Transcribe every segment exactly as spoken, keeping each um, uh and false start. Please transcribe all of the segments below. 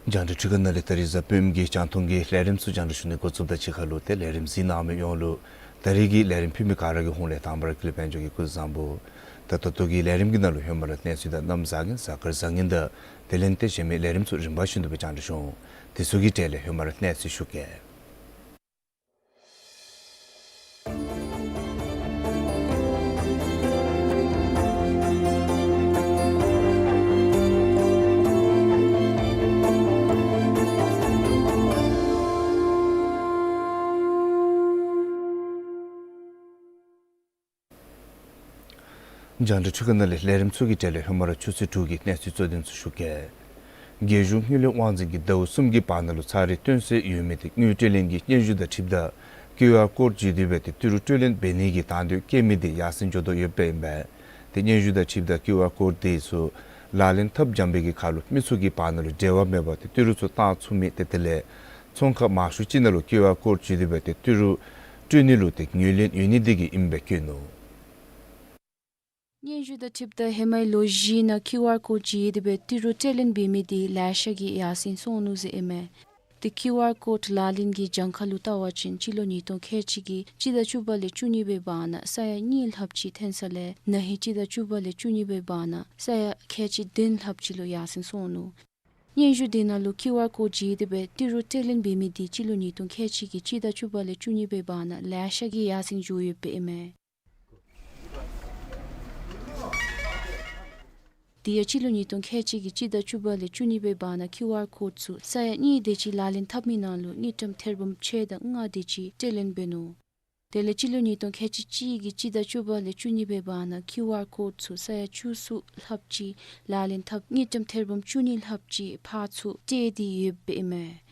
རྒྱང་བསྒྲགས་འཕྲུལ་ཁང་ནང་ལས་ད་རིས་གཟའ་སྤེནམ་གི་རྒྱང་མཐོང་གི་ལས་རིམ་ཚུ་རྒྱང་བསྒྲགས་ཞུ་ནི་འགོ་བཙུགསཔ་དང་གཅིག་ཁར་ལུ་ཏེ་ལས་རིམ་གཟིགས་གནང་མི་ཡོངས་ལུ་ད་རིས་ཀྱི་ལས་རིམ་ཕུལ་མི་ག་ར་གི་ཧོངས་ལས་དང་པ་ར་ཀུན་ལེགས་དཔལ་འབྱོར་གྱིས་སྐུ་གཟུགས་བཟང་པོ། ད་ད་ལྟོ་གི་ལས་རིམ་གྱི་ནང་ལུ་ཧེ་མ་ར་གནས་ཚུལ་དང་གནམ་བཟང་ངན་གཟའ་སྐར་བཟང་ངན་དང་དེ་ལས་ཏེ་གཞན་མི་ལས་རིམ་ཚུ་རིམ་པ་བཞིན་དུ་སྦེ་རྒྱང་བསྒྲགས་ཞུ་འོང་། དེ་ཚུ་གི་གྲས་ལས་ཧེ་མ་ར་གནས་ཚུལ་ཞུ་གེ། རྒྱང་བསྒྲགས་འཕྲུལ་ཁང་ནང་ལས་ལས་རིམ་ཚུ་གི་གྲས་ལས་ཧེ་མ་ར་ཆུ་ཚོད་དྲུག་གི་གནས་ཚུལ་གཙོ་དོན་ཚུ་ཞུ་གེ། རྒྱལ་གཞུང་དངུལ་ལས་དབང་འཛིན་གྱིས་ཟླཝ་གསུམ་གྱི་བར་ན་ལུ་ཚར་རེ་སྟོན་སའི་ཡོད་མི་དེ་དངུལ་སྤྲོད་ལེན་གྱི་སྙན་ཞུ་དང་འཁྲིལཝ་ད་ཀིའུ་ཨར་ཀོཌ་བརྒྱུད་དེ་སྦེ་ཏེ་ཏི་རུ་སྤྲོད་ལེན་འབད་ནི་གི་དང་འདོད་བསྐྱེད་མི་དེ་ཡར་སེང་འགྱོ་དོ་ཡོདཔ་ཨིན་པས། ཏེ་སྙན་ཞུ་དང་འཁྲིལཝ་ད་ཀིའུ་ཨར་ཀོཌ་དེ་ཚུ་ལག་ལེན་འཐབ་འགྱངས་པའི་གི་ཁར་ལུ་མི་ཚུ་གི་བར་ན་ལུ་འབྲེལ་བ་མེད་པར་ཏེ་ཏི་རུ་ཚུ་བཏང་ཚུགས་མི་དེ་དེ་ལས་ཚོང་ཁང་མང་ཤོས་ཅིག་ནང་ལུ་ཀིའུ་ཨར་ཀོཌ་བརྒྱུད་དེ་སྦེ་ཏེ་ཏི་རུ་སྤྲོད་ནི་ལུ་ཏེ་ངོས་ལེན་ཡོད་ནི་དེ་གིས་ཨིནམ་སྦེ་བཀོད་ནུག། སྙན་ཞུ་དང་འཁྲིལཝ་ད་ཧེ་མའི་ལོ་བཞི་ནང་ཀིའུ་ཨར་ཀོཌ་བརྒྱུད་དེ་སྦེ་ཏི་རུ་སྤྲོད་ལེན་འབད་མི་དེ་ལེ་ཤ་གིས་ཡར་སེང་སོང་ནུག་ཟེར་ཨིན་མས། ཏེ་ཀིའུ་ཨར་ཀོཌ་ལག་ལེན་གྱི་གྱངས་ཁ་ལུ་བལྟ་བ་ཅིན་སྤྱི་ལོ་ཉིས་སྟོང་ཁལ་གཅིག་གི་སྤྱི་ཟླ་བཅུ་པ་ལས་བཅུ་གཉིས་པའི་བར་ན་ས་ཡ་གཉིས་ལྷགཔ་ཅིག་ཐོན་ས་ལས་ན་ཧིང་སྤྱི་ཟླ་བཅུ་པ་ལས་བཅུ་གཉིས་པའི་བར་ན་ས་ཡ་ཁལ་གཅིག་བདུན་ལྷགཔ་ཅིག་ལུ་ཡར་སེང་སོང་ནུག། སྙན་ཞུ་དེ་ནང་ལུ་ཀིའུ་ཨར་ཀོཌ་བརྒྱུད་དེ་སྦེ་ཏི་རུ་སྤྲོད་ལེན་འབད་མི་དེ་སྤྱི་ལོ་ཉིས་སྟོང་ཁལ་གཅིག་གི་སྤྱི་ཟླ་བཅུ་པ་ལས་བཅུ་གཉིས་པའི་བར་ན་ལེ་ཤ་གིས་ཡར་སེང་འགྱོ་ཡོདཔ་ཨིན་མས། དེ་ཡང་སྤྱི་ལོ་ཉིས་སྟོང་ཁལ་གཅིག་གི་སྤྱི་ཟླ་བཅུ་པ་ལས་བཅུ་གཉིས་པའི་བར་ན་ཀིའུ་ཨར་ཀོཌ་ཚུ་ས་ཡ་གཉིས་དེ་ཅིག་ལག་ལེན་འཐབ་མི་ནང་ལུ་དངུལ་ཀྲམ་ཐེར་འབུམ་ཕྱེད་དང་ལྔ་དེ་ཅིག་སྤྲོད་ལེན་འབད་ནུག། དེ་ལས་སྤྱི་ལོ་ཉིས་སྟོང་ཁལ་གཅིག་གཅིག་གི་སྤྱི་ཟླ་བཅུ་པ་ལས་བཅུ་གཉིས་པའི་བར་ན་ཀིའུ་ཨར་ཀོཌ་ཚུ་ས་ཡ་བཅུ་གསུམ་ལྷགཔ་ཅིག་ལག་ལེན་འཐབ་དངུལ་ཀྲམ་ཐེར་འབུམ་བཅུ་གཉིས་ལྷགཔ་ཅིག་ཕར་ཚུར་སྤྲོད་དེ་ཡོདཔ་ཨིན་མས།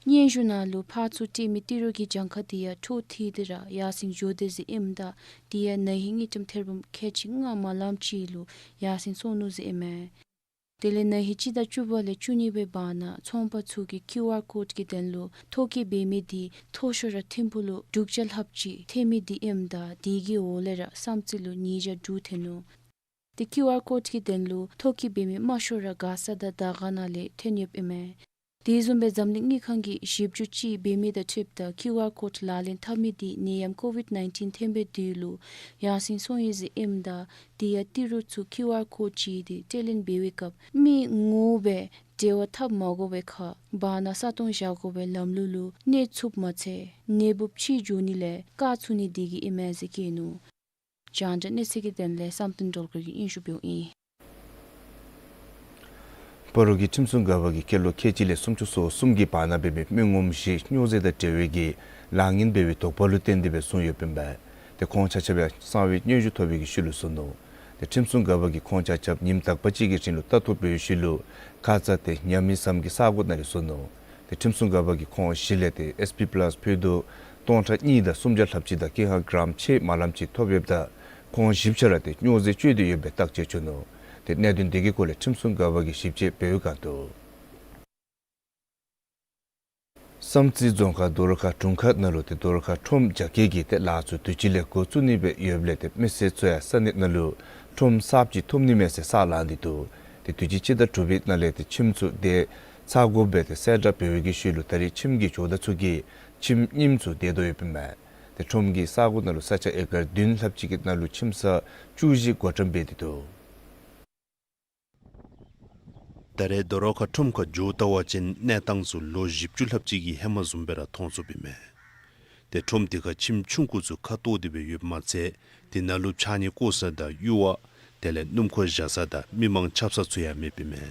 སྙན་ཞུ་ནང་ལུ་ཕར་ཚུར་སྤྲོད་མི་ཏི་རུ་གི་གྱངས་ཁ་དེ་ཡང་འཕྲོ་མཐུད་དེ་ར་ཡར་སེང་འགྱོ་དོ་ཟེར་ཨིནམ་ད་དེ་ཡང་ན་ཧིང་དངུལ་ཀྲམ་ཐེར་འབུམ་ཁལ་གཅིག་ལྔ་མ་ལངམ་ཅིག་ལུ་ཡར་སེང་སོང་ནུག་ཟེར་ཨིན་མས། དེ་ལས་ན་ཧིང་སྤྱི་ཟླ་བཅུ་པ་ལས་བཅུ་གཉིས་པའི་བར་ན་ཚོང་པ་ཚུ་གིས་ཀིའུ་ཨར་ཀོཌ་ཀྱི་དོན་ལུ་ཐོ་བཀོད་འབད་མི་དེ་མཐོ་ཤོས་ར་ཐིམ་ཕུག་ལུ་དྲུག་བརྒྱ་ལྷགཔ་ཅིག་ཐོན་མི་དེ་ཨིནམ་ད་དེ་གི་འོག་ལས་ར་བསམ་རྩེ་ལུ་ཉིས་བརྒྱ་དྲུག་ཐོན་ནུག། ཏེ་ཀིའུ་ཨར་ཀོཌ་ཀྱི་དོན་ལུ་ཐོ་བཀོད་འབད་མི་དམའ་ཤོས་ར་མགར་ས་དང་དར་དཀར་ནང་ལས་ཐོན་ཡོདཔ་ཨིན་མས། དེ་བཟུམ་སྦེ་འཛམ་གླིང་དངུལ་ཁང་གིས་ཞིབ་འཇུག་ཅིག་འབད་མི་དང་འཁྲིལཝ་ད་ཀིའུ་ཨར་ཀོཌ་ལག་ལེན་འཐབ་མི་དེ་ནད་ཡམས་ཀོ་ཝིཌ་ནའིན་ཊིན་ཐོན་པའི་དུས་ལུ་ཡར་སེང་སོང་ཡི་ཟེར་ཨིནམ་ད་དེ་ཡང་ཏི་རུ་ཚུ་ཀིའུ་ཨར་ཀོཌ་བརྒྱུད་དེ་སྤྲོད་ལེན་འབད་བའི་སྐབས་མི་ངོ་མ་སྦེ་འབྲེལ་བ་འཐབ་མ་དགོ་པའི་ཁར་བར་ན་ས་སྟོང་བཞག་དགོ་པའི་ལམ་ལུགས་ལུ་གནས་ཚུགསཔ་མ་ཚད་ནད་འབུཔ་ཕྱི་འགྱོ་ནི་ལས་བཀག་ཚུགས་ནི་དེ་གིས་ཨིན་མས་ཟེར་བཀོད་ནུག། རྒྱང་བསྒྲགས་གནས་ཚུལ་གྱི་དོན་ལས་བསམ་གཏན་སྒྲོལ་དཀར་གྱིས་སྙན་ཞུ་འབདཝ་ཨིན། སྤ་རོ་གི་ཁྲིམས་སྲུང་འགག་པ་གིས་སྐྱེས་ལོ་ཁལ་གཅིག་ལས་སུམ་ཅུ་སོ་གསུམ་གྱི་བར་ན་འབད་བའི་མི་ངོམ་བཞི་སྨྱོ་རྫས་དང་འབྲེལ་བའི་གི་ལཱ་ངན་འབད་བའི་དོགས་པ་ལུ་བརྟེན་ཏེ་སྦེ་བཟུང་ཡོདཔ་ཨིན་པས། ཏེ་ཁོང་ཆ་ཁྱབ་ཡང་གསང་བའི་སྙན་ཞུ་ཐོབ་པའི་གི་ཤུལ་ལུ་བཟུང་ནུག། ཏེ་ཁྲིམས་སྲུང་འགག་པ་གིས་ཁོང་ཆ་ཁྱབ་ཉིནམ་དག་པ་ཅིག་གི་རིང་ལུ་ལྟ་རྟོག་འབད་བའི་ཤུལ་ལུ་ཁ་ཙ་ཏེ་ཉ་མི་ཟམ་གྱི་ས་གོ་ནང་ལས་བཟུང་ནུག། ཏེ་ཁྲིམས་སྲུང་འགག་པ་གིས་ཁོང་བཞི་ལས་ཏེ་ཨེསི་པི་པ་ལཱསི་ཕུད་རྡོག་ སྟོང་ཕྲག་གཉིས་དང་སུམ་བརྒྱ་ལྷགཔ་ཅིག་དང་ཀེ་ཧ་གྲམ་ཕྱེད་མ་ལངམ་ཅིག་ཐོབ་ཡོདཔ་ད་ཁོང་བཞི་ཆ་ར་ཏེ་སྨྱོ་རྫས་སྤྱོད་དེ་ཡོདཔ་སྦེ་བརྟག་དཔྱད་བྱུང་ནུག། ཏེ་གནད་དོན་དེ་གི་སྐོར་ལས་ཁྲིམས་སྲུང་འགག་པ་གིས་ཞིབ་དཔྱད་འབད་བའི་སྒང་དུ། བསམ་རྩེ་རྫོང་ཁག་རྡོ་རོ་ཁ་དྲུང་ཁག་ནང་ལུ་ཏེ་རྡོ་རོ་ཁ་ཁྲོམ་རྒྱ་སྐྱེད་ཀྱི་ཏེ་ལཱ་ཚུ་དུས་ཅི་ལས་འགོ་བཙུགས་ནི་སྦེ་ཡོདཔ་ལས་ཏེ་མི་སེར་ཚུ་ཡང་ས་གནས་ནང་ལུ་ཁྲོམ་གསརཔ་ཅིག་ཐོབ་ནི་མས་ཟེར་ས་ལང་སྟེ་འདུག། ཏེ་དུས་ཅི་སྤྱི་ཟླ་དྲུག་པའི་ནང་ལས་ཏེ་ཁྱིམ་ཚུ་དེ་ཚར་དགོཔ་སྦེ་ཏེ་གསལ་བསྒྲགས་འབད་བའི་གི་ཤུལ་ལུ་ད་རེས་ཁྱིམ་གྱི་ཇོ་བདག་ཚུ་གིས་ཁྱིམ་རྙིངམ་ཚུ་དེ་དོ་ཡོདཔ་ཨིན་མས། ཏེ་ཁྲོམ་གྱི་ས་གོ་ནང་ལུ་ས་ཆ་ཨེ་ཀར་བདུན་ལྷགཔ་ཅིག་གི་ནང་ལུ་ཁྱིམ་ས་བཅུ་བཞི་བགོ་བཀྲམ་འབད་དེ་འདུག། ད་རེས་རྡོ་རོ་ཁ་ཁྲོམ་ཁར་འགྱོ་བལྟ་བ་ཅིན་གནས་སྟངས་ཚུ་ལོ་བཞི་བཅུ་ལྷགཔ་ཅིག་གི་ཧེ་མ་བཟུམ་སྦེ་ར་མཐོང་ཚུགསཔ་ཨིན་མས། ཏེ་ཁྲོམ་དེ་ཁར་ཁྱིམ་ཆུང་ཀུ་ཚུ་ཁ་གཏོར་ཏེ་སྦེ་ཡོདཔ་མ་ཚད་དེ་ནང་ལུ་ཕྱགས་སྙིགས་བཀོ་ས་དང་གཡུར་བ་དེ་ལས་སྣུམ་འཁོར་བཞག་ས་དང་མི་མང་ཆབ་ས་ཚུ་ཡང་མེདཔ་ཨིན་མས།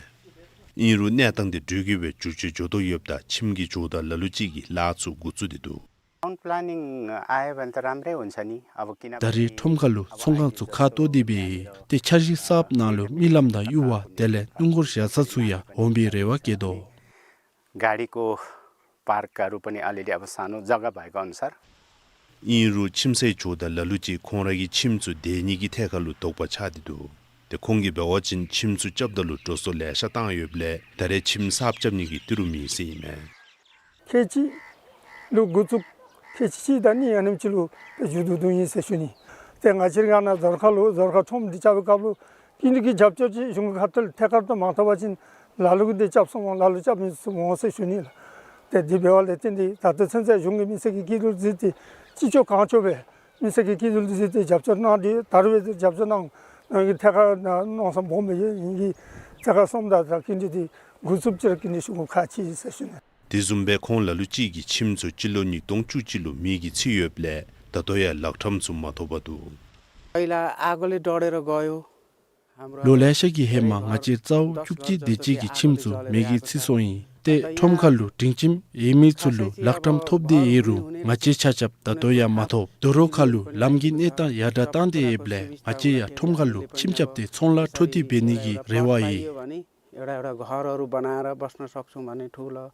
ཨིན་རུང་གནས་སྟངས་དེ་འགྱུར་གྱི་སྦེ་འགྱུར་བཅོས་འགྱོ་དོ་ཡོདཔ་ད་ཁྱིམ་གྱི་ཇོ་བདག་ལ་ལུ་ཅིག་གིས་ལཱ་ཚུ་འགོ་བཙུགས་ཏེ་འདུག། town planning आयो भने त राम्रै हुन्छ नि। अब किन ད་རེས་ཁྲོམ་ཁ་ལུ་ཚོང་ཁང་ཚུ་ཁ་གཏོར་ཏེ་སྦེ་ཏེ་འཆར་གཞི་གསརཔ་ནང་ལུ་མི་ལམ་དང་གཡུར་བ་དེ་ལས་སྣུམ་འཁོར་བཞག་ས་ཚུ་ཡང་འོང་པའི་རེ་བ་བསྐྱེད་དོ། गाडीको पार्कहरू पनि अलिअलि अब सानो जग्गा भएको अनुसार। ཨིན་རུང་ཁྱིམ་སའི་ཇོ་བདག་ལ་ལུ་ཅིག་ཁོང་ར་གི་ཁྱིམ་ཚུ་སྡོད་ནི་གི་ཐད་ཁར་ལུ་དོགས་པ་ཆགས་ཏེ་འདུག། ཏེ་ཁོང་གིས་འབད་བ་ཅིན་ཁྱིམ་ཚུ་རྐྱབ་ད་ལུ་འགྲོ་སོང་ལེ་ཤ་བཏང་ཡོདཔ་ལས་ད་རེས་ཁྱིམ་གསརཔ་རྐྱབ་ནི་གི་ཏི་རུ་མེད་ཟེར་ཨིན་མས། ཁལ་གཅིག་ལུ་འགོ་བཙུགས་ཁལ་གཅིག་དང་གཉིས་ཨ་ནེམ་ཅིག་ལུ་མཇུག་བསྡུ་དོ་ཨིན་ཟེར་ཞུ་ནི། ཏེ་ང་བཅས་ར་ག་ནི་རྡོ་རོ་ཁ་ལུ་རྡོ་རོ་ཁ་ཁྲོམ་འདི་རྐྱབ་པའི་སྐབས་ལུ་སྐྱིན་འགྲུལ་གྱི་རྒྱབ་སྐྱོར་ཅིག་གཞུང་གི་ཁ་ཐུག་ལས་ཐད་ཀར་དུ་མ་ཐོབ་པ་ཅིན་ལ་ལུ་གིས་འདི་རྐྱབ་སོང་འོང་ལ་ལུ་རྐྱབ་མི་སོང་འོང་ཟེར་ཞུ་ནི་ལགས། ཏེ་འདི་འབད་བ་ལས་བརྟེན་ཏེ་ད་ལྟོ་ཚུན་ཚོད་གཞུང་གིས་མི་སེར་གྱི་སྐྱིད་སྡུག་གཟིགས་ཏེ་ཅི་ལྕོགས་གང་ལྕོགས་སྦེ་མི་སེར་གྱི་སྐྱིད་སྡུག་གཟིགས་ཏེ་རྒྱབ་སྐྱོར་གནང་སྟེ་ད་རུང་སྦེ་རྒྱབ་སྐྱོར་གནང་གནང་གི་ཐད་ཀར་གནང་ས་སྦོམ་སྦེ་ཡོད། ཨིན་གྱི་ཐད་ཀར་སོངམ་ད་ད་སྐྱིན་འགྲུལ་འདི་འགོ་བཙུགསཔ་ཅིག་ར་སྐྱིན་འགྲུལ་ཞུ་དགོཔ་ཁག་ཆེ་ཟེར་ཞུ་ནི། དེ་བཟུམ་སྦེ་ཁོང་ལ་ལུ་ཅིག་གི་ཁྱིམ་ཚུ་སྤྱི་ལོ་ཉིས་སྟོང་བཅུ་གཅིག་ལུ་མེ་གིས་འཚིག་ཡོདཔ་ལས་ད་ལྟོ་ཡང་ལག་ཁྲམ་ཚུ་མ་ཐོབ་པར་འདུག། पहिला आगोले डढेर गयो। ལོ་ལེ་ཤ་གི་ཧེ་མ་ང་བཅས་རྩ་བོ་བཅུ་གཅིག་དེ་ཅིག་གི་ཁྱིམ་ཚུ་མེ་གིས་འཚིག་སོང་ཡི། ཏེ་ཁྲོམ་ཁ་ལུ་སྒྲིང་ཁྱིམ་ཡོད་མི་ཚུ་ལུ་ལག་ཁྲམ་ཐོབ་སྟེ་ཡོད་རུང་ང་བཅས་ཆ་ཁྱབ་ད་ལྟོ་ཡང་མ་ཐོབ། རྡོ་རོ་ཁ་ལུ་ལམ་གྱི་གནས་སྟངས་ཡར་དྲག་བཏང་སྟེ་ཡོདཔ་ལས་ང་བཅས་ཡང་ཁྲོམ་ཁ་ལུ་ཁྱིམ་རྐྱབ་སྟེ་ཚོང་ལཱ་འཕྲོ་མཐུད་འབད་ནི་གི་རེ་བ་ཡོད། एउटा एउटा घरहरू बनाएर बस्न सक्छौँ भने ठुलो।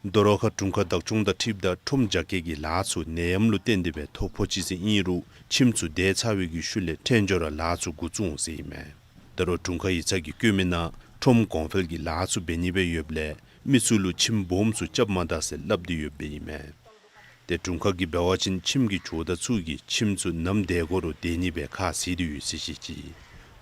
རྡོ་རོ་ཁ་དྲུང་ཁག་བདག་སྐྱོང་དང་འཁྲིལཝ་ད་ཁྲོམ་རྒྱ་སྐྱེད་ཀྱི་ལཱ་ཚུ་ནད་ཡམས་ལུ་བརྟེན་ཏེ་སྦེ་ཐོ་ཕོག་ཅི་ཟེར་ཨིན་རུང་ཁྱིམ་ཚུ་དེ་ཚར་བའི་གི་ཤུལ་ལས་ཕྲན་སྦྱོར་ར་ལཱ་ཚུ་འགོ་བཙུགས་འོང་ཟེར་ཨིན་མས། ད་རུང་དྲུང་ཁག་ཡིག་ཚང་གིས་བཀོད་མི་ནང་ཁྲོམ་གོང་འཕེལ་གྱི་ལཱ་ཚུ་འབད་ནི་སྦེ་ཡོདཔ་ལས་མི་ཚུ་ལུ་ཁྱིམ་སྦོམ་ཚུ་རྐྱབ་མ་ད་ཟེར་སླབ་སྟེ་ཡོདཔ་ཨིན་མས། ཏེ་དྲུང་ཁག་གིས་འབད་བ་ཅིན་ཁྱིམ་གྱི་ཇོ་བདག་ཚུ་གིས་ཁྱིམ་ཚུ་ནམ་དེ་གོ་རུང་སྡོད་ནི་སྦེ་ཁ་བཟེད་དེ་ཡོད་ཟེར་བཤད་ཅི།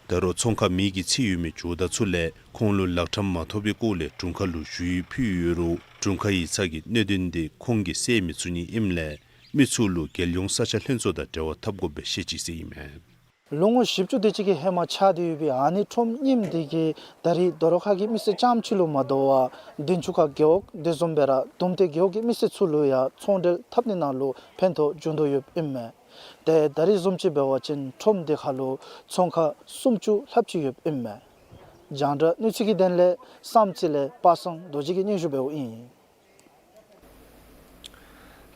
ད་རུང་ཚོང་ཁང་མེ་གིས་འཚིག་ཡོད་མི་ཇོ་བདག་ཚུ་ལས་ཁོང་ལུ་ལག་ཁྲམ་མ་ཐོབ་པའི་སྐོར་ལས་དྲུང་ཁག་ལུ་ཞུ་ཡིག་ཕུལ་ཡོད་རུང་དྲུང་ཁག་ཡིག་ཚང་གིས་གནད་དོན་དེ་ཁོང་གིས་སེལ་མི་ཚུགས་ནི་ཨིནམ་ལས་མི་ཚུ་ལུ་རྒྱལ་ཡོངས་ས་ཆ་ལྷན་ཚོགས་དང་འབྲེལ་བ་འཐབ་དགོཔ་སྦེ་བཤད་ཅི་ཟེར་ཨིན་མས། ལོ་ངོ་བཞི་བཅུ་དེ་ཅིག་གི་ཧེ་མ་ཆགས་ཏེ་ཡོད་པའི་ཨ་ནི་ཁྲོམ་རྙིངམ་དེ་གིས་ད་རེས་རྡོ་རོ་ཁ་གི་མི་སེར་རྐྱངམ་ཅིག་ལུ་མ་དོ་བར་དིན་ཆུ་ཁ་རྒེད་འོག་དེ་བཟུམ་སྦེ་ར་དུམ་མཐའི་རྒེད་འོག་གི་མི་སེར་ཚུ་ལུ་ཡང་ཚོང་འབྲེལ་འཐབ་ནི་ནང་ལུ་ཕན་ཐོགས་འབྱུང་དོ་ཡོདཔ་ཨིན་མས། ཏེ་ད་རེས་བཟུམ་ཅིག་འབད་བ་ཅིན་ཁྲོམ་དེ་ཁ་ལུ་ཚོང་ཁང་སུམ་ཅུ་ལྷགཔ་ཅིག་ཡོདཔ་ཨིན་མས། རྒྱང་བསྒྲགས་གནས་ཚུལ་གྱི་དོན་ལས་བསམ་རྩེ་ལས་པ་སངས་རྡོ་རྗེ་གིས་སྙན་ཞུ་འབདཝ་ཨིན།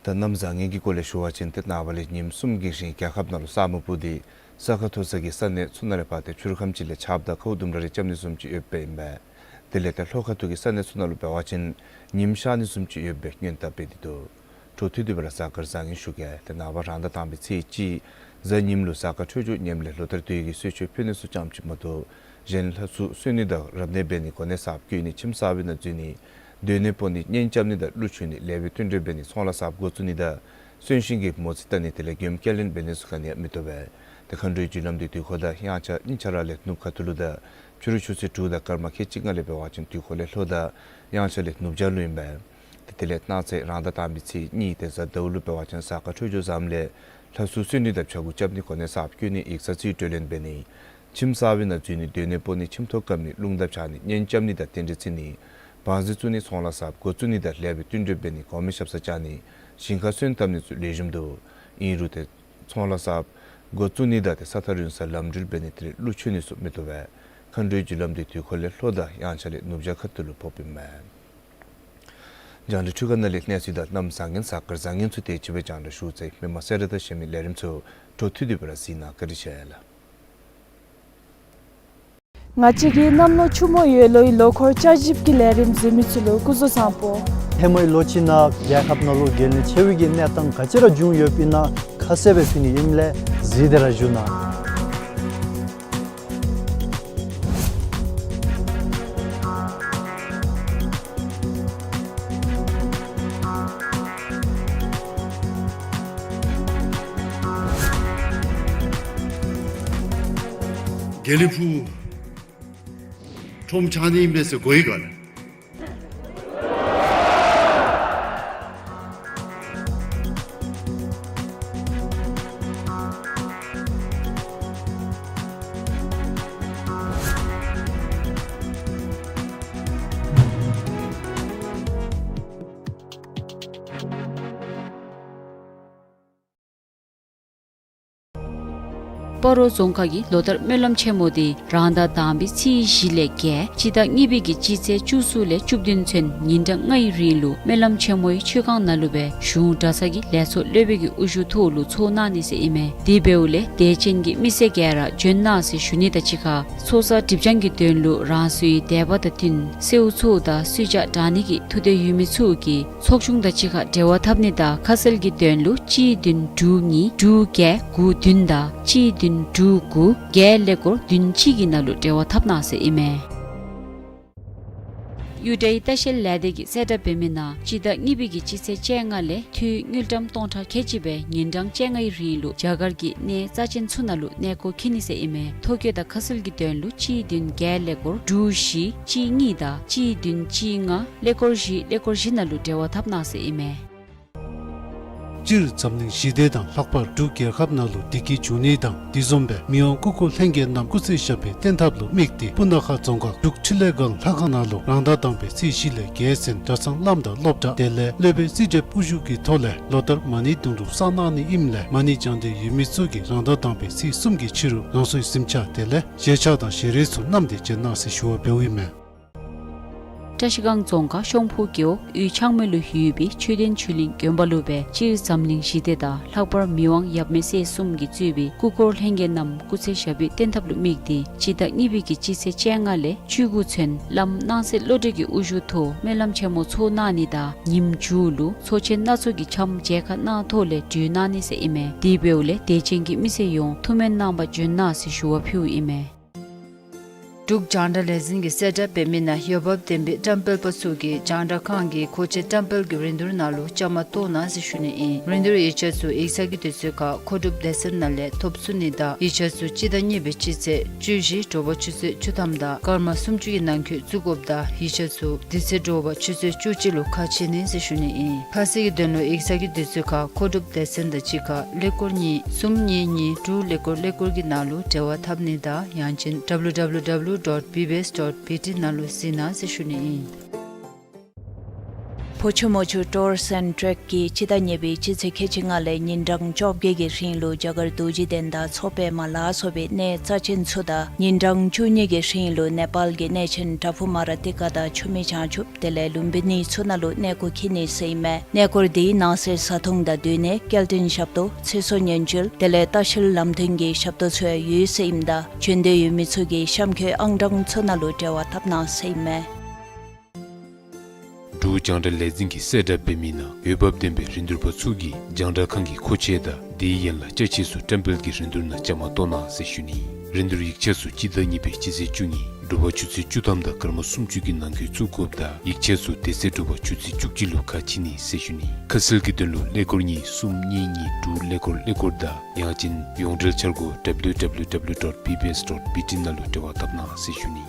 ད་གནམ་བཟང་ངན་གྱི་སྐོར་ལས་ཞུ་བ་ཅིན་ཏེ་ནངས་པ་ལས་ཉིནམ་གསུམ་གྱི་རིང་རྒྱལ་ཁབ་ནང་ལུ་ས་སྨུག་སྤུབས་ཏེ་ས་ཁ་མཐོ་ས་གི་ས་གནས་ཚུ་ནང་ལས་ཕར་ཏེ་ཆུ་རུ་ཁམས་ཅིག་ལས་ཆརཔ་དང་ཁཝ་ལྡུམ་ར་རེ་རྐྱབ་ནི་བཟུམ་ཅིག་ཡོདཔ་ཨིན་པས། དེ་ལས་ཏེ་ལྷོ་ཁ་ཐུག་གི་ས་གནས་ཚུ་ནང་ལུ་འབད་བ་ཅིན་ཉིམ་ཤར་ནི་བཟུམ་ཅིག་ཡོད་པའི་སྔོན་བརྡ་སྤེལ་ཏེ་འདུག། འཕྲོ་མཐུད་དེ་སྦེ་ར་གཟའ་སྐར་བཟང་ངན་ཞུ་གེ། ཏེ་ནངས་པ་རང་ཟླ་དང་པའི་ཚེས་གཅིག་གཟའ་ཉིམ་ལུ་གཟའ་སྐར་འཕྲོད་སྦྱོར་ངནམ་ལས་ལོ་ལྟར་དུས་ཀྱི་གསོལ་མཆོད་ཕུལ་ནི་ཚུ་ཙམ་ཅིག་མ་གཏོགས་གཞན་ལྷ་སྲུང་གསོལ་ནི་དང་རབ་གནས་འབད་ནི་གོ་གནས་གསརཔ་བསྐོ་ནི་ཁྱིམ་གསར་པའི་ནང་འཛུལ་ནི་སྡོད་གནས་སྤོ་ནི་གཉེན་རྐྱབ་ནི་དང་གླུ་མཆོད་ནི་ལེགས་པའི་བསྟུན་གྲོས་འབད་ནི་ཚོང་ལཱ་གསརཔ་འགོ་བཙུགས་ནི་དང་གསོན་གཤིན་གྱི་མོ་རྩིས་བལྟ་ནི་དེ་ལས་མགྱོནམ་སྐྱེལ་ལེན་འབད་ནི་ཚུ་ག་ནི་ཡང་མི་བཏུབ་པས། ཏེ་མཁའ་འགྲོའི་རྒྱུ་ལམ་དེ་དུས་འཁོར་དང་དབྱངས་འཆར་གཉིས་ཆ་ར་ལས་ནུབ་ཁ་ཐུག་ལུ་དང་ཕྱི་རུ་ཆུ་ཚོད་དྲུག་དང་སྐར་མ་ཁལ་གཅིག་ལྔ་ལས་འབད་བ་ཅིན་དུས་འཁོར་ལས་ལྷོ་དང་དབྱངས་འཆར་ལས་ནུབ་བྱང་ལུ་ཨིན་པས། ཏེ་དེ་ལས་གནངས་ཚེ་རང་ཟླ་དང་པའི་ཚེས་གཉིས་ཏེ་གཟའ་ཟླཝ་ལུ་འབད་བ་ཅིན་གཟའ་སྐར་འཕྲོད་སྦྱོར་བཟངམ་ལས་ལྷ་སྲུང་གསོལ་ནི་དང་ཕྱྭ་འགུགས་རྐྱབ་ནི་གོ་གནས་གསརཔ་བསྐོ་ནི་ཡིག་ཚང་རྩིས་སྤྲོད་ལེན་འབད་ནི་ཁྱིམ་གསར་པའི་ནང་འཛུལ་ནི་སྡོད་གནས་སྤོ་ནི་ཁྱིམ་ཐོག་བཀབ་ནི་རླུང་རྟ་འཕྱར་ནི་གཉེན་རྐྱབ་ནི་དང་རྟེན་འབྲེལ་བརྩི་ནི་བང་རྩིས་བཙུགས་ནི་ཚོང་ལཱ་གསརཔ་འགོ་བཙུགས་ནི་དང་ལེགས་པའི་བསྟུན་གྲོས་འབད་ནི་གོང་མའི་ཞབས་སར་བཅར་ནི་ཞིང་ཁར་སོན་བཏབ་ནི་ཚུ་ལེགས་ཤོམ་འདུག། ཨིན་རུང་ཏེ་ཚོང་ལཱ་གསརཔ་འགོ་བཙུགས་ནི་དང་ཏེ་ས་ཐག་རིང་སར་ལམ་འགྲུལ་འབད་ནི་དེ་ལས་གླུ་མཆོད་ནི་ཚུ་མི་བཏུབ་པས། མཁའ་འགྲོའི་རྒྱུ་ལམ་དེ་དུས་འཁོར་ལས་ལྷོ་དང་དབྱངས་འཆར་ལས་ནུབ་བྱང་ཁ་ཐུག་ལུ་ཕོགཔ་ཨིན་མས། རྒྱང་བསྒྲགས་འཕྲུལ་ཁང་ནང་ལས་གནས་ཚུལ་དང་གནམ་བཟང་ངན་གཟའ་སྐར་བཟང་ངན་ཚུ་དེ་ཅིག་སྦེ་རྒྱང་བསྒྲགས་ཞུ་ཚར་ཡི། མི་མང་གསལ་བསྒྲགས་དང་གཞན་མི་ལས་རིམ་ཚུ་འཕྲོ་མཐུད་དེ་སྦེ་ར་གཟིགས་གནང་། བཀའ་དྲིན་ཆེ་ལགས། ང་བཅས་ཀྱི་གནམ་ལོ་ཆུ་མོ་ཡོས་ལོའི་ལོ་འཁོར་བསྐྱར་ཞིབ་ཀྱི་ལས་རིམ་གཟིགས་མི་ཚུ་ལུ་སྐུ་གཟུགས་བཟང་པོ། ཧེ་མའི་ལོ་ཅིག་ནང་རྒྱལ་ཁབ་ནང་ལུ་གལ་གནད་ཆེ་བའི་གི་གནས་སྟངས་ག་ཅི་ར་བྱུང་ཡོདཔ་ཨིན་ན་ཁ་གསལ་སྦེ་ཕུལ་ནི་ཨིནམ་ལས་གཟིགས་ཏེ་ར་བཞུགས་གནང་། དགེ་ལེགས་ཕུག་ཁྲོམ་ཆགས་ནི་མས་ཟེར་གོ་ཡི་ག་ལགས། སྤ་རོ་རྫོང་ཁག་གི་ལོ་ལྟར་སྨོན་ལམ་ཆེན་མོ་དེ་རང་ཟླ་དང་པའི་ཚེས་བཞི་ལས་བརྒྱད་སྤྱི་ཟླ་གཉིས་པའི་གི་སྤྱི་ཚེས་བཅུ་གསུམ་ལས་བཅུ་བདུན་ཚུན་ཉིན་གྲངས་ལྔའི་རིང་ལུ་སྨོན་ལམ་ཆེན་མོའི་མཆོད་ཁང་ནང་ལུ་སྦེ་གཞུང་གྲྭ་ཚང་གི་ལས་ཚོགས་སློབ་དཔོན་གྱི་དབུ་བཞུགས་ཐོག་ལུ་ཚོགས་གནང་ནི་ཟེར་ཨིན་མས། དེ་འབདཝ་ལས་དད་ཅན་གྱི་མི་སེར་ག་ར་འབྱོན་གནང་ཟེར་ཞུ་ནི་དང་གཅིག་ཁར་ཚོགས་བསགས་སྒྲིབ་སྦྱང་གི་དོན་ལུ་རང་སོའི་དད་པ་དང་བསྟུན་སེརཝ་ཚུ་དང་སུས་ཅ་དྲང་ནི་གི་ཐུགས་འདོད་ཡོད་མི་ཚུ་གིས་ཚོགས་ཆུང་དང་གཅིག་ཁར་འབྲེལ་བ་འཐབ་ནི་དང་ཁ་གསལ་གྱི་དོན་ལུ་གཅིག་བདུན་དྲུག་གཉིས་དྲུག་བརྒྱད་དགུ་བདུན་དང་གཅིག་བདུན་དྲུག་དགུ་བརྒྱད་ཀླད་ཀོར་བདུན་གཅིག་གི་ནང་ལུ་འབྲེལ་བ་འཐབ་གནང་ཟེར་ཨིན་མས། གཡུ་སྒྲའི་ལྟ་བཤལ་ལས་སྡེ་གིས་གསལ་བསྒྲགས་འབད་མི་ནང་སྤྱི་ཟླ་གཉིས་པའི་གི་སྤྱི་ཚེས་བཅོ་ལྔ་ལས་འཐུས་དངུལ་ཀྲམ་སྟོང་ཕྲག་ཁལ་གཅིག་སྦེ་ཉིན་གྲངས་བཅོ་ལྔའི་རིང་ལུ་རྒྱ་གར་གྱི་གནས་རྩ་ཅན་ཚུ་ནང་ལུ་གནས་སྐོར་འཁྱིད་ནི་ཟེར་ཨིན་མས། ཐོ་བཀོད་དང་ཁ་གསལ་གྱི་དོན་ལུ་གཅིག་བདུན་བརྒྱད་ཀླད་ཀོར་དྲུག་བཞི་གཅིག་གཉིས་དང་གཅིག་བདུན་གཅིག་ལྔ་ཀླད་ཀོར་བཞི་ཀླད་ཀོར་བཞི་ནང་ལུ་འབྲེལ་བ་འཐབ་གནང་ཟེར་ཨིན་མས། སྤྱིར་འཛམ་གླིང་ཞི་བདེ་དང་ལྷག་པར་འབྲུག་རྒྱལ་ཁབ་ནང་ལུ་བདེ་སྐྱིད་འབྱུང་ནི་དང་དེ་བཟུམ་སྦེ་མི་དབང་སྐུ་འཁོར་ལྷན་རྒྱས་རྣམས་སྐུ་ཚེ་ཞབས་པད་བརྟན་ཐབས་ལུ་དམིགས་ཏེ་སྤུ་ན་ཁ་རྫོང་ཁག་འབྲུག་འཕྲིན་ལས་སྒང་ལྷ་ཁང་ནང་ལུ་རང་ཟླ་དང་པའི་ཚེས་བཞི་ལས་བརྒྱད་ཚུན་གྲྭ་ཚང་བླམ་དང་སློབ་གྲྭ་དེ་ལས་སློབ་དཔོན་རྩིས་ཁྲ་དབུ་བཞུགས་ཀྱི་ཐོག་ལས་ལོ་ལྟར་མ་ཎི་བརྡུང་དྲུག་བསགས་གནང་ནི་ཨིནམ་ལས་མ་ཎི་བགྱང་འདོད་ཡོད་མི་ཚུ་གིས་རང་ཟླ་དང་པའི་ཚེས་གསུམ་གྱི་ཕྱི་རུ་རང་སོའི་གཟིམ་ཆ་དེ་ལས་བཞེས་ཆ་དང་བཞེས་རས་ཚུ་བསྣམས་ཏེ་བྱོན་གནང་ཟེར་ཞུ་བ་འབདཝ་ཨིན་མས། བཀྲ་ཤིས་སྒང་རྫོང་ཁག་ཤོང་ཕུ་རྒེད་འོག་གཡུས་ཆག་མེ་ལུ་ཡོད་པའི་མཆོད་རྟེན་ཆོས་གླིང་དགོན་པ་ལུ་སྦེ་སྤྱིར་འཛམ་གླིང་ཞི་བདེ་དང་ལྷག་པར་མི་དབང་ཡབ་མེས་སྲས་གསུམ་གྱིས་གཙོས་པའི་སྐུ་འཁོར་ལྷན་རྒྱས་རྣམས་སྐུ་ཚེ་ཞབས་པད་བརྟན་ཐབས་ལུ་དམིགས་ཏེ་སྤྱི་ཟླ་གཉིས་པའི་གི་སྤྱི་ཚེས་བཅོ་ལྔ་ལས་བཅུ་དགུ་ཚུན་བླམ་སྣང་གསལ་བློ་གྲོས་ཀྱི་དབུ་བཞུགས་ཐོག་སྨོན་ལམ་ཆེན་མོ་ཚོགས་གནང་ནི་དང་ཉིནམ་མཇུག་ལུ་ཚོགས་ཆེན་སྣ་ཚོགས་ཀྱི་འཆམ་མཇལ་ཁ་གནང་ཐོག་ལས་གྲོལ་གནང་ནི་ཟེར་ཨིན་མས། དེ་འབདཝ་ལས་དད་ཅན་གྱི་མི་སེར་ཡོངས་ཐུགས་སྨོན་གནང་བར་འབྱོན་གནང་ཟེར་ཞུ་བ་ཕུལཝ་ཨིན་མས། འབྲུག་རྒྱང་བསྒྲགས་ལས་འཛིན་གྱིས་གསལ་བསྒྲགས་འབད་མི་ནང་འོས་འབབ་ལྡན་པའི་བཀྲམ་སྤེལ་པ་ཚུ་གིས་རྒྱང་བསྒྲགས་ཁང་གི་མཁོ་ཆས་བཀྲམ་སྤེལ་གྱི་རིན་བསྡུར་ནང་ལུ་བཅའ་མར་གཏོགས་གནང་ཟེར་ཞུ་ནི་ཨིན། རིན་བསྡུར་ཡིག་ཆ་ཚུ་ཡིག་ཚང་གི་དུས་ཚོད་ཁར་མཁོ་སྒྲུབ་སྡེ་ཚན་ནང་ལས་ཐོབ་ཚུགས་ནི་དང་ཡིག་ཆ་ཚུ་སྤྱི་ཟླ་གཉིས་པའི་སྤྱི་ཚེས་བཅུ་བཞི་དྲོ་པ་ཆུ་ཚོད་བཅུ་ཐམ་དང་སྐར་མ་སུམ་ཅུ་གི་ནང་འཁོད་བཙུགས་དགོཔ་དང་ཡིག་ཆ་ཚུ་དེ་ཚེ་དྲོ་པ་ཆུ་ཚོད་བཅུ་གཅིག་ལུ་ཁ་ཕྱེ་ནི་ཟེར་ཞུ་ནི་ཨིན། ཁ་གསལ་གྱི་དོན་ལུ་ཡིག་ཚང་གི་དུས་ཚོད་ཁར་མཁོ་སྒྲུབ་སྡེ་ཚན་དང་གཅིག་ཁར་ཀླད་ཀོར་གཉིས་གསུམ་གཉིས་གཉིས་དྲུག་ཀླད་ཀོར་ཀླད་ཀོར་གྱི་ནང་ལུ་འབྲེལ་བ་འཐབ་ནི་དང་ཡང་ཅིན་W W W dot B B S dot B T ནང་ལུ་གཟིགས་གནང་ཟེར་ཞུ་ནི་ཨིན། ཕོ་ཆུ་མོ་ཆུ་Tours and Trek གིས་སྤྱི་ཟླ་གཉིས་པའི་སྤྱི་ཚེས་ཁལ་གཅིག་ལྔ་ལས་ཉིན་གྲངས་བཅོ་བརྒྱད་ཀྱི་རིང་ལུ་རྒྱ་གར་རྡོ་རྗེ་གདན་དང་མཚོ་པདྨ་ལ་སོགས་པའི་གནས་རྩ་ཆེན་ཚུ་དང་ཉིན་གྲངས་བཅུ་གཉིས་ཀྱི་རིང་ལུ་ནེ་པཱལ་གྱི་གནས་ཆེན་པྲ་བྷུ་མ་ར་ཏི་ཀ་དང་ཆུ་མིག་བྱང་ཆུབ་དེ་ལས་ལུམ་བི་ནི་ཚུ་ནང་ལུ་གནས་སྐོར་འཁྱིད་ནི་ཟེར་ཨིན་མས། གནས་སྐོར་དེའི་ནང་གསེས་བཟའ་འཐུང་དང་སྡོད་གནས་སྐྱེལ་འདྲེན་ཞབས་ཏོག་ཚེ་སྲོག་ཉེན་བཅོལ་དེ་ལས་ལྟ་བཤལ་ལམ་སྟོན་གྱི་ཞབས་ཏོག་ཚུ་ཡང་ཡོད་ཟེར་ཨིནམ་ད་བྱོན་འདོད་ཡོད་མི་ཚུ་གིས་གཤམ་འཁོད་ཨང་གྲངས་ཚུ་ནང་ལུ་འབྲེལ་བ་འཐབ་གནང་ཟེར་ཨིན་མས། འབྲུག་རྒྱང་བསྒྲགས་ལས་འཛིན་གྱིས་གསལ་བསྒྲགས་འབད་མི་ནང་འོས་འབབ་ལྡན་པའི་རིན་བསྡུར་པ་ཚུ་གིས་རྒྱང་བསྒྲགས་ཁང་གི་མཁོ་ཆས་དང་དེའི་ཡན་ལག་ཅ་ཆས་ཚུ་བཀྲམ་སྤེལ་གྱི་རིན་བསྡུར་ནང་བཅའ་མར་གཏོགས་གནང་ཟེར་ཞུ་ནི། རིན་བསྡུར་ཡིག་ཆ་ཚུ་སྤྱི་ཟླ་གཉིས་པའི་སྤྱི་ཚེས་བཅུ་གཉིས་དྲོ་པ་ཆུ་ཚོད་བཅུ་ཐམ་དང་སྐར་མ་སུམ་ཅུ་གི་ནང་འཁོད་བཙུགས་དགོཔ་དང་ཡིག་ཆ་ཚུ་དེ་ཚེ་དྲོ་པ་ཆུ་ཚོད་བཅུ་གཅིག་ལུ་ཁ་ཕྱེ་ནི་ཟེར་ཞུ་ནི། ཁ་གསལ་གྱི་དོན་ལུ་ཀླད་ཀོར་གཉིས་གསུམ་གཉིས་གཉིས་དྲུག་ཀླད་ཀོར་ཀླད་ཀོར་དང་ཡང་ཅིན་ཡོངས་འབྲེལ་འཆར་སྒོ་W W W dot B B S dot B T ནང་ལུ་འབྲེལ་བ་འཐབ་གནང་ཟེར་ཞུ་ནི།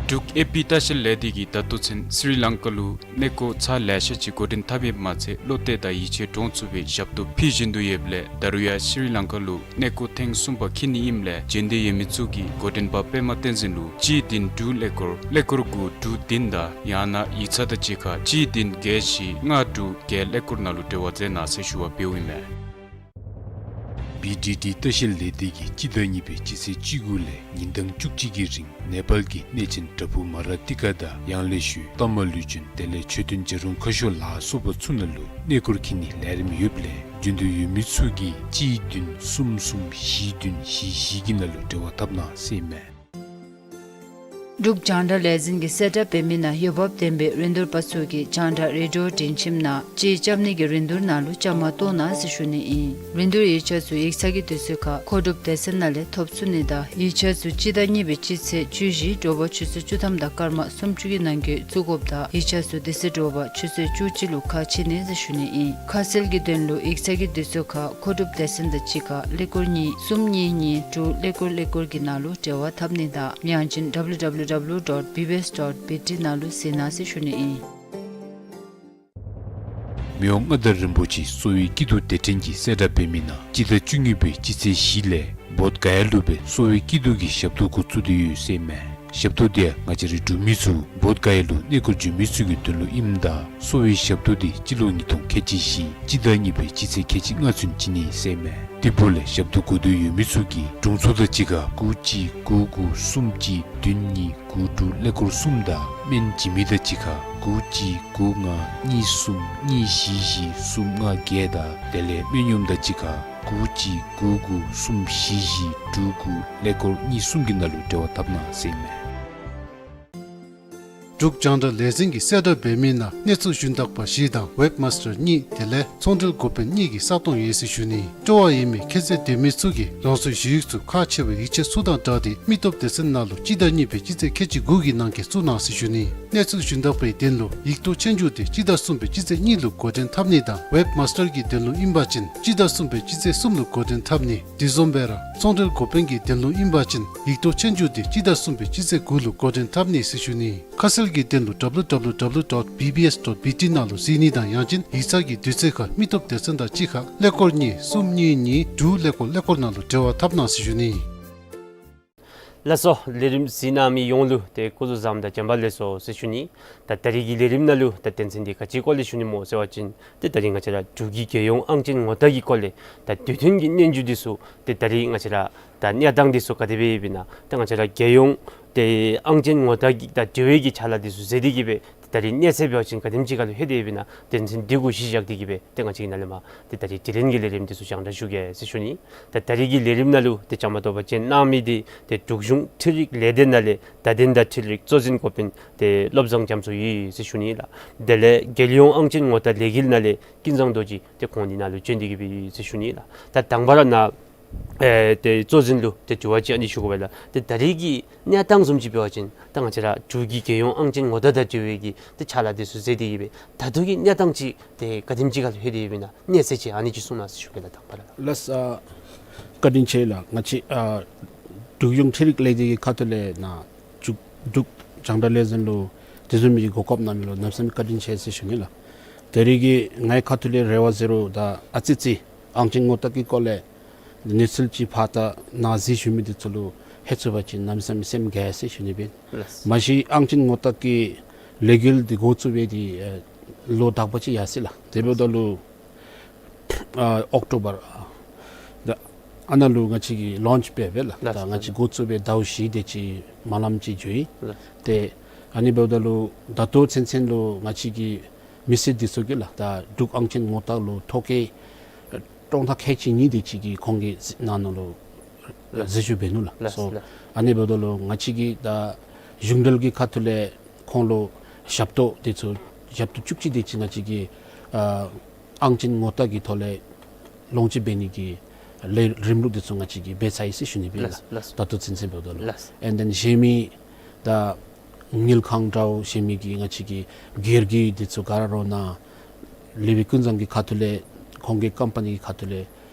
འབྲུག་ཨེ་པི་ལྟ་བཤལ་ལས་སྡེ་གིས་ད་ལྟོ་ཚུན་སི་རི་ལང་ཀ་ལུ་གནས་སྐོར་ཚར་ལེ་ཤ་ཅིག་འགོ་འདྲེན་འཐབ་ཡོདཔ་མ་ཚད་བློ་གཏད་དང་ཡིད་ཆེས་འདྲོངས་ཚུགས་པའི་ཞབས་ཏོག་ཕུལ་བཞིན་དུ་ཡོདཔ་ལས་ད་རུང་ཡང་སི་རི་ལང་ཀ་ལུ་གནས་སྐོར་ཐེངས་གསུམ་པ་འཁྱིད་ནི་ཨིནམ་ལས་བྱོན་འདོད་ཡོད་མི་ཚུ་གིས་འགོ་འདྲེན་པ་པདྨ་བསྟན་འཛིན་ལུ་གཅིག་བདུན་དྲུག་ཀླད་ཀོར་ཀླད་ཀོར་དགུ་དྲུག་བདུན་དང་ཡང་ན་ཡིག་ཚང་དང་གཅིག་ཁར་གཅིག་བདུན་བརྒྱད་བཞི་ལྔ་དྲུག་བརྒྱད་ཀླད་ཀོར་ནང་ལུ་འབྲེལ་བ་མཛད་གནང་ཟེར་ཞུ་བ་འབདཝ་ཨིན་མས། བི་ཌི་ཌི་ལྟ་བཤལ་ལས་སྡེ་གིས་སྤྱི་ཟླ་གཉིས་པའི་སྤྱི་ཚེས་བཅུ་དགུ་ལས་ཉིན་གྲངས་བཅུ་གཅིག་གི་རིང་ནེ་པཱལ་གྱི་གནས་ཆེན་པྲ་བྷུ་མ་ར་ཏི་ཀ་དང་ཡང་ལེ་ཤོད་ཏཱ་མ་ལུ་ཅུན་དེ་ལས་མཆོད་རྟེན་བྱ་རུང་ཁ་ཤོར་ལ་སོགས་པ་ཚུ་ནང་ལུ་གནས་སྐོར་འཁྱིད་ནིའི་ལས་རིམ་ཡོདཔ་ལས་བྱོན་འདོད་ཡོད་མི་ཚུ་གིས་གཅིག་བདུན་གསུམ་གསུམ་བཞི་བདུན་བཞི་བཞི་གི་ནང་ལུ་འབྲེལ་བ་འཐབ་གནང་ཟེར་ཨིན་མས། འབྲུག་རྒྱང་བསྒྲགས་ལས་འཛིན་གྱིས་གསལ་བསྒྲགས་འབད་མི་ནང་འོས་འབབ་ལྡན་པའི་རིན་བསྡུར་པ་ཚུ་གིས་རྒྱང་བསྒྲགས་རེ་ཌིའོ་སྒྲིང་ཁྱིམ་ནང་ཅིག་རྐྱབ་ནི་གི་རིན་བསྡུར་ནང་ལུ་བཅའ་མར་གཏོགས་གནང་ཟེར་ཞུ་ནི་ཨིན། རིན་བསྡུར་ཡིག་ཆ་ཚུ་ཡིག་ཚང་གི་དུས་ཚོད་ཁར་མཁོ་སྒྲུབ་སྡེ་ཚན་ནང་ལས་ཐོབ་ཚུགས་ནི་དང་ཡིག་ཆ་ཚུ་སྤྱི་ཟླ་གཉིས་པའི་སྤྱི་ཚེས་བཅུ་བཞི་དྲོ་པ་ཆུ་ཚོད་བཅུ་ཐམ་དང་སྐར་མ་སུམ་ཅུ་གི་ནང་འཁོད་བཙུགས་དགོཔ་དང་ཡིག་ཆ་ཚུ་དེ་ཚེ་དྲོ་པ་ཆུ་ཚོད་བཅུ་གཅིག་ལུ་ཁ་ཕྱེ་ནི་ཟེར་ཞུ་ནི་ཨིན། ཁ་གསལ་གྱི་དོན་ལུ་ཡིག་ཚང་གི་དུས་ཚོད་ཁར་མཁོ་སྒྲུབ་སྡེ་ཚན་དང་གཅིག་ཁར་ཀླད་ཀོར་གཉིས་གསུམ་གཉིས་གཉིས་དྲུག་ཀླད་ཀོར་ཀླད་ཀོར་གྱི་ནང་ལུ་འབྲེལ་བ་འཐབ་ནི་དང་ཡང་ཅིན་W W W dot B B S dot B T ནང་ལུ་གཟིགས་གནང་ཟེར་ཞུ་ནི་ཨིན། མི་དབང་མངའ་བདག་རིན་པོ་ཆེ་གསོ་བའི་སྐྱིད་སྡུག་སྡེ་ཕྲན་གྱིས་གསལ་བསྒྲགས་འབད་མི་ནང་སྤྱི་ཟླ་བཅུ་གཉིས་པའི་སྤྱི་ཚེས་བཞི་ལས་བོདྷ་ག་ཡ་ལུ་སྦེ་གསོ་བའི་སྐྱིད་སྡུག་གི་ཞབས་ཏོག་འགོ་བཙུགས་ཏེ་ཡོད་ཟེར་མས། ཞབས་ཏོག་དེ་ཡང་ང་བཅས་རའི་འབྲུག་མི་ཚུ་བོདྷ་ག་ཡ་ལུ་གནས་སྐོར་འགྱོ་མི་ཚུ་གི་དོན་ལུ་ཨིནམ་ད་གསོ་བའི་ཞབས་ཏོག་དེ་སྤྱི་ལོ་ཉིས་སྟོང་ཁལ་གཅིག་བཞི་སྤྱི་ཟླ་གཉིས་པའི་སྤྱི་ཚེས་ཁལ་གཅིག་ལྔ་ཚུན་བྱིན་ནི་ཟེར་མས། དེ་འབདཝ་ལས་ཞབས་ཏོག་དགོ་འདོད་ཡོད་མི་ཚུ་གིས་དྲུང་འཚོ་དང་གཅིག་ཁར་དགུ་གཅིག་དགུ་དགུ་གསུམ་གཅིག་བདུན་གཉིས་དགུ་དྲུག་ཀླད་ཀོར་གསུམ་དང་སྨན་བྱིན་མི་དང་གཅིག་ཁར་དགུ་གཅིག་དགུ་ལྔ་གཉིས་གསུམ་གཉིས་བཞི་བཞི་གསུམ་ལྔ་བརྒྱད་དང་དེ་ལས་སྨན་གཡོགམ་དང་གཅིག་ཁར་དགུ་གཅིག་དགུ་དགུ་གསུམ་བཞི་བཞི་དྲུག་དགུ་ཀླད་ཀོར་གཉིས་གསུམ་གྱི་ནང་ལུ་འབྲེལ་བ་འཐབ་གནང་ཟེར་མས། འབྲུག་རྒྱང་བསྒྲགས་ལས་འཛིན་གྱིས་གསལ་བསྒྲགས་འབད་མི་ནང་གནས་ཚུལ་ཞུན་དག་པ་བཞི་དང་ཝེབ་མཱས་ཊར་གཉིས་དེ་ལས་ཚོང་འབྲེལ་འགོ་དཔོན་གཉིས་ཀྱི་ས་སྟོང་ཡོད་ཟེར་ཞུ་ནི། སྤྲོ་བ་ཡོད་མི་ཁྱད་ཚད་ལྡན་མི་ཚུ་གིས་རང་སོའི་ཞུ་ཡིག་ཚུ་ཁག་ཆེ་བའི་ཡིག་ཆ་ཚུ་དང་སྦྲགས་ཏེ་མི་སྟོབས་སྡེ་ཚན་ནང་ལུ་སྤྱི་ཟླ་གཉིས་པའི་སྤྱི་ཚེས་ཁལ་གཅིག་དགུ་གི་ནང་འཁོད་བཙུགས་གནང་ཟེར་ཞུ་ནི། གནས་ཚུལ་ཞུན་དག་པའི་དོན་ལུ་ཡིག་ཐོག་ཆོས་རྒྱུགས་དེ་སྤྱི་ཟླ་གསུམ་པའི་སྤྱི་ཚེས་གཉིས་ལུ་འགོ་འདྲེན་འཐབ་ནི་དང་ཝེབ་མཱས་ཊར་གྱི་དོན་ལུ་ཨིན་པ་ཅིན་སྤྱི་ཟླ་གསུམ་པའི་སྤྱི་ཚེས་གསུམ་ལུ་འགོ་འདྲེན་འཐབ་ནི། དེ་བཟུམ་སྦེ་ར་ཚོང་འབྲེལ་འགོ་དཔོན་གྱི་དོན་ལུ་ཨིན་པ་ཅིན་ཡིག་ཐོག་ཆོས་རྒྱུགས་དེ་སྤྱི་ཟླ་གསུམ་པའི་སྤྱི་ཚེས་དགུ་ལུ་འགོ་འདྲེན་འཐབ་ནི་ཟེར་ཞུ་ནི། ཁ་གསལ་གྱི་དོན་ལུ་W W W dot B B S dot B T ནང་ལུ་གཟིགས་ནི་དང་ཡང་ཅིན་ཡིག་ཚང་གི་དུས་ཚོད་ཁར་མི་སྟོབས་སྡེ་ཚན་དང་གཅིག་ཁར་ཀླད་ཀོར་གཉིས་གསུམ་གཉིས་གཉིས་དྲུག་ཀླད་ཀོར་ཀླད་ཀོར་ནང་ལུ་འབྲེལ་བ་འཐབ་གནང་ཟེར་ཞུ་ནི། ལགས་སོ། ལས་རིམ་གཟིགས་གནང་མི་ཡོངས་ལུ་ཏེ་སྐུ་གཟུགས་བཟང་དང་བྱོན་པ་ལེགས་སོ་ཟེར་ཞུ་ནི། ད་ད་རིས་ཀྱི་ལས་རིམ་ནང་ལུ་ད་དོན་ཚན་འདི་ག་ཅིའི་སྐོར་ལས་ཞུ་ནི་སྨོ་ཟེར་བ་ཅིན་ཏེ་ད་རིས་ང་བཅས་ར་འབྲུག་གི་རྒྱལ་ཡོངས་ཨང་ཅན་ངོ་རྟགས་ཀྱི་སྐོར་ལས་ད་དུས་མཐུན་གྱི་སྙན་ཞུ་འདི་ཚུ་ཏེ་ད་རིས་ང་བཅས་ར་ད་གནས་སྟངས་འདི་ཚུ་ག་དེ་སྦེ་ཡོདཔ་ཨིན་ན། ད་ང་བཅས་ར་རྒྱལ་ཡོངས་ཏེ་ཨང་ཅན་ངོ་རྟགས་ཀྱི་ད་འབྲེལ་བའི་གི་ཕྱག་ལཱ་འདི་ཚུ་མཛད་དེ་གི་སྦེ་ད་རིས་གནས་ཚད་འབད་བ་ཅིན་ག་དེམ་ཅིག་ཁར་ལྷོད་དེ་ཡོདཔ་ཨིན་ན། དོན་ཚན་འདི་གུ་གཞི་བཞག་སྟེ་གི་སྦེ་ཏེ་ང་བཅས་ཀྱིས་ནཱ་ལས་མར་ཏེ་ད་རིས་དྲི་ལན་གྱི་ལས་རིམ་འདི་ཚུ་རྒྱང་བསྒྲགས་ཞུ་གེ་ཟེར་ཞུ་ནི། ད་ད་རིས་ཀྱི་ལས་རིམ་ནང་ལུ་ཏེ་བཅའ་མར་གཏོགས་པ་ཅིན་གནང་མི་འདི་ཏེ་འབྲུག་གཞུང་འཕྲུལ་རིག་ལས་སྡེ་ནང་ལས་བརྡ་དོན་དང་འཕྲུལ་རིག་གཙོ་འཛིན་འགོ་དཔོན་ཏེ་བློ་བཟང་རྒྱ་མཚོ་ཡོད་ཟེར་ཞུ་ནི་ལགས། དེ་ལས་རྒྱལ་ཡོངས་ཨང་ཅན་ངོ་རྟགས་ལས་འགུལ་ནང་ལས་ཀུན་བཟང་རྡོ་རྗེ་ཏེ་ཁོང་འདི་ནཱ་ལུ་བྱོན་ཏེ་གི་སྦེ་ཡོད་ཟེར་ཞུ་ནི་ལགས། ད་དང་པ་ར་ནཱ་ཨེ་ཏེ་གཙོ་འཛིན་ལུ་ཏེ་དྲི་བ་ཅིག་ཨ་ནི་ཞུ་དགོ་པས་ལགས། ཏེ་ད་རིས་ཀྱི་གནས་སྟངས་བཟུམ་ཅིག་འབད་བ་ཅིན་ད་ང་བཅས་ར་འབྲུག་གི་རྒྱལ་ཡོངས་ཨང་ཅན་ངོ་རྟགས་དང་འབྲེལ་བའི་གི་ཏེ་ཕྱག་ལཱ་འདི་ཚུ་མཛད་དེ་གི་སྦེ་ད་ལྟོ་གི་གནས་སྟངས་ཅིག་ཏེ་ག་དེམ་ཅིག་ཁར་ལྷོད་དེ་ཡོདཔ་ཨིན་ན་གནས་ཚད་ཅིག་ཨ་ནི་ཅིག་གསུང་གནང་ཟེར་ཞུ་གེ་ལགས། དང་པ་ར་ལགས། ལགས་སོ། བཀའ་དྲིན་ཆེ་ལགས། ང་བཅས་ཨ་འབྲུག་གཞུང་འཕྲུལ་རིག་ལས་སྡེ་གི་ཁ་ཐུག་ལས་ནཱ་འབྲུག་འབྲུག་རྒྱང་བསྒྲགས་ལས་འཛིན་ལུ་དེ་བཟུམ་མའི་གོ་སྐབས་གནང་མི་ལུ་གནམ་མེད་ས་མེད་བཀའ་དྲིན་ཆེ་ཟེར་ཞུ་ནི་ལགས། ད་རིས་ཀྱི་ངེའི་ཁ་ཐུག་ལས་རེ་བ་ཟེར་རུང་ད་ཨ་ཙི་ཙི་ཨང་ཅན་ངོ་རྟགས་ཀྱི་སྐོར་ལས་གནས་ཚུལ་ཅིག་ཕར་ད་ནཱ་གཟིགས་བཞུགས་མི་འདི་ཚུ་ལུ་ལྷོད་ཚུགས་པ་ཅིན་གནམ་མེད་ས་མེད་སེམས་དགའ་ཡི་ཟེར་ཞུ་ནི་སྦེ་ཨིན། ལགས། མ་གཞི་ཨང་ཅན་ངོ་རྟགས་ཀྱི་ལས་འགུལ་འདི་འགོ་བཙུགས་སྦེ་འདི་ཨེ་ལོ་དག་པ་ཅིག་ཡར་སོ་ཡི་ལགས། དེ་འབདཝ་ད་ལུ་ཨ་ཨོག་ཊོ་བར་ཨ་ད་ཨ་ནཱ་ལུ་ང་བཅས་ཀྱིས་ལོནཆ་འབད་འབདཝ་ལས་ལགས། ད་ང་བཅས་འགོ་བཙུགས་སྦེ་ཟླཝ་བཞི་དེ་ཅིག་མ་ལངམ་ཅིག་འགྱོ་ཡི། ལགས། ཏེ་ཨ་ནི་འབདཝ་ད་ལུ་ད་ལྟོ་ཚུན་ཚོད་ལུ་ང་བཅས་ཀྱི་མི་སེར་འདི་ཚུ་གིས་ལགས་ད་འབྲུག་ཨང་ཅན་ངོ་རྟགས་ལུ་ཐོ་བཀོད་ཨེ་སྟོང་ཕྲག་ཁལ་གཅིག་གཉིས་དེ་ཅིག་གིས་ཁོང་གིས་ནང་ན་ལུ་ལགས། གཟིགས་ཞིབ་འབད་ནུག་ལགས། ལགས། སོ་ལགས། ཨ་ནི་འབདཝ་ད་ལུ་ང་བཅས་ཀྱིས་ད་གཞུང་འབྲེལ་གྱི་ཁ་ཐུག་ལས་ཁོང་ལུ་ཞབས་ཏོག་དེ་ཚུ་ཞབས་ཏོག་བཅུ་གཅིག་དེ་ཅིག་ང་བཅས་ཀྱིས་ཨ་ཨང་ཅན་ངོ་རྟགས་ཀྱི་ཐོག་ལས་ལོངས་སྤྱོད་འབད་ནི་གི་ལས་རིམ་ལུགས་དེ་ཚུ་ང་བཅས་ཀྱིས་འབད་ཚར་ཡི་ཟེར་ཞུ་ནི་སྦེ་ལགས། ལགས། ད་ལྟོ་ཚུན་ཚོད་འབདཝ་ད་ལུ། ལགས། ཨེན་དེན་གཞན་མི་ད་དངུལ་ཁང་འདྲཝ་གཞན་མི་གི་ང་བཅས་ཀྱི་སྒེར་གྱི་འདི་ཚུ་ག་ར་ར་ནཱ་ལེགས་པའི་ཀུན་བཟང་གི་ཁ་ཐུག་ལས་ཁོང་གི་ཀམ་པ་ནི་གི་ཁ་ཐུག་ལས་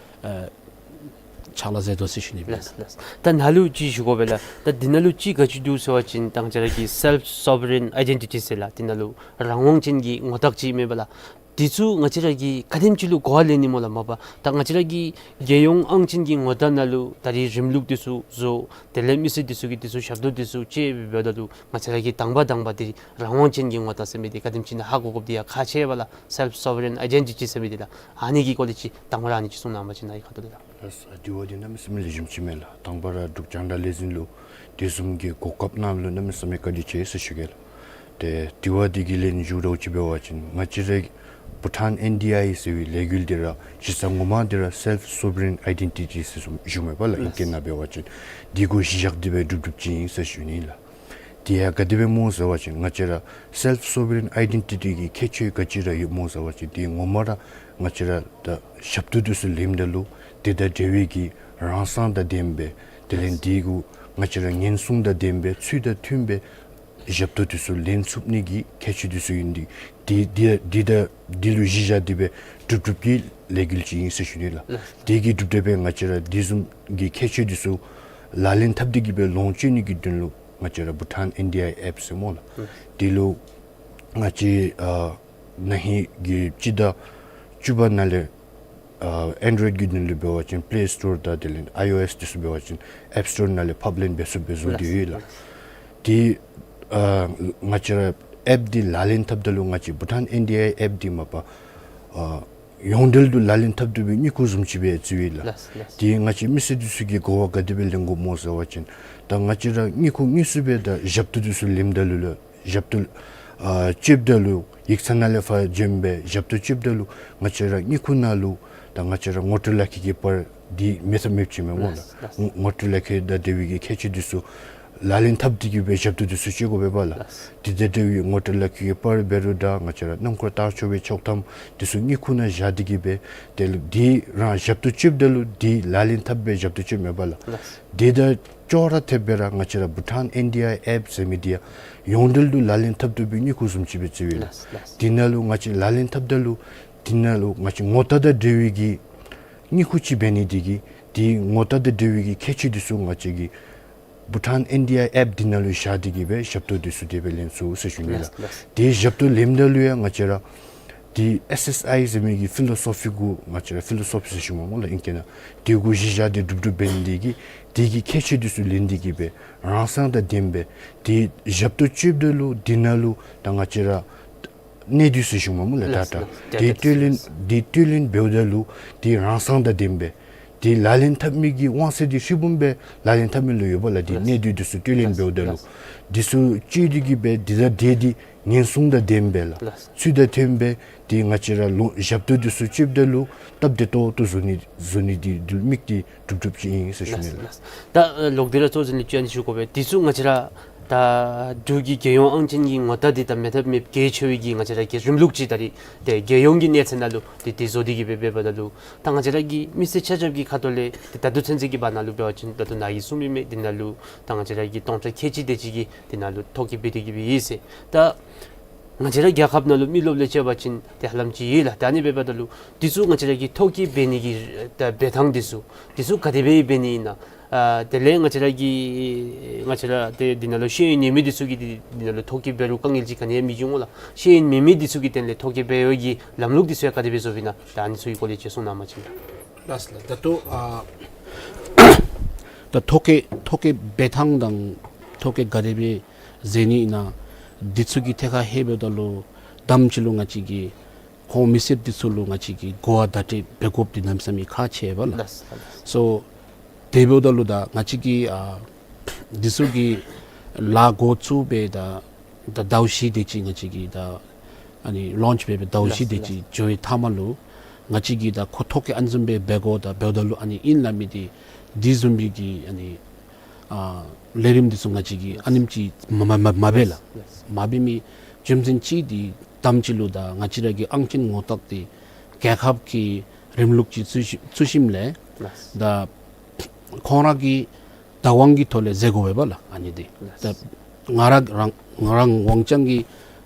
ཨ་ཕྱག་ལཱ་མཛད་དོ་ཟེར་ཞུ་ནི་སྦེ། ལགས་ལགས། ད་ནཱ་ལུ་ཅིག་ཞུ་དགོ་པས་ལགས། ད་འདི་ནང་ལུ་ཅིག་ག་ཅི་འདུག་ཟེར་བ་ཅིན་ད་ང་བཅས་ར་གི་self sovereign identity ཟེར་ལགས། འདི་ནང་ལུ་རང་དབང་ཅན་གྱི་ངོ་རྟགས་ཅིག་མེན་པ་ལགས། འདི་ཚུ་ང་བཅས་ར་གིས་ག་དེམ་ཅིག་ལུ་གོ་བ་ལེན་ནི་སྨོ་ལགས། མ་པ་ད་ང་བཅས་ར་གི་རྒྱལ་ཡོངས་དབང་ཆེན་གྱི་ངོ་རྟགས་ནང་ལུ་ད་རིས་རིམ་ལུགས་འདི་ཚུ་བཟོ། དེ་ལས་མི་སེར་འདི་ཚུ་གིས་འདི་ཚུ་ཞབས་ཏོག་འདི་ཚུ་སྤྱོད་འབདཝ་ད་ལུ་ང་བཅས་ར་གིས་དང་པ་དང་པ་འདི་རང་དབང་ཅན་གྱི་ངོ་རྟགས་ཟེར་མི་འདི་ག་དེམ་ཅིག་ཨིན་ན་ཧ་གོ་དགོཔ་འདི་ཡང་ཁག་ཆེ་བས་ལགས། self sovereign identity ཟེར་མི་འདི་ལགས། ཨ་ནི་གི་སྐོར་ལས་ཅིག་དང་པ་ར་ཨ་ནི་ཅིག་གསུང་གནང་པ་ཅིན་ནཱ་གི་ཁ་ཐུག་ལས་ལགས། ལགས། དྲི་བ་འདི་གནམ་མེད་ས་མེད་ལེགས་ཤོམ་ཅིག་མས་ལགས། དང་པ་ར་འབྲུག་རྒྱང་བསྒྲགས་ལས་འཛིན་ལུ་དེ་བཟུམ་གྱི་གོ་སྐབས་གནང་མི་ལུ་གནམ་མེད་ས་མེད་བཀའ་དྲིན་ཆེ་ཟེར་ཞུ་གེ་ལགས། ཏེ་དྲི་བ་འདི་གི་ལན་ཞུ་རོགས་ཅིག་འབད་བ་ཅིན་ང་བཅས་ར་བྷུ་ཊཱན་ཨེན་ཌི་ཨའི་ཟེར་བའི་ལས་འགུལ་འདི་ར་གཞི་རྩ་ངོ་མ་འདི་ར་self sovereign identity ཟེར་བཟུམ་ཞུཝ་མས་པ་ལགས། ལགས། ཨིང་སྐད་ནང་འབད་བ་ཅིན་འདི་གུ་གཞི་བཞག་སྟེ་སྦེ་སྒྲུབ་སྒྲུབ་ཅིག་ཨིན་ཟེར་ཞུ་ནི་ལགས། དེ་ཡང་ག་དེ་སྦེ་སྨོ་ཟེར་བ་ཅིན་ང་བཅས་ར་སེལཕ་སོ་བ་རིན་ཨའི་ཌེན་ཊི་ཊི་གི་ཁྱད་ཆོས་ག་ཅི་ར་ཡོདཔ་སྨོ་ཟེར་བ་ཅིན་དེ་ངོ་མ་ར་ང་བཅས་ར་ད་ཞབས་ཏོག་འདི་ཚུ་ལེནམ་ད་ལུ་དེ་དང་འབྲེལ་བའི་གི་རང་སང་དང་ལྡནམ་སྦེ་དེ་ལས་དེ་གུ་ང་བཅས་ར་ཉེན་སྲུང་དང་ལྡནམ་སྦེ་ཚུལ་དང་མཐུནམ་སྦེ་ཞབས་ཏོག་འདི་ཚུ་ལེན་ཚུགས་ནི་གི་ཁྱད་ཆོས་འདི་ཚུ་ཨིན། དེ་དེ་དེ་དང་འདི་ལུ་གཞི་བཞག་སྟེ་སྦེ་གྲུབ་གྲུབ་ཀྱི་ལས་འགུལ་ཅིག་ཨིན་ཟེར་ཞུ་ནི་ལགས། དེ་གི་གྲུབ་འབྲས་སྦེ་ང་བཅས་ར་དེ་བཟུམ་གྱི་ཁྱད་ཆོས་འདི་ཚུ་ལག་ལེན་འཐབ་སྟེ་གི་སྦེ་ལོངས་སྤྱོད་ནི་གི་དོན་ལུ་ང་བཅས་ར་བྷུ་ཊཱན་ཨེན་ཌི་ཨའི་ཨེཔ་ཟེར་སྨོ་ལགས། དེ་ལུ་ང་བཅས་ཨ་ན་ཧིང་གི་སྤྱི་ཟླ་བཅུ་པ་ནང་ལས་ཨ་ཨེན་ཌོ་རོའིཌ་གི་དོན་ལུ་འབད་བ་ཅིན་པི་ལེ་སི་ཊོར་དང་དེ་ལས་ཨའི་ཨོ་ཨེསི་འདི་ཚུ་འབད་བ་ཅིན་ཨེཔ་སི་ཊོར་ནང་ལས་ཕབ་ལེན་འབད་ཚུགསཔ་སྦེ་བཟོ་སྟེ་ཡོད་ལགས། དེ་ཨ་ང་བཅས་ར་ཨེཔ་འདི་ལག་ལེན་འཐབ་ད་ལུ་ང་བཅས་བྷུ་ཊཱན་ཨེན་ཌི་ཨའི་ཨེཔ་འདི་མ་པ་ཨ་ཡོངས་འབྲེལ་དུ་ལག་ལེན་འཐབ་བཏུབ་པའི་དངུལ་ཁུག་བཟུམ་ཅིག་སྦེ་བརྩིཝ་ཨིན་ལགས། དེ་ང་བཅས་མི་སེར་འདི་ཚུ་གིས་གོ་བ་ག་དེ་སྦེ་ལེན་དགོཔ་སྨོ་ཟེར་བ་ཅིན་ད་ང་བཅས་ར་དངུལ་ཁུག་དངོས་སུ་སྦེ་ད་ཞབས་ཏོག་འདི་ཚུ་ལེནམ་ད་ལུ་ལགས། ཞབས་ཏོག་ཨ་སྤྱོདཔ་ད་ལུ་ཡིག་ཚང་ནང་ལས་ཕར་བྱོན་སྦེ་ཞབས་ཏོག་སྤྱོདཔ་ད་ལུ་ང་བཅས་ར་དངུལ་ཁུག་ནང་ལུ་ད་ང་བཅས་ར་ངོ་སྤྲོད་ལག་ཁྱེར་གྱི་པར་འདི་མེད་ཐབས་མེདཔ་ཅིག་མས་སྨོ་ལགས། ལགས། ངོ་ངོ་སྤྲོད་ལག་ཁྱེར་དང་འབྲེལ་བའི་གི་ཁྱད་ཆོས་འདི་ཚུ་ལག་ལེན་འཐབ་སྟེ་གི་སྦེ་ཞབས་ཏོག་འདི་ཚུ་སྤྱོད་དགོ་པས་པ་ལགས། ལགས། དེ་དང་འབྲེལ་བའི་ངོ་སྤྲོད་ལག་ཁྱེར་གྱི་པར་འབད་རུང་འདྲ་ང་བཅས་ར་སྣུམ་འཁོར་བཏང་ཆོག་པའི་ཆོག་ཐམ་འདི་ཚུ་དངུལ་ཁུག་ནང་བཞག་སྟེ་གི་སྦེ་དེ་ལུ་དེ་རང་ཞབས་ཏོག་སྤྱོདཔ་ད་ལུ་དེ་ལག་ལེན་འཐབ་སྦེ་ཞབས་ཏོག་སྤྱོདཔ་མས་པ་ལགས། ལགས། དེ་དང་ཅོག་ར་འཐདཔ་སྦེ་ར་ང་བཅས་ར་བྷུ་ཊཱན་ཨེན་ཌི་ཨའི་ཨེཔ་ཟེར་མི་འདི་ཡང་ཡོངས་འབྲེལ་དུ་ལག་ལེན་འཐབ་བཏུབ་པའི་དངུལ་ཁུག་བཟུམ་ཅིག་སྦེ་བརྩིཝ་ཨིན་ལགས། ལགས། དེ་ནང་ལུ་ང་བཅས་ལག་ལེན་འཐབ་ད་ལུ་དེ་ནང་ལུ་ང་བཅས་ངོ་རྟགས་དང་འབྲེལ་བའི་གི་དངུལ་ཁུག་ཅིག་འབད་ནི་དེ་གིས་དེ་ངོ་རྟགས་དང་འབྲེལ་བའི་གི་ཁྱད་ཆོས་འདི་ཚུ་ང་བཅས་ཀྱིས་བྷུ་ཊཱན་ཨེན་ཌི་ཨའི་ཨེཔ་འདི་ནང་ལུ་བཞག་སྟེ་གི་སྦེ་ཞབས་ཏོག་འདི་ཚུ་དེ་སྦེ་ལེན་ཚུགས་ཟེར་ཞུ་ནི་ལགས། ལགས། ལགས། དེ་ཞབས་ཏོག་ལེནམ་ད་ལུ་ཡང་ང་བཅས་ར་དེ་ཨེསི་ཨེསི་ཨའི་ཟེར་མི་གི་ཕི་ལོ་སོ་ཕི་གུ་ང་བཅས་ར་ཕི་ལོ་སོ་ཕི་ཟེར་ཞུཝ་སྨོ་ལགས་ཨིང་སྐད་ནང་། དེ་གུ་གཞི་བཞག་སྟེ་གྲུབ་གྲུབ་འབད་ནི་དེ་གིས་དེ་གི་ཁྱད་ཆོས་འདི་ཚུ་ལེན་ཏེ་གི་སྦེ་རང་སང་དང་ལྡནམ་སྦེ་དེ་ཞབས་ཏོག་སྤྱོདཔ་ད་ལུ་དེ་ནང་ལུ་ད་ང་བཅས་ར་གནད་སྡུས་ཟེར་ཞུཝ་སྨོ་ལགས། ལགས། ཌེ་ཊ། ལགས། དེ་ཌེ་ཊ་སྤྲོད་ལེན་ཟེར། དེ་སྤྲོད་ལེན་འབདཝ་ད་ལུ་དེ་རང་སང་དང་ལྡནམ་སྦེ་དེ་ལག་ལེན་འཐབ་མི་གི་དབང་ཚད་འདི་ཧྲིལ་བུམ་སྦེ་ལག་ལེན་འཐབ་མི་ལུ་ཡོད་པ་ལགས། དེ་ལགས། གནད་སྡུས་འདི་ཚུ་སྤྲོད་ལེན་ལགས། འབདཝ་ད་ལུ། ལགས། འདི་ཚུ་སྤྱོད་དེ་གི་སྦེ་དེ་དང་འབྲེལ་ཏེ་ཉེན་སྲུང་དང་ལྡནམ་སྦེ་ལགས། ལགས། ཚུལ་དང་མཐུནམ་སྦེ་དེ་ང་བཅས་ར་ལོ་ཞབས་ཏོག་འདི་ཚུ་སྤྱོདཔ་ད་ལུ་སྟབས་བདེ་ཏོག་ཏོ་བཟོ་ནི་བཟོ་ནི་འདི་དམིགས་ཏེ་གྲུབ་གྲུབ་ཅིག་ཨིན་ཟེར་ཞུ་ནི་ལགས། ལགས། ད་ལོག་སྟེ་ར་གཙོ་འཛིན་ལུ་ཅིག་ཨ་ནི་ཞུ་དགོ་པས། འདི་ཚུ་ང་བཅས་ར་ད་འབྲུག་གི་རྒྱལ་ཡོངས་ཨང་ཅན་གྱི་ངོ་རྟགས་འདི་ད་མེད་ཐབས་མེདཔ་གལ་ཆེ་བའི་གི་ང་བཅས་ར་གི་རིམ་ལུགས་ཅིག་ད་རེས་ཏེ་རྒྱལ་ཡོངས་ཀྱི་གནས་ཚད་ནང་ལུ་ཏེ་དེ་བཟོ་སྟེ་གི་སྦེ་འབདཝ་ད་ལུ་ད་ང་བཅས་ར་གི་མི་སེར་ཆ་ཁྱབ་ཀྱི་ཁ་ཐུག་ལས་ཏེ་ད་ལྟོ་ཚུན་ཚོད་ཀྱི་བར་ན་ལུ་འབད་བ་ཅིན་ད་ལྟོ་ནཱ་གིས་གསུངས་མི་མས། འདི་ནང་ལུ་ད་ང་བཅས་ར་གི་སྟོང་ཕྲག་ཁལ་གཅིག་དེ་ཅིག་གིས་འདི་ནང་ལུ་ཐོ་བཀོད་འབད་དེ་གི་སྦེ་ཡོད་ཟེར། ད་ང་བཅས་ར་རྒྱལ་ཁབ་ནང་ལུ་མི་རློབས་ལས་བཅད་པ་ཅིན་ཏེ་ཧ་ལམ་ཅིག་ཡོད་ལགས། ད་ཨ་ནི་འབདཝ་ད་ལུ་འདི་ཚུ་ང་བཅས་ར་གི་ཐོ་བཀོད་འབད་ནི་གི་ད་འབད་ཐངས་འདི་ཚུ་འདི་ཚུ་ག་དེ་སྦེ་འབད་ནི་ཨིན་ན། ཨ་དེ་ལས་ང་བཅས་ར་གི་ང་བཅས་ར་ཏེ་འདི་ནང་ལུ་ཤེས་ཡོན་ཡོད་མི་འདི་ཚུ་གིས་འདི་འདི་ནང་ལུ་ཐོ་བཀོད་འབད་རུང་དཀའ་ངལ་ཅིག་ག་ནི་ཡང་མི་འབྱུང་ངོ་ལགས། ཤེས་ཡོན་མེད་མི་འདི་ཚུ་གི་དོན་ལས་ཐོ་བཀོད་འབད་བའི་གི་ལམ་ལུགས་འདི་ཚུ་ཡང་ག་དེ་སྦེ་བཟོཝ་ཨིན་ན། ད་ཨ་ནི་ཚུ་གི་སྐོར་ལས་ཅིག་གསུང་གནང་བ་ཅིན། ལགས་ལགས། ད་ལྟོ་ཨ་ད་ཐོ་བཀོད་ཐོ་བཀོད་འབད་ཐངས་དང་ཐོ་བཀོད་ག་དེ་སྦེ་མཛད་ནི་ཨིན་ན་འདི་ཚུ་གི་ཐད་ཁར་ཧེ་འབདཝ་ད་ལུ་དང་པ་ཅིག་ལུ་ང་བཅས་ཀྱིས་ཁོང་མི་སེར་འདི་ཚུ་ལུ་ང་བཅས་ཀྱིས་གོ་བ་བརྡ་སྤྲོད་འབད་དགོཔ་འདི་གནམ་མེད་ས་མེད་ཁག་ཆེ་བས་ལགས། ལགས། སོ་དེ་འབདཝ་ད་ལུ་ད་ང་བཅས་ཀྱིས་ཨ་འདི་ཚུ་གི་ལཱ་འགོ་བཙུགས་སྦེ་ད་ད་ཟླཝ་བཞི་དེ་ཅིག་ང་བཅས་ཀྱིས་ད་ཨ་ནི་ལོནཆ་འབད་སྦེ་ཟླཝ་བཞི་དེ་ཅིག་འགྱོ་བའི་མཐའ་མ་ལུ་ང་བཅས་ཀྱིས་ད་ཁོ་ཐོ་བཀོད་ཨ་ནི་བཟུམ་སྦེ་འབད་དགོ་ད་འབདཝ་ད་ལུ་ཨ་ནི་ཨིན་སླབ་མི་འདི་འདི་བཟུམ་མའི་གི་ཨ་ནི་ཨ་ལས་རིམ་འདི་ཚུ་ང་བཅས་ཀྱིས་ཨ་ནེམ་ཅིག་མ་མ་མ་མ་འབད་ལགས། མ་འབད་མི་རྒྱུ་མཚན་ཅིག་འདི་དང་པ་ཅིག་ལུ་ད་ང་བཅས་ར་གི་ཨང་ཅན་ངོ་རྟགས་འདི་རྒྱལ་ཁབ་ཀྱི་རིམ་ལུགས་ཅིག་བཙུགས་ཞིནམ་ལས་ད་ཁོང་ར་གི་བདག་དབང་གི་ཐོག་ལས་མཛད་དགོ་པས་ལགས། ཨ་ནི་འདི་ད་ང་ར་རང་ང་ར་དབང་རྐྱང་གི་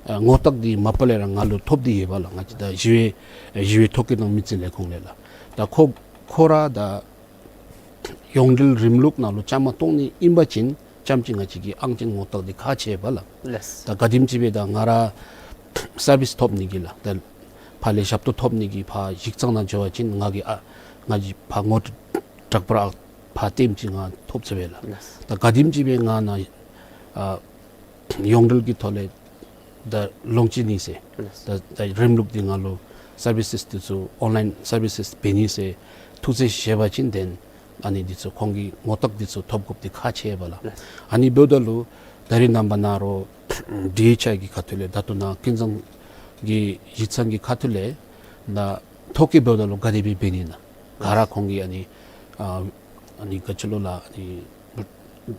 ཨ་ངོ་རྟགས་འདི་མ་པ་ལས་ར་ང་ལུ་ཐོབ་སྟེ་ཡོད་པས་ལགས། ང་བཅས་ད་ཞི་བའི་ཞི་བའི་ཐོ་བཀོད་དང་མི་རྩིས་ལས་ཁུངས་ལས་ལགས། ད་ཁོ་ཁོ་ར་ད་ཡོངས་འབྲེལ་རིམ་ལུགས་ནང་ལུ་བཅའ་མར་གཏོགས་ནི་ཨིན་པ་ཅིན་ཙམ་ཅིག་ང་བཅས་ཀྱི་ཨང་ཅན་ངོ་རྟགས་འདི་ཁག་ཆེ་བས་ལགས། ལགས། ད་ག་དེམ་ཅིག་སྦེ་ད་ང་ར་སར་བིསི་ཐོབ་ནི་གི་ལགས། ད་ཕར་ལས་ཞབས་ཏོག་ཐོབ་ནི་གི་ཕར་ཡིག་ཚང་ནང་འགྱོ་བ་ཅིན་ང་གིས་ཨ་ང་གིས་ཕར་ངོ་དྲག་པར་ཨ་ཕར་སྟོནམ་ཅིག་ང་ཐོབ་ཚུགས་པས་ལགས། ལགས། ད་ག་དེམ་ཅིག་སྦེ་ང་ནཱ་ཨ་ཡོངས་འབྲེལ་གྱི་ཐོག་ལས་ད་ལོངས་སྤྱོད་ནི་ཟེར། ལགས། ད་ད་རིམ་ལུགས་འདི་ང་ལུ་སར་བི་སེས་འདི་ཚུ་ཨོན་ལའིན་སར་བི་སེས་འབད་ནི་ཟེར་ཐུགས་བརྩེ་བཞེས་པ་ཅིན་དེ་ཨ་ནི་འདི་ཚུ་ཁོང་གི་ངོ་རྟགས་འདི་ཚུ་ཐོབ་དགོཔ་འདི་ཁག་ཆེ་བས་ལགས། ལགས། ཨ་ནི་འབདཝ་ད་ལུ་ད་རེས་ནངས་པ་ནཱ་རོགས་ཌི་ཨེཆ་ཨའི་གི་ཁ་ཐུག་ལས་ད་ལྟོ་ནཱ་ཀུན་བཟང་གི་གཞི་ཚང་གི་ཁ་ཐུག་ལས་ད་ཐོ་བཀོད་འབདཝ་ད་ལུ་ག་དེ་སྦེ་འབད་ནི་ཨིན་ན་ག་ར་ཁོང་གིས་ཨ་ནི་ཨ་ཨ་ནི་ག་ཅི་ལོ་ལགས་ཨ་ནི་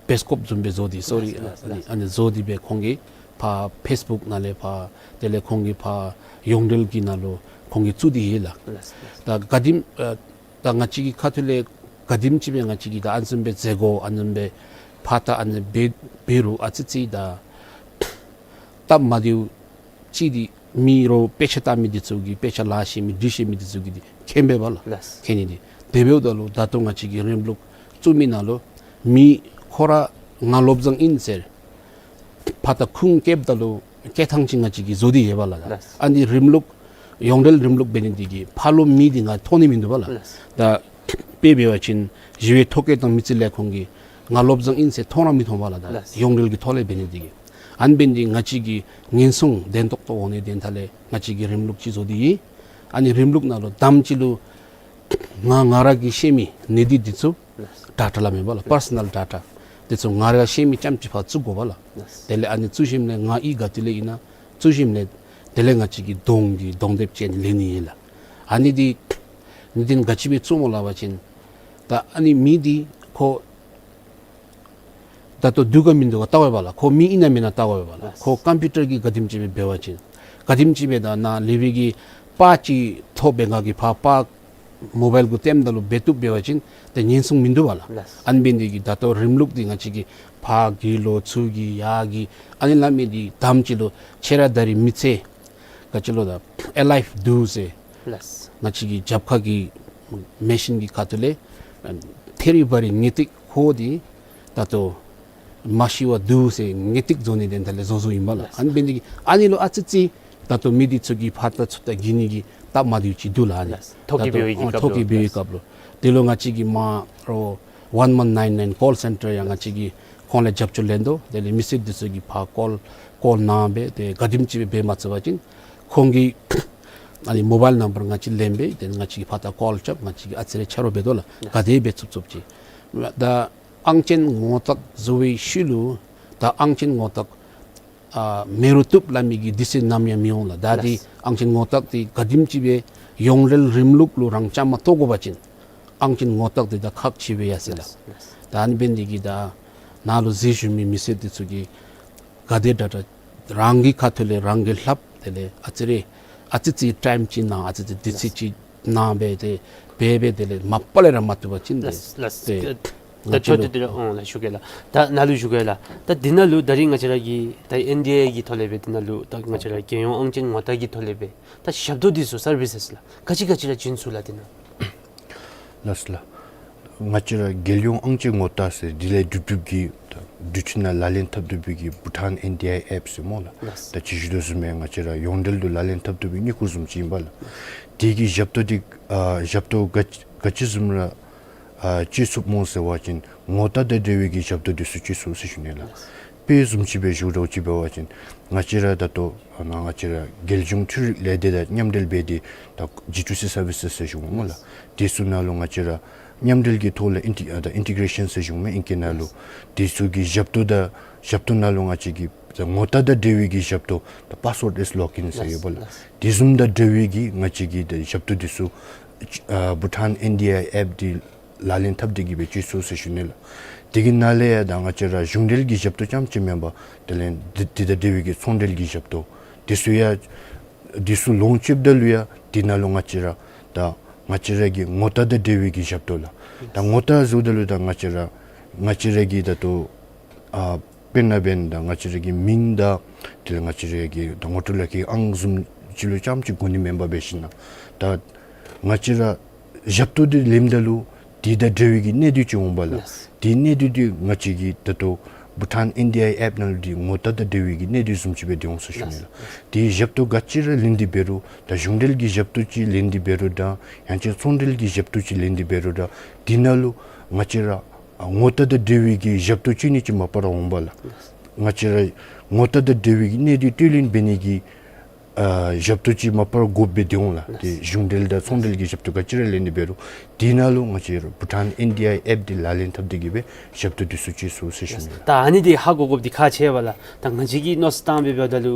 པེ་རི་སི་ཀོབ་བཟུམ་སྦེ་བཟོ་སྟེ་སོ་རི་ལགས་ལགས་ཨ་ནི་ལགས། ཨ་ནི་བཟོ་སྟེ་སྦེ་ཁོང་གིས་ཕར་ཕེསི་བུཀ་ནང་ལས་ཕར་དེ་ལས་ཁོང་གིས་ཕར་ཡོངས་འབྲེལ་གྱི་ནང་ལུ་ཁོང་གིས་བཙུགས་ཏེ་ཡོད་ལགས། ལགས་ལགས། ད་ག་དེམ་ཨ་ད་ང་བཅས་ཀྱི་ཁ་ཐུག་ལས་ག་དེམ་ཅིག་སྦེ་ང་བཅས་ཀྱིས་ད་ཨ་ནི་བཟུམ་སྦེ་མཛད་དགོ་ཨ་ནི་བཟུམ་སྦེ་ཕར་ད་ཨ་ནི་འབད་འབད་རུང་ཨ་ཙི་ཙི་ད་སྟབས་མ་བདེཝ་ཅིག་འདི་མི་རོགས་དཔེ་ཆ་ལྟ་མི་འདི་ཚུ་གིས་དཔེ་ཆ་ལཱ་ཤེས་མི་འབྲི་ཤེས་མི་འདི་ཚུ་གིས་འདི་མཁྱེན་པས་པ་ལགས། ལགས། མཁྱེན་ནི་འདི། དེ་འབདཝ་ད་ལུ་ད་ལྟོ་ང་བཅས་ཀྱི་རིམ་ལུགས་བཙུགས་མི་ནང་ལུ་མི་ཁོ་ར་ང་བློ་བཟང་ཨིན་ཟེར་ཕར་ད་ཁུངས་བཀལཝ་ད་ལུ་བཀལ་ཐངས་ཅིག་ང་བཅས་ཀྱིས་བཟོ་སྟེ་ཡོད་པ་ལགས། ལགས། ཨ་ནི་རིམ་ལུགས་ཡོངས་འབྲེལ་རིམ་ལུགས་འབད་ནི་འདི་གིས་ཕར་ལུ་མི་འདི་ང་མཐོང་ནི་མིན་འདུག་པ་ལགས། ལགས། ད་དཔེ་འབད་བ་ཅིན་ཞི་བའི་ཐོ་བཀོད་དང་མི་རྩིས་ལས་ཁུངས་ཀྱིས་ང་བློ་བཟང་ཨིན་ཟེར་མཐོང་ར་མི་མཐོང་པ་ལགས། ད་ལགས། ཡོངས་འབྲེལ་གྱི་ཐོག་ལས་འབད་ནི་འདི་གིས། ཨ་ནི་འབད་ནི་འདི་ང་བཅས་ཀྱིས་ཉེན་སྲུང་བདེན་ཐོག་ཏུ་འོང་ནི་དོན་དག་ལས་ང་བཅས་ཀྱིས་རིམ་ལུགས་ཅིག་བཟོ་སྟེ་ཡོད། ཨ་ནི་རིམ་ལུགས་ནང་ལུ་དང་པ་ཅིག་ལུ་ང་ང་ར་གིས་ཤེས་མི་གནས་སྡུད་འདི་ཚུ་ཌེ་ཊ་སླབ་མས་པ་ལགས། པར་སོ་ནཱལ་ཌེ་ཊ་འདི་ཚུ་ང་ར་ཤེས་མི་རྐྱངམ་ཅིག་ཕར་བཙུགས་དགོ་པ་ལགས། དེ་ལས་ཨ་ནི་བཙུགས་ཞིནམ་ལས་ང་ཨིན་ག་ཏེ་ལས་ཨིན་ན་བཙུགས་ཞིནམ་ལས་དེ་ལས་ང་བཅས་ཀྱིས་གདོང་གི་གདོང་དེབ་ཅིག་ལེན་ནི་ཨིན་ལགས། ཨ་ནི་འདི་ནི་འདི་ག་ཅི་སྦེ་བཙུགས་སྨོ་སླབ་པ་ཅིན་ད་ཨ་ནི་མི་འདི་ཁོ་ད་ལྟོ་འདུག་ག་མིན་འདུག་ག་བལྟ་དགོ་པས་ལགས། ཁོ་མི་ཨིན་ན་མེན་ན་བལྟ་དགོ་པས་ལགས། ལགས། ཁོ་ཀམ་པིའུ་ཊར་གྱིས་ག་དེམ་ཅིག་སྦེ་འབད་བ་ཅིན་ག་དེམ་ཅིག་སྦེ་ད་ནཱ་ལེགས་པའི་གི་པར་ཅིག་ཐོབ་པའི་ངང་གིས་ཕར་པར་མོ་བཱའིལ་གུ་བསྟནམ་ད་ལུ་འབད་བཏུབ་འབད་བ་ཅིན་ཏེ་ཉེན་སྲུང་མིན་འདུག་པ་ལགས། ལགས། ཨ་ནི་འབད་ནི་འདི་གིས་ད་ལྟོ་རིམ་ལུགས་འདི་ང་བཅས་ཀྱིས་ཕར་གི་ལོག་ཚུར་གི་ཡར་གི་ཨ་ནི་སླབ་མི་འདི་དང་པ་ཅིག་ལུ་ཁྱོད་ར་ད་རིས་མི་ཚེ་ག་ཅི་ལོ་ད་ཨེ་ལའིབ་འདུག་ཟེར། ལགས། ང་བཅས་ཀྱི་རྒྱབ་ཁ་གི་མེ་ཤིན་གྱི་ཁ་ཐུག་ལས་ཨ་ཐད་རི་བ་རི་ངེས་ཏིག་ཁོ་འདི་ད་ལྟོ་མ་ཤི་བར་འདུག་ཟེར་ངེས་ཏིག་བཟོ་ནི་དོན་དག་ལས་བཟོ་བཟོཝ་ཨིན་པ་ལགས། ལགས། ཨ་ནི་འབད་ནི་འདི་གིས་ཨ་ནི་ལུ་ཨ་ཙི་ཙི་ད་ལྟོ་མི་འདི་ཚུ་གིས་ཕར་ལྟ་ཚུར་ལྟ་འགྱོ་ནི་གི་སྟབས་མ་བདེཝ་ཅིག་འདུག་ལགས། ཨ་ནི་ལགས། ཐོ་བཀོད་འབད་བའི་གི་ཨ་སྐབས་ཐོ་ལུ། བཀོད་འབད་བའི་ལགས། སྐབས་ལུ་དེ་ལུ་ང་བཅས་ཀྱིས་མ་རོགས་ཝཱན་ཝཱན་ནའིན་ནའིན་ཀོལ་སེན་ཊར་ཡང་ང་བཅས་ཀྱིས་ཁོང་ལས་རྒྱབ་སྐྱོར་ལེན་དོ། དེ་ལས་མི་སེར་འདི་ཚུ་གིས་ཕར་ཀོལ་ཀོལ་གནང་སྦེ་ཏེ་ག་དེམ་ཅིག་སྦེ་འབད་མ་ཚུགས་པ་ཅིན་ཁོང་གི་ཨ་ནི་མོ་བཱའིལ་ནམ་བར་ང་བཅས་ལེན་སྦེ་ཏེ་ང་བཅས་ཀྱིས་ཕར་ལྟ་ཀོལ་རྐྱབ། ང་བཅས་ཀྱིས་ཨ་ཙི་རེ་ཕྱག་རོགས་འབད་དོ་ལགས། ག་དེ་སྦེ་ཚུགས་ཚུགསཔ་ཅིག། ད་ཨང་ཅན་ངོ་རྟགས་བཟོ་བའི་ཤུལ་ལུ་ད་ཨང་ཅན་ངོ་རྟགས་ཨ་མེད་རུང་བཏུབ་སླབ་མི་གི་དུས་ཚོད་ནམ་ཡང་མི་འོང་ལགས། ད་འདི་ལགས། ཨང་ཅན་ངོ་རྟགས་འདི་ག་དེམ་ཅིག་སྦེ་ཡོངས་འབྲེལ་རིམ་ལུགས་ལུ་རང་བཅའ་མར་གཏོགས་དགོ་པ་ཅིན་ཨང་ཅན་ངོ་རྟགས་འདི་ད་ཁག་ཆེ་བས་ཡ་ཟེར་ལགས། ལགས། ད་ཨ་ནི་འབད་ནི་འདི་གིས་ད་ནཱ་ལུ་གཟིགས་བཞུགས་མི་མི་སེར་འདི་ཚུ་གིས་ག་དེ་དྲག་དྲག་རང་གི་ཁ་ཐུག་ལས་རང་གིས་ལྷབ། དེ་ལས་ཨ་ཙི་རེ་ཨ་ཙི་ཙི་ཊའིམ་ཅིག་གནང་། ཨ་ཙི་ཙི་དུས་ཚོད་ཅིག་གནང་སྦེ་ཏེ་འབད་སྦེ་དེ་ལས་མ་པ་ལས་ར་མ་བཏུབ་པ་ཅིན་ཏེ་ལགས་ལགས། ཏེ་ད་ང་བཅས་ལུ་ད་ཨོང་ལགས་ཞུ་གེ་ལགས། ད་ནཱ་ལུ་ཞུ་གེ་ལགས། ད་འདི་ནང་ལུ་ད་རིས་ང་བཅས་ར་གི་ད་ཨེན་ཌི་ཨའི་གི་ཐོག་ལས་སྦེ་འདི་ནང་ལུ་ད་ང་བཅས་ར་རྒྱལ་ཡོངས་ཨང་ཅན་ངོ་རྟགས་ཀྱི་ཐོག་ལས་སྦེ་ད་ཞབས་ཏོག་འདི་ཚུ་སར་བི་སེས་ལགས་ག་ཅི་ག་ཅི་ར་བྱིན་ཚུགས་ལགས་འདི་ནང་། ལགས་ལགས། ང་བཅས་ར་རྒྱལ་ཡོངས་ཨང་ཅན་ངོ་རྟགས་ཟེར་འདི་ལས་སྒྲུབ་སྒྲུབ་ཀྱི་ད་འབྲུག་ཆུ་ནང་ལག་ལེན་འཐབ་སྡོད་པའི་གི་བྷུ་ཊཱན་ཨེན་ཌི་ཨའི་ཨེཔ་ཟེར་སྨོ་ལགས། ལགས། ད་ཅི་ཞུ་དོ་བཟུམ་སྦེ་ང་བཅས་ར་ཡོངས་འབྲེལ་དུ་ལག་ལེན་འཐབ་སྡོད་པའི་གི་གནས་སྐོར་བཟུམ་ཅིག་ཨིན་པ་ལགས། དེ་གི་ཞབས་ཏོག་འདི་ཨ་ཞབས་ཏོག་ག་ག་ཅི་བཟུམ་ར་ཨ་སྤྱོད་ཚུགས་སྨོ་ཟེར་བ་ཅིན་ངོ་རྟགས་དང་འབྲེལ་བའི་གི་ཞབས་ཏོག་འདི་ཚུ་སྤྱོད་ཚུགས་ཟེར་ཞུ་ནི་ལགས། དཔེ་བཟུམ་ཅིག་སྦེ་ཞུ་རོགས་ཅིག་འབད་བ་ཅིན་ང་བཅས་ར་ད་ལྟོ་ཨ་ནཱ་ང་བཅས་ར་རྒྱལ་གཞུང་འཕྲུལ་རིག་ལས་སྡེ་དང་མཉམ་འབྲེལ་འབད་དེ་ད་ཇི་ཊུ་སི་སར་བི་སེས་ཟེར་ཞུཝ་སྨོ་ལགས། དེ་ཚུ་ནང་ལུ་ང་བཅས་ར་མཉམ་འབྲེལ་གྱི་ཐོག་ལས་ཨིན་ཊི་ཨ་ད་ཨིན་ཊི་གེ་རེ་ཤཱན་ཟེར་ཞུཝ་མས་ཨིང་སྐད་ནང་ལུ། དེ་ཚུ་གི་ཞབས་ཏོག་དང་ཞབས་ཏོག་ནང་ལུ་ང་བཅས་ཀྱི་ད་ངོ་རྟགས་དང་འབྲེལ་བའི་གི་ཞབས་ཏོག་ད་པཱསི་ཝརཌ་ལེསི་ལོག་ཨིན་ཟེར་ཡོད་པ་ལགས། དེ་བཟུམ་དང་འབྲེལ་བའི་གི་ང་བཅས་ཀྱི་ད་ཞབས་ཏོག་འདི་ཚུ་ཨ་བྷུ་ཊཱན་ཨེན་ཌི་ཨའི་ཨེཔ་འདི་ལག་ལེན་འཐབ་སྟེ་གི་སྦེ་སྤྱོད་ཚུགས་ཟེར་ཞུ་ནི་ལགས། དེ་གི་ནང་ལས་ཡང་ད་ང་བཅས་ར་གཞུང་འབྲེལ་གྱི་ཞབས་ཏོག་རྐྱངམ་ཅིག་མེན་པར་དེ་ལས་འདི་འདི་དང་འབྲེལ་བའི་གི་ཚོང་འབྲེལ་གྱི་ཞབས་ཏོག་འདི་ཚུ་ཡང་འདི་ཚུ་ལོངས་སྤྱོདཔ་ད་ལུ་ཡང་འདི་ནང་ལུ་ང་བཅས་ར་ད་ང་བཅས་ར་གི་ངོ་རྟགས་དང་འབྲེལ་བའི་གི་ཞབས་ཏོག་ལགས། ད་ངོ་རྟགས་ཟེརཝ་ད་ལུ་ད་ང་བཅས་ར་ང་བཅས་ར་གི་ད་ལྟོ་ཨ་དཔེར་ན་འབདན་ད་ང་བཅས་ར་གི་མིང་དང་དེ་ལས་ང་བཅས་ར་གི་ད་ངོ་སྤྲོད་ལག་ཁྱེར་ཨང་བཟུམ་ཅིག་ལུ་རྐྱངམ་ཅིག་གོ་ནི་མེན་པར་འབད་ཞིན་ན་ད་ང་བཅས་ར་ཞབས་ཏོག་འདི་ལེནམ་ད་ལུ་དེ་དང་འབྲེལ་བའི་གི་གནད་དོན་ཅིག་འོང་པ་ལགས། ལགས། དེ་གནད་དོན་འདི་ང་བཅས་ཀྱི་ད་ལྟོ་བྷུ་ཊཱན་ཨེན་ཌི་ཨའི་ཨེཔ་ནང་ལུ་འདི་ངོ་རྟགས་དང་འབྲེལ་བའི་གི་གནད་དོན་བཟུམ་ཅིག་སྦེ་འདི་འོང་ཟེར་ཞུ་ནི་ལགས། ལགས། དེ་ཞབས་ཏོག་ག་ཅི་ར་ལེན་ཏེ་འབད་རུང་ད་གཞུང་འབྲེལ་གྱི་ཞབས་ཏོག་ཅིག་ལེན་ཏེ་འབད་རུང་ད་ཡང་ཅིན་ཚོང་འབྲེལ་གྱི་ཞབས་ཏོག་ཅིག་ལེན་ཏེ་འབད་རུང་ད་དེ་ནང་ལུ་ང་བཅས་ར་ཨ་ངོ་རྟགས་དང་འབྲེལ་བའི་གི་ཞབས་ཏོག་ཅིག་ནི་ཅིག་མ་པ་ར་འོང་པ་ལགས། ལགས། ང་བཅས་ར་ངོ་རྟགས་དང་འབྲེལ་བའི་གི་གནད་དོན་རྟོགས་ལེན་འབད་ནི་གི་ཨ་ཞབས་ཏོག་ཅིག་མ་པ་ར་དགོཔ་སྦེ་འདི་འོང་ལགས། ལགས། དེ་གཞུང་འབྲེལ་དང་ཚོང་འབྲེལ་གྱི་ཞབས་ཏོག་ག་ཅི་ར་ལེན་ཏེ་འབད་རུང་དེ་ནང་ལུ་ང་བཅས་ར་བྷུ་ཊཱན་ཨེན་ཌི་ཨའི་ཨེཔ་འདི་ལག་ལེན་འཐབ་སྟེ་གི་སྦེ་ཞབས་ཏོག་འདི་ཚུ་སྤྱོད་ཚུགས་ཟེར་ཞུ་ནི་ལགས། ད་ཨ་ནི་འདི་ཧ་གོ་དགོཔ་འདི་ཁག་ཆེ་བས་ལགས། ད་ང་བཅས་ཀྱིས་མནོ་བསམ་བཏང་འབདཝ་ད་ལུ་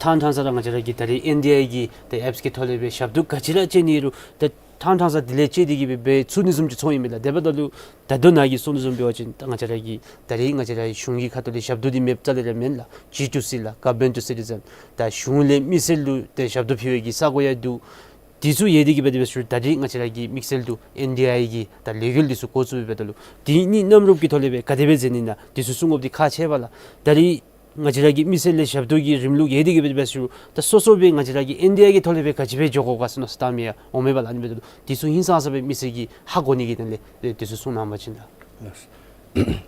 ཐང་ཐང་ས་ར་ང་བཅས་ར་གི་ད་རིས་ཨེན་ཌི་ཨའི་གི་ད་ཨེཔསི་གི་ཐོག་ལས་སྦེ་ཞབས་ཏོག་ག་ཅི་ར་སྤྱོད་ནི་རུང་ད་ ཕྲང་ཕྲང་ས་དེ་ལས་ཅིག་དེ་གིས་སྦེ་འབད་ཚུགས་ནི་བཟུམ་ཅིག་ཚོར་ཨིན་མས་ལགས། དེ་འབདཝ་ད་ལུ་ད་ལྟོ་ནཱ་གིས་གསུང་དོ་བཟུམ་འབད་བ་ཅིན་ད་ང་བཅས་ར་གི་ད་རིས་ང་བཅས་ར་གཞུང་གི་ཁ་ཐུག་ལས་ཞབས་ཏོག་འདི་མེདཔ་རྩ་ལས་ར་མེན་ལགས། ཇི་ཊུ་སི་ལགས། Government to Citizen། ད་གཞུང་ལས་མི་སེར་ལུ་ཏེ་ཞབས་ཏོག་ཕུལ་བའི་གི་ས་གོ་ཡང་འདུག། དེ་ཚུ་ཡོད་དེ་གིས་འབད་དེ་འབད་ཞུ་ད་རིས་ང་བཅས་ར་གི་དམིགས་བསལ་དུ་ཨེན་ཌི་ཨའི་གི་ད་ལས་འགུལ་འདི་ཚུ་འགོ་བཙུགས་འབདཝ་ད་ལུ་དེ་ནི་གནམ་རུབ་ཀྱི་ཐོག་ལས་སྦེ་ག་དེ་སྦེ་མཛད་ནི་ན་དེ་ཚུ་གསུང་དགོཔ་འདི་ཁག་ཆེ་བས་ལགས། ད་རིས་ང་བཅས་ར་གི་མི་སེར་ལས་ཞབས་ཏོག་གི་རིམ་ལུགས་ཡོད་དེ་གིས་འབད་དེ་འབད་ཞུ་ད་སོ་སོ་སྦེ་ང་བཅས་ར་གི་ཨེན་ཌི་ཨའི་གི་ཐོག་ལས་སྦེ་ག་ཅི་སྦེ་འགྱོ་དགོ་ག་ཟེར་མནོ་བསམ་བཏངམ་ཡང་འོང་མས་པ་ལགས། ཨ་ནི་འབདཝ་ད་ལུ་དེ་ཚུ་ཧིང་སངས་ས་སྦེ་མི་སེར་གྱིས་ཧ་གོ་ནི་གི་དོན་ལས་དེ་ཚུ་གསུང་གནང་བ་ཅིན་ལགས། ལགས།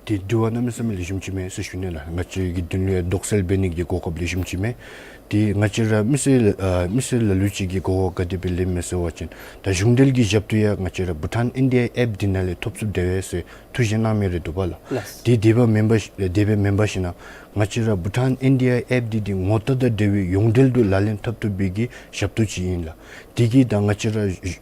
དེ་དྲི་བ་གནམ་མེད་ས་མེད་ལེགས་ཤོམ་ཅིག་མས་ཟེར་ཞུ་ནི་ལགས། ང་བཅས་ཀྱི་དོན་ལུ་ཡང་དོགས་སེལ་འབད་ནི་གི་གོ་སྐབས་ལེགས་ཤོམ་ཅིག་མས། དེ་ང་བཅས་ར་མི་སེར་ལ་ཨ་མི་སེར་ལ་ལུ་ཅིག་གིས་གོ་བ་ག་དེ་སྦེ་ལེན་མས་ཟེར་བ་ཅིན་ད་གཞུང་འབྲེལ་གྱི་ཞབས་ཏོག་ཡང་ང་བཅས་ར་བྷུ་ཊཱན་ཨེན་ཌི་ཨའི་ཨེཔ་འདི་ནང་ལས་ཐོབ་ཚུགསཔ་དེ་སྦེ་ཟེར་ཐུགས་བཞེད་གནང་མི་རེ་འདུག་པ་ལགས། ལགས། དེ་དེ་སྦེ་མེན་པ་ཤ་དེ་སྦེ་མེན་པ་ཤིག་ན་ང་བཅས་ར་བྷུ་ཊཱན་ཨེན་ཌི་ཨའི་ཨེཔ་འདི་འདི་ངོ་རྟགས་དང་འབྲེལ་བའི་ཡོངས་འབྲེལ་དུ་ལག་ལེན་འཐབ་བཏུབ་པའི་གི་ཞབས་ཏོག་ཅིག་ཨིན་ལགས། དེ་གིས་ད་ང་བཅས་ར་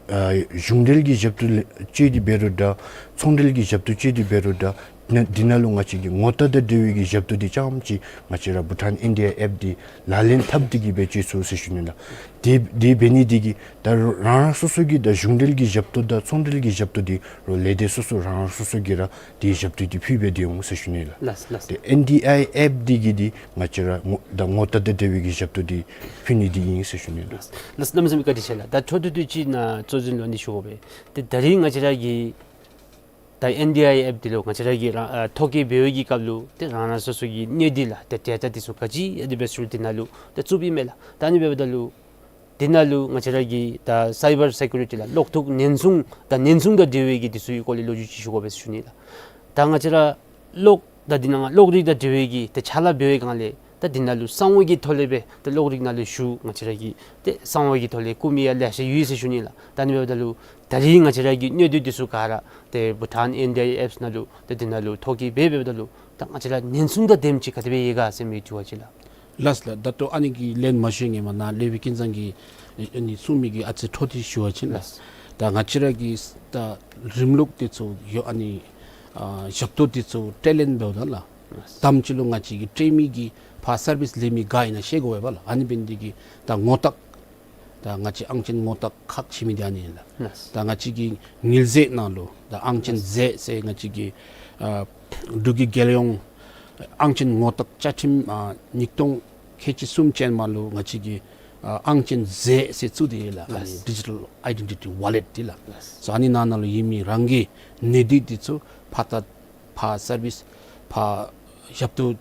ཨ་གཞུང་འབྲེལ་གྱི་ཞབས་ཏོག་ལས་སྤྱོད་དེ་འབད་རུང་འདྲ་ཚོང་འབྲེལ་གྱི་ཞབས་ཏོག་སྤྱོད་དེ་འབད་རུང་འདྲ་ན་འདི་ནང་ལུ་ང་བཅས་ཀྱི་ངོ་རྟགས་དང་འབྲེལ་བའི་གི་ཞབས་ཏོག་འདི་རྐྱངམ་ཅིག་ང་བཅས་ར་བྷུ་ཊཱན་ཨེན་ཌི་ཨའི་ཨེཔ་འདི་ལག་ལེན་འཐབ་སྟེ་གིས་སྦེ་སྤྱོད་ཚུགས་ཟེར་ཞུ་ནི་ལགས། དེ་དེ་འབད་ནི་དེ་གིས་ད་རང་རང་སོ་སོ་གི་ད་གཞུང་འབྲེལ་གྱི་ཞབས་ཏོག་དང་ཚོང་འབྲེལ་གྱི་ཞབས་ཏོག་འདི་རོགས་ལས་སྡེ་སོ་སོ་རང་རང་སོ་སོ་གིས་ར་དེ་ཞབས་ཏོག་འདི་ཕུལ་སྦེ་སྡོད་འོང་ཟེར་ཞུ་ནི་ལགས། ལགས་ལགས། དེ་ཨེན་ཌི་ཨའི་ཨེཔ་འདི་གིས་འདི་ང་བཅས་ར་ངོ་ད་ངོ་རྟགས་དང་འབྲེལ་བའི་གི་ཞབས་ཏོག་འདི་ཕུལ་ནི་འདི་ཨིན་ཟེར་ཞུ་ནི་ལགས། ལགས་ལགས། གནམ་མེད་ས་མེད་བཀའ་དྲིན་ཆེ་ལགས། ད་འཕྲོ་མཐུད་དེ་ཅིག་ནཱ་གཙོ་འཛིན་ལུ་ཨ་ནི་ཞུ་དགོ་པས། ཏེ་ད་རིས་ང་བཅས་ར་གི་ད་ཨེན་ཌི་ཨའི་ཨེཔ་འདི་ལུ་ང་བཅས་ར་གིས་རང་ཨ་ཐོ་བཀོད་འབད་བའི་གི་སྐབས་ལུ་ཏེ་རང་རང་སོ་སོ་གི་གནས་སྡུད་ལགས་ཏེ་ཌེ་ཊ་འདི་ཚུ་ག་ཅི་ཡང་འདི་སྦེ་ཟེར་འདི་ནང་ལུ་ཏེ་བཙུགསཔ་ཨིན་མས་ལགས། ད་ཨ་ནི་འབདཝ་ད་ལུ་འདི་ནང་ལུ་ང་བཅས་ར་གི་ད་སའི་བར་སེ་ཀུ་རི་ཊི་ལགས་གློག་ཐོག་ཉེན་སྲུང་ད་ཉེན་སྲུང་དང་འབྲེལ་བའི་གི་འདི་ཚུ་གི་སྐོར་ལས་ལོ་རྒྱུས་ཅིག་ཞུ་དགོ་པས་ཟེར་ཞུ་ནི་ལགས། ད་ང་བཅས་ར་གློག་ད་འདི་ནང་གློག་རིག་དང་འབྲེལ་བའི་གི་ཏེ་ཕྱག་ལཱ་འབད་བའི་སྒང་ལས་ད་འདི་ནང་ལུ་གསང་བ་གི་ཐོག་ལས་སྦེ་ཏེ་གློག་རིག་ནང་ལུ་ཞུ་ང་བཅས་ར་གིས་ཏེ་གསང་བ་གི་ཐོག་ལས་བཀོད་མི་ཡང་ལེ་ཤ་ཡོད་ཟེར་ཞུ་ནི་ལགས། ད་ཨ་ནི་འབདཝ་ད་ལུ་ད་རིས་ང་བཅས་ར་གི་གནས་སྡུད་འདི་ཚུ་ག་ར་ཏེ་བྷུ་ཊཱན་ཨེན་ཌི་ཨའི་ཨེཔསི་ནང་ལུ་ཏེ་འདི་ནང་ལུ་ཐོ་བཀོད་འབད་འབདཝ་ད་ལུ་ད་ང་བཅས་ར་ཉེན་སྲུང་དང་ལྡནམ་ཅིག་ག་དེ་སྦེ་ཡོད་ག་ཟེར་མི་དྲི་བ་ཅིག་ལགས། ལགས་ལགས། ད་ལྟོ་ཨ་ནི་གི་ལན་མ་ཞུ་བའི་སྔོན་མ་ནཱ་ལེགས་པའི་ཀུན་བཟང་གིས་ཨ་ནི་གསུང་མི་གི་ཨ་ཙི་འཕྲོ་མཐུད་ཞུ་བ་ཅིན་ལགས། ལགས། ད་ང་བཅས་ར་གི་ད་རིམ་ལུགས་འདི་ཚུ་ཡོད་ཨ་ནི་ཨ་ཞབས་ཏོག་འདི་ཚུ་སྤྲོད་ལེན་འབདཝ་ད་ལགས། ལགས། དང་པ་ཅིག་ལུ་ང་བཅས་ཀྱི་སྤྲོད་མི་གི་ཕར་སར་བིསི་ལེན་མི་ག་ཨིན་ན་ཤེས་དགོ་པས་ལགས། ཨ་ནི་འབད་ནི་འདི་གིས་ད་ངོ་རྟགས་ད་ང་བཅས་ཨང་ཅན་ངོ་རྟགས་ཁག་ཆེ་མི་འདི་ཨ་ནི་ཨིན་ལགས། ལགས། ད་ང་བཅས་ཀྱི་དངུལ་རྫས་ནང་ལུ་ད་ཨང་ཅན་རྫས་ཟེར་ང་བཅས་ཀྱི་ཨ་འབྲུག་གི་རྒྱལ་ཡོངས་ཨང་ཅན་ངོ་རྟགས་བཅའ་ཁྲིམས་ཨ་ཉིས་སྟོང་ཁལ་གཅིག་གསུམ་ཅན་མ་ལུ་ང་བཅས་ཀྱི་ཨ་ཨང་ཅན་རྫས་ཟེར་བཙུགས་ཏེ་ཡོད་ལགས། ཨ་ནི་ལགས། ཌི་ཇི་ཊལ་ཨའི་ཌེན་ཊི་ཊི་ཝོ་ལེཊ་འདི་ལགས། ལགས། སོ་ཨ་ནི་ནང་ན་ལུ་ཡོད་མི་རང་གི་གནས་སྡུད་འདི་ཚུ་ཕར་ད་ཕར་སར་བིསི་ཕར་ཞབས་ཏོག་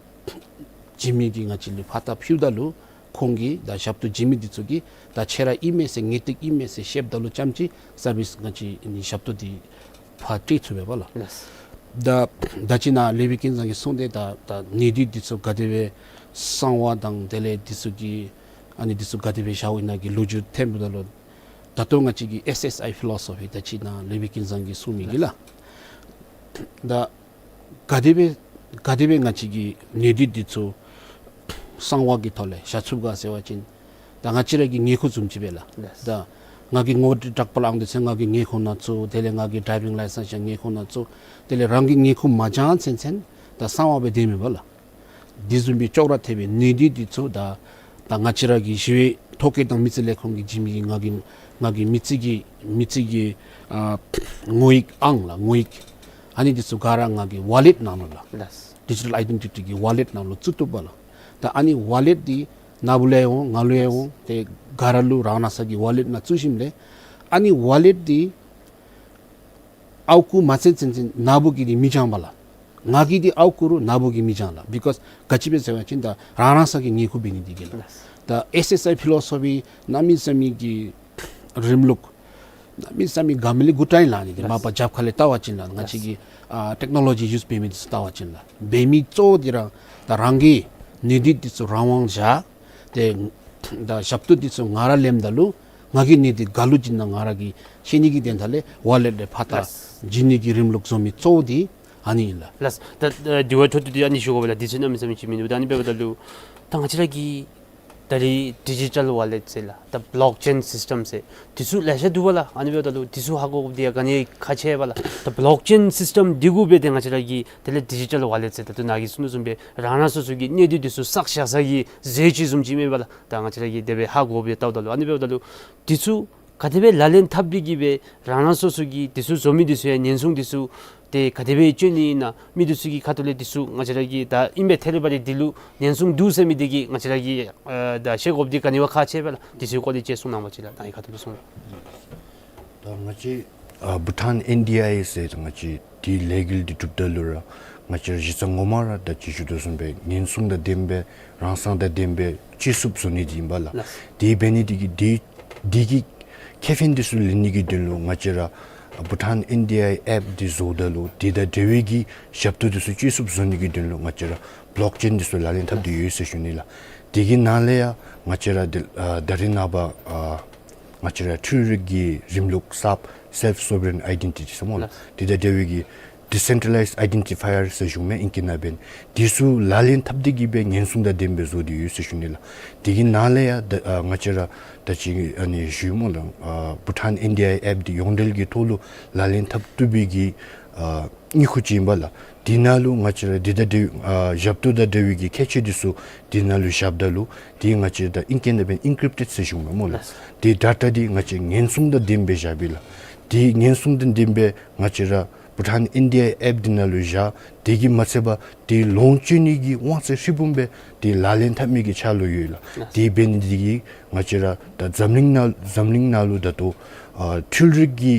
བྱིན་མི་གིས་ང་བཅས་ལུ་ཕར་ད་ཕུལཝ་ད་ལུ་ཁོང་གིས་ད་ཞབས་ཏོག་བྱིན་མི་འདི་ཚུ་གིས་ད་ཁྱོད་ར་ཨིན་མས་ཟེར་ངེས་ཏིག་ཨིན་མས་ཟེར་བཤདཔ་ད་ལུ་རྐྱངམ་ཅིག་སར་བིསི་ང་བཅས་ཨ་ནི་ཞབས་ཏོག་འདི་ཕར་སྤྲོད་ཚུགས་པས་པ་ལགས། ལགས། ད་ད་ཅི་ནཱ་ལེགས་པའི་ཀུན་བཟང་གིས་གསུངས་ཏེ་ད་ད་གནས་སྡུད་འདི་ཚུ་ག་དེ་སྦེ་གསང་བ་དང་དེ་ལས་འདི་ཚུ་གི་ཨ་ནི་འདི་ཚུ་ག་དེ་སྦེ་བཞག་ཡོད་ན་གི་ལོ་རྒྱུས་ཐོནམ་ད་ལུ་ད་ལྟོ་ང་བཅས་ཀྱི་ཨེསི་ཨེསི་ཨའི་ཕི་ལོ་སོ་ཕི་ད་ཅི་ནཱ་ལེགས་པའི་ཀུན་བཟང་གིས་གསུངས་མི་གི་ལགས། ད་ག་དེ་སྦེ་ག་དེ་སྦེ་ང་བཅས་ཀྱི་གནས་སྡུད་འདི་ཚུ་གསང་བ་གི་ཐོག་ལས་བཞག་ཚུགས་ག་ཟེར་བ་ཅིན་ད་ང་བཅས་ར་གི་ངེས་ཁུངས་བཟུམ་ཅིག་སྦེ་ལགས། ལགས། ད་ང་གིས་ངོ་དྲག་པ་ལང་དོ་ཟེར་ང་གིས་ངེས་ཁུངས་ནང་བཙུགས། དེ་ལས་ང་གི་ཌྲའི་བིང་ལའི་སེནསི་ཡང་ངེས་ཁུངས་ནང་བཙུགས། དེ་ལས་རང་གི་ངེས་ཁུངས་མ་བྱང་ཚུན་ཚུན་ད་གསང་བ་སྦེ་སྡོད་མི་པ་ལགས། འདི་བཟུམ་སྦེ་ཅོག་ར་འཐདཔ་སྦེ་གནས་སྡུད་འདི་ཚུ་ད་ད་ང་བཅས་ར་གི་ཞི་བའི་ཐོ་བཀོད་དང་མི་རྩིས་ལས་ཁུངས་ཀྱིས་བྱིན་མི་གི་ང་གི་ང་གི་མི་རྩིས་ཀྱི་མི་རྩིས་ཀྱི་ཨ་ངོ་ཡིག་ཨང་ལགས་ངོ་ཡིག་ཨ་ནི་འདི་ཚུ་ག་ར་ང་གི་ཝོ་ལེཊ་ནང་ལུ་ལགས། ལགས། ཌི་ཇི་ཊལ་ཨའི་ཌེན་ཊི་ཊི་གི་ཝོ་ལེཊ་ནང་ལུ་བཙུགས་བཏུབ་པ་ལགས། ད་ཨ་ནི་ཝོ་ལེཊ་འདི་ནཱ་བུ་ལས་འོང་ང་ལུ་ཡང་འོང་ཏེ་ག་ར་ལུ་རང་རང་སོ་གི་ཝོ་ལེཊ་ནང་བཙུགས་ཞིནམ་ལས་ཨ་ནི་ཝོ་ལེཊ་འདི་ཨརཝ་བརྐུ་མ་ཚུགས་ཚུན་ཚོད་ནཱ་བུ་གིས་འདི་མི་བྱང་པ་ལགས། ང་གིས་འདི་ཨརཝ་བརྐུ་རུང་ནཱ་བུ་གིས་མི་བྱང་ལགས། བི་ཀོསི་ག་ཅི་སྦེ་ཟེར་བ་ཅིན་ད་རང་རང་སོ་གི་ངེས་ཁུངས་འབད་ནི་འདི་གིས་ལགས། ད་ཨེསི་ཨེསི་ཨའི་ཕི་ལོ་སོ་ཕི་གནམ་མེད་ས་མེད་ཀྱི་རིམ་ལུགས་གནམ་མེད་ས་མེད་དགའ་མི་ལས་དགུ་ཏྲ་ཨིན་ལགས། ཨ་ནི་འདི་མ་པ་རྒྱབ་ཁ་ལས་བལྟ་བ་ཅིན་ལགས་ང་བཅས་ཀྱི་ཨ་ཊེཀ་ནོ་ལོ་ཇི་ཡུསི་འབད་མི་འདི་ཚུ་བལྟ་བ་ཅིན་ལགས་འབད་མི་གཙོ་བོ་འདི་ར་ད་རང་གི་གནས་སྡུད་འདི་ཚུ་རང་དབང་བཞག་ཏེ་ད་ཞབས་ཏོག་འདི་ཚུ་ང་ར་ལེནམ་ད་ལུ་ང་གི་གནས་སྡུད་ག་ལུ་བྱིན་ན་ང་ར་གིས་ཤེས་ནི་གི་དོན་དག་ལས་ཝོ་ལེཊ་ལས་ཕར་ད་ལགས། བྱིན་ནི་གི་རིམ་ལུགས་བཟོ་མི་གཙོ་བོ་འདི་ཨ་ནི་ཨིན་ལགས། ལགས། ད་ཨ་དྲི་བ་འཕྲོ་མཐུད་དེ་ཨ་ནི་ཞུ་དགོ་པས་ལགས། དུས་ཚོད་གནམ་མེད་ས་མེད་ཅིག་མིན་འདུག། ད་ཨ་ནི་འབདཝ་ད་ལུ་ད་ང་བཅས་ར་གི་ད་རིས་ཌི་ཇི་ཊལ་ཝོ་ལེཊ་ཟེར་ལགས་ད་བི་ལོག་ཅེན་སིསི་ཊམ་ཟེར་འདི་ཚུ་ལེ་ཤ་འདུག་པ་ལགས། ཨ་ནི་འབདཝ་ད་ལུ་འདི་ཚུ་ཧ་གོ་དགོཔ་འདི་ཡང་ག་ནི་ཁག་ཆེ་བས་ལགས། ད་བི་ལོག་ཅེན་སིསི་ཊམ་འདི་གུ་སྦེ་ཏེ་ང་བཅས་ར་གིས་དེ་ལས་ཌི་ཇི་ཊལ་ཝོ་ལེཊ་ཟེར་ད་ལྟོ་ནཱ་གིས་གསུངས་དོ་བཟུམ་སྦེ་རང་རང་སོ་སོ་གི་གནས་སྡུད་འདི་ཚུ་བསགས་བཞག་ས་གི་རྫས་ཅིག་བཟུམ་ཅིག་མས་པ་ལགས། ད་ང་བཅས་ར་གིས་དེ་སྦེ་ཧ་གོ་སྦེ་བལྟཝ་ད་ལུ་ཨ་ནི་འབདཝ་ད་ལུ་འདི་ཚུ་ ག་དེ་སྦེ་ལག་ལེན་འཐབ་སྟེ་གི་སྦེ་རང་རང་སོ་སོ་གི་དེ་ཚུ་བཟོ་མི་དེ་ཚུ་ཡང་ཉེན་སྲུང་དེ་ཚུ་ཏེ་ག་དེ་སྦེ་བྱོན་ནི་ཨིན་ན་མི་དེ་ཚུ་གི་ཁ་ཐུག་ལས་དེ་ཚུ་ང་བཅས་ར་གིས་ད་ཨིན་པས་ཐད་རི་བ་རི་དེ་ལུ་ཉེན་སྲུང་འདུག་ཟེར་མི་དེ་གིས་ང་བཅས་ར་གིས་ཨ་ད་ཤེས་དགོཔ་དེ་ག་ནི་བ་ཁག་ཆེ་བས་ལགས། དེ་ཚུ་གི་སྐོར་ལས་ཅིག་གསུང་གནང་བ་ཅིན་ལགས། ད་ཨའི་ཁ་ཐུག་ལས་གསུང་ར། ད་ང་བཅས་ཨ་བྷུ་ཊཱན་ཨེན་ཌི་ཨའི་ཟེར་ང་བཅས་དེ་ལས་འགུལ་འདི་གྲུབ་ད་ལུ་ར་ང་བཅས་ར་གཞི་རྩ་ངོ་མ་ར་ད་ཅི་ཞུ་དོ་བཟུམ་སྦེ་ཉེན་སྲུང་དང་ལྡན་པའི་རང་སང་དང་ལྡན་པའི་སྤྱི་སྲུངཔ་བཟོ་ནི་འདི་ཨིན་པས་ལགས། ལགས། དེ་འབད་ནི་འདི་གིས་འདི་འདི་གི་ཁེ་ཕན་འདི་ཚུ་ལེན་ནི་གི་དོན་ལུ་ང་བཅས་ར་བྷུ་ཊཱན་ཨེན་ཌི་ཨའི་ཨེཔ་འདི་བཟོཝ་ད་ལུ་དེ་དང་འབྲེལ་བའི་གི་ཞབས་ཏོག་འདི་ཚུ་སྤྱི་སྲུངཔ་བཟོ་ནི་གི་དོན་ལུ་ང་བཅས་ར་བོ་ལོག་ཅེན་འདི་ཚུ་ལག་ལེན་འཐབ་སྟེ་ཡོད་ཟེར་ཞུ་ནི་ལགས། དེ་གི་ནང་ལས་ཡང་ང་བཅས་ར་འདི་ཨ་ད་རིས་ནངས་པ་ཨ་ང་བཅས་ར་འཕྲུལ་རིག་གི་རིམ་ལུགས་གསརཔ་self sovereign identity ཟེར་སྨོ་ལགས། ལགས། དེ་དང་འབྲེལ་བའི་གི་ཌི་སེན་ཊྲ་ལའིཛ་ཨའི་ཌེན་ཊི་ཕའི་ཡར་ཟེར་ཞུཝ་མས་ཨིང་སྐད་ནང་འབད་ནི། དེ་ཚུ་ལག་ལེན་འཐབ་སྟེ་གི་སྦེ་ཉེན་སྲུང་དང་ལྡན་པའི་བཟོ་སྟེ་ཡོད་ཟེར་ཞུ་ནི་ལགས། དེ་གི་ནང་ལས་ཡང་ད་ཨ་ང་བཅས་ར་ད་ཅི་ཨ་ནི་ཞུ་སྨོ་ལགས། ཨ་བྷུ་ཊཱན་ཨེན་ཌི་ཨའི་ཨེཔ་འདི་ཡོངས་འབྲེལ་གྱི་ཐོག་ལུ་ལག་ལེན་འཐབ་བཏུབ་པའི་གི་ཨ་དངུལ་ཁུག་ཅིག་ཨིན་པས་ལགས། དེ་ནང་ལུ་ང་བཅས་ར་དེ་དང་འབྲེལ་ཨ་ཞབས་ཏོག་དང་འབྲེལ་བའི་གི་ཁྱད་ཆོས་འདི་ཚུ་དེ་ནང་ལུ་བཞགཔ་ད་ལུ་དེ་ང་བཅས་ད་ཨིང་སྐད་ནང་འབད་ཨིན་ཀྲིབ་ཊེཌ་ཟེར་ཞུཝ་མས་སྨོ་ལགས། ལགས། དེ་ཌེ་ཊ་འདི་ང་བཅས་ཉེན་སྲུང་དང་ལྡན་པའི་བཞག་པས་ལགས། དེ་ཉེན་སྲུང་དང་ལྡན་པའི་ང་བཅས་ར་བྷུ་ཊཱན་ཨེན་ཌི་ཨའི་ཨེཔ་འདི་ནང་ལུ་བཞག། དེ་གིས་མ་ཚད་པར་དེ་ལོངས་སྤྱོད་ནི་གི་དབང་ཚད་ཧྲིལ་བུམ་སྦེ་དེ་ལག་ལེན་འཐབ་མི་གི་ཆ་ལུ་ཡོད་ལགས། ལགས། དེ་འབད་ནི་འདི་གིས་ང་བཅས་ར་ད་འཛམ་གླིང་ནང་འཛམ་གླིང་ནང་ལུ་ད་ལྟོ་ཨ་འཕྲུལ་རིག་གི་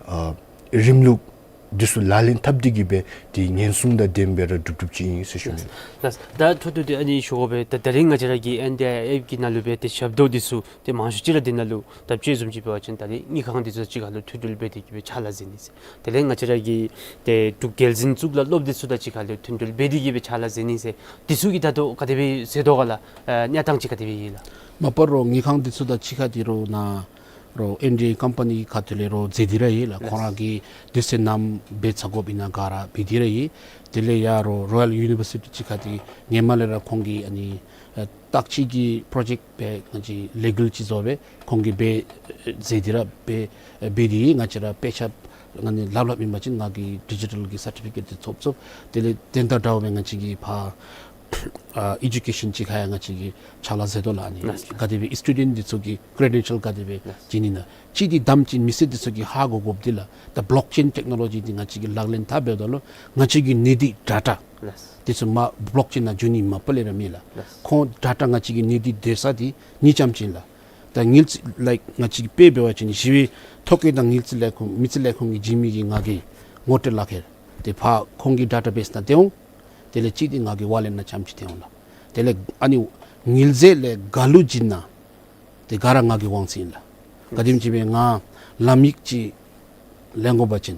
ཨ་རིམ་ལུགས་འདི་ཚུ་ལག་ལེན་འཐབ་སྟེ་གི་སྦེ་དེ་ཉེན་སྲུང་དང་ལྡན་པའི་ར་གྲུབ་གྲུབ་ཅིག་ཨིན་ཟེར་ཞུ་ནི། ལགས། ད་འཕྲོ་མཐུད་དེ་ཨ་ནི་ཞུ་དགོ་པས། ད་ད་རིས་ང་བཅས་ར་གི་ཨེན་ཌི་ཨའི་ཨེཔ་གི་ནང་ལུ་སྦེ་ཏེ་ཞབས་ཏོག་འདི་ཚུ་ཏེ་མང་ཤོས་ཅིག་ར་འདི་ནང་ལུ་ད་དཔྱེ་བཟུམ་ཅིག་འབད་བ་ཅིན་ད་རིས་དངུལ་ཁང་འདི་ཚུ་གཅིག་ཁར་ལུ་མཐུད་འབྲེལ་འབད་དེ་གི་སྦེ་ཕྱག་ལཱ་མཛད་ནི་ཟེར། དེ་ལས་ང་བཅས་ར་གི་ཏེ་འབྲུག་རྒྱལ་འཛིན་གཙུག་ལག་སློབ་སྡེ་ཚུ་དང་གཅིག་ཁར་ལུ་མཐུད་འབྲེལ་འབད་དེ་གི་སྦེ་ཕྱག་ལཱ་མཛད་ནི་ཟེར། འདི་ཚུ་གི་ད་ལྟོ་ག་དེ་སྦེ་ཟེར་དོ་ག་ལགས། ཨ་གནས་སྟངས་ཅིག་ག་དེ་སྦེ་ཡོད་ལགས། མ་པ་རོགས་དངུལ་ཁང་འདི་ཚུ་དང་གཅིག་ཁར་འདི་རོགས་ནཱ་རོགས་ཨེན་ཌི་ཨའི་ཀམ་པ་ནི་གི་ཁ་ཐུག་ལས་རོགས་མཛད་དེ་ར་ཡོད་ལགས། ལགས། ཁོང་ར་གིས་དུས་ཚོད་ནམ་འབད་ཚར་དགོཔ་ཨིན་ན་ག་ར་འབད་དེ་ར་ཡོད། དེ་ལས་ཡང་རོགས་རོ་ཡལ་ཡུ་ནི་བར་སི་ཊི་གཅིག་ཁར་འདི་སྔོན་མ་ལས་ར་ཁོང་གིས་ཨ་ནི་ཨ་བརྟག་དཔྱད་ཀྱི་པྲོ་ཇེཀཊ་སྦེ་ང་བཅས་ལས་འགུལ་ཅིག་བཟོ་སྦེ་ཁོང་གིས་འབད་མཛད་དེ་ར་འབད་འབད་དེ་ཡོད། ང་བཅས་ར་དཔེ་ཆ་ཨ་ནི་ལྷབ་ལྷབ་ཨིན་པ་ཅིན་ང་གིས་ཌི་ཇི་ཊལ་གྱི་སར་ཊི་ཕི་ཀེཊ་འདི་ཐོབ་ཚུགས། དེ་ལས་དེ་དང་འདྲཝ་སྦེ་ང་བཅས་ཀྱིས་ཕར་ཨ་ཨེ་ཌུ་ཀེ་ཤཱན་གཅིག་ཁར་ཡང་ང་བཅས་ཀྱིས་ཕྱག་ལཱ་མཛད་དོ་ལགས། ཨ་ནི་ལགས། ག་དེ་སྦེ་སི་ཊུ་ཌེནཊ་འདི་ཚུ་གི་ཀེ་རེ་ཌེན་ཤཱལ་ག་དེ་སྦེ་ལགས། བྱིན་ནི་ཨིན་ན་ཅིག་འདི་དམ་ཅིག་མི་སེར་འདི་ཚུ་གིས་ཧ་གོ་དགོཔ་འདི་ལགས། ད་བོ་ལོག་ཅེན་ཊེག་ནོ་ལོ་ཇི་འདི་ང་བཅས་ཀྱིས་ལག་ལེན་འཐབ་འབདཝ་ད་ལུ་ང་བཅས་ཀྱི་ནུས་སྡེ་ཌེ་ཊ་ལགས། འདི་ཚུ་མ་བོ་ལོག་ཅེན་ནང་འགྱོ་ནི་མ་པ་ལས་ར་མེད་ལགས། ལགས། ཁོང་ཌེ་ཊ་ང་བཅས་ཀྱི་ནུས་སྡེ་སྡོད་ས་འདི་གཉིས་ཙམ་ཅིག་ལགས། ད་དངུལ་རྩིས་ལས་ང་བཅས་ཀྱིས་དཔེ་འབད་བ་ཅིན་ཞི་བའི་ཐོ་བཀོད་དང་དངུལ་རྩིས་ལས་ཁུངས་མི་རྩིས་ལས་ཁུངས་ཀྱིས་བྱིན་མི་གི་ངོ་རྒོལ་ངོ་སྤྲོད་ལག་ཁྱེར་དེ་ཕར་ཁོང་གི་ཌེ་ཊ་བེསི་ནང་སྟོན་འོང་། དེ་ལས་གཅིག་འདི་ང་གི་ཝོ་ལེཊ་ནང་ཙམ་ཅིག་སྟོན་འོང་ལགས། དེ་ལས་ཨ་ནི་དངུལ་རྫས་ལས་ག་ལུ་བྱིན་ན་དེ་ག་ར་ང་གི་དབང་ཚད་ཨིན་ལགས། ག་དེམ་ཅིག་སྦེ་ང་ལམ་ཡིག་ཅིག་ལེན་དགོ་པ་ཅིན་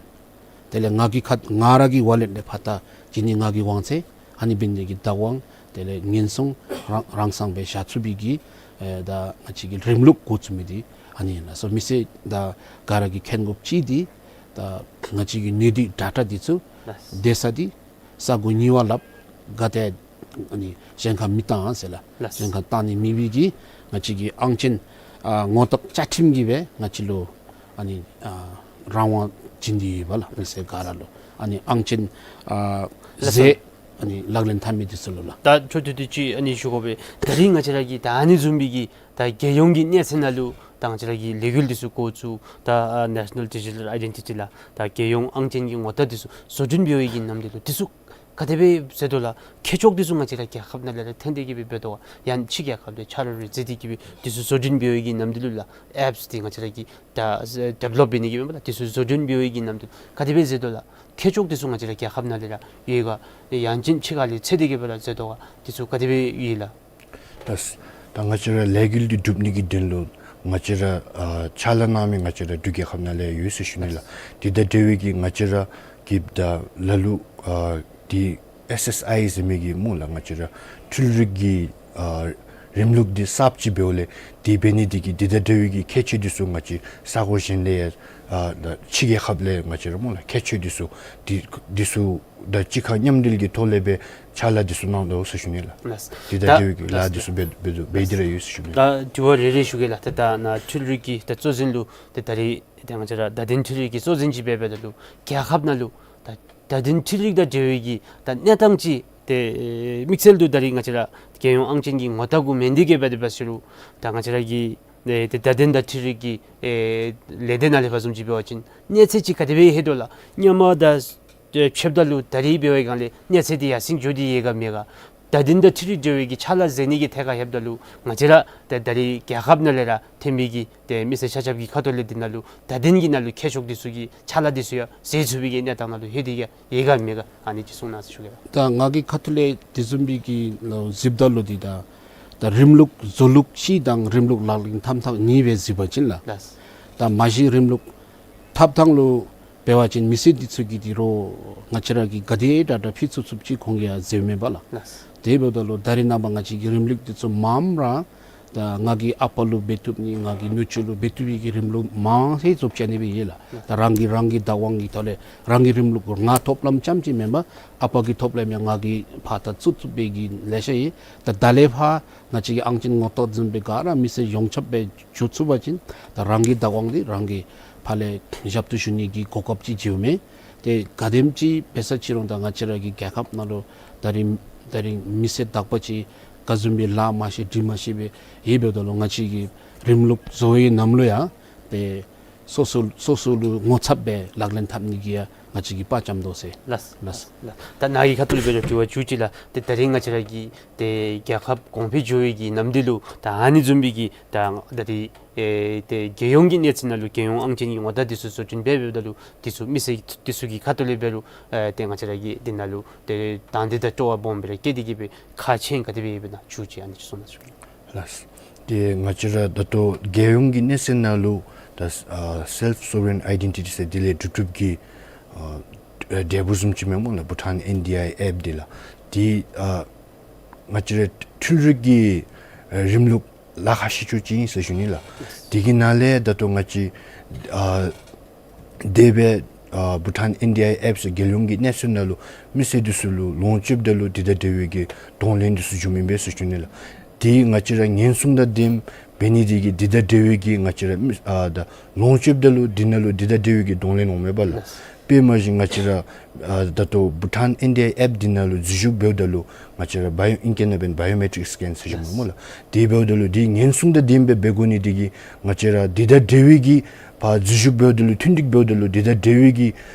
དེ་ལས་ང་གི་ཁ་ང་ར་གི་ཝོ་ལེཊ་ལས་ཕར་ད་བྱིན་ནི་ང་གི་དབང་ཚད། ཨ་ནི་འབད་ནི་དེ་གིས་བདག་དབང་དེ་ལས་ཉེན་སྲུང་རང་རང་སང་སྦེ་བཞག་ཚུགས་པའི་གི་ཨེ་ད་ང་བཅས་ཀྱི་རིམ་ལུགས་འགོ་བཙུགས་མི་འདི་ཨ་ནི་ཨིན་ལགས། སོ་མི་སེར་ད་ག་ར་གིས་མཁྱེན་དགོཔ་ཅིག་འདི་ད་ང་བཅས་ཀྱི་ནུས་སྡེ་ཌེ་ཊ་འདི་ཚུ་ལགས། སྡོད་ས་འདི་ས་གོ་གཉིས་པ་ལགས། ག་ཏེ་ཨ་ནི་གཞན་ཁར་མི་བཏང་ཟེར་ལགས། ལགས། གཞན་ཁར་བཏང་ནི་མེད་པའི་གི་ང་བཅས་ཀྱི་ཨང་ཅན་ཨ་ངོ་རྟགས་བཅའ་ཁྲིམས་ཀྱིས་སྦེ་ང་བཅས་ལུ་ཨ་ནི་ཨ་རང་དབང་བྱིན་ཏེ་ཡོད་པས་ལགས། མི་སེར་ག་ར་ལུ་ཨ་ནི་ཨང་ཅན་ཨ་ལགས་སོ། རྫས་ཨ་ནི་ལག་ལེན་འཐབ་མི་འདི་ཚུ་ལུ་ལགས། ད་འཕྲོ་མཐུད་དེ་ཅིག་ཨ་ནི་ཞུ་དགོ་པས། ད་རིས་ང་བཅས་ར་གི་ད་ཨ་ནི་བཟུམ་མའི་གི་ད་རྒྱལ་ཡོངས་ཀྱི་གནས་ཚད་ནང་ལུ་ད་ང་བཅས་ར་གི་ལས་འགུལ་འདི་ཚུ་འགོ་བཙུགས། ད་ཨ་ནེ་ཤ་ནཱལ་ཌི་ཇི་ཊལ་ཨའི་ཌེན་ཊི་ཊི་ལགས། ད་རྒྱལ་ཡོངས་ཨང་ཅན་གྱི་ངོ་རྟགས་འདི་ཚུ་བཟོ་སྐྲུན་འབད་བའི་གི་ནམ་དུས་ལུ་འདི་ཚུ་ག་དེ་སྦེ་ཟེར་དོ་ལགས། ཁྱད་ཆོས་འདི་ཚུ་ང་བཅས་ར་རྒྱལ་ཁབ་ནང་ལས་ར་ཐོན་ཏེ་གི་སྦེ་འབད་དོ་ག། ཡང་ཕྱི་རྒྱལ་ཁབ་ལས་ཆ་རོགས་རེ་མཛད་དེ་གི་སྦེ་འདི་ཚུ་བཟོ་སྐྲུན་འབད་བའི་གི་ནམ་དུས་ལུ་ལགས། ཨེཔསི་འདི་ང་བཅས་ར་གིས་ད་ཌི་བེ་ལོབ་འབད་ནི་གི་མེན་པ་ལགས། འདི་ཚུ་བཟོ་སྐྲུན་འབད་བའི་གི་ནམ་དུས་ག་དེ་སྦེ་ཟེར་དོ་ལགས། ཁྱད་ཆོས་འདི་ཚུ་ང་བཅས་ར་རྒྱལ་ཁབ་ནང་ལས་ར་ཡོད་ག། ཡང་ཅིན་ཕྱི་ཁ་ལས་ཚད་དེ་གི་སྦེ་ར་ཟེར་དོ་ག། འདི་ཚུ་ག་དེ་སྦེ་ཡོད་ལགས། ད་ད་ང་བཅས་ར་ལས་འགུལ་འདི་སྒྲུབ་ནི་གི་དོན་ལུ་ང་བཅས་ར་ཨ་ཕྱག་ལཱ་གནང་མི་ང་བཅས་ར་འབྲུག་རྒྱལ་ཁབ་ནང་ལས་ཡོད་ཟེར་ཞུ་ནི་ལགས། དེ་དང་འབྲེལ་བའི་གི་ང་བཅས་ར་གི་ད་ལ་ལུ་ཨ་འདི་ཨེསི་ཨེསི་ཨའི་ཟེར་མི་གི་སྨོ་ལགས། ང་བཅས་ར་འཕྲུལ་རིག་གི་ཨ་རིམ་ལུགས་འདི་གསརཔ་ཅིག་འབདཝ་ལས་དེ་འབད་ནི་འདི་གིས་འདི་དང་འབྲེལ་བའི་གི་ཁྱད་ཆོས་འདི་ཚུ་ང་བཅས་ས་གོ་གཞན་ལས་ཡང་ཨ་ད་ཕྱི་རྒྱལ་ཁབ་ལས་ང་བཅས་ར་སྨོ་ལགས་ཁྱད་ཆོས་འདི་ཚུ་འདི་འདི་ཚུ་དང་གཅིག་ཁར་མཉམ་འབྲེལ་གྱི་ཐོག་ལས་སྦེ་ཕྱག་ལཱ་འདི་ཚུ་གནང་དོ་ཟེར་ཞུ་ནི་ལགས། ལགས། དེ་དང་ད་འབྲེལ་བའི་གི་ལཱ་འདི་ཚུ་འབད་འབད་འབད་དེ་ར་ཡོད་ཟེར་ཞུ་ནི་ལགས། ད་དྲི་བ་རེ་རེ་ཞུ་གེ་ལགས། ད་ད་ནཱ་འཕྲུལ་རིག་གི་ད་གཙོ་འཛིན་ལུ་ད་ད་རིས་ད་ང་བཅས་ར་བརྡ་དོན་འཕྲུལ་རིག་གི་གཙོ་འཛིན་ཅིག་འབད་འབདཝ་ད་ལུ་རྒྱལ་ཁབ་ནང་ལུ་ད་བརྡ་དོན་འཕྲུལ་རིག་དང་འབྲེལ་བའི་གི་ད་གནས་སྟངས་ཅིག་ཏེ་དམིགས་བསལ་དུ་ད་རིས་ང་བཅས་ར་རྒྱལ་ཡོངས་ཨང་ཅན་གྱི་ངོ་རྟགས་གུ་མེན་ཏེ་གི་སྦེ་འབད་དེ་འབད་ཟེར་རུང་ད་ང་བཅས་ར་གི་ ཏེ་ཏེ་བརྡ་དོན་དང་འཕྲུལ་རིག་གི་ཨེ་ལས་སྡེ་ནང་ལས་ཕར་བཟུམ་ཅིག་འབད་བ་ཅིན་གནས་ཚད་ཅིག་ག་དེ་སྦེ་ལྷོད་དོ་ལགས། སྔོན་མ་དང་ཏེ་ཕྱདཔ་ད་ལུ་ད་རིས་འབད་བའི་སྒང་ལས་གནས་ཚད་འདི་ཡར་སེང་འགྱོ་སྟེ་ཡོད་ག་མེད་ག། བརྡ་དོན་དང་འཕྲུལ་རིག་འབྲེལ་བའི་གི་ཕྱག་ལཱ་མཛད་ནི་གི་ཐད་ཁར་ལྷོདཔ་ད་ལུ་ང་བཅས་ར་ཏེ་ད་རིས་རྒྱལ་ཁབ་ནང་ལས་ར་ཐོན་མི་གི་ཏེ་མི་སེར་ཆ་ཁྱབ་ཀྱི་ཁ་ཐུག་ལས་འདི་ནང་ལུ་བརྡ་དོན་གྱི་ནང་ལུ་མཁས་མཆོག་འདི་ཚུ་གི་ཕྱག་ལཱ་འདི་ཚུ་ཡང་མཛད་ཚུགས་པའི་གི་གནས་སྟངས་ནང་ལུ་ལྷོད་དེ་ཡོད་ག་མེད་ག། ཨ་ནི་ཅིག་གསུང་གནང་ཟེར་ཞུ་གེ་ལགས། ད་ང་གི་ཁ་ཐུག་ལས་དེ་བཟུམ་མའི་གི་ལོ་གཟིགསཔ་ད་ལུ་འདི་ད་ད་རིམ་ལུགས་བཟོ་ལུགས་སྤྱི་དང་རིམ་ལུགས་ལག་ལེན་འཐབ་ཐངས་གཉིས་སྦེ་གཟིགས་པ་ཅིན་ལགས། ལགས། ད་མ་གཞི་རིམ་ལུགས་འཐབ་ཐངས་ལུ་འབད་བ་ཅིན་མི་སེར་འདི་ཚུ་གིས་འདི་རོགས་ང་བཅས་ར་གིས་ག་དེ་དྲག་དྲག་ཕུལ་ཚུགས་ཚུགསཔ་ཅིག་ཁོང་གིས་ཡང་མཛདཔ་མས་པ་ལགས། ལགས། དེ་འབདཝ་ད་ལུ་ད་རེས་ནངས་པ་ང་བཅས་ཀྱི་རིམ་ལུགས་འདི་ཚུ་མངམ་ར་ད་ང་གི་ཨ་པ་ལུ་འབད་བཏུབ་ནི་ང་གི་ནུ་གཅུང་ལུ་འབད་བཏུབ་པའི་གི་རིམ་ལུགས་མང་ཧེ་ཚུགས་ཅ་ནི་སྦེ་ཡོད་ལགས། ད་རང་གི་རང་གི་བདག་དབང་གི་ཐོག་ལས་རང་གི་རིམ་ལུགས་ང་ཐོབ་ལམ་རྐྱངམ་ཅིག་མེན་པར་ཨ་པ་གི་ཐོབ་ལམ་ཡང་ང་གིས་ཕར་ད་བཙུགས་བཙུགས་པའི་གི་ལེ་ཤ་ཡོད། ད་ད་ལས་ཕར་ང་བཅས་ཀྱི་ཨང་ཅན་ངོ་རྟགས་བཟུམ་སྦེ་ག་ར་མི་སེར་ཡོངས་ཁྱབ་སྦེ་འགྱོ་ཚུགས་པ་ཅིན་ད་རང་གི་བདག་དབང་འདི་རང་གིས་ཕར་ལས་ཞབས་ཏོག་ཞུ་ནི་གི་གོ་སྐབས་ཅིག་འགྱོཝ་མས། ཏེ་ག་དེམ་ཅིག་འབད་ས་ཅི་རུང་ད་ང་བཅས་ར་གི་རྒྱལ་ཁབ་ནང་ལུ་ད་རིས་ད་རིས་མི་སེར་དག་པ་ཅིག་ག་བཟུམ་སྦེ་ལཱ་མ་ཤེས་འབྲི་མ་ཤེས་སྦེ་ཡོདཔ་ད་ལུ་ང་བཅས་ཀྱི་རིམ་ལུགས་བཟོ་བའི་ནང་ལུ་ཡང་ཏེ་སོ་སོ་སོ་སོ་ལུ་ངོ་ཚབ་སྦེ་ལག་ལེན་འཐབ་ནི་གི་ཡང་ང་བཅས་ཀྱིས་དཔའ་བཅམ་དོ་ཟེར། ལགས། ལགས། ལགས། ད་ནཱ་གི་ཁ་ཐུག་ལས་འབད་རུང་དྲི་བ་མཇུག་ཅིག་ལགས། ཏེ་ད་རིས་ང་བཅས་ར་གི་ཏེ་རྒྱལ་ཁབ་གོང་འཕེལ་འགྱོ་བའི་གི་ནམ་དུས་ལུ་ད་ཨ་ནི་བཟུམ་མའི་གི་ད་ད་རིས་ཨེ་ཏེ་རྒྱལ་ཡོངས་ཀྱི་གནས་ཚད་ནང་ལུ་རྒྱལ་ཡོངས་ཨང་ཅན་གྱི་ངོ་རྟགས་འདི་ཚུ་བཟོ་སྐྲུན་འབད་འབདཝ་ད་ལུ་འདི་ཚུ་མི་སེར་འདི་ཚུ་གི་ཁ་ཐུག་ལས་འབད་རུང་ཨེ་ཏེ་ང་བཅས་ར་གི་འདི་ནང་ལུ་ཏེ་དང་འདོད་དང་སྤྲོ་བ་སྦོམ་སྦེ་ར་སྐྱེས་ཏེ་གི་སྦེ་ཁག་ཆེ་ག་དེ་སྦེ་ཡོདཔ་ཨིན་ན་མཇུག་ཅིག་ཨ་ནི་ཅིག་གསུང་གནང་ཟེར་ཞུ་གེ། ལགས། ཏེ་ང་བཅས་ར་ད་ལྟོ་རྒྱལ་ཡོངས་ཀྱི་གནས་ཚད་ནང་ལུ་ད་ཨ་self sovereign identity ཟེར་དེ་ལས་གྲུབ་གྲུབ་ཀྱི་ཨ་འབྲས་བུ་བཟུམ་ཅིག་མས་སྨོ་ལགས། བྷུ་ཊཱན་ཨེན་ཌི་ཨའི་ཨེཔ་འདི་ལགས། ཏེ་ཨ་ང་བཅས་ར་འཕྲུལ་རིག་གི་ཨ་རིམ་ལུགས་ལཱ་ཁག་ཤོས་ཅིག་ཨིན་ཟེར་ཞུ་ནི་ལགས། དེ་གི་ནང་ལས་ད་ལྟོ་ང་བཅས་ཨ་དེ་སྦེ་ཨ་བྷུ་ཊཱན་ཨེན་ཌི་ཨའི་ཨེཔ་ཟེར་རྒྱལ་ཡོངས་ཀྱི་གནས་ཚད་ནང་ལུ་མི་སེར་འདི་ཚུ་ལུ་ལོངས་སྤྱོདཔ་ད་ལུ་དེ་དང་འབྲེལ་བའི་གི་གདོང་ལེན་འདི་ཚུ་འབྱུངམ་ཨིན་པས་ཟེར་ཞུ་ནི་ལགས། དེ་ང་བཅས་ར་ཉེན་སྲུང་དང་ལྡནམ་འབད་ནི་དེ་གིས་དེ་དང་འབྲེལ་བའི་གི་ང་བཅས་ར་མི་ཨ་ད་ལོངས་སྤྱོདཔ་ད་ལུ་དེ་ནང་ལུ་དེ་དང་འབྲེལ་བའི་གི་གདོང་ལེན་འོངམ་མས་པ་ལགས། དཔེ་མ་བཞིན་ང་བཅས་ར་ཨ་ད་ལྟོ་བྷུ་ཊཱན་ཨེན་ཌི་ཨའི་ཨེཔ་འདི་ནང་ལུ་འཛུལ་ཞུགས་འབདཝ་ད་ལུ་ང་བཅས་ར་བའི་ཨིང་སྐད་ནང་འབད་བ་ཅིན་བཱ་ཡོ་མེ་ཊིཀ་སི་ཀེན་ཟེར་ཞུཝ་སྨོ་ལགས། དེ་འབདཝ་ད་ལུ་དེ་ཉེན་སྲུང་དང་ལྡནམ་སྦེ་འབད་དགོ་ནི་དེ་གིས་ང་བཅས་ར་དེ་དང་འབྲེལ་བའི་གི་ཕར་འཛུལ་ཞུགས་འབདཝ་ད་ལུ་ཐོན་འདེབས་འབདཝ་ད་ལུ་དེ་དང་འབྲེལ་བའི་གི་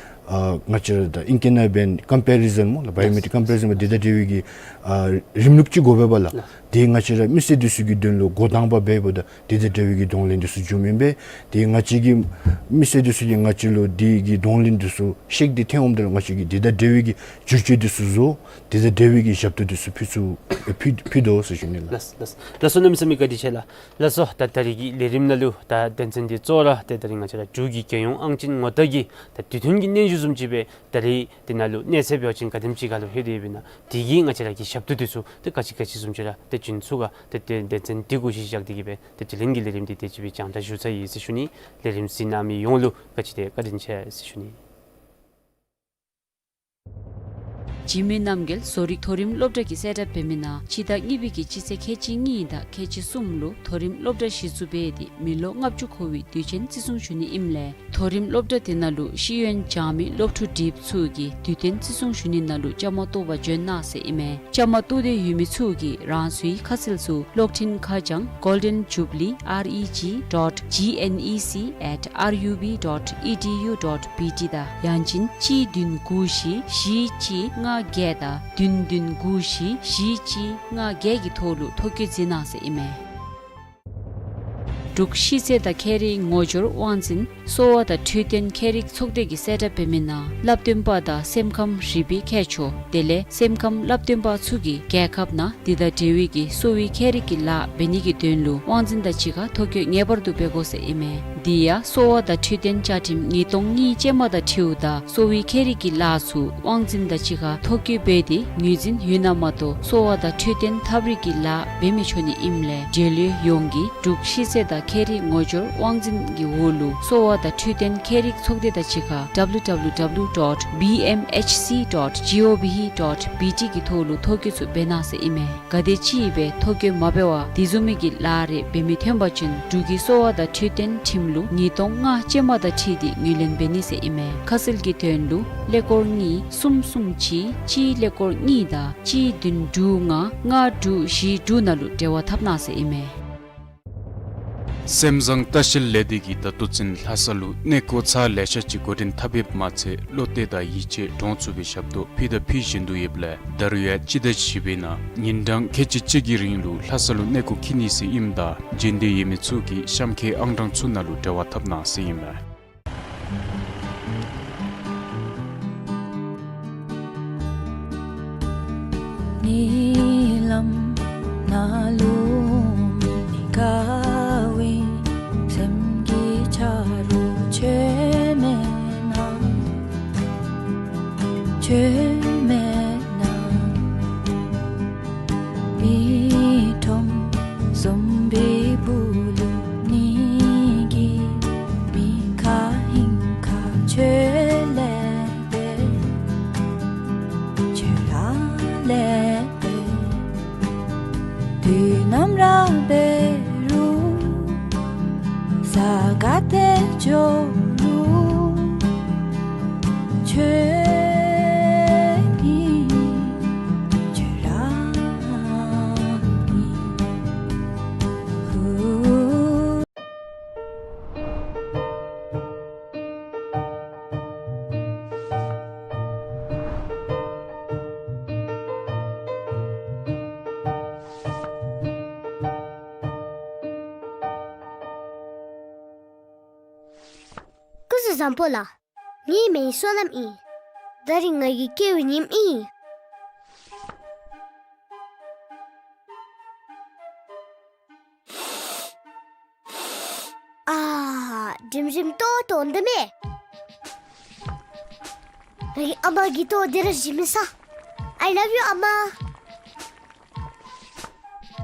ཨ་ང་བཅས་ར་ད་ཨིང་སྐད་ནང་འབད་བ་ཅིན་ཀམ་པེ་རི་ཟཱན་སྨོ་ལགས། བཱ་ཡོ་མེ་ཊིཀ་ཀམ་པེ་རི་ཟཱན་འབད་དེ་དང་འབྲེལ་བའི་གི་ཨ་རིམ་ལུགས་ཅིག་དགོ་པས་པ་ལགས། དེ་ང་བཅས་ར་མི་སེར་འདི་ཚུ་གི་དོན་ལུ་འགོ་དང་པ་འབདཝ་ད་དེ་དང་འབྲེལ་བའི་གི་གདོང་ལེན་འདི་ཚུ་འབྱུངམ་ཨིན་པས། དེ་ང་བཅས་ཀྱི་མི་སེར་འདི་ཚུ་གིས་ང་བཅས་ལུ་དེ་གི་གདོང་ལེན་འདི་ཚུ་ཤེས་ཏེ་ཐོན་འོངམ་ད་ལུ་ང་བཅས་ཀྱིས་དེ་དང་འབྲེལ་བའི་གི་བསྒྱུར་བཅོས་འདི་ཚུ་བཟོ། དེ་དང་འབྲེལ་བའི་གི་ཞབས་ཏོག་འདི་ཚུ་ཕུལ་ཚུགས་ཕུལ་ཕུལ་དོ་ཟེར་ཞུ་ནི་ལགས། ལགས་ལགས། ལགས་སོ་གནམ་མེད་ས་མེད་བཀའ་དྲིན་ཆེ་ལགས། ལགས་སོ་ད་ད་རིས་ཀྱི་ལས་རིམ་ནང་ལུ་ད་དོན་ཚན་འདི་གཙོ་བོ་ར་ཏེ་ད་རིས་ང་བཅས་ར་འབྲུག་གི་རྒྱལ་ཡོངས་ཨང་ཅན་ངོ་རྟགས་ཀྱི་ད་དུས་མཐུན་གྱི་སྙན་ཞུ་བཟུམ་ཅིག་སྦེ་ད་རིས་དེ་ནང་ལུ་གནས་ཚད་འབད་བ་ཅིན་ག་དེམ་ཅིག་ཁར་ལུ་ལྷོད་དེ་ཡོདཔ་ཨིན་ན་དེ་གིས་ང་བཅས་ར་གི་ཞབས་ཏོག་འདི་ཚུ་ཏེ་ག་ཅི་ག་ཅི་བཟུམ་ཅིག་ར་ཏེ་བྱིན་ཚུགས་ག་ཏེ་ཏེ་དོན་ཚན་འདི་གུ་གཞི་བཞག་སྟེ་གི་སྦེ་ཏེ་དེ་རིང་གི་ལས་རིམ་འདི་དེ་ཅིག་སྦེ་རྒྱང་བསྒྲགས་ཞུ་ཚར་ཡི་ཟེར་ཞུ་ནི། ལས་རིམ་གཟིགས་གནང་མི་ཡོངས་ལུ་བཀའ་དྲིན་ཏེ་བཀའ་དྲིན་ཆེ་ཟེར་ཞུ་ནི། འཇིགས་མེད་རྣམ་རྒྱལ་བཟོ་རིག་མཐོ་རིམ་སློབ་གྲྭ་གིས་གསལ་བསྒྲགས་འབད་མི་ནང་སྤྱི་ཟླ་གཉིས་པའི་གི་སྤྱི་ཚེས་ཁལ་གཅིག་གཉིས་དང་ཁལ་གཅིག་གསུམ་ལུ་མཐོ་རིམ་སློབ་གྲྭ་གཞི་བཙུགས་འབད་དེ་མི་ལོ་ལྔ་བཅུ་འཁོར་བའི་དུས་ཆེན་བརྩི་སྲུང་ཞུ་ནི་ཨིནམ་ལས་མཐོ་རིམ་སློབ་གྲྭ་དེ་ནང་ལུ་ཤེས་ཡོན་སྦྱང་མི་སློབ་ཕྲུག་འདྲིསཔ་ཚུ་གིས་དུས་སྟོན་བརྩི་སྲུང་ཞུ་ནི་ནང་ལུ་བཅའ་མར་གཏོགས་པར་འབྱོན་གནང་ཟེར་ཨིན་མས། བཅའ་མར་གཏོགས་ཏེ་ཡོད་མི་ཚུ་གིས་རང་སོའི་ཁ་གསལ་ཚུ་གློག་འཕྲིན་ཁ་བྱང་golden jubilee R E G dot G N E C at R U B dot E D U dot B T དང་ཡང་ཅིན་གཅིག་བདུན་དགུ་བཞི་བཞི་གཅིག་ལྔ་བརྒྱད་དང་བདུན་བདུན་དགུ་བཞི་བཞི་གཅིག་ལྔ་བརྒྱད་ཀྱི་ཐོག་ལུ་ཐོ་བཀོད་མཛད་གནང་ཟེར་ཨིན་མས། འབྲུག་ཤེས་ཚད་དང་ཁྱད་རིག་ངོ་སྦྱོར་དབང་འཛིན་གསོ་བ་དང་འཕྲོད་བསྟེན་མཁས་རིག་ཚོགས་སྡེ་གིས་གསལ་བསྒྲགས་འབད་མི་ནང་བསླབ་སྟོན་པ་དང་སེམས་ཁམས་རིག་པའི་མཁས་མཆོག་དེ་ལས་སེམས་ཁམས་བསླབ་སྟོན་པ་ཚུ་གིས་རྒྱལ་ཁབ་ནང་དེ་དང་འབྲེལ་བའི་གི་གསོ་བའི་མཁས་རིག་གི་ལཱ་འབད་ནི་གི་དོན་ལུ་དབང་འཛིན་དང་གཅིག་ཁར་ཐོ་བཀོད་ངེས་པར་དུ་འབད་དགོ་ཟེར་ཨིན་མས། དེ་ཡང་གསོ་བ་དང་འཕྲོད་བསྟེན་བཅའ་ཁྲིམས་ཉིས་སྟོང་གཉིས་ཅན་མ་དང་འཁྲིལཝ་ད་གསོ་བའི་མཁས་རིག་གི་ལཱ་ཚུ་དབང་འཛིན་དང་གཅིག་ཁར་ཐོ་བཀོད་འབད་དེ་ངོས་འཛིན་ཡོད་ན་མ་གཏོགས་གསོ་བ་དང་འཕྲོད་བསྟེན་ཐབས་རིག་གི་ལཱ་འབད་མི་ཆོག་ནི་ཨིནམ་ལས་འབྲེལ་ཡོད་ཡོངས་ཀྱིས་འབྲུག་ཤེས་ཚད་དང་ཁྱད་རིག་ངོ་སྦྱོར་དབང་འཛིན་གྱི་འོག་ལུ་གསོ་བ་དང་འཕྲོད་བསྟེན་མཁས་རིག་ཚོགས་སྡེ་དང་གཅིག་ཁར་W W W dot B M H C dot G O V dot B T གི་ཐོག་ལུ་ཐོ་བཀོད་ཚུ་འབད་གནང་ཟེར་ཨིན་མས། ག་དེ་ཅིག་སྦེ་ཐོ་བཀོད་མ་འབད་བར་དེ་བཟུམ་མའི་གི་ལཱ་རེ་འབད་མི་ཐོན་པ་ཅིན་འབྲུག་གི་གསོ་བ་དང་འཕྲོད་བསྟེན་ཁྲིམས་ལུགས་ཉིས་སྟོང་ལྔ་ཅན་མ་དང་འཁྲིལ་ཏེ་ངོས་ལེན་འབད་ནི་ཟེར་ཨིན་མས། ཁ་གསལ་གྱི་དོན་ལུ་ཀླད་ཀོར་གཉིས་གསུམ་གསུམ་གཅིག་གཅིག་ཀླད་ཀོར་གཉིས་དང་གཅིག་བདུན་དྲུག་ལྔ་ལྔ་དྲུག་བཞི་དྲུག་ནང་ལུ་འབྲེལ་བ་འཐབ་གནང་ཟེར་ཨིན་མས། སེམས་བཟང་ལྟ་བཤལ་ལས་སྡེ་གིས་ད་ལྟོ་ཚུན་ལྷ་ས་ལུ་གནས་སྐོར་ཚར་ལེ་ཤ་ཅིག་འགོ་འདྲེན་འཐབ་ཡོདཔ་མ་ཚད་བློ་གཏད་དང་ཡིད་ཆེས་འདྲོངས་ཚུགས་པའི་ཞབས་ཏོག་ཕུལ་དང་ཕུལ་བཞིན་དུ་ཡོདཔ་ལས་ད་རུང་ཡང་ཅི་དང་ཅི་འབད་ན་ཉིན་གྲངས་ཁལ་གཅིག་གཅིག་གི་རིང་ལུ་ལྷ་ས་ལུ་གནས་སྐོར་འཁྱིད་ནི་ཟེར་ཨིནམ་ད་འབྱོན་འདོད་ཡོད་མི་ཚུ་གིས་གཤམ་ཁའི་ཨང་གྲངས་ཚུ་ནང་ལུ་འབྲེལ་བ་འཐབ་གནང་ཟེར་ཨིན་མས། ཉེ་ལམ་ནང་ལུ་མི་དགའ་བའི་སེམས་ཀྱི་ཆ་རོགས་ཁྱོད་མེད་ན། ཁྱོད་མེད་ན། མི་ཁྲོམ་བཟུམ་པའི་སྦུག་ལུ་ཉིད་ཀྱི་མི་ཁ་ཧིང་ཁ་ཁྱོད་ལས་འབད། ཁྱོད་ར་ལས་འབད། དུས་ནམ་ར་འབད་རུང་ས་ག་ཏེ་འགྱོ་རུང་ཁྱོད་ཨིན། ཁྱོད་ར་ཨིན། ཧུ། སྐུ་གཟུགས་བཟང་པོ་ལགས། ངེའི་མིང་བསོད་ནམས་ཨིན། ད་རིས་ང་གི་སྐྱེ་བའི་ཉིནམ་ཨིན། ཨ། རིམ་རིམ་ཏོག་ཏོ་འདི་མས། ངེའི་ཨ་མ་གིས་ཏོག་འདི་ར་བཞེས་མི་ས། I love you ཨ་མ།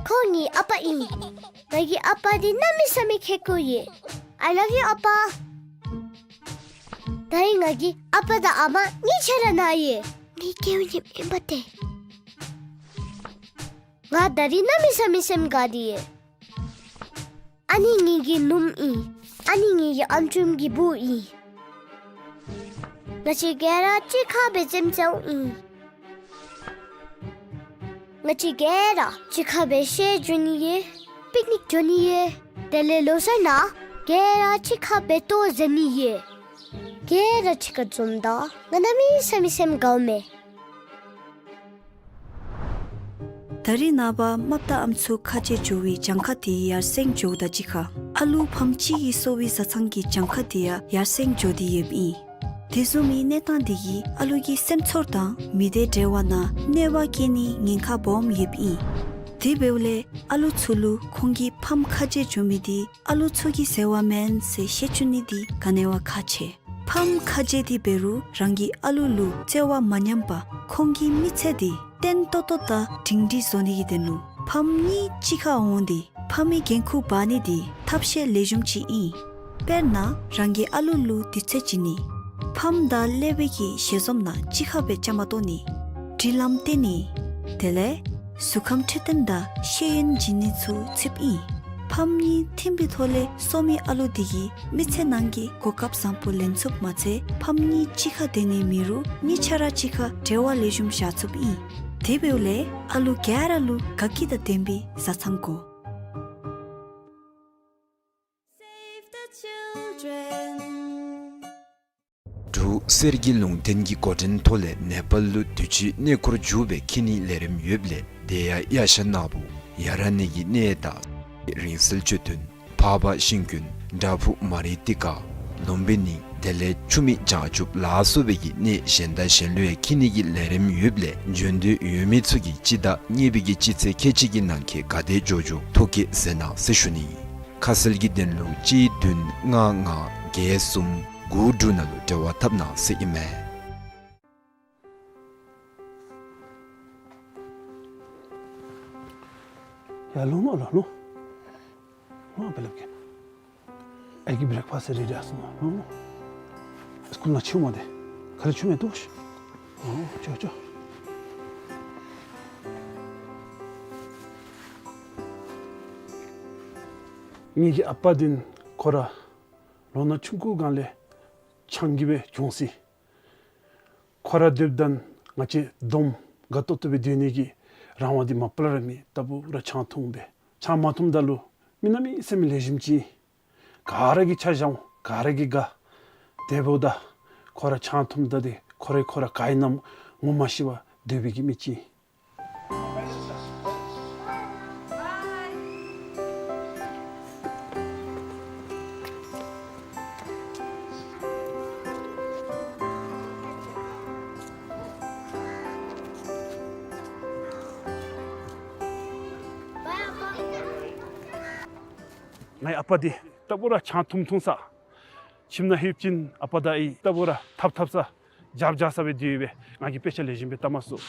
ཁོང་ངེའི་ཨ་པ་ཨིན། ངེའི་ཨ་པ་འདི་གནམ་མེད་ས་མེད་ཁེ་ཀོ་ཡོད། I love you ཨ་པ། ད་རིས་ངེའི་ཨ་པ་དང་ཨ་མ་གཉིས་ཆ་ར་ན་ཡོད། ངེའི་སྐྱེ་བའི་ཉིནམ་ཨིན་པ་ཏེ། ང་ད་རིས་གནམ་མེད་ས་མེད་སེམས་དགའ་སྟེ་ཡོད། ཨ་ནི་ངེའི་ནུམོ་ཨིན། ཨ་ནི་ངེའི་ཨམ་ཅུང་གི་བུ་ཨིན། ང་བཅས་ག་ར་གཅིག་ཁར་སྦེ་རྩེདམོ་རྩེཝ་ཨིན། ང་བཅས་ག་ར་གཅིག་ཁར་སྦེ་བཤལ་འགྱོ་ནི་ཡོད། པིག་ནིག་འགྱོ་ནི་ཡོད། དེ་ལས་ལོ་གསར་ནང་ག་ར་གཅིག་ཁར་སྦེ་ལྟོ་བཟའ་ནི་ཡོད། ག་ར་གཅིག་ཁར་འཛོམས་ད་ང་གནམ་མེད་ས་མེད་སེམས་དགའཝ་མས། ད་རིས་ནངས་པ་རྨགཔ་དང་ཨམ་སྲུ་ཁ་རྗེ་འགྱོ་བའི་གྱངས་ཁ་དེ་ཡར་སེང་འགྱོཝ་དང་གཅིག་ཁར་ཨ་ལུ་ཕམ་གཅིག་གིས་གསོ་བའི་བཟའ་ཚང་གི་གྱངས་ཁ་དེ་ཡང་ཡར་སེང་འགྱོ་སྟེ་ཡོདཔ་ཨིན། དེ་བཟུམ་མའི་གནས་སྟངས་དེ་གིས་ཨ་ལུ་གི་སེམས་ཚོར་དང་མི་སྡེ་འབྲེལ་བ་ནང་གནོད་པ་བསྐྱལ་ནིའི་ཉེན་ཁ་སྦོམ་ཡོདཔ་ཨིན། དེ་འབདཝ་ལས་ཨ་ལུ་ཚུ་ལུ་ཁོང་གི་ཕམ་ཁ་རྗེ་འགྱོ་མི་དེ་ཨ་ལུ་ཚུ་གི་ཟེར་བ་མེན་ཟེར་ཤེས་བཅུག་ནི་དེ་ག་ནི་བ་ཁག་ཆེ། ཕམ་ཁ་རྗེ་དེ་འབད་རུང་རང་གི་ཨ་ལུ་ལུ་བརྩེ་བ་མ་ཉམས་པར་ཁོང་གི་མི་ཚེ་དེ་བརྟན་ཏོག་ཏོ་དང་སྒྲིང་སྒྲིང་བཟོ་ནི་གི་དོན་ལུ་ཕམ་གཉིས་གཅིག་ཁར་འོང་སྟེ་ཕམ་གྱི་འགན་ཁུར་འབག་ནི་དེ་ཐབས་ཤེས་ལེགས་ཤོམ་ཅིག་ཨིན། དཔེར་ན་རང་གི་ཨ་ལུ་ལུ་དུས་ཚོད་བྱིན་ནི། ཕམ་དང་ཀླད་པའི་གི་ཞལ་འཛོམས་ནང་གཅིག་ཁར་སྦེ་བཅའ་མར་གཏོགས་ནི། སྒྲིག་ལམ་བསྟན་ནི། དེ་ལས་གཟུགས་ཁམས་འཕྲོད་བསྟེན་དང་ཤེས་ཡོན་བྱིན་ནི་ཚུ་ཚུདཔ་ཨིན། ཕམ་གཉིས་མཐུན་པའི་ཐོག་ལས་གསོ་མི་ཨ་ལུ་དེ་གིས་མི་ཚེ་ནང་གི་གོ་སྐབས་བཟང་པོ་ལེན་ཚུགསཔ་མ་ཚད་ཕམ་གཉིས་གཅིག་ཁར་སྡོད་ནི་མེད་རུང་གཉིས་ཆ་ར་གཅིག་ཁར་འབྲེལ་བ་ལེགས་ཤོམ་བཞག་ཚུགསཔ་ཨིན། དེ་འབདཝ་ལས་ཨ་ལུ་ག་ར་ལུ་དགའ་སྐྱིད་དང་ལྡན་པའི་བཟའ་ཚང་དགོ། Save the children. འབྲུག་གསེར་གྱི་ལུང་བསྟན་གྱི་འགོ་འདྲེན་ཐོག་ལས་ནེ་པཱལ་ལུ་དུས་ཅི་གནས་སྐོར་མཇུག་སྦེ་འཁྱིད་ནིའི་ལས་རིམ་ཡོདཔ་ལས་དེ་ཡང་ཡ་ཤ་ནག་པོ་ཡ་ར་ནི་གི་གནས་དང་རིང་བསྲེལ་མཆོད་རྟེན་འཕགས་པ་ཤིང་ཀུན་བྲག་ཕུག་མ་རི་ཏི་ཀ་ལུམ་བི་ནི་དེ་ལས་ཆུ་མིག་བྱང་ཆུབ་ལ་སོགས་པའི་གི་གནས་གཞན་དང་གཞན་ལུ་ཡང་འཁྱིད་ནི་གི་ལས་རིམ་ཡོདཔ་ལས་འབྱོན་འདོད་ཡོད་མི་ཚུ་གིས་སྤྱི་ཟླ་གཉིས་པའི་གི་སྤྱི་ཚེས་ཁལ་གཅིག་གི་ནང་འཁོད་ག་དེ་འགྱོ་འགྱོ་ཐོ་བཀོད་མཛད་གནང་ཟེར་ཞུ་ནི། ཁ་གསལ་གྱི་དོན་ལུ་གཅིག་བདུན་ལྔ་ལྔ་བརྒྱད་གསུམ་དགུ་དྲུག་ནང་ལུ་འབྲེལ་བ་འཐབ་གནང་ཟེར་ཨིན་མས། ཡར་ལོང་ལོང་ལོང་ལོང་། ལོང་སྦེ་སླབ་གེ། ཨའི་གི་བྲེག་ཕཱསཊ་རེ་ཌི་ཨིན་ཟེར་མས། ལོང་ལོང་། སི་ཀུལ་ནང་ཕྱེཝ་མས་ཏེ། ག་ལས་ཕྱེཝ་མས་ལྟོས་ཤིག། ཨོ་ཅོག་ཅོག། ངེ་གི་ཨ་པ་འདི་ཁོ་ར་ལོ་ན་ཆུང་ཀུའི་སྒང་ལས་ཆང་གིས་སྦེ་གྱོངས་སི། ཁོ་ར་སྡོདཔ་ད་ང་བཅས་སྡོམ་དགའ་ཏོག་ཏོ་སྦེ་སྡོད་ནི་གི་རང་དབང་འདི་མ་པ་ལས་ར་མེད། ལྟ་བུ་ར་ཆང་འཐུང་སྦེ་ཆང་མ་འཐུངམ་ད་ལུ་ མི་གནམ་མེད་ས་མེད་ལེགས་ཤོམ་ཅིག་ཨིན། ག་ར་གིས་ཆ་བཞག་འོང་། ག་ར་གིས་དགའ། དེ་འབདཝ་ད་ཁོ་ར་ཆང་འཐུངམ་ད་འདི་ཁོ་ར་ཁོ་ར་ག་ཨིན་ན་ངོ་མ་ཤེས་པར་སྡོད་པའི་གི་མི་ཅིག་ཨིན། ངེའི་ཨ་པ་འདི་རྟག་བུ་ར་ཆང་འཐུང་འཐུང་ས། ཁྱིམ་ནང་ལྷོདཔ་ཅིག་ཨ་པ་དང་ཨའི་རྟག་བུ་ར་འཐབ་འཐབ་ས་རྒྱབ་རྒྱབ་ས་སྦེ་སྡོད་ཡོད་པས། ང་གིས་དཔེ་ཆ་ལེགས་ཤོམ་སྦེ་བལྟ་མ་ཚུགས།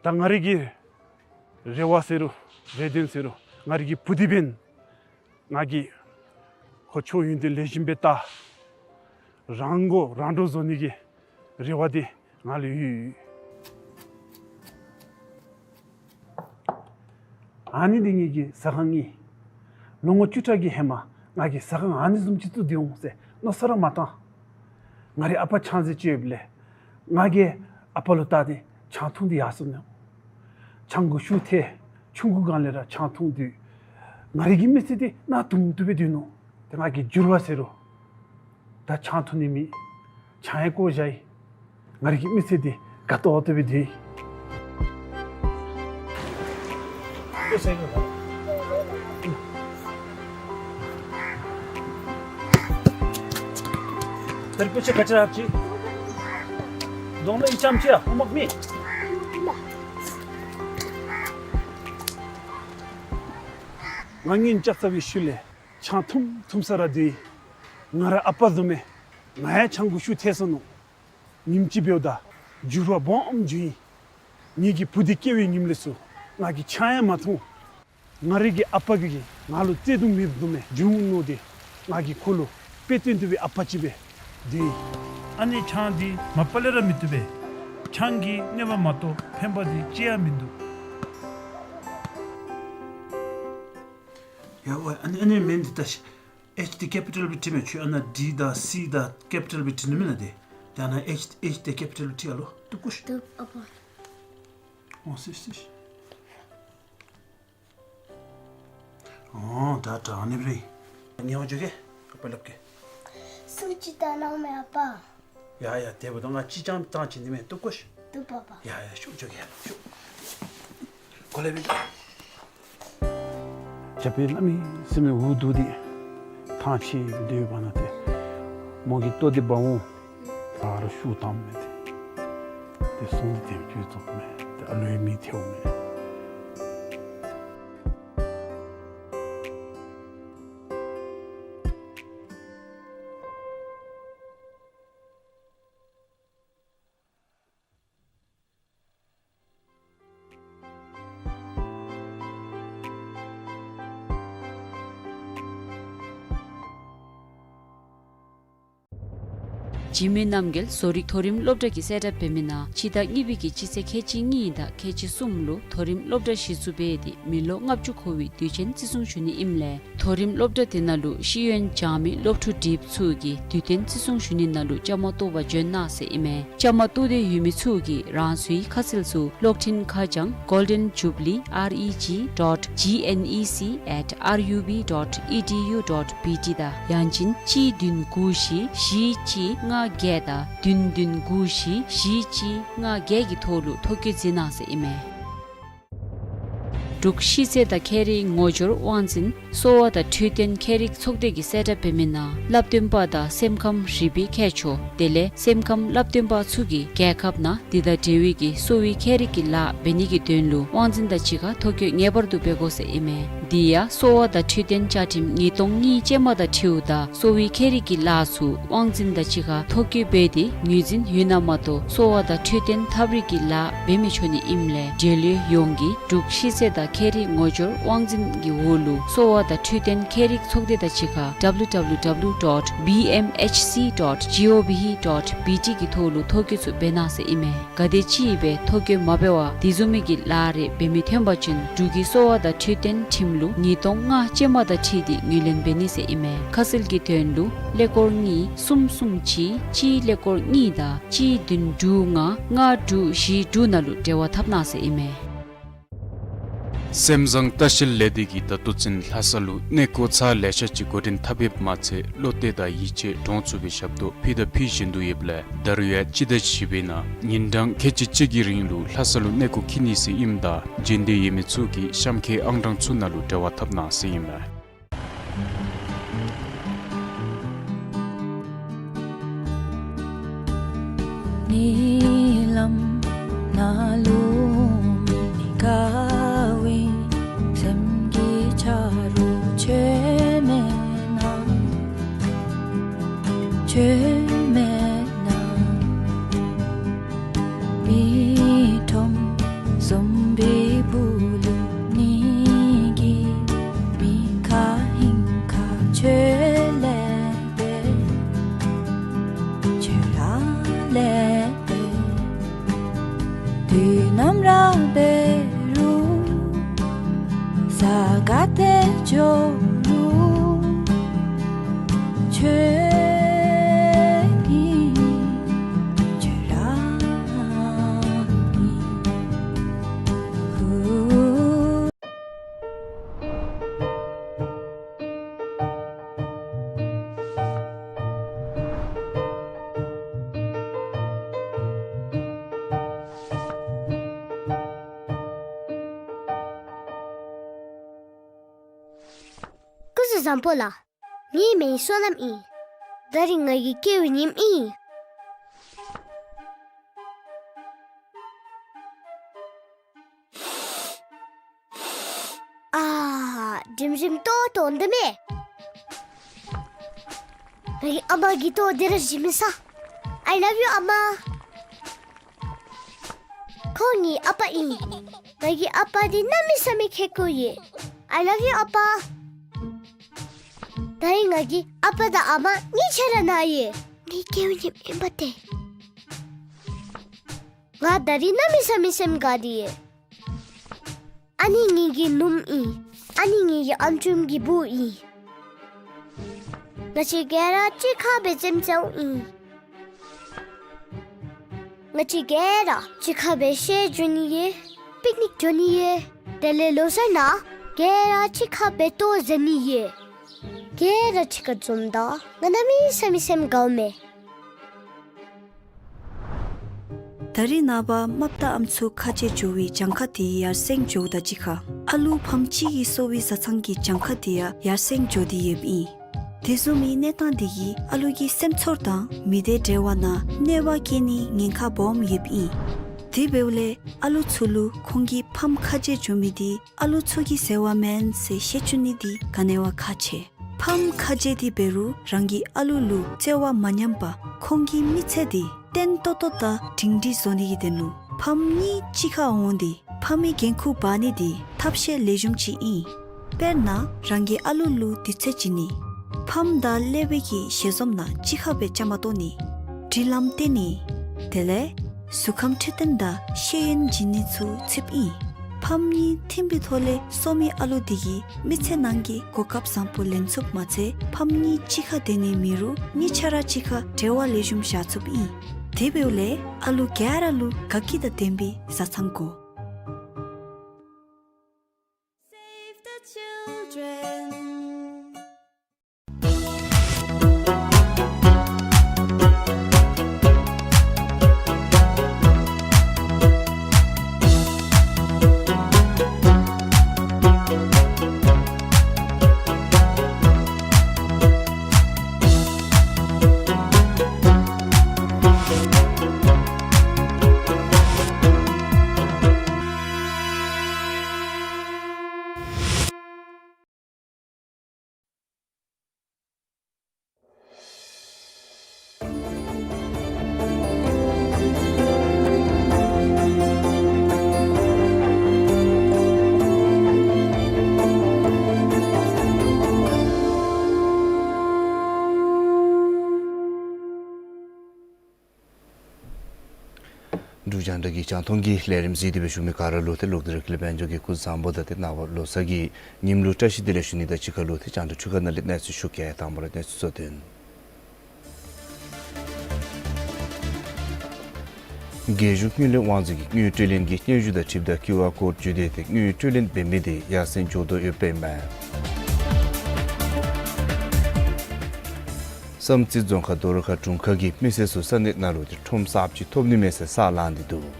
ད་ང་རའི་གི་རེ་བ་ཟེར་རུང་རེ་འདུན་ཟེར་རུང་ང་རའི་གི་བུ་འདི་འབདན་ང་གིས་ཁོ་ཆོས་ཡོན་ཏན་ལེགས་ཤོམ་སྦེ་ལྟ། རང་མགོ་རང་འདྲོངས་བཟོ་ནི་གི་རེ་བ་འདི་ང་ལུ་ཡོད། ཨ་ནི་འདི་ངེའི་གི་ཟ་ཁང་ཨིན། ལོ་ངོ་བཅུ་ཕྲག་གི་ཧེ་མ་ང་གིས་ཟ་ཁང་ཨ་ནི་བཟུམ་ཅིག་བཙུགས་ཏེ་འོང་ཟེར་མནོ་བསམ་ར་མ་བཏང་། ང་རའི་ཨ་པ་ཆང་རྫས་སྤྱོད་ཡོདཔ་ལས་ང་གིས་ཨ་པ་ལུ་བལྟ་སྟེ་ཆང་འཐུང་སྟེ་ཡར་སོ་ནུག། ཆང་གི་ཤུགས་ཐལ། ཆུང་ཀུ་སྒང་ལས་ར་ཆང་འཐུང་སྟེ་ང་རའི་གི་མི་ཚེ་འདི་གནག་དུང་དུ་སྦེ་སྡོད་ནུག། ཏེ་ང་གིས་འགྱུར་བ་ཟེར་རུང་ད་ཆང་འཐུང་ནི་མེད། ཆང་ཡང་བཀོ་བཞག་ཡི། ང་རའི་གི་མི་ཚེ་འདི་དགའ་ཏོག་ཏོ་སྦེ་སྡོད་ཡི། དེར་དཔེ་ཆ་ག་ཅི་ར་ཧབ་ཅི། གདོང་ལ་ཨི་ཙམ་ཅིག་ཡང་ཨོ་མག་མེད། ང་ཉིན་ལྕགས་རྩ་བའི་ཤུལ་ལས་ཆང་འཐུང་འཐུང་ས་ར་འདི་ང་ར་ཨ་པ་བཟུམ་མའི་ང་ཡང་ཆང་གི་ཤུགས་ཐལ་སོ་ནུག། ཉིནམ་ཅིག་འབདཝ་ད་འགྱུར་བ་སྦོམ་བྱུང་ཡི། ངེའི་གི་བུ་འདི་སྐྱེ་བའི་ཉིནམ་ལས་ཚུར་ང་གིས་ཆང་ཡང་མ་འཐུང་། ང་རའི་གི་ཨ་པ་གིས་ང་ལུ་བརྩེ་གདུང་མེདཔ་བཟུམ་མའི་བྱུང་ནུག་སྟེ་ང་གིས་ཁོ་ལུ་དཔེ་སྟོན་ཏེ་སྦེ་ཨ་པ་ཅིག་སྦེ་སྡོད་ཡི། ཨ་ནི་ཆང་འདི་མ་པ་ལས་ར་མི་བཏུབ་པས། ཆང་གིས་གནོད་པ་མ་གཏོགས་ཕན་པ་འདི་ཅི་ཡང་མིན་འདུག། ཡ་ཝའི་ཨ་ནི་ཨ་ནི་མིང་འདི་ད་ཤི་ཨེཆ་འདི་ཀེ་པི་ཊལ་སྦེ་བྲིས་མས། ཁྱོད་ཨ་ནཱ་ཌི་དང་སི་དང་ཀེ་པི་ཊལ་སྦེ་བྲིས་ནུག་མེན་ན། ཏེ་ཏེ་ཨ་ནཱ་ཨེཆ་ཨེཆ་འདི་ཀེ་པི་ཊལ་སྦེ་བྲིས་ཨ་ལོ། བཏུབ་གོ་ཤིག། བཏུབ་ཨ་པ། འོང་སི་སི། འོང་ད་ད་ཨ་ནི་སྦེ་རེད། ཉེ་བར་འགྱོ་གེ། ཨ་པ་སླབ་གེ། སུ་ཅིག་བལྟ་གནང་མས་ཨ་པ། ཡ་ཡ་དེ་འབདཝ་ད་ང་ཅི་ཅང་བཏང་ཅི་ནི་མེད། བཏུབ་གོ་ཤིག། བཏུབ་པ་པ། ཡ་ཡ་ཤོག་འགྱོ་གེ་ཡ་ཤོག། གོ་ལེ་སྦེ་འགྱོ། རྒྱབ་པའི་གནམ་མེད་ས་མེད་འུ་སྡུག་འདི་ཐང་ཆད་སྡོད་པ་ན་ཏེ་མོ་གིས་ལྟོ་འདི་འབག་འོང་། ད་རུང་ཤུགས་དམ་མས་ཏེ། ཏེ་ཟོང་འདི་དེམ་ཅིག་བཙོགཔ་མས། ཏེ་ཨ་ལོའི་མི་ཐལཝ་མས། འཇིགས་མེད་རྣམ་རྒྱལ་བཟོ་རིག་མཐོ་རིམ་སློབ་གྲྭ་གིས་གསལ་བསྒྲགས་འབད་མི་ནང་སྤྱི་ཟླ་གཉིས་པའི་གི་སྤྱི་ཚེས་ཁལ་གཅིག་གཉིས་དང་ཁལ་གཅིག་གསུམ་ལུ་མཐོ་རིམ་སློབ་གྲྭ་གཞི་བཙུགས་འབད་དེ་མི་ལོ་ལྔ་བཅུ་འཁོར་བའི་དུས་ཆེན་བརྩི་སྲུང་ཞུ་ནི་ཨིནམ་ལས་མཐོ་རིམ་སློབ་གྲྭ་དེ་ནང་ལུ་ཤེས་ཡོན་སྦྱང་མི་སློབ་ཕྲུག་འདྲིས་པ་ཚུ་གིས་དུས་སྟོན་བརྩི་སྲུང་ཞུ་ནི་ནང་ལུ་བཅའ་མར་གཏོགས་པར་འབྱོན་གནང་ཟེར་ཨིན་མས། བཅའ་མར་གཏོགས་འདོད་ཡོད་མི་ཚུ་གིས་རང་སོའི་ཁ་གསལ་ཚུ་གློག་འཕྲིན་ཁ་བྱང་Golden Jubilee R E G dot G N E C at R U B dot E D U dot B T དང་ཡང་ཅིན་གཅིག་བདུན་དགུ་བཞི་བཞི་གཅིག་ལྔ་བརྒྱད་དང་བདུན་བདུན་དགུ་བཞི་བཞི་གཅིག་ལྔ་བརྒྱད་ཀྱི་ཐོག་ལུ་ཐོ་བཀོད་མཛད་གནང་ཟེར་ཨིན་མས། འབྲུག་ཤེས་ཚད་དང་ཁྱད་རིག་ངོ་སྦྱོར་དབང་འཛིན་གསོ་བ་དང་འཕྲོད་བསྟེན་ཁྱད་རིག་ཚོགས་སྡེ་གིས་གསལ་བསྒྲགས་འབད་མི་ནང་བསླབ་སྟོན་པ་དང་སེམས་ཁམས་རིག་པའི་མཁས་མཆོག་དེ་ལས་སེམས་ཁམས་བསླབ་སྟོན་པ་ཚུ་གིས་རྒྱལ་ཁབ་ནང་འདི་དང་འབྲེལ་བའི་གི་གསོ་བའི་ཁྱད་རིག་གི་ལཱ་འབད་ནི་གི་དོན་ལུ་དབང་འཛིན་དང་གཅིག་ཁར་ཐོ་བཀོད་ངེས་པར་དུ་འབད་དགོ་ཟེར་ཨིན་མས། དེ་ཡང་གསོ་བ་དང་འཕྲོད་བསྟེན་བཅའ་ཁྲིམས་ཉིས་སྟོང་གཉིས་ཅན་མ་དང་འཁྲིལཝ་ད་གསོ་བའི་ཁྱད་རིག་གི་ལཱ་ཚུ་དབང་འཛིན་དང་གཅིག་ཁར་ཐོ་བཀོད་འབད་དེ་ངོས་འཛིན་ཡོད་ན་མ་གཏོགས་གསོ་བ་དང་འཕྲོད་བསྟེན་ཐབས་རིག་གི་ལཱ་འབད་མི་ཆོག་ནི་ཨིནམ་ལས་འབྲེལ་ཡོད་ཡོངས་ཀྱིས་འབྲུག་ཤེས་ཚད་དང་ཁྱད་རིག་ངོ་སྦྱོར་དབང་འཛིན་གྱི་འོག་ལུ་གསོ་བ་དང་འཕྲོད་བསྟེན་ཁྱད་རིག་ཚོགས་སྡེ་དང་གཅིག་ཁར་W W W dot B M H C dot G O V dot B T གི་ཐོག་ལུ་ཐོ་བཀོད་ཚུ་འབད་གནང་ཟེར་ཨིན་མས། ག་དེམ་ཅིག་སྦེ་ཐོ་བཀོད་མ་འབད་བར་དེ་བཟུམ་མའི་གི་ལཱ་རེ་འབད་མི་ཐོན་པ་ཅིན་འབྲུག་གི་གསོ་བ་དང་འཕྲོད་བསྟེན་ཁྲིམས་ལུགས་ཉིས་སྟོང་ལྔ་ཅན་མ་དང་འཁྲིལ་ཏེ་ངོས་ལེན་འབད་ནི་ཟེར་ཨིན་མས། ཁ་གསལ་གྱི་དོན་ལུ་ཀླད་ཀོར་གཉིས་གསུམ་གསུམ་གཅིག་གཅིག་ཀླད་ཀོར་གཉིས་དང་གཅིག་བདུན་དྲུག་ལྔ་ལྔ་དྲུག་བཞི་དྲུག་ནང་ལུ་འབྲེལ་བ་འཐབ་གནང་ཟེར་ཨིན་མས། སེམས་བཟང་ལྟ་བཤལ་ལས་སྡེ་གིས་ད་ལྟོ་ཚུན་ལྷ་ས་ལུ་གནས་སྐོར་ཚར་ལེ་ཤ་ཅིག་འགོ་འདྲེན་འཐབ་ཡོདཔ་མ་ཚད་བློ་གཏད་དང་ཡིད་ཆེས་འདྲོངས་ཚུགས་པའི་ཞབས་ཏོག་ཕུལ་དང་ཕུལ་བཞིན་དུ་ཡོདཔ་ལས་ད་རུང་ཡང་སྤྱི་ཟླ་བཞི་པའི་ནང་ཉིན་གྲངས་ཁལ་གཅིག་གཅིག་གི་རིང་ལུ་ལྷ་ས་ལུ་གནས་སྐོར་འཁྱིད་ནི་ཟེར་ཨིནམ་ད་རྗེས་འདེད་ཡོད་མི་ཚུ་གིས་གཤམ་འཁོད་ཨང་གྲངས་ཚུ་ནང་ལུ་འབྲེལ་བ་འཐབ་གནང་ཟེར་ཨིན་མས། ཉི་ལམ་ནང་ལུ་མི་དགའ་བའི་སེམས་ཀྱི་ཆ་རོགས་ཁྱོད་མེད་ན། ཁྱོད་མེད་ན། མི་ཁྲོམ་བཟུམ་པའི་སྦུག་ལུ་ཉིད་ཀྱི་མི་ཁ་ཧིང་ཁ་ཁྱོད་ལེགས་པས། ཁྱོད་ར་ལེགས་པས། དུས་ནམ་ར་འབད་རུང་ས་ག་ཏེ་འགྱོ་རུང་ཁྱོད་ཨིན། ཁྱོད་ར་ཨིན། ཧུ། སྐུ་གཟུགས་བཟང་པོ་ལགས། ངེའི་མིང་བསོད་ནམས་ཨིན། ད་རིས་ང་གི་སྐྱེ་བའི་ཉིནམ་ཨིན། ཨ། དྲིམ་རིམ་ཏོག་ཏོ་འདི་མས། ངེའི་ཨ་མ་གིས་ཏོག་འདི་ར་བཞེས་མི་ས། I love you ཨ་མ། ཁོང་ངེའི་ཨ་པ་ཨིན། ངེའི་ཨ་པ་འདི་གནམ་མེད་ས་མེད་ཁེ་ཀོ་ཡོད། I love you ཨ་པ། ད་རིས་ངེའི་ཨ་པ་དང་ཨ་མ་གཉིས་ཆ་ར་ན་ཡོད། ངེའི་སྐྱེ་བའི་ཉིནམ་ཨིན་པ་ཏེ། ང་ད་རིས་གནམ་མེད་ས་མེད་སེམས་དགའ་སྟེ་ཡོད། ཨ་ནི་ངེའི་ནུམོ་ཨིན། ཨ་ནི་ངེའི་ཨམ་ཅུང་གི་བུ་ཨིན། ང་བཅས་ག་ར་གཅིག་ཁར་སྦེ་རྩེདམོ་རྩེཝ་ཨིན། ང་བཅས་ག་ར་གཅིག་ཁར་སྦེ་ཤར་འགྱོ་ནི་ཡོད། པིག་ནིག་འགྱོ་ནི་ཡོད། དེ་ལས་ལོ་གསར་ནང་ག་ར་གཅིག་ཁར་སྦེ་ལྟོ་བཟའ་ནི་ཡོད། ག་ར་གཅིག་ཁར་འཛོམས་ད་ང་གནམ་མེད་ས་མེད་སེམས་དགའཝ་མས། ད་རིས་ནངས་པ་རྨགཔ་དང་ཨམ་སྲུ་ཁ་རྗེ་འགྱོ་བའི་གྱངས་ཁ་དེ་ཡར་སེང་འགྱོཝ་དང་གཅིག་ཁར་ཨ་ལུ་ཕམ་གཅིག་གིས་གསོ་བའི་བཟའ་ཚང་གི་གྱངས་ཁ་དེ་ཡང་ཡར་སེང་འགྱོ་སྟེ་ཡོདཔ་ཨིན། དེ་བཟུམ་མའི་གནས་སྟངས་དེ་གིས་ཨ་ལུ་གི་སེམས་ཚོར་དང་མི་སྡེ་འབྲེལ་བ་ནང་གནོད་པ་བཀལ་ནིའི་ཉེན་ཁ་སྦོམ་ཡོདཔ་ཨིན། དེ་འབདཝ་ལས་ཨ་ལུ་ཚུ་ལུ་ཁོང་གི་ཕམ་ཁ་རྗེ་འགྱོ་མི་དེ་ཨ་ལུ་ཚུ་གི་ཟེར་བ་མེན་ཟེར་ཤེས་བཅུག་ནི་དེ་ག་ནི་བ་ཁག་ཆེ། ཕམ་ཁ་རྗེ་དེ་འབད་རུང་རང་གི་ཨ་ལུ་ལུ་བརྩེ་བ་མ་ཉམས་པར་ཁོང་གི་མི་ཚེ་དེ་བརྟན་ཏོག་ཏོ་དང་སྒྲིང་སྒྲིང་བཟོ་ནི་གི་དོན་ལུ་ཕམ་གཉིས་གཅིག་ཁར་འོང་སྟེ་ཕམ་གྱི་འགན་ཁུར་འབག་ནི་དེ་ཐབས་ཤེས་ལེགས་ཤོམ་ཅིག་ཨིན། དཔེར་ན་རང་གི་ཨ་ལུ་ལུ་དུས་ཚོད་བྱིན་ནི། ཕམ་དང་ཀླད་པའི་གི་ཞལ་འཛོམས་ནང་གཅིག་ཁར་སྦེ་བཅའ་མར་གཏོགས་ནི། སྒྲིག་ལམ་བསྟན་ནི། དེ་ལས་གཟུགས་ཁམས་འཕྲོད་བསྟེན་དང་ཤེས་ཡོན་བྱིན་ནི་ཚུ་ཚུདཔ་ཨིན། ཕམ་གཉིས་མཐུན་པའི་ཐོག་ལས་གསོ་མི་ཨ་ལུ་དེ་གིས་མི་ཚེ་ནང་གི་གོ་སྐབས་བཟང་པོ་ལེན་ཚུགསཔ་མ་ཚད་ཕམ་གཉིས་གཅིག་ཁར་སྡོད་ནི་མེད་རུང་གཉིས་ཆ་ར་གཅིག་ཁར་འབྲེལ་བ་ལེགས་ཤོམ་བཞག་ཚུགསཔ་ཨིན། དེ་འབདཝ་ལས་ཨ་ལུ་ག་ར་ལུ་དགའ་སྐྱིད་དང་ལྡན་པའི་བཟའ་ཚང་དགོ། Save the children. འབྲུག་རྒྱང་བསྒྲགས་ཀྱི་རྒྱང་མཐོང་གི་ལས་རིམ་གཟིགས་ཏེ་སྦེ་བཞུགས་མི་ག་ར་ལུ་ཏེ་ལོག་སྟེ་ར་ཀུན་ལེགས་དཔལ་འབྱོར་གྱི་སྐུ་གཟུགས་བཟང་པོ་དང་ཏེ་ནངས་པ་ལོ་གསར་གྱི་ཉིནམ་ལུ་བཀྲ་ཤིས་བདེ་ལེགས་ཞུ་ནི་དང་གཅིག་ཁར་ལུ་ཏེ་རྒྱང་བསྒྲགས་འཕྲུལ་ཁང་ནང་ལས་གནས་ཚུལ་ཞུ་གེ། དང་པ་ར་གནས་ཚུལ་གཙོ་དོན། རྒྱལ་གཞུང་དངུལ་ལས་དབང་འཛིན་གྱིས་དངུལ་སྤྲོད་ལེན་གྱི་སྙན་ཞུ་དང་འཁྲིལཝ་ད་ཀིའུ་ཨར་ཀོཌ་བརྒྱུད་དེ་ཏེ་དངུལ་སྤྲོད་ལེན་འབད་མི་དེ་ཡར་སེང་འགྱོ་དོ་ཡོདཔ་ཨིན་མས། བསམ་རྩེ་རྫོང་ཁག་རྡོ་ར་ཁ་དྲུང་ཁག་གི་མི་སེར་ཚུ་ས་གནས་ནང་ལུ་ཏེ་ཁྲོམ་གསརཔ་ཅིག་ཐོབ་ནི་མས་ཟེར་ས་ལངས་ཏེ་འདུག།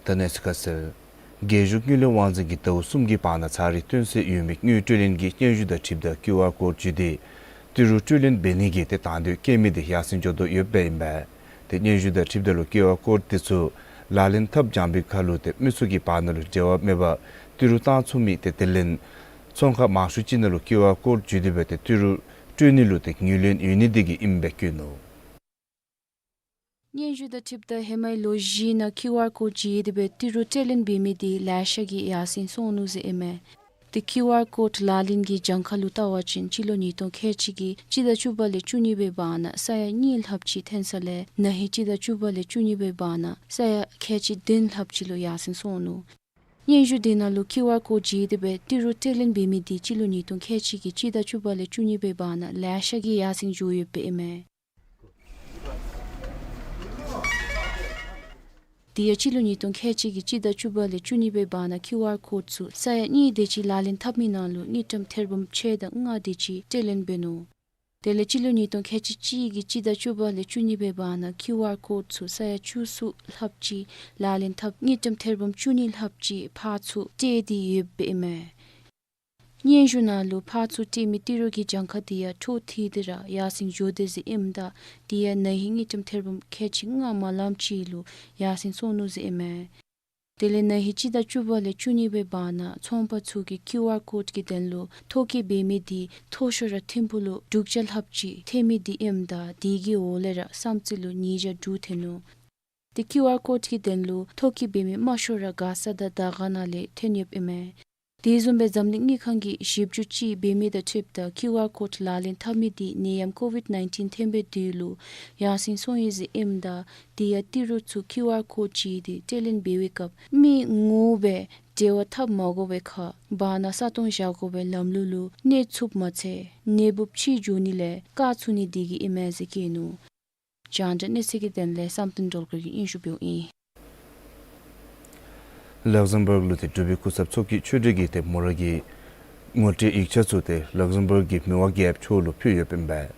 ད་གནས་ཚུལ་ཁ་གསལ། རྒྱལ་གཞུང་དངུལ་ལས་དབང་འཛིན་གྱིས་ཟླཝ་གསུམ་གྱི་བར་ན་ཚར་རེ་བཏོན་སྲོལ་ཡོད་མི་དངུལ་སྤྲོད་ལེན་གྱི་སྙན་ཞུ་དང་འཁྲིལཝ་ད་ཀིའུ་ཨར་ཀོཌ་བརྒྱུད་དེ་ཏི་རུ་སྤྲོད་ལེན་འབད་ནི་གི་ཏེ་དང་འདོད་བསྐྱེད་མི་དེ་ཡར་སེང་འགྱོ་དོ་ཡོདཔ་ཨིན་པས། ཏེ་སྙན་ཞུ་དང་འཁྲིལཝ་ད་ལུ་ཀིའུ་ཨར་ཀོཌ་དེ་ཚུ་ལག་ལེན་འཐབ་འགྱངས་པའི་ཁར་ལུ་ཏེ་མི་ཚུ་གི་བར་ན་ལུ་འབྲེལ་བ་མེད་པར་ཏི་རུ་བཏང་ཚུགས་མི་ཏེ་དེ་ལས་ཚོང་ཁང་མང་ཤོས་ཅིག་ནང་ལུ་ཀིའུ་ཨར་ཀོཌ་བརྒྱུད་དེ་སྦེ་ཏེ་ཏི་རུ་སྤྲོད་ནི་ལུ་ཏེ་ངོས་ལེན་ཡོད་ནི་དེ་གིས་ཨིནམ་སྦེ་བཀོད་ནུག། སྙན་ཞུ་དང་འཁྲིལཝ་ད་ཧེ་མའི་ལོ་བཞི་ནང་ཀིའུ་ཨར་ཀོཌ་བརྒྱུད་དེ་སྦེ་ཏི་རུ་སྤྲོད་ལེན་འབད་མི་དེ་ལེ་ཤ་གིས་ཡར་སེང་སོང་ནུག་ཟེར་ཨིན་མས། ཏེ་ཀིའུ་ཨར་ཀོཌ་ལག་ལེན་གྱི་གྱངས་ཁ་ལུ་བལྟ་བ་ཅིན་སྤྱི་ལོ་ཉིས་སྟོང་ཁལ་གཅིག་གི་སྤྱི་ཟླ་བཅུ་པ་ལས་བཅུ་གཉིས་པའི་བར་ན་ས་ཡ་གཉིས་ལྷགཔ་ཅིག་ཐོན་ས་ལས་ན་ཧིང་སྤྱི་ཟླ་བཅུ་པ་ལས་བཅུ་གཉིས་པའི་བར་ན་ས་ཡ་ཁལ་གཅིག་བདུན་ལྷགཔ་ཅིག་ལུ་ཡར་སེང་སོང་ནུག། སྙན་ཞུ་དེ་ནང་ལུ་ཀིའུ་ཨར་ཀོཌ་བརྒྱུད་དེ་སྦེ་ཏི་རུ་སྤྲོད་ལེན་འབད་མི་དེ་སྤྱི་ལོ་ཉིས་སྟོང་ཁལ་གཅིག་གི་སྤྱི་ཟླ་བཅུ་པ་ལས་བཅུ་གཉིས་པའི་བར་ན་ལེ་ཤ་གིས་ཡར་སེང་འགྱོ་ཡོདཔ་ཨིན་མས། དེ་ཡང་སྤྱི་ལོ་ཉིས་སྟོང་ཁལ་གཅིག་གི་སྤྱི་ཟླ་བཅུ་པ་ལས་བཅུ་གཉིས་པའི་བར་ན་ཀིའུ་ཨར་ཀོཌ་ཚུ་ས་ཡ་གཉིས་དེ་ཅིག་ལག་ལེན་འཐབ་མི་ནང་ལུ་དངུལ་ཀྲམ་ཐེར་འབུམ་ཕྱེད་དང་ལྔ་དེ་ཅིག་སྤྲོད་ལེན་འབད་ནུག། དེ་ལས་སྤྱི་ལོ་ཉིས་སྟོང་ཁལ་གཅིག་གཅིག་གི་སྤྱི་ཟླ་བཅུ་པ་ལས་བཅུ་གཉིས་པའི་བར་ན་ཀིའུ་ཨར་ཀོཌ་ཚུ་ས་ཡ་བཅུ་གསུམ་ལྷགཔ་ཅིག་ལག་ལེན་འཐབ་དངུལ་ཀྲམ་ཐེར་འབུམ་བཅུ་གཉིས་ལྷགཔ་ཅིག་ཕར་ཚུར་སྤྲོད་དེ་ཡོདཔ་ཨིན་མས། སྙན་ཞུ་ནང་ལུ་ཕར་ཚུར་སྤྲོད་མི་ཏི་རུ་གི་གྱངས་ཁ་དེ་ཡང་འཕྲོ་མཐུད་དེ་ར་ཡར་སེང་འགྱོ་དོ་ཟེར་ཨིནམ་ད་དེ་ཡང་ན་ཧིང་དངུལ་ཀྲམ་ཐེར་འབུམ་ཁལ་གཅིག་ལྔ་མ་ལངམ་ཅིག་ལུ་ཡར་སེང་སོང་ནུག་ཟེར་ཨིན་མས། དེ་ལས་ན་ཧིང་སྤྱི་ཟླ་བཅུ་པ་ལས་བཅུ་གཉིས་པའི་བར་ན་ཚོང་པ་ཚུ་གིས་ཀིའུ་ཨར་ཀོཌ་ཀྱི་དོན་ལུ་ཐོ་བཀོད་འབད་མི་དེ་མཐོ་ཤོས་ར་ཐིམ་ཕུག་ལུ་དྲུག་བརྒྱ་ལྷགཔ་ཅིག་ཐོན་མི་དེ་ཨིནམ་ད་དེ་གི་འོག་ལས་ར་བསམ་རྩེ་ལུ་ཉིས་བརྒྱ་དྲུག་ཐོན་ནུག། ཏེ་ཀིའུ་ཨར་ཀོཌ་ཀྱི་དོན་ལུ་ཐོ་བཀོད་འབད་མི་དམའ་ཤོས་ར་མགར་ས་དང་དར་དཀར་ནང་ལས་ཐོན་ཡོདཔ་ཨིན་མས། དེ་བཟུམ་སྦེ་འཛམ་གླིང་དངུལ་ཁང་གིས་ཞིབ་འཇུག་ཅིག་འབད་མི་དང་འཁྲིལཝ་ད་ཀིའུ་ཨར་ཀོཌ་ལག་ལེན་འཐབ་མི་དེ་ནད་ཡམས་ཀོ་ཝིཌ་ནའིན་ཊིན་ཐོན་པའི་དུས་ལུ་ཡར་སེང་སོང་ཡི་ཟེར་ཨིནམ་ད་དེ་ཡང་ཏི་རུ་ཚུ་ཀིའུ་ཨར་ཀོཌ་བརྒྱུད་དེ་སྤྲོད་ལེན་འབད་བའི་སྐབས་མི་ངོ་མ་སྦེ་འབྲེལ་བ་འཐབ་མ་དགོ་པའི་ཁར་བར་ན་ས་སྟོང་བཞག་དགོ་པའི་ལམ་ལུགས་ལུ་གནས་ཚུགསཔ་མ་ཚད་ནད་འབུཔ་ཕྱི་འགྱོ་ནི་ལས་བཀག་ཚུགས་ནི་དེ་གིས་ཨིན་མས་ཟེར་བཀོད་ནུག། རྒྱང་བསྒྲགས་གནས་ཚུལ་གྱི་དོན་ལས་བསམ་གཏན་སྒྲོལ་དཀར་གྱིས་སྙན་ཞུ་འབདཝ་ཨིན། ལག་ཟམ་བར་ལུ་ཏེ་འབྲུག་པའི་སྐུ་ཚབ་ཚོགས་ཀྱི་ཆོས་གྲོས་ཀྱིས་ཏེ་མོ་ར་གི་ངོ་སྤྲོད་ཡིག་ཆ་ཚུ་ཏེ་ལག་ཟམ་བར་གྱི་མི་དབང་རྒྱལཔོ་མཆོག་ལུ་ཕུལ་ཡོདཔ་ཨིན་པས།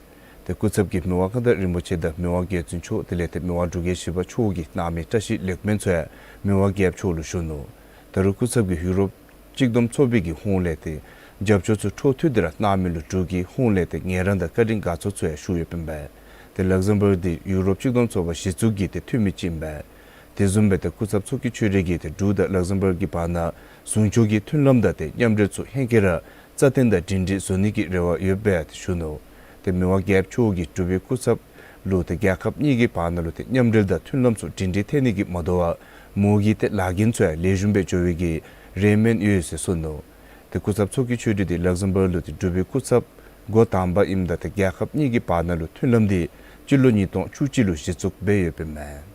ཏེ་སྐུ་ཚབ་ཀྱིས་མི་དབང་མངའ་བདག་རིན་པོ་ཆེ་དང་མི་དབང་རྒྱལ་བཙུན་མཆོག་དེ་ལས་ཏེ་མི་དབང་འབྲུག་རྒྱལ་བཞི་པ་མཆོག་གིས་གནང་མི་བཀྲ་ཤིས་ལེགས་སྨོན་ཚུ་ཡང་མི་དབང་རྒྱལཔོ་མཆོག་ལུ་ཞུ་ནུག། ད་རུང་སྐུ་ཚབ་ཀྱིས་ཡུ་རོབ་གཅིག་བསྡོམས་ཚོགས་པའི་གི་ཧོངས་ལས་ཏེ་རྒྱབ་སྐྱོར་ཚུ་འཕྲོ་མཐུད་དེ་ར་གནང་མི་ལུ་འབྲུག་གི་ཧོངས་ལས་ཏེ་ངལ་རངས་དང་བཀའ་དྲིན་དགའ་ཚོར་ཚུ་ཡང་ཞུ་ཡོདཔ་ཨིན་པས། ཏེ་ལག་ཟམ་བར་འདི་ཡུ་རོབ་གཅིག་བསྡོམས་ཚོགས་པ་གཞི་བཙུགས་ཀྱི་ཏེ་འཐུས་མི་ཅིག་ཨིན་པས། དེ་བཟུམ་སྦེ་ཏེ་སྐུ་ཚབ་ཚོགས་ཀྱི་ཆོས་གྲོས་ཀྱིས་ཏེ་འབྲུག་དང་ལག་ཟམ་བར་གྱི་བར་ན་ཟུང་ཕྱོགས་ཀྱི་མཐུན་ལམ་དང་ཏེ་མཉམ་འབྲེལ་ཚུ་ཧེང་སྐལ་ར་རྩ་བརྟན་དང་སྒྲིང་སྒྲིང་བཟོ་ནི་གི་རེ་བ་ཡོདཔ་སྦེ་ཏེ་ཞུ་ནུག། ཏེ་མི་དབང་རྒྱལཔོ་མཆོག་གིས་འབྲུག་པའི་སྐུ་ཚབ་ལུ་ཏེ་རྒྱལ་ཁབ་གཉིས་ཀྱི་བར་ན་ལུ་ཏེ་མཉམ་འབྲེལ་དང་མཐུན་ལམ་ཚུ་སྒྲིང་སྒྲིང་ཐོན་ནི་གི་མ་དོ་བར་མོ་གི་ཏེ་ལཱ་འགན་ཚུ་ཡང་ལེགས་ཤོམ་སྦེ་འགྱོ་བའི་གི་རེ་སྨོན་ཡོད་ཟེར་གསུངས་ནུག། ཏེ་སྐུ་ཚབ་ཚོགས་ཀྱི་ཆོས་གྲོས་འདི་ལག་ཟམ་བར་ལུ་ཏེ་འབྲུག་པའི་སྐུ་ཚབ་འགོ་དང་པ་ཨིནམ་ད་ཏེ་རྒྱལ་ཁབ་གཉིས་ཀྱི་བར་ན་ལུ་མཐུན་ལམ་འདི་སྤྱི་ལོ་ཉིས་སྟོང་བཅུ་གཅིག་ལུ་གཞི་བཙུགས་འབད་ཡོདཔ་ཨིན་མས།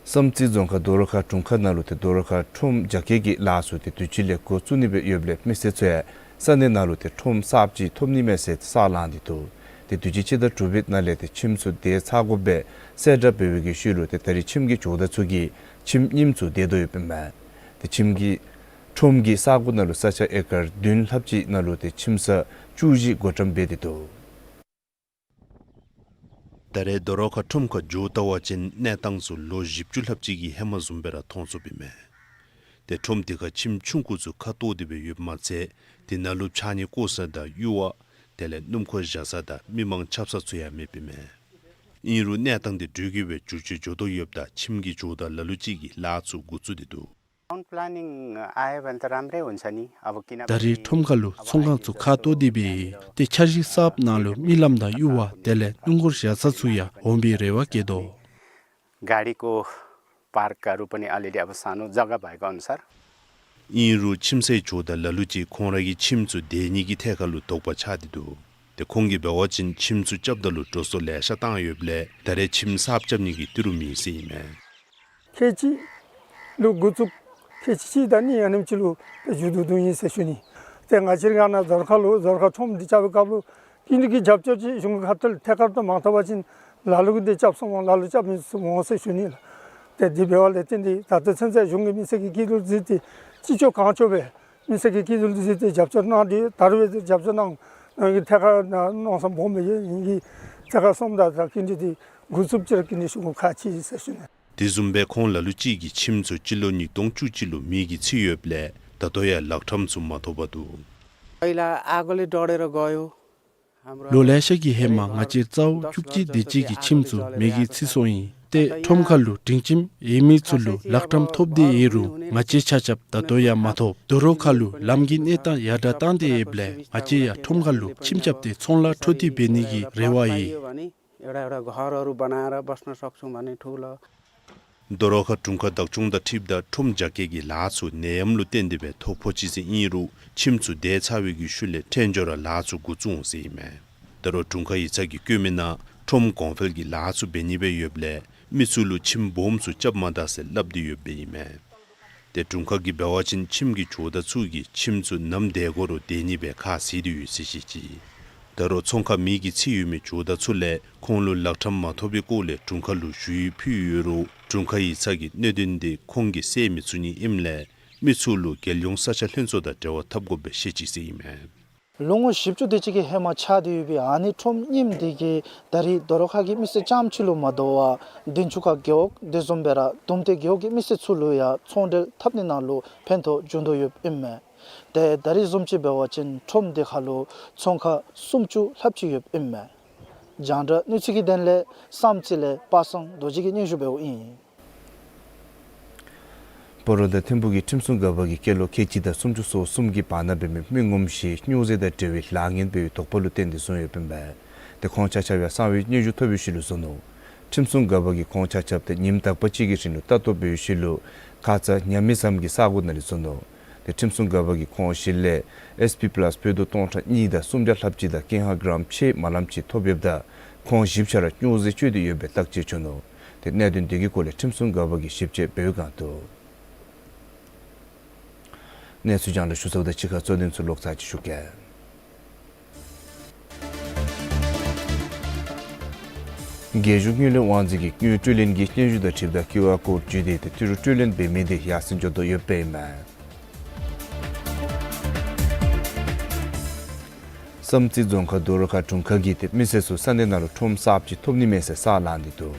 བསམ་རྩེ་རྫོང་ཁག་རྡོ་ར་ཁ་དྲུང་ཁག་ནང་ལུ་ཏེ་རྡོ་ར་ཁ་ཁྲོམ་རྒྱ་སྐྱེད་ཀྱི་ལཱ་ཚུ་ཏེ་དུས་ཅི་ལས་འགོ་བཙུགས་ནི་སྦེ་ཡོདཔ་ལས་མི་སེར་ཚུ་ཡང་ས་གནས་ནང་ལུ་ཏེ་ཁྲོམ་གསརཔ་ཅིག་ཐོབ་ནི་མས་ཟེར་ས་ལངས་ཏེ་འདུག། ཏེ་དུས་ཅི་སྤྱི་ཟླ་དྲུག་པའི་ནང་ལས་ཏེ་ཁྱིམ་ཚུ་དེ་ཚར་དགོཔ་སྦེ་གསལ་བསྒྲགས་འབད་བའི་གི་ཤུལ་ལུ་ཏེ་ད་རེས་ཁྱིམ་གྱི་ཇོ་བདག་ཚུ་གིས་ཁྱིམ་རྙིངམ་ཚུ་འདེད་དོ་ཡོདཔ་ཨིན་མས། ཏེ་ཁྱིམ་གྱི་ཁྲོམ་གྱི་ས་གོ་ནང་ལུ་ས་ཆ་ཨེ་ཀར་བདུན་ལྷགཔ་ཅིག་ནང་ལུ་ཏེ་ཁྱིམ་ས་བཅུ་བཞི་བགོ་བཀྲམ་འབད་དེ་འདུག། ད་རེས་རྡོ་ར་ཁ་ཁྲོམ་ཁར་འགྱོ་བལྟ་བ་ཅིན་གནས་སྟངས་ཚུ་ལོ་བཞི་བཅུ་ལྷགཔ་ཅིག་གི་ཧེ་མ་བཟུམ་སྦེ་ར་མཐོང་ཚུགསཔ་ཨིན་མས། ཏེ་ཁྲོམ་དེ་ཁར་ཁྱིམ་ཆུང་ཀུ་ཚུ་ཁ་གཏོར་ཏེ་སྦེ་ཡོདཔ་མ་ཚད་དེ་ནང་ལུ་ཕྱགས་སྙིགས་བཀོ་ས་དང་གཡུར་བ་དེ་ལས་སྣུམ་འཁོར་བཞག་ས་དང་མི་མང་ཆབ་ས་ཚུ་ཡང་མེདཔ་ཨིན་མས། ཨིན་རུང་གནས་སྟངས་དེ་འགྲོས་ཀྱིས་སྦེ་འགྱུར་བཅོས་འགྱོ་དོ་ཡོདཔ་ད་ཁྱིམ་གྱི་ཇོ་བདག་ལ་ལུ་ཅིག་གིས་ལཱ་ཚུ་འགོ་བཙུགས་ཏེ་འདུག། town planning आयो भने त राम्रै हुन्छ नि। अब किन ད་རེས་ཁྲོམ་ཁ་ལུ་ཚོང་ཁང་ཚུ་ཁ་གཏོར་ཏེ་སྦེ་ཏེ་འཆར་གཞི་གསརཔ་ནང་ལུ་མི་ལམ་དང་གཡུར་བ་དེ་ལས་སྣུམ་འཁོར་བཞག་ས་ཚུ་ཡང་འོང་པའི་རེ་བ་བསྐྱེད་དོ། गाडीको पार्कहरू पनि अलिअलि अब सानो जग्गा भएको अनुसार ཨིན་རུང་ཁྱིམ་མཚེས་ཇོ་བདག་ལ་ལུ་ཅིག་ཁོང་ར་གི་ཁྱིམ་ཚུ་སྡོད་ནི་གི་ཐད་ཁར་ལུ་དོགས་པ་ཆགས་ཏེ་འདུག། ཏེ་ཁོང་གིས་འབད་བ་ཅིན་ཁྱིམ་ཚུ་རྐྱབ་ད་ལུ་འགྲོ་སོང་ལེ་ཤ་བཏང་ཡོདཔ་ལས་ད་རེས་ཁྱིམ་གསརཔ་རྐྱབ་ནི་གི་ཏི་རུ་མེད་ཟེར་ཨིན་མས། ཁལ་གཅིག་ལུ་འགོ་བཙུགས་ཁལ་གཅིག་དང་གཉིས་ཨ་ནེམ་ཅིག་ལུ་ཏེ་མཇུག་བསྡུ་དོ་ཨིན་ཟེར་ཞུ་ནི། ཏེ་ང་བཅས་ར་ནཱ་རྫོང་ཁ་ལུ་རྫོང་ཁ་ཁྲོམ་འདི་རྐྱབ་པའི་སྐབས་ལུ་སྐྱིན་འགྲུལ་གྱི་རྒྱབ་སྐྱོར་ཅིག་གཞུང་གི་ཁ་ཐུག་ལས་ཐད་ཀར་དུ་མ་ཐོབ་པ་ཅིན་ལ་ལུ་གིས་འདི་རྐྱབ་སོང་འོང་ལ་ལུ་རྐྱབ་མི་ཚུགས་འོང་ཟེར་ཞུ་ནི་ལགས། ཏེ་དེ་འབདཝ་ལས་བརྟེན་ཏེ་ད་ལྟོ་ཚུན་ཚོད་གཞུང་གིས་མི་སེར་གྱི་སྐྱིད་སྡུག་གཟིགས་ཏེ་ཅི་ལྕོགས་གང་ལྕོགས་སྦེ་མི་སེར་གྱི་སྐྱིད་སྡུག་གཟིགས་ཏེ་རྒྱབ་སྐྱོར་གནང་སྟེ་ད་རུང་སྦེ་རྒྱབ་སྐྱོར་གནང་གནང་གི་ཐད་ཀར་གནམ་མེད་ས་མེད་སྦོམ་སྦེ་ཡོད། ཨིན་གྱི་ཐད་ཀར་སོངམ་ད་ད་སྐྱིན་འགྲུལ་འདི་འགོ་བཙུགསཔ་ཅིག་ར་སྐྱིན་འགྲུལ་ཞུ་དགོཔ་ཁག་ཆེ་ཟེར་ཞུ་ནི། དེ་བཟུམ་སྦེ་ཁོང་ལ་ལུ་ཅིག་གིས་ཁྱིམ་ཚུ་སྤྱི་ལོ་ཉིས་སྟོང་བཅུ་གཅིག་ལུ་མེ་གིས་འཚིག་ཡོདཔ་ལས་ད་ལྟོ་ཡང་ལག་ཁྲམ་ཚུ་མ་ཐོབ་པར་འདུག། पहिला आगोले डढेर गयो। ལོ་ལེ་ཤ་གི་ཧེ་མ་ང་བཅས་རྩ་བོ་བཅུ་གཅིག་དེ་ཅིག་གི་ཁྱིམ་ཚུ་མེ་གིས་འཚིག་སོང་ཡི། ཏེ་ཁྲོམ་ཁ་ལུ་སྒྲིང་ཁྱིམ་ཡོད་མི་ཚུ་ལུ་ལག་ཁྲམ་ཐོབ་སྟེ་ཡོད་རུང་ང་བཅས་ཆ་ཁྱབ་ད་ལྟོ་ཡང་མ་ཐོབ། དོ་རུང་ཁ་ལུ་ལམ་གྱི་གནས་སྟངས་ཡར་དྲག་བཏང་སྟེ་ཡོདཔ་ལས་ང་བཅས་ཡང་ཁྲོམ་ཁ་ལུ་ཁྱིམ་རྐྱབ་སྟེ་ཚོང་ལཱ་འཕྲོ་མཐུད་འབད་ནི་གི་རེ་བ་ཡོད། एउटा एउटा घरहरू बनाएर बस्न सक्छौँ भने ठुलो। དོ་རུང་ཁ་དྲུང་ཁག་བདག་སྐྱོང་དང་འཁྲིལཝ་ད་ཁྲོམ་རྒྱ་སྐྱེད་ཀྱི་ལཱ་ཚུ་ནད་ཡམས་ལུ་བརྟེན་ཏེ་སྦེ་ཐོ་ཕོག་ཅི་ཟེར་ཨིན་རུང་ཁྱིམ་ཚུ་དེ་ཚར་བའི་གི་ཤུལ་ལས་འཕྲལ་མགྱོགས་ར་ལཱ་ཚུ་འགོ་བཙུགས་འོང་ཟེར་ཨིན་མས། ད་རུང་དྲུང་ཁག་ཡིག་ཚང་གིས་བཀོད་མི་ནང་ཁྲོམ་གོང་འཕེལ་གྱི་ལཱ་ཚུ་འབད་ནི་སྦེ་ཡོདཔ་ལས་མི་ཚུ་ལུ་ཁྱིམ་སྦོམ་ཚུ་རྐྱབ་མ་ད་ཟེར་སླབ་སྟེ་ཡོདཔ་ཨིན་མས། ཏེ་དྲུང་ཁག་གིས་འབད་བ་ཅིན་ཁྱིམ་གྱི་ཇོ་བདག་ཚུ་གིས་ཁྱིམ་ཚུ་ནམ་དེ་གུ་རུ་དེད་ནི་སྦེ་ཁ་བཟེད་དེ་ཡོད་ཟེར་བཤད་ཅི། ད་རུང་ཚོང་ཁང་མེ་གིས་འཚིག་ཡོད་མི་ཇོ་བདག་ཚུ་ལས་ཁོང་ལུ་ལག་ཁྲམ་མ་ཐོབ་པའི་སྐོར་ལས་དྲུང་ཁག་ལུ་ཞུ་ཡིག་ཕུལ་ཡོད་རུང་དྲུང་ཁག་ཡིག་ཚང་གིས་གནད་དོན་འདི་ཁོང་གིས་སེལ་མི་ཚུགས་ནི་ཨིནམ་ལས་མི་ཚུ་ལུ་རྒྱལ་ཡོངས་ས་ཆ་ལྷན་ཚོགས་དང་འབྲེལ་བ་འཐབ་དགོཔ་སྦེ་བཤད་ཅི་ཟེར་ཨིན་མས། ལོ་ངོ་བཞི་བཅུ་དེ་ཅིག་གི་ཧེ་མ་ཆགས་ཏེ་ཡོད་པའི་ཨ་ནི་ཁྲོམ་རྙིངམ་འདི་གིས་ད་རེས་དོ་རུང་ཁ་གི་མི་སེར་རྐྱངམ་ཅིག་ལུ་མ་དོ་བར་དན་ཆུ་ཁ་རྒེད་འོག་དེ་བཟུམ་སྦེ་ར་དུམ་མཐའི་རྒེད་འོག་གི་མི་སེར་ཚུ་ལུ་ཡང་ཚོང་འབྲེལ་འཐབ་ནི་ནང་ལུ་ཕན་ཐོགས་འབྱུང་དོ་ཡོདཔ་ཨིན་མས། ཏེ་ད་རེས་བཟུམ་ཅིག་འབད་བ་ཅིན་ཁྲོམ་འདི་ཁ་ལུ་ཚོང་ཁང་སུམ་ཅུ་ལྷགཔ་ཅིག་ཡོདཔ་ཨིན་མས། རྒྱང་བསྒྲགས་གནས་ཚུལ་གྱི་དོན་ལས་བསམ་རྩེ་ལས་པ་སངས་རྡོ་རྗེ་གི་སྙན་ཞུ་འབདཝ་ཨིན། སྤ་རོ་དང་ཐིམ་ཕུག་གི་ཁྲིམས་སྲུང་འགག་པ་གིས་སྐྱེས་ལོ་ཁལ་གཅིག་དང་སུམ་ཅུ་སོ་གསུམ་གྱི་བར་ན་འབད་མི་མི་ངོམ་ཅིག་སྨྱོ་རྫས་དང་འབྲེལ་བའི་ལཱ་ངན་འབད་བའི་དོགས་པ་ལུ་བརྟེན་ཏེ་བཟུང་ཡོདཔ་ཨིན་པས། ཏེ་ཁོང་ཆ་ཁྱབ་ཡང་གསང་བའི་སྙན་ཞུ་ཐོབ་པའི་ཤུལ་ལུ་བཟུང་ནུག། ཁྲིམས་སྲུང་འགག་པ་གིས་ཁོང་ཆ་ཁྱབ་ཏེ་ཉིནམ་དག་པ་ཅིག་གི་རིང་ལུ་ལྟ་རྟོག་འབད་བའི་ཤུལ་ལུ་ཁ་ཙ་ཉ་མི་ཟམ་གྱི་ས་གོ་ནང་ལས་བཟུང་ནུག། ཏེ་ཁྲིམས་སྲུང་འགག་པ་གིས་ཁོང་ཞལ་ལས་ཨེས་པི་པ་ལཱསི་སྤོས་ཐོག་སྟོང་ཕྲག་གཉིས་དང་སུམ་བརྒྱ་ལྷགཔ་ཅིག་དང་ཀེང་ཧ་གྲམ་ཕྱེད་མ་ལངམ་ཅིག་ཐོབ་ཡོདཔ་ད་ཁོང་བཞི་ཆ་ར་སྨྱོ་རྫས་སྤྱོད་དེ་ཡོད་པའི་བརྟག་དཔྱད་བྱུང་ནུག། ཏེ་གནད་དོན་དེ་གི་སྐོར་ལས་ཁྲིམས་སྲུང་འགག་པ་གིས་ཞིབ་དཔྱད་འབད་བའི་སྒང་དུ། གནས་ཚུལ་རྒྱང་བསྒྲགས་ཞུ་ཚརཝ་དང་གཅིག་ཁར་གཙོ་དོན་ཚུ་ལོག་ཚར་ཅིག་ཞུ་གེ། རྒྱལ་གཞུང་དངུལ་ལས་དབང་འཛིན་གྱིས་དངུལ་སྤྲོད་ལེན་གྱི་སྙན་ཞུ་དང་འཁྲིལཝ་ད་ཀིའུ་ཨར་ཀོཌ་བརྒྱུད་དེ་ཏེ་ཏི་རུ་སྤྲོད་ལེན་འབད་མི་དེ་ཡར་སེང་འགྱོ་དོ་ཡོདཔ་ཨིན་མས། བསམ་རྩེ་རྫོང་ཁག་དོ་རུང་ཁ་དྲུང་ཁག་གིས་ཏེ་མི་སེར་ཚུ་ས་གནས་ནང་ལུ་ཁྲོམ་གསརཔ་ཅིག་ཐོབ་ནི་མས་ཟེར་ས་ལངས་ཏེ་འདུག།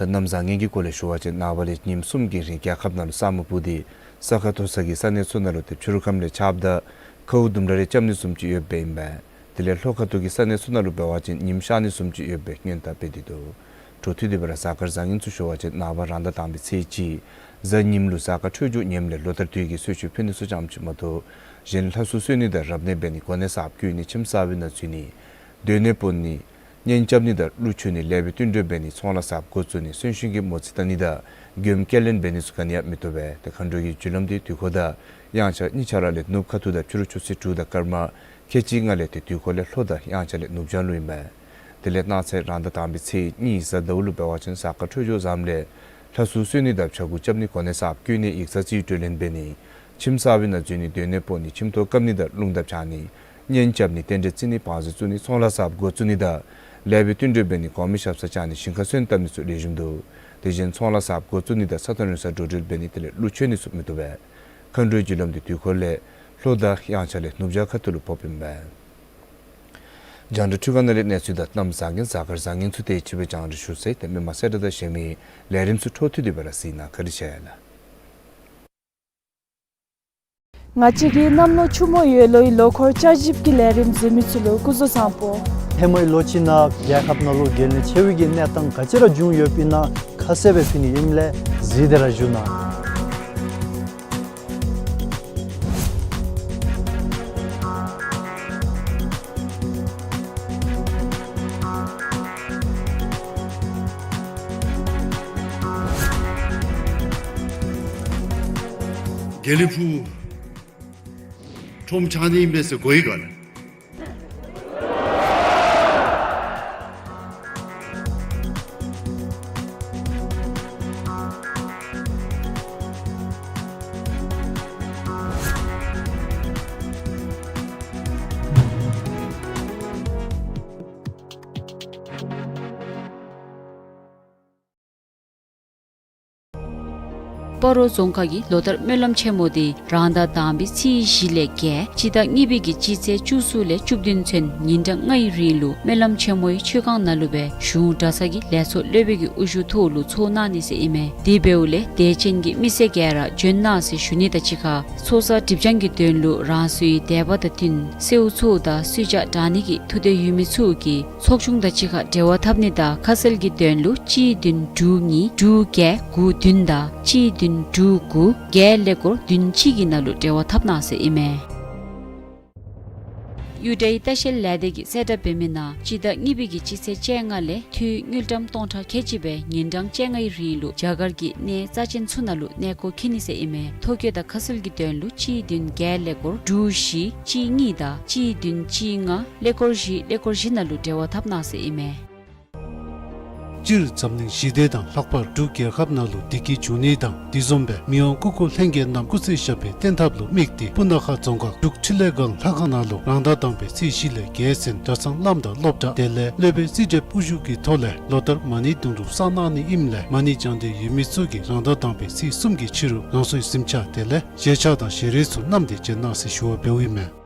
ད་གནམ་བཟང་ངན་གྱི་སྐོར་ལས་ཞུ་བ་ཅིན་ནངས་པ་ལས་ཉིནམ་གསུམ་གྱི་རིང་རྒྱལ་ཁབ་ནང་ལུ་ས་སྨུག་སྤུབས་ཏེ་ས་ཁ་མཐོ་ས་གི་ས་གནས་ཚུ་ནང་ལུ་ཏེ་ཕྱི་རུ་ཁམས་ལས་ཆརཔ་དང་ཁཝ་ལྡུམ་ར་རེ་རྐྱབ་ནི་བཟུམ་ཅིག་ཡོདཔ་ཨིན་པས། དེ་ལས་ལྷོ་ཁ་ཐུག་གི་ས་གནས་ཚུ་ནང་ལུ་འབད་བ་ཅིན་ཉིམ་ཤར་ནི་བཟུམ་ཅིག་ཡོད་པའི་སྔོན་བརྡ་སྤེལ་ཏེ་འདུག། འཕྲོ་མཐུད་དེ་སྦེ་ར་གཟའ་སྐར་བཟང་ངན་ཚུ་ཞུ་བ་ཅིན་ནངས་པ་རང་ཟླ་དང་པའི་ཚེས་གཅིག་གཟའ་ཉིམ་ལུ་གཟའ་སྐར་འཕྲོད་སྦྱོར་ངནམ་ལས་ལོ་ལྟར་དུས་ཀྱི་གསོལ་མཆོད་ཕུལ་ནི་ཚུ་ཙམ་ཅིག་མ་གཏོགས་གཞན་ལྷ་སྲུང་གསོལ་ནི་དང་རབ་གནས་འབད་ནི་གོ་གནས་གསརཔ་བསྐོ་ནི་ཁྱིམ་གསར་པའི་ནང་འཛུལ་ནི་སྡོད་གནས་སྤོ་ནི་གཉེན་རྐྱབ་ནི་དང་གླུ་མཆོད་ནི་ལེགས་པའི་བསྟུན་གྲོས་འབད་ནི་ཚོང་ལཱ་གསརཔ་འགོ་བཙུགས་ནི་གསོན་གཤིན་གྱི་མོ་རྩིས་བལྟ་ནི་དང་མགྱོནམ་སྐྱེལ་ལེན་འབད་ནི་ཚུ་ག་ནི་ཡང་མི་བཏུབ་པས། ཏེ་མཁའ་འགྲོ་གི་རྒྱུ་ལམ་འདི་དུས་འཁོར་དང་དབྱངས་འཆར་གཉིས་ཆ་ར་ལས་ནུབ་ཁ་ཐུག་དང་ཕྱི་རུ་ཆུ་ཚོད་དྲུག་དང་སྐར་མ་ཁལ་གཅིག་ལྔ་ལས་ཏེ་དུས་འཁོར་ལས་ལྷོ་དང་དབྱངས་འཆར་ལས་ནུབ་བྱང་ལུ་ཨིན་མས། དེ་ལས་གནངས་ཚེ་རང་ཟླ་དང་པའི་ཚེས་གཉིས་གཟའ་ཟླཝ་ལུ་འབད་བ་ཅིན་གཟའ་སྐར་འཕྲོད་སྦྱོར་བཟངམ་ལས་ལྷ་སྲུང་གསོལ་ནི་དང་ཕྱྭ་འགུགས་རྐྱབ་ནི་གོ་གནས་གསརཔ་བསྐོ་ནི་ཡིག་ཚང་རྩིས་སྤྲོད་ལེན་འབད་ནི་ཁྱིམ་གསར་པའི་ནང་འཛུལ་ནི་སྡོད་གནས་སྤོ་ནི་ཁྱིམ་ཐོག་བཀབ་ནི་དང་རླུང་དར་འཕྱར་ནི་གཉེན་རྐྱབ་ནི་རྟེན་འབྲེལ་བརྩི་ནི་བང་མཛོད་བཙུགས་ནི་ཚོང་ལཱ་གསརཔ་འགོ་བཙུགས་ནི་དང་ལེགས་པའི་བསྟུན་གྲོས་འབད་ནི་གོང་མའི་ཞབས་སར་བཅར་ནི་ཞིང་ཁར་སོན་བཏབ་ནི་ཚུ་ལེགས་ཤོམ་འདུག། དེ་བཞིན་ཚོང་ལཱ་གསརཔ་འགོ་བཙུགས་ནི་དང་ས་ཐོག་རིང་ས་འགྲོ་འགྲུལ་འབད་ནི་དེ་ལས་གླུ་མཆོད་ནི་ཚུ་མི་བཏུབ་པས། མཁའ་འགྲོའི་རྒྱུ་ལམ་འདི་དུས་འཁོར་ལས་ལྷོ་དང་དབྱངས་འཆར་ལས་ནུབ་བྱང་ཁ་ཐུག་ལུ་ཕོགཔ་ཨིན་པས། རྒྱང་བསྒྲགས་འཕྲུལ་ཁང་ནང་ལས་གནས་ཚུལ་དང་གནམ་བཟང་ངན་གཟའ་སྐར་བཟང་ངན་ཚུ་དེ་ཅིག་སྦེ་རྒྱང་བསྒྲགས་ཞུ་ཚར་ཡི། ཏེ་མི་མང་གསལ་བསྒྲགས་དང་གཞན་མི་ལས་རིམ་ཚུ་འཕྲོ་མཐུད་དེ་སྦེ་ར་གཟིགས་གནང་། བཀའ་དྲིན་ཆེ་ལགས། ང་བཅས་ཀྱི་གནམ་ལོ་ཆུ་མོ་ཡོས་ལོའི་ལོ་འཁོར་བསྐྱར་ཞིབ་ཀྱི་ལས་རིམ་གཟིགས་མི་ཚུ་ལུ་སྐུ་གཟུགས་བཟང་པོ། ཧེ་མའི་ལོ་ཅིག་ནང་རྒྱལ་ཁབ་ནང་ལུ་གལ་གནད་ཆེ་བའི་གི་གནས་སྟངས་ག་ཅི་ར་བྱུང་ཡོདཔ་ཨིན་ན་ཁ་གསལ་སྦེ་ཕུལ་ནི་ཨིནམ་ལས་གཟིགས་ཏེ་ར་བཞུགས་གནང་། དགེ་ལེགས་ཕུག་ཁྲོམ་ཆགས་ནི་ཨིན་པས་ཟེར་གོ་ཡི་ག་ལགས། སྤ་རོ་རྫོང་ཁག་གི་ལོ་བསྟར་སྨོན་ལམ་ཆེན་མོ་དེ་རང་ཟླ་དང་པའི་ཚེས་བཞི་ལས་བརྒྱད་སྤྱི་ཟླ་གཉིས་པའི་གི་སྤྱི་ཚེས་བཅུ་གསུམ་ལས་བཅུ་བདུན་ཚུན་ཉིན་གྲངས་ལྔའི་རིང་ལུ་སྨོན་ལམ་ཆེན་མོའི་མཆོད་ཁང་ནང་ལུ་སྦེ་གཞུང་གྲྭ་ཚང་གི་ལས་ཚོགས་སློབ་དཔོན་གྱི་དབུ་བཞུགས་ཐོག་ལུ་ཚོགས་གནང་ནི་ཟེར་ཨིན་མས། དེ་འབདཝ་ལས་དད་ཅན་གྱི་མི་སེར་ག་ར་འབྱོན་གནང་ཟེར་ཞུ་ནི་དང་གཅིག་ཁར་ཚོགས་བསགས་སྒྲིབ་སྦྱང་གི་དོན་ལུ་རང་སོའི་དད་པ་དང་བསྟུན་གསོལཝ་ཚོགས་དང་གསོལ་ཇ་དྲང་ནི་གི་ཐུགས་འདོད་ཡོད་མི་ཚུ་གིས་ཚོགས་ཆུང་དང་གཅིག་ཁར་འབྲེལ་བ་འཐབ་ནི་དང་ཁ་གསལ་གྱི་དོན་ལུ་གཅིག་བདུན་དྲུག་གཉིས་དྲུག་བརྒྱད་དགུ་བདུན་དང་གཅིག་བདུན་དྲུག་དགུ་བརྒྱད་ཀླད་ཀོར་བདུན་གཅིག་གི་ནང་ལུ་འབྲེལ་བ་འཐབ་གནང་ཟེར་ཨིན་མས། གཡུ་སྒྲའི་ལྟ་བཤལ་ལས་སྡེ་གིས་གསལ་བསྒྲགས་འབད་མི་ནང་སྤྱི་ཟླ་གཉིས་པའི་གི་སྤྱི་ཚེས་བཅོ་ལྔ་ལས་འཐུས་དངུལ་ཀྲམ་སྟོང་ཕྲག་ཁལ་གཅིག་སྦེ་ཉིན་གྲངས་བཅོ་ལྔའི་རིང་ལུ་རྒྱ་གར་གྱི་གནས་རྩ་ཆེན་ཚུ་ནང་ལུ་གནས་སྐོར་འཁྱིད་ནི་ཟེར་ཨིན་མས། ཐོ་བཀོད་དང་ཁ་གསལ་གྱི་དོན་ལུ་གཅིག་བདུན་བརྒྱད་ཀླད་ཀོར་དྲུག་བཞི་གཅིག་གཉིས་དང་གཅིག་བདུན་གཅིག་ལྔ་ཀླད་ཀོར་བཞི་ཀླད་ཀོར་བཞི་ནང་ལུ་འབྲེལ་བ་འཐབ་གནང་ཟེར་ཨིན་མས། སྤྱིར་འཛམ་གླིང་ཞི་བདེ་དང་ལྷག་པར་འབྲུག་རྒྱལ་ཁབ་ནང་ལུ་བདེ་སྐྱིད་འབྱུང་ནི་དང་དེ་བཟུམ་སྦེ་མི་དབང་སྐུ་འཁོར་ལྷན་རྒྱས་རྣམས་སྐུ་ཚེ་ཞབས་པད་བརྟན་ཐབས་ལུ་དམིགས་ཏེ་སྤུ་ན་ཁ་རྫོང་ཁག་འབྲུག་འཕྲིན་ལས་སྒང་ལྷ་ཁང་ནང་ལུ་རང་ཟླ་དང་པའི་ཚེས་བཞི་ལས་བརྒྱད་ཚུན་གྲྭ་ཚང་བླམ་དང་སློབ་གྲྭ་དེ་ལས་སློབ་དཔོན་རྩིས་ཁྲབ་དབུ་བཞུགས་ཀྱི་ཐོག་ལས་ལོ་བསྟར་མ་ཎི་དུང་སྒྲུབ་བསགས་གནང་ནི་ཨིནམ་ལས་མ་ཎི་བགྱང་འདོད་ཡོད་མི་ཚུ་གིས་རང་ཟླ་དང་པའི་ཚེས་གསུམ་གྱི་ཕྱི་རུ་རང་སོའི་གཟིམ་ཆ་དེ་ལས་ཞལ་ཆས་དང་ཞལ་རས་ཚུ་བསྣམས་ཏེ་འབྱོན་གནང་ཟེར་ཞུ་བ་འབདཝ་ཨིན་མས།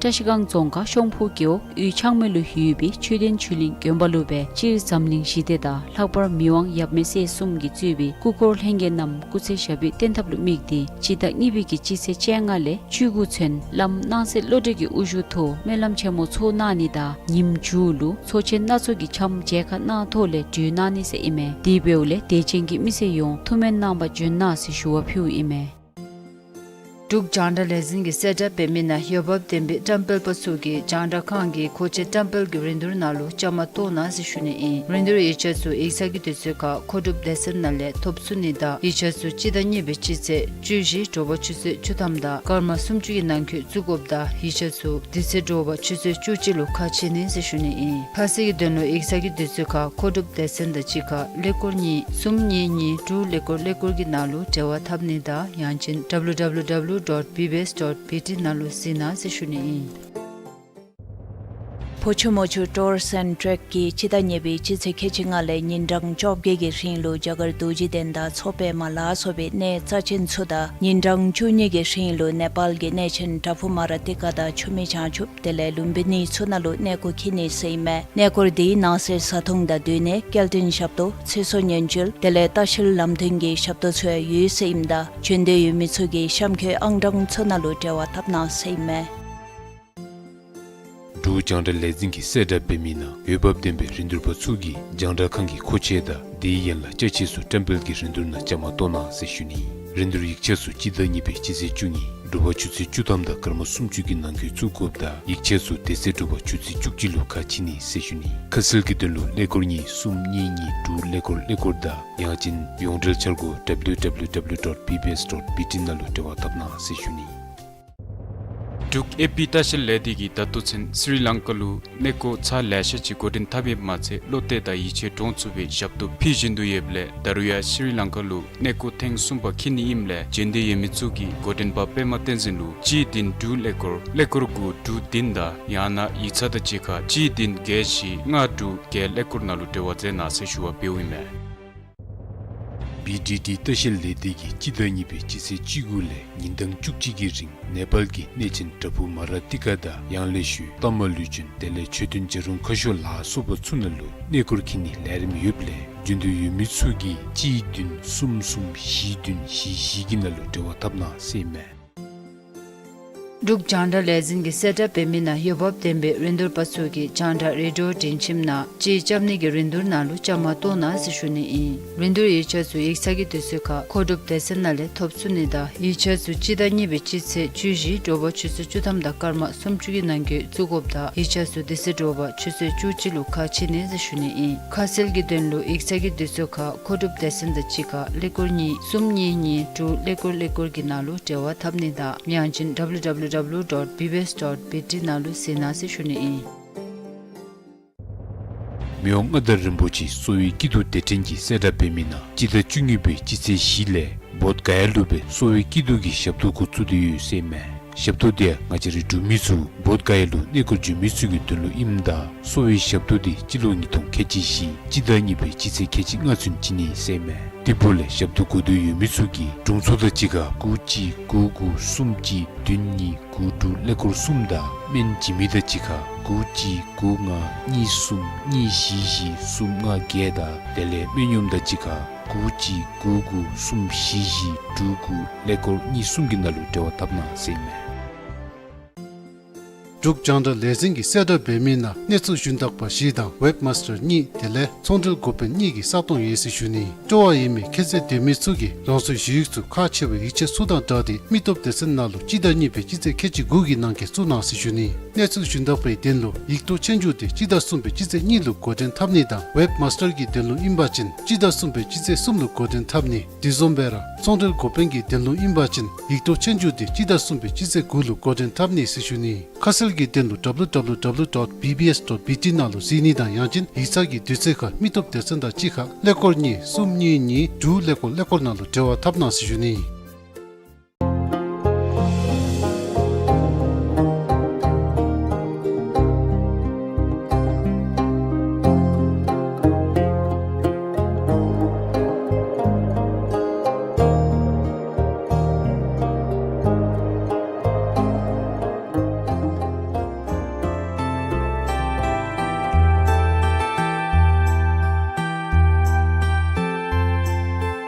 བཀྲ་ཤིས་སྒང་རྫོང་ཁག་ཤོང་ཕུ་རྒེད་འོག་གཡུས་ཆག་མེ་ལུ་ཡོད་པའི་ཆོས་ལྡན་ཆོས་གླིང་དགོན་པ་ལུ་སྦེ་སྤྱིར་འཛམ་གླིང་ཞི་བདེ་དང་ལྷག་པར་མི་དབང་ཡབ་མེས་སྲས་གསུམ་གྱིས་གཙོས་པའི་སྐུ་འཁོར་ལྷན་རྒྱས་རྣམས་སྐུ་ཚེ་ཞབས་པད་བརྟན་ཐབས་ལུ་དམིགས་ཏེ་སྤྱི་ཟླ་གཉིས་པའི་གི་སྤྱི་ཚེས་བཅོ་ལྔ་ལས་བཅུ་དགུ་ཚུན་བླམ་སྣང་གསལ་བློ་གྲོས་ཀྱི་དབུ་བཞུགས་ཐོག་སྨོན་ལམ་ཆེན་མོ་ཚོགས་གནང་ནི་དང་ཉིནམ་མཇུག་ལུ་ཚོགས་ཆེན་སྣ་ཚོགས་ཀྱི་འཆམ་མཇལ་ཁ་གནང་ཐོག་ལས་གྲོལ་གནང་ནི་ཟེར་ཨིན་མས། དེ་འབདཝ་ལས་དད་ཅན་གྱི་མི་སེར་ཡོངས་ཐུགས་སྨོན་གནང་པར་འབྱོན་གནང་ཟེར་ཞུ་བ་ཕུལཝ་ཨིན་མས། འབྲུག་རྒྱང་བསྒྲགས་ལས་འཛིན་གྱིས་གསལ་བསྒྲགས་འབད་མི་ནང་འོས་འབབ་ལྡན་པའི་བཀྲམ་སྤེལ་པ་ཚུ་གིས་རྒྱང་བསྒྲགས་ཁང་གི་མཁོ་ཆས་བཀྲམ་སྤེལ་གྱི་རིན་བསྡུར་ནང་ལུ་བཅའ་མར་གཏོགས་གནང་ཟེར་ཞུ་ནི་ཨིན། རིན་བསྡུར་ཡིག་ཆ་ཚུ་ཡིག་ཚང་གི་དུས་ཚོད་ཁར་མཁོ་སྒྲུབ་སྡེ་ཚན་ནང་ལས་ཐོབ་ཚུགས་ནི་དང་ཡིག་ཆ་ཚུ་སྤྱི་ཟླ་གཉིས་པའི་སྤྱི་ཚེས་བཅུ་བཞི་དྲོ་པ་ཆུ་ཚོད་བཅུ་ཐམ་དང་སྐར་མ་སུམ་ཅུ་གི་ནང་འཁོད་བཙུགས་དགོཔ་དང་ཡིག་ཆ་ཚུ་དེ་ཚེ་དྲོ་པ་ཆུ་ཚོད་བཅུ་གཅིག་ལུ་ཁ་ཕྱེ་ནི་ཟེར་ཞུ་ནི་ཨིན། ཁ་གསལ་གྱི་དོན་ལུ་ཡིག་ཚང་གི་དུས་ཚོད་ཁར་མཁོ་སྒྲུབ་སྡེ་ཚན་དང་གཅིག་ཁར་ཀླད་ཀོར་གཉིས་གསུམ་གཉིས་གཉིས་དྲུག་ཀླད་ཀོར་ཀླད་ཀོར་གྱི་ནང་ལུ་འབྲེལ་བ་འཐབ་ནི་དང་ཡང་ཅིན་W W W dot B B S dot B T ནང་ལུ་གཟིགས་གནང་ཟེར་ཞུ་ནི་ཨིན། བོ་ཆུ་མོ་ཆུ་ཊུརསི་ཨེནཌ་ཊེཀ་གིས་སྤྱི་ཟླ་གཉིས་པའི་སྤྱི་ཚེས་ཁལ་གཅིག་ལྔ་ལས་ཉིན་གྲངས་བཅོ་བརྒྱད་ཀྱི་རིང་ལུ་རྒྱ་གར་རྡོ་རྗེ་གདན་དང་མཚོ་པདྨ་ལ་སོགས་པའི་གནས་རྩ་ཆེན་ཚུ་དང་ཉིན་གྲངས་བཅུ་གཉིས་ཀྱི་རིང་ལུ་ནེ་པཱལ་གྱི་གནས་ཆེན་པྲ་ཕུ་མ་ར་ཏི་ཀ་དང་ཆུ་སྨད་བྱང་ཆུབ་དེ་ལས་ལུམ་བི་ནི་ཚུ་ནང་ལུ་གནས་སྐོར་འཁྱིད་ནི་ཟེར་ཨིན་མས། གནས་སྐོར་དེའི་ནང་གསེས་བཟའ་འཐུང་དང་སྡོད་གནས་སྐྱེལ་འདྲེན་ཞབས་ཏོག་ཚེ་སྲོག་ཉེན་བཅོལ་དེ་ལས་ལྟ་བཤལ་ལམ་སྟོན་གྱི་ཞབས་ཏོག་ཚུ་ཡང་ཡོད་ཟེར་ཨིནམ་ད་འབྱོན་འདོད་ཡོད་མི་ཚུ་གིས་གཤམ་འཁོད་ཨང་གྲངས་ཚུ་ནང་ལུ་འབྲེལ་བ་འཐབ་གནང་ཟེར་ཨིན་མས། འབྲུག་རྒྱང་བསྒྲགས་ལས་འཛིན་གྱིས་གསལ་བསྒྲགས་འབད་མི་ནང་འོས་འབབ་ལྡན་པའི་རིན་བསྡུར་པ་ཚུ་གིས་རྒྱང་བསྒྲགས་ཁང་གི་མཁོ་ཆས་དང་དེའི་ཡན་ལག་ཅ་ཆས་ཚུ་བཀྲམ་སྤེལ་གྱི་རིན་བསྡུར་ནང་བཅའ་མར་གཏོགས་གནང་ཟེར་ཞུ་ནི། རིན་བསྡུར་ཡིག་ཆ་ཚུ་སྤྱི་ཟླ་གཉིས་པའི་སྤྱི་ཚེས་བཅུ་གཉིས་དྲོ་པ་ཆུ་ཚོད་བཅུ་ཐམ་དང་སྐར་མ་སུམ་ཅུ་གི་ནང་འཁོད་བཙུགས་དགོཔ་དང་ཡིག་ཆ་ཚུ་དེ་ཚེ་དྲོ་པ་ཆུ་ཚོད་བཅུ་གཅིག་ལུ་ཁ་ཕྱེ་ནི་ཟེར་ཞུ་ནི། ཁ་གསལ་གྱི་དོན་ལུ་ཀླད་ཀོར་གཉིས་གསུམ་གཉིས་གཉིས་དྲུག་ཀླད་ཀོར་ཀླད་ཀོར་དང་ཡང་ཅིན་ཡོངས་འབྲེལ་འཆར་སྒོ་W W W dot B B S dot B T ནང་ལུ་འབྲེལ་བ་འཐབ་གནང་ཟེར་ཞུ་ནི། འབྲུག་ཨེ་པི་ལྟ་བཤལ་ལས་སྡེ་གིས་ད་ལྟོ་ཚུན་སི་རི་ལང་ཀ་ལུ་གནས་སྐོར་ཚར་ལེ་ཤ་ཅིག་འགོ་འདྲེན་འཐབ་ཡོདཔ་མ་ཚད་བློ་གཏད་དང་ཡིད་ཆེས་འདྲོངས་ཚུགས་པའི་ཞབས་ཏོག་ཕུལ་བཞིན་དུ་ཡོདཔ་ལས་ད་རུང་ཡང་སི་རི་ལང་ཀ་ལུ་གནས་སྐོར་ཐེངས་གསུམ་པ་འཁྱིད་ནི་ཨིནམ་ལས་འབྱོན་འདོད་ཡོད་མི་ཚུ་གིས་འགོ་འདྲེན་པ་པདྨ་བསྟན་འཛིན་ལུ་གཅིག་བདུན་དྲུག་ཀླད་ཀོར་ཀླད་ཀོར་དགུ་དྲུག་བདུན་དང་ཡང་ན་ཡིག་ཚང་དང་གཅིག་ཁར་གཅིག་བདུན་བརྒྱད་བཞི་ལྔ་དྲུག་བརྒྱད་ཀླད་ཀོར་ནང་ལུ་འབྲེལ་བ་མཛད་གནང་ཟེར་ཞུ་བ་འབདཝ་ཨིན་མས། བི་ཌི་ཌི་ལྟ་བཤལ་ལས་སྡེ་གིས་སྤྱི་ཟླ་གཉིས་པའི་སྤྱི་ཚེས་བཅུ་དགུ་ལས་ཉིན་གྲངས་བཅུ་གཅིག་གི་རིང་ནེ་པཱལ་གྱི་གནས་ཆེན་བྲག་ཕུག་མ་ར་ཏི་ཀ་དང་ཡང་ལེ་ཤོད་ཏ་མ་ལུ་ཅུན་དེ་ལས་མཆོད་རྟེན་བྱ་རུང་ཁ་ཤོར་ལ་སོགས་པ་ཚུ་ནང་ལུ་གནས་སྐོར་འཁྱིད་ནིའི་ལས་རིམ་ཡོདཔ་ལས་འབྱོན་འདོད་ཡོད་མི་ཚུ་གིས་གཅིག་བདུན་གསུམ་གསུམ་བཞི་བདུན་བཞི་བཞི་གི་ནང་ལུ་འབྲེལ་བ་འཐབ་གནང་ཟེར་ཨིན་མས། འབྲུག་རྒྱང་བསྒྲགས་ལས་འཛིན་གྱིས་གསལ་བསྒྲགས་འབད་མི་ནང་འོས་འབབ་ལྡན་པའི་རིན་བསྡུར་པ་ཚུ་གིས་རྒྱང་བསྒྲགས་རེ་ཌི་ཡོ་སྒྲིང་ཁྱིམ་ནང་ཅིག་རྐྱབ་ནི་གི་རིན་བསྡུར་ནང་ལུ་བཅའ་མར་གཏོགས་གནང་ཟེར་ཞུ་ནི་ཨིན། རིན་བསྡུར་ཡིག་ཆ་ཚུ་ཡིག་ཚང་གི་དུས་ཚོད་ཁར་མཁོ་སྒྲུབ་སྡེ་ཚན་ནང་ལས་ཐོབ་ཚུགས་ནི་དང་ཡིག་ཆ་ཚུ་སྤྱི་ཟླ་གཉིས་པའི་སྤྱི་ཚེས་བཅུ་བཞི་དྲོ་པ་ཆུ་ཚོད་བཅུ་ཐམ་དང་སྐར་མ་སུམ་ཅུ་གི་ནང་འཁོད་བཙུགས་དགོཔ་དང་ཡིག་ཆ་ཚུ་དེ་ཚེ་དྲོ་པ་ཆུ་ཚོད་བཅུ་གཅིག་ལུ་ཁ་ཕྱེ་ནི་ཟེར་ཞུ་ནི་ཨིན། ཁ་གསལ་གྱི་དོན་ལུ་ཡིག་ཚང་གི་དུས་ཚོད་ཁར་མཁོ་སྒྲུབ་སྡེ་ཚན་དང་གཅིག་ཁར་ཀླད་ཀོར་གཉིས་གསུམ་གཉིས་གཉིས་དྲུག་ཀླད་ཀོར་ཀླད་ཀོར་གྱི་ནང་ལུ་འབྲེལ་བ་འཐབ་ནི་དང་ཡང་ཅིན་W W W dot B B S dot B T ནང་ལུ་གཟིགས་གནང་ཟེར་ཞུ་ནི་ཨིན། མི་དབང་མངའ་བདག་རིན་པོ་ཆེའི་གསོ་བའི་སྐྱིད་སྡུག་དེ་དྲན་གྱི་གསལ་བསྒྲགས་འབད་མི་ནང་སྤྱི་ཟླ་བཅུ་གཉིས་པའི་སྤྱི་ཚེས་བཞི་ལས་བོདྷ་ག་ཡ་ལུ་སྦེ་གསོ་བའི་སྐྱིད་སྡུག་གི་ཞབས་ཏོག་འགོ་བཙུགས་ཏེ་ཡོད་ཟེར་ཨིན་མས། ཞབས་ཏོག་འདི་ང་བཅས་རའི་འབྲུག་མི་ཚུ་བོདྷ་ག་ཡ་ལུ་གནས་སྐོར་འགྱོ་མི་ཚུ་གི་དོན་ལུ་ཨིནམ་ད་གསོ་བའི་ཞབས་ཏོག་འདི་སྤྱི་ལོ་ཉིས་སྟོང་ཁལ་གཅིག་བཞི་སྤྱི་ཟླ་གཉིས་པའི་སྤྱི་ཚེས་ཁལ་གཅིག་ལྔ་ཚུན་བྱིན་ནི་ཟེར་མས། དེ་འབདཝ་ལས་ཞབས་ཏོག་དགོ་འདོད་ཡོད་མི་ཚུ་གིས་དྲུང་འཚོ་དང་གཅིག་ཁར་དགུ་གཅིག་དགུ་དགུ་གསུམ་གཅིག་བདུན་གཉིས་དགུ་དྲུག་ཀླད་ཀོར་གསུམ་དང་སྨན་བྱིན་མི་དང་གཅིག་ཁར་དགུ་གཅིག་དགུ་ལྔ་གཉིས་གསུམ་གཉིས་བཞི་བཞི་གསུམ་ལྔ་བརྒྱད་དང་དེ་ལས་སྨན་གཡོགམ་དང་གཅིག་ཁར་དགུ་གཅིག་དགུ་དགུ་གསུམ་བཞི་བཞི་དྲུག་དགུ་ཀླད་ཀོར་གཉིས་གསུམ་གྱི་ནང་ལུ་འབྲེལ་བ་འཐབ་གནང་ཟེར་མས། འབྲུག་རྒྱང་བསྒྲགས་ལས་འཛིན་གྱིས་གསལ་བསྒྲགས་འབད་མི་ནང་གནས་ཚུལ་ཞུན་དག་པ་བཞི་དང་ཝེབ་མཱས་ཊར་གཉིས་དེ་ལས་ཚོང་འབྲེལ་འགོ་དཔོན་གཉིས་ཀྱི་ས་སྟོང་ཡོད་ཟེར་ཞུ་ནི། སྤྲོ་བ་ཡོད་མི་ཁྱད་ཚད་ལྡན་མི་ཚུ་གིས་རང་སོའི་ཞུ་ཡིག་ཚུ་ཁག་ཆེ་བའི་ཡིག་ཆ་ཚུ་དང་སྦྲགས་ཏེ་མི་སྟོབས་སྡེ་ཚན་ནང་ལུ་སྤྱི་ཟླ་གཉིས་པའི་སྤྱི་ཚེས་ཁལ་གཅིག་དགུ་གི་ནང་འཁོད་བཙུགས་གནང་ཟེར་ཞུ་ནི། གནས་ཚུལ་ཞུན་དག་པའི་དོན་ལུ་ཡིག་ཐོག་ཆོས་རྒྱུགས་དེ་སྤྱི་ཟླ་གསུམ་པའི་སྤྱི་ཚེས་གཉིས་ལུ་འགོ་འདྲེན་འཐབ་ནི་དང་ཝེབ་མཱས་ཊར་གྱི་དོན་ལུ་ཨིན་པ་ཅིན་སྤྱི་ཟླ་གསུམ་པའི་སྤྱི་ཚེས་གསུམ་ལུ་འགོ་འདྲེན་འཐབ་ནི། དེ་བཟུམ་སྦེ་ར་ཚོང་འབྲེལ་འགོ་དཔོན་གྱི་དོན་ལུ་ཨིན་པ་ཅིན་ཡིག་ཐོག་ཆོས་རྒྱུགས་དེ་སྤྱི་ཟླ་གསུམ་པའི་སྤྱི་ཚེས་དགུ་ལུ་འགོ་འདྲེན་འཐབ་ནི་ཟེར་ཞུ་ནི། ཁ་གསལ་གྱི་དོན་ལུ་W W W dot B B S dot B T ནང་ལུ་གཟིགས་ནི་དང་ཡང་ཅིན་ཡིག་ཚང་གི་དུས་ཚོད་ཁར་མི་སྟོབས་སྡེ་ཚན་དང་གཅིག་ཁར་ཀླད་ཀོར་གཉིས་གསུམ་གཉིས་གཉིས་དྲུག་ཀླད་ཀོར་ཀླད་ཀོར་ནང་ལུ་འབྲེལ་བ་འཐབ་གནང་ཟེར་ཞུ་ནི།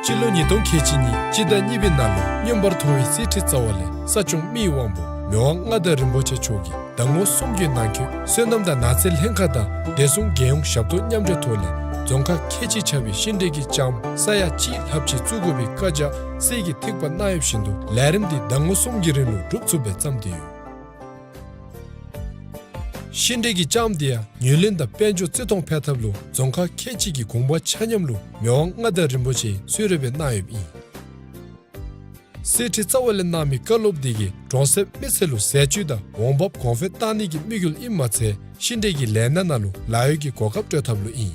སྤྱི་ལོ་ཉིས་སྟོང་ཁལ་གཅིག་གཉིས་སྤྱི་ཟླ་གཉིས་པའི་ནང་ལུ་མངོན་པར་མཐོ་བའི་གསེར་ཁྲི་རྩ་བ་ལས་ས་སྐྱོང་མི་ཡི་དབང་པོ་མི་དབང་མངའ་བདག་རིན་པོ་ཆེ་མཆོག་གིས་ཟླ་ངོ་གསུམ་གྱི་ནང་འཁོད་སོ་ནམ་དང་ནགས་ཚལ་ལྷན་ཁག་དང་བདེ་སྲུང་རྒྱལ་ཡོངས་ཞབས་ཏོག་མཉམ་འབྲེལ་ཐོག་ལས་རྫོང་ཁག་ཁལ་གཅིག་ཁྱབ་པའི་ཤིང་འབྲས་ཀྱི་ལྕངམ་ས་ཡ་གཅིག་ལྷགཔ་ཅིག་བཙུགས་དགོ་པའི་བཀའ་རྒྱ་གསེར་གྱི་ཐིགས་པ་གནང་ཡོདཔ་བཞིན་དུ་ལས་རིམ་འདི་ཟླ་ངོ་གསུམ་གྱི་རིང་ལུ་གྲུབ་ཚུགསཔ་སྦེ་བརྩམས་ཏེ་ཡོད། ཤིང་འབྲས་ཀྱི་ལྕངམ་འདི་ཡང་ཉེ་ལམ་དང་དཔལ་འབྱོར་བརྩི་མཐོང་འཕེལ་ཐབས་ལུ་རྫོང་ཁག་ཁལ་གཅིག་གི་དགོངས་པ་ཆ་མཉམ་ལུ་མི་དབང་མངའ་བདག་རིན་པོ་ཆེ་གསོལ་རས་སྦེ་གནང་ཡོདཔ་ཨིན། གསེར་ཁྲི་རྩ་བ་ལས་གནང་མི་བཀའ་སློབ་འདི་གིས་གྲོང་གསེབ་མི་སེར་ལུ་ཟས་བཅུད་དང་འོང་འབབ་གོང་འཕེལ་གཏང་ནི་གི་དམིགས་ཡུལ་ཨིནམ་མ་ཚད་ཤིང་འབྲས་ཀྱི་ལས་སྣ་ནང་ལུ་ལཱ་གཡོག་གི་གོ་སྐབས་སྤྲོད་ཐབས་ལུ་ཨིན།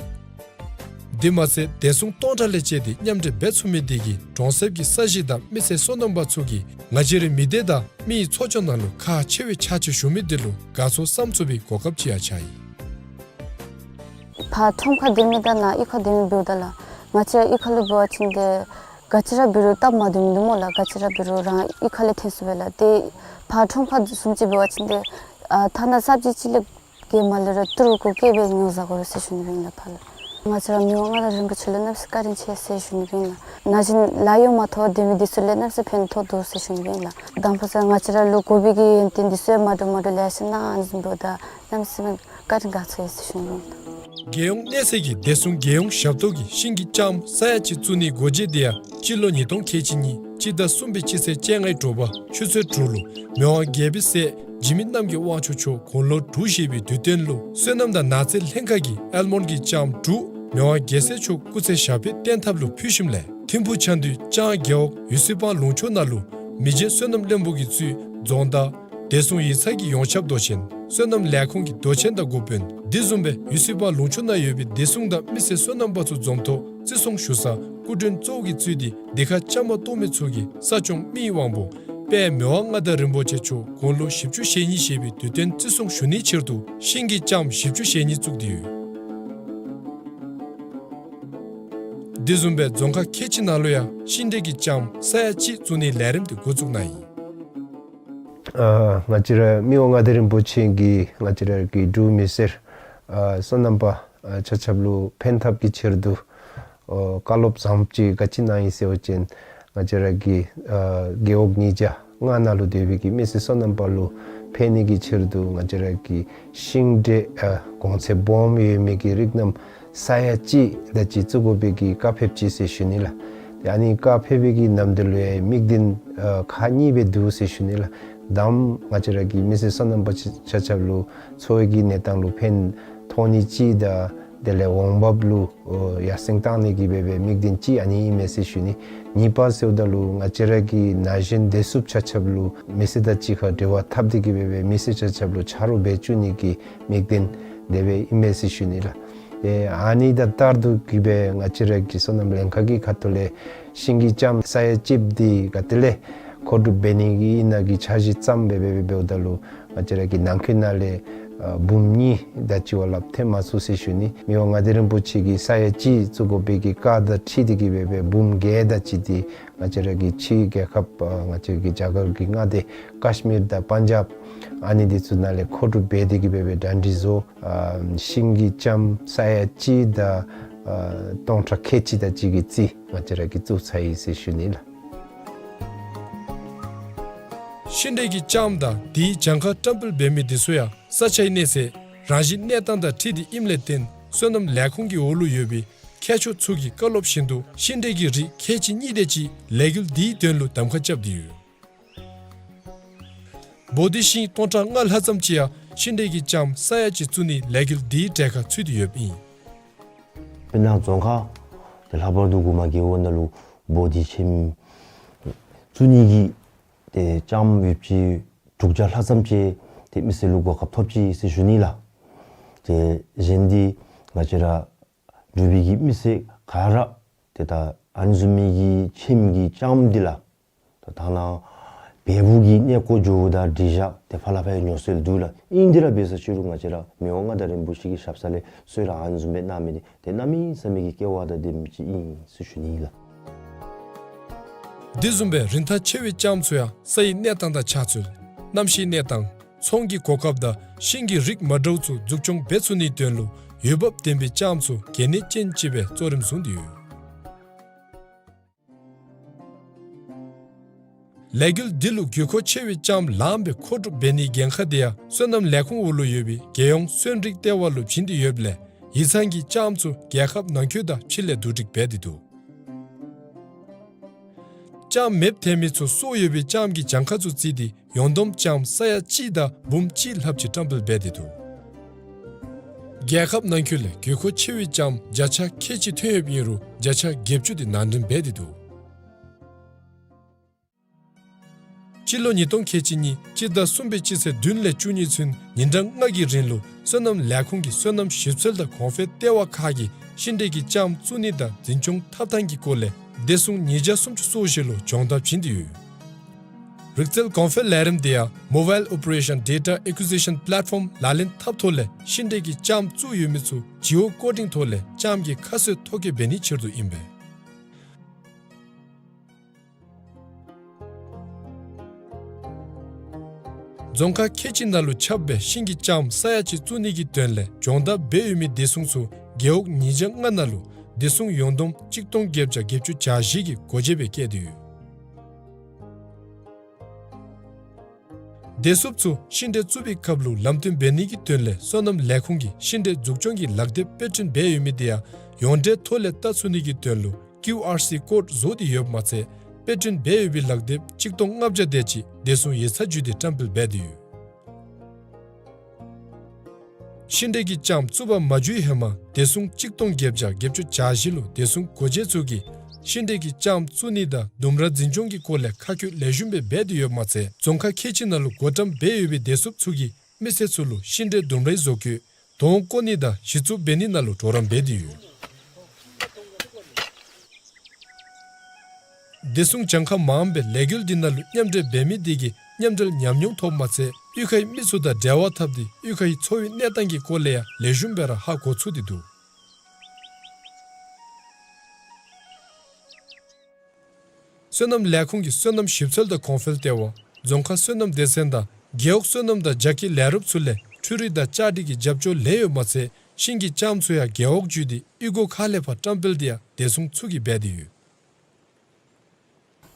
དེ་མ་ཚད་བདེ་སྲུང་སྟོང་ཕྲག་ལས་བཅད་དེ་མཉམ་འབྲེལ་འབད་ཚུགས་མི་འདི་གིས་གྲོང་གསེབ་ཀྱི་ས་གཞི་དང་མི་སེར་སོ་ནམ་པ་ཚུ་གིས་ང་བཅས་རའི་མི་སྡེ་དང་མི་ཡི་འཚོ་སྐྱོང་ནང་ལུ་ཁག་ཆེ་བའི་ཕྱག་ཕྱིད་ཞུ་མི་འདི་ལུ་དགའ་ཚོར་བསམ་ཚུགས་པའི་གོ་སྐབས་ཅིག་ཡང་ཆགས་ཡི། ཕར་ཁྲོམ་ཁར་སྡོད་མི་དང་ནཱ་གཡུས་ཁར་སྡོད་མི་འབདཝ་ད་ལགས། ང་བཅས་གཡུས་ཁ་ལུ་འབད་བ་ཅིན་ཏེ་ག་ཅི་ར་འབད་རུང་སྟབས་མ་བདེཝ་མིན་འདུག་སྨོ་ལགས། ག་ཅི་ར་འབད་རུང་རང་གཡུས་ཁ་ལས་ཐོན་ཚུགས་པས་ལགས། ཏེ་ཕར་ཁྲོམ་ཁར་བཟུམ་ཅིག་འབད་བ་ཅིན་ཏེ་ཨ་ཐ་ན་སབ་ཇི་ཅིག་ལས་གེ་མ་ལས་ར་ཏི་རུ་གུ་བཀལ་སྦེ་ཉོ་བཟའ་དགོ་རུང་ཟེར་ཞུ་ནི་ཨིན་ལགས་ཕར་ལུ། ང་བཅས་ར་མི་དབང་མངའ་བདག་རིན་པོ་ཆེ་ལུ་གནམ་མེད་ས་མེད་བཀའ་དྲིན་ཆེ་ཟེར་ཞུ་ནི་ཨིན་ལགས། ན་གཞོན་ལཱ་གཡོག་མ་ཐོབ་སྡོད་མི་འདི་ཚུ་ལུ་གནམ་མེད་ས་མེད་ཕན་ཐོགས་འདུག་ཟེར་ཞུ་ནི་ཨིན་ལགས། དང་ཕུ་ས་ང་བཅས་ར་ལུ་དགོ་པའི་གི་ཡོན་ཏན་འདི་ཚུ་ཡང་མ་འདྲཝ་མ་འདྲཝ་ལེ་ཤ་གནང་ནི་ཨིན་འབདཝ་ད་གནམ་མེད་ས་མེད་བཀའ་དྲིན་དགའ་ཚོར་ཡོད་ཟེར་ཞུ་ནི་ཨིན་ལགས། རྒྱལ་ཡོངས་གནས་ཚད་ཀྱི་བདེ་སྲུང་རྒྱལ་ཡོངས་ཞབས་ཏོག་གི་ཤིང་གི་ལྕངམ་ས་ཡ་གཅིག་བཙུགས་ནིའི་སྒོ་འབྱེད་འདི་ཡང་སྤྱི་ལོ་ཉིས་སྟོང་ཁལ་གཅིག་གཉིས་སྤྱི་ཟླ་གསུམ་པའི་སྤྱི་ཚེས་བཅོ་ལྔའི་དྲོ་པ་ཆུ་ཚོད་དྲུག་ལུ་མི་དབང་རྒྱལ་པོའི་སྲས་འཇིགས་མེད་རྣམ་རྒྱལ་དབང་ཕྱུག་མཆོག་དགུང་ལོ་དྲུག་བཞེས་པའི་དུས་སྟོན་ལུ་སོ་ནམ་དང་ནགས་ཚལ་ལྷན་ཁག་གིས་ཨལ་མོན་གྱི་ལྕངམ་དྲུག་མི་དབང་རྒྱལ་སྲས་མཆོག་སྐུ་ཚེ་ཞབས་པད་བརྟན་ཐབས་ལུ་ཕུལ་ཞིནམ་ལས་ཐིམ་ཕུག་ཆ་འདུས་ལྕང་རྒེད་འོག་ཡུ་སི་པང་ལུང་ཕྱོགས་ནང་ལུ་མི་རྗེ་སོ་ནམ་བློན་པོ་གིས་གཙོས་རྫོང་བདག་བདེ་སྲུང་ཡིག་ཚང་གི་ཡོངས་ཁྱབ་མདོ་ཆེན་སོ་ནམ་ལས་ཁུངས་ཀྱི་མདོ་ཆེན་དང་འགོ་དཔོན་དེ་བཟུམ་སྦེ་ཡུ་སི་པང་ལུང་ཕྱོགས་ནང་ཡོད་པའི་བདེ་སྲུང་དང་མི་སེར་སོ་ནམ་པ་ཚུ་འཛོམས་ཐོག་བརྩི་སྲུང་ཞུ་ས་སྐུ་མགྲོན་གཙོ་བོ་གིས་གཙོས་ཏེ་འདི་ཁར་བཅའ་མར་གཏོགས་མི་ཚུ་གིས་ས་སྐྱོང་མི་ཡི་དབང་པོ་དཔལ་མི་དབང་མངའ་བདག་རིན་པོ་ཆེ་མཆོག་དགུང་ལོ་བཞི་བཅུ་ཞེ་གཉིས་བཞེས་པའི་དུས་སྟོན་བརྩི་སྲུང་ཞུ་ནིའི་ཕྱིར་དུ་ཤིང་གི་ལྕངམ་བཞི་བཅུ་ཞེ་གཉིས་བཙུགས་ཏེ་ཡོད། དེ་བཟུམ་སྦེ་རྫོང་ཁག་ཁལ་གཅིག་ནང་ལུ་ཡང་ཤིང་འབྲས་ཀྱི་ལྕངམ་ས་ཡ་གཅིག་བཙུགས་ནིའི་ལས་རིམ་དེ་འགོ་བཙུགས་གནང་ཡི། ཨ་ང་བཅས་ར་མི་དབང་མངའ་བདག་རིན་པོ་ཆེ་གིས་ང་བཅས་ར་གི་འབྲུག་མི་སེར་ཨ་སོ་ནམ་པ་ཨ་ཆ་ཁྱབ་ལུ་ཕན་ཐབས་ཀྱི་ཕྱིར་དུ་ཨོ་བཀའ་སློབ་བཟང་པོ་ཅིག་ག་ཅི་གནང་ཡི་ཟེར་བ་ཅིན་ང་བཅས་ར་གི་ཨ་རྒེད་འོག་ཉིས་བརྒྱ་ལྔ་ནང་ལུ་སྡོད་པའི་གི་མི་སེར་སོ་ནམ་པ་ལུ་ཕན་ནི་གི་ཕྱིར་དུ་ང་བཅས་ར་གི་ཤིང་འབྲས་ཨ་གོང་ཚད་སྦོམ་ཡོད་མི་གི་རིགས་རྣམས་ས་ཡ་གཅིག་དེ་ཅིག་བཙུགས་དགོ་པའི་གི་བཀའ་ཕེབས་ཅི་ཟེར་ཞུ་ནི་ལགས། ཏེ་ཨ་ནི་བཀའ་ཕེབས་པའི་གི་ནམ་དུས་ལུ་ཡང་དམིགས་དོན་ཨ་ཁག་གཉིས་སྦེ་འདུག་ཟེར་ཞུ་ནི་ལགས། དང་པ་ང་བཅས་ར་གི་མི་སེར་སོ་ནམ་པ་ཆ་ཆ་ཁྱབ་ལུ་འཚོ་བའི་གི་གནས་སྟངས་ལུ་ཕན་ཐོགས་ནི་ཅིག་དང་དེ་ལས་འོང་འབབ་ལུ་ཨོ་ཡར་སེང་བཏང་ནི་གི་སྦེ་སྦེ་དམིགས་དོན་ཅིག་ཨ་ནི་ཨིན་མས་ཟེར་ཞུ་ནི། གཉིས་པ་ཟེརཝ་ད་ལུ་ང་བཅས་ར་གི་ན་གཞོན་བདེ་སྲུངཔ་ཆ་ཁྱབ་ལུ་མི་སེར་དང་གཅིག་ཁར་འབྲེལ་བ་འཐབ་སྟེ་གི་སྦེ་སྦེ་མི་སེར་ཆ་ཁྱབ་ལུ་ཆ་རོགས་འབད་བཅུག་ནི་གི་དམིགས་དོན་དེ་སྦེ་ཨིན་མས་ཟེར་ཞུ་ནི་ལགས། ཏེ་ཨ་ནི་དང་ལྟར་དུ་གི་སྦེ་ང་བཅས་ར་གི་སོ་ནམ་ལྷན་ཁག་གི་ཁ་ཐུག་ལས་ཤིང་གི་ལྕངམ་ས་ཡ་གཅིག་འདི་ག་ཏེ་ལས་ མཁོ་སྒྲུབ་འབད་ནི་གི་ཨིན་ན་གི་འཆར་གཞི་བརྩམས་སྦེ་སྦེ་འབདཝ་ད་ལུ་ང་བཅས་ར་གི་ནང་འཁོད་ནང་ལས་ཨ་འབུམ་གཉིས་དང་ཅིག་བ་ལྷགཔ་ཐོན་མ་ཚུགས་ཟེར་ཞུ་ནི། མི་དབང་མངའ་བདག་རིན་པོ་ཆེ་གིས་ས་ཡ་གཅིག་བཙུགས་དགོ་པའི་གི་བཀའ་དང་འཁྲིལ་ཏེ་གི་སྦེ་སྦེ་འབུམ་བརྒྱད་དང་ཅིག་འདི་ང་བཅས་ར་གི་ཕྱི་རྒྱལ་ཁབ་ཨ་ང་བཅས་ཀྱི་རྒྱ་གར་གྱི་མངའ་སྡེ་ཀཱཤ་མིར་དང་པཱན་ཇབ་ཨ་ནི་འདི་ཚུ་ནང་ལས་མཁོ་སྒྲུབ་འབད་དེ་གི་སྦེ་སྦེ་གྲ་སྒྲིག་བཟོ། ཨ་ཤིང་གི་ལྕངམ་ས་ཡ་གཅིག་དང་ཨ་སྟོང་ཕྲག་ཁལ་གཅིག་དང་ཅིག་གི་རྩིས་ང་བཅས་ར་གིས་བཙུགས་ཚར་ཡི་ཟེར་ཞུ་ནི་ལགས། ཤིང་འབྲས་ཀྱི་ལྕངམ་དང་དེའི་གྱངས་ཁ་བཀྲམ་སྤེལ་འབད་མི་འདི་ཚུ་ཡང་ས་ཆའི་གནས་ཚད་རང་བཞིན་གནས་སྟངས་དང་འཁྲིལ་ཏེ་ཨིནམ་ལས་བརྟེན་སོ་ནམ་ལས་ཁུངས་ཀྱི་འོག་ལུ་ཡོད་པའི་མཁས་མཆོག་ཚུ་གིས་བཀའ་སློབ་བཞིན་དུ་ཤིང་འབྲས་ཀྱི་རིགས་ཁལ་གཅིག་གཉིས་དེ་ཅིག་ལས་འགུལ་འདིའི་དོན་ལུ་གདམ་ཁ་རྐྱབ་སྟེ་ཡོད། བོ་དྷི་ཤིང་སྟོང་ཕྲག་ལྔ་ལྷག་ཙམ་ཅིག་ཡང་ཤིང་འབྲས་ཀྱི་ལྕངམ་ས་ཡ་གཅིག་བཙུགས་ནིའི་ལས་འགུལ་འདིའི་གྲལ་ཁར་ཚུད་དེ་ཡོདཔ་ཨིན། དཔེར་ན་རྫོང་ཁག་དེ་ལྷག་པར་དུ་གོང་མ་རྒེད་འོག་ནང་ལུ་བོ་དྷི་ཆེམ་བཙུགས་ནི་གི་ཏེ་ལྕངམ་ཡོདཔ་ཅིག་དྲུག་བརྒྱ་ལྷག་ཙམ་ཅིག་ཏེ་མི་སེར་ལུ་གོ་སྐབས་ཐོབ་ཅི་ཟེར་ཞུ་ནི་ལགས། ཏེ་གཞན་འདི་ང་བཅས་ར་འབྲུག་པའི་གི་མི་སེར་ག་ར་ཏེ་ད་ཨ་ནི་བཟུམ་མའི་གི་ཆེམ་གྱི་ལྕངམ་འདི་ལགས། ད་ད་ནཱ་བལ་པོ་གི་གནས་སྐོར་འགྱོཝ་ད་འགྲིག་བཞག་ཏེ་ཕར་ལས་ཕར་ཡང་ཉོ་སྲོལ་འདུག་ལགས། ཨིན་དེ་ར་འབད་ས་ཅིག་རུང་ང་བཅས་ར་མི་དབང་མངའ་བདག་རིན་པོ་ཆེ་གི་ཞབས་ས་ལས་གསོལ་རས་ཨ་ནི་བཟུམ་སྦེ་གནང་མི་འདི་ཏེ་གནམ་མེད་ས་མེད་ཀྱི་སྐལ་བ་དང་ལྡན་མི་ཅིག་ཨིན་ཟེར་ཞུ་ནི་ལགས། འདི་བཟུམ་སྦེ་རིན་ཐང་ཆེ་བའི་ལྕངམ་ཚུ་ཡང་ས་ཡི་གནས་སྟངས་དང་ཆ་ཚུལ་གནམ་གཤིས་གནས་སྟངས་ཚོང་གི་གོ་སྐབས་དང་ཤིང་གི་རིགས་མ་འདྲཝ་ཚུ་འཛུགས་སྐྱོང་འབད་ཚུགས་ནིའི་དོན་ལུ་འོས་འབབ་ལྡན་པའི་ལྕངམ་ཚུ་གལ་གནད་ཅན་ཅིག་སྦེ་གཙོ་རིམ་བཟུང་སྟེ་ཡོད། ལས་འགུལ་འདི་ལུ་དགོས་མཁོ་ཆེ་བའི་ལྕངམ་ལངམ་སྦེ་མཁོ་སྒྲུབ་འབད་ནིའི་འགན་ཁག་འདི་ཡང་སོ་ནམ་ལས་ཁུངས་འོག་ལུ་ཡོད་པའི་རྒྱལ་ཡོངས་སོན་རིགས་ལྟེ་བ་ལུ་བྱིན་ཏེ་ཡོདཔ་ལས་ཡིག་ཚང་གིས་ལྕངམ་ཚུ་རྒྱལ་ཁབ་ནང་འཁོད་དང་ཕྱི་ལས་བསྡུ་སྒྲིག་འབད་དེ་འདུག། ལྕངམ་མེདཔ་ཐལ་མི་ཚུ་སོར་ཡོད་པའི་ལྕངམ་གྱི་གྱངས་ཁ་ཚུ་བརྩིས་ཏེ་ཡོངས་བསྡོམས་ལྕངམ་ས་ཡ་གཅིག་དང་འབུམ་གཅིག་ལྷགཔ་ཅིག་བཀྲམ་སྤེལ་འབད་དེ་འདུག། རྒྱལ་ཁབ་ནང་འཁོད་ལས་དགོས་མཁོ་ཆེ་བའི་ལྕངམ་བརྒྱ་ཆ་ཁལ་གཅིག་ཐོན་ཡོདཔ་ཨིན་རུང་བརྒྱ་ཆ་བརྒྱད་ཅུ་དེ་ནང་འདྲེན་འབད་དེ་འདུག། སྤྱི་ལོ་ཉིས་སྟོང་ཁལ་གཅིག་གཉིས་སྤྱི་ཟླ་གསུམ་པའི་སྤྱི་ཚེས་བདུན་ལས་བཅུ་གཉིས་ཚུན་ཉིན་གྲངས་ལྔ་གི་རིང་ལུ་སོ་ནམ་ལས་ཁུངས་ཀྱི་སོ་ནམ་ཞིབ་འཚོལ་དང་གོང་འཕེལ་ལྟེ་བ་ཁག་གིས་ཤིང་འབྲས་ཀྱི་ལྕངམ་བཙུགས་ནི་དང་འཛིན་སྐྱོང་འཐབ་ཐངས་ཀྱི་སྐོར་ལས་བདེ་སྲུང་ཉིས་བརྒྱ་སུམ་ཅུ་སོ་བཞི་ལུ་སྦྱོང་བརྡར་བྱིན་ཏེ་ཡོད། རིག་རྩལ་གོང་འཕེལ་ལས་རིམ་འདི་ཡང་Mobile Operation Data Acquisition Platform ལག་ལེན་འཐབ་ཐོག་ལས་ཤིང་འབྲས་ཀྱི་ལྕངམ་བཙུགས་ཡོད་མི་ཚུ་Geo Coding ཐོག་ལས་ལྕངམ་གྱི་ཁ་གསོ་ཐོ་བཀོད་འབད་ནིའི་ཕྱིར་དུ་ཨིན་པས། རྫོང་ཁག་ཁལ་གཅིག་ནང་ལུ་ཁྱབ་པའི་ཤིང་གི་ལྕངམ་ས་ཡ་གཅིག་བཙུགས་ནི་གི་དོན་ལས་སྦྱོང་བརྡར་འབད་ཡོད་མི་བདེ་སྲུང་ཚུ་རྒེད་འོག་ཉིས་བརྒྱ་ལྔ་ནང་ལུ་བདེ་སྲུང་ཡོངས་བསྡོམས་གཅིག་སྟོང་བརྒྱད་བརྒྱ་བརྒྱད་ཅུ་གྱ་བཞི་གི་སྒོ་འབྱེད་སྦེ་བཀལ་ཏེ་ཡོད། བདེ་སྲུངཔ་ཚུ་ཤིང་འབྲས་བཙུགས་པའི་སྐབས་ལུ་ལམ་སྟོན་འབད་ནི་གི་དོན་ལས་སོ་ནམ་ལས་ཁུངས་ཀྱིས་ཤིང་འབྲས་འཛུགས་སྐྱོང་གི་ལག་དེབ་དཔེ་སྐྲུན་འབད་ཡོད་མི་དེ་ཡང་ཡོངས་འབྲེལ་ཐོག་ལས་བལྟ་ཚུགས་ནི་གི་དོན་ལུ་ཀིའུ་ཨར་སི་ཀོཌ་བཟོ་སྟེ་ཡོདཔ་མ་ཚད་དཔེ་སྐྲུན་འབད་ཡོད་པའི་ལག་དེབ་གཅིག་སྟོང་ལྔ་བརྒྱ་དེ་ཅིག་བདེ་སྲུང་ཡིག་ཚང་བརྒྱུད་དེ་བཀྲམ་སྤེལ་འབད་དེ་ཡོད། ཤིང་འབྲས་ཀྱི་ལྕངམ་བཙུགས་པར་མ་འཇུག་ཧེ་མ་བདེ་སྲུང་གཅིག་སྟོང་བརྒྱད་བརྒྱ་བརྒྱད་ཅུ་གྱ་བཞི་ལུ་བདེ་སྲུང་སྒོ་འབྱེད་ཚུ་གིས་ཤིང་འབྲས་ཀྱི་ལྕངམ་བཙུགས་ནི་དང་ལྡུམ་ར་འཛིན་སྐྱོང་གི་སྐོར་ལས་ཁ་བཀོད་ལེགས་ཤོམ་སྦེ་འབད་དེ་ཡོདཔ་མ་ཚད་རྫོང་ཁག་ཁལ་གཅིག་ནང་ལུ་བགོ་བཀྲམ་འབད་ཡོད་པའི་བདེ་སྲུངཔ་ཚུ་གིས་མི་སེར་ཚུ་ལུ་ཤིང་འབྲས་ལྡུམ་རའི་བཟོ་བཀོད་དོང་བརྐོ་ནི་དང་གཞི་བཙུགས་འབད་ནི་ནང་ལུ་གྲོགས་རམ་འབད་དེ་ཡོད། བདེ་སྲུང་གྱངས་ཁ་མངམ་སྦེ་ལས་འགུལ་འདི་ནང་ལུ་མཉམ་འབྲེལ་འབད་མི་དེ་གིས་མཉམ་འབྲེལ་ཉམས་མྱོང་ཐོབ་མ་ཚད་གཡུས་ཁའི་མི་ཚུ་དང་འབྲེལ་བ་འཐབ་སྟེ་གཡུས་ཁའི་འཚོ་བའི་གནས་སྟངས་ཀྱི་སྐོར་ལས་ཡང་ལེགས་ཤོམ་སྦེ་ར་ཧ་གོ་ཚུགས་ཏེ་འདུག། སོ་ནམ་ལས་ཁུངས་ཀྱི་སོ་ནམ་ཞིབ་འཚོལ་དང་གོང་འཕེལ་ལྟེ་བ་རྫོང་ཁག་སོ་ནམ་སྡེ་ཚན་དང་རྒེད་འོག་སོ་ནམ་དང་རྒྱ་སྐྱེད་ལས་རོགསཔ་ཚུ་ལས་འཕྲུལ་རིག་དང་བཅའ་སྒྲིག་གི་རྒྱབ་སྐྱོར་ལེན་ཡོདཔ་མ་ཚད་ཤིང་གི་ལྕངམ་ཚུ་ཡང་རྒེད་འོག་བརྒྱུད་དེ་གཡུས་སྒོ་ཁག་ལས་ཕར་བཀྲམ་སྤེལ་དེ་ཡང་བདེ་སྲུང་ཚུ་གིས་འབད་དེ་ཡོད།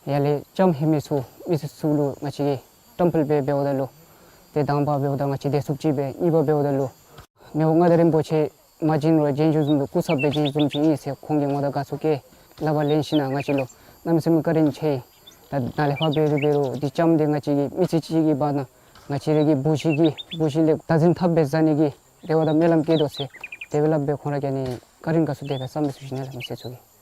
ཡར་ལས་ལྕངམ་ལྷོད་མི་ཚུ་མི་སེར་ཚུ་ལུ་ང་བཅས་ཀྱིས་བཀྲམ་སྤེལ་འབད་འབདཝ་ད་ལུ་ཏེ་དང་པ་འབདཝ་ད་ང་བཅས་བདེ་སྲུངཔ་ཅིག་སྦེ་གཉིས་པ་འབདཝ་ད་ལུ་མི་དབང་མངའ་བདག་རིན་པོ་ཆེ་མ་བྱོན་རུང་རྗེས་འཇུག་བཟུམ་སྦེ་སྐུ་ཚབ་སྦེ་བྱོན་བཟུམ་ཅིག་ཨིན་ཟེར་ཁོང་གི་ངོ་དང་དགའ་ཚོར་བསྐྱེད་ལགཔ་ལེན་ཞིནམ་ང་བཅས་ལུ་གནམ་མེད་ས་མེད་བཀའ་དྲིན་ཆེ། ད་ནཱ་ལས་ཕར་འབད་རུང་འབད་རུང་འདི་ལྕངམ་འདི་ང་བཅས་ཀྱི་མི་ཚེ་གཅིག་གི་བར་ན་ང་བཅས་ར་གི་བུ་གཞི་གི་བུ་གཞི་ལས་བདག་འཛིན་འཐབ་སྦེ་བཟའ་ནི་གི་དེ་བ་དང་སྨོན་ལམ་བསྐྱེད་དོ་ཟེར་དེ་སྦེ་སླབ་སྦེ་ཁོང་ར་གིས་ནི་བཀའ་དྲིན་དགའ་ཚོར་དེ་སྦེ་བསམ་སྦེ་ཚུར་ཞུ་ནི་ལགས། མི་སེར་ཚུ་གིས།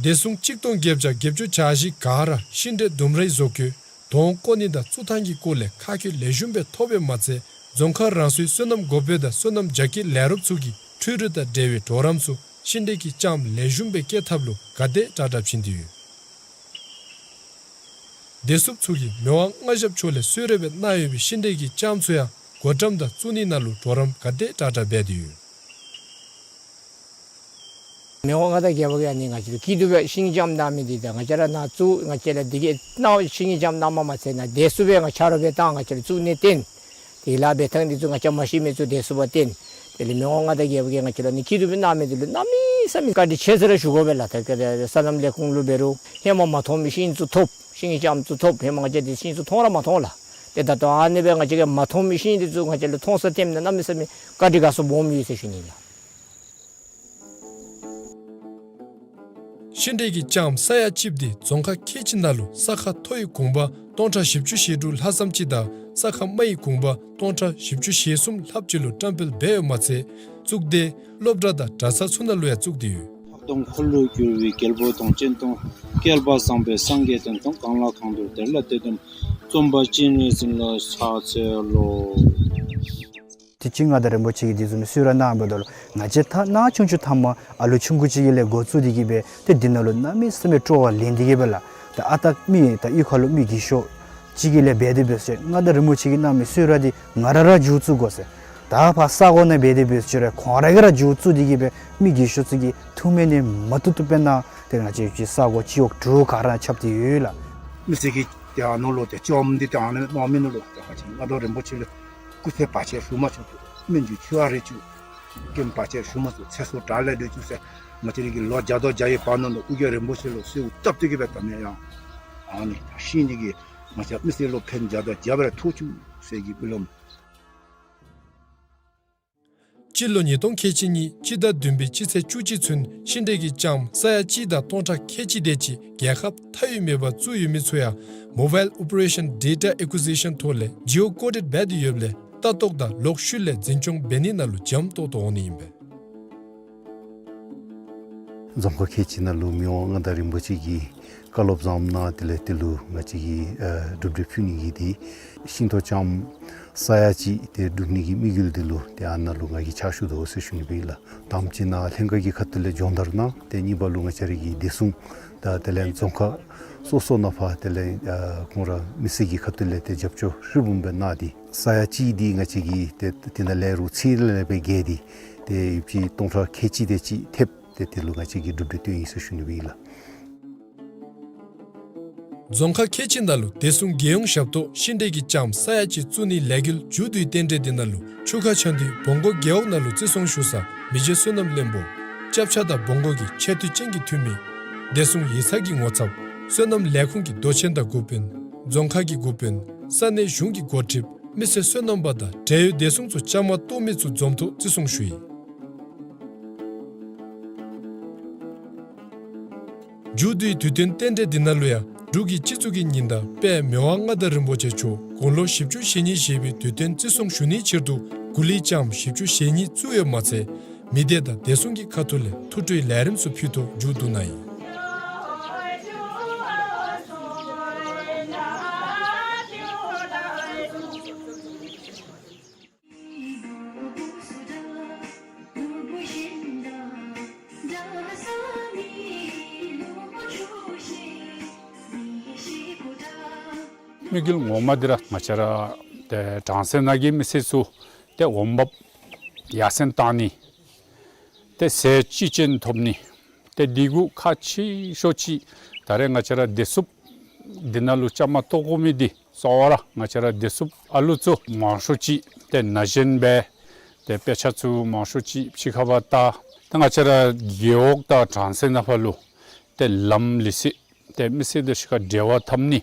བདེ་སྲུང་གཅིག་སྟོང་བརྒྱད་བརྒྱ་བརྒྱད་ཅུ་གྱ་བཞི་ག་ར་ཤིང་འབྲས་ལྡུམ་རའི་བཟོ་བཀོད་དོང་བརྐོ་ནི་དང་བཙུགས་ཐངས་ཀྱི་སྐོར་ལས་ཁ་བཀོད་ལེགས་ཤོམ་སྦེ་ཐོབ་པའི་མ་ཚད་རྫོང་ཁག་རང་སོའི་སོ་ནམ་འགོ་དཔོན་དང་སོ་ནམ་རྒྱ་སྐྱེད་ལས་རོགསཔ་ཚུ་གིས་འཕྲུལ་རིག་དང་འབྲེལ་བའི་གྲོགས་རམ་ཚུ་ ཤིང་འབྲས་ཀྱི་ལྕངམ་ལེགས་ཤོམ་སྦེ་སྐྱེ་ཐབས་ལུ་ག་དེ་དྲག་དྲག་བྱིན་ཏེ་ཡོད། བདེ་སྲུངཔ་ཚུ་གིས་མི་དབང་མངའ་ཞབས་མཆོག་ལས་གསོལ་རས་སྦེ་གནང་ཡོད་པའི་ཤིང་འབྲས་ཀྱི་ལྕངམ་ཚུ་ཡང་སྒོ་འགྲམ་དང་བཙུགས་ནི་ནང་ལུ་གྲོགས་རམ་ག་དེ་དྲག་དྲག་འབད་དེ་ཡོད། མི་དབང་མངའ་བདག་རྒྱལ་པོ་གིས་ཨ་ནི་ང་བཅས་ལུ་སྐྱིད་སྡུག་སྦེ་ཤིང་ལྕངམ་གནང་མི་འདི་དང་ང་བཅས་ར་ནཱ་བཙུགས་ང་བཅས་ལུ་འདི་གི་གནང་ཤིང་ལྕངམ་གནངམ་མ་ཚད་ནཱ་བདེ་སྲུངཔ་སྦེ་ང་ཆ་རོགས་སྦེ་བཏང་ང་བཅས་ལུ་བཙུགས་ནི་བརྟེན། དེ་ལས་འབད་ཐངས་འདི་ཚུ་ང་བཅས་མ་ཤེས་མི་ཚུ་བདེ་སྲུངཔ་བརྟེན། དེ་ལས་མི་དབང་མངའ་བདག་རྒྱལ་པོ་གིས་ང་བཅས་ལུ་ཨ་ནི་སྐྱིད་སྡུག་སྦེ་གནང་མི་འདི་ལུ་གནམ་མེད་ས་མེད་བཀའ་དྲིན་ཆེ་ཟེར་ར་ཞུ་དགོ་པས་ལགས། ད་ག་ར་སོ་ནམ་ལས་ཁུངས་ལུ་འབད་རུང་ཧེ་མ་མ་མཐོང་མི་ཤིང་ཚུ་ཐོབ། ཤིང་ལྕངམ་ཚུ་ཐོབ། ཧེ་མ་ང་བཅས་འདི་ཤིང་ཚུ་མཐོང་ར་མ་མཐོང་ལགས། ཏེ་ད་ལྟོ་ཨ་ནི་སྦེ་ང་བཅས་ཀྱིས་མ་མཐོང་མི་ཤིང་འདི་ཚུ་ང་བཅས་ལུ་མཐོང་ས་ཐོནམ་ད་གནམ་མེད་ས་མེད་བཀའ་དྲིན་དགའ་ཚོར་སྦོམ་ཡོད་ཟེར་ཞུ་ནི་ལགས། ཤིང་འབྲས་ཀྱི་ལྕངམ་ས་ཡ་གཅིག་འདི་རྫོང་ཁག་ཁལ་གཅིག་ནང་ལུ་ས་ཁ་མཐོ་བའི་དགོངས་པ་སྟོང་ཕྲག་བཞི་བཅུ་ཞེ་དྲུག་ལྷག་ཙམ་ཅིག་དང་ས་ཁ་དམའ་བའི་དགོངས་པ་སྟོང་ཕྲག་བཞི་བཅུ་ཞེ་གསུམ་ལྷགཔ་ཅིག་ལུ་བཀྲམ་སྤེལ་འབད་ཡོདཔ་མ་ཚད་གཙུག་སྡེ་སློབ་གྲྭ་དང་གྲྭ་ཚང་ཚུ་ནང་ལུ་ཡང་བཙུགས་ཏེ་ཡོད། ལྷག་དོན་འཁོར་ལོས་སྒྱུར་བའི་རྒྱལ་པོ་དང་། སྤྱན་དང་བསྐལ་པ་བཟང་པོའི་སངས་རྒྱས་དང་། གང་ལ་གང་འདུལ་དེ་ལ་དེ་འདུན། རྩོམ་པ་སྤྱན་རས་གཟིགས་ལ་ཕྱག་འཚལ་ལོ། དུས་ཅི་མངའ་བདག་རིན་པོ་ཆེ་གིས་དེ་བཟུམ་གསོལ་རས་གནངམ་ད་ལུ་ང་བཅས་ད་ནཱ་ཆུང་ཆུང་ཐ་མ་ཨ་ལོ་ཆུང་ཀུ་ཅིག་གི་ལས་འགོ་བཙུགས་ཏེ་གི་སྦེ་ཏེ་འདི་ནང་ལུ་གནམ་མེད་ས་མེད་སྤྲོ་བ་ལེན་ཏེ་གི་སྦེ་ལགས། ད་ཨ་རྟག་མི་ད་གཡུས་ཁ་ལུ་མི་རྒས་ཤོས་ཅིག་གི་ལས་འབད་དེ་འབད་ཟེར་མངའ་བདག་རིན་པོ་ཆེ་གིས་གནང་མི་གསོལ་རས་འདི་ང་ར་ར་མཇུག་བཙུགས་དགོ་ཟེར། ད་ཕར་ས་གོ་ནང་འབད་དེ་འབད་ཟེར་རུང་ཁོང་ར་གིས་ར་མཇུག་བཙུགས་ཏེ་གི་སྦེ་མི་རྒས་ཤོས་ཚུ་གིས་ཐུགས་སྨོན་ནི་མ་བཏུབ་བཏུབ་སྦེ་གནང་། ཏེ་ང་བཅས་ཀྱི་ས་གོ་སྤྱི་འོག་དྲུག་ག་ར་ཁྱབ་སྟེ་ཡོད་ལགས། མི་སེར་གྱིས་ཏེ་ཨ་ནཱ་ལུ་ཏེ་ལྕངམ་འདི་ཏེ་ཨ་ནཱ་གནང་མི་ནང་ལུ་ཏེ་ང་བཅས་མངའ་བདག་རིན་པོ་ཆེ་ལུ་སྐུ་ཚེ་བར་ཆད་ཞུ་མ་བཅུག། སྨན་གྱི་མཆོད་པ་རེ་བཅུག། རྐྱེན་བར་ཆད་ཞུ་མ་བཅུག། ཚེ་སྲོག་དགྲ་ལས་སྒྲོལ་བཅུག་ཟེར་ང་བཅས་ར་གི་ལོ་བརྒྱ་དང་བརྒྱ་ཡི་བར་ན་ལུ་ཨོ་རྒྱན་རིན་པོ་ཆེ་ལུ་གསོལཝ་བཏབ་སྟེ་གི་སྦེ་ད་མེན་ཡང་ཨ་ནི་ཤིང་འདི་གིས་ང་བཅས་མི་སེར་ལུ་ཕན་བརྒྱ་དང་བརྒྱ་སྦེ་ཐོགས་བཅུག་ཟེར་གྱི་སྨོན་ལམ། སྤྱི་ལོ་ཉིས་སྟོང་ཁལ་གཅིག་གཉིས་སྤྱི་ཟླ་བདུན་པའི་སྤྱི་ཚེས་བཅུ་གཅིག་ཚུན་ཤིང་འབྲས་ཀྱི་ལྕངམ་ས་ཡ་གཅིག་དང་སྟོང་ཕྲག་ཁལ་གཅིག་དེ་ཅིག་རྒྱལ་ཁབ་མཐའ་དབུས་མེད་པར་བཙུགས་ཡོད་མི་ཚུ་ཡང་Mobile Operation Data Acquisition ཐོག་ལས་Geo Coded འབད་དེ་ཡོདཔ་ལས་ལྟ་རྟོག་དང་ལོག་ཤུལ་ལས་འཛིན་སྐྱོང་འབད་ནི་ནང་ལུ་འཇམ་ཏོག་ཏོ་འོང་ནི་ཨིན་པས། རྫོང་ཁག་ཁལ་གཅིག་ནང་ལུ་མི་དབང་མངའ་བདག་རིན་པོ་ཆེ་གིས་བཀའ་སློབ་བཟངམ་གནང་དེ་ལས་དེ་ལུ་ང་བཅས་ཀྱིས་ཨ་གྲུབ་འབྲས་ཕུལ་ནི་གི་འདི་ཤིང་ཏོག་ལྕངམ་ས་ཡ་གཅིག་དེ་སྒྲུབ་ནི་གི་དམིགས་ཡུལ་འདི་ལུ་ཏེ་ཨ་ནཱ་ལུ་ང་གིས་ཕྱག་ཞུ་དོ་ཟེར་ཞུ་ནི་སྦེ་ཨིན་ལགས། དང་པ་ཅིག་ནཱ་ལྷན་ཁག་གི་ཁ་ཐུག་ལས་སྦྱོང་བརྡར་གནང་། ཏེ་གཉིས་པ་ལུ་ང་བཅས་ར་གི་བདེ་སྲུང་དང་དེ་ལས་རྫོང་ཁག་སོ་སོ་ནང་ཕར་དེ་ལས་ཨ་ཁོང་ར་མི་སེར་གྱི་ཁ་ཐུག་ལས་ཏེ་རྒྱབ་སྐྱོར་ཧྲིལ་བུམ་སྦེ་གནང་སྟེ་ས་ཡ་གཅིག་འདི་ང་བཅས་ཀྱིས་ཏེ་དེ་ནང་ལས་རུང་ཚད་ལས་སྦེ་བརྒལ་ཏེ་ཏེ་ཡོདཔ་ཅིག་སྟོང་ཕྲག་ཁལ་གཅིག་དེ་ཅིག་ཐེབས། ཏེ་དེ་ལུ་ང་བཅས་ཀྱིས་གྲུབ་འབྲས་བཏོན་ཡི་ཟེར་ཞུ་ནི་སྦེ་ཨིན་ལགས། རྫོང་ཁག་ཁལ་གཅིག་ནང་ལུ་བདེ་སྲུང་རྒྱལ་ཡོངས་ཞབས་ཏོག་ཤིང་འབྲས་ཀྱི་ལྕངམ་ས་ཡ་གཅིག་བཙུགས་ནིའི་ལས་འགུལ་མཇུག་བསྡུའི་རྟེན་འབྲེལ་འདི་ནང་ལུ་ཆུ་ཁ་ཆ་མདུན་བོང་སྒོ་རྒེད་འོག་ནང་ལུ་བརྩི་སྲུང་ཞུ་ས་མི་རྗེ་བསོད་ནམས་བློན་པོ་སྐྱབས་ཆ་དང་བོང་སྒོ་གི་ཆེ་བསྟོད་ཅན་གྱི་འཐུས་མི་བདེ་སྲུང་ཡིག་ཚང་གི་ངོ་ཚབ་སོ་ནམ་ལས་ཁུངས་ཀྱི་མདོ་ཆེན་དང་འགོ་དཔོན་རྫོང་ཁག་གི་འགོ་དཔོན་ས་གནས་གཞུང་གི་འགོ་ཁྲིདཔ་མི་སེར་སོ་ནམ་པ་དང་འབྲེལ་ཡོད་བདེ་སྲུང་ཚུ་བཅའ་མར་གཏོགས་མི་ཚུ་འཛོམས་ཐོག་བརྩི་སྲུང་ཞུ་ཡི། མཇུག་བསྡུའི་དུས་སྟོན་རྟེན་འབྲེལ་འདི་ནང་ལུ་ཡང་འབྲུག་གི་སྤྱི་གཙུག་གི་ཉི་ཟླ་དཔལ་མི་དབང་མངའ་བདག་རིན་པོ་ཆེ་མཆོག་དགུང་ལོ་བཞི་བཅུ་ཞེ་གཉིས་བཞེས་པའི་དུས་སྟོན་བརྩི་སྲུང་ཞུ་ནིའི་ཕྱིར་དུ་གུ་ལི་ལྕངམ་བཞི་བཅུ་ཞེ་གཉིས་བཙུགས་ཡོདཔ་མ་ཚད་མི་སྡེ་དང་བདེ་སྲུང་གི་ཁ་ཐུག་ལས་ཐུགས་སྤྲོའི་ལས་རིམ་ཚུ་ཕུལ་ཐོག་མཇུག་བསྡུ་གནང་ཡི། དམིགས་ཡུལ་ངོ་མ་འདི་ར་ང་བཅས་ར་ཏེ་གྲངས་སུ་ནང་གི་མི་སེར་ཚུ་ཏེ་འོང་འབབ་ཡར་སེང་བཏང་ནི། ཏེ་ཟས་བཅུད་ཅན་ཐོབ་ནི། ཏེ་འདི་གུ་ཁག་ཆེ་ཤོས་ཅིག་ད་རེས་ང་བཅས་ར་བདེ་སྲུངཔ་འདི་ནང་ལུ་བཅའ་མར་གཏོགས་དགོ་མི་འདི་གཙོ་བོ་ར་ང་བཅས་ར་བདེ་སྲུངཔ་ཨ་ལུ་ཚུ་མང་ཤོས་ཅིག་ཏེ་ན་གཞོན་སྦེ་ཏེ་དཔེ་ཆ་ཚུ་མང་ཤོས་ཅིག་ཕྱི་ཁར་ཕར་བལྟ། ཏེ་ང་བཅས་ར་རྒེད་འོག་དང་གྲངས་སུ་ནང་ཕར་ལུ་ཏེ་ལམ་ལུགས་སྲོལ་ཏེ་མི་སེར་དང་གཅིག་ཁར་འབྲེལ་བ་འཐབ་ནི།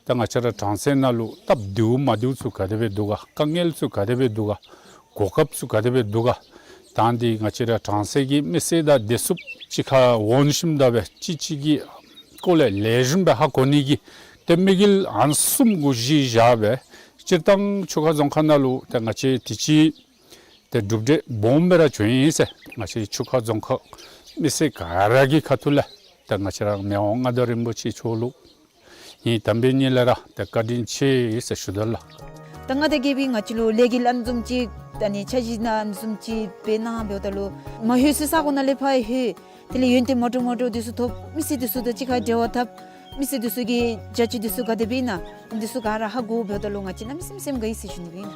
ད་ང་བཅས་ར་གྲངས་སུ་ནང་ལུ་སྟབས་བདེཝ་མ་བདེཝ་ཚུ་ག་དེ་སྦེ་འདུག་ག། དཀའ་ངལ་ཚུ་ག་དེ་སྦེ་འདུག་ག། གོ་སྐབས་ཚུ་ག་དེ་སྦེ་འདུག་ག། ད་འདི་ང་བཅས་ར་གྲངས་སུ་གི་མི་སེར་དང་བདེ་སྲུངཔ་གཅིག་ཁར་འོང་ཞིནམ་ད་སྦེ་གཅིག་གཅིག་གི་སྐོར་ལས་ལེགས་ཤོམ་སྦེ་ཧ་གོ་ནི་གི་ཏེ་དམིགས་ཡུལ་ཨ་ནི་བཟུམ་གུ་གཞི་བཞག་སྦེ་སྤྱིར་བཏང་ཆུ་ཁ་རྫོང་ཁག་ནང་ལུ་ཏེ་ང་བཅས་དུས་ཅི་ཏེ་གྲུབ་འབྲས་སྦོམ་སྦེ་ར་བྱུང་ཡི་ཟེར་ང་བཅས་ཆུ་ཁ་རྫོང་ཁག་མི་སེར་ག་ར་གི་ཁ་ཐུག་ལས་ཏེ་ང་བཅས་ར་མི་དབང་མངའ་བདག་རིན་པོ་ཆེ་མཆོག་ལུ་ངེའི་དམ་པའི་ཉིད་ལས་ར་ཏེ་བཀའ་དྲིན་ཆེ་ཟེར་ཞུ་དོ་ལགས། ད་ང་དང་གཅིག་ཁར་ང་བཅས་ལུ་ལས་འགུལ་ཨ་ནི་བཟུམ་ཅིག་ད་ནི་འཆར་གཞི་ཨ་ནི་བཟུམ་ཅིག་འབད་གནང་འབདཝ་ད་ལུ་མ་ལྷོད་སའི་ས་གོ་ནང་ལས་ཕར་ལྷོད། དེ་ལས་ཡོན་ཏན་མ་འདྲཝ་མ་འདྲཝ་འདི་ཚུ་ཐོབ། མི་སེར་འདི་ཚུ་དང་གཅིག་ཁར་འབྲེལ་བ་འཐབ། མི་སེར་འདི་ཚུ་གི་བྱ་སྤྱོད་འདི་ཚུ་ག་དེ་སྦེ་ཨིན་ན་འདི་ཚུ་ག་ར་ཧ་གོ་འབདཝ་ད་ལུ་ང་བཅས་གནམ་མེད་ས་མེད་སེམས་དགའ་ཡི་ཟེར་ཞུ་ནི་སྦེ་ཨིན།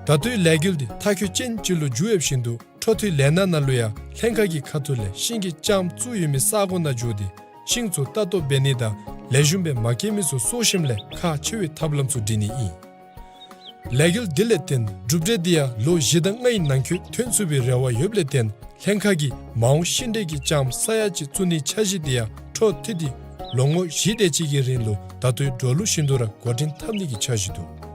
ད་ལྟོའི་ལས་འགུལ་འདི་མཐའ་འཁྱོལ་ཅན་ཅིག་ལུ་འགྱུར་ཡོདཔ་བཞིན་དུ་འཕྲོ་མཐུད་ལས་སྣ་ནང་ལུ་ཡང་ལྷན་ཁག་གི་ཁ་ཐུག་ལས་ཤིང་གི་ལྕངམ་བཙུགས་ཡོད་མི་ས་གོ་ནང་འགྱོ་སྟེ་ཤིང་ཚུ་ལྟ་རྟོག་འབད་ནི་དང་ལེགས་ཤོམ་སྦེ་མ་སྐྱེས་མི་ཚུ་གསོ་ཞིནམ་ལས་ཁག་ཆེ་བའི་ཐབས་ལམ་ཚུ་སྒྲིག་ནི་ཨིན། ལས་འགུལ་འདི་ལས་བརྟེན་གྲུབ་འབྲས་འདི་ཡང་ལོ་བཞི་དང་ལྔའི་ནང་འཁོད་ཐོན་ཚུགས་པའི་རེ་བ་ཡོདཔ་ལས་བརྟེན་ལྷན་ཁག་གིས་མ་འོངས་ཤིང་འབྲས་ཀྱི་ལྕངམ་ས་ཡ་གཅིག་བཙུགས་ནིའི་འཆར་གཞི་འདི་ཡང་འཕྲོ་མཐུད་དེ་ལོ་ངོ་བཞི་དེ་ཅིག་གི་རིང་ལུ་ད་ལྟོའི་འགྲོ་ལུགས་བཞིན་དུ་ར་འགོ་འདྲེན་འཐབ་ནི་གི་འཆར་གཞི་འདུག།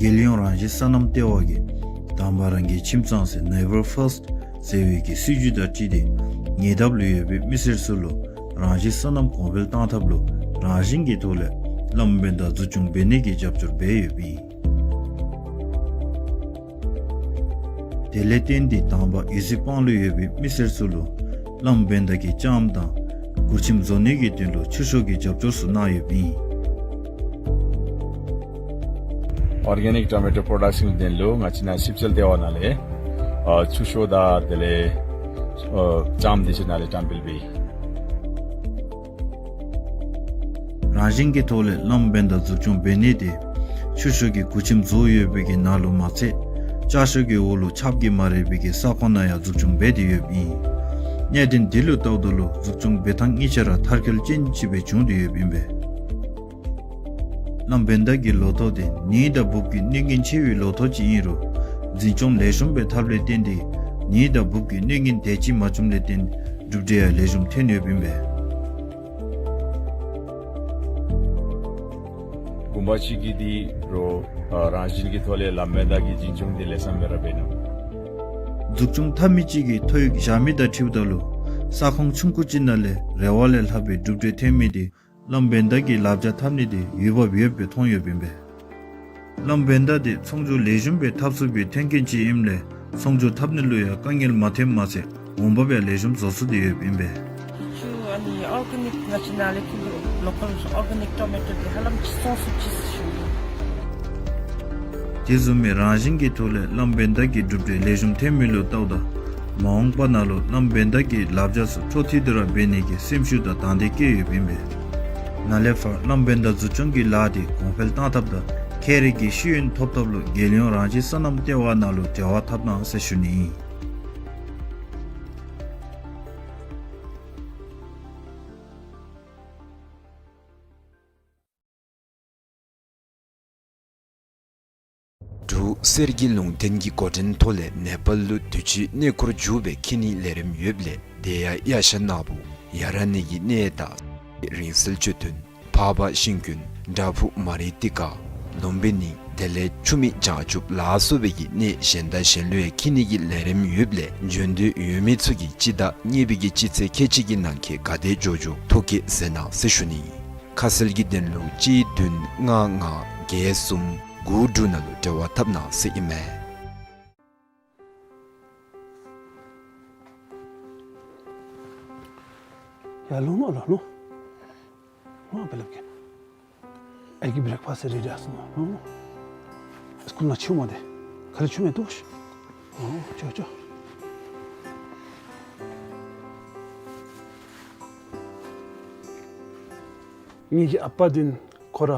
རྒྱལ་ཡོངས་རང་བཞིན་སོ་ནམ་ལྟེ་བ་གིས་དང་པ་རང་གི་ཁྱིམ་ཚང་ཟེར་Neighbour First ཟེར་བའི་གི་སྲིད་བྱུས་དང་འཁྲིལ་ཏེ་ཉེ་འདབས་ལུ་ཡོད་པའི་མི་སེར་ཚུ་ལུ་རང་བཞིན་སོ་ནམ་གོང་འཕེལ་གཏང་ཐབས་ལུ་རང་བཞིན་གྱི་ཐོག་ལས་བླམ་བན་ད་འཛུགས་སྐྱོང་འབད་ནི་གི་རྒྱབ་སྐྱོར་འབད་ཡོདཔ་ཨིན། དེ་ལས་བརྟེན་ཏེ་དང་པ་ཡུལ་སྲིད་སྤང་ལུ་ཡོད་པའི་མི་སེར་ཚུ་ལུ་བླམ་བན་ད་གི་ལྕངམ་དང་གུར་ཁྱིམ་བཟོ་ནི་གི་དོན་ལུ་ཆུ་ཤོག་གི་རྒྱབ་སྐྱོར་ཚུ་གནང་ཡོདཔ་ཨིན། Organic tomato production དོན་ལུ་ང་བཅས་ནཱ་ཆིབས་ཞལ་ལྟེ་བ་ནང་ལས་ཨ་ཆུ་ཤོག་དང་དེ་ལས་ཨ་ལྕངམ་འདི་ཚུ་ནཱ་ལས་བཀྲམ་སྤེལ་འབད་ཡི། རང་བཞིན་གྱི་ཐོག་ལས་བླམ་བན་ད་འཛུགས་སྐྱོང་འབད་ནི་དེ་ཆུ་ཤོག་གི་གུར་ཁྱིམ་བཟོ་ཡོད་པའི་གི་ནང་ལུ་མ་ཚད་ལྕགས་ཤོག་གི་འོག་ལུ་ཆརཔ་གིས་མ་རེག་པའི་གི་ས་ཁོངས་ནང་ཡང་འཛུགས་སྐྱོང་འབད་དེ་ཡོདཔ་ཨིན། གནད་དོན་འདི་ལུ་བལྟཝ་ད་ལུ་འཛུགས་སྐྱོང་འབད་ཐངས་གཉིས་ཆ་ར་མཐར་འཁྱོལ་ཅན་ཅིག་སྦེ་བྱུང་སྟེ་ཡོདཔ་ཨིན་པས། བླམ་བན་ད་གི་ལོ་ཐོག་དེ་ནད་དང་འབུབ་ཀྱི་གནོད་འགན་ཆེ་བའི་ལོ་ཐོག་ཅིག་ཨིན་རུང་འཛིན་སྐྱོང་ལེགས་ཤོམ་སྦེ་འཐབ་ལས་བརྟེན་ཏེ་ནད་དང་འབུབ་ཀྱི་གནོད་འགན་དེ་ཅིག་མ་བྱུངམ་ལས་བརྟེན་གྲུབ་འབྲས་ཡང་ལེགས་ཤོམ་ཐོན་ཡོདཔ་ཨིན་པས། དགོངས་པ་ཅིག་གིས་འདི་རུ་ཨ་རང་བཞིན་གྱི་ཐོག་ལས་བླམ་བན་ད་གི་འཛིན་སྐྱོང་འདི་ལེགས་ཤོམ་སྦེ་ར་འབད་ནུག། འཛུགས་སྐྱོང་འཐབ་མི་ཅིག་གིས་ཐོ་ཡིག་བཞག་མི་དང་འཁྲིལཝ་ད་ལུ་ས་ཁོངས་ཆུང་ཀུ་ཅིག་ནང་ལས་རེ་བ་ལས་ལྷག་པའི་གྲུབ་འབྲས་ཐོན་མི་དེ་བླམ་བན་ད་གི་ལག་བརྡ་འཐབ་ནི་དེ་འོས་འབབ་ཡོདཔ་སྦེ་མཐོང་ཡོདཔ་ཨིན་པས། བླམ་བན་ད་དེ་ཚོང་སྒྱུར་ལེགས་ཤོམ་སྦེ་འཐབ་ཚུགས་པའི་མཐུན་རྐྱེན་ཅིག་ཨིནམ་ལས་ཚོང་སྒྱུར་འཐབ་ནི་ལུ་ཡང་དཀའ་ངལ་མ་ཐོནམ་མ་ཚད་འོང་འབབ་ཡང་ལེགས་ཤོམ་བཟོ་ཚུགས་ཏེ་ཡོདཔ་ཨིན་པས། ཆུ་ཨ་ནི་ཨོར་གེ་ནིག་ང་བཅས་ནཱ་ལས་ཀྱི་ལོ་ཀཱལ་ཨོར་གེ་ནིག་ཊོ་མེ་ཊོ་དེ་ཧ་ལམ་ཅིག་བཙོང་ཚུགས་ཅི་ཟེར་ཞུ་ནི། དེ་བཟུམ་མའི་རང་བཞིན་གྱི་ཐོག་ལས་བླམ་བན་ད་གི་གྲུབ་འབྲས་ལེགས་ཤོམ་ཐོན་མི་ལུ་བལྟཝ་ད་མ་འོངས་པ་ནང་ལུ་བླམ་བན་ད་གི་ལག་བརྡ་ཚུ་འཕྲོ་མཐུད་དེ་ར་འབད་ནི་གི་སེམས་ཤུགས་དང་དང་འདོད་བསྐྱེད་ཡོདཔ་ཨིན་པས། ནཱ་ལས་ཕར་བླམ་བན་ད་འཛུགས་སྐྱོང་གི་ལཱ་དེ་གོང་འཕེལ་གཏང་ཐབས་དང་ཁྱད་རིག་གི་ཤེས་ཡོན་ཐོབ་ཐབས་ལུ་རྒྱལ་ཡོངས་རང་བཞིན་སོ་ནམ་ལྟེ་བ་ནང་ལུ་འབྲེལ་བ་འཐབ་གནང་ཟེར་ཞུ་ནི་ཨིན། འབྲུག་གསེར་གྱི་ལུང་བསྟན་གྱི་འགོ་འདྲེན་ཐོག་ལས་ནེ་པཱལ་ལུ་དུས་ཅི་གནས་སྐོར་འགྱོ་བའི་ཁྱིམ་ནི་ལས་རིམ་ཡོདཔ་ལས་དེ་ཡང་ཡ་ཤ་ནག་པོ་ཡ་ར་ནི་གི་གནས་དང་རིང་བསྲེལ་མཆོད་རྟེན་འཕགས་པ་ཤིང་ཀུན་བྲག་ཕུག་མ་རི་ཏི་ཀ་ལུམ་བི་ནི་དེ་ལས་ཆུ་མིག་བྱང་ཆུབ་ལ་སོགས་པའི་གི་གནས་གཞན་དང་གཞན་ལུ་ཡང་ཁྱིམ་ནི་གི་ལས་རིམ་ཡོདཔ་ལས་འབྱོན་འདོད་ཡོད་མི་ཚུ་གིས་སྤྱི་ཟླ་གཉིས་པའི་གི་སྤྱི་ཚེས་ཁལ་གཅིག་གི་ནང་འཁོད་ག་དེ་འགྱོ་འགྱོ་ཐོ་བཀོད་མཛད་གནང་ཟེར་ཞུ་ནི། ཁ་གསལ་གྱི་དོན་ལུ་གཅིག་བདུན་ལྔ་ལྔ་བརྒྱད་གསུམ་དགུ་དྲུག་ནང་ལུ་འབྲེལ་བ་འཐབ་གནང་ཟེར་ཨིན་མས། ཡར་ལོང་ལོ་ལོ་ལོ། ལོ་སྦེ་སླབ་གེ། ཨའི་གི་བྲེག་ཕཱསཊ་རེ་ཌི་ཨིན་ཟེར་མས། ལོ་ལོ། སི་ཀུལ་ནང་ཆུ་མ་དེ། ཁ་ལས་ཆུ་མེད་དོ་ཤི། ཨོ་ཅོ་ཅོ། ངེ་གི་ཨ་པ་འདི་ཁོ་ར་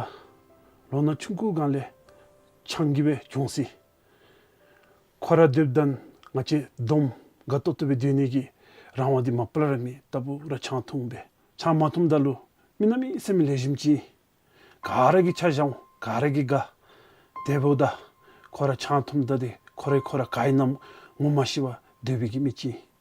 ལོ་ན་ཆུང་ཀུ་སྒང་ལས་ ཆང་གིས་སྦེ་བྱུང་ཟེར། ཁོ་ར་སྡོདཔ་ད་ང་བཅས་བསྡོམས་དགའ་ཏོག་ཏོ་སྦེ་སྡོད་ནི་གི་རང་དབང་འདི་མ་པ་ལས་ར་མེད། ལྟ་བུ་ར་ཆང་འཐུང་སྦེ་ཆང་མ་འཐུངམ་ད་ལུ་མི་གནམ་མེད་ས་མེད་ལེགས་ཤོམ་ཅིག་ཨིན། ག་ར་གིས་ཆ་བཞག་འོང་། ག་ར་གིས་དགའ། དེ་འབདཝ་ད་ཁོ་ར་ཆང་འཐུངམ་ད་འདི་ཁོ་ར་ཁོ་ར་ག་ཨིན་ན་ངོ་མ་ཤེས་པར་སྡོད་པའི་གི་མི་ཅིག་ཨིན།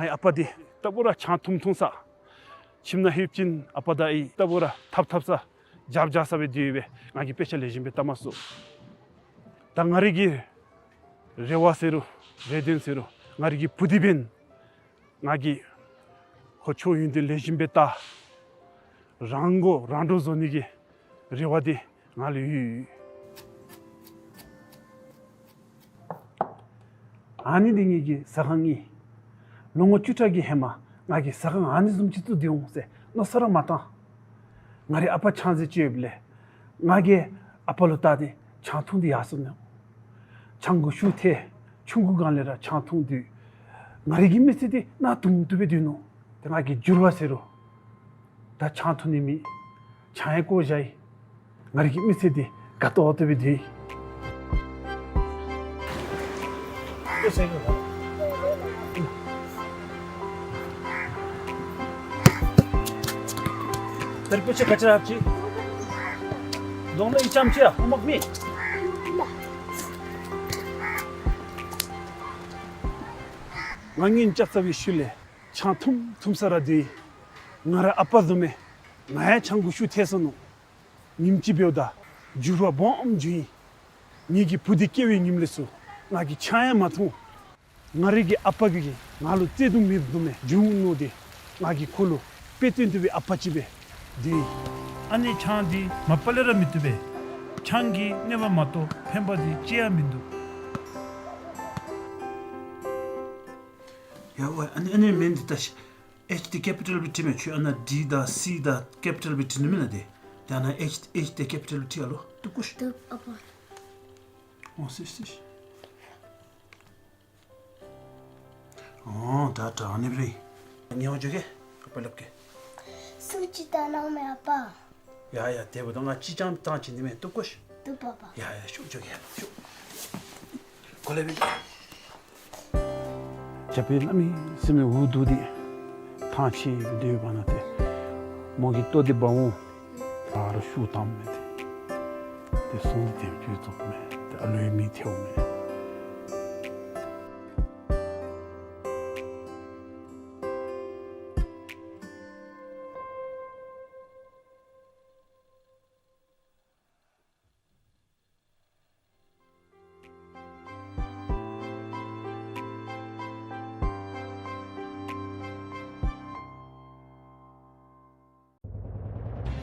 ངེའི་ཨ་པ་འདི་ལྟ་བུ་ར་ཆང་འཐུང་འཐུང་ས། ཁྱིམ་ནང་ལྷོདཔ་ཅིན་ཨ་པ་དང་ཨའི་ལྟ་བུ་ར་འཐབ་འཐབ་ས་རྐྱབ་རྐྱབ་ས་སྦེ་སྡོད་པས། ང་གིས་དཔེ་ཆ་ལེགས་ཤོམ་སྦེ་བལྟ་མ་ཚུགས། ད་ང་རའི་གི་རེ་བ་ཟེར་རུང་རེ་འདུན་ཟེར་རུང་ང་རའི་གི་བུ་འདི་འབདན་ང་གིས་ཁོ་ཆོས་ཡོན་ཏན་ལེགས་ཤོམ་སྦེ་བལྟ། རང་མགོ་རང་འདྲོངས་བཟོ་ནི་གི་རེ་བ་འདི་ང་ལུ་ཡོད། ཨ་ནི་འདི་ངེའི་གི་ཟ་ཁང་ཨིན། ལོ་ངོ་བཅུ་ཕྲག་གི་ཧེ་མ་ང་གིས་ཟ་ཁང་ཨ་ནི་བཟུམ་ཅིག་བཙུགས་ཏེ་འོང་ཟེར་མནོ་བསམ་ར་མ་བཏང་། ང་རའི་ཨ་པ་ཆང་རྫས་སྤྱོད་ཡོདཔ་ལས་ང་གིས་ཨ་པ་ལུ་བལྟ་སྟེ་ཆང་འཐུང་སྟེ་ཡར་སོ་ནུག། ཆང་གི་ཤུགས་ཐལ། ཆུང་ཀུ་སྒང་ལས་ར་ཆང་འཐུང་སྟེ་ང་རའི་གི་མི་ཚེ་འདི་གནག་དུང་དུ་སྦེ་སྡོད་ནུག། ཏེ་ང་གི་འགྱུར་བ་ཟེར་རུང་ད་ཆང་འཐུང་ནི་མེད། ཆང་ཡང་བཀོ་བཞག་ཡི། ང་རའི་གི་མི་ཚེ་འདི་དགའ་ཏོག་ཏོ་སྦེ་སྡོད་ཡི། ང་གཉེན་རྐྱབ་ཚར་བའི་ཤུལ་ལས་ཆང་འཐུང་འཐུང་ས་ར་སྡོད་ཡི། ང་ར་ཨ་པ་བཟུམ་སྦེ་ང་ཡང་ཆང་གི་ཤུགས་ཐལ་སོ་ནུག། ཉིནམ་ཅིག་འབདཝ་ད་འགྱུར་བ་སྦོམ་བྱུང་ཡི། ངེའི་གི་བུ་འདི་སྐྱེ་བའི་ཉིནམ་ལས་ཚུར་ང་གིས་ཆང་ཡང་མ་འཐུང་། ང་རའི་གི་ཨ་པ་གིས་ང་ལུ་བརྩེ་གདུང་མེདཔ་བཟུམ་སྦེ་བྱུང་ནུག་སྟེ་ང་གིས་ཁོ་ལུ་དཔེ་སྟོན་ཏེ་སྦེ་ཨ་པ་ཅིག་སྦེ་སྡོད་ཡི། ཨ་ནི་ཆང་འདི་མ་པ་ལས་ར་མི་བཏུབ་པས། ཆང་གིས་གནོད་པ་མ་གཏོགས་ཕན་པ་འདི་ཅི་ཡང་མིན་འདུག། ཡ་ཝའི་ཨ་ནི་ཨ་ནི་མིང་འདི་ད་ཤི་ཨེཆ་འདི་ཀེ་པི་ཊལ་སྦེ་བྲིས་མས། ཁྱོད་ཨ་ནཱ་ཌི་དང་སི་དང་ཀེ་པི་ཊལ་སྦེ་བྲིས་ནུག་མེན་ན། ཏེ་ཏེ་ཨ་ནཱ་ཨེཆ་ཨེཆ་འདི་ཀེ་པི་ཊལ་སྦེ་བྲིས་ཨ་ལོ། བཏུབ་གོ་ཤིག། བཏུབ་ཨ་པ། ཨོ་སི་སི། ཨོ་ད་ད་ཨ་ནི་སྦེ་རེད། ཉེ་བར་འགྱོ་གེ། ཨ་པ་སླབ་གེ། སུ་ཅིག་བལྟ་གནང་མས་ཨ་པ། ཡ་ཡ་དེ་འབདཝ་ད་ང་ཅིག་རྐྱངམ་བཏང་བྱིན་ནི་མས། བཏུབ་གོ་ཤིག། བཏུབ་པ་པ། ཡ་ཡ་ཤུགས་འགྱོ་གེ་ཤུགས། གོ་ལེ་སྦེ་འགྱོ། ཇ་དཔེ་གནམ་མེད་ས་མེད་འུ་སྡུག་སྟེ་ཐང་ཆད་སྦེ་སྡོད་པ་ན་ཏེ་མོ་གིས་ལྟོ་འདི་འབག་འོང་། ད་རུང་ཤུགས་བཏངམ་མས་ཏེ། ཏེ་སོང་སྟེ་ཏེ་འགྱོ་བཅུགཔ་མས། ཏེ་ཨ་ལོའི་མིག་ཐལཝ་མས།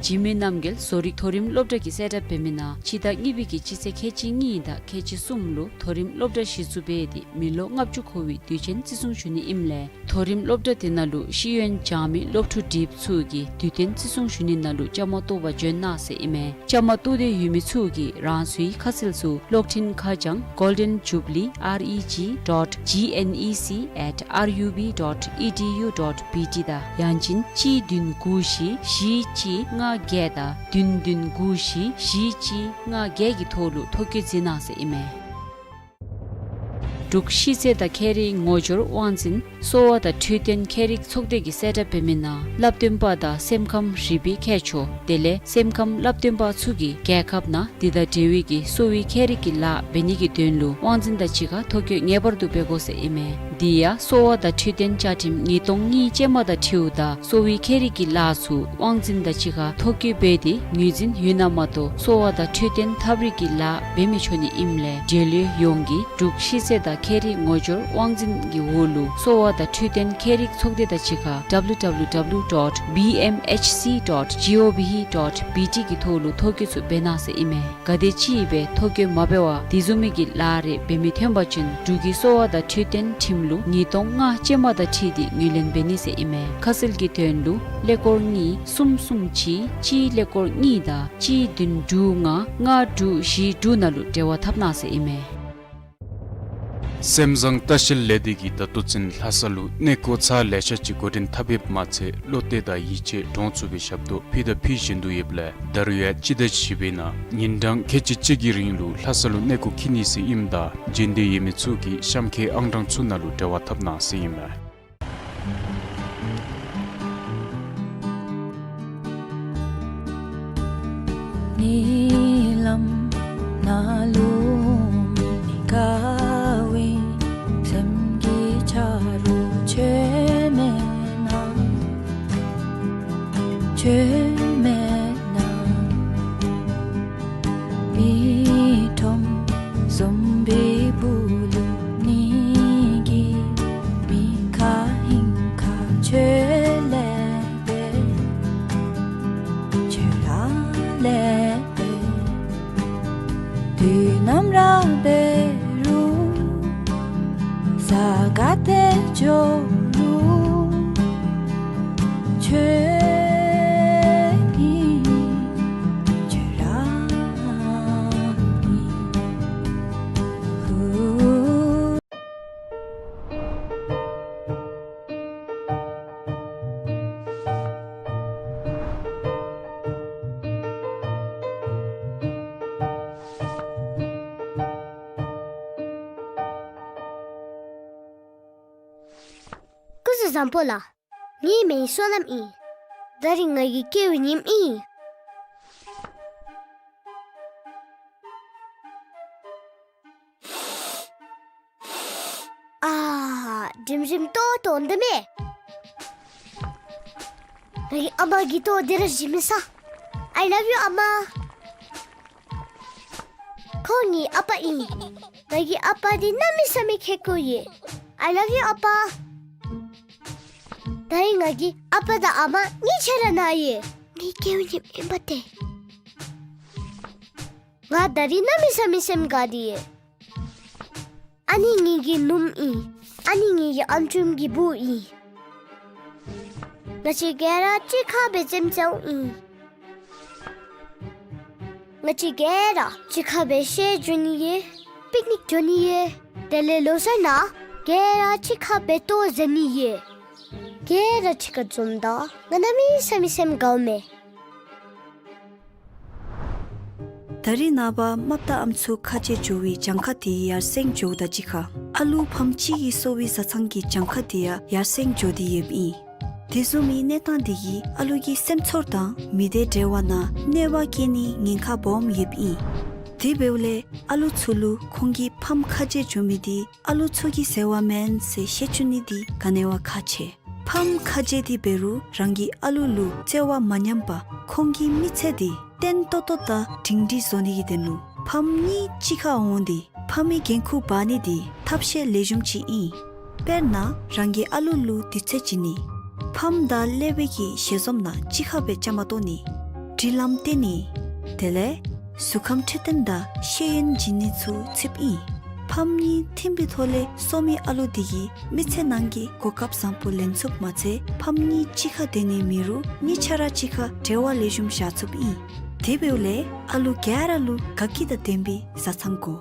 འཇིགས་མེད་རྣམ་རྒྱལ་བཟོ་རིག་མཐོ་རིམ་སློབ་གྲྭ་གིས་གསལ་བསྒྲགས་འབད་མི་ནང་སྤྱི་ཟླ་གཉིས་པའི་གི་སྤྱི་ཚེས་ཁལ་གཅིག་གཉིས་དང་ཁལ་གཅིག་གསུམ་ལུ་མཐོ་རིམ་སློབ་གྲྭ་གཞི་བཙུགས་འབད་དེ་མི་ལོ་ལྔ་བཅུ་འཁོར་བའི་དུས་ཆེན་བརྩི་སྲུང་ཞུ་ནི་ཨིནམ་ལས་མཐོ་རིམ་སློབ་གྲྭ་དེ་ནང་ལུ་ཤེས་ཡོན་སྦྱང་མི་སློབ་ཕྲུག་འདྲིས་པ་ཚུ་གིས་དུས་སྟོན་བརྩི་སྲུང་ཞུ་ནི་ནང་ལུ་བཅའ་མར་གཏོགས་པར་འབྱོན་གནང་ཟེར་ཨིན་མས། བཅའ་མར་གཏོགས་འདོད་ཡོད་མི་ཚུ་གིས་རང་སོའི་ཁ་གསལ་ཚུ་གློག་འཕྲིན་ཁ་བྱང་golden jubilee R E G dot G N E C at R U B dot E D U dot B T དང་ཡང་ཅིན་གཅིག་བདུན་དགུ་བཞི་བཞི་གཅིག་ལྔ་བརྒྱད་དང་བདུན་བདུན་དགུ་བཞི་བཞི་གཅིག་ལྔ་བརྒྱད་ཀྱི་ཐོག་ལུ་ཐོ་བཀོད་མཛད་གནང་ཟེར་ཨིན་མས། འབྲུག་ཤེས་ཚད་དང་ཁྱད་རིག་ངོ་སྦྱོར་དབང་འཛིན་གསོ་བ་དང་འཕྲོད་བསྟེན་ཁྱད་རིག་ཚོགས་སྡེ་གིས་གསལ་བསྒྲགས་འབད་མི་ནང་བསླབ་སྟོན་པ་དང་སེམས་ཁམས་རིག་པའི་མཁས་མཆོག་དེ་ལས་སེམས་ཁམས་བསླབ་སྟོན་པ་ཚུ་གིས་རྒྱལ་ཁབ་ནང་འདི་དང་འབྲེལ་བའི་གི་གསོ་བའི་ཁྱད་རིག་གི་ལཱ་འབད་ནི་གི་དོན་ལུ་དབང་འཛིན་དང་གཅིག་ཁར་ཐོ་བཀོད་ངེས་པར་དུ་འབད་དགོ་ཟེར་ཨིན་མས། དེ་ཡང་གསོ་བ་དང་འཕྲོད་བསྟེན་བཅའ་ཁྲིམས་ཉིས་སྟོང་གཉིས་ཅན་མ་དང་འཁྲིལཝ་ད་གསོ་བའི་ཁྱད་རིག་གི་ལཱ་ཚུ་དབང་འཛིན་དང་གཅིག་ཁར་ཐོ་བཀོད་འབད་དེ་ངོས་འཛིན་ཡོད་ན་མ་གཏོགས་གསོ་བ་དང་འཕྲོད་བསྟེན་ཐབས་རིག་གི་ལཱ་འབད་མི་ཆོག་ནི་ཨིནམ་ལས་འབྲེལ་ཡོད་ཡོངས་ཀྱིས་འབྲུག་ཤེས་ཚད་དང་ཁྱད་རིག་ངོ་སྦྱོར་དབང་འཛིན་གྱི་འོག་ལུ་གསོ་བ་དང་འཕྲོད་བསྟེན་ཁྱད་རིག་ཚོགས་སྡེ་དང་གཅིག་ཁར་W W W dot B M H C dot G O V dot B T གི་ཐོག་ལུ་ཐོ་བཀོད་ཚུ་འབད་གནང་ཟེར་ཨིན་མས། ག་དེམ་ཅིག་སྦེ་ཐོ་བཀོད་མ་འབད་བར་དེ་བཟུམ་མའི་གི་ལཱ་རེ་འབད་མི་ཐོན་པ་ཅིན་འབྲུག་གི་གསོ་བ་དང་འཕྲོད་བསྟེན་ཁྲིམས་ ལུ་ཉིས་སྟོང་ལྔ་ཅན་མ་དང་འཁྲིལ་ཏེ་ངོས་ལེན་འབད་ནི་ཟེར་ཨིན་མས། ཁ་གསལ་གྱི་དོན་ལུ་ཀླད་ཀོར་གཉིས་གསུམ་གསུམ་གཅིག་གཅིག་ཀླད་ཀོར་གཉིས་དང་གཅིག་བདུན་དྲུག་ལྔ་ལྔ་དྲུག་བཞི་དྲུག་ནང་ལུ་འབྲེལ་བ་འཐབ་གནང་ཟེར་ཨིན་མས། སེམས་བཟང་ལྟ་བཤལ་ལས་སྡེ་གིས་ད་ལྟོ་ཚུན་ལྷ་ས་ལུ་གནས་སྐོར་ཚར་ལེ་ཤ་ཅིག་འགོ་འདྲེན་འཐབ་ཡོདཔ་མ་ཚད་བློ་གཏད་དང་ཡིད་ཆེས་འདྲོངས་ཚུགས་པའི་ཞབས་ཏོག་ཕུལ་དང་ཕུལ་བཞིན་དུ་ཡོདཔ་ལས་ད་རུང་ཡང་སྤྱི་ཟླ་བཞི་པའི་ནང་ཉིན་གྲངས་ཁལ་གཅིག་གཅིག་གི་རིང་ལུ་ལྷ་ས་ལུ་གནས་སྐོར་འཁྱིད་ནི་ཟེར་ཨིནམ་ད་འབྱོན་འདོད་ཡོད་མི་ཚུ་གིས་གཤམ་འཁོད་ཨང་གྲངས་ཚུ་ནང་ལུ་འབྲེལ་བ་འཐབ་གནང་ཟེར་ཨིན་མས། ཉིན་གླང་ནགས་ལུ་མི་དགའ་བའི་སེམས་ཀྱི་ཆ་རོགས་ཁྱོད་མེད་ན། ཁྱོད་མེད་ན། མི་ཁྲོམ་བཟུམ་པའི་སྦུག་ལུ་ནི་གི་མི་ཁ་ཧིང་ཁ་ཁྱོད་ལས་འབད། ཁྱོད་ར་ལས་འབད། དུས་ནམ་ར་འབད་རུང་ས་ག་ཏེ་འགྱོ་རུང་ཁྱོད་ཨིན། ཁྱོད་ར་ཨིན། ཧུ། སྐུ་གཟུགས་བཟང་པོ་ལགས། ངེའི་མིང་བསོད་ནམས་ཨིན། ད་རིས་ང་གི་སྐྱེ་བའི་ཉིནམ་ཨིན། ཨ་རིམ་རིམ་ཏོག་ཏོ་འདི་མེ། ངེའི་ཨ་མ་གི་ཏོ་འདི་ར་ཞིམ་མི་ས། I love you ཨ་མ། ཁོང་ངེའི་ཨ་པ་ཨིན། ངེའི་ཨ་པ་འདི་གནམ་མེད་ས་མེད་ཁེ་ཀོ་ཡོད། I love you ཨ་པ། ད་རིས་ངེའི་ཨ་པ་དང་ཨ་མ་གཉིས་ཆ་ར་ན་ཡོད། ངེའི་སྐྱེ་བའི་ཉིནམ་ཨིན་པ་ཏེ། ང་ད་རིས་གནམ་མེད་ས་མེད་སེམས་དགའ་སྟེ་ཡོད། ཨ་ནི་ངེའི་ནུམོ་ཨིན། ཨ་ནི་ངེའི་ཨམ་ཅུམ་གི་བུ་ཨིན། ང་བཅས་ག་ར་གཅིག་ཁར་སྦེ་རྩེདམོ་རྩེཝ་ཨིན། ང་བཅས་ག་ར་གཅིག་ཁར་སྦེ་ཤར་འགྱོ་ནི་ཡོད། པིཀ་ནིཀ་འགྱོ་ནི་ཡོད། དེ་ལས་ལོ་གསར་ནང་ག་ར་གཅིག་ཁར་སྦེ་ལྟོ་བཟའ་ནི་ཡོད། ག་ར་གཅིག་ཁར་འཛོམས་ད་ང་གནམ་མེད་ས་མེད་སེམས་དགའཝ་མས། ད་རིས་ནངས་པ་རྨགཔ་དང་ཨམ་སྲུ་ཁ་རྗེ་འགྱོ་བའི་གྱངས་ཁ་དེ་ཡར་སེང་འགྱོཝ་དང་གཅིག་ཁར་ཨ་ལུ་ཕམ་གཅིག་གིས་གསོ་བའི་བཟའ་ཚང་གི་གྱངས་ཁ་དེ་ཡང་ཡར་སེང་འགྱོ་སྟེ་ཡོདཔ་ཨིན། དེ་བཟུམ་མའི་གནས་སྟངས་དེ་གིས་ཨ་ལུ་གི་སེམས་ཚོར་དང་མི་སྡེ་འབྲེལ་བ་ནང་གནོད་པ་བསྐྱལ་ནིའི་ཉེན་ཁ་སྦོམ་ཡོདཔ་ཨིན། དེ་འབདཝ་ལས་ཨ་ལུ་ཚུ་ལུ་ཁོང་གི་ཕམ་ཁ་རྗེ་འགྱོ་མི་དེ་ཨ་ལུ་ཚུ་གི་ཟེར་བ་མེན་ཟེར་ཤེས་བཅུག་ནི་དེ་ག་ནི་བ་ཁག་ཆེ། ཕམ་ཁ་རྗེ་དེ་འབད་རུང་རང་གི་ཨ་ལུ་ལུ་བརྩེ་བ་མ་ཉམས་པར་ཁོང་གི་མི་ཚེ་དེ་བརྟན་ཏོག་ཏོ་དང་སྒྲིང་སྒྲིང་བཟོ་ནི་གི་དོན་ལུ་ཕམ་གཉིས་གཅིག་ཁར་འོང་སྟེ་ཕམ་གྱི་འགན་ཁུར་འབག་ནི་དེ་ཐབས་ཤེས་ལེགས་ཤོམ་ཅིག་ཨིན། དཔེར་ན་རང་གི་ཨ་ལུ་ལུ་དུས་ཚོད་བྱིན་ནི། ཕམ་དང་ཀླད་པའི་གི་ཞལ་འཛོམས་ནང་གཅིག་ཁར་སྦེ་བཅའ་མར་གཏོགས་ནི། སྒྲིག་ལམ་བསྟན་ནི། དེ་ལས་གཟུགས་ཁམས་འཕྲོད་བསྟེན་དང་ཤེས་ཡོན་བྱིན་ནི་ཚུ་ཚུདཔ་ཨིན། ཕམ་གཉིས་མཐུན་པའི་ཐོག་ལས་གསོ་མི་ཨ་ལུ་དེ་གིས་མི་ཚེ་ནང་གི་གོ་སྐབས་བཟང་པོ་ལེན་ཚུགསཔ་མ་ཚད་ཕམ་གཉིས་གཅིག་ཁར་སྡོད་ནི་མེད་རུང་གཉིས་ཆ་ར་གཅིག་ཁར་འབྲེལ་བ་ལེགས་ཤོམ་བཞག་ཚུགསཔ་ཨིན། དེ་འབདཝ་ལས་ཨ་ལུ་ག་ར་ལུ་དགའ་སྐྱིད་དང་ལྡན་པའི་བཟའ་ཚང་དགོ།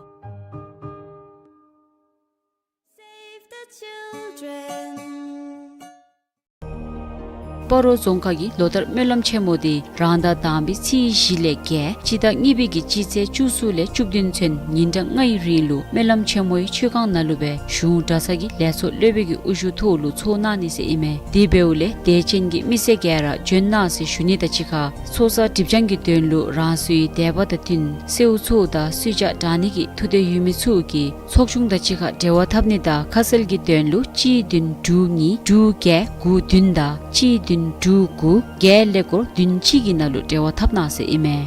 Save the children. སྤ་རོ་རྫོང་ཁག་གི་ལོ་ལྟར་སྨོན་ལམ་ཆེན་མོ་དེ་རང་ཟླ་དང་པའི་ཚེས་བཞི་ལས་བརྒྱད་སྤྱི་ཟླ་གཉིས་པའི་གི་སྤྱི་ཚེས་བཅུ་གསུམ་ལས་བཅུ་བདུན་ཚུན་ཉིན་གྲངས་ལྔའི་རིང་ལུ་སྨོན་ལམ་ཆེན་མོའི་མཆོད་ཁང་ནང་ལུ་སྦེ་གཞུང་གྲྭ་ཚང་གི་ལས་ཚོགས་སློབ་དཔོན་གྱི་དབུ་བཞུགས་ཐོག་ལུ་ཚོགས་གནང་ནི་ཟེར་ཨིན་མས། དེ་འབདཝ་ལས་དད་ཅན་གྱི་མི་སེར་ག་ར་འབྱོན་གནང་ཟེར་ཞུ་ནི་དང་གཅིག་ཁར་ཚོགས་བསགས་སྒྲིབ་སྦྱང་གི་དོན་ལུ་རང་སོའི་དད་པ་དང་བསྟུན་སེའུ་ཚོགས་དང་སུས་ཅག་དྲང་ནི་གི་ཐུགས་འདོད་ཡོད་མི་ཚུ་གིས་ཚོགས་ཆུང་དང་གཅིག་ཁར་འབྲེལ་བ་འཐབ་ནི་དང་ཁ་གསལ་གྱི་དོན་ལུ་གཅིག་བདུན་དྲུག་གཉིས་དྲུག་བརྒྱད་དགུ་བདུན་དང་གཅིག་བདུན་དྲུག་དགུ་བརྒྱད་ཀླད་ཀོར་བདུན་གཅིག་གི་ནང་ལུ་འབྲེལ་བ་འཐབ་གནང་ཟེར་ཨིན་མས།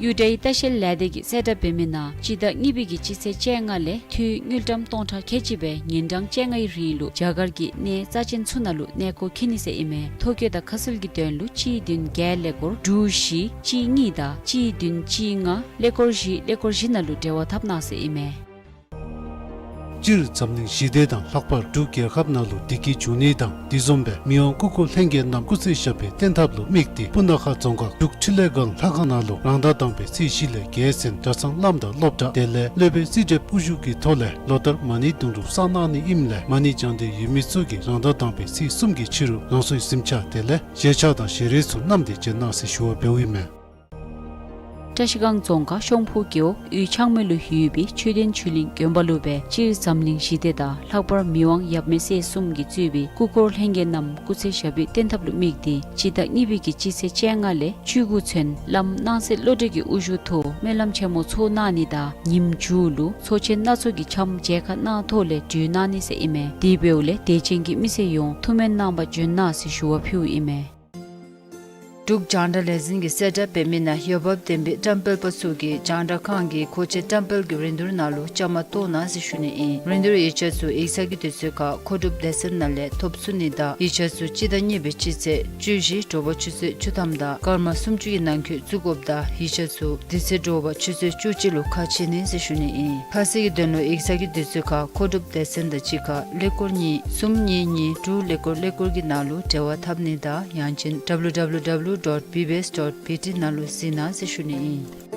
གཡུ་སྒྲའི་ལྟ་བཤལ་ལས་སྡེ་གིས་གསལ་བསྒྲགས་འབད་མི་ནང་སྤྱི་ཟླ་གཉིས་པའི་གི་སྤྱི་ཚེས་བཅོ་ལྔ་ལས་འཐུས་དངུལ་ཀྲམ་སྟོང་ཕྲག་ཁལ་གཅིག་སྦེ་ཉིན་གྲངས་བཅོ་ལྔའི་རིང་ལུ་རྒྱ་གར་གྱི་གནས་རྩ་ཅན་ཚུ་ནང་ལུ་གནས་སྐོར་འཁྱིད་ནི་ཟེར་ཨིན་མས། ཐོ་བཀོད་དང་ཁ་གསལ་གྱི་དོན་ལུ་གཅིག་བདུན་བརྒྱད་ཀླད་ཀོར་དྲུག་བཞི་གཅིག་གཉིས་དང་གཅིག་བདུན་གཅིག་ལྔ་ཀླད་ཀོར་བཞི་ཀླད་ཀོར་བཞི་ནང་ལུ་འབྲེལ་བ་འཐབ་གནང་ཟེར་ཨིན་མས། སྤྱིར་འཛམ་གླིང་ཞི་བདེ་དང་ལྷག་པར་འབྲུག་རྒྱལ་ཁབ་ནང་ལུ་བདེ་སྐྱིད་འབྱུང་ནི་དང་དེ་བཟུམ་སྦེ་མི་དབང་སྐུ་འཁོར་ལྷན་རྒྱས་རྣམས་སྐུ་ཚེ་ཞབས་པད་བརྟན་ཐབས་ལུ་དམིགས་ཏེ་སྤུ་ན་ཁ་རྫོང་ཁག་འབྲུག་འཕྲིན་ལས་སྒང་ལྷ་ཁང་ནང་ལུ་རང་ཟླ་དང་པའི་ཚེས་བཞི་ལས་བརྒྱད་ཚུན་གྲྭ་ཚང་བླམ་དང་སློབ་གྲྭ་དེ་ལས་སློབ་དཔོན་རྩིས་ཁྲིམས་དབུ་བཞུགས་ཀྱི་ཐོག་ལས་ལོ་ལྟར་མ་ཎི་བརྡུང་དྲུབ་བསགས་གནང་ནི་ཨིནམ་ལས་མ་ཎི་བགྱང་འདོད་ཡོད་མི་ཚུ་གིས་རང་ཟླ་དང་པའི་ཚེས་གསུམ་གྱི་ཕྱི་རུ་རང་སོའི་གཟིམ་ཆ་དེ་ལས་བཞེས་ཆ་དང་བཞེས་རས་ཚུ་བསྣམས་ཏེ་བྱོན་གནང་ཟེར་ཞུ་བ་འབདཝ་ཨིན་མས། བཀྲ་ཤིས་སྒང་རྫོང་ཁག་ཤོང་ཕུ་རྒེད་འོག་ཡུལ་ཆག་མེ་ལུ་ཡོད་པའི་མཆོད་རྟེན་ཆོས་གླིང་དགོན་པ་ལུ་སྦེ་སྤྱིར་འཛམ་གླིང་ཞི་བདེ་དང་ལྷག་པར་མི་དབང་ཡབ་མེས་སྲས་གསུམ་གྱིས་གཙོས་པའི་སྐུ་འཁོར་ལྷན་རྒྱས་རྣམས་སྐུ་ཚེ་ཞབས་པད་བརྟན་ཐབས་ལུ་དམིགས་ཏེ་སྤྱི་ཟླ་གཉིས་པའི་གི་སྤྱི་ཚེས་བཅོ་ལྔ་ལས་བཅུ་དགུ་ཚུན་བླམ་སྣང་གསལ་བློ་གྲོས་ཀྱི་དབུ་བཞུགས་ཐོག་སྨོན་ལམ་ཆེན་མོ་ཚོགས་གནང་ནི་དང་ཉིནམ་མཇུག་ལུ་ཚོགས་ཆེན་སྣ་ཚོགས་ཀྱི་འཆམ་མཇལ་ཁ་གནང་ཐོག་ལས་གྲོལ་གནང་ནི་ཟེར་ཨིན་མས། དེ་འབདཝ་ལས་དད་ཅན་གྱི་མི་སེར་ཡོངས་ཐུགས་སྨོན་གནང་པར་བྱོན་གནང་ཟེར་ཞུ་བ་ཕུལཝ་ཨིན་མས། འབྲུག་རྒྱང་བསྒྲགས་ལས་འཛིན་གྱིས་གསལ་བསྒྲགས་འབད་མི་ནང་འོས་འབབ་ལྡན་པའི་བཀྲམ་སྤེལ་པ་ཚུ་གིས་རྒྱང་བསྒྲགས་ཁང་གི་མཁོ་ཆས་བཀྲམ་སྤེལ་གྱི་རིན་བསྡུར་ནང་ལུ་བཅའ་མར་གཏོགས་གནང་ཟེར་ཞུ་ནི་ཨིན། རིན་བསྡུར་ཡིག་ཆ་ཚུ་ཡིག་ཚང་གི་དུས་ཚོད་ཁར་མཁོ་སྒྲུབ་སྡེ་ཚན་ནང་ལས་ཐོབ་ཚུགས་ནི་དང་ཡིག་ཆ་ཚུ་སྤྱི་ཟླ་གཉིས་པའི་སྤྱི་ཚེས་བཅུ་བཞི་དྲོ་པ་ཆུ་ཚོད་བཅུ་ཐམ་དང་སྐར་མ་སུམ་ཅུ་གི་ནང་འཁོད་བཙུགས་དགོཔ་དང་ཡིག་ཆ་ཚུ་དེ་ཚེ་དྲོ་པ་ཆུ་ཚོད་བཅུ་གཅིག་ལུ་ཁ་ཕྱེ་ནི་ཟེར་ཞུ་ནི་ཨིན། ཁ་གསལ་གྱི་དོན་ལུ་ཡིག་ཚང་གི་དུས་ཚོད་ཁར་མཁོ་སྒྲུབ་སྡེ་ཚན་དང་གཅིག་ཁར་ཀླད་ཀོར་གཉིས་གསུམ་གཉིས་གཉིས་དྲུག་ཀླད་ཀོར་ཀླད་ཀོར་གྱི་ནང་ལུ་འབྲེལ་བ་འཐབ་ནི་དང་ཡང་ཅིན་W W W dot B B S dot B T ནང་ལུ་གཟིགས་གནང་ཟེར་ཞུ་ནི་ཨིན།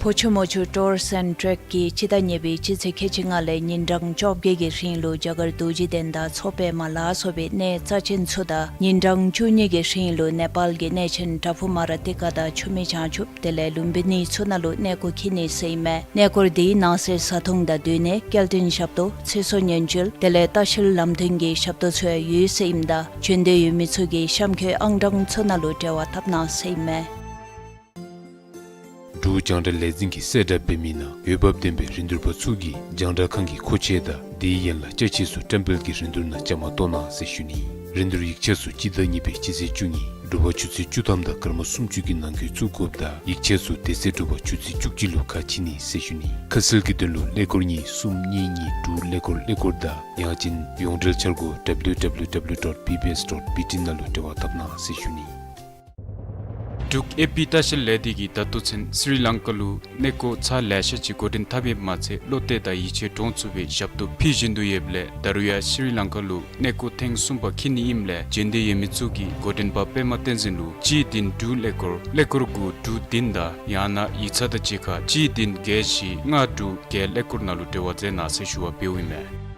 ཕོ་ཆུ་མོ་ཆུ་ཊུརསི་ཨེནཌ་ཊུརསི་གིས་སྤྱི་ཟླ་གཉིས་པའི་སྤྱི་ཚེས་ཁལ་གཅིག་ལྔ་ལས་ཉིན་གྲངས་བཅོ་བརྒྱད་ཀྱི་རིང་ལུ་རྒྱ་གར་རྡོ་རྗེ་གདན་དང་མཚོ་པདྨ་ལ་སོགས་པའི་གནས་རྩ་ཆེན་ཚུ་དང་ཉིན་གྲངས་བཅུ་གཉིས་ཀྱི་རིང་ལུ་ནེ་པཱལ་གྱི་གནས་ཆེན་བྲག་ཕུག་མ་ར་ཏི་ཀ་དང་ཆུ་སྨད་བྱང་ཆུབ་དེ་ལས་ལུམ་བི་ནི་ཚུ་ནང་ལུ་གནས་སྐོར་འཁྱིད་ནི་ཟེར་ཨིན་མས། གནས་སྐོར་དེའི་ནང་གསེས་བཟའ་འཐུང་དང་སྡོད་གནས་སྐྱེལ་འདྲེན་ཞབས་ཏོག་ཚེ་སྲོག་ཉེན་བཅོལ་དེ་ལས་ལྟ་བཤལ་ལམ་སྟོན་གྱི་ཞབས་ཏོག་ཚུ་ཡང་ཡོད་ཟེར་ཨིནམ་ད་བྱོན་འདོད་ཡོད་མི་ཚུ་གིས་གཤམ་འཁོད་ཨང་གྲངས་ཚུ་ནང་ལུ་འབྲེལ་བ་འཐབ་གནང་ཟེར་ཨིན་མས། འབྲུག་རྒྱང་བསྒྲགས་ལས་འཛིན་གྱིས་གསལ་བསྒྲགས་འབད་མི་ནང་འོས་འབབ་ལྡན་པའི་རིན་བསྡུར་པ་ཚུ་གིས་རྒྱང་བསྒྲགས་ཁང་གི་མཁོ་ཆས་དང་དེའི་ཡན་ལག་ཅ་ཆས་ཚུ་བཀྲམ་སྤེལ་གྱི་རིན་བསྡུར་ནང་བཅའ་མར་གཏོགས་གནང་ཟེར་ཞུ་ནི། རིན་བསྡུར་ཡིག་ཆ་ཚུ་སྤྱི་ཟླ་གཉིས་པའི་སྤྱི་ཚེས་བཅུ་གཉིས་དྲོ་པ་ཆུ་ཚོད་བཅུ་ཐམ་དང་སྐར་མ་སུམ་ཅུ་གི་ནང་འཁོད་བཙུགས་དགོཔ་དང་ཡིག་ཆ་ཚུ་དེ་ཚེ་དྲོ་པ་ཆུ་ཚོད་བཅུ་གཅིག་ལུ་ཁ་ཕྱེ་ནི་ཟེར་ཞུ་ནི། ཁ་གསལ་གྱི་དོན་ལུ་ཀླད་ཀོར་གཉིས་གསུམ་གཉིས་གཉིས་དྲུག་ཀླད་ཀོར་ཀླད་ཀོར་དང་ཡང་ཅིན་ཡོངས་འབྲེལ་འཆར་སྒོ་W W W dot B B S dot B T ནང་ལུ་འབྲེལ་བ་འཐབ་གནང་ཟེར་ཞུ་ནི། འབྲུག་ཨེ་པི་ལྟ་བཤལ་ལས་སྡེ་གིས་ད་ལྟོ་ཚུན་སི་རི་ལང་ཀ་ལུ་གནས་སྐོར་ཚར་ལེ་ཤ་ཅིག་འགོ་འདྲེན་འཐབ་ཡོདཔ་མ་ཚད་བློ་གཏད་དང་ཡིད་ཆེས་འདྲོངས་ཚུགས་པའི་ཞབས་ཏོག་ཕུལ་བཞིན་དུ་ཡོདཔ་ལས་ད་རུང་ཡང་སི་རི་ལང་ཀ་ལུ་གནས་སྐོར་ཐེངས་གསུམ་པ་འཁྱིད་ནི་ཨིནམ་ལས་བྱོན་འདོད་ཡོད་མི་ཚུ་གིས་འགོ་འདྲེན་པ་པདྨ་བསྟན་འཛིན་ལུ་གཅིག་བདུན་དྲུག་ཀླད་ཀོར་ཀླད་ཀོར་དགུ་དྲུག་བདུན་དང་ཡང་ན་ཡིག་ཚང་དང་གཅིག་ཁར་གཅིག་བདུན་བརྒྱད་བཞི་ལྔ་དྲུག་བརྒྱད་ཀླད་ཀོར་ནང་ལུ་འབྲེལ་བ་མཛད་གནང་ཟེར་ཞུ་བ་འབདཝ་ཨིན་མས།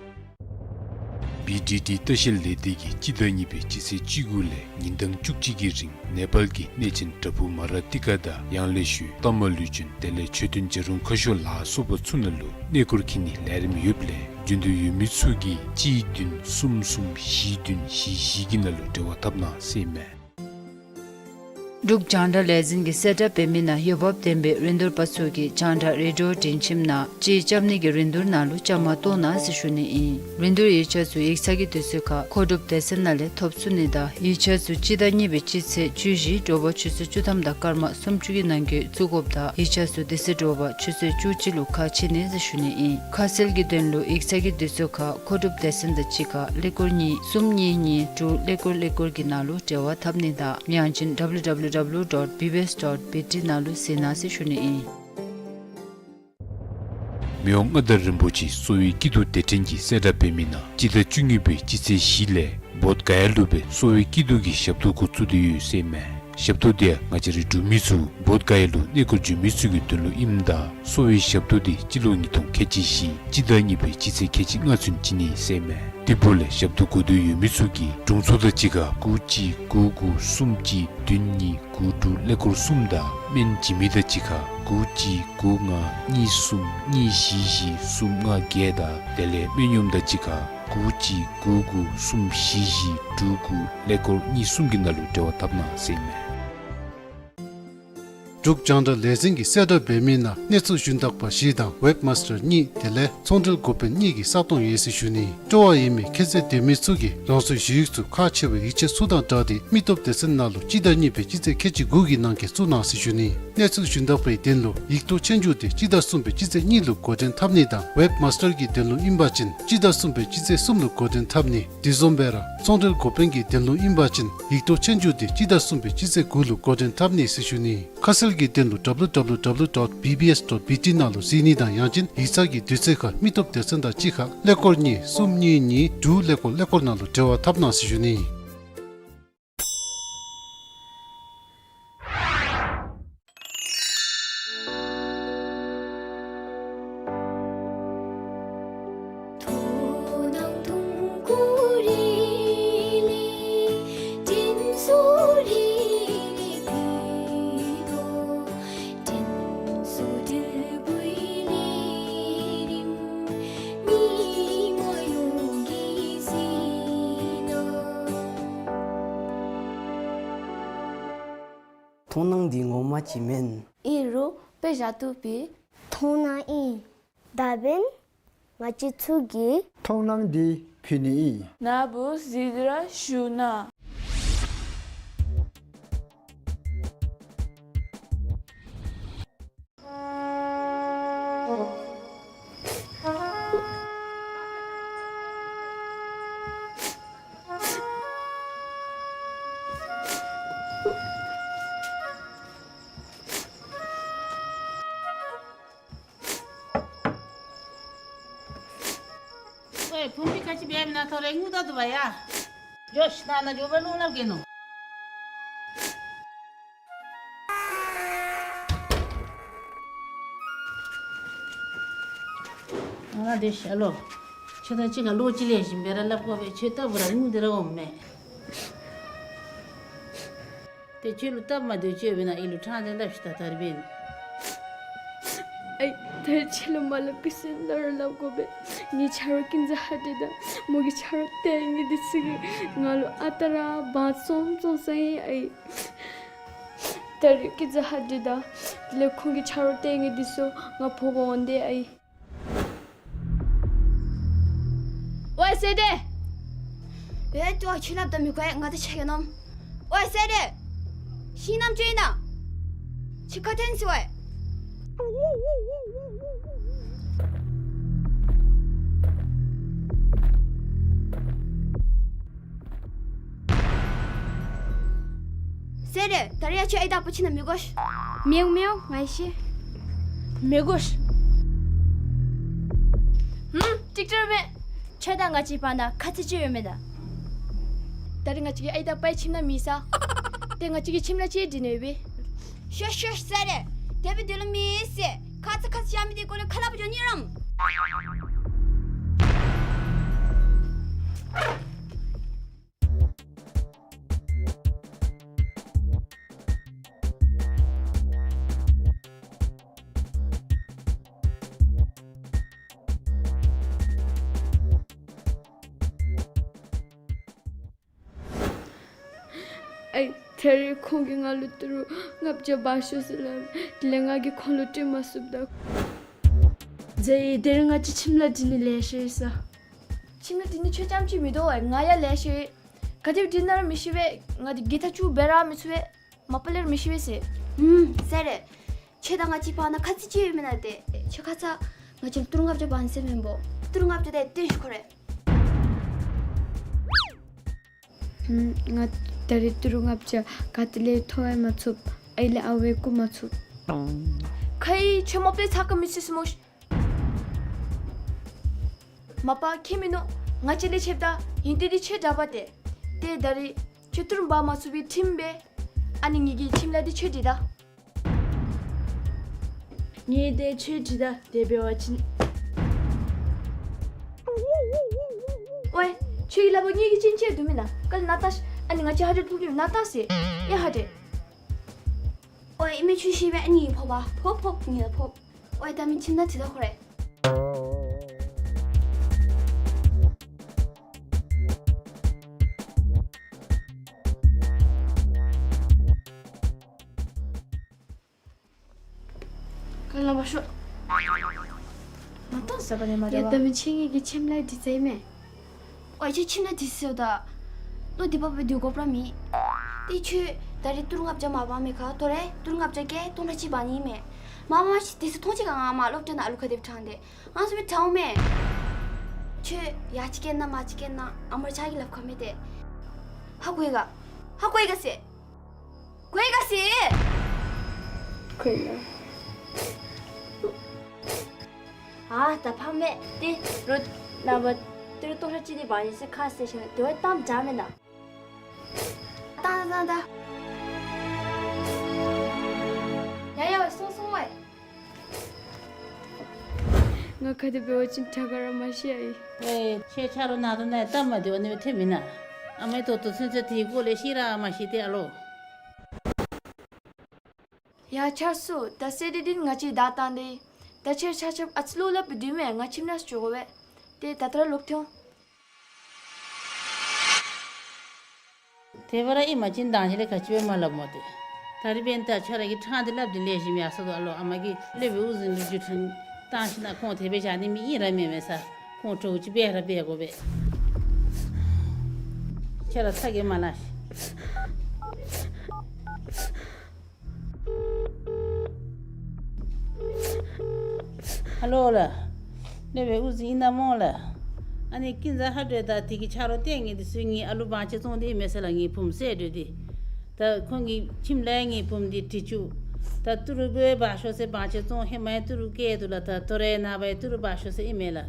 བི་ཌི་ཊི་ལྟ་བཤལ་ལས་སྡེ་གིས་སྤྱི་ཟླ་གཉིས་པའི་སྤྱི་ཚེས་བཅུ་དགུ་ལས་ཉིན་གྲངས་བཅུ་གཅིག་གི་རིང་ནེ་པཱལ་གྱི་གནས་ཆེན་བྲག་ཕུག་མ་ར་ཏི་ཀ་དང་ཡང་ལེ་ཤོད་ཏ་མ་ལུ་ཅུན་དེ་ལས་མཆོད་རྟེན་བྱ་རུང་ཁ་ཤོར་ལ་སོགས་པ་ཚུ་ནང་ལུ་གནས་སྐོར་འཁྱིད་ནི་ལས་རིམ་ཡོདཔ་ལས་བྱོན་འདོད་ཡོད་མི་ཚུ་གིས་གཅིག་བདུན་གསུམ་གསུམ་བཞི་བདུན་བཞི་བཞི་གི་ནང་ལུ་འབྲེལ་བ་འཐབ་གནང་ཟེར་ཨིན་མས། འབྲུག་རྒྱང་བསྒྲགས་ལས་འཛིན་གྱིས་གསལ་བསྒྲགས་འབད་མི་ནང་འོས་འབབ་ལྡན་པའི་རིན་བསྡུར་པ་ཚུ་གིས་རྒྱང་བསྒྲགས་རེ་ཌི་ཡོ་དྲན་ཁྱིམ་ནང་ཅིག་རྐྱབ་ནི་གི་རིན་བསྡུར་ནང་ལུ་བཅའ་མར་གཏོགས་གནང་ཟེར་ཞུ་ནི་ཨིན། རིན་བསྡུར་ཡིག་ཆ་ཚུ་ཡིག་ཚང་གི་དུས་ཚོད་ཁར་མཁོ་སྒྲུབ་སྡེ་ཚན་ནང་ལས་ཐོབ་ཚུགས་ནི་དང་ཡིག་ཆ་ཚུ་སྤྱི་ཟླ་གཉིས་པའི་སྤྱི་ཚེས་བཅུ་བཞི་དྲོ་པ་ཆུ་ཚོད་བཅུ་ཐམ་དང་སྐར་མ་སུམ་ཅུ་གི་ནང་འཁོད་བཙུགས་དགོཔ་དང་ཡིག་ཆ་ཚུ་དེ་ཚེ་དྲོ་པ་ཆུ་ཚོད་བཅུ་གཅིག་ལུ་ཁ་ཕྱེ་ནི་ཟེར་ཞུ་ནི་ཨིན། ཁ་གསལ་གྱི་དོན་ལུ་ཡིག་ཚང་གི་དུས་ཚོད་ཁར་མཁོ་སྒྲུབ་སྡེ་ཚན་དང་གཅིག་ཁར་ཀླད་ཀོར་གཉིས་གསུམ་གཉིས་གཉིས་དྲུག་ཀླད་ཀོར་ཀླད་ཀོར་གྱི་ནང་ལུ་འབྲེལ་བ་འཐབ་ནི་དང་ཡང་ཅིན་W W W dot B B S dot B T ནང་ལུ་གཟིགས་གནང་ཟེར་ཞུ་ནི་ཨིན། མི་དབང་མངའ་བདག་རིན་པོ་ཆེ་གསོ་བའི་སྐྱིད་སྡུག་དེ་དྲན་གྱིས་གསལ་བསྒྲགས་འབད་མི་ནང་སྤྱི་ཟླ་བཅུ་གཉིས་པའི་སྤྱི་ཚེས་བཞི་ལས་བོདྷ་ག་ཡ་ལུ་སྦེ་གསོ་བའི་སྐྱིད་སྡུག་གི་ཞབས་ཏོག་འགོ་བཙུགས་ཏེ་ཡོད་ཟེར་ཨིན་མས། ཞབས་ཏོག་དེ་ཡང་ང་བཅས་རའི་འབྲུག་མི་ཚུ་བོདྷ་ག་ཡ་ལུ་གནས་སྐོར་འབྱོན་མི་ཚུ་གི་དོན་ལུ་ཨིནམ་ད་གསོ་བའི་ཞབས་ཏོག་དེ་སྤྱི་ལོ་ཉིས་སྟོང་ཁལ་གཅིག་བཞི་སྤྱི་ཟླ་གཉིས་པའི་སྤྱི་ཚེས་ཁལ་གཅིག་ལྔ་ཚུན་བྱིན་ནི་ཟེར་ཨིན་མས། དེ་འབདཝ་ལས་ཞབས་ཏོག་དགོས་འདོད་ཡོད་མི་ཚུ་གིས་དྲུང་འཚོ་དང་གཅིག་ཁར་དགུ་གཅིག་དགུ་དགུ་གསུམ་གཅིག་བདུན་གཉིས་དགུ་དྲུག་ཀླད་ཀོར་གསུམ་དང་སྨན་བྱིན་མི་དང་གཅིག་ཁར་དགུ་གཅིག་དགུ་ལྔ་གཉིས་གསུམ་གཉིས་བཞི་བཞི་གསུམ་ལྔ་བརྒྱད་དང་དེ་ལས་སྨན་གཡོགམ་དང་གཅིག་ཁར་དགུ་གཅིག་དགུ་དགུ་གསུམ་བཞི་བཞི་དྲུག་དགུ་ཀླད་ཀོར་གཉིས་གསུམ་གྱི་ནང་ལུ་འབྲེལ་བ་འཐབ་གནང་ཟེར་ཨིན་མས། འབྲུག་རྒྱང་བསྒྲགས་ལས་འཛིན་གྱིས་གསལ་བསྒྲགས་འབད་མི་ནང་གནས་ཚུལ་ཞུན་དག་པ་བཞི་དང་ཝེབ་མཱས་ཊར་གཉིས་དེ་ལས་ཚོང་འབྲེལ་འགོ་དཔོན་གཉིས་ཀྱི་ས་སྟོང་ཡོད་ཟེར་ཞུ་ནི། སྤྲོ་བ་ཡོད་མི་ཁྱད་ཚད་ལྡན་མི་ཚུ་གིས་རང་སོའི་ཞུ་ཡིག་ཚུ་ཁག་ཆེ་བའི་ཡིག་ཆ་ཚུ་དང་སྦྲགས་ཏེ་མི་སྟོབས་སྡེ་ཚན་ནང་ལུ་སྤྱི་ཟླ་གཉིས་པའི་སྤྱི་ཚེས་ཁལ་གཅིག་དགུ་གི་ནང་འཁོད་བཙུགས་གནང་ཟེར་ཞུ་ནི། གནས་ཚུལ་ཞུན་དག་པའི་དོན་ལུ་ཡིག་ཐོག་ཆོས་རྒྱུགས་དེ་སྤྱི་ཟླ་གསུམ་པའི་སྤྱི་ཚེས་གཉིས་ལུ་འགོ་འདྲེན་འཐབ་ནི་དང་ཝེབ་མཱས་ཊར་གྱི་དོན་ལུ་ཨིན་པ་ཅིན་སྤྱི་ཟླ་གསུམ་པའི་སྤྱི་ཚེས་གསུམ་ལུ་འགོ་འདྲེན་འཐབ་ནི། དེ་བཟུམ་སྦེ་ར་ཚོང་འབྲེལ་འགོ་དཔོན་གྱི་དོན་ལུ་ཨིན་པ་ཅིན་ཡིག་ཐོག་ཆོས་རྒྱུགས་དེ་སྤྱི་ཟླ་གསུམ་པའི་སྤྱི་ཚེས་དགུ་ལུ་འགོ་འདྲེན་འཐབ་ནི་ཟེར་ཞུ་ནི། ཁ་གསལ་ གི་སྟེང་ལུ་W W W dot B B S dot B T ནང་ལུ་གཟིགས་ནི་དང་ཡང་ཅིན་ཡིག་ཚང་གི་དུས་ཚོད་ཁར་མི་སྟོབས་སྡེ་ཚན་དང་གཅིག་ཁར་ཀླད་ཀོར་གཉིས་གསུམ་གཉིས་གཉིས་དྲུག་ཀླད་ཀོར་ཀླད་ཀོར་ནང་ལུ་འབྲེལ་བ་འཐབ་གནང་ཟེར་ཞུ་ནི། མཐོང་སྣང་འདི་ངོ་མ་ཅིག་མེན། ཨིན་རུང་དཔེ་བཞག་བཏུབ་པས། མཐོང་སྣང་ཨིན། ད་འབདན་ང་བཅས་ཚུ་གིས་མཐོང་སྣང་འདི་ཕུལ་ནི་ཨིན། ན་བུ་གཟིགས་ར་ཞུ་ན། ཨོའི་བུམོ་ག་ཅི་འབད་མི་ན་ཐོ་རེ་ངུ་ད་འདུག་པ་ཡ། འགྱོ་ཤིག་ན་ན་འགྱོ་བ་རླུང་ལངས་གེ་ནོ། ང་ལ་དེ་ཤ་ལོ། ཁྱོད་དང་གཅིག་ཁར་ལོ་གཅིག་ལས་བཞིན་པའི་ར་སླབ་དགོ་པས། ཁྱོད་ལྟ་བུ་ར་ངུ་དེ་ར་འོང་མེད། ཏེ་ཁྱོད་ལུ་སྟབས་མ་བདེཝ་ཅིག་ཡོདཔ་ཨིན་ན་ཨིན་ལུ་ཕྲང་སྟེ་སླབ་ཤིག་ད་ད་རིས་འབདན། ཨའི་ད་རིས་ཁྱོད་ལུ་མ་སླབ་གེ་ཟེར་ན་ར་སླབ་དགོ་པས། ངེའི་ཆ་རོགས་ཀུན་ཟ་ཧ་འདི་དང་མོ་གི་ཆ་རོགས་ཏེ་ངེ་འདི་ཚུ་གིས་ང་ལུ་ཨ་རྟག་ར་བང་བཙོང་བཙོང་ས་ཨིན། ཨའི་ད་རིས་ཀུན་ཟ་ཧ་འདི་དང་དེ་ལས་ཁོང་གི་ཆ་རོགས་ཏེ་ངེ་འདི་ཚུ་ང་འཕོ་བ་འོང་སྟེ་ཨའི། ཝའི་སེ་ཏེ། ཝའི་ཏེ་ཁྱོད་སླབ་ད་མི་གོ་ང་ད་ཆ་གེ་ནོམ། ཝའི་སེ་ཏེ། ཤི་ནམ་ཅིག་ཨིན་ན། ཁྱོད་ཁ་ཐོན་ཟེར་ཝའི། སེ་རེ། ད་རིས་ཡང་ཁྱོད་ཨའི་དང་ཕོ་ཁྱིམ་ནང་མི་དགོ་ཤིག། མི་འོང་མི་འོང་ང་ཤེས། མི་དགོ་ཤིག། ཧུམ། ཅིག་ཅར་མེད། ཁྱོད་དང་ང་བཅས་བར་ན་ཁ་ཚིག་ཅིག་ཡོད་མེད་ད། ད་རིས་ང་བཅས་ཀྱི་ཨའི་དང་ཕོའི་ཁྱིམ་ནང་མེད་ས། ཏེ་ང་བཅས་ཀྱི་ཁྱིམ་ལ་ཅིག་འདི་ནས་ཡོད་པས། ཤོ་ཤོ་སེ་རེ། དེ་སྦེ་དེ་ལུ་མི་ཟེར། ཁ་ཚིག་ཁ་ཚིག་བཤད་མི་དེ་སྐོར་ལས་ཁ་སླབ་འགྱོ་ནི་རམ། ཨའི་ད་རིས་ཁོང་གིས་ང་ལུ་ཏི་རུ་ལྔ་བརྒྱ་འབག་ཤོག་ཟེར་སླབ། དེ་ལས་ང་གིས་ཁོང་ལུ་སྤྲོད་མ་ཚུགསཔ་ད། ཛའི་ད་རིས་ང་བཅས་ཁྱིམ་ལ་འདི་ནི་ལེ་ཤ་ཡོད་ས། ཁྱིམ་ལ་འདི་ནི་ཁྱོད་རྐྱངམ་ཅིག་མིན་འདུག་ཨའི་ང་ཡང་ལེ་ཤ་ཡོད། ག་དེ་སྦེ་འདི་ནང་ར་མི་ཤེས་པས། ང་འདི་གི་ཐག་ཆུ་འབད་ར་མི་ཚུགས་པས། མ་པ་ལས་ར་མི་ཤེས་པས་ཟེར། ཧུམ་སེ་རེ། ཁྱོད་དང་ང་བཅས་བར་ན་ཁ་ཚིག་ཅིག་ཡོད་མེན་ན་ཏེ། ཁྱོད་ཁ་ཙ་ང་བཅས་ལུ་ཏི་རུ་ལྔ་བརྒྱ་འབག་ཟེར་མེན་པོ། ཏི་རུ་ལྔ་བརྒྱ་དེ་སྟོན་ཤིག་ཁོ་རེ། ཧུམ། ང་ད་རིས་ཏི་རུ་ལྔ་བརྒྱ་ག་ཏེ་ལས་ཐོབ་ཡང་མ་ཚུགས། ཨའི་ལས་ཨ་ཝའི་རྐུ་མ་ཚུགས། ཁ་ཡི་ཁྱོད་མ་པ་ལས་ཚ་ག་མི་ཚུགས་ཟེར་སྨོ་ཤིག། མ་པ་ཁྱད་མིན་ནུག། ང་བཅས་ལས་ཆེཝ་ད་ཨིན་ཏེ་འདི་ཁྱོད་དྲག་པ་ཏེ། ཏེ་ད་རིས་ཁྱོད་ཏི་རུ་འབག་མ་ཚུགས་པའི་ཁྲིམས་འབད། ཨ་ནི་ངེ་གི་ཁྱིམ་ལ་འདི་ཁྱོད་འདི་ད། ངེ་འདི་ཁྱོད་འདི་ད་དེ་འབད་བ་ཅིན། ཝའི་ཁྱོད་ཀྱི་ལག་པར་ངེ་གི་གཅིན་སྙི་འདུག་མེན་ན། ག་ལས་ན་ལྟ་ཤིག། ཨ་ནི་ང་བཅས་ཧ་ཏེ་ཕོག་ནི་ན་ལྟ་ཟེར། ཡ་ཧ་ཏེ། ཨོའི་ཨིན་མས། ཁྱོད་ཤེས་པས། ཨ་ནི་ཕོག་པ། ཕོག་ཕོག་ངེ་ལ་ཕོག། ཨོའི་ད་མི་ཁྱིམ་ནང་འཁྱིད་ད་ཁོ་རེ། ག་ལས་ལག་པར་ཤོག། ང་ཏང་ཟ་ག་ནི་མ་རེད་པ། ཡ་ད་མི་ཁྱོད་ངེ་གི་ཁྱིམ་ལ་འདི་ཟེར་མས། ཨོའི་ཁྱོད་ཁྱིམ་ལ་འདི་ཟེར་ད། ལོ་འདི་བབ་པའི་དུས་འགོར་ར་མེད། ཏེ་ཁྱོད་ད་རིས་ཏི་རུ་ལྔ་བརྒྱ་མ་འབག་མི་ཁར་ཐོ་རེ་ཏི་རུ་ལྔ་བརྒྱ་བརྒྱད་སྟོང་ཕྲག་གཅིག་འབག་ནི་མས། མ་འབག་མ་ཤེས་དེ་ཚུ་མཐོང་ཅི་ག་ང་མ་སློབ་གྲྭ་ནང་ཨ་ལུ་ག་དེ་སྦེ་ཕྲང་སྟེ། ང་ཚུ་སྦེ་ཕྲང་མས། ཁྱོད་ཡ་ཅིག་སྐད་ན་མ་ཅིག་སྐད་ན་ཨ་མར་ཆ་གི་ལགཔ་ཁར་མེད་དེ། ཧ་གོ་ཡི་ག། ཧ་གོ་ཡི་ག་ཟེར། གོ་ཡི་ག་ཟེར། ཁོ་ཡིན་ན། ཨ་ད་ཕ་མེད་དེ་རུ་ན་བ་དེ་རུ་ཏོ་ཧྲ་ཅི་དེ་བ་ཡིན་སེ་ཁ་སེ་ཤ་ན་དེ་བ་གཏམ་བྱ་མེད་ན། ད་ད་ད། ཡ་ཡ་སོང་སོང་བས། ང་ག་དེ་འབད་བ་ཅིན་དྲག་ག་ར་མ་ཤེས་ཨ་ཡི། ཨེ་ཁྱེད་ཆ་རོགས་ནང་དུ་ནས་གཏམ་མ་དེ་བ་ནི་བ་ཐེ་མིན་ན། ཨ་མའི་ཏོ་ཏོ་ཚུན་ཚོད་དེའི་སྐོར་ལས་ཤེས་ར་མ་ཤེས་ཏེ་ཨ་ལོ། ཡ་ཆར་སུ་ད་སེ་དེ་དིན་ང་ཅི་ད་ཏང་དེ། ད་ཆེར་ཆ་ཆབ་ཨ་ཙི་ལོ་ལབ་བི་དུས་མེ་ང་ཁྱིམ་ནས་འགྱོ་དགོ་བས། དེ་ད་ལྟར་ལོག་ཐོང་། དེ་བར་ཨི་མ་ཅིན་དང་ཞིག་ལས་ཁ་ཅི་བས་མ་ལབ་མོ་དེ། ད་རི་བན་ད་ཆ་ར་གི་ཕྲང་དེ་ལབ་དེ་ལས་ཞིམ་ཡ་སོ་དོ་ཨ་ལོ། ཨ་མ་གི་ལེ་བེ་འུ་ཟིན་ལུ་ཇུ་ཕྲང་ཏང་ཞིག་ན་ཁོང་དེ་བེ་ཞག་ནི་མི་ཨི་ར་མེ་མེ་ས་ཁོང་ཁྲོ་ཅི་བེ་ར་བེ་དགོ་བས། ཆ་ར་ཚ་གེ་མ་ལ་ཤི། ཧ་ལོ་ལགས། ལེ་བེ་འུ་ཟིན་ཨིན་ན་མོ་ལགས། ཨ་ནི་ཀིན་ཛ་ཧ་དྲོད་ད་དེ་གི་ཆ་རོགས་བསྟེན་ངེས་དེ་སུ་ངེས་ཨ་ལུ་བང་ཆེ་བཙོང་དེ་མེད་ས་ལ་ངེས་བུམ་སེ་དྲོད་དེ། ད་ཁོང་གི་ཁྱིམ་ལས་ངེས་བུམ་དེ་དྲི་ཆུ། ད་ཏུ་རུ་བེ་བ་ཤོ་སེ་བང་ཆེ་བཙོང་ཧེ་མའི་ཏུ་རུ་སྐད་དུ་ལ་ད་ཐོ་རེ་ན་བའི་ཏུ་རུ་བ་ཤོ་སེ་ཨི་མེ་ལགས།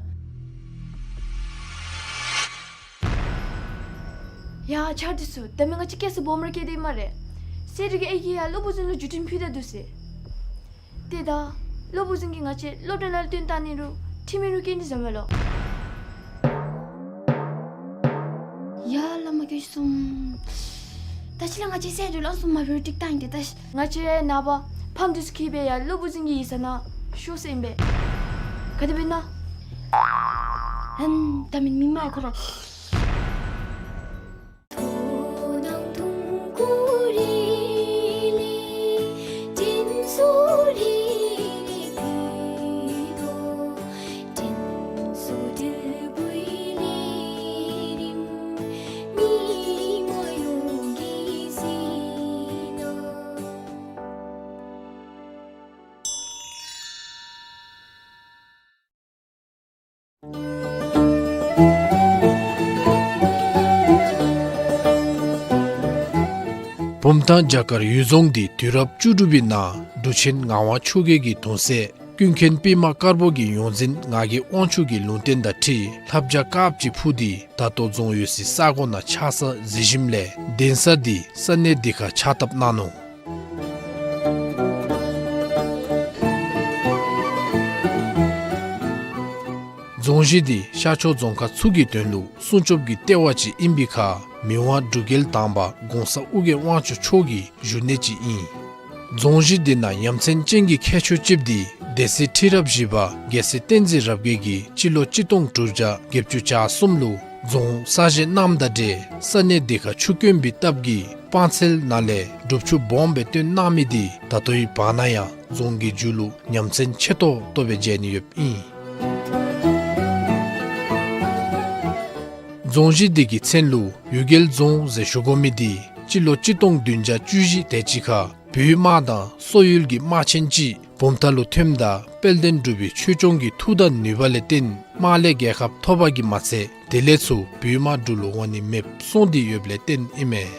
ཡ་ཆར་དུས་སུ་ད་མི་ང་ཅི་སྐད་སུ་སྦོམ་ར་སྐད་དེ་མ་རེད། སེ་དྲི་གི་ཨེ་གི་ཡ་ལོ་བུ་ཟུན་ལུ་ཇུ་ཏིན་ཕུད་ད་དུས་སེ། དེ་ད་ལོ་བུ་ཟུན་གི་ང་ཅི་ལོ་དྲན་ལ་ལྟུན་ཏང་ནི་རུ་ཁྲི་མི་རུ་སྐད་ནི་ཟོ་མེ་ལོ། ཡ་ལ་མ་གི་སུམ། ད་ཅི་ལ་ང་ཅི་སེ་དྲི་ལ་སུམ་མ་བེ་རུ་ཏིག་ཏང་གི་ད་ཤི། ང་ཅི་རེ་ན་བ་ཕམ་དུས་སུ་ཁི་བེ་ཡ་ལོ་བུ་ཟུན་གི་ཡི་ས་ན་ཤོ་སེ་ཨིན་བེ། ག་དེ་བེ་ན། ཨན་ད་མིན་མི་མ་ཁོ་ར། བུམ་ཐང་རྒྱ་གར་ཡུལ་རྫོང་འདི་དུས་རབས་བཅུ་དྲུག་པའི་ནང་འབྲུག་ཆེན་ངག་དབང་ཆོས་རྒྱལ་གྱི་གདུང་སྲས་ཀུན་མཁྱེན་པདྨ་དཀར་པོ་གི་ཡོངས་འཛིན་ངག་གི་དབང་ཕྱུག་གི་ལུང་བསྟན་དང་འཁྲིལ་ལྷ་བྱ་དཀརཔོ་ཅིག་འཕུར་ཏེ་ད་ལྟོ་རྫོང་ཡོད་སའི་ས་གོ་ནང་ཆགས་ས་གཟིགས་ཞིནམ་ལས་གདན་ས་འདི་ས་གནས་འདི་ཁར་ཕྱག་བཏབ་གནང་ནུག། རྫོང་གཞི་འདི་ཤར་ཕྱོགས་རྫོང་ཁག་ཚུ་གི་དོན་ལུ་སྲུང་སྐྱོབ་ཀྱི་ལྟེ་བ་ཅིག་ཨིན་པའི་ཁར་མི་དབང་འབྲུག་རྒྱལ་དང་པ་གོང་ས་ཨོ་རྒྱན་དབང་ཕྱུག་མཆོག་གི་བཞུགས་གནས་ཅིག་ཨིན། རྫོང་གཞི་འདི་ནང་ཡ་མཚན་ཅན་གྱི་ཁྱད་ཆོས་ཅིག་འདི་སྡེ་སྲིད་ཁྲི་རབས་བཞི་པ་རྒྱལ་སྲས་བསྟན་འཛིན་རབ་རྒྱས་ཀྱིས་སྤྱི་ལོ་གཅིག་སྟོང་དྲུག་བརྒྱ་བརྒྱད་ཅུ་གྱ་གསུམ་ལུ་རྫོང་གསར་བཞེངས་གནངམ་དང་འབྲེལ་ས་གནས་འདི་ཁར་ཆུ་དཀོན་པའི་སྟབས་ཀྱིས་སྤང་ཚལ་ནང་ལས་སྒྲུབ་ཆུ་སྦོམ་སྦེ་བཏོན་གནང་མི་འདི་ད་ལྟོའི་བར་ན་ཡང་རྫོང་གི་མཇུག་ལུ་ཡ་མཚན་ཆེ་ཏོག་ཏོ་སྦེ་མཇལ་ནི་ཡོདཔ་ཨིན། རྫོང་གཞི་འདི་གི་མཚན་ལུ་གཡུལ་རྒྱལ་རྫོང་ཟེར་ཞུ་དགོ་མི་འདི་སྤྱི་ལོ་གཅིག་སྟོང་བདུན་བརྒྱ་བཅུ་བཞི་དེ་ཅིག་ཁར་བོད་དམག་དང་སོག་ཡུལ་གྱི་དམག་ཆེན་ཅིག་བུམ་ཐང་ལུ་ཐོནམ་ད་དཔལ་ལྡན་འབྲུག་པའི་ཆོས་སྐྱོང་གི་མཐུ་དང་ནུས་པ་ལས་བརྟེན་དམག་ལས་རྒྱལ་ཁ་ཐོབ་པ་གིས་མ་ཚད་དེ་ལས་ཚུར་བོད་དམག་འབྲུག་ལུ་འོང་ནི་མེདཔ་སོང་སྟེ་ཡོདཔ་ལས་བརྟེན་ཨིན་མས།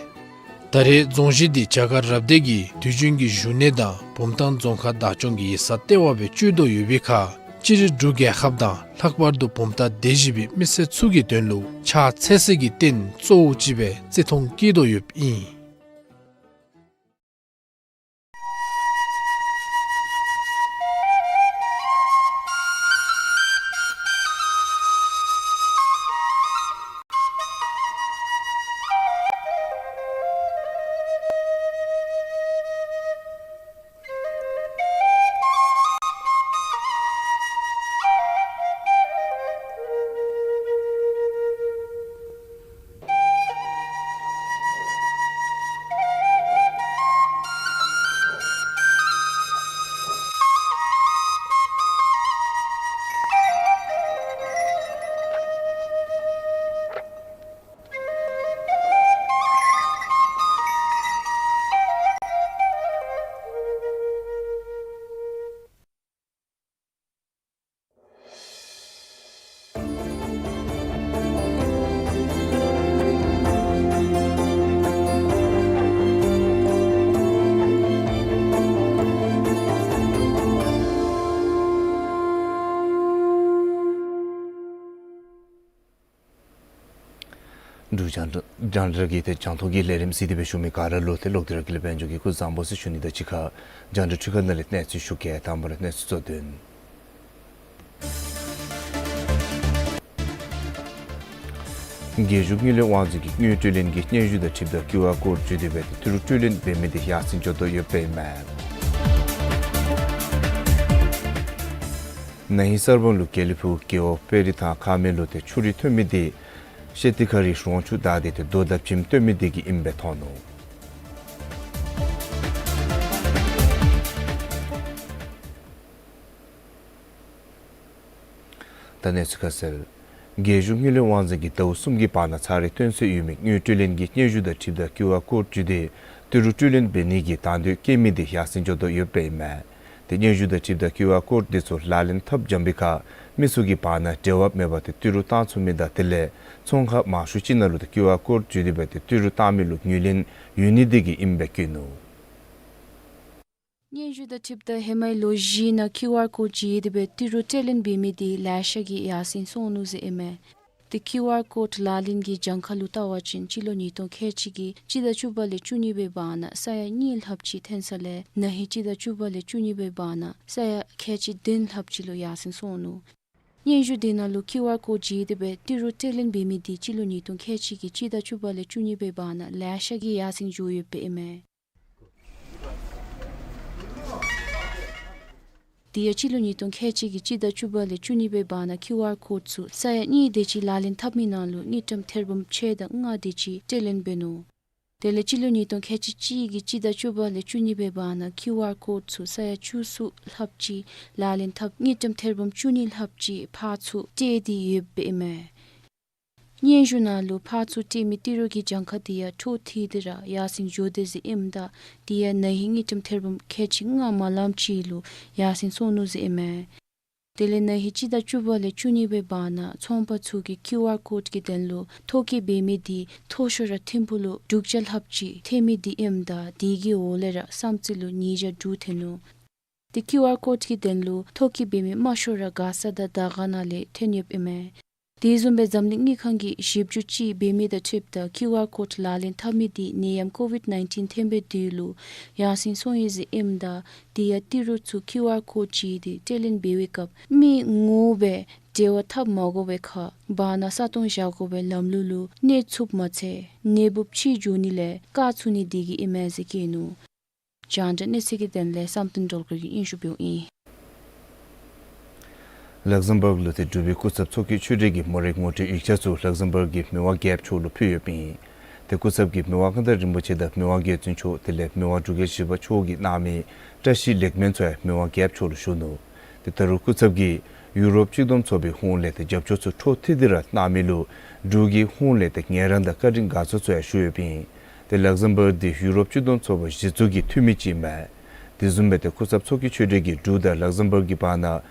ད་རེས་རྫོང་གཞི་འདི་རྒྱ་གར་རབ་སྡེ་གི་དུས་རྒྱུན་གྱི་བཞུགས་གནས་དང་བུམ་ཐང་རྫོང་ཁག་བདག་སྐྱོང་གི་ཡིག་ཚང་ལྟེ་བ་སྦེ་སྤྱོད་དོ་ཡོད་པའི་ཁར་སྤྱིར་འབྲུག་རྒྱལ་ཁབ་དང་ལྷག་པར་དུ་བུམ་ཐང་སྡེ་བཞི་པའི་མི་སེར་ཚུ་གི་དོན་ལུ་ཕྱག་འཚལ་སའི་རྟེན་གཙོ་བོ་ཅིག་སྦེ་བརྩི་མཐོང་བསྐྱེད་དོ་ཡོདཔ་ཨིན། འབྲུག་རྒྱང་བསྒྲགས་ཀྱི་ཏེ་རྒྱང་མཐོང་གི་ལས་རིམ་གཟིགས་ཏེ་སྦེ་བཞུགས་མི་ག་ར་ལུ་ཏེ་ལོག་སྟེ་ར་དགེ་ལེགས་དཔལ་འབྱོར་གྱིས་སྐུ་གཟུགས་བཟང་པོ་ཟེར་ཞུ་ནི་དང་གཅིག་ཁར་རྒྱང་བསྒྲགས་འཕྲུལ་ཁང་ནང་ལས་གནས་ཚུལ་ཞུ་གེ། དང་པ་ར་གནས་ཚུལ་གཙོ་དོན། རྒྱལ་གཞུང་དངུལ་ལས་དབང་འཛིན་གྱིས་དངུལ་སྤྲོད་ལེན་གྱི་སྙན་ཞུ་དང་འཁྲིལཝ་ད་ཀིའུ་ཨར་ཀོཌ་བརྒྱུད་དེ་སྦེ་ཏེ་ཏི་རུ་སྤྲོད་ལེན་འབད་མི་དེ་ཡར་སེང་འགྱོ་དོ་ཡོདཔ་ཨིན་མས། ན་ཧིང་གསར་སྤང་ལུ་དགེ་ལེགས་ཕུག་རྒེད་འོག་དཔལ་རི་ཐང་ཁ་སྨད་ལུ་ཏེ་ཆུ་རུད་ཐོན་མི་དེ་ཤེ་ཏི་ཁ་རི་རོང་ཆུ་བདའ་སྟེ་ཏེ་རྡོ་དང་བྱེམ་བཏོན་མི་དེ་གིས་ཨིནམ་སྦེ་མཐོང་ནུག། ད་གནས་ཚུལ་ཁ་གསལ། རྒྱལ་གཞུང་དངུལ་ལས་དབང་འཛིན་གྱིས་ཟླཝ་གསུམ་གྱི་བར་ན་ཚར་རེ་བཏོན་སྲོལ་ཡོད་མི་དངུལ་སྤྲོད་ལེན་གྱི་སྙན་ཞུ་དང་འཁྲིལཝ་ད་ཀིའུ་ཨར་ཀོཌ་བརྒྱུད་དེ་ཏི་རུ་སྤྲོད་ལེན་འབད་ནི་གི་དང་འདོད་བསྐྱེད་མི་དེ་ཡར་སེང་འགྱོ་དོ་ཡོདཔ་ཨིན་མས། ཏེ་སྙན་ཞུ་དང་འཁྲིལཝ་ད་ཀིའུ་ཨར་ཀོཌ་དེ་ཚུ་ལག་ལེན་འཐབ་འཇམ་པའི་ཁར་མི་ཚུ་གི་བར་ན་འབྲེལ་བ་མེད་པར་ཏེ་ཏི་རུ་བཏང་ཚུགས་མི་དང་དེ་ལས་ཚོང་ཁང་མང་ཤོས་ཅིག་ནང་ལུ་ཏེ་ཀིའུ་ཨར་ཀོཌ་བརྒྱུད་དེ་སྦེ་ཏེ་ཏི་རུ་བཏང་མི་ལུ་ངོས་ལེན་ཡོད་ནི་དེ་གིས་ཨིནམ་སྦེ་བཀོད་ནུག། སྙན་ཞུ་དང་འཁྲིལཝ་ད་ཧེ་མའི་ལོ་བཞི་ནང་ཀིའུ་ཨར་ཀོཌ་བརྒྱུད་དེ་སྦེ་ཏི་རུ་སྤྲོད་ལེན་འབད་མི་དེ་ལེ་ཤ་གིས་ཡར་སེང་སོང་ནུག་ཟེར་ཨིན་མས། ཏེ་ཀིའུ་ཨར་ཀོཌ་ལག་ལེན་གྱི་གྱངས་ཁ་ལུ་བལྟ་བ་ཅིན་སྤྱི་ལོ་ཉིས་སྟོང་ཁལ་གཅིག་གི་སྤྱི་ཟླ་བཅུ་པ་ལས་བཅུ་གཉིས་པའི་བར་ན་ས་ཡ་གཉིས་ལྷགཔ་ཅིག་ཐོན་ས་ལས་ན་ཧིང་སྤྱི་ཟླ་བཅུ་པ་ལས་བཅུ་གཉིས་པའི་བར་ན་ས་ཡ་ཁལ་གཅིག་བདུན་ལྷགཔ་ཅིག་ལུ་ཡར་སེང་སོང་ནུག། སྙན་ཞུ་དེ་ནང་ལུ་ཀིའུ་ཨར་ཀོཌ་བརྒྱུད་དེ་སྦེ་ཏི་རུ་སྤྲོད་ལེན་འབད་མི་དེ་སྤྱི་ལོ་ཉིས་སྟོང་ཁལ་གཅིག་གི་སྤྱི་ཟླ་བཅུ་པ་ལས་བཅུ་གཉིས་པའི་བར་ན་ལེ་ཤ་གིས་ཡར་སེང་འགྱོ་ཡོདཔ་ཨིན་མས། དེ་ཡང་སྤྱི་ལོ་ཉིས་སྟོང་ཁལ་གཅིག་གི་སྤྱི་ཟླ་བཅུ་པ་ལས་བཅུ་གཉིས་པའི་བར་ན་ཀིའུ་ཨར་ཀོཌ་ཚུ་ས་ཡ་གཉིས་དེ་ཅིག་ལག་ལེན་འཐབ་མི་ནང་ལུ་དངུལ་ཀྲམ་ཐེར་འབུམ་ཕྱེད་དང་ལྔ་དེ་ཅིག་སྤྲོད་ལེན་འབད་ནུག། དེ་ལས་སྤྱི་ལོ་ཉིས་སྟོང་ཁལ་གཅིག་གཅིག་གི་སྤྱི་ཟླ་བཅུ་པ་ལས་བཅུ་གཉིས་པའི་བར་ན་ཀིའུ་ཨར་ཀོཌ་ཚུ་ས་ཡ་བཅུ་གསུམ་ལྷགཔ་ཅིག་ལག་ལེན་འཐབ་དངུལ་ཀྲམ་ཐེར་འབུམ་བཅུ་གཉིས་ལྷགཔ་ཅིག་ཕར་ཚུར་སྤྲོད་དེ་ཡོདཔ་ཨིན་མས། སྙན་ཞུ་ནང་ལུ་ཕར་ཚུར་སྤྲོད་མི་ཏི་རུ་གི་གྱངས་ཁ་དེ་ཡང་འཕྲོ་མཐུད་དེ་ར་ཡར་སེང་འགྱོ་དོ་ཟེར་ཨིནམ་ད་དེ་ཡང་ན་ཧིང་དངུལ་ཀྲམ་ཐེར་འབུམ་ཁལ་གཅིག་ལྔ་མ་ལངམ་ཅིག་ལུ་ཡར་སེང་སོང་ནུག་ཟེར་ཨིན་མས། དེ་ལས་ན་ཧིང་སྤྱི་ཟླ་བཅུ་པ་ལས་བཅུ་གཉིས་པའི་བར་ན་ཚོང་པ་ཚུ་གིས་ཀིའུ་ཨར་ཀོཌ་ཀྱི་དོན་ལུ་ཐོ་བཀོད་འབད་མི་དེ་མཐོ་ཤོས་ར་ཐིམ་ཕུག་ལུ་དྲུག་བརྒྱ་ལྷགཔ་ཅིག་ཐོན་མི་དེ་ཨིནམ་ད་དེ་གི་འོག་ལས་ར་བསམ་རྩེ་ལུ་ཉིས་བརྒྱ་དྲུག་ཐོན་ནུག། ཏེ་ཀིའུ་ཨར་ཀོཌ་ཀྱི་དོན་ལུ་ཐོ་བཀོད་འབད་མི་དམའ་ཤོས་ར་མགར་ས་དང་དར་དཀར་ནང་ལས་ཐོན་ཡོདཔ་ཨིན་མས། དེ་བཟུམ་སྦེ་འཛམ་གླིང་དངུལ་ཁང་གིས་ཞིབ་འཇུག་ཅིག་འབད་མི་དང་འཁྲིལཝ་ད་ཀིའུ་ཨར་ཀོཌ་ལག་ལེན་འཐབ་མི་དེ་ནད་ཡམས་ཀོ་བིཌ་ནའིན་ཊིན་ཐོན་པའི་དུས་ལུ་ཡར་སེང་སོང་ཡི་ཟེར་ཨིནམ་ད་དེ་ཡང་ཏི་རུ་ཚུ་ཀིའུ་ཨར་ཀོཌ་བརྒྱུད་དེ་སྤྲོད་ལེན་འབད་བའི་སྐབས་མི་ངོ་མ་སྦེ་འབྲེལ་བ་འཐབ་མ་དགོ་པའི་ཁར་བར་ན་ས་སྟོང་བཞག་དགོ་པའི་ལམ་ལུགས་ལུ་གནས་ཚུགསཔ་མ་ཚད་ནད་འབུཔ་ཕྱི་འགྱོ་ནི་ལས་བཀག་ཚུགས་ནི་དེ་གིས་ཨིན་མས་ཟེར་བཀོད་ནུག། རྒྱང་བསྒྲགས་གནས་ཚུལ་གྱི་དོན་ལས་བསམ་གཏན་སྒྲོལ་དཀར་གྱིས་སྙན་ཞུ་འབདཝ་ཨིན། ལག་ཟམ་བར་ལུ་ཏེ་འབྲུག་པའི་སྐུ་ཚབ་ཚོགས་ཀྱི་ཆོས་གྲོས་ཀྱིས་མོ་རའི་ངོ་སྤྲོད་ཡིག་ཆ་ཚུ་ལག་ཟམ་བར་གྱི་མི་དབང་རྒྱལཔོ་མཆོག་ལུ་ཕུལ་ཡོདཔ་ཨིན། ཏེ་སྐུ་ཚབ་ཀྱིས་མི་དབང་མངའ་བདག་རིན་པོ་ཆེ་དང་མི་དབང་རྒྱལ་བཙུན་མཆོག་དེ་ལས་མི་དབང་འབྲུག་རྒྱལ་བཞི་པ་མཆོག་གིས་གནང་མི་བཀྲ་ཤིས་ལེགས་སྨོན་ཚུ་ཡང་མི་དབང་རྒྱལཔོ་མཆོག་ལུ་ཞུ་ནུག། ཏེ་ད་རུང་སྐུ་ཚབ་ཀྱིས་ཡུ་རོབ་སྤྱི་བསྡོམས་ཚོགས་པའི་ཧོངས་ལས་ཏེ་རྒྱབ་སྐྱོར་ཚུ་འཕྲོ་མཐུད་དེ་ར་གནང་མི་ལུ་འབྲུག་གི་ཧོངས་ལས་ཏེ་ངལ་རངས་དང་བཀའ་དྲིན་དགའ་ཚོར་ཚུ་ཡང་ཞུ་ཡོདཔ་ཨིན། ཏེ་ལག་ཟམ་བར་འདི་ཡུ་རོབ་སྤྱི་བསྡོམས་ཚོགས་པ་གཞི་བཙུགས་ཀྱི་འཐུས་མི་ཅིག་ཨིན་མས། དེ་བཟུམ་སྦེ་ཏེ་སྐུ་ཚབ་ཚོགས་ཀྱི་ཆོས་གྲོས་ཀྱིས་འབྲུག་དང་ལག་ཟམ་བར་གྱི་བར་ན་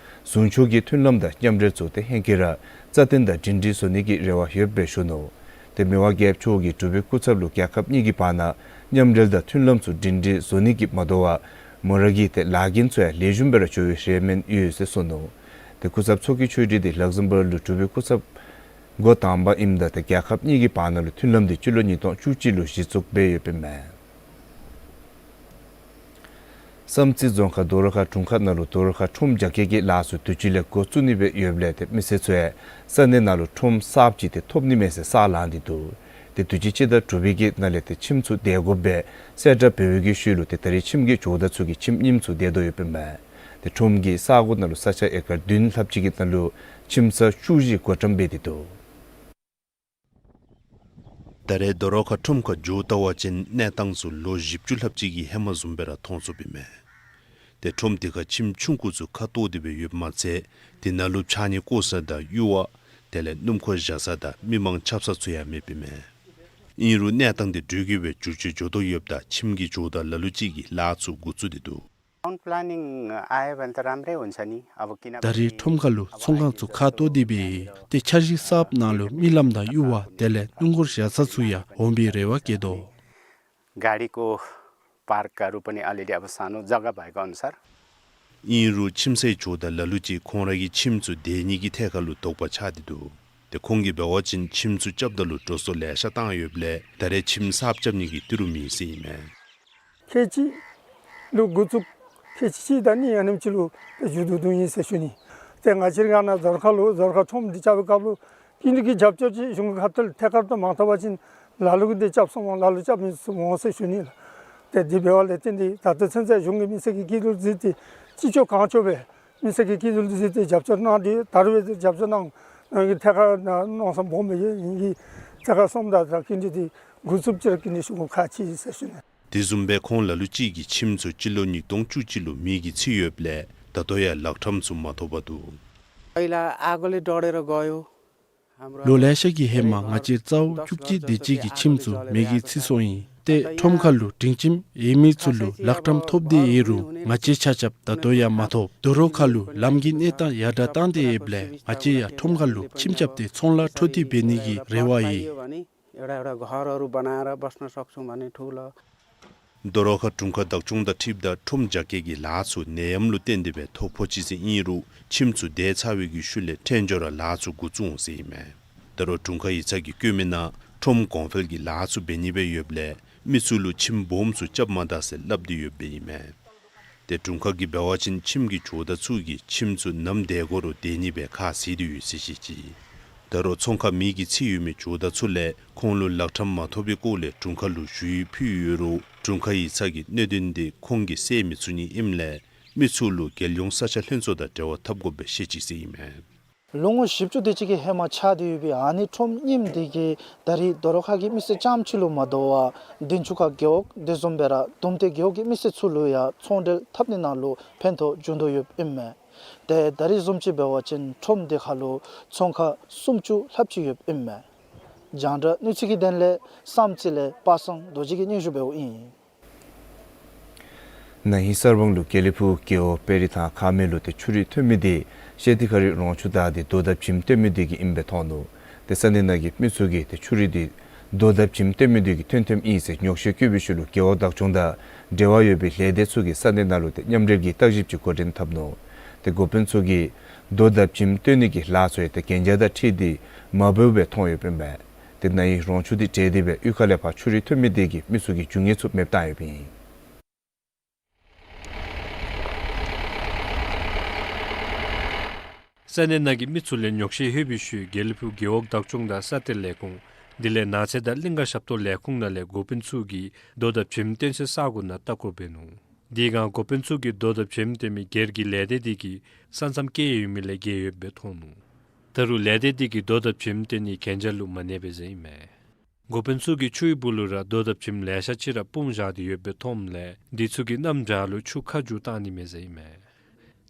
ཟུང་ཕྱོགས་ཀྱི་མཐུན་ལམ་དང་མཉམ་འབྲེལ་ཚུ་ཏེ་ཧེང་སྐལ་ར་རྩ་བརྟན་དང་སྒྲིང་སྒྲིང་བཟོ་ནི་གི་རེ་བ་ཡོདཔ་སྦེ་ཞུ་ནུག། ཏེ་མི་དབང་རྒྱལཔོ་མཆོག་གིས་འབྲུག་པའི་སྐུ་ཚབ་ལུ་རྒྱལ་ཁབ་གཉིས་ཀྱི་བར་ན་མཉམ་འབྲེལ་དང་མཐུན་ལམ་ཚུ་སྒྲིང་སྒྲིང་བཟོ་ནི་གི་མ་དོ་བར་མོ་ར་གི་ཏེ་ལཱ་འགན་ཚུ་ཡང་ལེགས་ཤོམ་སྦེ་ར་འགྱོ་བའི་རེ་སྨོན་ཡོད་ཟེར་གསུངས་ནུག། ཏེ་སྐུ་ཚབ་ཚོགས་ཀྱི་ཆོས་གྲོས་འདི་ལག་ཟམ་བར་ལུ་འབྲུག་པའི་སྐུ་ཚབ་འགོ་དང་པ་ཨིནམ་ད་ཏེ་རྒྱལ་ཁབ་གཉིས་ཀྱི་བར་ན་ལུ་མཐུན་ལམ་འདི་སྤྱི་ལོ་ཉིས་སྟོང་བཅུ་གཅིག་ལུ་གཞི་བཙུགས་འབད་ཡོདཔ་ཨིན་མས། བསམ་རྩེ་རྫོང་ཁག་རྡོ་ར་ཁ་དྲུང་ཁག་ནང་ལུ་རྡོ་ར་ཁ་ཁྲོམ་རྒྱ་སྐྱེད་ཀྱི་ལཱ་ཚུ་དུས་ཅི་ལས་འགོ་བཙུགས་ནི་སྦེ་ཡོདཔ་ལས་ཏེ་མི་སེར་ཚུ་ཡང་ས་གནས་ནང་ལུ་ཁྲོམ་གསརཔ་ཅིག་ཏེ་ཐོབ་ནི་མས་ཟེར་ས་ལང་སྟེ་འདུག། ཏེ་དུས་ཅི་སྤྱི་ཟླ་དྲུག་པའི་གི་ནང་ལས་ཏེ་ཁྱིམ་ཚུ་འདེད་དགོཔ་སྦེ་གསལ་བསྒྲགས་འབད་བའི་གི་ཤུལ་ལུ་ཏེ་ད་རེས་ཁྱིམ་གྱི་ཇོ་བདག་ཚུ་གིས་ཁྱིམ་རྙིངམ་ཚུ་འདེད་དོ་ཡོདཔ་ཨིན་མས། ཏེ་ཁྲོམ་གྱི་ས་གོ་ནང་ལུ་ས་ཆ་ཨེ་ཀར་བདུན་ལྷགཔ་ཅིག་གི་ནང་ལུ་ཁྱིམ་ཚང་བཅུ་བཞི་བགོ་བཀྲམ་འབད་དེ་འདུག། ད་རེས་རྡོ་ར་ཁ་ཁྲོམ་ཁར་འགྱོ་བལྟ་བ་ཅིན་གནས་སྟངས་ཚུ་ལོ་བཞི་བཅུ་ལྷགཔ་ཅིག་གི་ཧེ་མ་བཟུམ་སྦེ་ར་མཐོང་ཚུགསཔ་ཨིན་མས། ཏེ་ཁྲོམ་དེ་ཁར་ཁྱིམ་ཆུང་ཀུ་ཚུ་ཁ་བཏོག་སྟེ་སྦེ་ཡོདཔ་མ་ཚད་དེ་ནང་ལུ་ཕྱགས་སྙིགས་བཀོ་ས་དང་གཡུར་བ་དེ་ལས་སྣུམ་འཁོར་བཞག་ས་དང་མི་མང་ཆབ་ས་ཚུ་ཡང་མེདཔ་ཨིན་མས། ཨིན་རུང་གནས་སྟངས་དེ་འགྲོས་ཀྱིས་སྦེ་འགྱུར་བཅོས་འགྱོ་དོ་ཡོདཔ་ད་ཁྱིམ་གྱི་ཇོ་བདག་ལ་ལུ་ཅིག་གིས་ལཱ་ཚུ་འགོ་བཙུགས་ཏེ་འདུག། town planning आयो भने त राम्रै हुन्छ नि। अब किन ད་རེས་ཁྲོམ་ཁ་ལུ་ཚོང་ཁང་ཚུ་ཁ་བཏོག་སྟེ་སྦེ་ཏེ་འཆར་གཞི་གསརཔ་ནང་ལུ་མི་ལམ་དང་གཡུར་བ་དེ་ལས་སྣུམ་འཁོར་བཞག་ས་ཚུ་ཡང་འོང་པའི་རེ་བ་བསྐྱེད་དོ། गाडीको पार्कहरू पनि अलिअलि अब सानो जग्गा भएको अनुसार། ཨིན་རུང་ཁྱིམ་ཚང་གི་ཇོ་བདག་ལ་ལུ་ཅིག་ཁོང་ར་གི་ཁྱིམ་ཚུ་སྡོད་ནི་གི་ཐད་ཁར་ལུ་དོགས་པ་ཆགས་ཏེ་འདུག། ཏེ་ཁོང་གིས་འབད་བ་ཅིན་ཁྱིམ་ཚུ་རྐྱབ་ད་ལུ་འགྲོ་སོང་ལེ་ཤ་བཏང་ཡོདཔ་ལས་ད་རེས་ཁྱིམ་གསརཔ་རྐྱབ་ནི་གི་ཏི་རུ་མེད་ཟེར་ཨིན་མས། ཁལ་གཅིག་ལུ་འགོ་བཙུགས་ཁལ་གཅིག་དང་གཉིས་ཨ་ནེམ་ཅིག་ལུ་ཏེ་མཇུག་བསྡུ་དོ་ཨིན་ཟེར་ཞུ་ནི། ཏེ་ང་བཅས་ར་ག་ན་རྫོང་ཁག་ལུ་རྫོང་ཁག་ཁྲོམ་འདི་རྐྱབ་པའི་སྐབས་ལུ་ཀིན་ཏི་གི་རྒྱབ་སྐྱོར་ཅིག་གཞུང་གི་ཁ་ཐུག་ལས་ཐད་ཀར་དུ་མ་ཐོབ་པ་ཅིན་ལ་ལུ་གིས་འདི་རྐྱབ་སོང་འོང་ལ་ལུ་རྐྱབ་མི་ཚུགས་འོང་ཟེར་ཞུ་ནི་ལགས། ཏེ་འདི་འབདཝ་ལས་བརྟེན་ཏེ་ད་ལྟོ་ཚུན་ཚོད་གཞུང་གིས་མི་སེར་གྱི་སྐྱིད་སྡུག་གཟིགས་ཏེ་ཅི་ལྕོགས་གང་ལྕོགས་སྦེ་མི་སེར་གྱི་སྐྱིད་སྡུག་གཟིགས་ཏེ་རྒྱབ་སྐྱོར་གནང་སྟེ་ད་རུང་སྦེ་རྒྱབ་སྐྱོར་གནང་གནང་གི་ཐད་ཀར་ན་མནོ་བསམ་སྦོམ་སྦེ་ཡོད། ཨིན་གྱི་ཐད་ཀར་སོངམ་ད་ད་ཀིན་ཏི་འདི་འགོ་བཙུགསཔ་ཅིག་ར་ཀིན་ཏི་ཞུ་དགོཔ་ཁག་ཆེ་ཟེར་ཞུ་ནི། དེ་བཟུམ་སྦེ་ཁོང་ལ་ལུ་ཅིག་གིས་ཁྱིམ་ཚུ་སྤྱི་ལོ་ཉིས་སྟོང་བཅུ་གཅིག་ལུ་མེ་གིས་འཚིག་ཡོདཔ་ལས་ད་ལྟོ་ཡང་ལག་ཁྲམ་ཚུ་མ་ཐོབ་པར་འདུག། पहिला आगोले डढेर गयो। ལོ་ལེ་ཤ་གི་ཧེ་མ་ང་བཅས་རྩ་བོ་བཅུ་གཅིག་དེ་ཅིག་གི་ཁྱིམ་ཚུ་མེ་གིས་འཚིག་སོང་ཡི། ཏེ་ཁྲོམ་ཁ་ལུ་སྒྲིང་ཁྱིམ་ཡོད་མི་ཚུ་ལུ་ལག་ཁྲམ་ཐོབ་སྟེ་ཡོད་རུང་ང་བཅས་ཆ་ཁྱབ་ད་ལྟོ་ཡང་མ་ཐོབ། དོ་རུང་ཁ་ལུ་ལམ་གྱི་གནས་སྟངས་ཡར་དྲག་བཏང་སྟེ་ཡོདཔ་ལས་ང་བཅས་ཡང་ཁྲོམ་ཁ་ལུ་ཁྱིམ་རྐྱབ་སྟེ་ཚོང་ལཱ་འཕྲོ་མཐུད་འབད་ནི་གི་རེ་བ་ཡོད། एउटा एउटा घरहरू बनाएर बस्न सक्छौँ भने ठुलो। ལྡོག་རོ་ཁ་དྲུང་ཁག་བདག་སྐྱོང་དང་འཁྲིལཝ་ད་ཁྲོམ་རྒྱ་སྐྱེད་ཀྱི་ལཱ་ཚུ་ནད་ཡམས་ལུ་བརྟེན་ཏེ་སྦེ་ཐོ་ཕོག་ཅི་ཟེར་ཨིན་རུང་ཁྱིམ་ཚུ་དེ་ཚར་བའི་གི་ཤུལ་ལས་ཕྲན་ཅོ་ར་ལཱ་ཚུ་འགོ་བཙུགས་འོང་ཟེར་ཨིན་མས། ད་རུང་དྲུང་ཁག་ཡིག་ཚང་གིས་བཀོད་མི་ནང་ཁྲོམ་གོང་འཕེལ་གྱི་ལཱ་ཚུ་འབད་ནི་སྦེ་ཡོདཔ་ལས་མི་ཚུ་ལུ་ཁྱིམ་སྦོམ་ཚུ་རྐྱབ་མ་ད་ཟེར་སླབ་སྟེ་ཡོདཔ་ཨིན་མས། ཏེ་དྲུང་ཁག་གིས་འབད་བ་ཅིན་ཁྱིམ་གྱི་ཇོ་བདག་ཚུ་གིས་ཁྱིམ་ཚུ་ནམ་དེ་གོ་རུང་དེ་ནི་སྦེ་ཁ་བཟེད་དེ་ཡོད་ཟེར་བཤད་ཅི། ད་རུང་ཚོང་ཁང་མེ་གིས་འཚིག་ཡོད་མི་ཇོ་བདག་ཚུ་ལས་ཁོང་ལུ་ལག་ཁྲམ་མ་ཐོབ་པའི་སྐོར་ལས་དྲུང་ཁག་ལུ་ཞུ་ཡིག་ཕུལ་ཡོད་རུང་དྲུང་ཁག་ཡིག་ཚང་གིས་གནད་དོན་འདི་ཁོང་གིས་སེལ་མི་ཚུགས་ནི་ཨིནམ་ལས་མི་ཚུ་ལུ་རྒྱལ་ཡོངས་ས་ཆ་ལྷན་ཚོགས་དང་འབྲེལ་བ་འཐབ་དགོ་པའི་བཤད་ཅི་ཟེར་ཨིན་མས། ལོ་ངོ་བཞི་བཅུ་དེ་ཅིག་གི་ཧེ་མ་ཆགས་ཏེ་ཡོད་པའི་ཨ་ནི་ཁྲོམ་རྙིངམ་འདི་གིས་ད་རེས་ལྡོག་རོ་ཁ་གི་མི་སེར་རྐྱངམ་ཅིག་ལུ་མ་དོ་བར་དིན་ཆུ་ཁ་རྒེད་འོག་དེ་བཟུམ་སྦེ་ར་དུམ་མཐའི་རྒེད་འོག་གི་མི་སེར་ཚུ་ལུ་ཡང་ཚོང་འབྲེལ་འཐབ་ནི་ནང་ལུ་ཕན་ཐོགས་འབྱུང་དོ་ཡོདཔ་ཨིན་མས། ཏེ་ད་རེས་བཟུམ་ཅིག་འབད་བ་ཅིན་ཁྲོམ་དེ་ཁ་ལུ་ཚོང་ཁང་སུམ་ཅུ་ལྷགཔ་ཅིག་ཡོདཔ་ཨིན་མས། རྒྱང་བསྒྲགས་གནས་ཚུལ་གྱི་དོན་ལས་བསམ་རྩེ་ལས་པ་སངས་རྡོ་རྗེ་གིས་སྙན་ཞུ་འབདཝ་ཨིན། ན་ཧིང་གསར་སྤང་ལུ་དགེ་ལེགས་ཕུག་རྒེད་འོག་དཔལ་རི་ཐང་ཁ་མེད་ལུ་ཏེ་ཆུ་རུད་ཐོན་མི་དེ་ཤེ་ཏི་ཁ་རུད་རོང་ཆུ་བདའ་སྟེ་རྡོ་དང་བྱེམ་བཏོན་མི་དེ་གིས་ཨིནམ་སྦེ་མཐོང་ནུག། ཏེ་ས་གནས་ནང་གི་མི་ཚུ་གིས་ཏེ་ཆུ་རུད་དེ་རྡོ་དང་བྱེམ་བཏོན་མི་དེ་གིས་བཏོན་བཏོནམ་ཨིན་ཟེར་ཉོགས་བཤད་བཀོད་པའི་ཤུལ་ལུ་རྒེད་འོག་བདག་སྐྱོང་དང་འབྲེལ་བ་ཡོད་པའི་ལས་སྡེ་ཚུ་གིས་ས་གནས་ནང་ལུ་ཏེ་མཉམ་འབྲེལ་གྱི་བརྟག་ཞིབ་ཅིག་འགོ་འདྲེན་འཐབ་ནུག། ཏེ་འགོ་དཔོན་ཚུ་གིས་རྡོ་དང་བྱེམ་བཏོན་ནི་གི་ལཱ་ཚུ་ཡང་ཏེ་གན་རྒྱ་དང་འཁྲིལ་ཏེ་མ་འབད་བར་མཐོང་ཡོདཔ་ཨིན་པས། ཏེ་ན་ཧིང་རོང་ཆུ་དེ་བྲེགས་ཏེ་སྦེ་གཡུས་ཁ་ལས་ཕར་ཆུ་རུད་ཐོན་མི་དེ་གིས་མི་ཚུ་གི་རྒྱུ་དངོས་ཚུ་མེདཔ་བཏང་ཡོདཔ་ཨིན། ས་གནས་ནང་གི་མི་ཚུ་ལས་ཉོགས་བཤད་ལྷོད་པའི་ཤུལ་དགེ་ལེགས་ཕུག་རྒེད་འོག་བདག་སྐྱོང་དང་ས་གཏེར་ལས་ཁུངས་དེ་ལས་ནགས་ཚལ་དང་གླིང་ག་ཞབས་ཏོག་ལས་ཁུངས་ནང་ལས་འགོ་དཔོན་ཚུ་གིས་རྡོ་དང་བྱེམ་བཏོན་སའི་ས་གོ་ནང་ལྟ་སྐོར་འབད་ནུག། དེ་སྒང་འགོ་དཔོན་ཚུ་གིས་རྡོ་དང་བྱེམ་བཏོན་མི་སྒེར་གྱི་ལས་སྡེ་དེ་གིས་ས་མཚམས་བཀལ་ཡོད་མི་ལས་བརྒལ་ཡོདཔ་སྦེ་མཐོང་ནུག། ད་རུང་ལས་སྡེ་དེ་གིས་རྡོ་དང་བྱེམ་བཏོན་ནི་གན་རྒྱ་ལུ་མ་གནས་པས་ཟེར་ཨིན་མས། འགོ་དཔོན་ཚུ་གིས་ཆུའི་སྦུག་ལུ་ར་རྡོ་དང་བྱེམ་ལེ་ཤ་ཅིག་ར་སྤུངས་བཞག་སྟེ་ཡོདཔ་སྦེ་མཐོངམ་ལས་དེ་ཚུ་གི་གནམ་དགྲ་ལུ་ཆུ་ཁ་རྒྱུ་བཏང་ནི་མས་ཟེར་ཨིན་མས།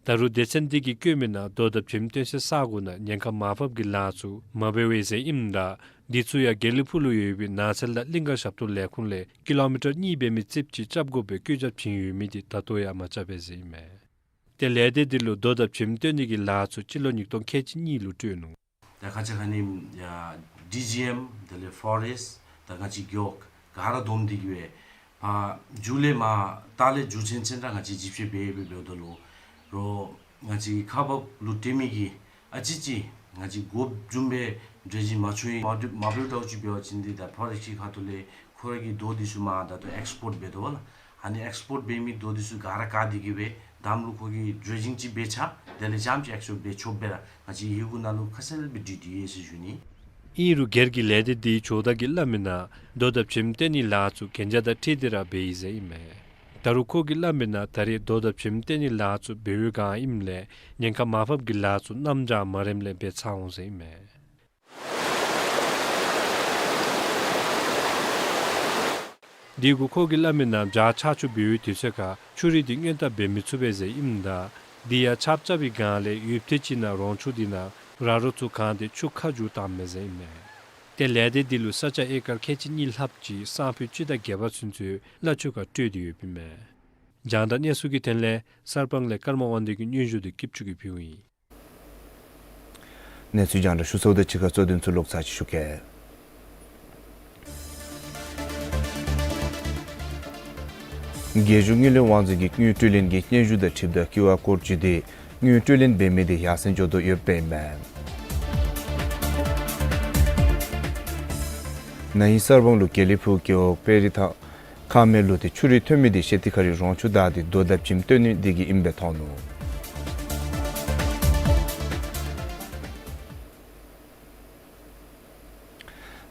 ད་རུང་སྡེ་ཚན་དེ་གིས་བཀོད་མི་ནང་རྡོ་དང་བྱེམ་བཏོན་སའི་ས་གོ་ནང་ཉེན་ཁ་མར་ཕབ་ཀྱི་ལཱ་ཚུ་མ་འབད་བས་ཟེར་ཨིནམ་ད་དེ་ཚུ་ཡང་དགེ་ལེགས་ཕུག་ལུ་ཡོད་པའི་ནགས་ཚལ་དང་གླིང་ག་ཞབས་ཏོག་ལས་ཁུངས་ལས་ཀི་ལོ་མི་ཊར་གཉིས་འབད་མི་རྩིགཔ་ཅིག་རྐྱབ་དགོ་པའི་བཀོད་ཁྱབ་བྱིན་ཡོད་མི་དེ་ད་ལྟོ་ཡང་མ་རྐྱབ་པས་ཟེར་ཨིན་མས། ཏེ་ལས་སྡེ་དེ་ལུ་རྡོ་དང་བྱེམ་བཏོན་ནི་གི་ལཱ་ཚུ་སྤྱི་ལོ་ཉིས་སྟོང་ཁལ་གཅིག་གཉིས་ལུ་སྤྲོད་ནུག། ད་ཁ་ཙ་ཁ་ཉིནམ་ཡ་ཌི་ཇི་ཨེམ་དེ་ལས་ཕོ་རེསཊ་ད་ང་བཅས་རྒེད་འོག་ག་ར་བསྡོམས་ཏེ་གིས་སྦེ་ཕར་མཇུག་ལས་མར་ལྟག་ལས་མཇུག་ཚུན་ཚུན་ར་ང་བཅས་ཞིབ་དཔྱད་འབད་འབད་འབདཝ་ད་ལུ་རོགས་ང་བཅས་ཁག་འབགཔ་ལུ་སྤྲོད་མི་གིས་ཨ་ཙི་ཅིག་ང་བཅས་དགོཔ་བཟུམ་སྦེ་འབྲས་ཅིག་མ་བྱུང་ཡི། མ་འབདཝ་མ་འབདཝ་འདྲཝ་ཅིག་འབད་བ་ཅིན་འདི་ད་ཕོ་རེསཊ་ཁ་ཐུག་ལས་ཁོ་ར་གི་རྡོ་འདི་ཚུ་མར་ད་ལྟོ་ཨེགསི་པོརཊ་འབད་དོ་བ་ལགས། ཨ་ནི་ཨེགསི་པོརཊ་འབད་མི་རྡོ་འདི་ཚུ་ག་ར་བཀག་སྟེ་གིས་སྦེ་དམ་ལུ་ཁོ་གིས་ཌྲེ་ཇིང་ཅིག་འབད་ཆ་དེ་ལས་རྐྱངམ་ཅིག་ཨེགསི་པོརཊ་འབད་ཆོགཔ་སྦེ་ར་ང་བཅས་ཡི་གུ་ནང་ལུ་ཁ་གསལ་སྦེ་བྲིས་ཏེ་ཡོད་ཟེར་ཞུ་ནི། ཨིན་རུང་སྒེར་གྱི་ལས་སྡེ་དེའི་ཇོ་བདག་གིས་སླབ་མི་ནང་རྡོ་དང་བྱེམ་བཏོན་ནི་ལཱ་ཚུ་གན་རྒྱ་དང་འཁྲིལ་ཏེ་ར་འབད་ཡི་ཟེར་ཨིན་མས། ད་རུང་ཁོ་གིས་སླབ་མི་ནང་ད་རེས་རྡོ་དང་བྱེམ་བཏོན་ནི་ལཱ་ཚུ་འབད་བའི་སྒང་ཨིནམ་ལས་ཉེན་ཁ་མར་ཕབ་ཀྱི་ལཱ་ཚུ་གནམ་དགྲ་མ་རནམ་ལས་འབད་ཚར་འོང་ཟེར་ཨིན་མས། དེ་གུ་ཁོ་གིས་སླབ་མི་ནང་བྱཱར་ཆར་ཆུ་འབབ་པའི་དུས་ཚོད་ཁར་ཆུ་རུད་དེ་སྔོན་བརྡ་འབད་མི་ཚུགས་པས་ཟེར་ཨིནམ་ད་དེ་ཡང་ཆརཔ་རྐྱབ་པའི་སྒང་ལས་ཡུདཔ་ཐེངས་ཅིག་ནང་རོང་ཆུ་དེ་ནང་ར་རོ་ཚུ་གང་སྟེ་ཆུ་ཁ་རྒྱུ་བཏངམ་མས་ཟེར་ཨིན་མས། ཏེ་ལས་སྡེ་དེ་ལུ་ས་ཆ་ཨེ་ཀར་ཁལ་གཅིག་གཉིས་ལྷགཔ་ཅིག་སང་ཕོད་སྤྱི་ཟླ་བརྒྱད་པ་ཚུན་ཚོད་གླ་ཆུ་ཁར་སྤྲོད་དེ་ཡོདཔ་ཨིན་མས། རྒྱང་བསྒྲགས་གནས་ཚུལ་གྱི་དོན་ལས་གསར་སྤང་ལས་ཀརྨ་དབང་འདུས་ཀྱི་སྙན་ཞུ་དེ་སྐྱིད་ཆུ་གིས་ཕུལཝ་ཨིན། གནས་ཚུལ་རྒྱང་བསྒྲགས་ཞུ་ཚརཝ་དང་གཅིག་ཁར་གཙོ་དོན་ཚུ་ལོག་ཚར་ཅིག་ཞུ་གེ། རྒྱལ་གཞུང་དངུལ་ལས་དབང་འཛིན་གྱིས་དངུལ་སྤྲོད་ལེན་གྱི་སྙན་ཞུ་དང་འཁྲིལཝ་ད་ཀིའུ་ཨར་ཀོཌ་བརྒྱུད་དེ་དངུལ་སྤྲོད་ལེན་འབད་མི་དེ་ཡར་སེང་འགྱོ་དོ་ཡོདཔ་ཨིན་མས། ན་ཧིང་གསར་སྤང་ལུ་དགེ་ལེགས་ཕུག་རྒེད་འོག་དཔལ་རི་ཐང་ཁ་མེད་ལུ་ཏེ་ཆུ་རུད་ཐོན་མི་འདི་ཤེ་ཏི་ཁ་རི་རོང་ཆུ་བདའ་སྟེ་རྡོ་དང་བྱེམ་བཏོན་ནི་འདི་གིས་ཨིན་པས་མཐོང་ནུག།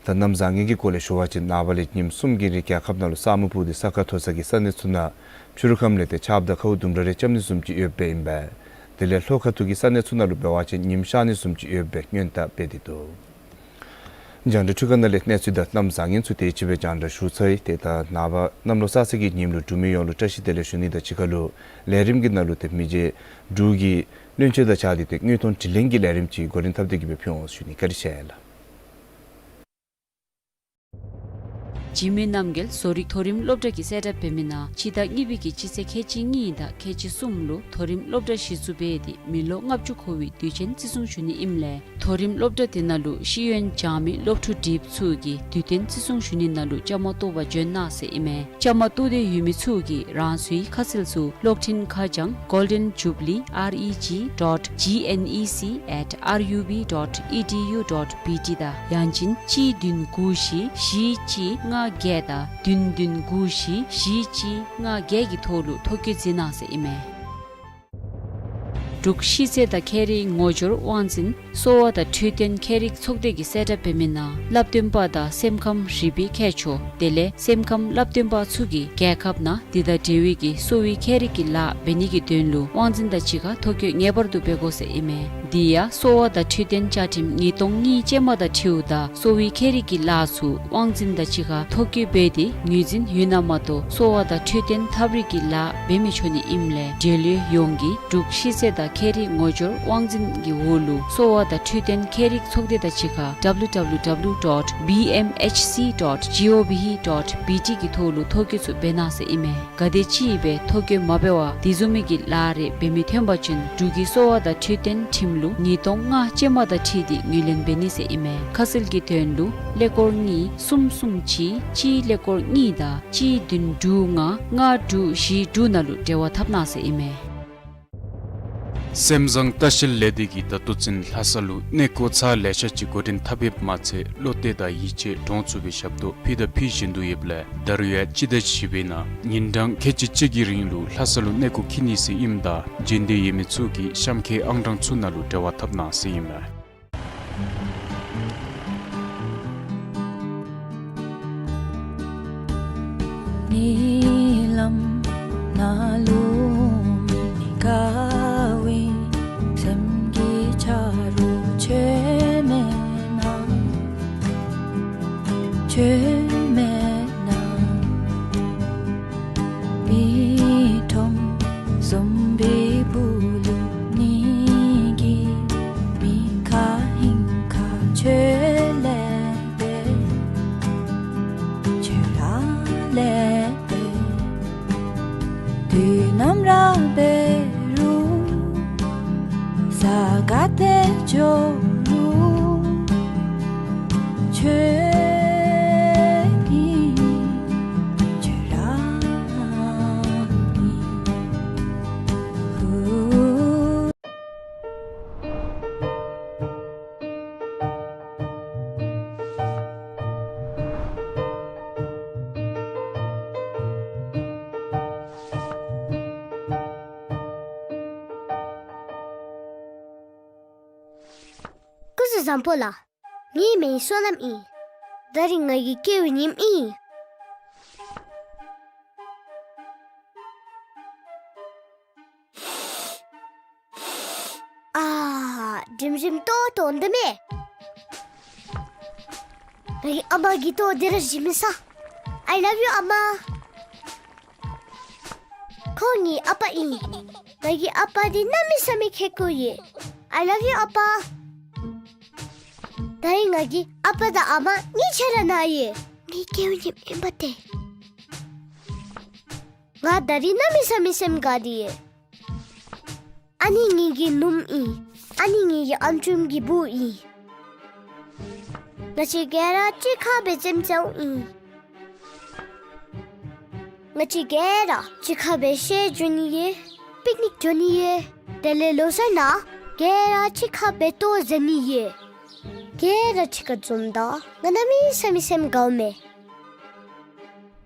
ད་གནམ་བཟང་ངན་གྱི་སྐོར་ལས་ཞུ་བ་ཅིན་ནངས་པ་ལས་ཉིནམ་གསུམ་གྱི་རིང་རྒྱལ་ཁབ་ནང་ལུ་ས་སྨུག་སྤུབས་ཏེ་ས་ཁ་མཐོ་ས་གི་ས་གནས་ཚུ་ནང་ཕྱི་རུ་ཁམས་ལས་ཏེ་ཆརཔ་དང་ཁཝ་ལྡུམ་ར་རེ་རྐྱབ་ནི་བཟུམ་ཅིག་ཡོདཔ་སྦེ་ཨིན་པས། དེ་ལས་ལྷོ་ཁ་ཐུག་གི་ས་གནས་ཚུ་ནང་ལུ་འབད་བ་ཅིན་ཉིམ་ཤར་ནི་བཟུམ་ཅིག་ཡོདཔ་སྦེ་སྔོན་བརྡ་སྤེལ་ཏེ་འདུག། རྒྱང་བསྒྲགས་འཕྲུལ་ཁང་ནང་ལས་གནས་ཚུལ་དང་གནམ་བཟང་ངན་ཚུ་དེ་ཅིག་སྦེ་རྒྱང་བསྒྲགས་ཞུ་ཚར་ཡི། ཏེ་ད་ནངས་པ་གནམ་ལོ་གསར་ཚེས་ཀྱི་ཉིནམ་ལུ་འབྲུག་མི་ཡོངས་ལུ་བཀྲ་ཤིས་བདེ་ལེགས་ཞུ་ནི་དང་གཅིག་ཁར་ལུ་ལས་རིམ་གྱི་ནང་ལུ་ཏེ་མི་རྗེ་འབྲུག་གི་བློན་ཆེན་དང་གཅིག་ཁར་ཏེ་དངོས་མཐོང་དྲི་ལན་གྱི་ལས་རིམ་ཅིག་འགོ་འདྲེན་འཐབ་སྟེ་གི་སྦེ་ཕུལ་འོང་ཞུ་ནི། བཀའ་དྲིན་ཆེ་ལགས། འཇིགས་མེད་རྣམ་རྒྱལ་བཟོ་རིག་མཐོ་རིམ་སློབ་གྲྭ་གིས་གསལ་བསྒྲགས་འབད་མི་ནང་སྤྱི་ཟླ་གཉིས་པའི་གི་སྤྱི་ཚེས་ཁལ་གཅིག་གཉིས་དང་ཁལ་གཅིག་གསུམ་ལུ་མཐོ་རིམ་སློབ་གྲྭ་གཞི་བཙུགས་འབད་དེ་མི་ལོ་ལྔ་བཅུ་འཁོར་བའི་དུས་ཆེན་བརྩི་སྲུང་ཞུ་ནི་ཨིནམ་ལས་མཐོ་རིམ་སློབ་གྲྭ་དེ་ནང་ལུ་ཤེས་ཡོན་སྦྱང་མི་སློབ་ཕྲུག་འདྲིསཔ་ཚུ་གིས་དུས་སྟོན་བརྩི་སྲུང་ཞུ་ནི་ནང་ལུ་བཅའ་མར་གཏོགས་པར་འབྱོན་གནང་ཟེར་ཨིན་མས། བཅའ་མར་གཏོགས་འདོད་ཡོད་མི་ཚུ་གིས་རང་སོའི་ཁ་གསལ་ཚུ་གློག་འཕྲིན་ཁ་བྱང་golden jubilee reg dot G N E C at R U B dot E D U dot B T དང་ཡང་ཅིན་གཅིག་བདུན་དགུ་བཞི་བཞི་གཅིག་ལྔ་བརྒྱད་དང་བདུན་བདུན་དགུ་བཞི་བཞི་གཅིག་ལྔ་བརྒྱད་ཀྱི་ཐོག་ལུ་ཐོ་བཀོད་མཛད་གནང་ཟེར་ཨིན་མས། འབྲུག་ཤེས་ཚད་དང་ཁྱད་རིག་ངོ་སྦྱོར་དབང་འཛིན་གསོ་བ་དང་འཕྲོད་བསྟེན་མཁས་རིག་ཚོགས་སྡེ་གིས་གསལ་བསྒྲགས་འབད་མི་ནང་བསླབ་སྟོན་པ་དང་སེམས་ཁམས་རིག་པའི་མཁས་མཆོག་དེ་ལས་སེམས་ཁམས་བསླབ་སྟོན་པ་ཚུ་གིས་རྒྱལ་ཁབ་ནང་འདི་དང་འབྲེལ་བའི་གི་གསོ་བའི་མཁས་རིག་གི་ལཱ་འབད་ནི་གི་དོན་ལུ་དབང་འཛིན་དང་གཅིག་ཁར་ཐོ་བཀོད་ངེས་པར་དུ་འབད་དགོ་ཟེར་ཨིན་མས། འདི་ཡང་གསོ་བ་དང་འཕྲོད་བསྟེན་བཅའ་ཁྲིམས་ཉིས་སྟོང་གཉིས་ཅན་མ་དང་འཁྲིལཝ་ད་གསོ་བའི་མཁས་རིག་གི་ལཱ་ཚུ་དབང་འཛིན་དང་གཅིག་ཁར་ཐོ་བཀོད་འབད་དེ་ངོས་འཛིན་ཡོད་ན་མ་གཏོགས་གསོ་བ་དང་འཕྲོད་བསྟེན་ཐབས་རིག་གི་ལཱ་འབད་མི་ཆོག་ནི་ཨིནམ་ལས་འབྲེལ་ཡོད་ཡོངས་ཀྱིས་འབྲུག་ཤེས་ཚད་དང་ཁྱད་རིག་ངོ་སྦྱོར་དབང་འཛིན་གྱི་འོག་ལུ་གསོ་བ་དང་འཕྲོད་བསྟེན་མཁས་རིག་ཚོགས་སྡེ་དང་གཅིག་ཁར W W W dot B M H C dot G O V dot B T གི་ཐོག་ལུ་ཐོ་བཀོད་ཚུ་འབད་གནང་ཟེར་ཨིན་མས། ག་དེ་ཅིག་སྦེ་ཐོ་བཀོད་མ་འབད་བར་དེ་བཟུམ་མའི་གི་ལཱ་རེ་འབད་མི་ཐོན་པ་ཅིན་འབྲུག་གི་གསོ་བ་དང་འཕྲོད་བསྟེན་ཁྲིམས་ལུགས་ཉིས་སྟོང་ལྔ་ཅན་མ་དང་འཁྲིལ་ཏེ་ངོས་ལེན་འབད་ནི་ཟེར་ཨིན་མས། ཁ་གསལ་གྱི་དོན་ལུ་ཀླད་ཀོར་གཉིས་གསུམ་གསུམ་གཅིག་གཅིག་ཀླད་ཀོར་གཉིས་དང་གཅིག་བདུན་དྲུག་ལྔ་ལྔ་དྲུག་བཞི་དྲུག་ནང་ལུ་འབྲེལ་བ་འཐབ་གནང་ཟེར་ཨིན་མས། སེམས་བཟང་ལྟ་བཤལ་ལས་སྡེ་གིས་ད་ལྟོ་ཚུན་ལྷ་ས་ལུ་གནས་སྐོར་ཚར་ལེ་ཤ་ཅིག་འགོ་འདྲེན་འཐབ་ཡོདཔ་མ་ཚད་བློ་གཏད་དང་ཡིད་ཆེས་འདྲོངས་ཚུགས་པའི་ཞབས་ཏོག་ཕུལ་དང་ཕུལ་བཞིན་དུ་ཡོདཔ་ལས་ད་རུང་ཡང་སྤྱི་ཟླ་བཞི་པའི་ནང་ཉིན་གྲངས་ཁལ་གཅིག་གཅིག་གི་རིང་ལུ་ལྷ་ས་ལུ་གནས་སྐོར་འཁྱིད་ནི་ཟེར་ཨིནམ་ད་འབྱོན་འདོད་ཡོད་མི་ཚུ་གིས་གཤམ་འཁོད་ཨང་གྲངས་ཚུ་ནང་ལུ་འབྲེལ་བ་འཐབ་གནང་ཟེར་ཨིན་མས། ཉིན་གླིང་ནང་ལུ་མི་དགའ་བའི་སེམས་ཀྱི་ཆ་རོགས་ཁྱོད་མེད་ན། ཁྱོད་མེད་ན། མི་ཁྲོམ་བཟུམ་པའི་སྦུག་ལུ་ཉིན་གྱི་མི་ཁ་ཧིང་ཁ་ཁྱོད་ལས་འདས། ཁྱོད་ར་ལས་འདས། དུས་ནམ་ར་འབད་རུང་ས་ག་ཏེ་འགྱོ་རུང་ཁྱོད་ཨིན། ཁྱོད་ར་ཨིན། ཧུ། སྐུ་གཟུགས་བཟང་པོ་ལགས། ངེའི་མིང་བསོད་ནམས་ཨིན། ད་རིས་ང་གི་སྐྱེ་བའི་ཉིནམ་ཨིན། ཨ་རིམ་རིམ་ཏོག་ཏོ་འདི་མེད། ངེའི་ཨ་མ་གི་ཏོ་འདི་ར་ཞིམ་མི་ས། I love you ཨ་མ། ཁོང་ངེའི་ཨ་པ་ཨིན། ངེའི་ཨ་པ་འདི་གནམ་མེད་ས་མེད་ཁེ་ཀོ་ཡོད། I love you ཨ་པ། ད་རིས་ངེའི་ཨ་པ་དང་ཨ་མ་གཉིས་ཆ་ར་ན་ཡོད། ངེའི་སྐྱེ་བའི་ཉིནམ་ཨིན་པ་ཏེ། ང་ད་རིས་གནམ་མེད་ས་མེད་སེམས་དགའ་སྟེ་ཡོད། ཨ་ནི་ངེའི་ནུམོ་ཨིན། ཨ་ནི་ངེའི་ཨམ་ཅུང་གི་བུ་ཨིན། ང་བཅས་ག་ར་གཅིག་ཁར་སྦེ་རྩེདམོ་རྩེཝ་ཨིན། ང་བཅས་ག་ར་གཅིག་ཁར་སྦེ་གཞས་བཅོ་ནི་ཡོད། པིག་ནིག་འགྱོ་ནི་ཡོད། དེ་ལས་ལོ་གསར་ནང་ག་ར་གཅིག་ཁར་སྦེ་ལྟོ་བཟའ་ནི་ཡོད། ག་ར་གཅིག་ཁར་འཛོམས་ད་ང་གནམ་མེད་ས་མེད་སེམས་དགའཝ་མས།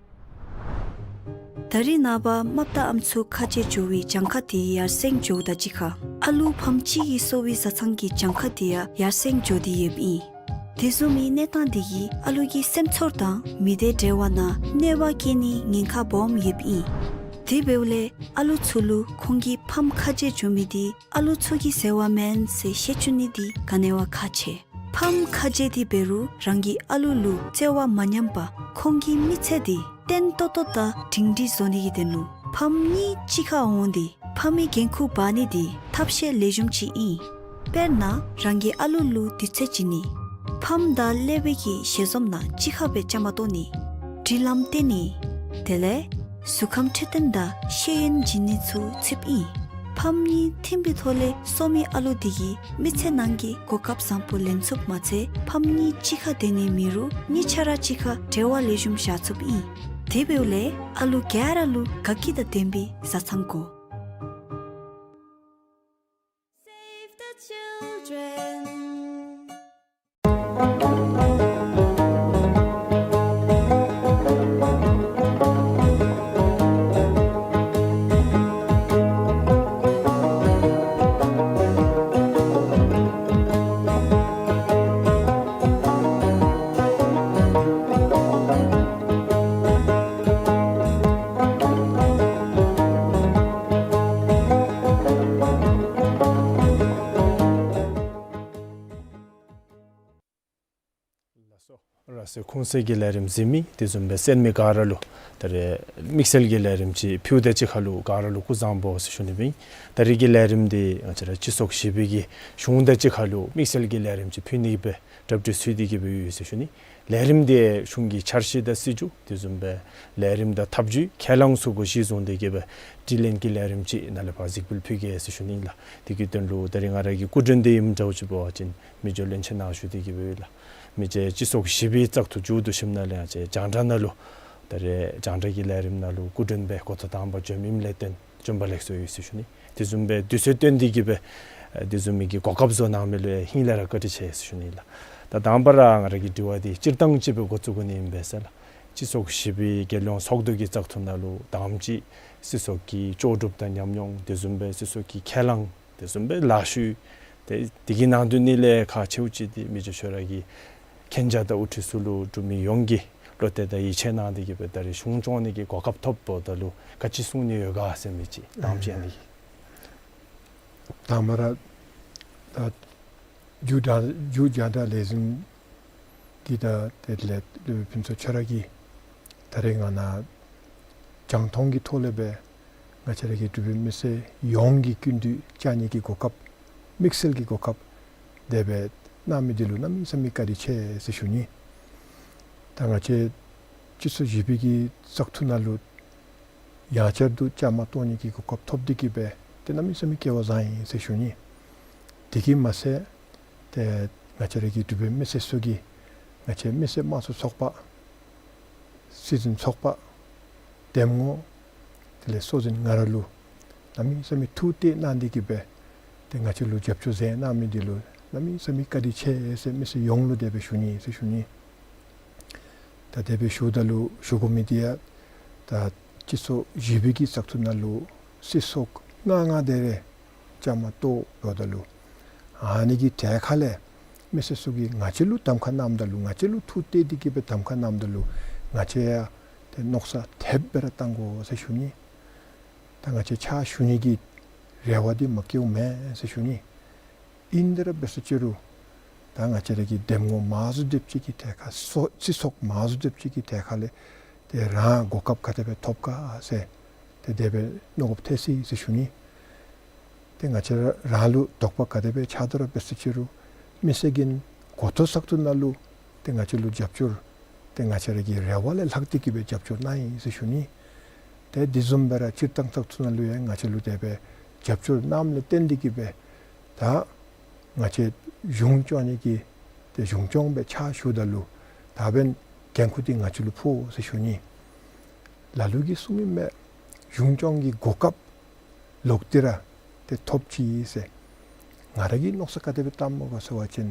ད་རིས་ནངས་པ་རྨགཔ་དང་ཨམ་སྲུ་ཁ་རྗེ་འགྱོ་བའི་གྱངས་ཁ་དེ་ཡར་སེང་འགྱོཝ་དང་གཅིག་ཁར་ཨ་ལུ་ཕམ་གཅིག་གི་གསོ་བའི་བཟའ་ཚང་གི་གྱངས་ཁ་དེ་ཡང་ཡར་སེང་འགྱོ་སྟེ་ཡོདཔ་ཨིན། དེ་བཟུམ་མའི་གནས་སྟངས་དེ་གིས་ཨ་ལུ་གི་སེམས་ཚོར་དང་མི་སྡེ་འབྲེལ་བ་ནང་གནོད་པ་བཀལ་ནིའི་ཉེན་ཁ་སྦོམ་ཡོདཔ་ཨིན། དེ་འབདཝ་ལས་ཨ་ལུ་ཚུ་ལུ་ཁོང་གི་ཕམ་ཁ་རྗེ་འགྱོ་མི་དེ་ཨ་ལུ་ཚུ་གི་ཟེར་བ་མེན་ཟེར་ཤེས་བཅུག་ནི་དེ་ག་ནི་བ་ཁག་ཆེ། ཕམ་ཁ་རྗེ་དེ་འབད་རུང་རང་གི་ཨ་ལུ་ལུ་བརྩེ་བ་མ་ཉམས་པར་ཁོང་གི་མི་ཚེ་དེ་བརྟན་ཏོག་ཏོ་དང་སྒྲིང་སྒྲིང་བཟོ་ནི་གི་དོན་ལུ་ཕམ་གཉིས་གཅིག་ཁར་འོང་སྟེ་ཕམ་གྱི་འགན་ཁུར་འབག་ནི་དེ་ཐབས་ཤེས་ལེགས་ཤོམ་ཅིག་ཨིན། དཔེར་ན་རང་གི་ཨ་ལུ་ལུ་དུས་ཚོད་བྱིན་ནི། ཕམ་དང་ཀླད་པའི་གི་ཞལ་འཛོམས་ནང་གཅིག་ཁར་སྦེ་བཅའ་མར་གཏོགས་ནི། སྒྲིག་ལམ་བསྟེན་ནི། དེ་ལས་གཟུགས་ཁམས་འཕྲོད་བསྟེན་དང་ཤེས་ཡོན་བྱིན་ནི་ཚུ་ཚུདཔ་ཨིན། ཕམ་གཉིས་མཐུན་པའི་ཐོག་ལས་གསོ་མི་ཨ་ལུ་དེ་གིས་མི་ཚེ་ནང་གི་གོ་སྐབས་བཟང་པོ་ལེན་ཚུགསཔ་མ་ཚད་ཕམ་གཉིས་གཅིག་ཁར་སྡོད་ནི་མེད་རུང་གཉིས་ཆ་ར་གཅིག་ཁར་འབྲེལ་བ་ལེགས་ཤོམ་བཞག་ཚུགསཔ་ཨིན། དེ་འབདཝ་ལས་ཨ་ལུ་ག་ར་ལུ་དགའ་སྐྱིད་དང་ལྡན་པའི་བཟའ་ཚང་དགོ། Save the children. ལགས་སོ། ར་སེ་ཁུངས་སེ་གི་ལས་རིམ་གཟིགས་མི་དེ་བཟུམ་སྦེ་གསན་མི་ག་ར་ལུ་ད་རེས་དམིགས་བསལ་གྱི་ལས་རིམ་ཅིག་ཕུལཝ་དང་གཅིག་ཁར་ལུ་ག་ར་ལུ་སྐུ་གཟུགས་བཟང་པོ་ཟེར་ཞུ་ནི་སྦེ་ཨིན། ད་རེས་ཀྱི་ལས་རིམ་འདི་ང་བཅས་ར་སྤྱི་ཚོགས་བཞི་པའི་གི་གཞུང་དང་གཅིག་ཁར་ལུ་དམིགས་བསལ་གྱི་ལས་རིམ་ཅིག་ཕུལ་ནི་སྦེ་གྲ་སྒྲིག་ཚུད་དེ་གི་སྦེ་ཡོད་ཟེར་ཞུ་ནི། ལས་རིམ་འདི་གཞུང་གི་འཆར་གཞི་དང་སྲིད་བྱུས་དེ་བཟུམ་སྦེ་ལས་རིམ་དང་ཐབས་བྱུས་ཁས་བླངས་ཚུ་གུ་གཞི་བཟུང་སྟེ་གི་སྦེ་དྲི་ལན་གྱི་ལས་རིམ་ཅིག་ནཱ་ལས་ཕར་གཟིགས་འབུལ་ཕུལ་གེ་ཟེར་ཞུ་ནི་ལགས། དེ་གི་དོན་ལུ་ད་རེས་ང་ར་གི་སྐུ་མགྲོན་འདི་ཨིནམ་འདྲཝ་ཅིག་འབད་བ་ཅིན་མི་རྗེ་བློན་ཆེན་ནཱ་ཞུ་སྟེ་གི་སྦེ་ཡོད་ལགས། མི་རྗེ་སྤྱི་ཚོགས་བཞི་པའི་བཙག་འཐུ་མཇུག་བསྡུ་ཞིནམ་ལས་ང་བཅས་རྒྱང་བསྒྲགས་ནང་ལུ་ད་རེས་རྒྱང་བསྒྲགས་ཀྱི་ལས་རིམ་ནང་ལུ་སྐུ་མགྲོན་སྦེ་འགོ་ཐོག་དང་པ་འབྱོནམ་ཨིནམ་ལས་བརྟེན་བྱོན་པ་ལེགས་སོ་ཡོད་ཟེར་ཞུ་ནི། དེ་བཟུམ་སྦེ་དུས་ཚོད་བཏོན་ཏེ་གི་སྦེ་ཨ་དེ་བཟུམ་མའི་གི་གོ་སྐབས་བཟོ་གནང་མི་ལུ་ཡང་ཧིང་ལས་ར་བཀའ་དྲིན་ཆེ་ཟེར་ཞུ་ནི་ལགས། ད་དང་པ་ར་ང་ར་གི་དྲི་བ་འདི་སྤྱིར་བཏང་ཅིག་སྦེ་འགོ་བཙུགས་དགོ་ནི་ཨིན་པས་ཟེར་ལགས། སྤྱི་ཚོགས་བཞི་པའི་རྒྱལ་ཡོངས་ཚོགས་འདུ་གི་བཙག་འཐུ་ནང་ལུ་དང་པ་ཅིག་སྲིད་ཚོགས་ཀྱི་ལྕོགས་གྲུབ་དང་ཉམས་མྱོང་དེ་བཟུམ་སྦེ་སྲིད་ཚོགས་ཀྱི་ཁས་བླངས་དེ་བཟུམ་སྦེ་ལཱ་ཞུ་དེ་དེ་གི་ནང་དོན་ནི་ལས་ཁག་ཆེཝ་ཅིག་འདི་མི་རྗེ་ཁྱོད་ར་གི་མཁྱེན་རྒྱ་དང་དབུ་ཁྲིད་ཚུ་ལུ་འབྲུག་མི་ཡོངས་ཀྱིས་བློ་གཏད་དང་ཡིད་ཆེས་གནང་སྟེ་གི་སྦེ་ད་རེས་གཞུང་སྐྱོང་ནི་གི་གོ་སྐབས་ཐོབ་འབདཝ་ད་ལུ་ག་ཅི་གསུང་ནི་ཡོད་ག་ཟེར་མི་ཅིག་དང་པ་ཅིག་ཨ་ནི་གི། དང་པ་ར་ད་རྒྱུ་རྒྱ་རྒྱུ་རྒྱང་བསྒྲགས་ལས་འཛིན་གྱི་དང་དེ་ལས་སློབ་དཔོན་ཕུན་ཚོགས་ཁྱོད་ར་གིས་ད་རེས་ང་ནཱ་རྒྱང་མཐོང་གི་ཐོག་ལས་སྦེ་ང་བཅས་ར་གི་འབྲུག་པའི་མི་སེར་ཡོངས་ཀྱི་སྐུ་མདུན་བཅར་ནི་གི་གོ་སྐབས་དམིགས་བསལ་གྱི་གོ་སྐབས་དེ་སྦེ་གནང་མི་འདི་ལུ་གནམ་མེད་ས་མེད་བཀའ་དྲིན་ཆེ་ཟེར་ཞུ་ནི། ད་ང་བཅས་སྤྱི་ཚོགས་བཞི་པའི་གི་བཙག་འཐུ་ནང་ལུ་ཡང་བསྐྱར་དུ་བཅའ་མར་གཏོགས་ནི་གི་གོ་སྐབས་ཐོབ་སྟེ་གི་སྦེ་ཏེ་གནམ་མེད་ས་མེད་སྐལ་བ་བཟང་ཡི་ཟེར་ཞུ་ནི། དེ་གིས་མ་ཚད་ཏེ་ང་བཅས་ར་གི་འབྲུག་པའི་མི་སེར་ཚུ་གིས་ང་བཅས་མི་སེར་དམངས་གཙོའི་ཚོགས་པ་སྲིད་འཛིན་ཚོགས་པ་འདེམས་ངོ་དེ་ལས་སྲོག་འཛིན་ང་ར་ལུ་གནམ་མེད་ས་མེད་ཐུགས་གཏད་གནང་སྟེ་གི་སྦེ་ཏེ་ང་བཅས་ལུ་རྒྱབ་སྐྱོར་མཛད་གནང་མི་འདི་ལུ་གནམ་མེད་ས་མེད་བཀའ་དྲིན་ཆེ་ཟེར་མི་སེར་ཡོངས་ལུ་དེ་སྦེ་ཞུ་ནི་ཟེར་ཞུ་ནི། ད་དེ་སྦེ་ཞུཝ་ད་ལུ་ཞུ་དགོ་མི་འདི་ཡང་ད་སྤྱི་ཚོགས་བཞི་པའི་གི་བཙག་འཐུ་ནང་ལུ་སྲིད་ཚོགས་ལྔ་ལྔ་དེ་རེ་བཅའ་མར་གཏོགས་འབདཝ་ད་ལུ་ཨ་ནི་གི་གྲལ་ཁ་ལས་མི་སེར་ཚུ་གིས་ང་བཅས་ལུ་གདམ་ཁ་གནངམ་ད་ལུ་ང་བཅས་ལུ་ཐུགས་གཏད་དེ་གི་སྦེ་གདམ་ཁ་གནངམ་ད་ལུ་ང་བཅས་ཡང་ཏེ་མནོ་བསམ་དེ་སྦེ་ར་བཏང་དགོ་ཟེར་ཞུ་ནི། ད་ང་བཅས་ཕྱག་ཞུ་ནི་གི་རེ་བ་འདི་མ་བསྐྱེདཔ་མེན་ཟེར་ཞུ་ནི། ཨིན་དེ་ར་འབད་ས་ཅིག་རུང་ད་ང་བཅས་ར་གི་འདེམས་ངོ་མང་སུ་སྡེབ་ཅིག་གི་གྲལ་ཁ་སོ་སྤྱི་ཚོགས་མང་སུ་སྡེབ་ཅིག་གི་གྲལ་ཁ་ལས་ཏེ་རང་གོ་སྐབས་ག་དེ་སྦེ་ཐོབ་ག་ཟེར་ཏེ་དེ་སྦེ་མནོ་དགོཔ་ཐལ་སོ་ཡི་ཟེར་ཞུ་ནི། ཏེ་ང་བཅས་ར་རང་ལུ་དོགས་པ་ག་དེ་སྦེ་ཆགས་དོ་ར་འབད་ས་ཅིག་རུང་མི་སེར་གྱིས་འགོ་ཐོག་བཙག་འཐུ་ནང་ལུ་ཏེ་ང་བཅས་ལུ་རྒྱབ་སྐྱོར་ཏེ་ང་བཅས་ར་གི་རེ་བ་ལས་ལྷག་སྟེ་གི་སྦེ་རྒྱབ་སྐྱོར་གནང་ཡི་ཟེར་ཞུ་ནི། ཏེ་དེ་བཟུམ་སྦེ་ར་སྤྱིར་བཏང་བཙག་འཐུ་ནང་ལུ་ཡང་ང་བཅས་ལུ་དེ་སྦེ་རྒྱབ་སྐྱོར་གནངམ་ལས་བརྟེན་ཏེ་གི་སྦེ་ད་ང་བཅས་གཞུང་སྐྱོང་ནི་གི་ཏེ་གཞུང་སྐྱོང་སྦེ་ཕྱག་ཞུཝ་ད་ལུ་ད་འབདན་འགན་ཁུར་འདི་ང་བཅས་ལུ་ཕོག་ཟེར་ཞུ་ནི། ལ་ལུ་གིས་གསུངམ་ཨིན་མས། གཞུང་སྐྱོང་གི་གོ་སྐབས་ལོག་སྟེ་ར་ཏེ་ཐོབ་ཅི་ཟེར། ང་ར་གིས་མནོ་བསམ་ག་དེ་སྦེ་བཏངམ་སྨོ་ག་ཟེར་བ་ཅིན་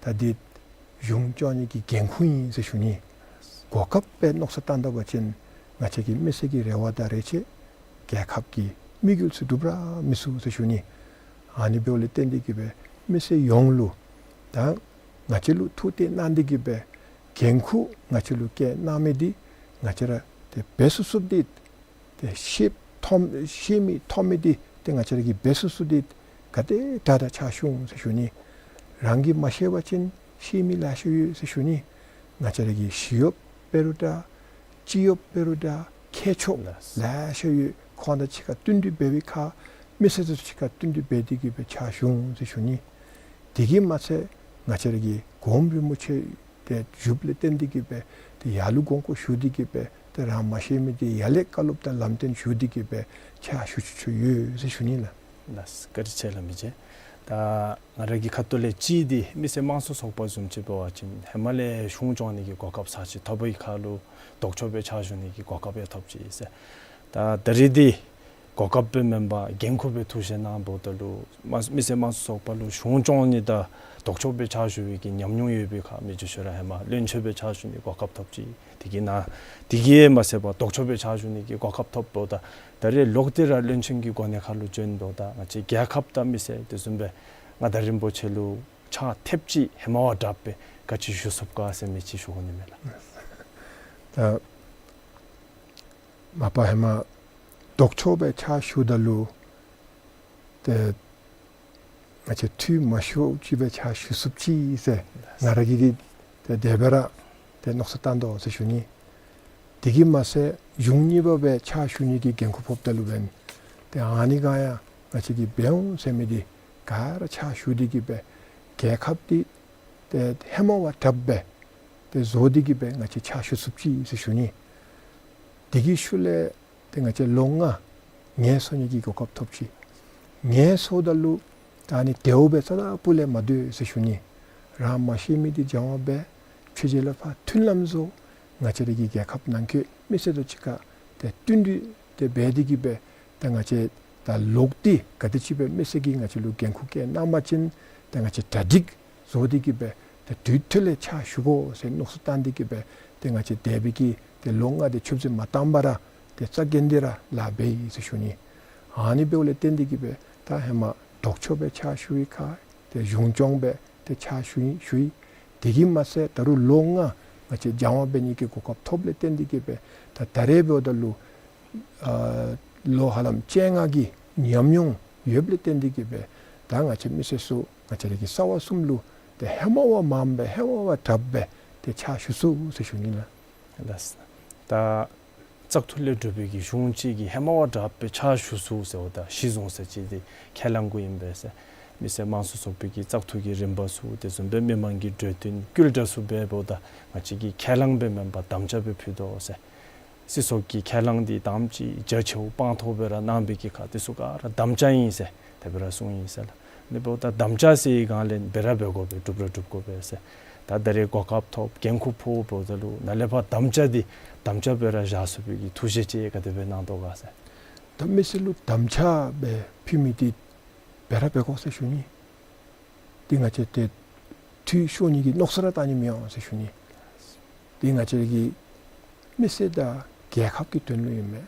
ད་འདི་ གཞུང་སྐྱོང་ནི་གི་འགན་ཁུར་ཨིན་ཟེར་ཞུ་ནི། གོ་སྐབས་སྦེ་མནོ་བསམ་བཏང་ད་པ་ཅིན་ང་བཅས་ཀྱི་མི་སེར་གྱི་རེ་བ་དང་རེ་ཆེ་རྒྱལ་ཁབ་ཀྱི་དམིགས་ཡུལ་ཚུ་འགྲུབ་ར་མི་ཚུགས་ཟེར་ཞུ་ནི། ཨ་ནི་འབདཝ་ལས་བརྟེན་ཏེ་གིས་སྦེ་མི་སེར་ཡོངས་ལུ་ད་ང་བཅས་ལུ་ཐུགས་གཏད་གནང་སྟེ་གིས་སྦེ་འགན་ཁུར་ང་བཅས་ལུ་བཀལ་གནང་མི་འདི་ང་བཅས་ར་ཏེ་འབད་ཚུགས་ཚུགསཔ་འདི་ཏེ་ཤེས་མཐོང་ཤེས་མི་མཐོང་མི་འདི་ཏེ་ང་བཅས་ར་གིས་འབད་ཚུགས་ཚུགས་འདི་ག་དེ་དྲག་དྲག་ཕྱག་ཞུ་འོང་ཟེར་ཞུ་ནི། རང་གིས་མ་ཤེས་པ་ཅིན་ཤེས་མི་ལེ་ཤ་ཡོད་ཟེར་ཞུ་ནི། ང་བཅས་ར་གི་ཞི་གཡོགཔ་འབད་རུང་འདྲ་སྤྱི་གཡོགཔ་འབད་རུང་འདྲ་མཁས་མཆོག་ལགས། ལེ་ཤ་ཡོད། ཁོང་དང་གཅིག་ཁར་བསྟུན་གྲོས་འབད་བའི་ཁར་མི་སེར་དང་གཅིག་ཁར་བསྟུན་གྲོས་འབད་དེ་གིས་སྦེ་ཕྱག་ཞུ་འོང་ཟེར་ཞུ་ནི། དེ་གིས་མ་ཚད་ང་བཅས་ར་གི་གོངམ་རིན་པོ་ཆེ་ཏེ་བཞུགསཔ་ལས་བརྟེན་ཏེ་གིས་སྦེ་ཏེ་ཡར་ལུ་དགོངས་སྐོར་ཞུ་སྟེ་གིས་སྦེ་ཏེ་རང་མ་ཤེས་མི་འདི་ཡར་ལས་བཀའ་སློབ་དང་ལམ་སྟོན་ཞུ་སྟེ་གིས་སྦེ་ཕྱག་ཞུ་ཚུགས་ཚུགས་ཡོད་ཟེར་ཞུ་ནི་ལགས། ལགས། བཀའ་དྲིན་ཆེ་ལགས་མི་རྗེ། ད་ང་ར་གི་ཁ་ཐུག་ལས་གཅིག་འདི་མི་སེར་དམངས་གཙོ་ཚོགས་པ་བཟུམ་ཅིག་འབད་བ་ཅིན་ཧེ་མ་ལས་གཞུང་སྐྱོང་ནི་གི་གོ་སྐབས་ཚར་གཅིག་ཐོབ་པའི་ཁར་ལུ་ལྡོག་ཕྱོགས་སྦེ་ཕྱག་ཞུ་ནི་གི་གོ་སྐབས་ཡང་ཐོབ་ཅི་ཟེར། ད་ད་རིས་འདི་གོ་སྐབས་སྦེ་མེན་པར་འགན་ཁུར་སྦེ་ཐུགས་བཞེས་གནང་འབདཝ་ད་ལུ་མ་མི་སེར་དམངས་གཙོ་ཚོགས་པ་ལུ་གཞུང་སྐྱོང་ནི་དང་ལྡོག་ཕྱོགས་སྦེ་ཕྱག་ཞུ་བའི་གི་ཉམས་མྱོང་ཡོད་པའི་ཁར་མི་རྗེ་ཁྱོད་ར་ཧེ་མ་བློན་ཆེན་སྦེ་ཕྱག་ཞུ་ནི་གོ་སྐབས་ཐོབ་ཅི། དེ་གིས་ན་དེ་གིས་མ་ཚད་པར་ལྡོག་ཕྱོགས་སྦེ་ཕྱག་ཞུ་ནི་གི་གོ་སྐབས་ཐོབ་འབདཝ་ད་ད་རིས་ལོག་སྟེ་ར་བློན་ཆེན་གྱི་གོ་གནས་ཁར་ལུ་བྱོན་འབདཝ་ད་ང་བཅས་རྒྱལ་ཁབ་དང་མི་སེར་དེ་བཟུམ་སྦེ་མངའ་བདག་རིན་པོ་ཆེ་ལུ་ཕྱག་ཐེབས་ཅིག་ཧེ་མ་བ་དྲགཔ་སྦེ་ག་ཅི་ཞུ་ཚུགས་ག་ཟེར་མི་ཅིག་ཞུ་དགོ་ནི་མས་ལགས། ད་མ་པ་ཧེ་མ་ལྡོག་ཕྱོགས་སྦེ་ཕྱག་ཞུཝ་ད་ལུ་ཏེ་ང་བཅས་འཐུས་མ་ཤོར་ཅིག་སྦེ་ཕྱག་ཞུ་ཚུགསཔ་ཅིག་ཟེར་ང་ར་གིས་འདི་ཏེ་དེ་སྦེ་ར་ཏེ་མནོ་བསམ་བཏང་དོ་ཟེར་ཞུ་ནི། དེ་གིས་མ་ཚད་གཞུང་གཉིས་པ་སྦེ་ཕྱག་ཞུ་ནི་གི་འགན་ཁུར་ཕོགཔ་ད་ལུ་འབདན་ཏེ་ཨ་ནི་ག་ཡང་ང་བཅས་ཀྱིས་འབད་འོང་ཟེར་མི་འདི་ག་ར་ཕྱག་ཞུ་སྟེ་གིས་སྦེ་རྒྱལ་ཁབ་འདི་ཏེ་ཧེ་མ་བ་དྲགཔ་སྦེ་ཏེ་བཟོ་སྟེ་གིས་སྦེ་ང་བཅས་ཕྱག་ཞུ་ཚུགསཔ་ཅིག་ཟེར་ཞུ་ནི། དེ་གི་ཤུལ་ལས་ཏེ་ང་བཅས་ལོ་ལྔ་ངལ་གསོ་ནི་གི་གོ་སྐབས་ཐོབ་ཅི། ངལ་གསོཝ་ད་ལུ་ད་ཨ་ནི་དེ་བ་སྦེ་རྩ་དང་སྤུ་ལས་མ་སྡོད་ཟེར་ཞུ་ནི། རང་མ་ཤེས་མི་འདི་སྦྱང་བ་འབད། ཆོས་བརྒྱུད་ལས་ཕར་མཐུན་ལམ་བཟོ། ང་བཅས་ར་གི་རྒྱལ་ཁབ་ནང་འཁོད་མི་སེར་དང་གཅིག་ཁར་ཏེ་བསྟུན་གྲོས་ཏེ་འབད་དེ་གིས་སྦེ་ཏེ་ང་བཅས་ད་ལོག་སྟེ་ག་དེ་ཅིག་སྦེ་མི་སེར་གྱིས་ང་བཅས་ལུ་འགན་ཁུར་བཀལ་གནང་པ་ཅིན་ཏེ་ང་བཅས་གྲ་སྒྲིག་བཟོ་སྟེ་གིས་སྦེ་ཏེ་དུས་ཐོག་ལས་ཕྱག་ཞུ་དགོ་ཟེར་མནོ་བསམ་བཏང་སྟེ་གིས་སྦེ་ཏེ་ང་བཅས་དེ་སྦེ་གི་ཏེ་ལོ་ལྔ་དེ་ཆུད་ཟོས་མ་བཏང་བར་ར་ཏེ་རྩ་འགེངས་ཏེ་ར་ལཱ་འབད་ཡི་ཟེར་ཞུ་ནི། ཨ་ནི་འབདཝ་ལས་བརྟེན་ཏེ་གིས་སྦེ་ད་ཧེ་མ་ལྡོག་ཕྱོགས་སྦེ་ཕྱག་ཞུ་བའི་ཁར་ཏེ་གཞུང་སྐྱོང་སྦེ་ཏེ་ཕྱག་ཞུ་ཡི་ཞུ་ཡི། དེ་གིས་མ་ཚད་ད་རུང་ལོ་ལྔ་ང་བཅས་སྦྱང་བ་འབད་ནི་གི་གོ་སྐབས་ཐོབ་ལས་བརྟེན་ཏེ་གིས་སྦེ་ད་ད་རེས་འབདཝ་ད་ལུ་ཨ་ལོ་ཧ་ལམ་བཅོ་ལྔ་གི་ཉམས་མྱོང་ཡོདཔ་ལས་བརྟེན་ཏེ་གིས་སྦེ་ད་ང་བཅས་མི་སེར་ཚུ་ང་བཅས་ར་གི་རྩ་བ་གསུམ་ལུ་ཏེ་ཧེ་མ་བ་མངམ་སྦེ་ཧེ་མ་བ་དྲགཔ་སྦེ་ཏེ་ཕྱག་ཞུ་ཚུགས་ཟེར་ཞུ་ནི་ལགས། ལགས། ད་བཙག་འཐུ་ལས་གྲུབ་པའི་གི་གཞུང་ཅིག་གིས་ཧེ་མ་བ་དྲགཔ་སྦེ་ཕྱག་ཞུ་ཚུགས་ཟེརཝ་ད་གཞི་བཟུང་ཟེར་ཅིག་འདི་ཁས་བླངས་དགོཔ་ཨིན་པས་ཟེར། མི་སེར་དམངས་གཙོ་ཚོགས་པའི་གི་བཙག་འཐུ་གི་རིམ་པ་ཚུ་དེ་བཟུམ་སྦེ་མི་མང་གི་གྲོས་བསྟུན་བསྐུལ་དྲགས་ཚུ་འབད་འབདཝ་ད་ང་བཅས་ཀྱིས་ཁས་བླངས་སྦེ་མེན་པར་དམ་བཅའ་སྦེ་ཕུལ་དོ་ཟེར། སྲིད་ཚོགས་ཀྱི་ཁས་བླངས་འདི་དང་པ་ཅིག་རྒྱ་ཆེཝ་སྤངས་ཐོག་སྦེ་ར་གནང་བའི་གི་ཁར་དེ་ཚུ་ག་ར་དམ་བཅའ་ཨིན་ཟེར་དེ་སྦེ་ར་གསུངས་ཡི་ཟེར་ལགས། ཨ་ནི་འབདཝ་ད་དམ་བཅའ་ཟེར་བའི་སྒང་ལས་འབད་ར་འབད་དགོ་པས། སྒྲུབ་ར་སྒྲུབ་དགོ་པས་ཟེར། ད་ད་རེས་གོ་སྐབས་ཐོབ་འགན་ཁུར་ཕོགཔ་འབདཝ་ད་ལུ་ནཱ་ལས་ཕར་དམ་བཅའ་འདི་དམ་བཅའ་སྦེ་ར་བཞག་ཚུགས་པའི་གི་ཐུགས་བཞེད་ཅིག་ག་དེ་སྦེ་གནང་དོ་ག་ཟེར། ད་མི་སེར་ལུ་དམ་བཅའ་སྦེ་ཕུལ་མི་འདི་འབད་ར་འབད་དགོ་ཟེར་ཞུ་ནི། འདི་ང་བཅས་ཏེ་འཐུས་ཤོར་ནི་གི་མནོ་བསམ་ར་གཏང་ནི་མི་འོང་ཟེར་ཞུ་ནི། འདི་ང་བཅས་ཀྱི་མི་སེར་དང་རྒྱལ་ཁབ་ཀྱི་དོན་ལུ་ཨིན་མས།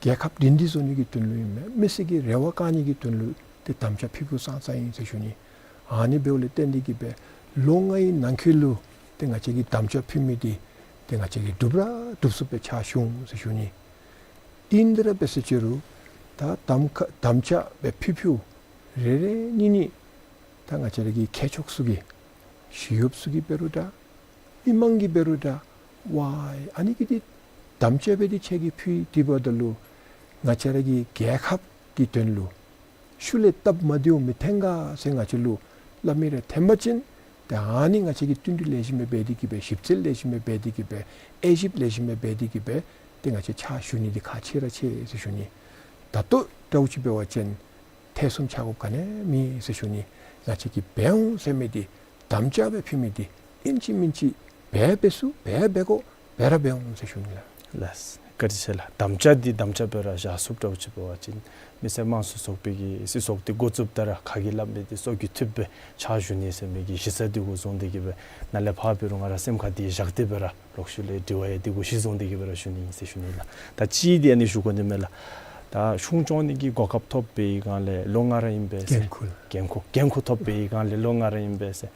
རྒྱལ་ཁབ་སྒྲིང་སྒྲི་བཟོ་ནི་གི་དོན་ལུ་ཨིན་མས། མི་སེར་གྱི་རེ་བ་བསྐང་ནི་གི་དོན་ལུ་ཏེ་དམ་བཅའ་ཕུལ་ཕུལཝ་ཙང་ཙང་ཨིན་ཟེར་ཞུ་ནི། ཨ་ནི་འབདཝ་ལས་བརྟེན་ཏེ་གིས་སྦེ་ལོ་ལྔའི་ནང་འཁོད་ལུ་ཏེ་ང་བཅས་ཀྱིས་དམ་བཅའ་ཕུལ་མི་འདི་ཏེ་ང་བཅས་ཀྱིས་འགྲུབ་ར་འགྲུབ་ཚུགསཔ་སྦེ་ཕྱག་ཞུ་འོང་ཟེར་ཞུ་ནི། ཨིན་དེ་ར་འབད་ཟེར་ཅི་རུང་ད་དམ་ཁ་དམ་བཅའ་སྦེ་ཕུལ་ཕུལཝ་རེ་རེ་གཉིས་གཉིས་ད་ང་བཅས་ར་གི་མཁས་མཆོག་ཚུ་གིས་ཞི་གཡོགཔ་ཚུ་གིས་འབད་རུང་འདྲ་མི་མང་གིས་འབད་རུང་འདྲ་ཝའི་ཨ་ནི་གི་འདི་དམ་བཅའ་སྦེ་འདི་ཁྱེད་ཀྱིས་ཕུལ་ཏེ་འབདཝ་ད་ལུ་ང་བཅས་ར་གི་རྒྱལ་ཁབ་ཀྱི་དོན་ལུ་ཤུལ་ལས་སྟབས་མ་བདེཝ་མི་འཐོན་ག་ཟེར་ང་བཅས་ལུ་སླབ་མི་རེ་འཐོན་པ་ཅིན་ཏེ་ཨ་ནི་ང་བཅས་ཀྱིས་བསྟུན་གྲོས་ལེགས་ཤོམ་སྦེ་འབད་དེ་གིས་སྦེ་ཞིབ་འཚོལ་ལེགས་ཤོམ་སྦེ་འབད་དེ་གིས་སྦེ་དབྱེ་ཞིབ་ལེགས་ཤོམ་སྦེ་འབད་དེ་གིས་སྦེ་ཏེ་ང་བཅས་ཕྱག་ཞུ་ནི་འདི་ཁག་ཆེ་ར་ཆེ་ཟེར་ཞུ་ནི། ད་ལྟོ་འདྲཝ་ཅིག་འབད་བ་ཅིན་ཐེ་ཚོམ་ཆགས་དགོཔ་ག་ནི་མེད་ཟེར་ཞུ་ནི། ང་བཅས་ཀྱིས་འབད་འོང་ཟེར་མི་འདི་དམ་བཅའ་སྦེ་ཕུལ་མི་འདི་ཨིན་ཅི་མིན་ཅི་འབད་འབད་ཚུགས་འབད་འབད་དགོ་འབད་ར་འབད་འོང་ཟེར་ཞུ་ནི་ལགས། ལགས། བཀའ་དྲིན་ཆེ་ལགས། དམ་བཅའ་འདི་དམ་བཅའ་སྦེ་ར་བཞག་ཚུགསཔ་འདྲཝ་ཅིག་འབད་བ་ཅིན་མི་སེར་དམངས་གཙོའི་ཚོགས་པའི་གི་སྲིད་ཚོགས་འདི་འགོ་བཙུགསཔ་ད་ར་ཁ་གིས་སླབ་མི་འདི་སྲོག་གིས་ཐུབ་སྦེ་ཕྱག་ཞུ་ནི་ཟེར་མི་གི་གཞི་རྩ་འདི་གུ་བཟུང་སྟེ་གི་སྦེ་ནཱ་ལས་ཕར་འབད་རུང་ང་ར་སེམས་ཁར་འདི་བཞག་སྟེ་སྦེ་ར་ལོག་ཤུལ་ལས་དྲི་བ་ཡང་འདི་གུ་གཞི་བཟུང་སྟེ་གི་སྦེ་ར་ཞུ་ནི་ཨིན་ཟེར་ཞུ་ནི་ལགས། ད་ཅིག་འདི་ཨ་ནི་ཞུ་དགོ་ནི་མས་ལགས། ད་གཞུང་སྐྱོང་ནི་གི་གོ་སྐབས་ཐོབ་པའི་སྒང་ལས་ལོ་ལྔ་ར་ཨིན་པས་ཟེར། འགན་ཁུར། འགན་ཁུར་འགན་ཁུར་ཐོབ་པའི་སྒང་ལས་ལོ་ལྔ་ར་ཨིན་པས་ཟེར།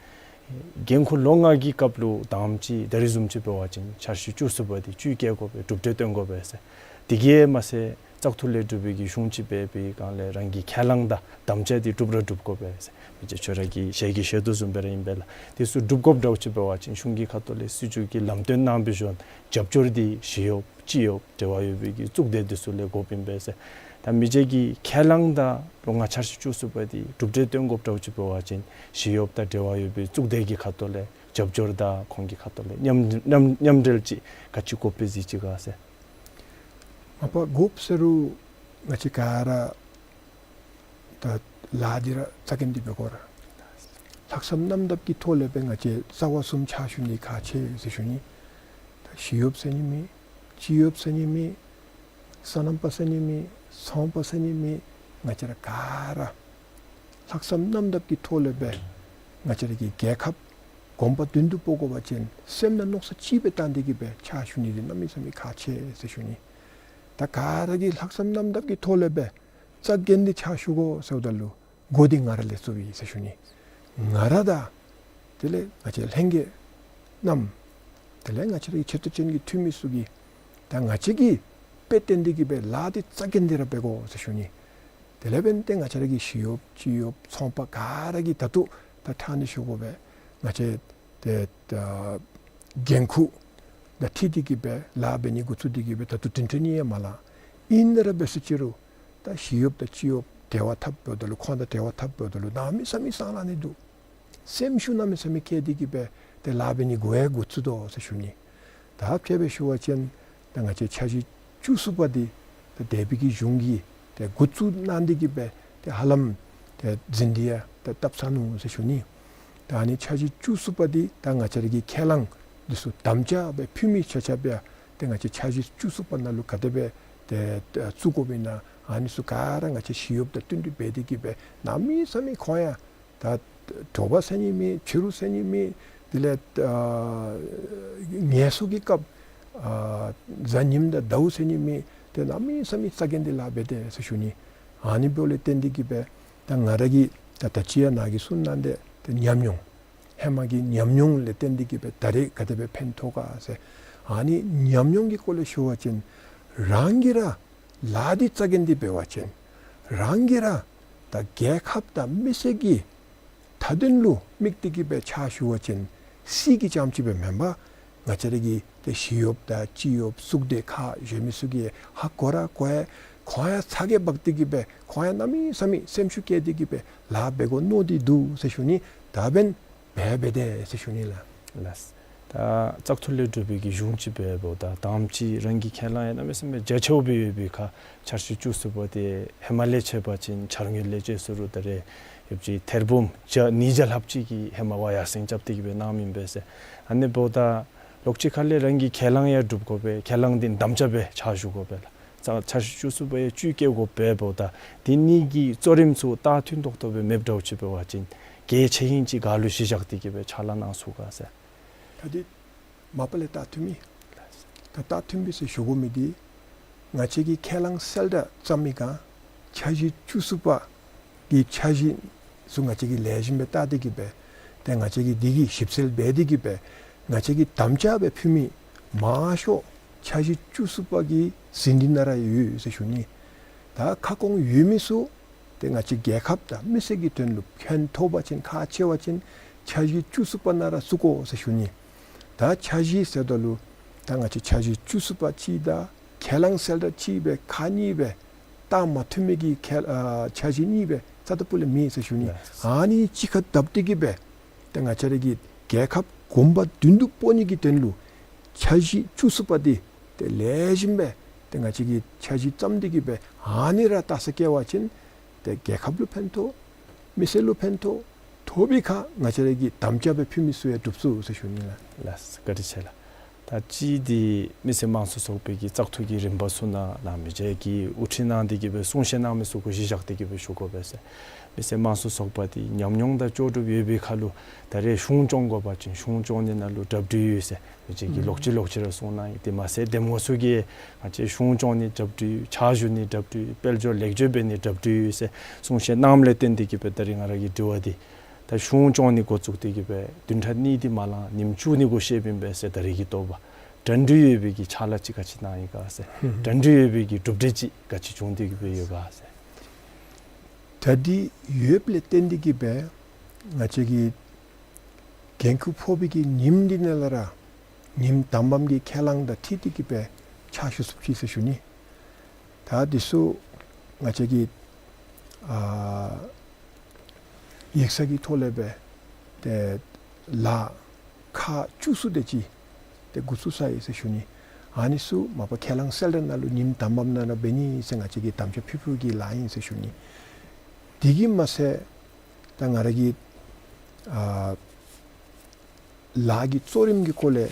འགན་ཁུར་ལོ་ལྔ་གི་སྐབས་ལུ་ད་ཨ་ནེམ་ཅིག་ད་རིས་བཟུམ་ཅིག་འབད་བ་ཅིན་འཆར་གཞི་བཅུ་གསུམ་པ་འདི་བཅུད་བསྐྱེད་དགོ་པས། གྲུབ་འབྲས་སྟོན་དགོ་པས་ཟེར། དེ་གིས་མ་ཚད་བཙག་འཐུ་ལས་གྲུབ་པའི་གི་གཞུང་ཅིག་འབད་བའི་སྒང་ལས་རང་གི་ཁས་བླངས་དང་དམ་བཅའ་འདི་སྒྲུབ་ར་སྒྲུབ་དགོ་པས་ཟེར། མི་རྗེ་ཁྱོད་ར་གིས་ཞལ་གྱིས་བཞེས་དོ་བཟུམ་སྦེ་ར་ཨིན་པས་ལགས། དེ་ཚུ་སྒྲུབ་དགོཔ་འདྲཝ་ཅིག་འབད་བ་ཅིན་གཞུང་གི་ཁ་ཐུག་ལས་སྲིད་བྱུས་ཀྱི་ལམ་སྟོན་གནང་བའི་གཞུང་རྒྱབ་སྐྱོར་འདི་ཞི་གཡོགཔ་སྤྱི་གཡོགཔ་འབྲེལ་བ་ཡོད་པའི་གི་གཙུག་སྡེ་འདི་ཚུ་ལས་དགོཔ་ཨིན་པས་ཟེར། ད་མི་རྗེ་གི་ཁས་བླངས་དང་ལོ་ལྔ་འཆར་གཞི་བཅུ་གསུམ་པ་འདི་གྲུབ་འབྲས་སྟོན་དགོཔ་འདྲཝ་ཅིག་འབད་བ་ཅིན་ཞི་གཡོགཔ་དང་འབྲེལ་བ་ཡོད་པའི་གཙུག་སྡེ་གི་ཁ་ཐུག་ལས་རྒྱབ་སྐྱོར་དང་ཁོང་གི་ཁ་ཐུག་ལས་མཉམ་མཉམ་མཉམ་འབྲེལ་ཅིག་ག་ཅི་དགོཔ་སྦེ་གཟིགས་ཅི་ག་ཟེར། མ་པ་དགོཔ་ཟེར་རུང་ང་བཅས་ག་ར་ད་ལཱ་འདི་ར་རྩ་འགེངས་ཏེ་འབད་དགོ་ར། ལྷག་བསམ་རྣམ་དག་གི་ཐོག་ལས་སྦེ་ང་བཅས་རྩ་བ་གསུམ་ཕྱག་ཞུ་ནི་ཁག་ཆེ་ཟེར་ཞུ་ནི། ད་ཞི་གཡོགཔ་ཟེར་ནི་མེད། སྤྱི་གཡོགཔ་ཟེར་ནི་མེད། སོ་ནམ་པ་ཟེར་ནི་མེད། ཚོང་པ་ཟེར་ནི་མེད། ང་བཅས་ར་ག་ར་ལྷག་བསམ་རྣམ་དག་གི་ཐོག་ལས་སྦེ་ང་བཅས་ར་གི་རྒྱལ་ཁབ་གོམ་པ་མདུན་དུ་སྤོ་དགོ་པ་ཅིན་སེམས་ནང་མནོ་བསམ་གཅིག་སྦེ་བཏང་སྟེ་གི་སྦེ་ཕྱག་ཞུ་ནི་འདི་གནམ་མེད་ས་མེད་ཁག་ཆེ་ཟེར་ཞུ་ནི། ད་ག་ར་གིས་ལྷག་བསམ་རྣམ་དག་གི་ཐོག་ལས་སྦེ་རྩ་འགེངས་ཏེ་ཕྱག་ཞུ་དགོ་ཟེརཝ་ད་ལུ་འགོ་འདི་ང་ར་ལས་བཙུགས་ཡི་ཟེར་ཞུ་ནི། ང་ར་དང་དེ་ལས་ང་བཅས་ལྷན་རྒྱས་རྣམས་དེ་ལས་ང་བཅས་རའི་ཆེ་མཐོ་ཅན་གྱི་འཐུས་མི་ཚུ་གིས་ད་ང་བཅས་ཀྱིས་དཔེ་སྟོན་ཏེ་གི་སྦེ་ལཱ་འདི་རྩ་འགེངས་ཏེ་ར་འབད་དགོ་ཟེར་ཞུ་ནི། དེ་ལས་འབདན་ཏེ་ང་བཅས་ར་གི་ཞི་གཡོགཔ་སྤྱི་གཡོགཔ་ཚོང་པ་ག་ར་གིས་ད་ལྟོ་ད་ཕྲང་ནི་ཞུ་དགོ་པས། ང་བཅས་ཏེ་ད་འགན་ཁུར་དང་འཁྲིལ་ཏེ་གི་སྦེ་ལཱ་འབད་ནི་འགོ་བཙུགས་ཏེ་གི་སྦེ་ད་ལྟོ་དུས་ཚོད་ནི་ཡང་མ་ལང་། ཨིན་ན་ར་འབད་ཟེར་ཅི་རུང་ད་ཞི་གཡོགཔ་དང་སྤྱི་གཡོགཔ་འབྲེལ་བ་འཐབ་འབདཝ་ད་ལུ་ཁོང་དང་འབྲེལ་བ་འཐབ་འབདཝ་ད་ལུ་གནམ་མེད་ས་མེད་སེམས་ལང་ནི་འདུག། སེམས་ཤུགས་གནམ་མེད་ས་མེད་བསྐྱེད་དེ་གི་སྦེ་ཏེ་ལཱ་འབད་ནི་འགོ་ཡང་འགོ་བཙུགས་དོ་ཟེར་ཞུ་ནི། ད་དཔེ་སྦེ་ཞུ་བ་ཅིན་ད་ང་བཅས་འཆར་གཞི་བཅུ་གསུམ་པ་འདི་ད་འདས་པའི་གི་གཞུང་གིས་ཏེ་འགོ་བཙུགས་གནང་སྟེ་གི་སྦེ་ཏེ་ཧ་ལམ་ཏེ་འཛིན་འདི་ཡང་ཏེ་བཏབ་ཚར་ནུག་ཟེར་ཞུ་ནི། ད་ཨ་ནི་འཆར་གཞི་བཅུ་གསུམ་པ་འདི་ད་ང་བཅས་ར་གི་ཁས་བླངས་འདི་ཚུ་དམ་བཅའ་སྦེ་ཕུལ་མི་ཆ་ཁྱབ་ཡང་ཏེ་ང་བཅས་འཆར་གཞི་བཅུ་གསུམ་པ་ནང་ལུ་ག་དེ་སྦེ་ཏེ་བཙུགས་དགོཔ་ཨིན་ན་ཨ་ནི་ཚུ་ག་ར་ང་བཅས་ཞི་གཡོགཔ་དང་བསྟུན་གྲོས་འབད་དེ་གི་སྦེ་གནམ་མེད་ས་མེད་ཁོང་ཡང་ད་དྲོ་པ་ཟེར་ནི་མེད། ཕྱི་རུ་ཟེར་ནི་མེད། དེ་ལས་ཨ་ངལ་གསོ་གི་སྐབས་ཨ་གཟའ་ཉིམ་དང་ཟླཝ་ཟེར་ནི་མེད། ཏེ་གནམ་མེད་ས་མེད་རྩ་འགེངས་ཏེ་ལཱ་འབད་དེས་ཟེར་ཞུ་ནི། ཨ་ནི་འབདཝ་ལས་བརྟེན་ཏེ་གི་སྦེ་ད་ང་ར་གིས་ད་ད་ཅི་ཡང་ནཱ་གིས་གསུངས་གནང་སྟེ་ཏེ་ཉམས་མྱོང་ཧེ་མ་གི་ཉམས་མྱོང་ལས་བརྟེན་ཏེ་གི་སྦེ་ད་རེས་ག་དེ་སྦེ་ཕན་ཐོགས་ག་ཟེར། ཨ་ནི་ཉམས་མྱོང་གི་སྐོར་ལས་ཞུ་བ་ཅིན་རང་གིས་ར་ལཱ་འདི་རྩ་འགེངས་ཏེ་འབད་བ་ཅིན་རང་གིས་ར་ད་རྒྱལ་ཁབ་དང་མི་སེར་གྱི་མཐའ་དོན་ལུ་དམིགས་ཏེ་གི་སྦེ་ཕྱག་ཞུ་བ་ཅིན་སྲིད་ཀྱི་རྐྱངམ་ཅིག་སྦེ་མེན་པར་ང་བཅས་ར་གི་ཏེ་ཞི་གཡོགཔ་དང་སྤྱི་གཡོགཔ་གཙུག་སྡེ་ཁག་གཞན་མི་ཚུ་གིས་ཧ་གོ་ར་གོ་ཡང་ཁོང་ཡང་ཚ་གྱང་འབག་སྟེ་གི་སྦེ་ཁོང་ཡང་གནམ་མེད་ས་མེད་སེམས་ཤུགས་བསྐྱེད་དེ་གི་སྦེ་ལཱ་འབད་དགོ་མནོ་སྟེ་འདུག་ཟེར་ཞུ་ནི། ད་འབདན་འབད་འབད་དེས་ཟེར་ཞུ་ནི་ལགས། ལགས། ད་བཙག་འཐུ་ལས་གྲུབ་པའི་གི་གཞུང་ཅིག་འབདཝ་ད་ད་ཨ་ནེམ་ཅིག་རང་གི་ཁས་བླངས་ཡང་གནམ་མེད་ས་མེད་རྒྱ་ཆེཝ་སྦེ་ཡོད་པའི་ཁར་འཆར་གཞི་བཅུ་གསུམ་པ་འདི་ཧེ་མ་ལས་འབད་བ་ཅིན་འཆར་དངུལ་ལས་བཅད་ཟེར་རུང་ད་རེས་ཡོདཔ་ཅིག་ཐེར་འབུམ་བརྒྱ་ཉིས་བརྒྱ་ལྷགཔ་ཅིག་གི་ཧེ་མ་བ་ཡར་སེང་རྐྱབ་སྟེ་གི་སྦེ་གནངམ་ཨིན་པས་ཟེར། ཨ་ནི་འབདཝ་ད་ལོགས་ཅིག་ཁ་ལས་རང་གི་ཁས་བླངས་ཡང་སྒྲུབ་དགོ་པས། ཁས་བླངས་འདི་དམ་བཅའ་སྦེ་ཕྱག་ཞུ་དགོ་པས་ལགས། ད་འཆར་གཞི་བཅུ་གསུམ་པ་ཡང་བཅུད་བསྐྱེད་དགོ་པས། འབདཝ་ད་འདི་གཉིས་ཀྱི་གཙོ་རིམ་ཚུ་ད་མཐུན་ཏོག་ཏོ་སྦེ་མེདཔ་འདྲཝ་ཅིག་འབད་བ་ཅིན་གལ་ཆེ་ཧིང་ཅིག་ག་ལུ་གཞི་བཞག་སྟེ་གི་སྦེ་ཕྱག་ལཱ་གནང་ཚུགས་ག་ཟེར། ད་འདི་མ་པ་ལས་ད་མཐུན་མི་ད་ད་མཐུན་པས་ཟེར་ཞུ་དགོ་མི་འདི་ང་བཅས་ཀྱིས་ཁས་བླངས་གསལ་བསྒྲགས་བརྩམ་མི་སྒང་འཆར་གཞི་བཅུ་གསུམ་པ་གི་འཆར་གཞི་ཚུ་ང་བཅས་ཀྱིས་ལེགས་ཤོམ་སྦེ་བལྟ་སྟེ་གི་སྦེ་ཏེ་ང་བཅས་ཀྱིས་འདི་གི་ཞིབ་འཚོལ་འབད་དེ་གི་སྦེ་ང་བཅས་ཀྱིས་དམ་བཅའ་སྦེ་ཕུལ་མི་མང་ཤོས་འཆར་གཞི་བཅུ་གསུམ་པ་གི་ཟིན་བྲིས་ནང་ར་ཡོད་ཟེར་ཞུ་ནི། ད་ཁ་སྐོང་ཡོད་མི་ཚུ་ཏེ་ང་བཅས་རྒྱལ་ཁབ་དང་མི་སེར་གྱི་དོན་ལུ་ཕན་ཐོགས་པ་ཅིན་ཁག་ཆེ་བ་ཅིན་འཆར་གཞི་བཅུ་གསུམ་པ་ནང་ར་བཙུགས་དགོ་ཟེར་ཞུ་ནི། ད་འཆར་གཞི་ཟེརཝ་ད་ལུ་ད་ང་བཅས་འཆར་གཞི་བཅུ་གསུམ་པ་གཅིག་དང་ཁས་བླངས་གསལ་བསྒྲགས་གཅིག་སྦེ་ཁག་གཉིས་སྦེ་ད་མ་མཐུན་མི་གི་ཁས་ཨ་འཆར་གཞི་གཉིས་སྦེ་རྩ་ལྟ་བུ་ལས་མེད་ཟེར་ཞུ་ནི། ལགས། ཨ་ནི་གཅིག་ཁར་བསྡེབས་ཏེ་གི་སྦེ་ཏེ་ང་བཅས་ར་གི་རྒྱལ་ཁབ་གོམ་པ་མདུན་དུ་སྤོ་ནི་གི་དོན་ལུ་འཆར་གཞི་བཅུ་གསུམ་པ་འདི་ཏེ་ལེགས་ཤོམ་སྦེ་ཏེ་ང་བཅས་ཀྱིས་འཆར་གཞི་བརྩམས་ཏེ་གི་སྦེ་ཨ་ནི་ར་ལྟ་ས་བཀལ་བ་ཅིན་ཏེ་རྒྱལ་ཁབ་ལུ་ཕན་ཐོགས། མི་སེར་ལུ་ཕན་ཐོགས། ཐོབ་པའི་ཁར་ང་བཅས་ར་གིས་དམ་བཅའ་སྦེ་ཕུལ་མི་ཚུ་ཡང་འགྲུབ་ཚུགས་ཟེར་ཞུ་ནི་ལགས། ལགས། བཀའ་དྲིན་ཆེ་ལགས། ད་ཅི་འདི་མི་སེར་དམངས་གཙོའི་ཚོགས་པའི་གི་བཙག་འཐུ་གི་རིམ་པ་ཚུ་ནང་ནང་མི་ཅིག་གིས་དབུ་ཁྲིད་གནང་སྟེ་གི་སྦེ་གསུང་བཤད་གནང་མི་ཚུ་གུ་གཞི་བཞག་སྟེ་གི་སྦེ་ཞུ་དགོ་པས་ཟེར། མི་སེར་དམངས་གཙོའི་ཚོགས་པ་འདི་ཉམས་མྱོང་དང་ལྕོགས་གྲུབ་ཡོད་པའི་ཁར་ལུ་ད་རེས་གཞུང་སྐྱོང་དགོ་པ་ཅིན་གཞུང་སྐྱོང་ནི་ནང་ལུ་གྲབས་འགྲིག་ཡོད་ཟེར་མི་ཅིག་གིས་ལོག་ཅི་ལོག་ཅི་ར་གསུང་གནང་ཡི། དེ་མ་ཚད་འདེམས་ངོ་ཚུ་གིས་ང་བཅས་གཞུང་སྐྱོང་ནི་གྲབས་འགྲིག་ཡོད། ཕྱག་ཞུ་ནི་གྲབས་འགྲིག་ཡོད། དཔལ་འབྱོར་ལེགས་བཅོས་འབད་ནི་གྲབས་འགྲིག་ཡོད་ཟེར་གསུང་བཤད་གནངམ་ལས་བརྟེན་ཏེ་གི་སྦེ་ད་རེས་ང་ར་གི་དྲི་བ་འདི་ད་གཞུང་སྐྱོང་ནི་འགོ་བཙུགས་ཏེ་གི་སྦེ་བདུན་ཕྲག་གཉིས་འདི་མ་ལང་ཉིནམ་བཅུ་གཉིས་འགོར་ཤེས་པིན་པས་ཟེར་ད་རེས་ཀྱི་དོགས་པ། གྲ་སྒྲིག་ཡོད་པའི་གི་ཕྱག་ལཱ་ཅིག་ག་ཅི་གནང་ཡི་ག་ཟེར། ཧུམ་ཧུམ། གྲ་སྒྲིག་ཡོད་པའི་གི་གྲུབ་འབྲས་ཅིག་ག་ཅི་བྱུང་སྟེ་གི་སྦེ་ཡོད་ག་ཟེར། གྲ་སྒྲིག་ཡོདཔ་ལས་བརྟེན་ཏེ་གི་སྦེ་ང་བཅས་ཀྱི་འགན་ཁུར་ཕོག་པའི་གི་ཉིནམ་འདི་ནང་ལས་ར་ཉིནམ་དང་པམ་གི་ཁས་བླངས་དང་འཁྲིལ་ཏེ་གི་སྦེ་ཕྱག་ཞུ་ཚུགསཔ་ཅིག་ཟེར་ཞུ་ནི། ད་འདི་ཚུ་ང་བཅས་ཀྱིས་ཨ་ཡིག་ཚང་གི་ཐོག་ལས་སྦེ་ཏེ་ལཱ་ཁག་བཅུ་གསུམ་དེ་ཅིག་ཏེ་འགོ་བཙུགས་ཚར་ཡི་ཟེར་ཞུ་ནི། ཨ་ནི་ཚུ་མ་པ་ཁས་བླངས་གསལ་བསྒྲགས་ནང་ལུ་ཉིནམ་དང་པམ་ནང་ལུ་འབད་ནི་ཟེར་ང་བཅས་ཀྱིས་དམ་བཅའ་ཕུལ་ཕུལཝ་གི་ལཱ་ཨིན་ཟེར་ཞུ་ནི། དེ་གིས་མ་ཚད་ད་ང་ར་གི་ཨ་ལཱ་གི་གཙོ་རིམ་གྱི་སྐོར་ལས་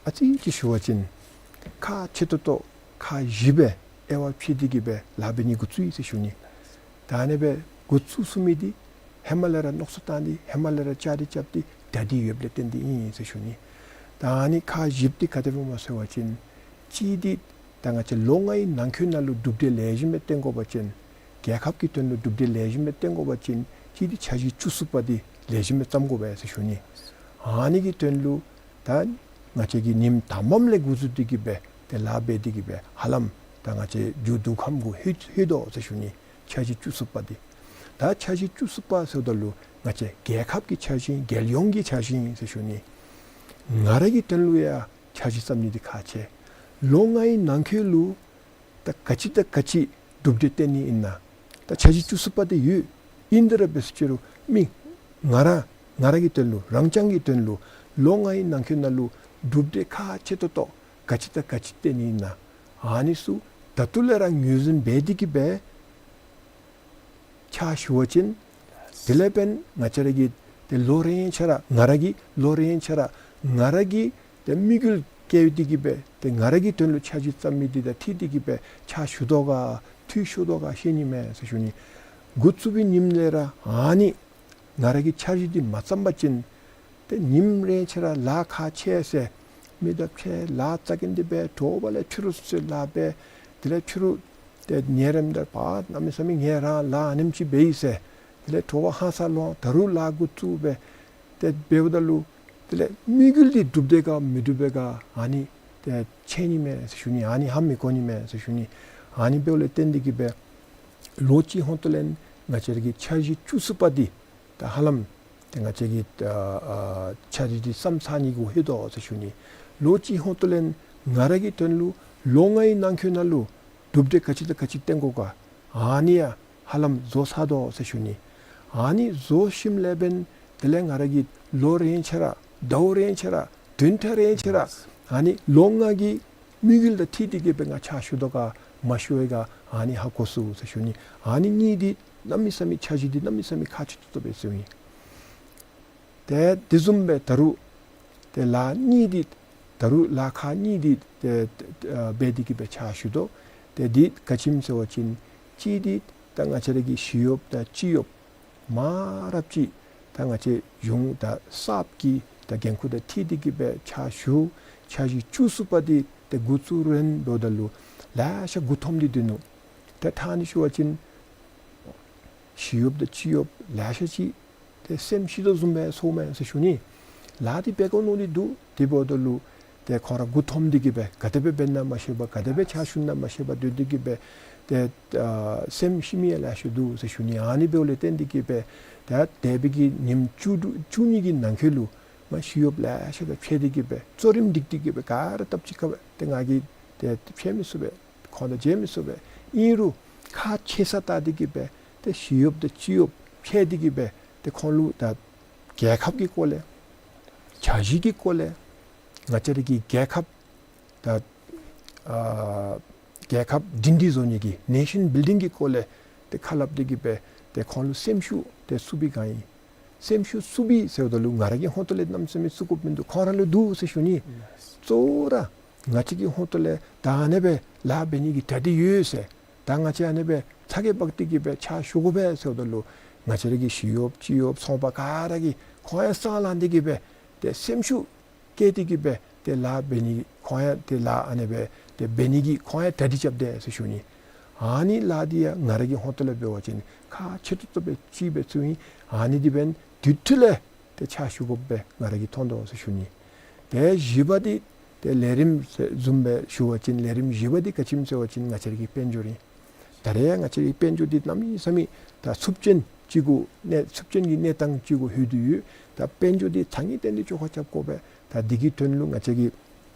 ཨ་ཙི་ཅིག་ཞུ་བ་ཅིན་ཁག་ཆེ་ཏོག་ཏོ་ཁག་བཞི་སྦེ་དབྱེ་བ་ཕྱེ་སྟེ་གི་སྦེ་ལཱ་འབད་ནི་འགོ་བཙུགས་ཡི་ཟེར་ཞུ་ནི། ད་ཨ་ནི་སྦེ་འགོ་བཙུགས་ཚུགས་མི་འདི་ཧེ་མ་ལས་ར་མནོ་བསམ་བཏང་སྟེ་ཧེ་མ་ལས་ར་བཅའ་སྒྲིག་རྐྱབ་སྟེ་གྲ་སྒྲིག་ཡོདཔ་ལས་བརྟེན་ཏེ་ཨིན་ཟེར་ཞུ་ནི། ད་ཨ་ནི་ཁག་བཞི་འདི་ག་དེ་སྦེ་སྨོ་ཟེར་བ་ཅིན་གཅིག་འདི་ད་ང་བཅས་ལོ་ལྔའི་ནང་འཁོད་ནང་ལུ་གྲུབ་འབྲས་ལེགས་ཤོམ་སྦེ་བཏོན་དགོ་པ་ཅིན་རྒྱལ་ཁབ་ཀྱི་དོན་ལུ་གྲུབ་འབྲས་ལེགས་ཤོམ་སྦེ་བཏོན་དགོ་པ་ཅིན་གཅིག་འདི་འཆར་གཞི་བཅུ་གསུམ་པ་འདི་ལེགས་ཤོམ་སྦེ་བརྩམ་དགོ་པས་ཟེར་ཞུ་ནི། ཨ་ནི་གི་དོན་ལུ་ད་ང་བཅས་ཀྱིས་ཉིནམ་དང་པམ་ལས་འགོ་བཙུགས་ཏེ་གི་སྦེ་ཏེ་ལཱ་འབད་དེ་གི་སྦེ་ཧ་ལམ་ད་ང་བཅས་མཇུག་བསྡུ་ཁམས་གུ་ལྷོད་ལྷོད་དོ་ཟེར་ཞུ་ནི། འཆར་གཞི་བཅུ་གསུམ་པ་འདི། ད་འཆར་གཞི་བཅུ་གསུམ་པ་ཟེརཝ་ད་ལུ་ང་བཅས་རྒྱལ་ཁབ་ཀྱི་འཆར་གཞི་རྒྱལ་ཡོངས་ཀྱི་འཆར་གཞི་ཨིན་ཟེར་ཞུ་ནི། ང་ར་གི་དོན་ལུ་ཡང་འཆར་གཞི་བརྩམ་ནི་འདི་ཁག་ཆེ། ལོ་ལྔའི་ནང་འཁོད་ལུ་ད་ག་ཅི་དང་ག་ཅི་གྲུབ་འབྲས་བཏོན་ནི་ཨིན་ན། ད་འཆར་གཞི་བཅུ་གསུམ་པ་འདི་ཡོད། ཨིན་དེ་ར་འབད་ཟེར་ཅི་རུང་མི་ང་ར་ང་ར་གི་དོན་ལུ་རང་རྐྱང་གི་དོན་ལུ་ལོ་ལྔའི་ནང་འཁོད་ནང་ལུ་གྲུབ་འབྲས་ཁག་ཆེ་ཏོག་ཏོ་ག་ཅི་དང་ག་ཅི་བཏོན་ནི་ཨིན་ན། ཨ་ནི་ཚུ་ད་ལྟོ་ལས་ར་ངོས་འཛིན་འབད་དེ་གི་སྦེ་ཕྱག་ཞུ་བ་ཅིན་དེ་ལས་འབདན་ང་བཅས་ར་གི་ཏེ་ལོ་རེ་ཡང་ཆ་ར་ང་ར་གི་ལོ་རེ་ཡང་ཆ་ར་ང་ར་གི་ཏེ་དམིགས་ཡུལ་བསྐྱེད་དེ་གི་སྦེ་ཏེ་ང་ར་གི་དོན་ལུ་འཆར་གཞི་བརྩམ་མི་འདི་དང་འཁྲིལ་ཏེ་གི་སྦེ་ཕྱག་ཞུ་དོ་ག་འཐུས་ཤོར་དོ་ག་ཤེས་ནི་མས་ཟེར་ཞུ་ནི། འགོ་བཙུགས་པའི་ཉིནམ་ལས་ར་ཨ་ནི་ང་ར་གི་འཆར་གཞི་འདི་མ་བརྩམ་པ་ཅིན་ཏེ་ཉིནམ་རེ་ཆ་ར་ལཱ་ཁག་ཆེ་ཟེར་མི་དང་ཕྱད་ལཱ་རྩ་འགེངས་ཏེ་སྦེ་དྲོ་པ་ལས་ཕྱི་རུ་ཚུ་ལཱ་འབད། དེ་ལས་ཕྱི་རུ་ཏེ་ཉལ་རནམ་ད་པ་གནམ་མེད་ས་མེད་ངལ་རངས་ལཱ་ཨ་ནེམ་ཅིག་འབད་ཡི་ཟེར། དེ་ལས་དྲོ་པ་ཧང་སང་ལོང་ད་རུང་ལཱ་འགོ་བཙུགས་སྦེ་ཏེ་འབདཝ་ད་ལུ་དེ་ལས་དམིགས་ཡུལ་འདི་འགྲུབ་དེས་ག་མི་འགྲུབ་པས་ག་ཨ་ནི་ཏེ་ཤེས་ནི་མས་ཟེར་ཞུ་ནི། ཨ་ནི་ཧ་མི་གོ་ནི་མས་ཟེར་ཞུ་ནི། ཨ་ནི་འབདཝ་ལས་བརྟེན་ཏེ་གི་སྦེ་ལོ་གཅིག་ཧོང་ཏོ་ལས་ང་བཅས་ར་གི་འཆར་གཞི་བཅུ་གསུམ་པ་འདི་ད་ཧ་ལམ་ཏེ་ང་བཅས་ཀྱིས་ཨ་ཨ་འཆར་གཞི་འདི་བརྩམ་ཚར་ནི་གུ་ལྷོད་དོ་ཟེར་ཞུ་ནི། ལོ་གཅིག་ཧོང་ཏོ་ལས་ང་ར་གི་དོན་ལུ་ལོ་ལྔའི་ནང་འཁོད་ནང་ལུ་གྲུབ་འབྲས་ག་ཅི་དང་ག་ཅི་བཏོན་དགོ་ག་ཨ་ནི་ཡང་ཧ་ལམ་བཟོ་ཚར་དོ་ཟེར་ཞུ་ནི། ཨ་ནི་བཟོ་ཞིནམ་ལས་འབདན་དེ་ལས་ང་ར་གིས་ལོ་རེ་ཡང་ཆ་ར་ཟླཝ་རེ་ཡང་ཆ་ར་བདུན་ཕྲག་རེ་ཡང་ཆ་ར་ཨ་ནི་ལོ་ལྔ་གི་དམིགས་ཡུལ་དང་འཁྲིལ་ཏེ་གི་སྦེ་ང་ཕྱག་ཞུ་དོ་ག་མ་ཞུ་བས་ག་ཨ་ནི་ཧ་གོ་ཚུགས་ཟེར་ཞུ་ནི། ཨ་ནི་གཉིས་འདི་གནམ་མེད་ས་མེད་འཆར་གཞི་འདི་གནམ་མེད་ས་མེད་ཁག་ཆེ་ཏོག་ཏོ་སྦེ་བརྩིཝ་ཨིན། ཏེ་དེ་བཟུམ་སྦེ་ད་རུང་ཏེ་ལཱ་གཉིས་འདི་ད་རུང་ལཱ་ཁག་གཉིས་འདི་ཏེ་ཨ་འབད་དེ་གི་སྦེ་ཕྱག་ཞུ་དོ། ཏེ་འདི་ག་ཅི་སྨོ་ཟེར་བ་ཅིན་གཅིག་འདི་ད་ང་བཅས་ར་གི་ཞི་གཡོགཔ་དང་སྤྱི་གཡོགཔ་མང་རབས་ཅིག་ད་ང་བཅས་གཞུང་དང་གསརཔ་གི་ད་འགན་ཁུར་དང་འཁྲིལ་ཏེ་གི་སྦེ་ཕྱག་ཞུ་འཆར་གཞི་བཅུ་གསུམ་པ་འདི་ཏེ་འགོ་བཙུགས་རན་འབདཝ་ད་ལུ་ལེ་ཤ་མགུ་འཐོམས་ཏེ་སྡོད་ནུག། ཏེ་ཐང་ནི་ཞུ་བ་ཅིན་ཞི་གཡོགཔ་དང་སྤྱི་གཡོགཔ་ལེ་ཤ་ཅིག་ཏེ་སེམས་ཤི་དོ་བཟུམ་སྦེ་སོངམ་མས་ཟེར་ཞུ་ནི། ལཱ་འདི་འབད་དགོ་མནོ་སྟེ་འདུག། དེ་འབདཝ་ད་ལུ་ཏེ་ཁོང་ར་མགུ་འཐོམས་ཏེ་གི་སྦེ་ག་དེ་སྦེ་འབད་ན་མ་ཤེས་པར་ག་དེ་སྦེ་ཕྱག་ཞུ་ན་མ་ཤེས་པར་སྡོད་དེ་གི་སྦེ་ཏེ་ཨ་སེམས་ཤི་མི་ཡང་ལེ་ཤ་འདུག་ཟེར་ཞུ་ནི། ཨ་ནི་འབདཝ་ལས་བརྟེན་ཏེ་གི་སྦེ་ད་འདས་པའི་གི་ཉིནམ་བཅུ་དྲུག་བཅུ་གཉིས་ཀྱི་ནང་འཁོད་ལུ་མ་ཞི་གཡོགཔ་ལེ་ཤ་དང་ཕྱད་དེ་གི་སྦེ་གཙོ་རིམ་སྒྲིག་སྟེ་གི་སྦེ་ག་ར་སྟབས་གཅིག་ཁར་སྦེ་ཏེ་ང་གིས་ཏེ་ཕྱད་མི་ཚུགས་པས། ཁོང་དང་མཇལ་མི་ཚུགས་པས། ཨིན་རུང་ཁག་ཆེ་ས་བལྟ་སྟེ་གི་སྦེ་ཏེ་ཞི་གཡོགཔ་དང་སྤྱི་གཡོགཔ་ཕྱད་དེ་གི་སྦེ་ཏེ་ཁོང་ལུ་ད་རྒྱལ་ཁབ་ཀྱི་སྐོར་ལས་འཆར་གཞི་གི་སྐོར་ལས་ང་བཅས་ར་གི་རྒྱལ་ཁབ་ད་ཨ་རྒྱལ་ཁབ་སྒྲིང་སྒྲི་བཟོ་ནི་གི་ནེ་ཤཱན་བིལ་ཌིང་གི་སྐོར་ལས་ཏེ་ཁ་སླབ་སྟེ་གི་སྦེ་ཏེ་ཁོང་ལུ་སེམས་ཤུགས་ཏེ་ཚུགས་པའི་སྒང་ཨིན། སེམས་ཤུགས་བསུབ་པས་ཟེརཝ་ད་ལུ་ང་ར་གི་ཧོངས་ཏོ་ལས་གནམ་མེད་ས་མེད་བསུབ་དགོཔ་མིན་འདུག། ཁོང་ར་ལུ་འདུག་ཟེར་ཞུ་ནི། གཙོ་བོ་ར་ང་བཅས་ཀྱི་ཧོངས་ཏོ་ལས་ད་ཨ་ནི་སྦེ་ལཱ་འབད་ནི་གི་གྲ་སྒྲིག་ཡོད་ཟེར། ད་ང་བཅས་ཨ་ནི་སྦེ་ཚ་གྱང་འབག་སྟེ་གི་སྦེ་ཕྱག་ཞུ་དགོ་པས་ཟེརཝ་ད་ལུ་ང་བཅས་ར་གི་ཞི་གཡོགཔ་སྤྱི་གཡོགཔ་ཚོང་པ་ག་ར་གིས་ཁོང་ཡང་སང་ལངས་ཏེ་གི་སྦེ་ཏེ་སེམས་ཤུགས་བསྐྱེད་དེ་གི་སྦེ་ཏེ་ལཱ་འབད་ནི་ཁོང་ཡང་ཏེ་ལཱ་ཨ་ནི་སྦེ་ཏེ་འབད་ནི་གི་ཁོང་ཡང་གྲ་སྒྲིག་རྐྱབ་དེས་ཟེར་ཞུ་ནི། ཨ་ནི་ལཱ་འདི་ཡང་ང་ར་གི་ཧོངས་ཏོ་ལས་འབད་བ་ཅིན་ཁག་ཆེ་ཏོག་ཏོ་སྦེ་ཅིག་སྦེ་བརྩིཝ་ཨིན། ཨ་ནི་འདི་འབདན་དུས་ཐོག་ལས་ཏེ་ཕྱག་ཞུ་དགོཔ་སྦེ་ང་ར་གིས་མཐོང་དོ་ཟེར་ཞུ་ནི། ཏེ་བཞི་པ་འདི་ཏེ་ལས་རིམ་ཟེར་བཟུམ་སྦེ་ཞུ་བ་ཅིན་ལས་རིམ་བཞི་པ་འདི་ག་ཅི་སྨོ་ཟེར་བ་ཅིན་ང་བཅས་ར་གི་དཔལ་འབྱོར་ཨིན། ད་རེས་ཡང་ང་བཅས་ར་གི་དཔལ་འབྱོར་འདི་གནམ་མེད་ས་མེད་ད་ཚབས་ཆེན་ཅིག་གུ་གནས་ཚབས་ཆེན་གྱི་གནས་སྟངས་ཅིག་གུ་ལྷོད་དེ་ཡོད། ད་དཔལ་འབྱོར་འདི་ད་ངེས་གཏན་འདི་བཅོ་ཁ་རྐྱབ་དགོ་པས། ད་འདི་གི་དོན་ལུ་ང་བཅས་ཀྱིས་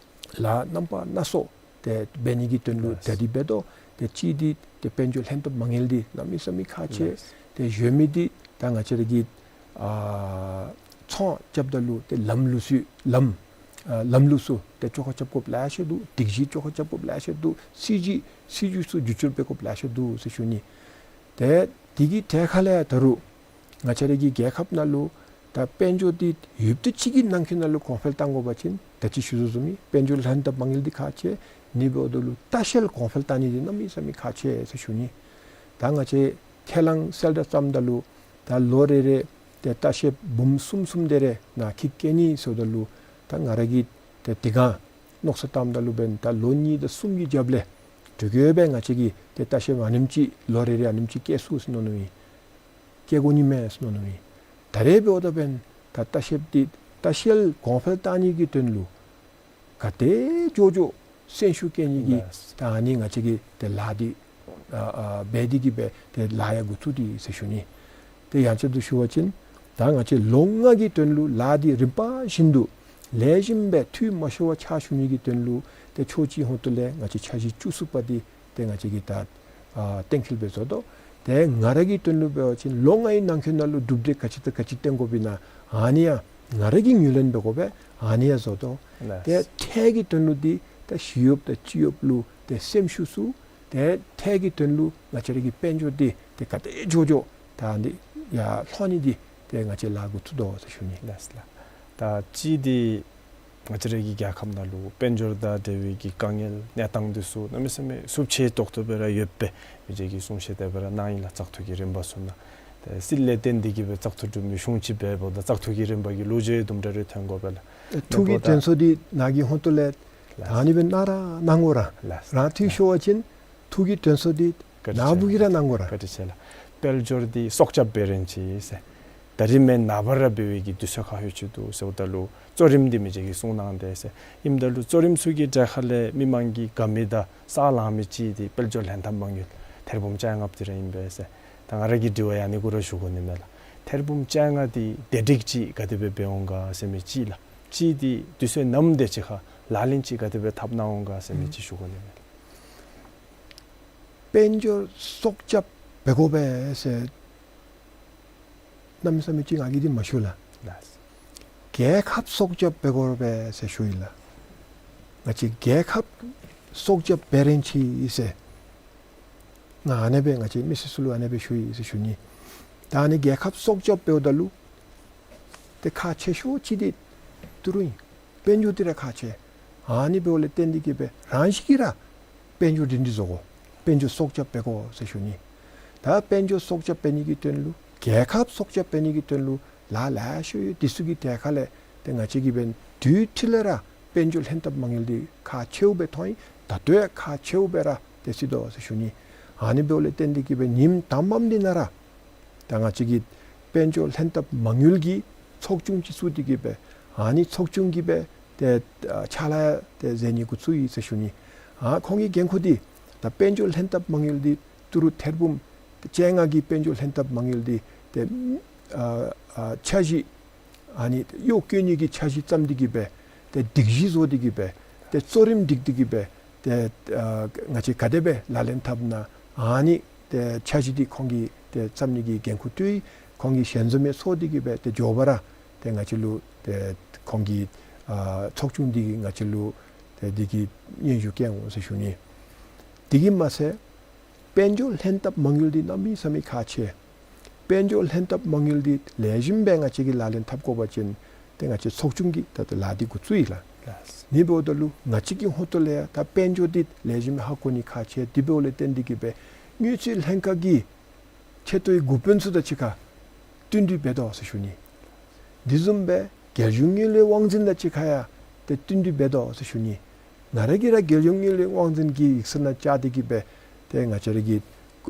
ལཱ་རྣམ་པ་སྣ་ཚོགས་ཏེ་འབད་ནི་གི་དོན་ལུ་ལགས། ད་འདི་འབད་དོ། ཏེ་གཅིག་འདི་ཏེ་དཔལ་འབྱོར་ལྷན་ཐབས་མ་དངུལ་འདི་གནམ་མེད་ས་མེད་ཁག་ཆེ། ལགས། ཏེ་གཞན་མི་འདི་ད་ང་བཅས་ར་གི་ཨ་ཚོང་རྐྱབ་ད་ལུ་ཏེ་ལམ་ལུགས་སྲོལ་ལམ་ཨ་ལམ་ལུགས་ཚུ་ཏེ་བཅོ་ཁ་རྐྱབ་དགོཔ་ལེ་ཤ་འདུག། སྒྲིག་གཞི་བཅོ་ཁ་རྐྱབ་དགོཔ་ལེ་ཤ་འདུག། སྲིད་བྱུས་སྲིད་བྱུས་ཚུ་བསྒྱུར་བཅོས་འབད་དགོཔ་ལེ་ཤ་འདུག་ཟེར་ཞུ་ནི། ཏེ་འདི་གི་གྲས་ཁ་ལས་ད་རུང་ང་བཅས་ར་གི་རྒྱལ་ཁབ་ནང་ལུ་ད་དཔལ་འབྱོར་འདི་ཡུདཔ་ཐེངས་ཅིག་གི་ནང་འཁོད་ནང་ལུ་གོང་འཕེལ་བཏང་དགོ་པ་ཅིན་ད་ཅི་ཞུ་དོ་བཟུམ་སྦེ་དཔལ་འབྱོར་ལྷན་ཐབས་མ་དངུལ་འདི་ཁག་ཆེ། ཨ་ནི་འབདཝ་ད་ལུ་ལྟ་བཤལ་གོང་འཕེལ་བཏང་ནི་འདི་གནམ་མེད་ས་མེད་ཁག་ཆེ་ཟེར་ཞུ་ནི། ད་ང་བཅས་ཁས་བླངས་གསལ་བསྒྲགས་བརྩམ་ད་ལུ་ད་ལོ་རེ་རེ་ཏེ་ལྟ་བཤལཔ་འབུམ་གསུམ་གསུམ་དེ་རེ་ནཱ་འཁྱིད་བསྐྱལ་ནི་ཟེརཝ་ད་ལུ་ད་ང་ར་གིས་ཏེ་དེ་སྒང་མནོ་བསམ་བཏངམ་ད་ལུ་འབདན་ད་ལོ་གཉིས་དང་གསུམ་གྱི་རྒྱབ་ལས་དེ་གི་སྦེ་ང་བཅས་ཀྱིས་ཏེ་ལྟ་བཤལཔ་ཨ་ནེམ་ཅིག་ལོ་རེ་རེ་ཨ་ནེམ་ཅིག་བསྐྱལ་ཚུགས་ཟེར་མནོ་མནོཝ་ཨིན། བསྐྱལ་དགོ་ནི་མས་ཟེར་མནོ་མནོཝ་ཨིན། ད་རེས་འབདཝ་ད་འབདན་ད་ལྟ་བཤལཔ་འདི་ལྟ་བཤལ་གོང་འཕེལ་བཏང་ནི་གི་དོན་ལུ་ག་དེ་མགྱོགས་མགྱོགས་སེམས་ཤུགས་བསྐྱེད་ནི་གི་ལགས། ད་ཨ་ནི་ང་བཅས་ཀྱིས་ཏེ་ལཱ་འདི་ཨ་ཨ་འབད་དེ་གི་སྦེ་ཏེ་ལཱ་ཡང་འགོ་བཙུགས་ཏེ་ཟེར་ཞུ་ནི། ཏེ་ཡང་ཅིག་ཏུ་ཞུ་བ་ཅིན་ད་ང་བཅས་ལོ་ལྔ་གི་དོན་ལུ་ལཱ་འདི་རིམ་པ་བཞིན་དུ་ལེགས་ཤོམ་སྦེ་འཐུས་མ་ཤོར་བར་ཕྱག་ཞུ་ནི་གི་དོན་ལུ་ཏེ་ཕྱོགས་གཅིག་ཧོངས་ཏོ་ལས་ང་བཅས་འཆར་གཞི་བཅུ་གསུམ་པ་འདི་ཏེ་ང་བཅས་ཀྱིས་ད་ཨ་གཏན་འཁེལ་སྦེ་བཟོ་དོ། ཏེ་ང་ར་གི་དོན་ལུ་འབད་བ་ཅིན་ལོ་ལྔའི་ནང་འཁོད་ནང་ལུ་གྲུབ་འབྲས་ག་ཅི་དང་ག་ཅི་བཏོན་དགོཔ་ཨིན་ན་ཨ་ནི་ཡང་ང་ར་གིས་ངོས་ལེན་འབད་དགོ་པས། ཨ་ནི་ཡང་བཟོ་དོ། ལགས། ཏེ་ཐད་ཀྱི་དོན་ལུ་འདི་ད་ཞི་གཡོགཔ་དང་སྤྱི་གཡོགཔ་ལུ་ཏེ་སེམས་ཤུགས་ཚུ་ཏེ་ཐད་ཀྱི་དོན་ལུ་ང་བཅས་ར་གི་དཔལ་འབྱོར་འདི་ཏེ་ག་དེ་མགྱོགས་མགྱོགས་ད་འདི་ཡར་ལྷོ་ནི་འདི་ཏེ་ང་བཅས་ལཱ་འགོ་བཙུགས་དོ་ཟེར་ཞུ་ནི། ལགས་ལགས། ད་གཅིག་འདི་ང་བཅས་ར་གི་རྒྱལ་ཁབ་ནང་ལུ་དཔལ་འབྱོར་དང་འབྲེལ་བའི་གི་དཀའ་ངལ་གནས་སྟངས་འདི་ཚུ་གནམ་མེད་ས་མེད་ཤུགས་ཆེ་ཏོག་ཏོ་སྦེ་ར་ཡོད་པས། མི་རྗེ་གིས་གསུང་བཤད་དེ་སྦེ་ར་གནང་ཡི་ལགས། བཙག་འཐུ་གི་རིམ་པ་ཚུ་ནང་ཏེ་སྲིད་ལས་བརྟེན་ཏེ་གི་སྦེ་བཙག་འཐུ་གྲུབ་མི་གཞུང་ཅིག་འབདཝ་ད་བཙག་འཐུ་གི་རིམ་པ་གི་ལོ་རྒྱུས་དུམ་གྲ་རེ་ཐོན་དགོ་པས་ལགས། འཐུ་གི་དོན་ཚོགས་འདི་ནཱ་གི་ཧོངས་ཏོ་ལས་ལགས། ད་ཨ་ནི་སྦེ་གནང་ར་གནང་དགོ་ར། ལགས། རང་འཐུས་ཤོར་བ་ཅིན་འཐུ་གི་དོན་ཚོགས་འདི་བཀའ་དྲིན་ཆེ། ནཱ་བུ་གིས་ར་གནང་དགོ་ར། བཀའ་དྲིན་ཆེ་ལགས། དཔལ་འབྱོར་འདི་སྲོག་སྐྱབས་འབད་རན་ཅི་ཟེར། ད་རིས་མེན་ན་བར་ར་འབད་བའི་གི་དུས་ཚོད་ཁག་ཡོད་ཅི་འདུག་ཟེརཝ་ད་ལུ་གཙོ་རིམ་འདི་མི་རྗེ་གིས་གསུང་གནང་དེས་ཟེར། ཨིནམ་ད་ལུ་གཙོ་རིམ་ཚུ་གི་གྲས་ཁ་ལས་མི་མང་གིས་དགའ་མི་དང་སང་ལང་མི་ཅིག་འདི་དཔལ་འབྱོར་ལྷན་ཐབས་མ་དངུལ་ཐེར་འབུམ་བཅོ་ལྔ་འདི་ར་ཨིན་པས་ཟེར། ད་ང་ར་གི་དྲི་བ་ཡང་ཨ་ནི་གུ་ར་ཞུ་དགོ་ནི་མས་ལགས། ཐེར་འབུམ་བཅོ་ལྔ་འདི་བདེ་སྒྲིག་ཅིག་ག་དེ་སྦེ་འབད་འོང་ག་ཟེར་མི་ཅིག་ལགས། གཅིག་འདི་དུས་ཚོད་ནམ་དེ་ཅིག་ཁར་ལག་ལེན་ཅིག་ག་དེ་སྦེ་འཐབ་གནང་འོང་ག་ཟེར་མི་ཅིག་ཞུ་དགོ་ནི་མས་ལགས། དཔལ་འབྱོར་སྲོག་སྐྱབས་འབད་དགོ་པས་ཟེར་གནམ་མེད་ས་མེད་ཅིག་ང་གིས་འདི་མ་ཞུ་ལགས། ལགས། རྒྱལ་ཁབ་སྲོག་སྐྱབས་འབད་དགོ་པས་ཟེར་ཞུ་ཡི་ལགས། ང་བཅས་རྒྱལ་ཁབ་སྲོག་སྐྱབས་འབད་རན་ཅི་ཟེར་ང་ཨ་ནེ་སྦེ་ང་བཅས་མི་སེར་ཚུ་ལུ་ཨ་ནེ་སྦེ་ཞུ་ཡི་ཟེར་ཞུ་ནི། ད་ཨ་ནི་རྒྱལ་ཁབ་སྲོག་སྐྱབས་འབདཝ་ད་ལུ་ཏེ་ཁག་ཆེ་ཤོས་ཅིག་འདི་ཏི་རུ་ཨིན། དཔལ་འབྱོར་འདི་ར་ཁག་ཆེ། ཨ་ནི་འབདཝ་ལས་བརྟེན་ཏེ་གི་སྦེ་རང་བཞིན་གྱིས་ར་དཔལ་འབྱོར་འདི་འདི་བཟོ་དགོ། དཔལ་འབྱོར་སྲོག་སྐྱབས་འབད་དགོ་ཟེར་ཞུ་ནི། ད་དཔལ་འབྱོར་སྲོག་སྐྱབས་འབད་ནི་གི་དོན་ལུ་རྒྱལ་ཁབ་སྲོག་སྐྱབས་འབད་ནི་གི་དོན་ལུ་ལཱ་ལེ་ཤ་ཡོད། འདི་ཚུ་གི་གྲས་ཁ་ལས་ཏེ་ང་བཅས་ཀྱིས་འབདན་དུས་ཐོག་ལས་ར་དཔལ་འབྱོར་ལྷན་ཐབས་མ་དངུལ་འདི་ཁག་ཆེཝ་སྦེ་མཐོང་ཡི། ད་ལྟོ་ཡང་ཁག་ཆེཝ་སྦེ་ར་ཏེ་སྲིད་དོ་ཟེར་ཞུ་ནི། ཨ་ནི་འབདཝ་ལས་བརྟེན་ཏེ་གི་སྦེ་ཉིནམ་དང་པམ་འདི་ནང་ར་ད་ང་བཅས་ཀྱིས་དཔལ་འབྱོར་ལྷན་ཐབས་མ་དངུལ་གྱི་ཚོགས་ཆུང་ཅིག་བཙུགས་ཏེ་གི་སྦེ་ཨ་ནི་ཚོགས་ཆུང་གིས་སྦེ་ཏེ་ཨ་ཕྱག་ལཱ་ཏེ་མཛད་ནི་འགོ་བཙུགས་ཡི་ཟེར་ཞུ་ནི། ཨ་ཁོང་གི་འགན་ཁུར་འདི་ད་དཔལ་འབྱོར་ལྷན་ཐབས་མ་དངུལ་འདི་ཏི་རུ་ཐེར་འབུམ་བཅོ་ལྔ་གི་དཔལ་འབྱོར་ལྷན་ཐབས་མ་དངུལ་འདི་ཏེ་ཨ་ཨ་འཆར་གཞི་ཨ་ནི་གཡོག་བཀོལ་ནི་གི་འཆར་གཞི་བརྩམས་ཏེ་གི་སྦེ་ཏེ་སྒྲིག་གཞི་བཟོ་སྟེ་གི་སྦེ་ཏེ་གཙོ་རིམ་སྒྲིག་སྟེ་གི་སྦེ་ཏེ་ཨ་ང་བཅས་ག་དེ་སྦེ་ལག་ལེན་འཐབ་ན་ཨ་ནི་ཏེ་འཆར་གཞི་འདི་ཁོང་གིས་ཏེ་བརྩམ་ནི་གི་འགན་ཁུར་བཏོན་ཡི། ཁོང་གིས་ཞལ་འཛོམས་ཡང་ཚོགས་ཏེ་གི་སྦེ་ཏེ་མགྱོགས་པ་ར་ཏེ་ང་བཅས་ལུ་ཏེ་ཁོང་གིས་ཨ་ཚོགས་ཆུང་འདི་གིས་ང་བཅས་ལུ་ཏེ་འདི་གི་སྙན་ཞུ་བསྐྱལ་འོང་ཟེར་ཞུ་ནི། དེ་གིས་མ་ཚད་དཔལ་འབྱོར་ལྷན་ཐབས་མ་དངུལ་འདི་གནམ་མེད་ས་མེད་ཁག་ཆེ། དཔལ་འབྱོར་ལྷན་ཐབས་མ་དངུལ་འདི་ལེགས་ཤོམ་སྦེ་ང་བཅས་ཀྱིས་ལག་ལེན་འཐབ་དགོ་པ་ཅིན་ཏེ་ང་བཅས་ཚོགས་ཆུང་གིས་ད་ལྟོ་ལཱ་འདི་འགོ་བཙུགས་ཡི་ལགས། ལགས། ཨ་ནི་འབདཝ་ད་ལུ་ང་བཅས་ཀྱི་ཧོངས་ཏོ་ལས་ཡང་ད་དཔལ་འབྱོར་འདི་ལེགས་ཤོམ་སྦེ་ཧ་གོ་ནི་ཁག་ཆེ། དེ་འབདཝ་ལས་བརྟེན་ཏེ་གིས་སྦེ་དངུལ་རྩིས་ལྷན་ཁག་གིས་ཆེ་མཐོའི་འགོ་དཔོན་ཚུ་དང་གཅིག་ཁར་བསྟུན་གྲོས་འབད་དོ་ཟེར་ཞུ་ནི། དེ་བཟུམ་སྦེ་རྒྱལ་གཞུང་དངུལ་ལས་དབང་འཛིན་དང་གཅིག་ཁར་ཡང་ཏེ་བསྟུན་གྲོས་འབད་དོ་ཟེར་ཞུ་ནི། ང་ར་གིས་ར་རྒྱལ་གཞུང་དངུལ་ལས་དབང་འཛིན་གྱི་ཡིག་ཚང་ནང་བཅར་ཏེ་གིས་སྦེ་ཏེ་ང་བཅས་ར་གི་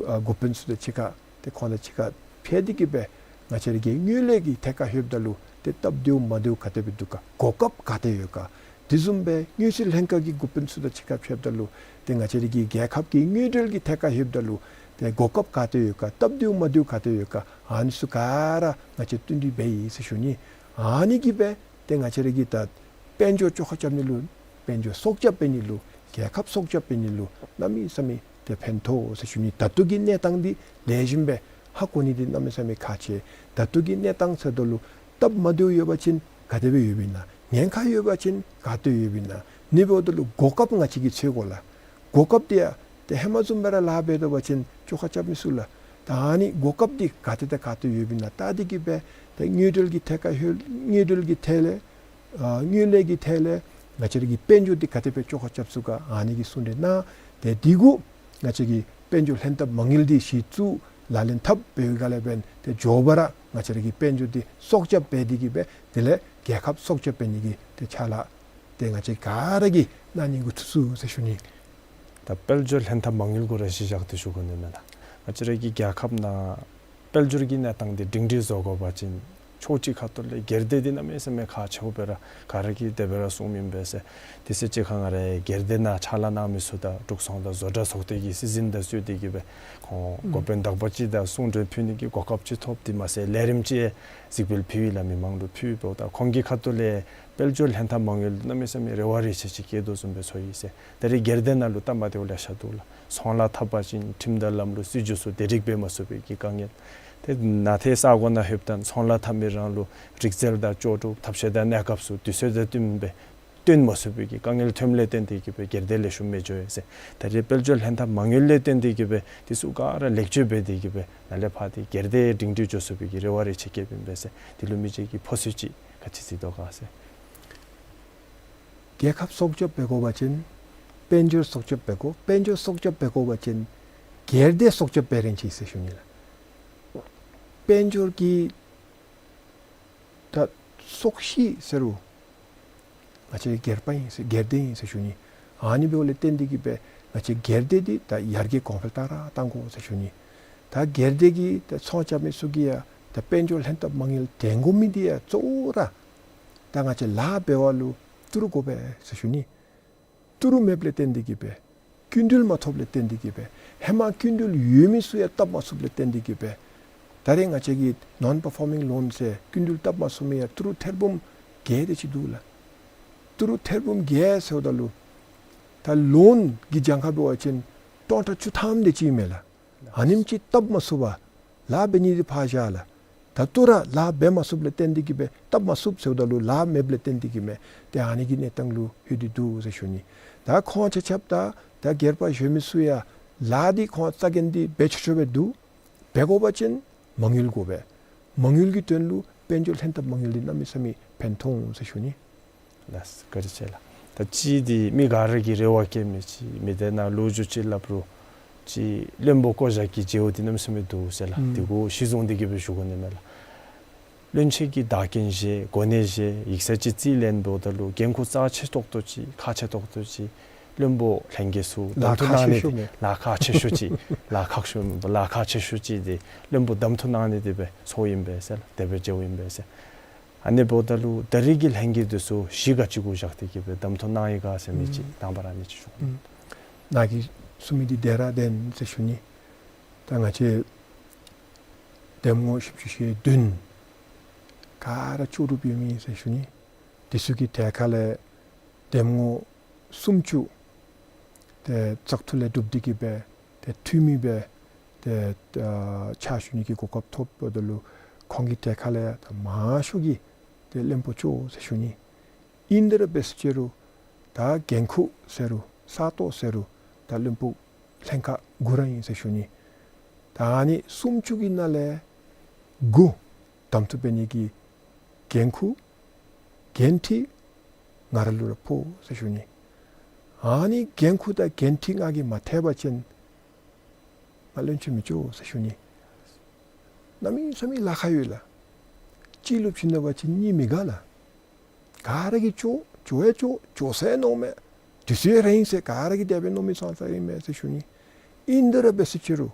ཨ་འགོ་དཔོན་ཚུ་དང་གཅིག་ཁར་ཏེ་ཁོང་དང་གཅིག་ཁར་ཕྱད་དེ་གིས་སྦེ་ང་བཅས་ར་གི་དངུལ་ལས་ཀྱི་ཐད་ཁར་ལྷོདཔ་ད་ལུ་ཏེ་སྟབས་བདེཝ་མ་བདེཝ་ག་དེ་སྦེ་འདུག་ག། གོ་སྐབས་ག་ཏེ་ཡོད་ག། དེ་བཟུམ་སྦེ་དངུལ་རྩིས་ལྷན་ཁག་གི་འགོ་དཔོན་ཚུ་དང་གཅིག་ཁར་ཕྱདཔ་ད་ལུ་ཏེ་ང་བཅས་ར་གི་རྒྱལ་ཁབ་ཀྱི་དངུལ་འབྲེལ་གྱི་ཐད་ཁར་ལྷོདཔ་ད་ལུ་ཏེ་གོ་སྐབས་ག་ཏེ་ཡོད་ག། སྟབས་བདེཝ་མ་བདེཝ་ག་ཏེ་ཡོད་ག། ཨ་ནི་ཚུ་ག་ར་ང་བཅས་བསྟུན་གྲོས་འབད་ཡི་ཟེར་ཞུ་ནི། ཨ་ནི་གིས་སྦེ་ཏེ་ང་བཅས་ར་གི་ད་དཔལ་འབྱོར་བཅོ་ཁ་རྐྱབ་ནི་ལུ་དཔལ་འབྱོར་སྲོག་སྐྱབས་འབད་ནི་ལུ་རྒྱལ་ཁབ་སྲོག་སྐྱབས་འབད་ནི་ལུ་གནམ་མེད་ས་མེད་ཏེ་ཕན་ཐོགས་ཟེར་ཞུ་ནི། ད་ལྟོ་གི་གནས་སྟངས་འདི་ལེགས་ཤོམ་སྦེ་ཧ་གོ་ནི་འདི་གནམ་མེད་ས་མེད་ཁག་ཆེ། ད་ལྟོ་གི་གནས་སྟངས་ཟེརཝ་ད་ལུ་སྟབས་མ་བདེཝ་ཡོད་པ་ཅིན་ག་དེ་སྦེ་ཡོདཔ་ཨིན་ན། ཉེན་ཁ་ཡོད་པ་ཅིན་ག་ཏེ་ཡོདཔ་ཨིན་ན། ཨ་ནི་འབདཝ་ད་ལུ་གོ་སྐབས་ང་བཅས་ཀྱིས་འཚོལ་དགོ་ལགས། གོ་སྐབས་འདི་ཡང་ཏེ་ཧེ་མ་བཟུམ་སྦེ་ར་ལཱ་འབད་དོ་བ་ཅིན་བཅོ་ཁ་རྐྱབ་མི་ཚུགས་ལགས། ད་ཨ་ནི་གོ་སྐབས་འདི་ག་ཏེ་དང་ག་ཏེ་ཡོདཔ་ཨིན་ན་བལྟ་སྟེ་གིས་སྦེ་ཏེ་དངུལ་འབྲེལ་གྱི་ཐད་ཁར་ལྷོད་དངུལ་འབྲེལ་གྱི་ཐད་ལས་ཨ་དངུལ་ལས་ཀྱི་ཐད་ལས་ང་བཅས་ར་གི་དཔལ་འབྱོར་འདི་ག་དེ་སྦེ་བཅོ་ཁ་རྐྱབ་ཚུགས་ག། ཨ་ནི་གི་གསུང་གྲོས་གནང་། ཏེ་དེ་གུ་ང་བཅས་ཀྱི་དཔལ་འབྱོར་ལྷན་ཐབས་མ་དངུལ་འདི་གཞི་བཙུགས་ལག་ལེན་འཐབ་པའི་སྒང་ལས་འབདན་ཏེ་མགྱོགས་པ་ར་ང་བཅས་ར་གི་དཔལ་འབྱོར་འདི་སྲོག་སྐྱབས་འབད་དེ་གིས་སྦེ་དེ་ལས་རྒྱལ་ཁབ་སྲོག་སྐྱབས་འབད་ནི་གི་ཏེ་ཕྱག་ལཱ་ཏེ་ང་བཅས་ག་ར་གིས་གནང་ནི་འགོ་བཙུགས་ཚུགས་ཟེར་ཞུ་ནི། ད་དཔལ་འབྱོར་ལྷན་ཐབས་མ་དངུལ་གུ་ར་གཞི་བཞག་སྟེ་ཞུ་དགོ་ནི་མས་ལགས། ང་བཅས་ར་གི་རྒྱལ་ཁབ་ནང་དཔལ་འབྱོར་གྱི་གནས་སྟངས་འདི་སྒྲིང་སྒྲིང་བཟོ་དགོ་པ་ཅིན་ཕྱོགས་གཅིག་ཁ་ཐུག་ལས་སྒེར་སྡེ་འདི་གནམ་མེད་ས་མེད་ཁག་ཆེཝ་སྦེ་ར་ག་ར་གིས་དེ་སྦེ་ར་གསུངམ་ཨིན་པས་ཟེར། དེ་ཚེ་གཅིག་ཁར་ང་རའི་སྒེར་སྡེ་ནང་ཕྱག་ལཱ་གནང་མི་ཚུ་དང་འབྲུག་ཚོང་དང་བཟོ་གྲྭ་ཚོགས་སྡེ་གི་སྲིད་འཛིན་དང་ཚུ་འདི་གིས་སྦེ་ཁོང་ཨུམ་འགོ་དཔོན་དག་པ་ཅིག་དང་གསུང་གྲོས་ཕུལ་ནི་གི་གོ་སྐབས་ཅིག་ཐོབ། དེ་མ་ཚད་ལས་རིམ་ཅིག་གཟིགས་འབུལ་ཕུལ་ཡི་ལགས། མི་མང་ལུ་ཕུལ་འབདཝ་ད་ཁོང་གི་ཁ་ཐུག་ལས་དཔལ་འབྱོར་ལྷན་ཐབས་མ་དངུལ་གནམ་མེད་ས་མེད་རེ་བ་རེ་ཆེ་ཅིག་བསྐྱེད་དོ་བཟུམ་སྦེ་ཚོར་ཡི་ཟེར། ད་རེས་སྒེར་སྡེ་ནང་ལུ་སྟབས་མ་བདེཝ་ལེ་ཤ་འདུག་ལགས། ཚོང་ལཱ་འཐབ་པ་ཅིན་ཁྲིམས་དང་ལམ་ལུགས་སྲིད་བྱུས་ཚུ་དེ་རིགས་འབད་མ་ཚུགས་པའི་གི་དཀའ་ངལ། ཏེ་ནང་ཏེ་ས་གོ་ནང་ལྷོདཔ་ད་ཚོང་ལཱ་འཐབ་མི་རང་ལུ་རིག་རྩལ་དང་ལྕོགས་གྲུབ་ཐབས་ཤེས་དང་གནས་སྐབས་ཚུ་དུས་ཚོད་དང་བསྟུན་པའི་བསྟུན་མ་ཚུགས་པའི་གི་དཀའ་ངལ་ཐོནམ་ལས་བརྟེན་ཏེ་གིས་སྦེ་སྒེར་སྡེ་ལེགས་ཤོམ་མི་འགྱོ་ཡི་ཟེར། ད་རེས་དཔལ་འབྱོར་ལྷན་ཐབས་མ་དངུལ་ལས་བརྟེན་ཏེ་གིས་སྦེ་དེ་ཚུ་ག་ར་ལེགས་བཅོས་འབད་དེ་གིས་སྦེ་ནཱ་ལས་ཕར་ཏེ་སྒེར་སྡེ་སྒྲིང་སྒྲིང་འགྱོ་ཚུགས་པའི་གི་རེ་བ་རེ་ཆེ་བསྐྱེདཔ་ཨིན་པས་ཟེར། དེ་ལུ་མི་རྗེ་གིས་ཕོ་སུ་ཅིག་ག་ཅི་གཟིགས་དོ་ག་ཟེར། རྒྱལ་ཁབ་སྲོག་སྐྱབས་འབད་དགོ་པ་ཅིན་དཔལ་འབྱོར་སྲོག་སྐྱབས་འབད་དགོ། དཔལ་འབྱོར་སྲོག་སྐྱབས་འབད་དགོ་པ་ཅིན་སྒེར་སྡེ་སྲོག་སྐྱབས་འབད་རན་ཅི་ཟེར་ཞུ་ནི་ལགས། དཔལ་འབྱོར་གྱི་ད་སྲོག་ཤིང་ཟེར་རུང་ང་བཅས་སྒེར་པ་ཨིན་ཟེར་སྒེར་སྡེ་ཨིན་ཟེར་ཞུ་ནི། ཨ་ནི་འབདཝ་ལས་བརྟེན་ཏེ་གིས་སྦེ་ང་བཅས་སྒེར་སྡེ་འདི་ད་ཡར་རྒྱས་གོང་འཕེལ་ཏག་ར་གཏང་དགོ་ཟེར་ཞུ་ནི། ད་སྒེར་སྡེ་གི་ད་ཚོང་རྐྱབ་མི་ཚུ་གིས་ཡང་ད་དཔལ་འབྱོར་ལྷན་ཐབས་མ་དངུལ་འདྲེན་དགོ་མི་འདི་ཡང་གཙོ་བོ་ར་ད་ང་བཅས་ལཱ་འབད་བ་ལུ་ཏི་རུ་དགོ་པས་ཟེར་ཞུ་ནི། ཏི་རུ་མེདཔ་ལས་བརྟེན་ཏེ་གིས་སྦེ་སྐྱིན་འགྲུལ་མ་ཐོབ་ལས་བརྟེན་ཏེ་གིས་སྦེ་ཧེ་མ་སྐྱིན་འགྲུལ་ཡོད་མི་ཚུ་ཡང་བཏབ་མ་ཚུགསཔ་ལས་བརྟེན་ཏེ་གིས་སྦེ་ད་རེས་ང་བཅས་ཀྱི་ནོན་པར་ཕོར་མིང་ལོན་ཟེར་སྐྱིན་འགྲུལ་བཏབ་མ་ཚུགས་མི་ཡང་ཏི་རུ་ཐེར་འབུམ་བརྒྱད་དེ་ཅིག་འདུག་ལགས། ཏི་རུ་ཐེར་འབུམ་བརྒྱད་ཟེརཝ་ད་ལུ་ད་ལོན་གྱི་གྱངས་ཁ་འབད་བ་ཅིན་སྟོང་ཕྲག་བཅུ་ཐམ་དེ་ཅིག་ཨིན་མས་ལགས། ཨ་ནེམ་ཅིག་བཏབ་མ་ཚུགས་པར་ལཱ་འབད་ནི་འདི་ཕར་བཞག་ལགས། ད་ལྟོ་ར་ལཱ་འབད་མ་ཚུགསཔ་ལས་བརྟེན་ཏེ་གིས་སྦེ་བཏབ་མ་ཚུགས་ཟེརཝ་ད་ལུ་ལཱ་མེདཔ་ལས་བརྟེན་ཏེ་གིས་མས། ཏེ་ཨ་ནི་གི་གནས་སྟངས་ལུ་ལྷོད་དེ་འདུག་ཟེར་ཞུ་ནི། ད་ཁོང་ཆ་ཁྱབ་ད་ད་སྒེར་པ་གཞན་མི་ཚུ་ཡང་ལཱ་འདི་ཁོང་རྩ་འགེངས་འདི་འབད་ཆོག་ཆོ་སྦེ་འདུག། འབད་དགོ་པ་ཅིན་མ་དངུལ་དགོ་པས། མ་དངུལ་གྱི་དོན་ལུ་དཔལ་འབྱོར་ལྷན་ཐབས་མ་དངུལ་འདི་གནམ་མེད་ས་མེད་ཕན་ཐོགས་འོང་ཟེར་ཞུ་ནི། ལགས་སོ། བཀའ་དྲིན་ཆེ་ལགས། ད་ཅི་འདི་མི་ག་ར་གིས་རེ་བ་བསྐྱེད་མི་ཅིག་མི་སྡེ་ནང་ལོ་རྒྱུས་ཅིག་སླབ་རུང་ཅིག་བློན་པོ་བསྐོ་བཞག་གི་བྱ་བ་འདི་གནམ་མེད་ས་མེད་འདུག་ཟེར་ལགས། ཨུམ། དེ་གུ་གཞི་བཟུང་སྟེ་གིས་སྦེ་ཞུ་དགོ་ནི་མས་ལགས། བློན་ཆེན་གྱིས་བདག་རྐྱེན་བཞེས་གོ་གནས་བཞེས་ཡིག་ཚང་ཅིག་རྩིས་ལེན་འབདཝ་ད་ལུ་འགན་ཁུར་རྩ་ཆེ་ཏོག་ཏོ་ཅིག་ཁག་ཆེ་ཏོག་ཏོ་ཅིག་བློན་པོ་ལྷན་རྒྱས་ཚུ་གདམ་འཐུ་གནང་ནི་འདི་ལཱ་ཁག་ཆེ་ཤོས་ཅིག་ལཱ་ཁག་ཤོས་ལཱ་ཁག་ཆེ་ཤོས་ཅིག་འདི་བློན་པོ་གདམ་འཐུ་གནང་ནི་འདི་སྦེ་ཚོརཝ་ཨིན་པས་ཟེར་ལགས། དེ་སྦེ་མཇལཝ་ཨིན་པས་ཟེར། ཨ་ནི་འབདཝ་ད་ལུ་ད་རེས་ཀྱི་ལྷན་རྒྱས་འདི་ཚུ་གཞི་ག་ཅི་གུ་བཞག་སྟེ་གིས་སྦེ་གདམ་འཐུ་གནང་ཡི་ག་ཟེར་མི་ཅིག་ཨུམ་དང་པ་ར་ཨ་ནི་ཅིག་ཞུ། ཨུམ། ནཱ་གིས་གསུང་མི་འདི་བདེན་ར་བདེན་ཟེར་ཞུ་ནི། ད་ང་བཅས་འདེམས་ངོ་བཞི་བཅུ་ཞེ་བདུན་ག་ར་ལྕོགས་གྲུབ་ཡོད་མི་ཨིན་ཟེར་ཞུ་ནི། དེ་ཚུ་གི་གྲལ་ཁ་ལས་འདེམས་ངོ་སུམ་ཅུ་ཏེ་བཙག་འཐུ་ལས་གྲུབ་སྟེ་གིས་སྦེ་ཏེ་འཐུས་མི་སྦེ་ཏེ་ཨ་ཕྱག་ཞུ་ནི་གི་གོ་སྐབས་ཐོབ་འབདཝ་ད་ལུ་ཁོང་གི་གྲལ་ཁ་ལས་ཡང་ད་མང་ཤོས་ཀྱིས་ཏེ་བློན་པོ་ལྕོགས་ཟེར་ཞུ་ནི། ཨིན་ཏེ་ར་འབད་ཟེར་རུང་ད་འགན་ཁུར་ཟེར་རུང་ས་སྟོང་ཟེར་རུང་ད་བློན་པོ་ལྷན་ཁག་དགུ་ར་ཨིན་ཟེར་ཞུ་ནི། ད་ཨ་ནི་སུམ་ཅུ་གི་ནང་ལས་ དགུ་གདམ་འཐུ་འབད་ནི་གི་འགན་ཁུར་འགན་འཁྲི་ང་ར་ལུ་ར་ཕོག་ཟེར་ཞུ་ནི། ཨ་ནི་འགན་ཁུར་དང་འགན་འཁྲི་ང་གིས་མ་ཐེག་པ་ཅིན་ང་བློན་ཆེན་མི་ལྕོགས་ཟེར་ཞུ་ནི། གནམ་མེད་ས་མེད་ལཱ་ཁག་ཡོད་ལགས། གཅིག་ལུ་བྱིན་ད་པ་ཅིན་གཉིས་མི་དགའ་ལགས། ག་ར་གིས་ལྕོགས་ལྕོགས་ཡང་ལྕོགས་ལྕོགས་ཟེར་མནོཝ་མས། དུས་ཚོད་རན་ཟེར་ག་ར་གིས་དེ་སྦེ་མནོ་མི་ཚང་ས་ཨིན་མས་ཟེར་ཞུ་ནི། ཨིན་དེ་ར་འབད་ཟེར་ཅི་རུང་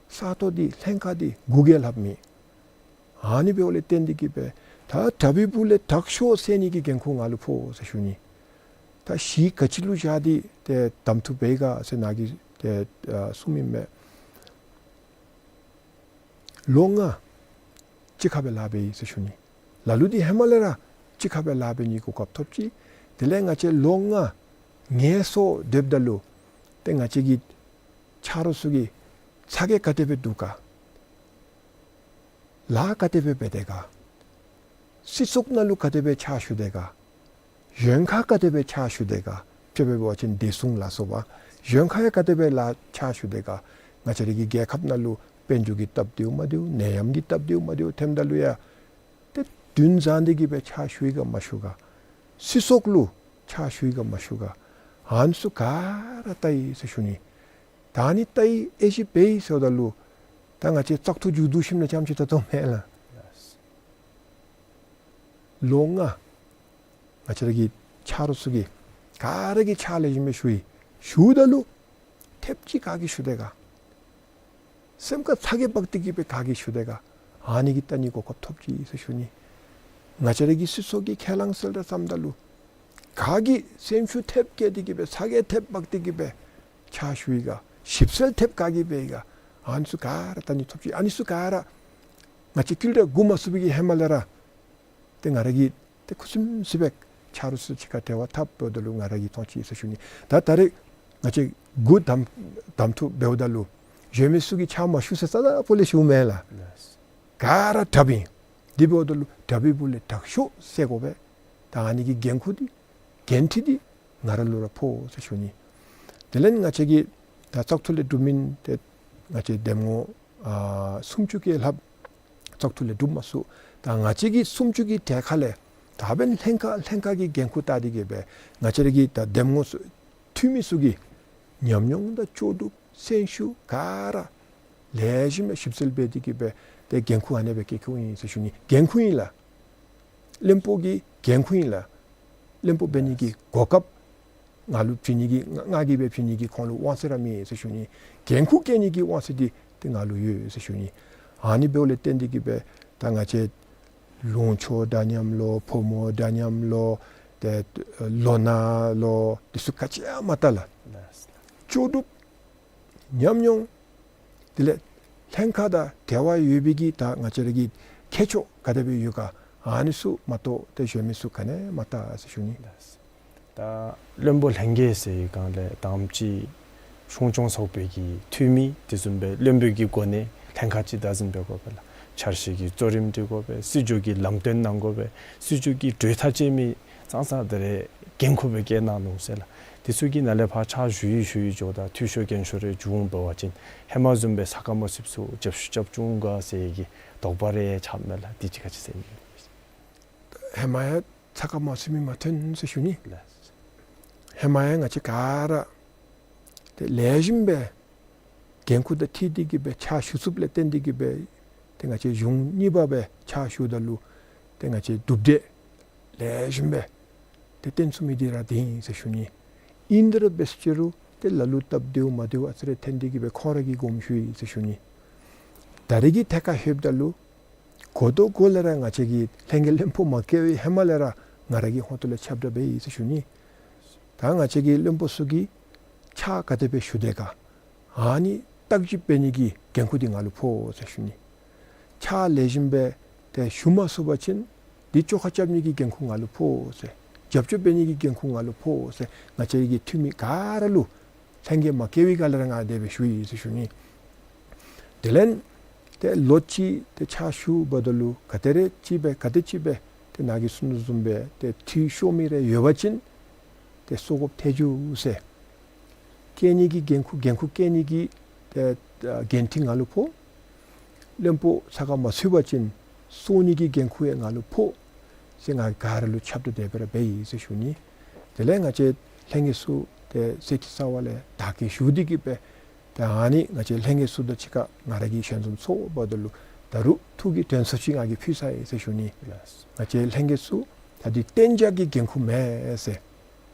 ས་སྟོང་འདི་ལྷན་ཁག་འདི་དགུ་གིས་ལྷགཔ་མེད། ཨ་ནི་འབདཝ་ལས་བརྟེན་ཏེ་གིས་སྦེ་ད་དྲག་པོའི་སྦུག་ལས་དྲག་ཤོས་བསད་ནི་གི་འགན་ཁུར་ང་ལུ་ཕོག་ཟེར་ཞུ་ནི། ད་གཞི་ག་ཅི་ལུ་བཞག་སྟེ་ཏེ་གདམ་འཐུ་འབད་ག་ཟེར་ནཱ་གིས་ཏེ་ཨ་གསུངམ་ཨིན་མས། ལོ་ལྔ་གཅིག་ཁར་སྦེ་ལཱ་འབད་ཡི་ཟེར་ཞུ་ནི། ལ་ལུ་འདི་ཧེ་མ་ལས་ར་གཅིག་ཁར་སྦེ་ལཱ་འབད་ནི་གོ་སྐབས་ཐོབ་ཅི། དེ་ལས་ང་བཅས་ལོ་ལྔ་ངལ་གསོ་སྡོདཔ་ད་ལུ་ཏེ་ང་བཅས་ཀྱི་ཆ་རོགས་ཚུ་གིས་ཚ་གྱང་ག་དེ་སྦེ་བསྡུ་ག། ལཱ་ག་དེ་སྦེ་འབད་དེས་ག། སྲིད་ཚོགས་ནང་ལུ་ག་དེ་སྦེ་ཕྱག་ཞུ་དེས་ག། གཞན་ཁར་ག་དེ་སྦེ་ཕྱག་ཞུ་དེས་ག། དཔེ་འབད་བ་ཅིན་བདེ་སྲུང་ལ་སོགས་པ་གཞན་ཁར་ཡང་ག་དེ་སྦེ་ལཱ་ཕྱག་ཞུ་དེས་ག། ང་བཅས་ར་གི་རྒྱལ་ཁབ་ནང་ལུ་དཔལ་འབྱོར་གྱི་སྟབས་བདེཝ་མ་བདེཝ་ནད་ཡམས་ཀྱི་སྟབས་བདེཝ་མ་བདེཝ་ཐོནམ་ད་ལུ་ཡང་ཏེ་བདུན་བཟང་སྟེ་གིས་སྦེ་ཕྱག་ཞུ་ཡི་ག་མ་ཞུ་ག། སྲིད་ཚོགས་ལུ་ཕྱག་ཞུ་ཡི་ག་མ་ཞུ་ག། ཨ་ནི་ཚུ་ག་ར་བལྟ་ཡི་ཟེར་ཞུ་ནི། ད་ཨ་ནི་བལྟ་ཡི་ཨེ་ཅིག་འབད་ཡི་ཟེརཝ་ད་ལུ་ད་ང་བཅས་བཙག་འཐུ་མཇུག་བསྡུ་ཞིནམ་ལས་རྐྱངམ་ཅིག་བལྟ་དོ་མེན་ལགས། ལོ་ལྔ་ང་བཅས་ར་གི་ཆ་རོགས་ཚུ་གིས་ག་ར་གིས་ཕྱག་ལེགས་ཤོམ་སྦེ་ཞུ་ཡི། ཞུཝ་ད་ལུ་ཐེབས་ཅིག་ག་གིས་ཞུ་དེས་ག། སེམས་ཁར་ཚ་གྱང་འབག་སྟེ་གིས་སྦེ་ག་གིས་ཞུ་དེས་ག། ཨ་ནི་གིས་བལྟ་ནི་གོ་སྐབས་ཐོབ་ཅི་ཟེར་ཞུ་ནི། ང་བཅས་ར་གི་སྲིད་ཚོགས་ཀྱི་ཁས་བླངས་སལ་ད་ཙམ་ད་ལུ་ག་གིས་སེམས་ཤུགས་ཐེབས་བསྐྱེད་དེ་གིས་སྦེ་ཚ་གྱང་ཐེབས་འབག་སྟེ་གིས་སྦེ་ཕྱག་ཞུ་ཡི་ག། ཞིབ་འཚོལ་ཐེབས་ག་གིས་འབད་ཡི་ག། ཨ་ནི་ཚུ་ག་ར་བལྟ་ནི་ཐོབ་ཅི། ཨ་ནི་ཚུ་ག་ར་ང་བཅས་ཀུན་ཏུ་སྒུག་མ་ཚུགས་པའི་གི་ཧེ་མ་ལས་ར་ཏེ་ང་ར་གིས་ཏེ་ཁུ་སིམ་སི་སྦེ་ཆ་རོགས་ཚུ་གཅིག་ཁར་འབྲེལ་བ་འཐབ་འབདཝ་ད་ལུ་ང་ར་གིས་མཐོང་ཅི་ཟེར་ཞུ་ནི། ད་ད་རེས་ང་བཅས་དགུ་གདམ་གདམ་འཐུ་འབདཝ་ད་ལུ་གཞན་མི་ཚུ་གིས་ཕྱག་མ་ཞུ་ཟེར་རྩ་དང་པོ་ལས་ཞུཝ་མེན་ལགས། ག་ར་དྲགཔ་ཨིན། དེ་འབདཝ་ད་ལུ་དྲག་པོའི་སྦུག་ལས་དྲག་ཤོས་བསད་དགོ་པས། ད་ཨ་ནི་གི་འགན་ཁུར་འདི་འགན་འཁྲི་འདི་ང་ར་ལུ་ར་ཕོག་ཟེར་ཞུ་ནི། དེ་ལས་ང་བཅས་ཀྱི་ད་བཙག་འཐུ་ལས་གྲུབ་མི་ཏེ་ང་བཅས་འདེམས་ངོ་ཨ་སུམ་ཅུ་གིས་ལྷགཔ་བཙག་འཐུ་ལས་གྲུབ་མ་ཚུགས། ད་ང་བཅས་ཀྱི་སུམ་ཅུ་གི་གྲལ་ཁ་ལས་ད་འབདན་ལྷན་ཁག་ལྷན་ཁག་གི་འགན་ཁུར་བལྟ་སྟེ་གིས་སྦེ་ང་བཅས་ར་གི་ད་འདེམས་ངོ་ཚུ་འཐུས་མི་ཚུ་གི་ཉམས་མྱོང་དང་ལྕོགས་གྲུབ་སེམས་ཤུགས་ག་ར་ལེགས་ཤོམ་སྦེ་ཞིབ་འཚོལ་འབད་དེ་གིས་སྦེ་ཏེ་འགན་ཁུར་ཨ་ནེ་སྦེ་བཀལ་བཀལཝ་ཨིན་ཟེར་ཞུ་ནི། འགན་ཁུར་ཨིན་ལགས། བློན་པོ་གི་འགན་ཁུར་ཨིན་ལགས། བློན་པོ་འབད་ནི་གི་གོ་སྐབས་ང་ལུ་བྱིན་ནི་གི་ང་ང་གིས་སྦེ་བྱིན་ནི་གི་ཁོང་ལུ་དབང་ཚད་ར་མེད་ཟེར་ཞུ་ནི། འགན་ཁུར་བཀལ་ནི་གི་དབང་ཚད་འདི་ཏེ་ང་ལུ་ཡོད་ཟེར་ཞུ་ནི། ཨ་ནི་འབདཝ་ལས་བརྟེན་ཏེ་གིས་སྦེ་ད་ང་བཅས་ལུང་ཕྱོགས་འདྲ་མཉམ་ལོ་ཕོ་མོ་འདྲ་མཉམ་ལོ་ཏེ་ལོ་ན་ལོ་འདི་ཚུ་ག་ཅི་ཡང་མ་བལྟ་ལགས། ལྕོགས་གྲུབ་ཉམས་མྱོང་དེ་ལས་ལྷན་ཁག་དང་འབྲེལ་བ་ཡོད་པའི་གི་ད་ང་བཅས་ར་གི་མཁས་མཆོག་ག་དེ་སྦེ་ཡོད་ག། ཨ་ནི་ཚུ་མ་གཏོགས་ཏེ་གཞན་མི་ཚུ་ག་ནི་མ་བལྟ་ཟེར་ཞུ་ནི། ད་བློན་པོ་ལྷན་རྒྱས་ཟེར་བའི་སྒང་ལས་དང་པ་ཅིག་སྲུང་སྐྱོང་ཚོགས་པའི་གི་འཐུས་མི་དེ་བཟུམ་སྦེ་བློན་པོའི་གི་གོ་གནས་ལྷན་ཁག་ཅིག་བདའ་ཟུན་འབད་དགོ་པས་ལགས། འཆར་གཞི་གི་གཙོ་རིམ་སྒྲིག་དགོ་པས། སྲིད་བྱུས་ཀྱི་ལམ་སྟོན་གནང་དགོ་པས། སྲིད་བྱུས་ཀྱི་གྲོས་ཐག་བཅད་མི་ཙང་ཙང་ད་རེས་འགན་ཁུར་སྦེ་བཀལ་གནང་ནུག་ཟེར་ལགས། དེ་ཚུ་གི་ནང་ལས་ཕར་ཕྱག་ཞུ་ཡི་ཞུ་ཡི་འགྱོཝ་ད་འཐུས་ཤོར་འགན་ཤོར་རེ་འབྱུང་འབད་བ་ཅིན་ཧེ་མ་བཟུམ་སྦེ་ས་ཁ་མ་ཚུདཔ་ཚུ་རྒྱབ་ཤུགས་རྐྱབ་བཅུག་ག་ཟེར་གྱི་དོགས་པ་རེ་ཆགསཔ་མས་ལགས། དེ་ཅིག་ག་ཅི་ཟེར་ཨིན་མས། ཧེ་མ་ཡང་ས་ཁ་མ་ཚུད་མི་མ་ཐོན་ཟེར་ཞུ་ནི། ལགས། ཧེ་མ་ཡང་ང་བཅས་ག་ར་ཏེ་ལེགས་ཤོམ་སྦེ་འགན་ཁུར་དང་འཁྲིལ་ཏེ་གིས་སྦེ་ཕྱག་ཞུ་ཚུགསཔ་ལས་བརྟེན་ཏེ་གིས་སྦེ་ཏེ་ང་བཅས་གཞུང་གཉིས་པ་སྦེ་ཕྱག་ཞུཝ་ད་ལུ་ཏེ་ང་བཅས་གྲུབ་འབྲས་ལེགས་ཤོམ་སྦེ་ཏེ་སྟོན་ཚུགས་མི་འདི་ར་འདི་ཨིན་ཟེར་ཞུ་ནི། ཨིན་དེ་ར་འབད་ཟེར་ཅི་རུང་ཏེ་ལ་ལུ་སྟབས་བདེཝ་མ་བདེཝ་ཨ་ཙི་རེ་ཐོན་ཏེ་གིས་སྦེ་ཁོང་ར་གིས་དགོངསམ་ཞུ་ཡི་ཟེར་ཞུ་ནི། ད་རེས་ཀྱི་ཐད་ཁར་ལྷོདཔ་ད་ལུ་འགོ་ཐོག་འགོ་ལས་ར་ང་བཅས་ཀྱི་ལྷན་རྒྱས་བློན་པོ་མ་བཀལ་བའི་ཧེ་མ་ལས་ར་ང་ར་གི་ཧོངས་ཏོ་ལས་ཁྱབ་བསྒྲགས་འབད་ཡི་ཟེར་ཞུ་ནི། ད་ང་བཅས་ཀྱི་བློན་པོ་ཚུ་གིས་ཕྱག་ག་དེ་སྦེ་ཞུ་དེས་ག། ཨ་ནི་བརྟག་ཞིབ་འབད་ནི་གི་འགན་ཁུར་འདི་ང་ལུ་ཕོག་ཟེར་ཞུ་ནི། ཕྱག་ལེགས་ཤོམ་སྦེ་ཏེ་ཞུ་མ་ཚུགས་པ་ཅིན་འདི་བཅོ་ཁ་རྐྱབ་ནི་གི་འགན་ཁུར་ང་ལུ་ཕོག་ཟེར། རྒྱབ་སྐྱོར་འབད་ནི་གི་འགན་ཁུར་ང་ལུ་ཕོག་ཟེར། ང་བཅས་ཀྱི་འཐུས་མི་ག་ར་ལུ་ལྷན་རྒྱས་མ་བཀལ་བའི་སྒང་ལས་ར་ང་དེ་སྦེ་ཞུ་ཡི་ཟེར་ཞུ་ནི། དེ་ལས་ཏེ་ལོ་གཅིག་ཏེ་ཕྱག་ཞུ་འབདཝ་ད་ལུ་ག་དེ་རེ་ཅིག་སྦེ་ག་དེ་ཅིག་སྦེ་ཏེ་ནཱ་གིས་གསུངས་དོ་བཟུམ་སྦེ་ཏེ་འཐུས་ཤོར་མི་རེ་ཡོད་པ་ཅིན་ཏེ་བསོག་དགོཔ་ཐལ་འགྱོ་ཟེར། བཀལ་ནི་གི་འགན་ཁུར་འགན་ཁུར་བཀལ་ནི་གི་ཏེ་འགན་འཁྲི་ང་ལུ་ཕོག། བློན་པོ་ས་ཁར་མ་ཚུད་པ་ཅིན་སོང་ནི་གི་འགན་ཁུར་ཡང་ང་ལུ་ཕོག་ཟེར་ང་ག་ར་ལུ་ཁྱབ་བསྒྲགས་དེ་སྦེ་ར་འབད་ཡི་ཟེར་ཞུ་ནི། དེ་ལས་ང་བཅས་ལྷན་རྒྱས་ཚུ་ཏེ་ཟེར་ཅིག་རྩ་བ་ལས་དག་སྐྱེལ་ཞུ་སྟེ་གི་སྦེ་ད་ཨ་ནི་ང་བཅས་ལྷན་རྒྱས་ཚུ་དང་གཅིག་ཁར་ང་ར་གི་ཞལ་འཛོམས་ཚོགས་འབདཝ་ད་ལུ་ད་རུང་ཐུགས་ཀྱི་དྲན་གསོ་ཅིག་ང་གིས་ཕུལ་ཚར་ཡི་ཟེར་ཞུ་ནི། ལགས། ང་བཅས་ལྷན་རྒྱས་ཚུ་ད་འདི་གཏན་འཇགས་ཀྱི་འགན་ཁུར་མེན་ཟེར།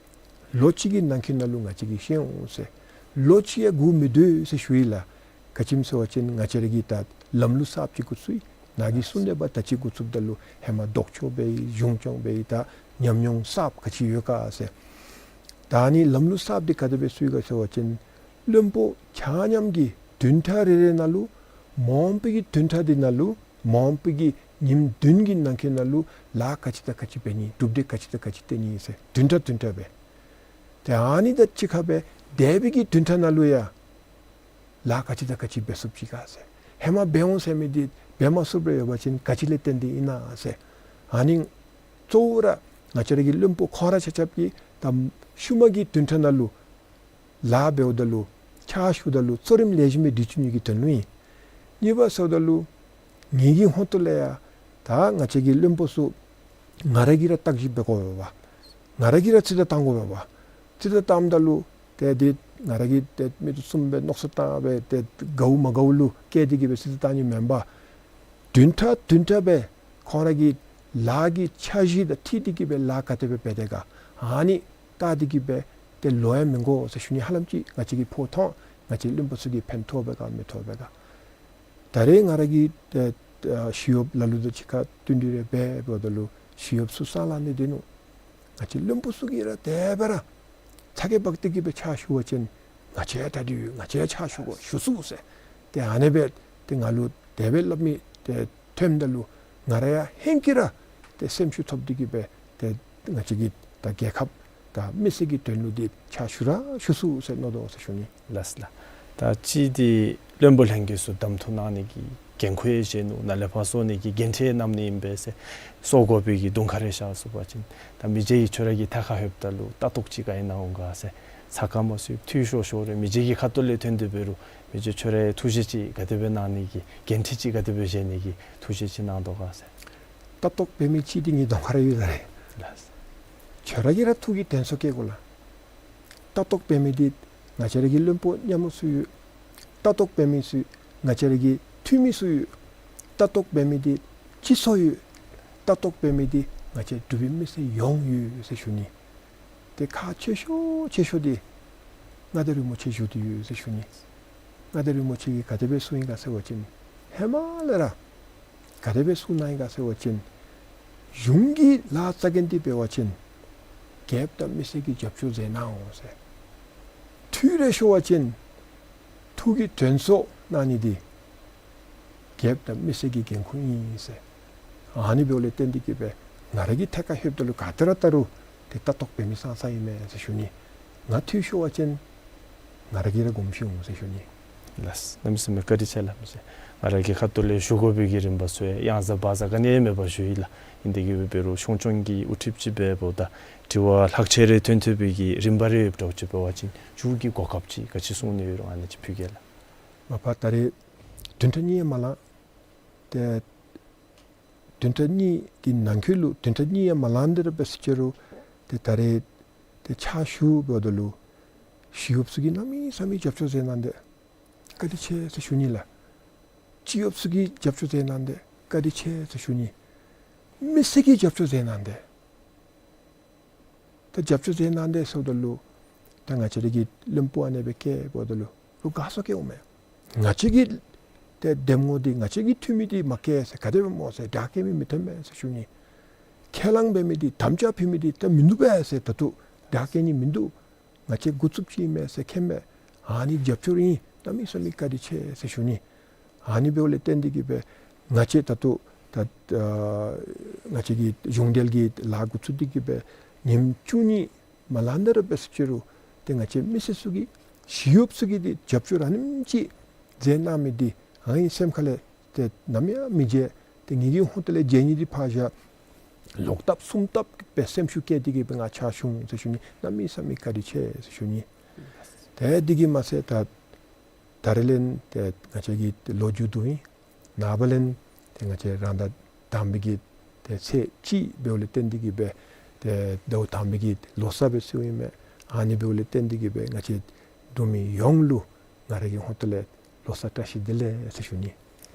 ལོ་གཅིག་གི་ནང་འཁོད་ནང་ལུ་ང་བཅས་ཀྱིས་ཤེས་འོང་ཟེར། ལོ་གཅིག་ཡང་སྒུག་མི་སྡོད་ཟེར་ཞུ་ཡི་ལགས། ག་ཅི་སྨོ་ཟེར་བ་ཅིན་ང་བཅས་ར་གི་ད་ལམ་ལུགས་གསརཔ་ཅིག་འགོ་བཙུགས་ཡི། ནཱ་གིས་གསུངས་དེ་སྦེ་ད་ཅི་འགོ་བཙུགསཔ་ད་ལུ་ཧེ་མ་ལྡོག་ཕྱོགས་འབད་ཡི། གཞུང་སྐྱོང་འབད་ཡི། ད་ཉམས་མྱོང་གསརཔ་ག་ཅི་ཡོད་ག་ཟེར། ད་ཨ་ནི་ལམ་ལུགས་གསརཔ་འདི་ག་དེ་སྦེ་བཙུགས་ཡི་ག་ཟེར་བ་ཅིན་བློན་པོ་ཆ་མཉམ་གྱིས་བདུན་ཕྲག་རེ་རེ་ནང་ལུ་མ་འོངས་པའི་གི་བདུན་ཕྲག་འདི་ནང་ལུ་མ་འོངས་པའི་གི་ཉིནམ་བདུན་གྱི་ནང་འཁོད་ནང་ལུ་ལཱ་ག་ཅི་དང་ག་ཅི་འབད་ནི། གྲུབ་འབྲས་ག་ཅི་དང་ག་ཅི་བཏོན་ནི་ཟེར། བདུན་ཕྲག་བདུན་ཕྲག་སྦེ། ཏེ་ཨ་ནི་དང་གཅིག་ཁར་སྦེ་འདས་པའི་གི་བདུན་ཕྲག་ནང་ལུ་ཡང་ལཱ་ག་ཅི་དང་ག་ཅི་འབད་ཚུགསཔ་ཅིག་ག་ཟེར། ཧེ་མ་འབད་འོང་ཟེར་མི་འདི་འབད་མ་ཚུགསཔ་རེ་ཡོད་པ་ཅིན་ག་ཅི་ལས་བརྟེན་ཏེ་ཨིན་ན་ཟེར། ཨ་ནི་གཙོ་བོ་ར་ང་བཅས་ར་གི་བློན་པོ་ཁོང་ར་ཆ་ཁྱབ་ཀྱིས་ད་ཤུལ་མ་གི་བདུན་ཕྲག་ནང་ལུ་ལཱ་འབདཝ་ད་ལུ་ཕྱག་ཞུཝ་ད་ལུ་གཙོ་རིམ་ལེགས་ཤོམ་སྦེ་སྒྲིག་བཅུག་ནི་གི་དོན་ལུ་ཨིན། གཉིས་པ་ཟེརཝ་ད་ལུ་ངེ་གི་ཧོངས་ཏོ་ལས་ཡང་ད་ང་བཅས་ཀྱི་བློན་པོ་ཚུ་ང་ར་གིས་ར་བརྟག་ཞིབ་འབད་དགོ་པས་པ། ང་ར་གིས་ར་རྩིས་བརྡ་བཏང་དགོ་པས་པ། རྩིས་བརྡ་བཏངམ་ད་ལུ་ཏེ་འདི་ང་ར་གིས་ཏེ་མིག་ཏོ་བཙུམ་སྦེ་མནོ་བསམ་བཏང་སྦེ་ཏེ་དགའཝ་མ་དགའཝ་ལུ་བཀལ་ཏེ་གི་སྦེ་རྩིས་བརྡ་བཏང་ནི་མེན་པར་བདུན་ཕྲག་བདུན་ཕྲག་སྦེ་ཁོང་ར་གི་ལཱ་གི་འཆར་གཞི་དང་འཁྲིལ་ཏེ་གི་སྦེ་ལཱ་ག་དེ་སྦེ་འབད་དེས་ག་ཨ་ནི་བལྟ་སྟེ་གི་སྦེ་ཏེ་ལོ་ཡང་མི་འགོར་ཟེར་ཞུ་ནི། ཧ་ལམ་ཅིག་ང་བཅས་ཀྱིས་ཕོག་ཐོགས་ང་བཅས་བློན་པོ་ཚུ་གིས་ཕན་ཐོགས་པས་ག་མི་ཐོགས་པས་ག། ད་རེས་ང་ར་གིས་ཏེ་ཨ་ཞི་གཡོགཔ་ལ་ལུ་དང་གཅིག་ཁར་བསྟུན་གྲོས་རེ་འབད་འབདཝ་ད་ལུ་ཞི་གཡོགཔ་ཚུ་སང་ལ་ནི་སྡོད་ནུག། ང་བཅས་བློན་པོ་ཚུ་གིས་ར་དེ་སྦེ་ར་ཚ་གྱང་འབག་སྟེ་གི་སྦེ་ཕྱག་ཞུ་བ་ཅིན་ང་བཅས་ད་འདི་ཡོད། ང་བཅས་ཕྱག་ཞུ་དགོ་ཞུ་ཚུགས་ཟེར། ཏེ་ཨ་ནེ་སྦེ་ཏེ་ང་ལུ་དེ་སྦེ་སླབ་མི་ཏེ་ཐོནམ་ད་ལུ་ང་ར་ཡང་ཧེང་སྐལ་ར་ཏེ་སེམས་ཤུགས་ཐོབ་སྟེ་གི་སྦེ་ཏེ་ང་བཅས་ཀྱི་ད་རྒྱལ་ཁབ་དང་མི་སེར་གྱི་དོན་ལུ་འདི་ཕྱག་ཞུ་ར་ཞུ་ཚུགས་ཟེར་མནོ་དོ་ཟེར་ཞུ་ནི། ལགས་ལགས། ད་ཅི་འདི་བློན་པོ་ལྷན་རྒྱས་ཚུ་གདམ་འཐུ་གནང་ནི་གི་འགན་ཁུར་ཡང་བཞེས་ནུག། ནཱ་ལས་ཕར་གསོ་ནི་གི་འགན་འཁྲི་གནང་ནི་ཨིན་པས་ཟེར། གསོ་དགོ་པའི་གི་དུང་ཁ་རེ་བཞག་ཚུགས་པ་ཅིན་ད་མི་རྗེ་གིས་ཁྱོད་ར་གི་ཐད་ཁར་ལྷོདཔ་ད་ལུ་ལྟ་རྟོག་ཅིག་ག་ཨིན་ན་འོང་ག་ཟེར། ས་ཁར་མ་ཚུད་འཐུས་ཤོར་ཤོར་རེ་མི་རྗེ་གི་ཁ་ཐུག་ལས་ཐོན་ཏེ་འབད་རུང་མི་རྗེ་ཁྱོད་ར་ཐུགས་བཞེད་ཅིག་ག་དེ་སྦེ་གནང་ནི་གི་འགན་འཁྲི་ཅིག་ག་དེ་སྦེ་བཞེས་ནི་གི་ཐུགས་བཞེད་ཅིག་གནང་དོ་ག་ཟེར། ལྟ་རྟོག་འབད་མི་ཅིག་འདི་ངེའི་གདོང་ཁར་ར་ཡོད་ད་རེ། ལགས། ཁྱོད་ར་གིས་ར་ཐུགས་ཀྱི་དྲན་གསོ་བསྐྱལ་དགོ་ལགས། ལྟ་རྟོག་འབད་མི་འདི་ང་བཅས་ར་གི་བློན་པོ་མཉམ་མོ་ཚུ་ཡོད། ལྟ་རྟོག་འབད་མི་ཚུ་ང་བཅས་ར་གི་འཐུས་མི་ཚུ་ཡོད། ལྟ་རྟོག་འབད་མི་འདི་སྤྱི་ཚོགས་ཡོད། ལྟ་རྟོག་འབད་མི་འདི་ང་བཅས་འབྲུག་པའི་མི་སེར་ཡོངས་ཡོད་ཟེར་ཞུ་ནི། ཏེ་ཁག་ཆེ་ཤོས་ཆེ་ཤོས་འདི་མངའ་བདག་རིན་པོ་ཆེ་བཞུགས་ཏེ་ཡོད་ཟེར་ཞུ་ནི། མངའ་བདག་རིན་པོ་ཆེ་གིས་ག་དེ་སྦེ་གསུངས་ཡི་ག་ཟེར་བ་ཅིན་ཧེ་མ་ལས་ར་ག་དེ་སྦེ་གསུངས་གནང་ཡི་ག་ཟེར་བ་ཅིན་གཞུང་གི་ལཱ་རྩ་འགེངས་ཏེ་འབད་བ་ཅིན་རྒྱལཔོ་དང་མི་སེར་གྱིས་རྒྱབ་སྐྱོར་མཛད་གནང་འོང་ཟེར། འཐུས་རེ་ཤོར་བ་ཅིན་ཐུགས་ཀྱི་དྲན་གསོ་གནང་ནི་འདི་རྒྱལཔོ་དང་མི་སེར་གྱི་འགན་ཁུར་ཨིན་ཟེར། ཨ་ནི་འབདཝ་ལས་བརྟེན་ཏེ་གི་སྦེ་ང་ར་གི་ཐད་ཁར་ལྷོདཔ་ད་ལུ་ག་ཏེ་ར་ལྟ་རུང་ཏེ་ལྟ་རྟོག་འབད་མི་ཙང་ཙ་ཨིན་མས་ཟེར་ཞུ་ནི། ང་འཐུས་ཤོར་བ་ཅིན་ང་ར་གིས་ར་དགོངསམ་ཞུ་འོང་ཟེར་ཞུ་ནི། ལགས། གནམ་མེད་ས་མེད་བཀའ་དྲིན་ཆེ་ལགས་མི་ཟེར། ང་ར་གི་ཁ་ཐུག་ལས་ཞུ་དགོ་པའི་གི་རིམ་པ་ཚུ་ཡང་ཡང་ཟ་བར་ཟ་ག་ནི་ཡང་མེད་པར་ཞུ་ཡི་ལགས། ཨིན་ཏེ་གི་འབད་རུང་ཆུང་ཆུང་གི་དབུ་ཁྲིདཔ་ཅིག་འབདཝ་ད་དྲི་བ་ལྷག་ཆད་རེ་ཐོན་ཐོན་པའི་གི་རིམ་པ་རེ་ཡོདཔ་འདྲཝ་ཅིག་འབད་བ་ཅིན་མཇུག་གི་གོ་སྐབས་ཅིག་ག་ཅི་གསུང་ནི་ཡོད་རུང་ཨ་ནི་ཅིག་ཕུལ་གེ་ལགས། མ་པ་ད་རེས་བདུན་ཕྲག་གཉིས་ཡང་མ་ལང་། ཏེ་བདུན་ཕྲག་གཉིས་ཀྱི་ནང་འཁོད་ལུ་བདུན་ཕྲག་གཉིས་ཡང་མ་ལང་སྟེ་ར་འབད་ཟེར་ཅི་རུང་ཏེ་ད་རེས་ཏེ་ཕྱག་ཞུ་འབདཝ་ད་ལུ་ཞི་གཡོགཔ་ཚུ་གིས་གནམ་མེད་ས་མེད་རྒྱབ་སྐྱོར་མཛད་གནང་སྟེ་བཀའ་དྲིན་ཆེ་ཟེར་ཞུ་ནི་ལགས། སྤྱི་གཡོགཔ་ཚུ་གིས་རྒྱབ་སྐྱོར་མཛད་གནང་སྟེ་བཀའ་དྲིན་ཆེ་ཟེར་ཞུ་ནི། མི་སེར་གྱིས་རྒྱབ་སྐྱོར་མཛད་གནང་སྟེ་ད་རྒྱབ་སྐྱོར་མཛད་གནང་སྟེ་ཟེརཝ་ད་ལུ་ད་ང་བཅས་ར་གི་བློན་པོ་ཨ་ནེ་སྦེ་བསྐྱལ་འབདཝ་ད་ལུ་རུང་དགའ་ཚོར་སྐྱེཝ་མས། ང་བཅས་ཀྱི་ཏེ་འདེམས་ངོ་འདི་ང་བཅས་ཀྱི་འཐུས་མི་འདི་མ་བསྐྱལ་ཟེར་ག་དེ་སྦེ་སྨོ་ཟེར་དྲག་སྐྱེད་མི་མི་ཐོན་མས་ཟེར་ཞུ་ནི། ཁས་བླངས་འབད་མི་འདི་དམ་བཅའ་ཕུལ་མི་འདི་ད་མིན་འདུག་པས་ཟེར་ད་ལྟོ་དྲག་སྐྱེད་ནི་མིན་འདུག། ང་བཅས་འགོ་བཙུགསཔ་ཅིག་ཨིན་མས་ཟེར་མཁྱེན་མས། ཨ་ནི་རྒྱབ་སྐྱོར་ཨིན། གནམ་མེད་ས་མེད་བཀའ་དྲིན་ཆེ་ཟེར་ཞུ་ནི། ཨ་ནི་འབདཝ་ལས་བརྟེན་ཏེ་གི་སྦེ་ང་བཅས་ད་ལྟོ་ད་ཨ་ང་བཅས་ཀྱི་གཞུང་འབྲེལ་གྱི་ལཱ་འགོ་བཙུགས་ཏེ་གི་སྦེ་ཉིནམ་བཅུ་གཉིས་མ་ལང་སྟེ་ར་འབད་ཟེར་ཅི་རུང་ཏེ་ང་བཅས་མི་སེར་ཚུ་གིས་ཞི་གཡོགཔ་ཚུ་གིས་འདི་རྒྱབ་སྐྱོར་ཨ་ནེམ་ཅིག་མཛད་གནང་མི་འདི་ཨ་ནི་སེམས་ཁ་ལས་ཏེ་ནམ་ཡང་མི་བརྗེད། ཏེ་ངེ་གི་ཧོངས་ཏེ་ལས་བརྗེད་ནི་འདི་ཕར་བཞག། ལོག་ལྟབ་གསུམ་ལྟབ་སྦེ་སེམས་ཤུགས་བསྐྱེད་དེ་གི་སྦེ་ང་ཕྱག་ཞུ་འོང་ཟེར་ཞུ་ནི། གནམ་མེད་ས་མེད་བཀའ་དྲིན་ཆེ་ཟེར་ཞུ་ནི། ཏེ་འདི་གིས་མ་ཚད་ད་ད་རེས་ལས་ཏེ་ང་བཅས་ཀྱི་ལོ་མཇུག་བསྡུ་ཨིན། ནངས་པ་ལས་ཏེ་ང་བཅས་རང་ཟླ་དང་པའི་གི་ཏེ་ཚེས་གཅིག་འབདཝ་ལས་བརྟེན་ཏེ་གིས་སྦེ་ཏེ་ཟླཝ་དང་པའི་གི་ལོ་གསར་སྦེ་བརྩིཝ་ཨིན་མས། ཨ་ནི་འབདཝ་ལས་བརྟེན་ཏེ་གིས་སྦེ་ང་བཅས་འབྲུག་མི་ཡོངས་ལུ་ང་རའི་གི་ཧོངས་ཏོ་ལས་ལོ་གསར་བཀྲ་ཤིས་བདེ་ལེགས་ཟེར་ཞུ་ནི།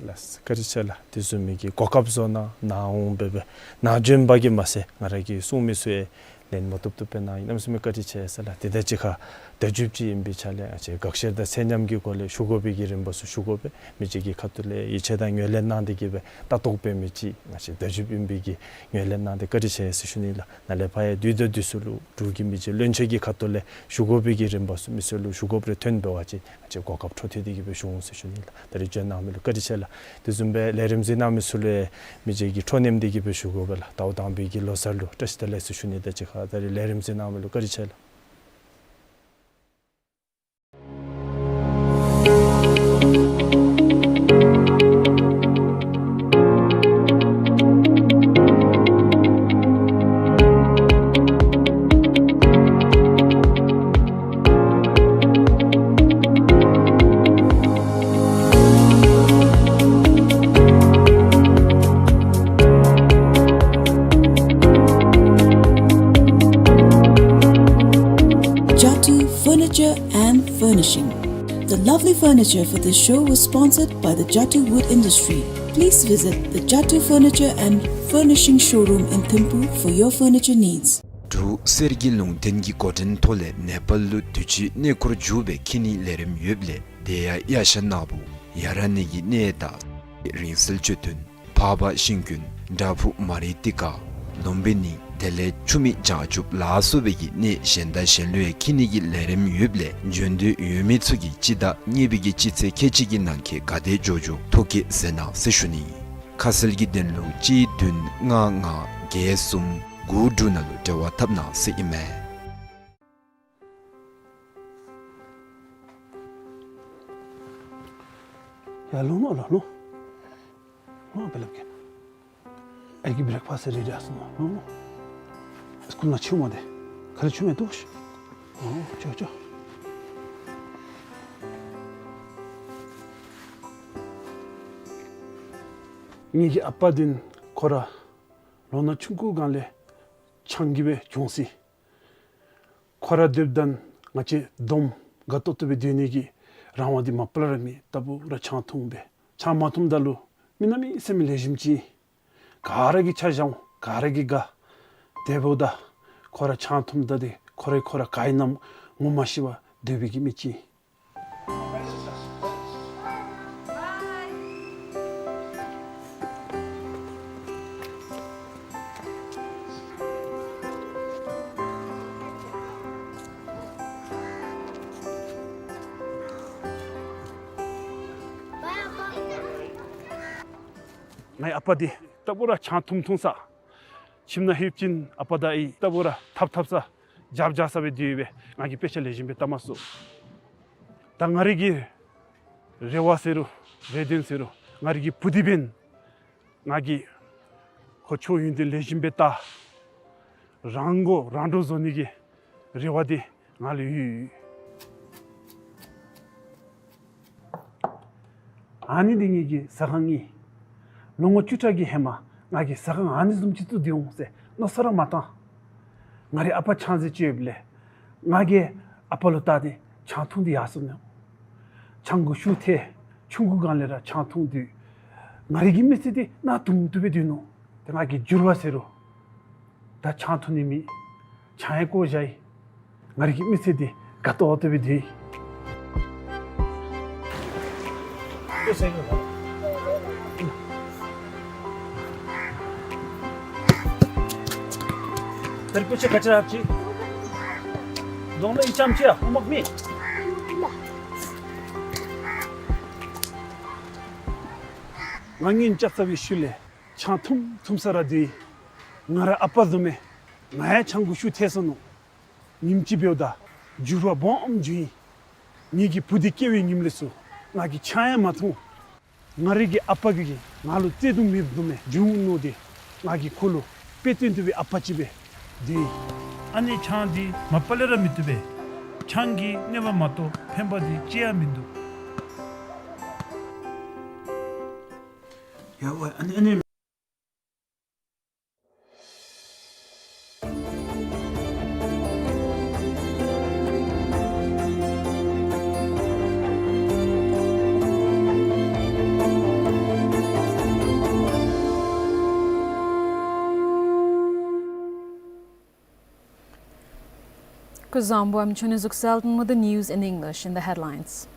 ལགས་བཀའ་དྲིན་ཆེ་ལགས། དེ་བཟུམ་མའི་གི་གོ་སྐབས་བཟོ་གནང་གནང་འོང་སྦེ་སྦེ་ནཱ་བྱོན་པ་གིས་མ་ཚད་ང་རའི་གི་གསུང་མི་ཚུ་ཡང་ལན་མ་བཏུབ་བཏུབ་སྦེ་གནང་ཡི། གནམ་མེད་ས་མེད་བཀའ་དྲིན་ཆེ་ཟེར་ལགས། དེ་དང་གཅིག་ཁར་བརྡ་བརྒྱུདཔ་ཅིག་ཨིན་པའི་ཆ་ལས་ང་བཅས་དགག་བཤེར་དང་ཚད་མཉམ་གྱི་སྒོ་ལས་ཞུ་དགོ་པའི་གི་རིམ་པ་ཚུ་ཞུ་དགོ་པས། མི་རྗེ་གི་ཁ་ཐུག་ལས་ཡིད་ཆེས་དང་ངོས་ལེན་གནང་སྟེ་གིས་སྦེ་ལྟ་རྟོག་འབད་མི་ཅིག་ང་བཅས་བརྡ་བརྒྱུདཔ་ཨིན་པའི་གི་ངོས་ལེན་གནང་སྟེ་བཀའ་དྲིན་ཆེ་ཟེར་ཞུ་ནི་ལགས། ནཱ་ལས་ཕར་ཡང་དུས་དང་དུས་སུ་ལུ་འབྲུག་གི་མི་རྗེ་བློན་ཆེན་གྱི་ཁ་ཐུག་ལས་ཞུ་དགོ་པའི་གི་རིམ་པ་ཚུ་མི་ཚུ་ལུ་ཞུ་དགོཔ་རེ་ཐོན་འབད་བ་ཅིན་ང་བཅས་གོ་སྐབས་འཕྲོ་མཐུད་དེ་གིས་སྦེ་ཞུ་འོང་ཟེར་ཞུ་ནི་ལགས། ད་རིས་བྱོན་གནང་མི་ལུ་བཀའ་དྲིན་ཆེ་ལགས། དེ་བཟུམ་སྦེ་ལས་རིམ་གཟིགས་གནང་མི་ཚུ་ལུ་ཡང་མི་རྗེ་གིས་འཕྲོ་མཉམ་སྟེ་གིས་སྦེ་ཞུ་དགོ་པས་ལགས། ཟླཝ་དང་པའི་གི་ལོ་གསར་ལུ་བཀྲ་ཤིས་བདེ་ལེགས་ཟེར་ཞུ་ནི་དང་གཅིག་ཁར་ད་རིས་ལས་རིམ་གཟིགས་གནང་མི་ལུ་བཀའ་དྲིན་ཆེ་ལགས། Jattu Furniture and Furnishing. The lovely furniture for this show was sponsored by the Jattu Wood Industry. Please visit the Jattu Furniture and Furnishing showroom in Thimphu for your furniture needs. འབྲུག་གསེར་གྱི་ལུང་བསྟན་གྱི་འགོ་འདྲེན་ཐོག་ལས་ནེ་པཱལ་ལུ་དུས་ཅི་གནས་སྐོར་མཇུག་སྦེ་འཁྱིད་ནིའི་ལས་རིམ་ཡོདཔ་ལས་དེ་ཡང་གཡས་ཞ་ནག་པོ་ཡར་ནི་གི་གནས་དང་རིང་བསྲེལ་མཆོད་རྟེན་འཕགས་པ་ཤིང་ཀུན་བྲག་ཕུག་མ་རི་ཏི་ཀ་ལུམ་བི་ནི་དེ་ལས་ཆུ་མིག་བྱང་ཆུབ་ལ་སོགས་པའི་གི་གནས་གཞན་དང་གཞན་ལུ་ཡང་འཁྱིད་ནི་གི་ལས་རིམ་ཡོདཔ་ལས་བྱོན་འདོད་ཡོད་མི་ཚུ་གིས་སྤྱི་ཟླ་གཉིས་པའི་གི་སྤྱི་ཚེས་ཁལ་གཅིག་གི་ནང་འཁོད་ག་དེ་མགྱོགས་མགྱོགས་ཐོ་བཀོད་མཛད་གནང་ཟེར་ཞུ་ནི། ཁ་གསལ་གྱི་དོན་ལུ་གཅིག་བདུན་ལྔ་ལྔ་བརྒྱད་གསུམ་དགུ་དྲུག་ནང་ལུ་འབྲེལ་བ་འཐབ་གནང་ཟེར་ཨིན་མས། ཡར་ལོང་ལོང་ལོང་ལོང་། ལོང་། དཔེ་ལེབ་ཀྱི་ཨའི་གི་བྲེག་ཕཱསཊ་རེ་ཌི་ཨ་སོང་ལོང་ལོང་། སི་ཀུལ་ནང་ཆུ་མ་དེ་ག་ར་ཆུ་མེད་འདུག། ཨོ་ཅོ་ཅོ། ངེ་གི་ཨ་པ་འདི་ཁོ་ར་ལོ་ན་ཆུང་ཀུའི་སྒང་ལས་ཆང་གིས་སྦེ་གྱོངས་ཅི། ཁོ་ར་སྡོདཔ་ད་ང་བཅས་སྡོམ་དགའ་ཏོག་ཏོ་སྦེ་སྡོད་ནི་གི་རང་དབང་འདི་མ་པ་ལས་ར་མེད། རྟག་བུ་ར་ཆང་འཐུང་སྦེ། ཆང་མ་འཐུངམ་ད་ལུ་མི་གནམ་མེད་ས་མེད་ལེགས་ཤོམ་ཅིག། ག་ར་གིས་ཆ་བཞག་འོང་། ག་ར་གིས་དགའ། དེ་འབདཝ་ད་ཁོ་ར་ཆང་འཐུངམ་ད་འདི་ཁོ་ར་ཁོ་ར་ག་ཨིན་ན་ངོ་མ་ཤེས་པར་སྡོད་པའི་གི་མི་ཅིག། ངེའི་ཨ་པ་འདི་རྟག་བུ་ར་ཆང་འཐུང་འཐུང་ས། ཁྱིམ་ནང་ལྷོདཔ་ཅིག་ཨ་པ་དང་ཨའི་རྟག་བུ་ར་འཐབ་འཐབ་ས་རྒྱབ་རྒྱབ་ས་སྦེ་སྡོད་སྦེ་ང་གིས་དཔེ་ཆ་ལེགས་ཤོམ་སྦེ་བལྟ་མ་ཚུགས། ད་ང་རའི་གི་རེ་བ་ཟེར་རུང་རེ་འདུན་ཟེར་རུང་ང་རའི་གི་བུ་འདི་འབདན་ང་གིས་ཁོ་ཆོས་ཡོན་ཏན་ལེགས་ཤོམ་སྦེ་བལྟ། རང་མགོ་རང་འདྲོངས་བཟོ་ནི་གི་རེ་བ་འདི་ང་ལུ་ཡོད། ཨ་ནི་འདི་ངེ་གི་ཟ་ཁང་ཨིན། ལོ་ངོ་བཅུ་ཕྲག་གི་ཧེ་མ་ང་གིས་ཟ་ཁང་ཨ་ནི་བཟུམ་ཅིག་བཙུགས་ཏེ་འོང་ཟེར་མནོ་བསམ་ར་མ་བཏང་། ང་རའི་ཨ་པ་ཆང་རྫིས་ཅིག་ཡོདཔ་ལས་ང་གིས་ཨ་པ་ལུ་བལྟ་སྟེ་ཆང་འཐུང་སྟེ་ཡར་སོ་ནུག། ཆང་གི་ཤུགས་ཐལ། ཆུང་ཀུའི་སྒང་ལས་ར་ཆང་འཐུང་དུས་ང་རའི་གི་མི་ཚེ་འདི་གནག་དུང་དུ་སྦེ་སྡོད་ནུག། ཏེ་ང་གིས་འགྱུར་བ་ཟེར་རུང་ད་ཆང་འཐུང་ནི་མེད། ཆང་ཡང་བཀོ་བཞག་ཡི། ང་རའི་གི་མི་ཚེ་འདི་དགའ་ཏོག་ཏོ་སྦེ་སྡོད་ཡི། ད་རིས་སྤུ་ཆ་ག་ཅི་ར་ཨ་ཅི། གདོང་ལུ་ཨི་ཙམ་ཅིག་ཡ་ཨོ་མག་མེད། ང་ངན་རྐྱབ་ཚར་བའི་ཤུལ་ལས་ཆང་འཐུང་འཐུང་ས་ར་སྡོད་ཡི། ང་ར་ཨ་པ་བཟུམ་སྦེ་ང་ཡང་ཆང་གི་ཤུགས་ཐལ་སོ་ནུག། ཉིནམ་ཅིག་འབདཝ་ད་འགྱུར་བ་སྦོམ་འགྱོ་ཡི། ངེ་གི་བུ་འདི་སྐྱེ་བའི་ཉིནམ་ལས་ཚུར་ང་གིས་ཆང་ཡང་མ་འཐུང་། ང་རའི་གི་ཨ་པ་གིས་ང་ལུ་བརྩེ་གདུང་མེདཔ་བཟུམ་སྦེ་བྱུང་ནུག་ཏེ་ང་གིས་ཁོ་ལུ་དཔེ་སྟོན་བཏུབ་པའི་ཨ་པ་ཅིག་སྦེ་སྡོད་ཡི། ཨ་ནི་ཆང་འདི་མ་པ་ལས་ར་མི་བཏུབ་པས། ཆང་གིས་གནོད་པ་མ་གཏོགས་ཕན་པ་འདི་ཅི་ཡང་མིན་འདུག། ཡ་ཝེ་ཨ་ནི་ཨ་ནི། Kuzuzangpo, I'm Chuni Zukselton with the news in English in the headlines.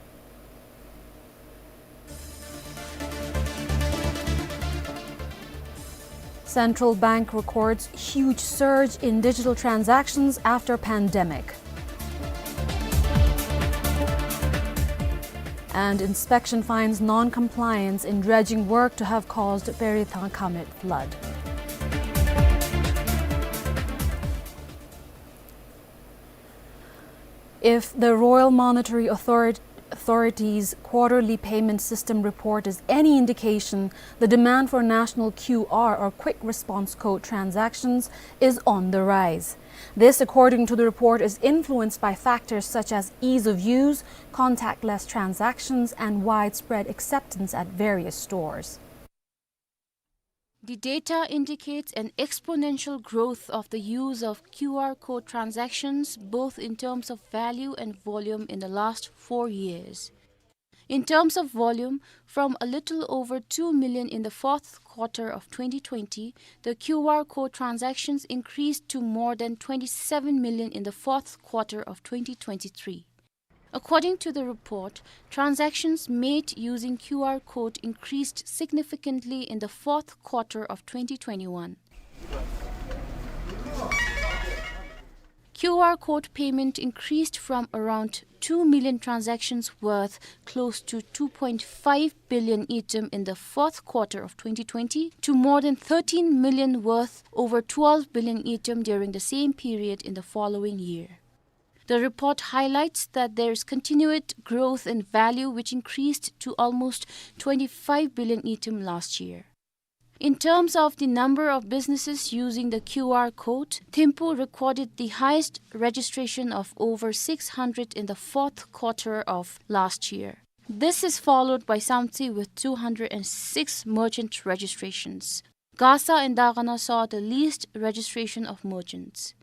Central Bank records huge surge in digital transactions after pandemic. And inspection finds non-compliance in dredging work to have caused Peritang Kamet flood. If the Royal Monetary Author-, Authority's quarterly payment system report is any indication, the demand for national Q R or quick response code transactions is on the rise. This, according to the report, is influenced by factors such as ease of use, contactless transactions, and widespread acceptance at various stores. The data indicates an exponential growth of the use of Q R code transactions, both in terms of value and volume, in the last four years. In terms of volume, from a little over two million in the fourth quarter of twenty twenty, the Q R code transactions increased to more than twenty-seven million in the fourth quarter of twenty twenty-three. According to the report, transactions made using Q R code increased significantly in the fourth quarter of twenty twenty-one. Q R code payment increased from around two million transactions worth close to two point five billion ngultrum in the fourth quarter of twenty twenty to more than thirteen million worth over twelve billion ngultrum during the same period in the following year. The report highlights that there is continued growth in value, which increased to almost twenty-five billion ngultrum last year. In terms of the number of businesses using the Q R code, Thimphu recorded the highest registration of over six hundred in the fourth quarter of last year. This is followed by Samtse with two hundred and six merchant registrations. Gasa and Dagana saw the least registration of merchants.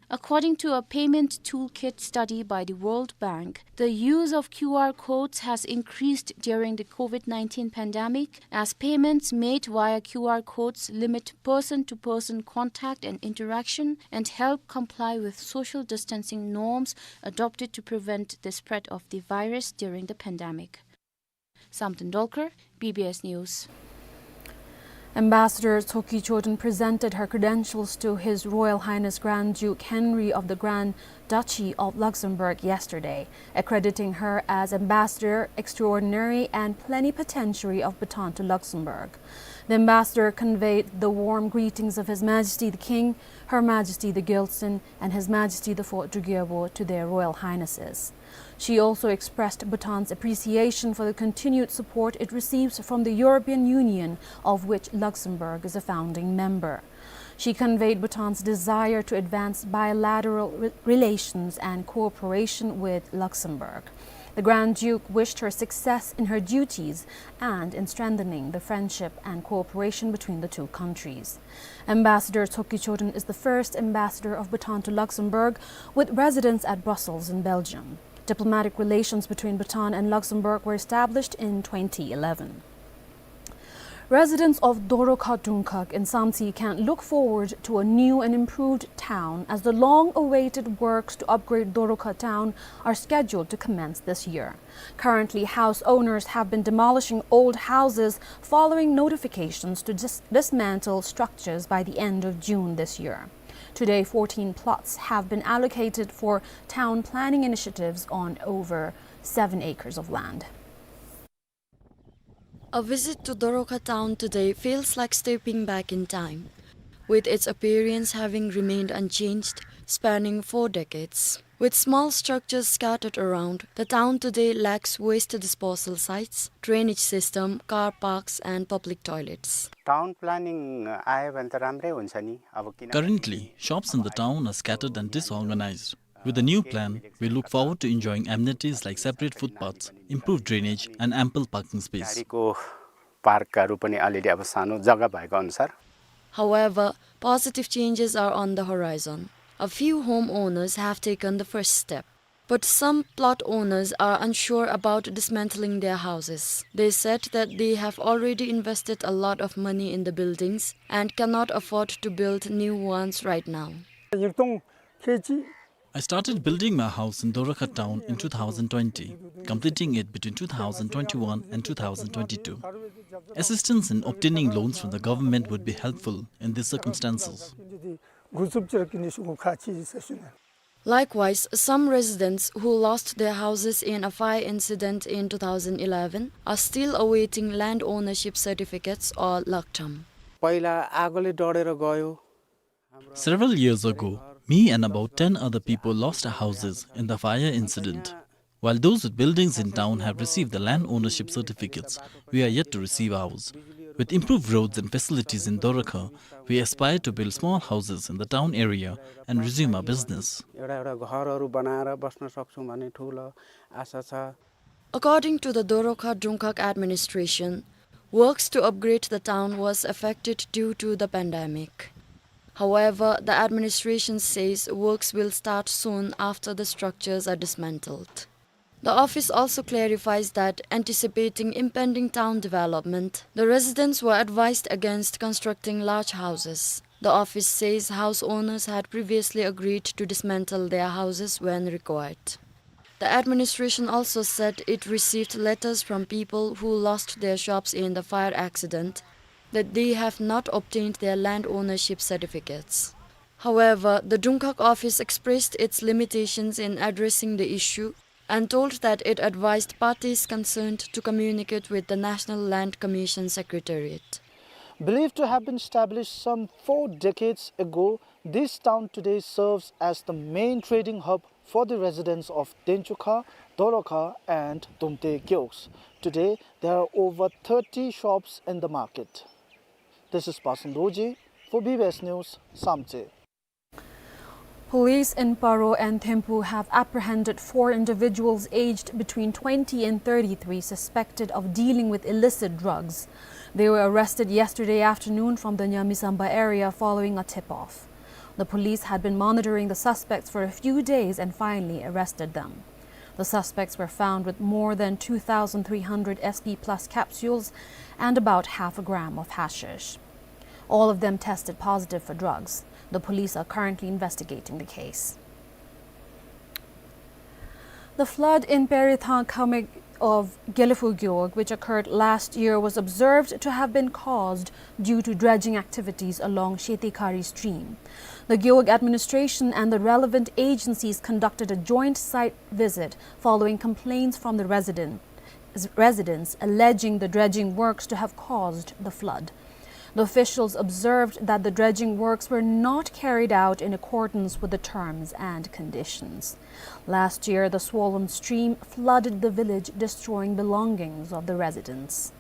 According to a payment toolkit study by the World Bank, the use of Q R codes has increased during the COVID nineteen pandemic, as payments made via Q R codes limit person-to-person contact and interaction and help comply with social distancing norms adopted to prevent the spread of the virus during the pandemic. Samten Dolkar, B B S News. Ambassador Tsoki Choden presented her credentials to His Royal Highness Grand Duke Henry of the Grand Duchy of Luxembourg yesterday, accrediting her as Ambassador Extraordinary and Plenipotentiary of Bhutan to Luxembourg. The ambassador conveyed the warm greetings of His Majesty the King, Her Majesty the Gyaltsuen, and His Majesty the Fourth Druk Gyalpo to their Royal Highnesses. She also expressed Bhutan's appreciation for the continued support it receives from the European Union, of which Luxembourg is a founding member. She conveyed Bhutan's desire to advance bilateral re-, relations and cooperation with Luxembourg. The Grand Duke wished her success in her duties and in strengthening the friendship and cooperation between the two countries. Ambassador Tsoki Choden is the first ambassador of Bhutan to Luxembourg, with residence at Brussels in Belgium. Diplomatic relations between Bhutan and Luxembourg were established in twenty eleven. Residents of Dorokha Dungkhag in Samtse can look forward to a new and improved town, as the long-awaited works to upgrade Dorokha town are scheduled to commence this year. Currently, house owners have been demolishing old houses following notifications to dis-, dismantle structures by the end of June this year. Today, fourteen plots have been allocated for town planning initiatives on over seven acres of land. A visit to Dorokha town today feels like stepping back in time, with its appearance having remained unchanged, spanning four decades. With small structures scattered around, the town today lacks waste disposal sites, drainage system, car parks, and public toilets. Town planning आयो भने त राम्रै हुन्छ नि। अब किन Currently, shops in the town are scattered and disorganized. With the new plan, we look forward to enjoying amenities like separate footpaths, improved drainage, and ample parking space. गाडीको पार्कहरू पनि अलिअलि अब सानो जग्गा भएको अनुसार। However, positive changes are on the horizon. A few homeowners have taken the first step. But some plot owners are unsure about dismantling their houses. They said that they have already invested a lot of money in the buildings and cannot afford to build new ones right now. I started building my house in Dorakha town in two thousand twenty, completing it between two thousand twenty-one and two thousand twenty-two. Assistance in obtaining loans from the government would be helpful in these circumstances. Likewise, some residents who lost their houses in a fire incident in two thousand eleven are still awaiting land ownership certificates or laktam. पहिला आगोले डढेर गयो। Several years ago, me and about ten other people lost our houses in the fire incident. While those with buildings in town have received the land ownership certificates, we are yet to receive ours. With improved roads and facilities in Dorakha, we aspire to build small houses in the town area and resume our business. एउटा, एउटा घरहरू बनाएर बस्न सक्छौँ भन्ने ठुलो आशा छ। According to the Dorakha Dungkhag administration, works to upgrade the town was affected due to the pandemic. However, the administration says works will start soon after the structures are dismantled. The office also clarifies that, anticipating impending town development, the residents were advised against constructing large houses. The office says house owners had previously agreed to dismantle their houses when required. The administration also said it received letters from people who lost their shops in the fire accident that they have not obtained their land ownership certificates. However, the Dungkhag office expressed its limitations in addressing the issue and told that it advised parties concerned to communicate with the National Land Commission Secretariat. Believed to have been established some four decades ago, this town today serves as the main trading hub for the residents of Denchukha, Dorakha and Dumte Gewogs. Today, there are over thirty shops in the market. This is Pasan Dorji for B B S News, Samtse. Police in Paro and Thimphu have apprehended four individuals aged between twenty and thirty-three suspected of dealing with illicit drugs. They were arrested yesterday afternoon from the Nyamisamba area following a tip-off. The police had been monitoring the suspects for a few days and finally arrested them. The suspects were found with more than two thousand three hundred S P plus capsules and about half a gram of hashish. All of them tested positive for drugs. The police are currently investigating the case. The flood in Perithang Khameg of Gelephu Gewog, which occurred last year, was observed to have been caused due to dredging activities along Shetikhari stream. The Gewog administration and the relevant agencies conducted a joint site visit following complaints from the resident, residents alleging the dredging works to have caused the flood. The officials observed that the dredging works were not carried out in accordance with the terms and conditions. Last year, the swollen stream flooded the village, destroying belongings of the residents.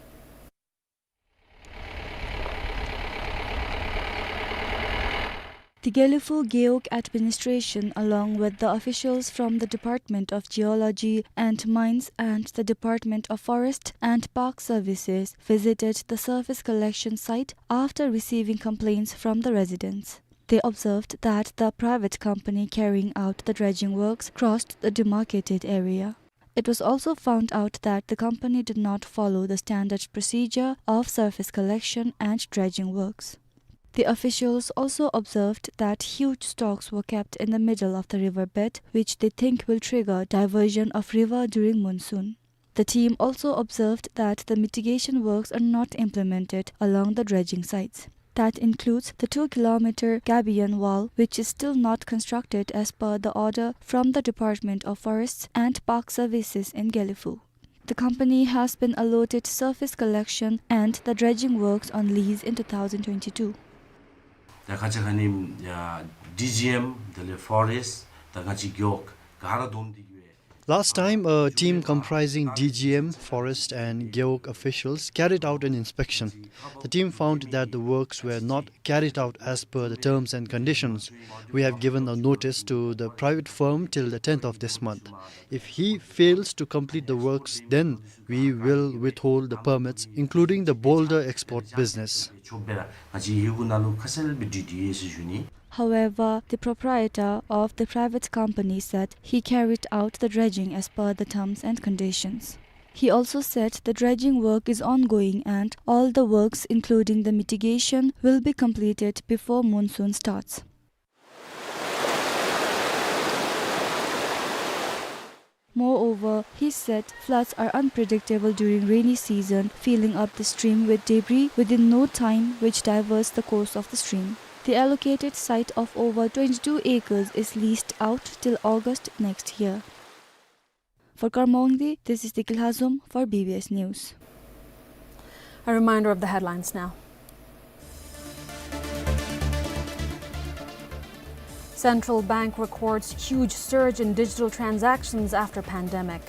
The Gelephu Gewog administration, along with the officials from the Department of Geology and Mines and the Department of Forest and Park Services, visited the surface collection site after receiving complaints from the residents. They observed that the private company carrying out the dredging works crossed the demarcated area. It was also found out that the company did not follow the standard procedure of surface collection and dredging works. The officials also observed that huge stocks were kept in the middle of the river bed, which they think will trigger diversion of river during monsoon. The team also observed that the mitigation works are not implemented along the dredging sites. That includes the two kilometer gabion wall, which is still not constructed as per the order from the Department of Forests and Park Services in Gelephu. The company has been allotted surface collection and the dredging works on lease in two thousand twenty-two. ད་ཁ་ཅིག་ཁ་ནི་ཨ་ཌི་ཇི་ཨེམ་དེ་ལས་ཕོ་རེསཊ་ད་ཁ་ཅིག་གྱོག་ག་ར་བསྡོམས་ཏེ་གི་ Last time, a team comprising D G M, Forest and Gewog officials carried out an inspection. The team found that the works were not carried out as per the terms and conditions. We have given a notice to the private firm till the tenth of this month. If he fails to complete the works, then we will withhold the permits, including the boulder export business. However, the proprietor of the private company said he carried out the dredging as per the terms and conditions. He also said the dredging work is ongoing and all the works, including the mitigation, will be completed before monsoon starts. Moreover, he said floods are unpredictable during rainy season, filling up the stream with debris within no time, which diverts the course of the stream. The allocated site of over twenty-two acres is leased out till August next year. For Karma Wangdi, this is Deki Lhazom for B B S News. A reminder of the headlines now. Central Bank records huge surge in digital transactions after pandemic.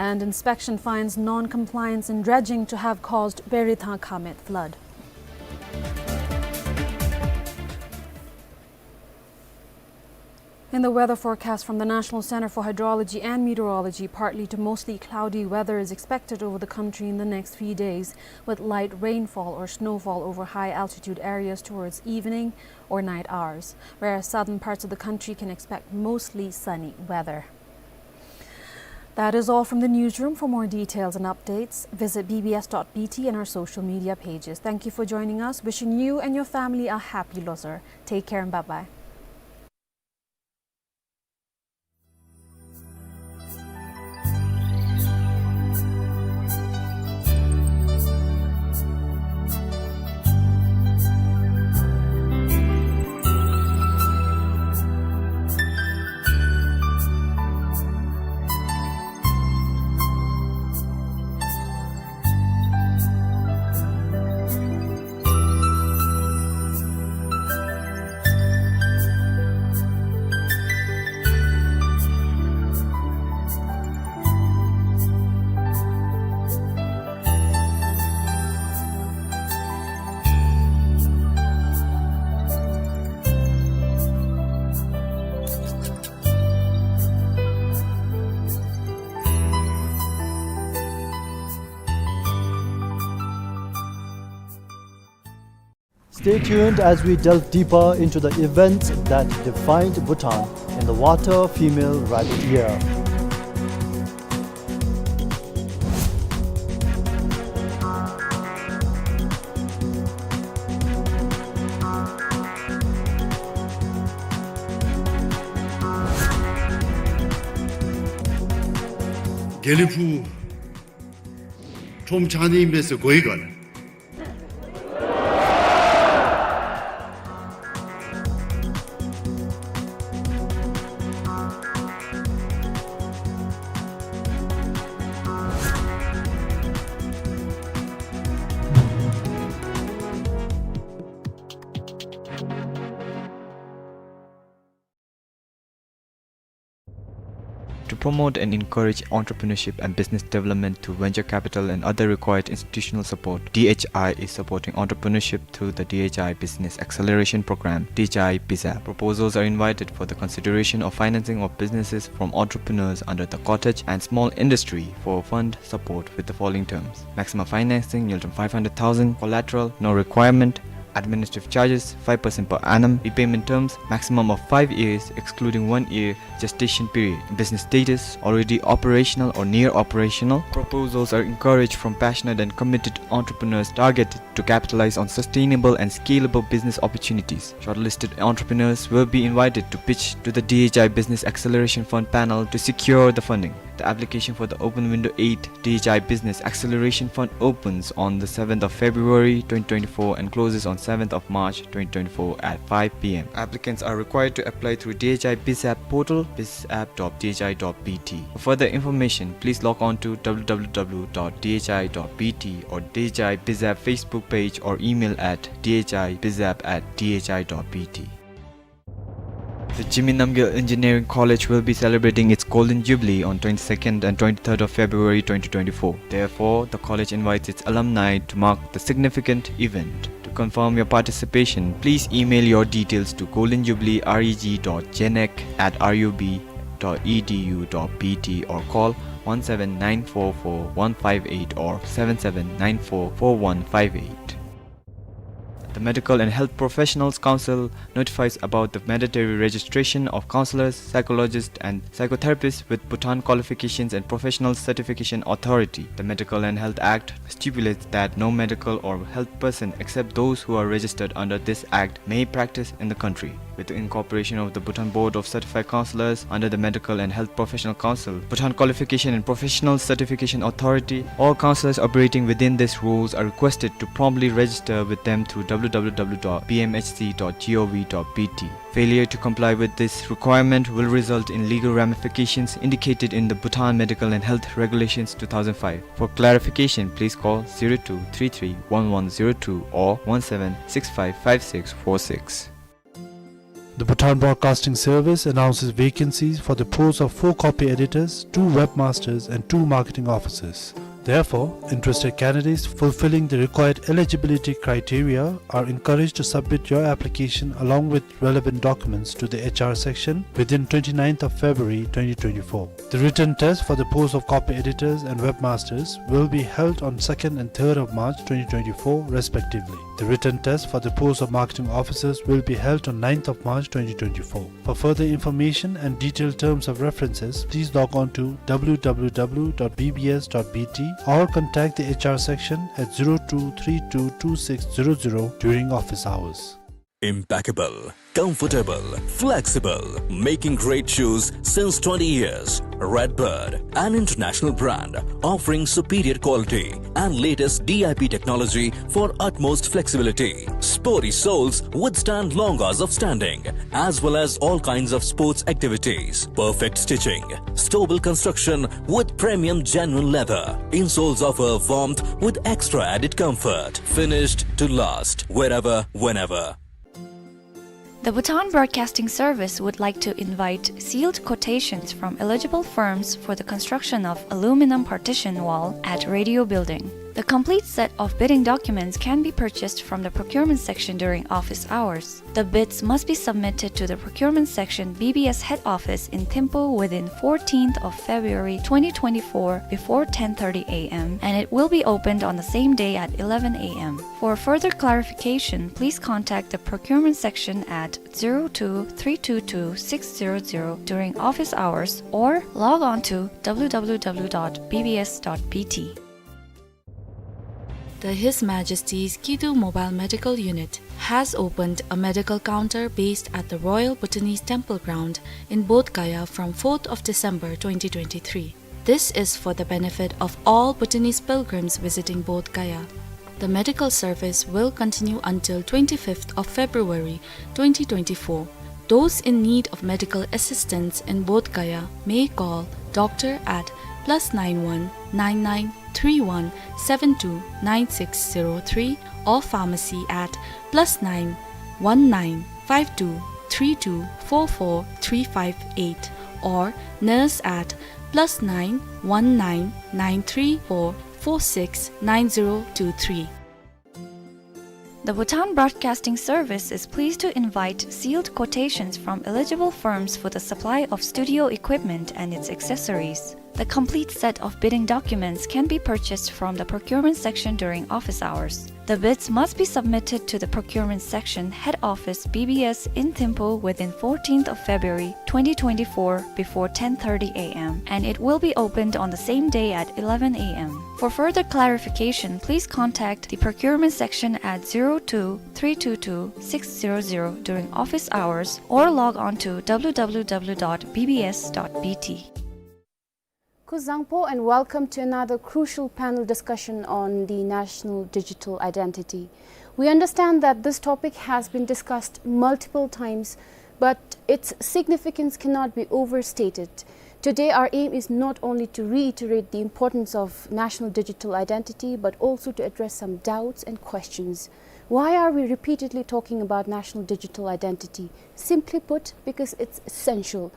And inspection finds non-compliance in dredging to have caused Beri Thang Khamet flood. In the weather forecast from the National Center for Hydrology and Meteorology, partly to mostly cloudy weather is expected over the country in the next three days, with light rainfall or snowfall over high-altitude areas towards evening or night hours, whereas southern parts of the country can expect mostly sunny weather. That is all from the newsroom. For more details and updates, visit B B S dot B T and our social media pages. Thank you for joining us. Wishing you and your family a happy Losar. Take care and bye-bye. Stay tuned as we delve deeper into the events that defined Bhutan in the Water Female Rabbit Year. དགེ་ལེགས་ཕུག་ཁྲོམ་ཆགས་ནི་ཨིན་པས་ཟེར་གོ་ཡི་ག་ལགས། To promote and encourage entrepreneurship and business development through venture capital and other required institutional support, D H I is supporting entrepreneurship through the D H I Business Acceleration Program, D H I BizApp. Proposals are invited for the consideration of financing of businesses from entrepreneurs under the cottage and small industry for fund support with the following terms: Maximum financing, nil to five hundred thousand, collateral, no requirement, administrative charges, five percent per annum, repayment terms, maximum of five years, excluding one year gestation period, business status, already operational or near operational. Proposals are encouraged from passionate and committed entrepreneurs targeted to capitalize on sustainable and scalable business opportunities. Shortlisted entrepreneurs will be invited to pitch to the D H I Business Acceleration Fund panel to secure the funding. The application for the Open Window eight D H I Business Acceleration Fund opens on the seventh of February twenty twenty-four and closes on seventh of March twenty twenty-four at five P M. Applicants are required to apply through D H I BizApp portal, bizapp dot D H I dot B T. For further information, please log on to W W W dot D H I dot B T or D H I BizApp Facebook page or email at D H I bizapp at D H I dot B T. The Jigme Namgyel Engineering College will be celebrating its Golden Jubilee on twenty-second and twenty-third of February twenty twenty-four. Therefore, the college invites its alumni to mark the significant event. To confirm your participation, please email your details to golden jubilee reg dot genec at rub dot edu dot bt or call one seven nine four four one five eight or seven seven nine four four one five eight. The Medical and Health Professionals Council notifies about the mandatory registration of counselors, psychologists, and psychotherapists with Bhutan Qualifications and Professional Certification Authority. The Medical and Health Act stipulates that no medical or health person except those who are registered under this act may practice in the country. With the incorporation of the Bhutan Board of Certified Counselors under the Medical and Health Professional Council, Bhutan Qualification and Professional Certification Authority, all counselors operating within these rules are requested to promptly register with them through w w w dot b m h c dot g o v dot b t. Failure to comply with this requirement will result in legal ramifications indicated in the Bhutan Medical and Health Regulations two thousand five. For clarification, please call zero two three three one one zero two or one seven six five five six four six. The Bhutan Broadcasting Service announces vacancies for the post of four copy editors, two webmasters, and two marketing officers. Therefore, interested candidates fulfilling the required eligibility criteria are encouraged to submit your application along with relevant documents to the H R section within twenty-ninth of February twenty twenty-four. The written test for the post of copy editors and webmasters will be held on second and third of March twenty twenty-four respectively. The written test for the post of marketing officers will be held on ninth of March twenty twenty-four. For further information and detailed terms of references, please log on to w w w dot b b s dot b t or contact the H R section at zero two three two two six zero zero during office hours. Impeccable, comfortable, flexible, making great shoes since twenty years. Redbird, an international brand offering superior quality and latest D I P technology for utmost flexibility. Sporty soles withstand long hours of standing, as well as all kinds of sports activities. Perfect stitching, stable construction with premium genuine leather. Insoles offer warmth with extra added comfort. Finished to last, wherever, whenever. The Bhutan Broadcasting Service would like to invite sealed quotations from eligible firms for the construction of aluminum partition wall at Radio Building. The complete set of bidding documents can be purchased from the procurement section during office hours. The bids must be submitted to the procurement section, B B S head office in Thimphu within fourteenth of February twenty twenty-four before ten thirty A M, and it will be opened on the same day at eleven A M. For further clarification, please contact the procurement section at zero two three two two six zero zero during office hours or log on to w w w dot b b s dot b t. The His Majesty's Kidu Mobile Medical Unit has opened a medical counter based at the Royal Bhutanese Temple Ground in Bodh Gaya from fourth of December twenty twenty-three. This is for the benefit of all Bhutanese pilgrims visiting Bodh Gaya. The medical service will continue until twenty-fifth of February twenty twenty-four. Those in need of medical assistance in Bodh Gaya may call doctor at plus nine one nine nine three one seven two nine six zero three or pharmacy at plus nine one nine five two three two four four three five eight or nurse at plus nine one nine nine three four four six nine zero two three. The Bhutan Broadcasting Service is pleased to invite sealed quotations from eligible firms for the supply of studio equipment and its accessories. The complete set of bidding documents can be purchased from the procurement section during office hours. The bids must be submitted to the procurement section, head office, B B S in Thimphu within fourteenth of February twenty twenty-four before ten thirty A M, and it will be opened on the same day at eleven A M. For further clarification, please contact the procurement section at zero two three two two six zero zero during office hours or log on to w w w dot b b s dot b t. Kuzuzangpo and welcome to another crucial panel discussion on the national digital identity. We understand that this topic has been discussed multiple times, but its significance cannot be overstated. Today, our aim is not only to reiterate the importance of national digital identity, but also to address some doubts and questions. Why are we repeatedly talking about national digital identity? Simply put, because it's essential.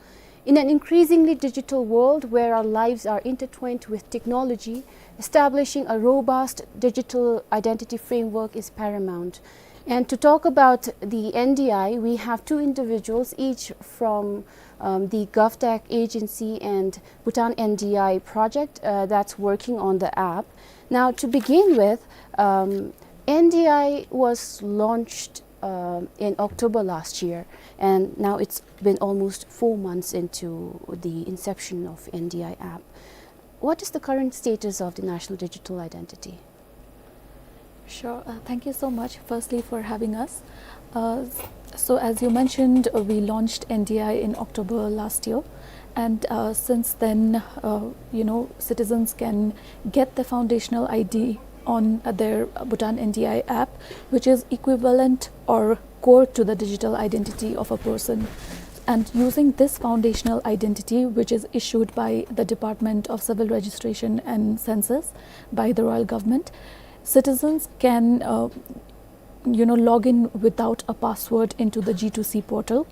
In an increasingly digital world where our lives are intertwined with technology, establishing a robust digital identity framework is paramount. And to talk about the N D I, we have two individuals, each from, um, the GovTech agency and Bhutan N D I project, uh, that's working on the app. Now, to begin with, um, N D I was launched, um, in October last year, and now it's been almost four months into the inception of N D I app. What is the current status of the national digital identity? Sure. Uh, thank you so much, firstly, for having us. Uh, s-, so, as you mentioned, uh, we launched N D I in October last year, and, uh, since then, uh, you know, citizens can get the foundational I D on, uh, their Bhutan N D I app, which is equivalent or core to the digital identity of a person. And using this foundational identity, which is issued by the Department of Civil Registration and Census, by the Royal Government, citizens can, uh, you know, log in without a password into the G two C portal,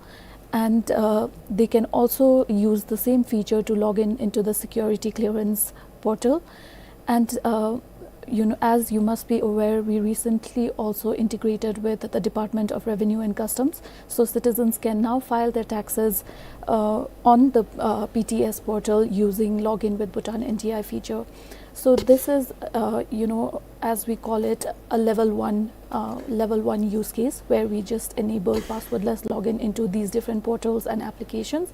and, uh, they can also use the same feature to log in into the security clearance portal. And, uh, you know, as you must be aware, we recently also integrated with the Department of Revenue and Customs, so citizens can now file their taxes, uh, on the, uh, P T S portal using login with Bhutan N D I feature. So this is, uh, you know, as we call it, a level one, uh, level one use case where we just enable passwordless login into these different portals and applications.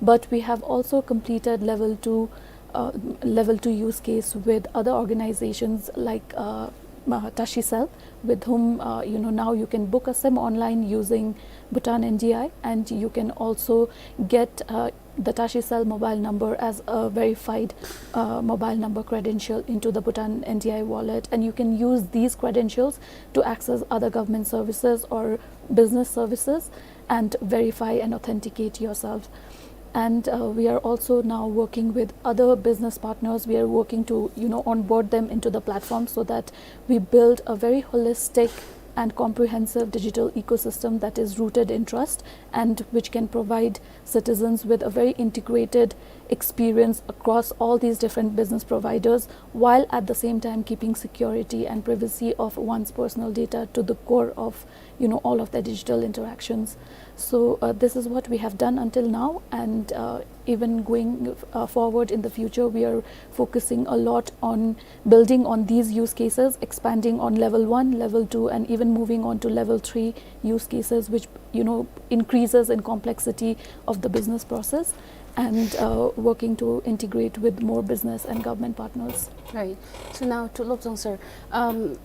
But we have also completed level two, uh, level two use case with other organizations like, uh, uh, Tashicell, with whom, uh, you know, now you can book a SIM online using Bhutan N D I, and you can also get, uh, the Tashicell mobile number as a verified, uh, mobile number credential into the Bhutan N D I wallet, and you can use these credentials to access other government services or business services and verify and authenticate yourself. And, uh, we are also now working with other business partners. We are working to, you know, onboard them into the platform so that we build a very holistic and comprehensive digital ecosystem that is rooted in trust and which can provide citizens with a very integrated experience across all these different business providers, while at the same time keeping security and privacy of one's personal data to the core of, you know, all of their digital interactions. So, uh, this is what we have done until now, and, uh, even going, uh, forward in the future, we are focusing a lot on building on these use cases, expanding on level one, level two, and even moving on to level three use cases, which, you know, increases in complexity of the business process, and, uh, working to integrate with more business and government partners. Right. So now to Lobsang sir, um,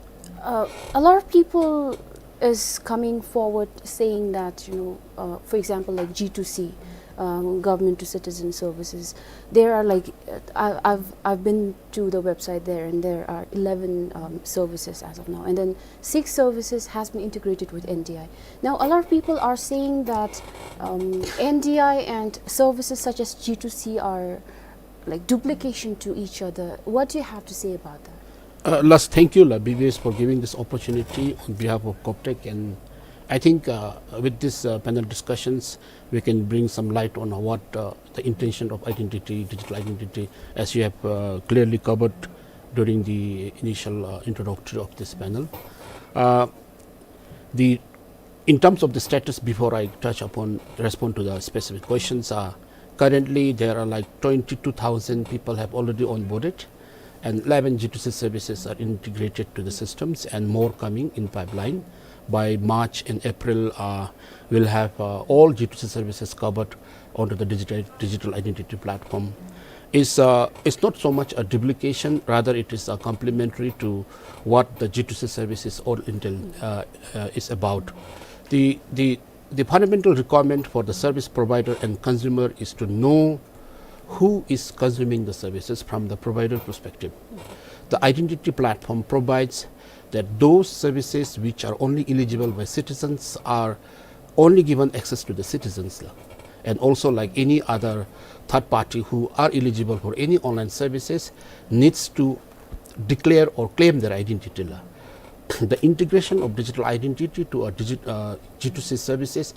uh, a lot of people is coming forward saying that, you know, uh, for example, like G two C, um, government to citizen services, there are, like, uh, I, I've, I've been to the website there, and there are eleven, um, services as of now, and then six services has been integrated with N D I. Now, a lot of people are saying that, um, N D I and services such as G two C are like duplication to each other. What do you have to say about that? Uh, last, thank you, la, B B S, for giving this opportunity on behalf of GovTech, and I think, uh, with this, uh, panel discussions, we can bring some light on what, uh, the intention of identity, digital identity, as you have, uh, clearly covered during the initial, uh, introductory of this panel. Uh, the, in terms of the status, before I touch upon, respond to the specific questions, uh, currently there are, like, twenty-two thousand people have already onboarded, and eleven G two C services are integrated to the systems, and more coming in pipeline. By March and April, uh, we'll have, uh, all G two C services covered onto the digital, digital identity platform. Is, uh, it's not so much a duplication, rather it is a complementary to what the G two C services all entail, uh, uh, is about. The, the, the fundamental requirement for the service provider and consumer is to know who is consuming the services from the provider perspective. The identity platform provides that those services which are only eligible by citizens are only given access to the citizens, la. And also, like any other third party who are eligible for any online services, needs to declare or claim their identity la. The integration of digital identity to a digi- uh, G two C services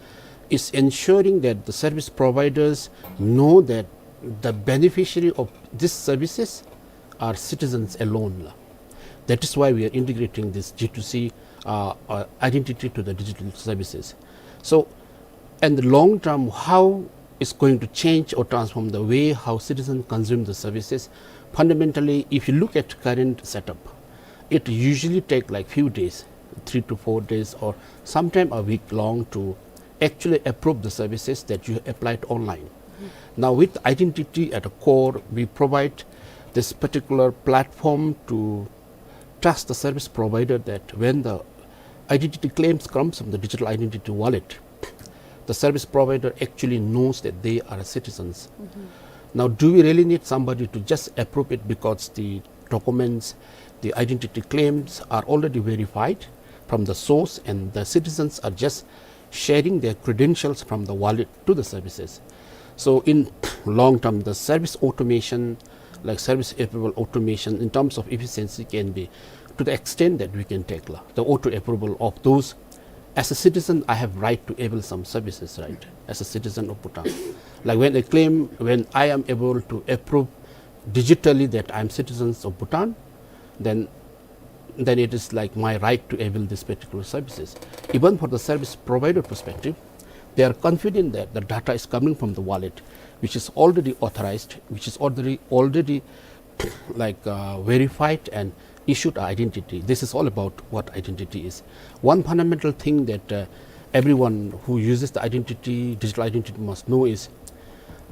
is ensuring that the service providers know that the beneficiary of these services are citizens alone la. That is why we are integrating this G two C uh, uh, identity to the digital services. So, and the long term, how it's going to change or transform the way how citizens consume the services? Fundamentally, if you look at current setup, it usually take like few days, three to four days, or sometime a week long to actually approve the services that you applied online. Now, with identity at a core, we provide this particular platform to trust the service provider that when the identity claims comes from the digital identity wallet, the service provider actually knows that they are citizens. Now, do we really need somebody to just approve it because the documents, the identity claims are already verified from the source, and the citizens are just sharing their credentials from the wallet to the services? So in long term, the service automation, like service approval automation in terms of efficiency, can be to the extent that we can take la, the auto approval of those. As a citizen, I have right to avail some services, right? As a citizen of Bhutan, like when I claim, when I am able to approve digitally that I'm citizens of Bhutan, then then it is like my right to avail these particular services. Even for the service provider perspective, they are confident that the data is coming from the wallet, which is already authorized, which is already already like uh, verified and issued identity. This is all about what identity is. One fundamental thing that uh, everyone who uses the identity, digital identity, must know is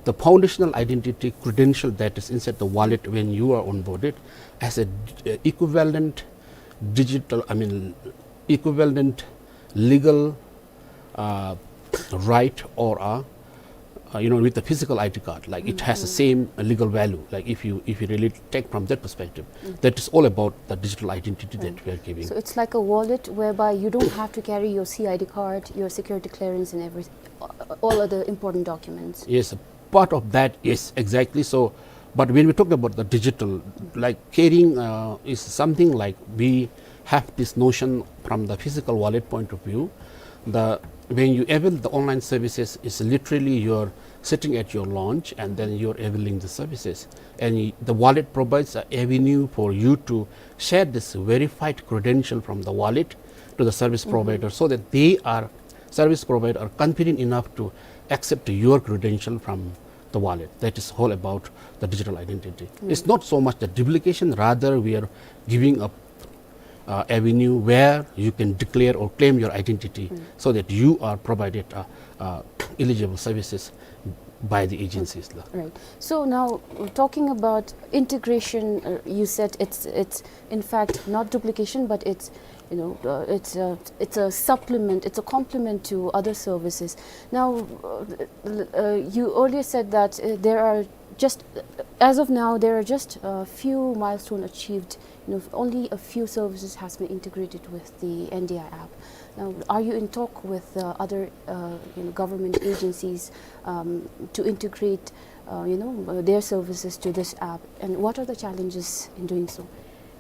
the foundational identity credential that is inside the wallet when you are onboarded has a d- equivalent digital, I mean, equivalent legal uh, right or a uh, you know, with the physical I D card, like it has the same legal value. Like if you if you really take from that perspective, that is all about the digital identity that we are giving. So it's like a wallet whereby you don't have to carry your C I D card, your security clearance, and every all other important documents. Yes, part of that, yes, exactly. So, but when we talk about the digital, like carrying uh, is something like we have this notion from the physical wallet point of view. The when you avail the online services, is literally you're sitting at your lounge and then you're availing the services. And the wallet provides an avenue for you to share this verified credential from the wallet to the service provider, so that they are service provider are confident enough to accept your credential from the wallet. That is all about the digital identity. It's not so much the duplication, rather we are giving a uh, avenue where you can declare or claim your identity, so that you are provided uh, uh, eligible services by the agencies la. Right. So now, uh, talking about integration, uh, you said it's it's in fact not duplication, but it's, you know, uh, it's a, it's a supplement, it's a complement to other services. Now, uh, l- uh, you earlier said that uh, there are just, as of now, there are just a few milestones achieved. You know, only a few services has been integrated with the N D I app. Now, are you in talk with uh, other uh, you know, government agencies um, to integrate uh, you know, uh, their services to this app, and what are the challenges in doing so?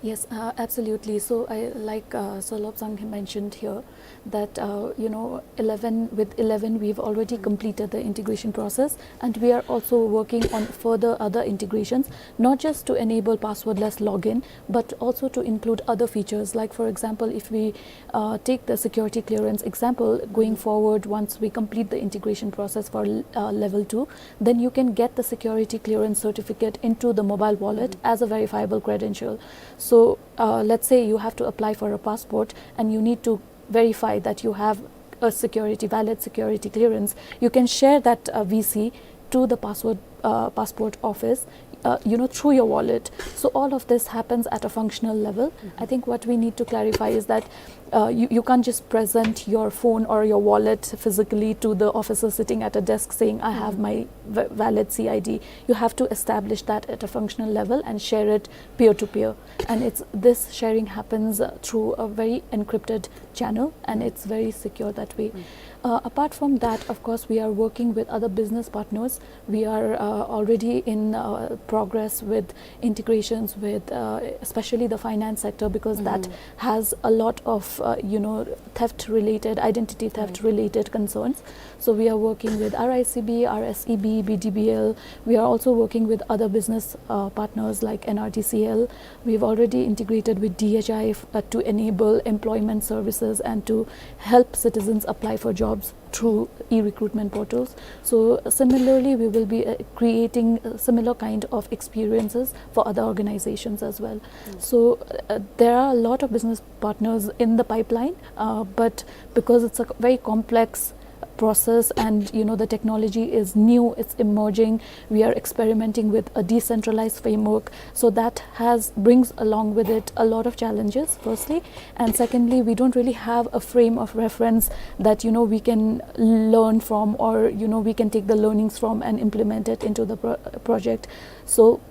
Yes, uh, absolutely. So I like uh, Sir Lobsang mentioned here that uh, you know, eleven, with eleven we've already completed the integration process, and we are also working on further other integrations, not just to enable passwordless login, but also to include other features. Like, for example, if we uh, take the security clearance example, going forward, once we complete the integration process for uh, level two, then you can get the security clearance certificate into the mobile wallet as a verifiable credential. So uh, let's say you have to apply for a passport and you need to verify that you have a security, valid security clearance. You can share that uh, V C to the password, uh, passport office, uh, you know, through your wallet. So all of this happens at a functional level. I think what we need to clarify is that uh, you, you can't just present your phone or your wallet physically to the officer sitting at a desk saying, "I have my v- valid C I D." You have to establish that at a functional level and share it peer to peer. And it's this sharing happens uh, through a very encrypted channel, and it's very secure that way. Uh, apart from that, of course, we are working with other business partners. We are uh, already in uh, progress with integrations with uh, especially the finance sector, because that has a lot of uh, you know, theft related, identity theft related concerns. So we are working with R I C B, R S E B, B D B L. We are also working with other business uh, partners like N R D C L. We've already integrated with D H I uh, to enable employment services and to help citizens apply for jobs through e-recruitment portals. So similarly, we will be uh, creating a similar kind of experiences for other organizations as well. So uh, there are a lot of business partners in the pipeline, uh, but because it's a very complex process and, you know, the technology is new, it's emerging, we are experimenting with a decentralized framework, so that has, brings along with it a lot of challenges, firstly, and secondly, we don't really have a frame of reference that, you know, we can learn from, or, you know, we can take the learnings from and implement it into the pro- project. So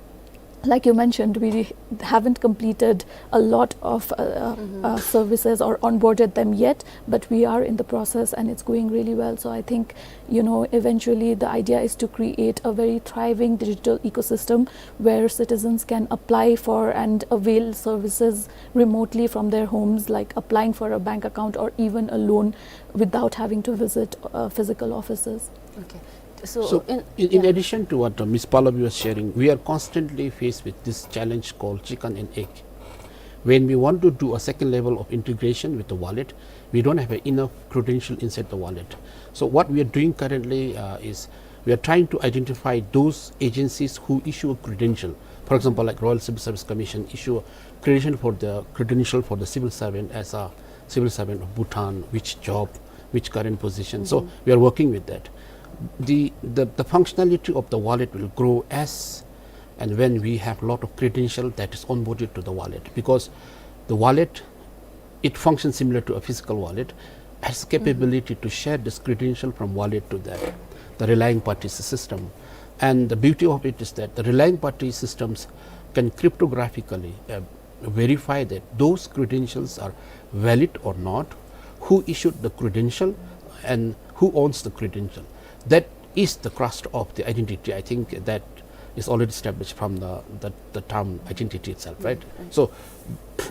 like you mentioned, we haven't completed a lot of uh, uh, services or onboarded them yet, but we are in the process and it's going really well. So I think, you know, eventually the idea is to create a very thriving digital ecosystem where citizens can apply for and avail services remotely from their homes, like applying for a bank account or even a loan, without having to visit uh, physical offices. Okay. So, so in, in, in addition to what uh, Miss Pallavi was sharing, we are constantly faced with this challenge called chicken and egg. When we want to do a second level of integration with the wallet, we don't have enough credential inside the wallet. So what we are doing currently uh, is we are trying to identify those agencies who issue a credential. For example, like Royal Civil Service Commission issue a credential for the credential for the civil servant as a civil servant of Bhutan, which job, which current position. Mm-hmm. So we are working with that. The, the, the functionality of the wallet will grow as and when we have lot of credential that is onboarded to the wallet, because the wallet, it functions similar to a physical wallet, has capability mm-hmm. to share this credential from wallet to the, the relying party system. And the beauty of it is that the relying party systems can cryptographically uh, verify that those credentials are valid or not, who issued the credential and who owns the credential. That is the crust of the identity. I think that is already established from the, the, the term identity itself, right? Mm-hmm. So,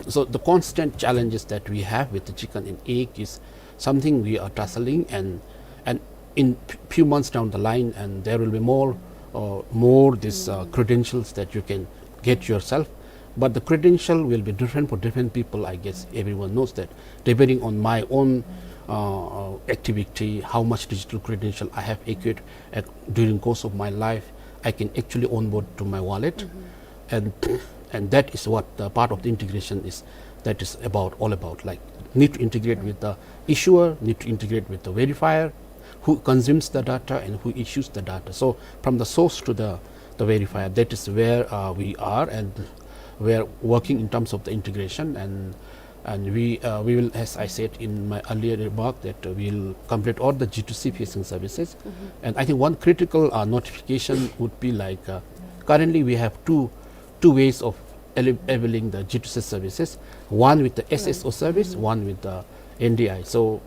so the constant challenges that we have with the chicken and egg is something we are tussling, and and in few months down the line, and there will be more uh, more these uh, credentials that you can get yourself. But the credential will be different for different people, I guess everyone knows that. Depending on my own uh, activity, how much digital credential I have acquired at, during course of my life, I can actually onboard to my wallet. Mm-hmm. And and that is what the part of the integration is, that is about all about, like, need to integrate with the issuer, need to integrate with the verifier, who consumes the data and who issues the data. So from the source to the, the verifier, that is where uh, we are, and we are working in terms of the integration, and and we uh, we will, as I said in my earlier remark, that uh, we'll complete all the G two C facing services. Mm-hmm. And I think one critical uh, notification would be like uh, currently we have two two ways of availing the G two C services, one with the S S O service, mm-hmm. one with the N D I. So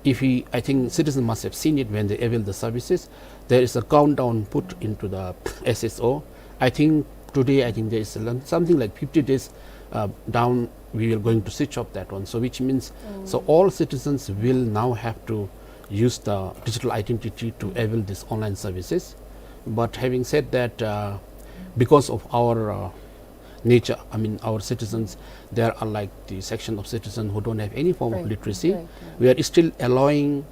if we, I think citizens must have seen it when they avail the services. There is a countdown put into the S S O. I think today, I think there is something like fifty days uh, down, we are going to switch off that one. So which means, mm. so all citizens will now have to use the digital identity to avail these online services. But having said that, uh, because of our uh, nature, I mean, our citizens, there are like the section of citizens who don't have any form right. of literacy. Right. Right. We are still allowing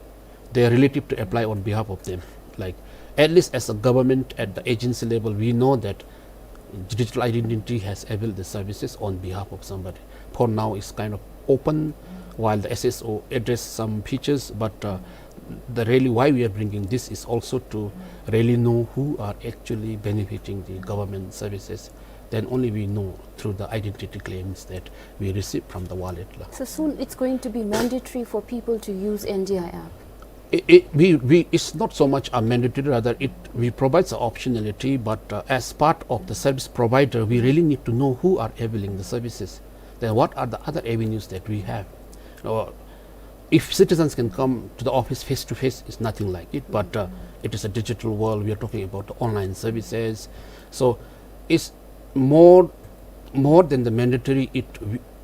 their relative to apply on behalf of them. Like, at least as a government at the agency level, we know that digital identity has availed the services on behalf of somebody. For now, it's kind of open, while the S S O address some features, but uh, The really why we are bringing this is also to really know who are actually benefiting the government services. Then only we know through the identity claims that we receive from the wallet la. So soon it's going to be mandatory for people to use N D I app. It, it, we, we, it's not so much a mandatory, rather it, we provide the optionality, but, uh, as part of the service provider, we really need to know who are availing the services. Then what are the other avenues that we have? Uh, if citizens can come to the office face to face, it's nothing like it, but, uh, it is a digital world. We are talking about the online services. So it's more, more than the mandatory. It,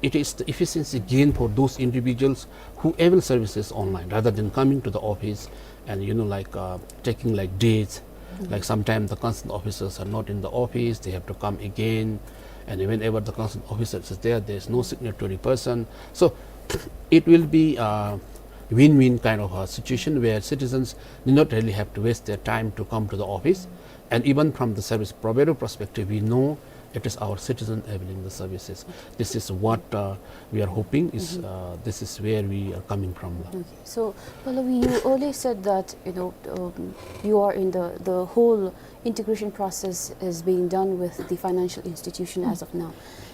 it is the efficiency gain for those individuals who avail services online rather than coming to the office and, you know, like, uh, taking, like, days. Like, sometimes the concerned officers are not in the office, they have to come again. And whenever the concerned officer is there, there is no signatory person. So it will be a win-win kind of a situation where citizens do not really have to waste their time to come to the office. And even from the service provider perspective, we know it is our citizen availing the services. This is what, uh, we are hoping is, uh, this is where we are coming from. Okay. So, Pallavi, you earlier said that, you know, um, you are in the, the whole integration process is being done with the financial institution as of now.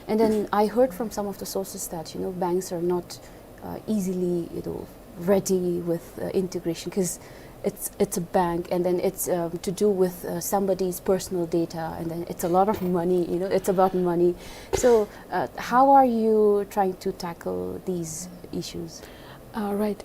And then I heard from some of the sources that, you know, banks are not, uh, easily, you know, ready with, uh, integration, 'cause it's, it's a bank, and then it's, um, to do with, uh, somebody's personal data, and then it's a lot of money, you know, it's about money. So, uh, how are you trying to tackle these issues? Uh, right.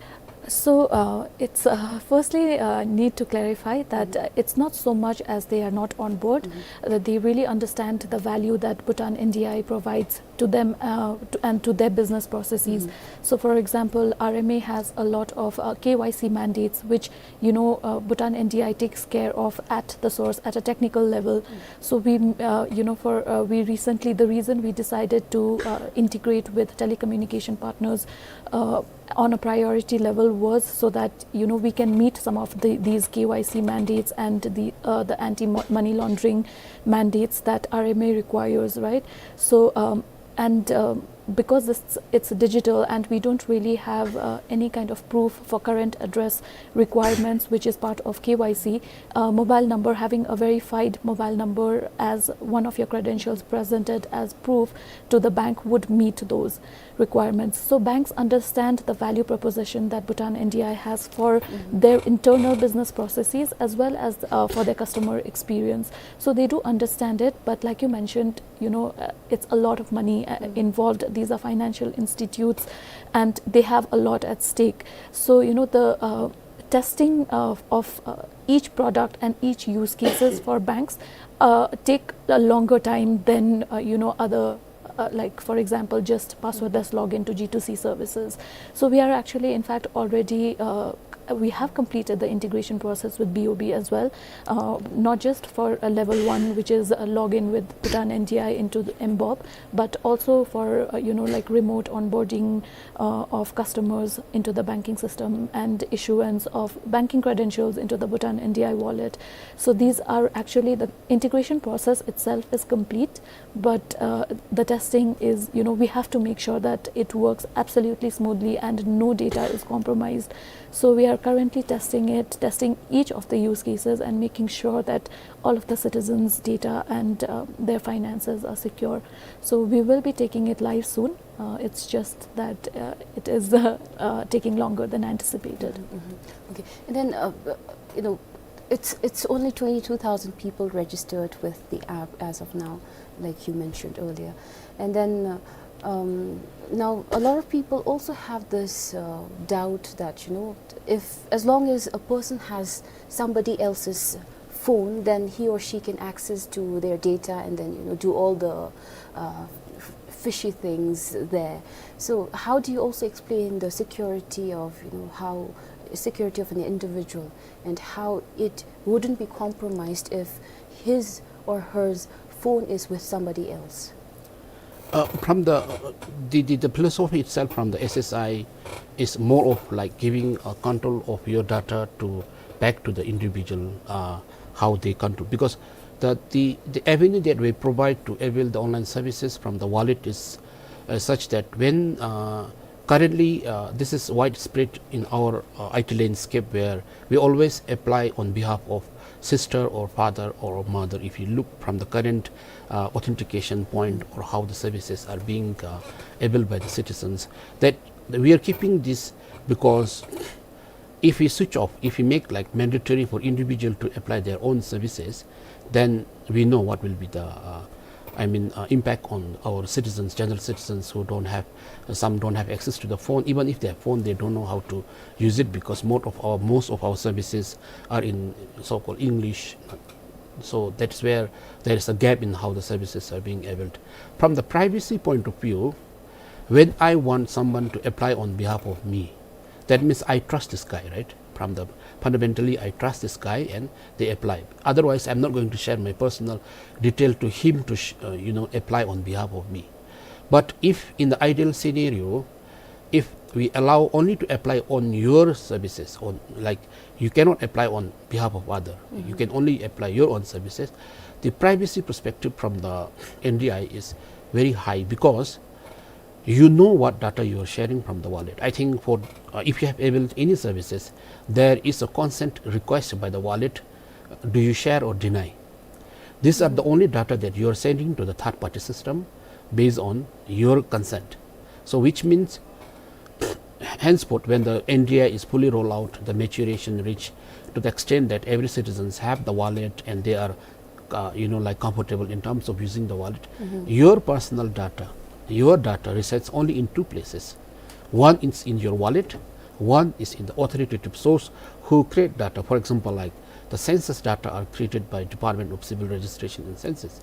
So, uh, it's, uh, firstly, uh, need to clarify that, uh, it's not so much as they are not on board, uh, that they really understand the value that Bhutan N D I provides to them, uh, to, and to their business processes. So, for example, R M A has a lot of, uh, K Y C mandates, which, you know, uh, Bhutan N D I takes care of at the source, at a technical level. So we, uh, you know, for, uh, we recently, the reason we decided to, uh, integrate with telecommunication partners, uh, on a priority level was so that, you know, we can meet some of the, these K Y C mandates and the, uh, the anti mo-, money laundering mandates that R M A requires, right? So, um, and, um, because it's, it's digital and we don't really have, uh, any kind of proof for current address requirements, which is part of K Y C, uh, mobile number, having a verified mobile number as one of your credentials presented as proof to the bank would meet those requirements. So banks understand the value proposition that Bhutan N D I has for their internal business processes as well as, uh, for their customer experience. So they do understand it, but like you mentioned, you know, uh, it's a lot of money, uh, involved. These are financial institutes, and they have a lot at stake. So, you know, the, uh, testing of, of, uh, each product and each use cases for banks, uh, take a longer time than, uh, you know, other, uh, like, for example, just passwordless login to G two C services. So we are actually, in fact, already, uh, we have completed the integration process with B O B as well, uh, not just for a level one, which is a login with Bhutan N D I into the M bob, but also for, uh, you know, like, remote onboarding, uh, of customers into the banking system and issuance of banking credentials into the Bhutan N D I wallet. So these are actually, the integration process itself is complete, but, uh, the testing is, you know, we have to make sure that it works absolutely smoothly and no data is compromised. So we are currently testing it, testing each of the use cases and making sure that all of the citizens' data and, uh, their finances are secure. So we will be taking it live soon. Uh, it's just that, uh, it is, uh, uh, taking longer than anticipated. Mm-hmm. Okay. And then, uh, uh, you know, it's, it's only twenty-two thousand people registered with the app as of now, like you mentioned earlier. And then, uh, um, now a lot of people also have this, uh, doubt that, you know, if, as long as a person has somebody else's phone, then he or she can access to their data and then, you know, do all the, uh, f-, fishy things there. So how do you also explain the security of, you know, how, security of an individual and how it wouldn't be compromised if his or her phone is with somebody else? Uh, from the, uh, the, the, the philosophy itself from the S S I is more of, like, giving a control of your data to, back to the individual, uh, how they control. Because the, the, the avenue that we provide to avail the online services from the wallet is, uh, such that when, uh, Currently, uh, this is widespread in our, uh, I T landscape, where we always apply on behalf of sister or father or mother. If you look from the current, uh, authentication point or how the services are being, uh, availed by the citizens, that we are keeping this because if we switch off, if we make, like, mandatory for individual to apply their own services, then we know what will be the, uh, I mean, uh, impact on our citizens, general citizens who don't have, uh, some don't have access to the phone. Even if they have phone, they don't know how to use it because most of our, most of our services are in so-called English. So that's where there is a gap in how the services are being availed. From the privacy point of view, when I want someone to apply on behalf of me, that means I trust this guy, right? From the, fundamentally, I trust this guy and they apply. Otherwise, I'm not going to share my personal detail to him to sh-, uh, you know, apply on behalf of me. But if in the ideal scenario, if we allow only to apply on your services, on, like, you cannot apply on behalf of other, you can only apply your own services, the privacy perspective from the N D I is very high because you know what data you are sharing from the wallet. I think for, uh, if you have availed any services, there is a consent request by the wallet. Do you share or deny? These are the only data that you are sending to the third party system based on your consent. So which means henceforth, when the N D I is fully rolled out, the maturation reach to the extent that every citizens have the wallet and they are, uh, you know, like, comfortable in terms of using the wallet, your personal data, your data resides only in two places. One is in your wallet, one is in the authoritative source who create data. For example, like, the census data are created by Department of Civil Registration and Census.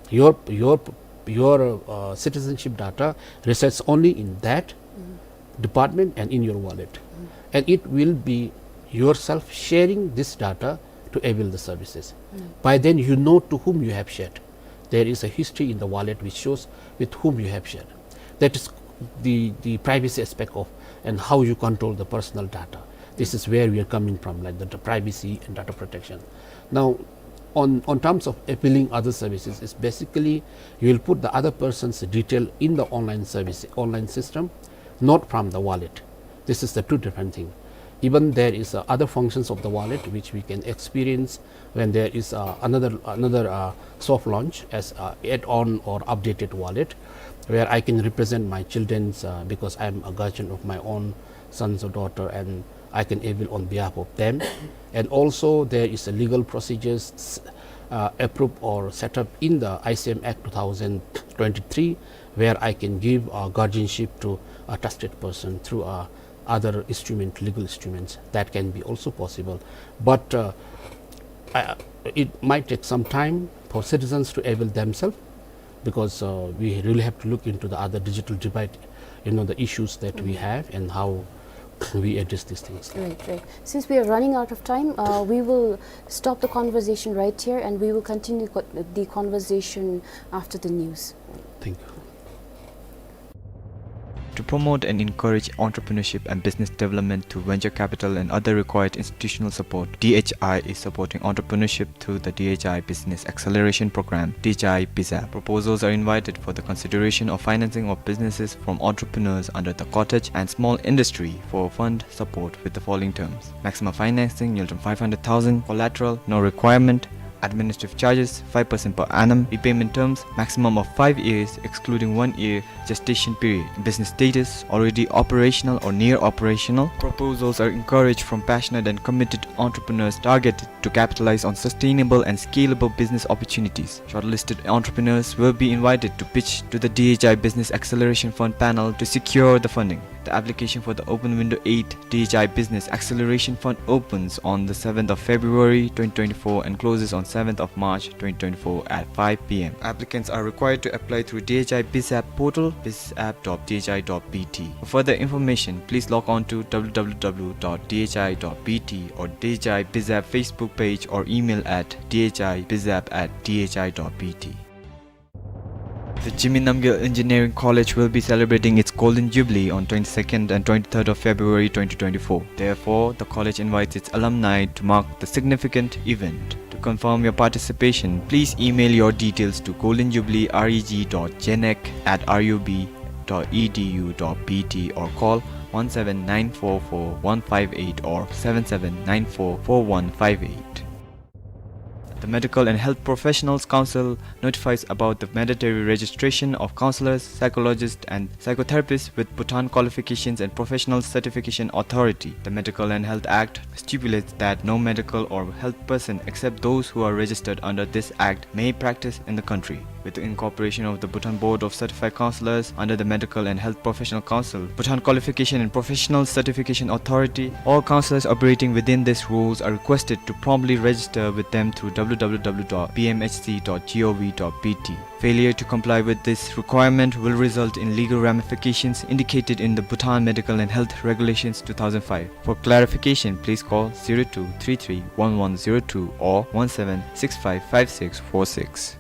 Your, your, your, uh, citizenship data resides only in that department and in your wallet. And it will be yourself sharing this data to avail the services. By then, you know to whom you have shared. There is a history in the wallet which shows with whom you have shared. That is the, the privacy aspect of and how you control the personal data. This is where we are coming from, like the, the privacy and data protection. Now, on, on terms of availing other services, is basically you will put the other person's detail in the online service, online system, not from the wallet. This is the two different thing. Even there is, uh, other functions of the wallet which we can experience when there is, uh, another, another, uh, soft launch as, uh, add-on or updated wallet, where I can represent my children's, uh, because I'm a guardian of my own sons or daughter, and I can avail on behalf of them. And also there is a legal procedures, uh, approved or set up in the I C M Act two thousand twenty-three, where I can give, uh, guardianship to a trusted person through, uh, other instrument, legal instruments. That can be also possible. But, uh, I, it might take some time for citizens to avail themselves, because, uh, we really have to look into the other digital divide, you know, the issues that we have and how we address these things. Right, right. Since we are running out of time, uh, we will stop the conversation right here and we will continue co-, the conversation after the news. Thank you. To promote and encourage entrepreneurship and business development through venture capital and other required institutional support, D H I is supporting entrepreneurship through the D H I Business Acceleration Program, D H I BIZAP. Proposals are invited for the consideration of financing of businesses from entrepreneurs under the cottage and small industry for fund support with the following terms: Maximum financing, ཉིས་སྟོང་five hundred thousand, collateral, no requirement, administrative charges, five percent per annum, repayment terms, maximum of five years, excluding one year gestation period, business status, already operational or near operational. Proposals are encouraged from passionate and committed entrepreneurs targeted to capitalize on sustainable and scalable business opportunities. Shortlisted entrepreneurs will be invited to pitch to the D H I Business Acceleration Fund panel to secure the funding. The application for the Open Window eight D H I Business Acceleration Fund opens on the seventh of February twenty twenty-four and closes on seventh of March twenty twenty-four at five P M. Applicants are required to apply through D H I BizApp portal, bizApp dot D H I dot B T. For further information, please log on to W W W dot D H I dot B T or D H I BizApp Facebook page or email at D H I BizApp at D H I dot B T. The Jigme Namgyel Engineering College will be celebrating its Golden Jubilee on twenty-second and twenty-third of February twenty twenty-four. Therefore, the college invites its alumni to mark the significant event. To confirm your participation, please email your details to golden jubilee reg dot genec at R U B dot E D U dot B T or call one seven nine four four one five eight or seven seven nine four four one five eight. The Medical and Health Professionals Council notifies about the mandatory registration of counselors, psychologists, and psychotherapists with Bhutan Qualifications and Professional Certification Authority. The Medical and Health Act stipulates that no medical or health person except those who are registered under this act may practice in the country. With the incorporation of the Bhutan Board of Certified Counselors under the Medical and Health Professional Council, Bhutan Qualification and Professional Certification Authority, all counselors operating within these rules are requested to promptly register with them through W W W dot B M H C dot gov dot B T. Failure to comply with this requirement will result in legal ramifications indicated in the Bhutan Medical and Health Regulations two thousand five. For clarification, please call zero two three three one one zero two or one seven six five five six four six.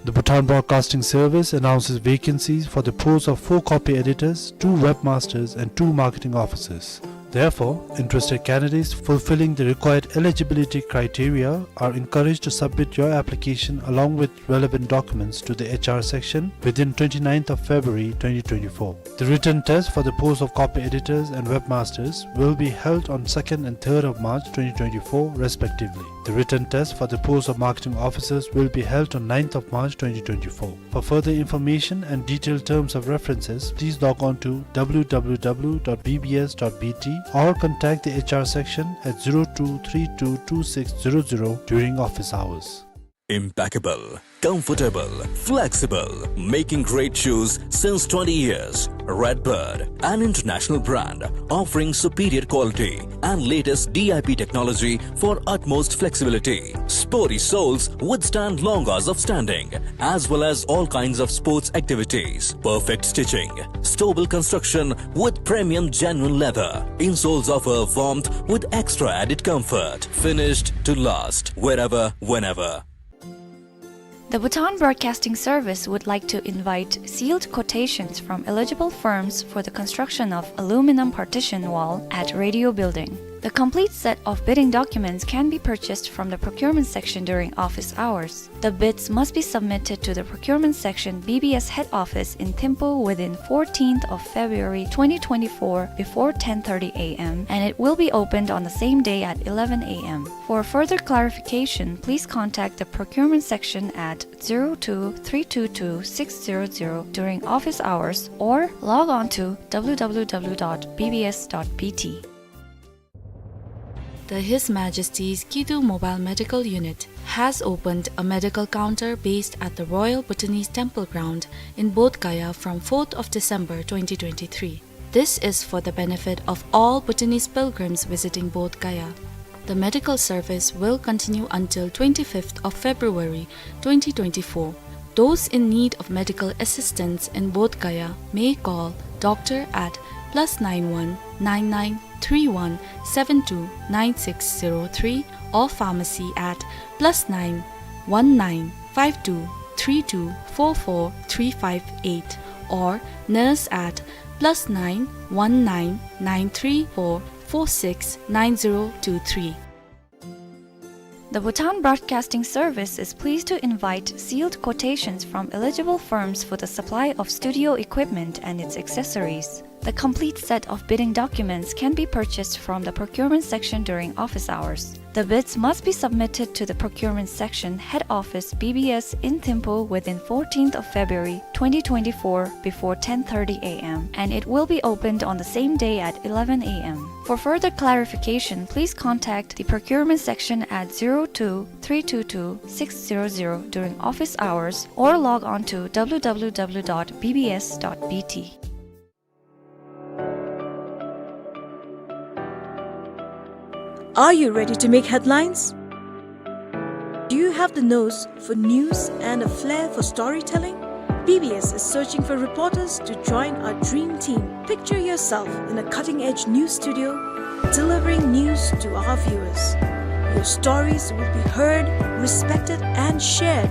The Bhutan Broadcasting Service announces vacancies for the post of four copy editors, two webmasters, and two marketing officers. Therefore, interested candidates fulfilling the required eligibility criteria are encouraged to submit your application along with relevant documents to the H R section within twenty-ninth of February twenty twenty-four. The written test for the post of copy editors and webmasters will be held on second and third of March twenty twenty-four respectively. The written test for the post of marketing officers will be held on ninth of March twenty twenty-four. For further information and detailed terms of references, please log on to W W W dot B B S dot B T or contact the H R section at zero two three two two six zero zero during office hours. Impeccable, comfortable, flexible, making great shoes since twenty years. Redbird, an international brand offering superior quality and latest D I P technology for utmost flexibility. Sporty soles withstand long hours of standing, as well as all kinds of sports activities. Perfect stitching, stable construction with premium genuine leather. Insoles offer warmth with extra added comfort. Finished to last, wherever, whenever. The Bhutan Broadcasting Service would like to invite sealed quotations from eligible firms for the construction of aluminum partition wall at Radio Building. The complete set of bidding documents can be purchased from the procurement section during office hours. The bids must be submitted to the procurement section, B B S head office in Thimphu, within fourteenth of February twenty twenty-four before ten thirty A M, and it will be opened on the same day at eleven A M. For further clarification, please contact the procurement section at zero two three two two six zero zero during office hours or log on to W W W dot B B S dot B T. The His Majesty's Kidu Mobile Medical Unit has opened a medical counter based at the Royal Bhutanese Temple Ground in Bodh Gaya from fourth of December twenty twenty-three. This is for the benefit of all Bhutanese pilgrims visiting Bodh Gaya. The medical service will continue until twenty-fifth of February twenty twenty-four. Those in need of medical assistance in Bodh Gaya may call doctor at plus nine one nine nine three one seven two nine six zero three or pharmacy at plus nine one nine five two three two four four three five eight or nurse at plus nine one nine nine three four four six nine zero two three. The Bhutan Broadcasting Service is pleased to invite sealed quotations from eligible firms for the supply of studio equipment and its accessories. The complete set of bidding documents can be purchased from the procurement section during office hours. The bids must be submitted to the procurement section, head office, B B S in Thimphu within fourteenth of February twenty twenty-four before ten thirty A M, and it will be opened on the same day at eleven A M. For further clarification, please contact the procurement section at zero two three two two six zero zero during office hours or log on to W W W dot B B S dot B T. Are you ready to make headlines? Do you have the nose for news and a flair for storytelling? B B S is searching for reporters to join our dream team. Picture yourself in a cutting-edge news studio, delivering news to our viewers. Your stories will be heard, respected, and shared.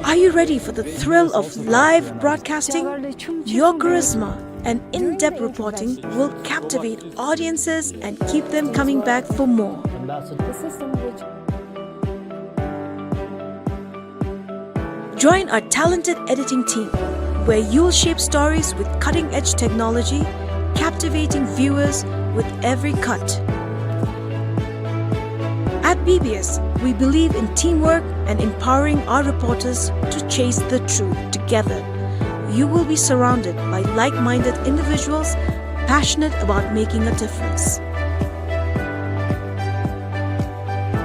Are you ready for the thrill of live broadcasting? Your charisma, and in-depth reporting will captivate audiences and keep them coming back for more. Join our talented editing team, where you'll shape stories with cutting-edge technology, captivating viewers with every cut. At B B S, we believe in teamwork and empowering our reporters to chase the truth together. You will be surrounded by like-minded individuals passionate about making a difference.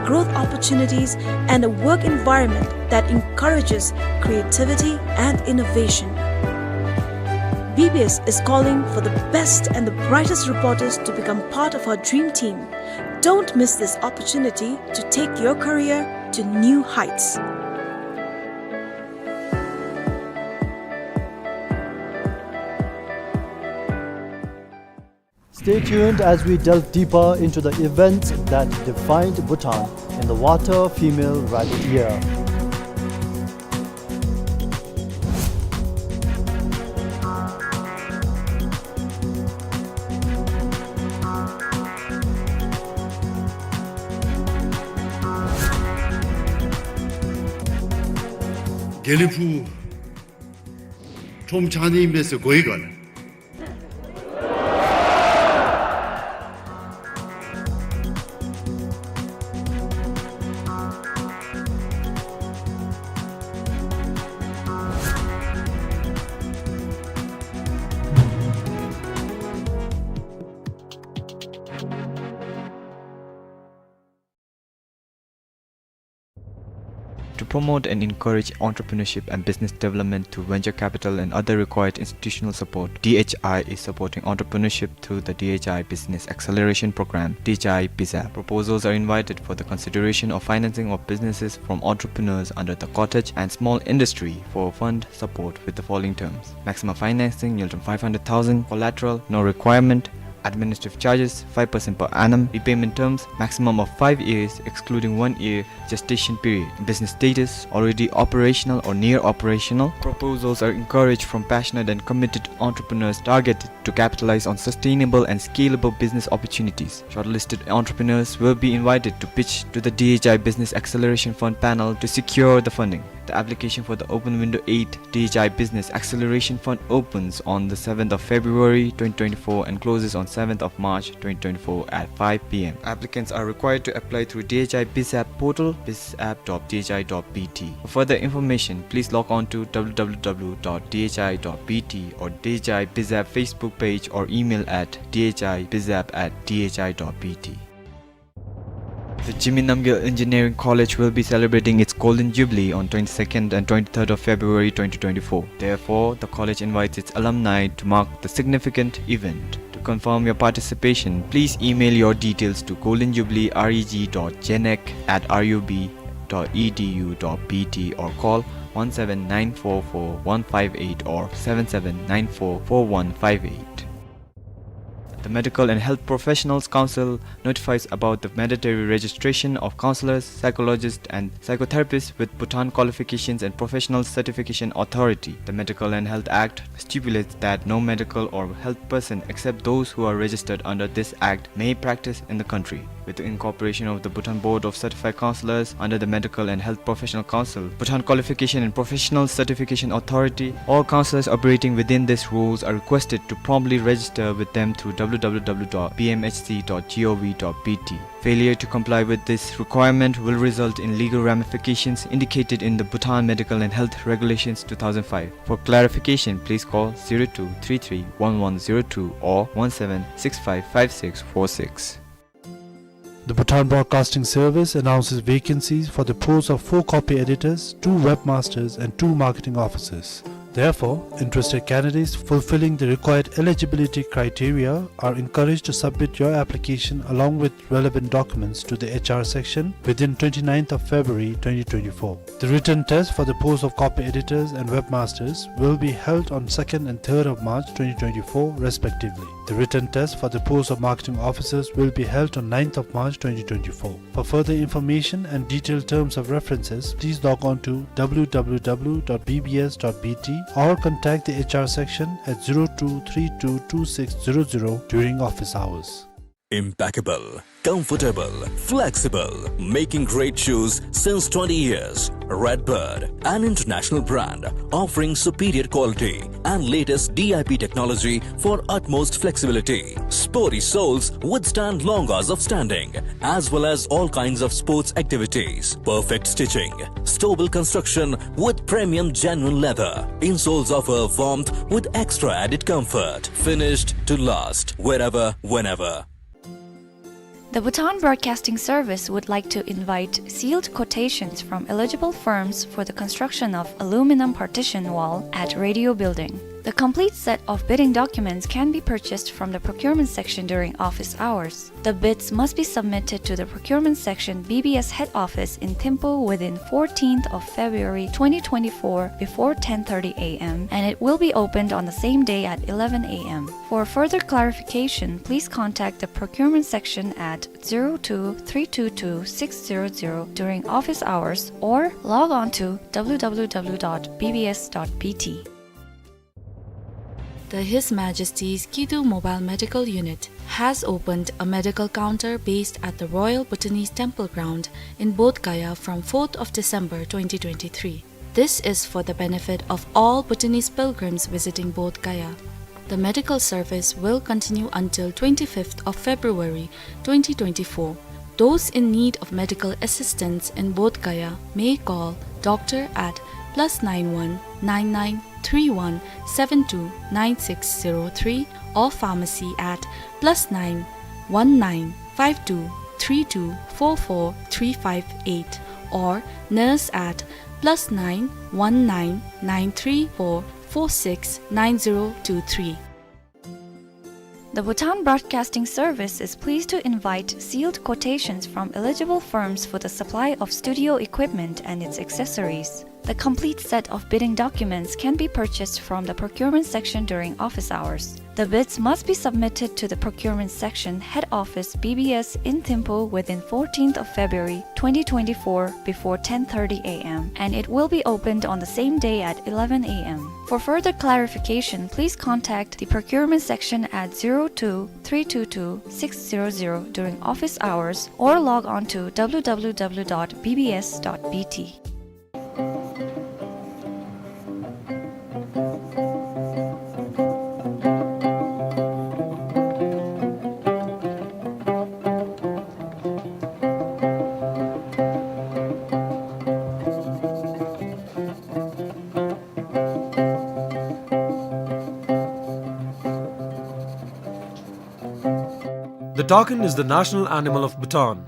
Growth opportunities, and a work environment that encourages creativity and innovation. B B S is calling for the best and the brightest reporters to become part of our dream team. Don't miss this opportunity to take your career to new heights. Stay tuned as we delve deeper into the events that defined Bhutan in the Water Female Rabbit Year. དགེ་ལེགས་ཕུག་ཁྲོམ་ཆགས་ནི་ཨིན་པས་ཟེར་གོ་ཡི་ག་ལགས། To promote and encourage entrepreneurship and business development through venture capital and other required institutional support, D H I is supporting entrepreneurship through the D H I Business Acceleration Program, D H I BizApp. Proposals are invited for the consideration of financing of businesses from entrepreneurs under the cottage and small industry for fund support with the following terms: Maximum financing, nil to five hundred thousand. Collateral, no requirement. Administrative charges, five percent per annum. Repayment terms, maximum of five years, excluding one year gestation period. Business status, already operational or near operational. Proposals are encouraged from passionate and committed entrepreneurs targeted to capitalize on sustainable and scalable business opportunities. Shortlisted entrepreneurs will be invited to pitch to the D H I Business Acceleration Fund panel to secure the funding. The application for the Open Window eight D H I Business Acceleration Fund opens on the seventh of February twenty twenty-four and closes on seventh of March twenty twenty-four at five P M. Applicants are required to apply through D H I BizApp portal, bizapp dot D H I dot B T. For further information, please log on to W W W dot D H I dot B T or D H I BizApp Facebook page or email at D H I bizapp at D H I dot B T. The Jigme Namgyel Engineering College will be celebrating its Golden Jubilee on twenty-second and twenty-third of February twenty twenty-four. Therefore, the college invites its alumni to mark the significant event. To confirm your participation, please email your details to golden jubilee reg dot genec at R U B dot E D U dot B T or call one seven nine four four one five eight or seven seven nine four four one five eight. The Medical and Health Professionals Council notifies about the mandatory registration of counselors, psychologists, and psychotherapists with Bhutan Qualifications and Professional Certification Authority. The Medical and Health Act stipulates that no medical or health person except those who are registered under this act may practice in the country. With the incorporation of the Bhutan Board of Certified Counselors under the Medical and Health Professional Council, Bhutan Qualification and Professional Certification Authority, all counselors operating within these rules are requested to promptly register with them through W W W dot B M H C dot gov dot B T. Failure to comply with this requirement will result in legal ramifications indicated in the Bhutan Medical and Health Regulations two thousand five. For clarification, please call zero two three three one one zero two or one seven six five five six four six. The Bhutan Broadcasting Service announces vacancies for the post of four copy editors, two webmasters, and two marketing officers. Therefore, interested candidates fulfilling the required eligibility criteria are encouraged to submit your application along with relevant documents to the H R section within twenty-ninth of February twenty twenty-four. The written test for the post of copy editors and webmasters will be held on second and third of March twenty twenty-four respectively. The written test for the post of marketing officers will be held on ninth of March twenty twenty-four. For further information and detailed terms of references, please log on to w w w dot b b s dot b t or contact the H R section at zero two three two two six zero zero during office hours. Impeccable, comfortable, flexible, making great shoes since twenty years. Redbird, an international brand offering superior quality and latest D I P technology for utmost flexibility. Sporty soles withstand long hours of standing, as well as all kinds of sports activities. Perfect stitching, stable construction with premium genuine leather. Insoles offer warmth with extra added comfort. Finished to last, wherever, whenever. The Bhutan Broadcasting Service would like to invite sealed quotations from eligible firms for the construction of aluminum partition wall at Radio Building. The complete set of bidding documents can be purchased from the procurement section during office hours. The bids must be submitted to the procurement section, B B S head office in Thimphu within fourteenth of February twenty twenty-four before ten thirty A M, and it will be opened on the same day at eleven A M. For further clarification, please contact the procurement section at zero two three two two six zero zero during office hours or log on to w w w dot b b s dot b t. The His Majesty's Kidu Mobile Medical Unit has opened a medical counter based at the Royal Bhutanese Temple Ground in Bodh Gaya from fourth of December twenty twenty-three. This is for the benefit of all Bhutanese pilgrims visiting Bodh Gaya. The medical service will continue until twenty-fifth of February twenty twenty-four. Those in need of medical assistance in Bodh Gaya may call doctor at plus nine one nine nine three one seven two nine six zero three or pharmacy at plus nine one nine five two three two four four three five eight or nurse at plus nine one nine nine three four four six nine zero two three. The Bhutan Broadcasting Service is pleased to invite sealed quotations from eligible firms for the supply of studio equipment and its accessories. The complete set of bidding documents can be purchased from the procurement section during office hours. The bids must be submitted to the procurement section, head office, B B S in Thimphu within fourteenth of February twenty twenty-four before ten thirty A M, and it will be opened on the same day at eleven A M. For further clarification, please contact the procurement section at zero two three two two six zero zero during office hours or log on to w w w dot b b s dot b t. The takin is the national animal of Bhutan.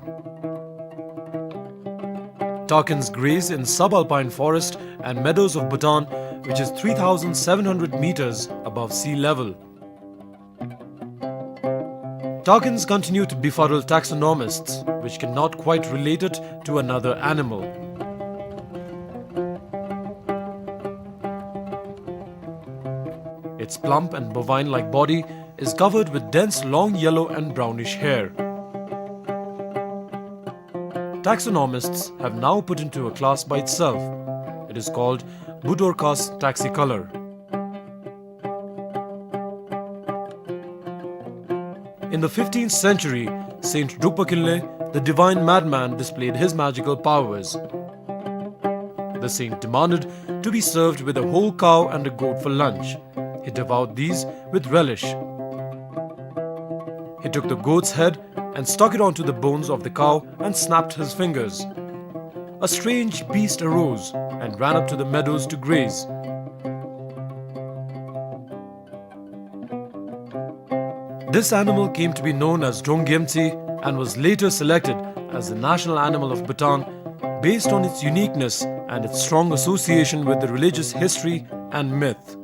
Takins graze in subalpine forest and meadows of Bhutan, which is three thousand seven hundred meters above sea level. Takins continue to befuddle taxonomists, which cannot quite relate it to another animal. Its plump and bovine-like body is covered with dense long yellow and brownish hair. Taxonomists have now put into a class by itself. It is called Budorcas taxicolor. In the fifteenth century, Saint Drukpa Kinley, the divine madman, displayed his magical powers. The saint demanded to be served with a whole cow and a goat for lunch. He devoured these with relish. He took the goat's head and stuck it onto the bones of the cow and snapped his fingers. A strange beast arose and ran up to the meadows to graze. This animal came to be known as Drong Gyemtse and was later selected as the national animal of Bhutan based on its uniqueness and its strong association with the religious history and myth.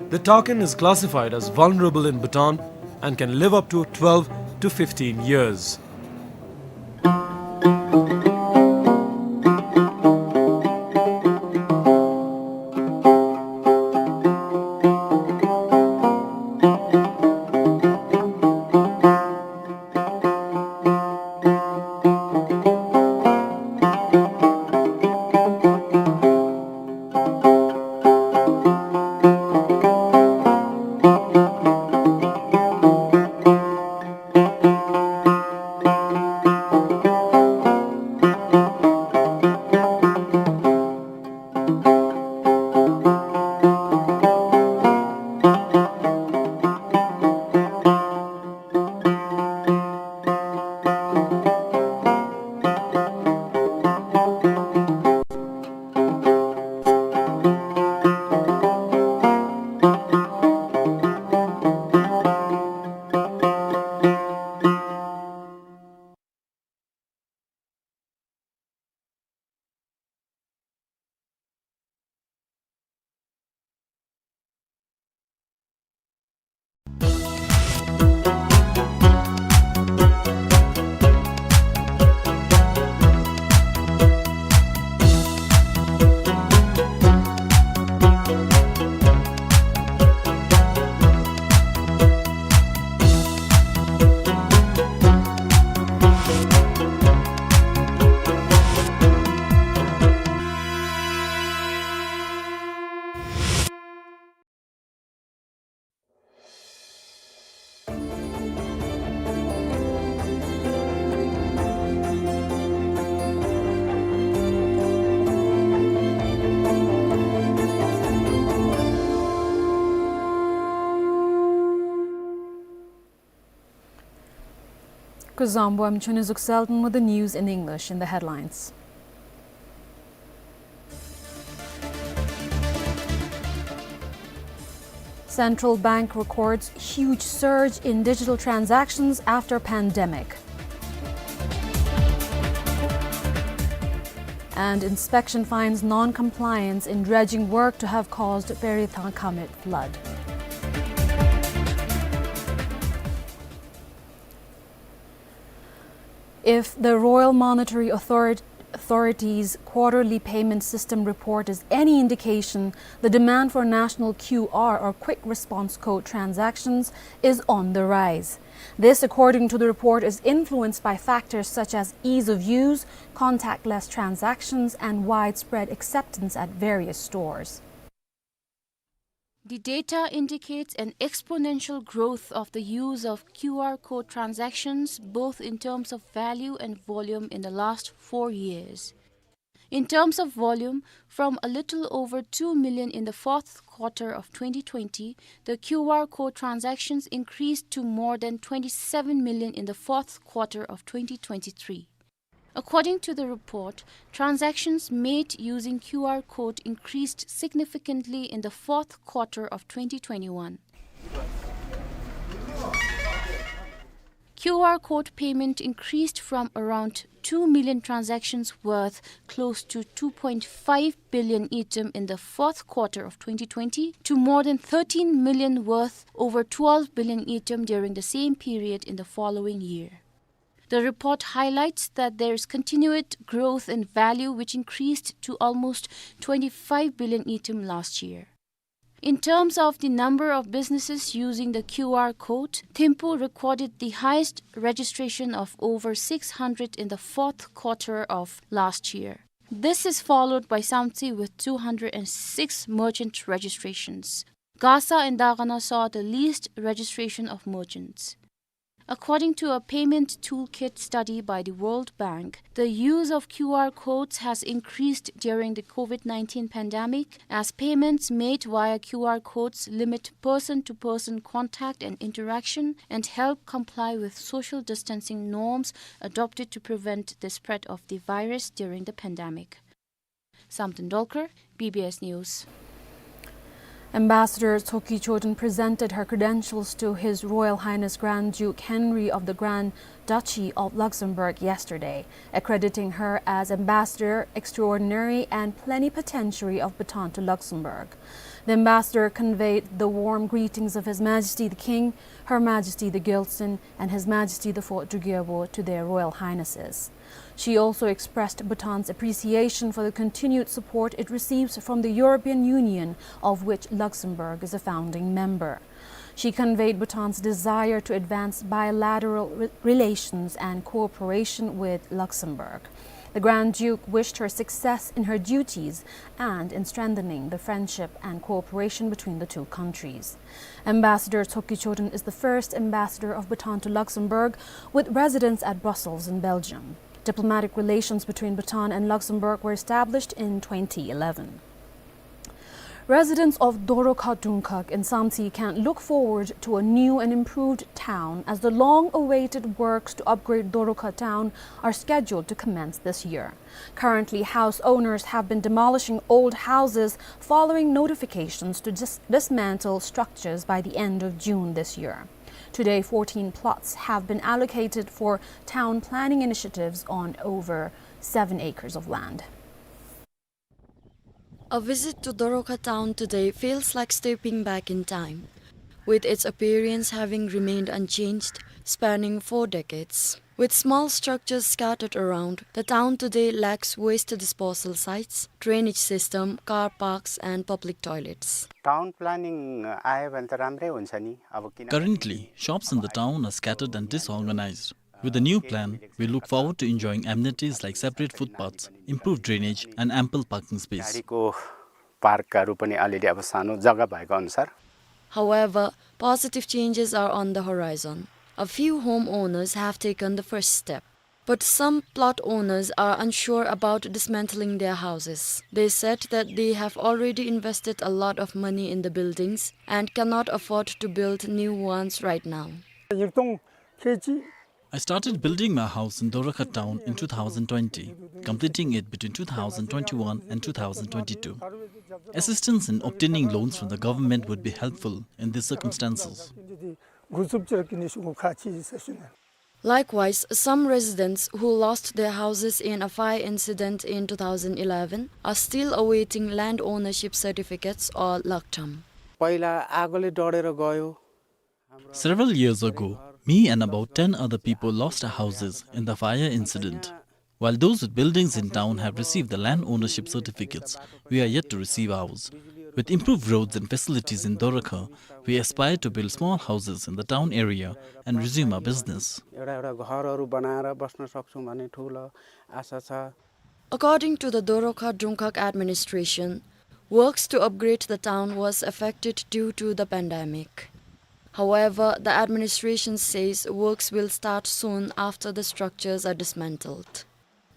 The takin is classified as vulnerable in Bhutan and can live up to twelve to fifteen years. Kuzuzangpo, I'm Chunizuk Selton with the news in English. In the headlines: Central Bank records huge surge in digital transactions after pandemic. And inspection finds non-compliance in dredging work to have caused Peritang Kamet flood. If the Royal Monetary Author-, Authority's quarterly payment system report is any indication, the demand for national Q R or quick response code transactions is on the rise. This, according to the report, is influenced by factors such as ease of use, contactless transactions, and widespread acceptance at various stores. The data indicates an exponential growth of the use of Q R code transactions, both in terms of value and volume, in the last four years. In terms of volume, from a little over two million in the fourth quarter of twenty twenty, the Q R code transactions increased to more than twenty-seven million in the fourth quarter of twenty twenty-three. According to the report, transactions made using Q R code increased significantly in the fourth quarter of twenty twenty-one. Q R code payment increased from around two million transactions worth close to two point five billion ngultrum in the fourth quarter of twenty twenty to more than thirteen million worth over twelve billion ngultrum during the same period in the following year. The report highlights that there is continued growth in value, which increased to almost twenty-five billion ngultrum last year. In terms of the number of businesses using the Q R code, Thimphu recorded the highest registration of over six hundred in the fourth quarter of last year. This is followed by Samtse with two hundred and six merchant registrations. Gasa and Dagana saw the least registration of merchants. According to a payment toolkit study by the World Bank, the use of Q R codes has increased during the COVID nineteen pandemic, as payments made via Q R codes limit person-to-person contact and interaction and help comply with social distancing norms adopted to prevent the spread of the virus during the pandemic. Samten Dolkar, B B S News. Ambassador Tsoki Choden presented her credentials to His Royal Highness Grand Duke Henry of the Grand Duchy of Luxembourg yesterday, accrediting her as Ambassador Extraordinary and Plenipotentiary of Bhutan to Luxembourg. The ambassador conveyed the warm greetings of His Majesty the King, Her Majesty the Gyaltsuen, and His Majesty the Fourth Druk Gyalpo to their Royal Highnesses. She also expressed Bhutan's appreciation for the continued support it receives from the European Union, of which Luxembourg is a founding member. She conveyed Bhutan's desire to advance bilateral re-, relations and cooperation with Luxembourg. The Grand Duke wished her success in her duties and in strengthening the friendship and cooperation between the two countries. Ambassador Tsoki Choden is the first ambassador of Bhutan to Luxembourg with residence at Brussels in Belgium. Diplomatic relations between Bhutan and Luxembourg were established in twenty eleven. Residents of Dorokha Dungkhag in Samtse can look forward to a new and improved town, as the long-awaited works to upgrade Dorokha town are scheduled to commence this year. Currently, house owners have been demolishing old houses following notifications to dis-, dismantle structures by the end of June this year. Today, fourteen plots have been allocated for town planning initiatives on over seven acres of land. A visit to Dorokha town today feels like stepping back in time, with its appearance having remained unchanged, spanning four decades. With small structures scattered around, the town today lacks waste disposal sites, drainage system, car parks, and public toilets. Town planning आयो भने त राम्रै हुन्छ नि, अब किन Currently, shops in the town are scattered and disorganized. With the new plan, we look forward to enjoying amenities like separate footpaths, improved drainage, and ample parking space. गाडीको पार्कहरू पनि अलिअलि अब सानो जग्गा भएको अनुसार। However, positive changes are on the horizon. A few homeowners have taken the first step, but some plot owners are unsure about dismantling their houses. They said that they have already invested a lot of money in the buildings and cannot afford to build new ones right now. ཡིག་ཐོང་ཁལ་གཅིག་ I started building my house in Dorakha town in two thousand twenty, completing it between two thousand twenty-one and two thousand twenty-two. Assistance in obtaining loans from the government would be helpful in these circumstances. Likewise, some residents who lost their houses in a fire incident in two thousand eleven are still awaiting land ownership certificates or laktam. पहिला आगोले डढेर गयो। Several years ago, me and about ten other people lost our houses in the fire incident. While those with buildings in town have received the land ownership certificates, we are yet to receive ours. With improved roads and facilities in Dorakha, we aspire to build small houses in the town area and resume our business. एउटा, एउटा घरहरू बनाएर बस्न सक्छौँ भन्ने ठुलो आशा छ। According to the Dorakha Dungkhag administration, works to upgrade the town was affected due to the pandemic. However, the administration says works will start soon after the structures are dismantled.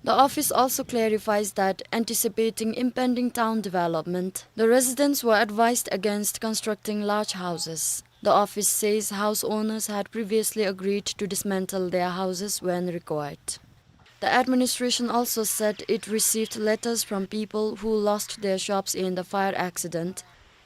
The office also clarifies that, anticipating impending town development, the residents were advised against constructing large houses. The office says house owners had previously agreed to dismantle their houses when required. The administration also said it received letters from people who lost their shops in the fire accident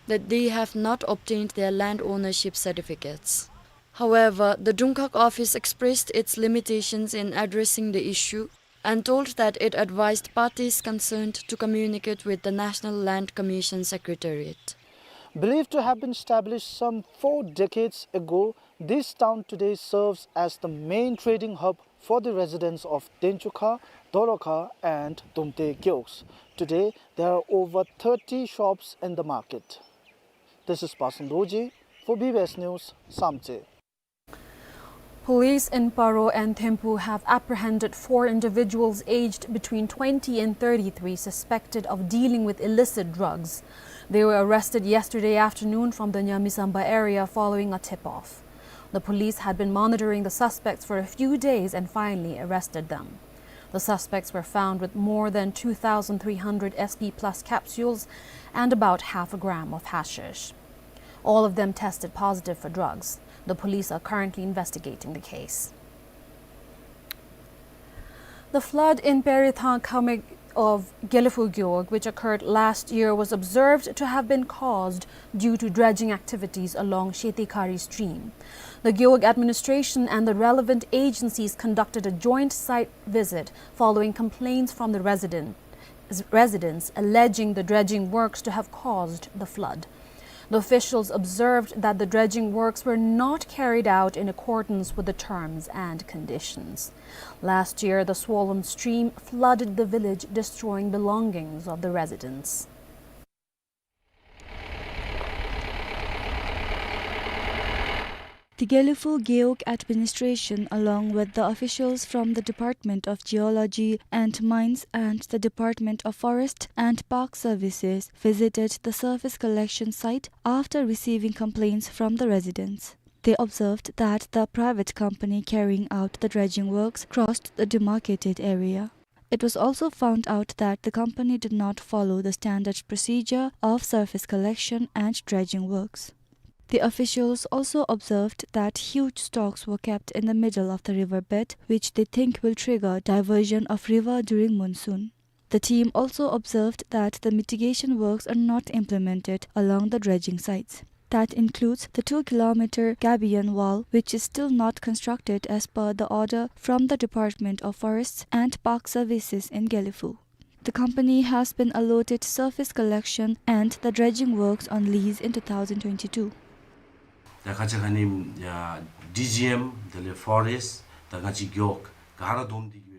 that they have not obtained their land ownership certificates. However, the Dungkhag office expressed its limitations in addressing the issue and told that it advised parties concerned to communicate with the National Land Commission Secretariat. Believed to have been established some four decades ago, this town today serves as the main trading hub for the residents of Denchukha, Dorakha and Dumte Gewogs. Today, there are over thirty shops in the market. This is Pasan Dorji for B B S News, Samtse. Police in Paro and Thimphu have apprehended four individuals aged between twenty and thirty-three suspected of dealing with illicit drugs. They were arrested yesterday afternoon from the Nyamisamba area following a tip-off. The police had been monitoring the suspects for a few days and finally arrested them. The suspects were found with more than two thousand three hundred S P plus capsules and about half a gram of hashish. All of them tested positive for drugs. The police are currently investigating the case. The flood in Peritha Khameg of Gelephu Gewog, which occurred last year, was observed to have been caused due to dredging activities along Shetikari stream. The Gewog administration and the relevant agencies conducted a joint site visit following complaints from the resident, residents alleging the dredging works to have caused the flood. The officials observed that the dredging works were not carried out in accordance with the terms and conditions. Last year, the swollen stream flooded the village, destroying belongings of the residents. The Gelephu Gewog administration, along with the officials from the Department of Geology and Mines and the Department of Forest and Park Services, visited the surface collection site after receiving complaints from the residents. They observed that the private company carrying out the dredging works crossed the demarcated area. It was also found out that the company did not follow the standard procedure of surface collection and dredging works. The officials also observed that huge stocks were kept in the middle of the river bed, which they think will trigger diversion of river during monsoon. The team also observed that the mitigation works are not implemented along the dredging sites. That includes the two kilometer gabion wall, which is still not constructed as per the order from the Department of Forests and Park Services in Gelephu. The company has been allotted surface collection and the dredging works on lease in two thousand twenty-two. ད་ཁ་ཅིག་ཁ་ནི་ཨ་ཌི་ཇི་ཨེམ་དེ་ལས་ཕོ་རེསཊ་ད་ཁ་ཅིག་གྱོག་ག་ར་བསྡོམས་ཏེ་གི་སྦེ།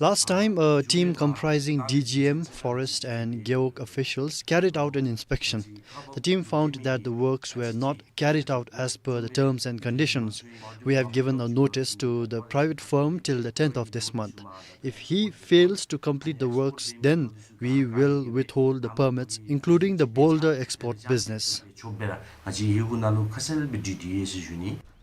Last time, a team comprising D G M, Forest and Gewog officials carried out an inspection. The team found that the works were not carried out as per the terms and conditions. We have given a notice to the private firm till the tenth of this month. If he fails to complete the works, then we will withhold the permits, including the boulder export business.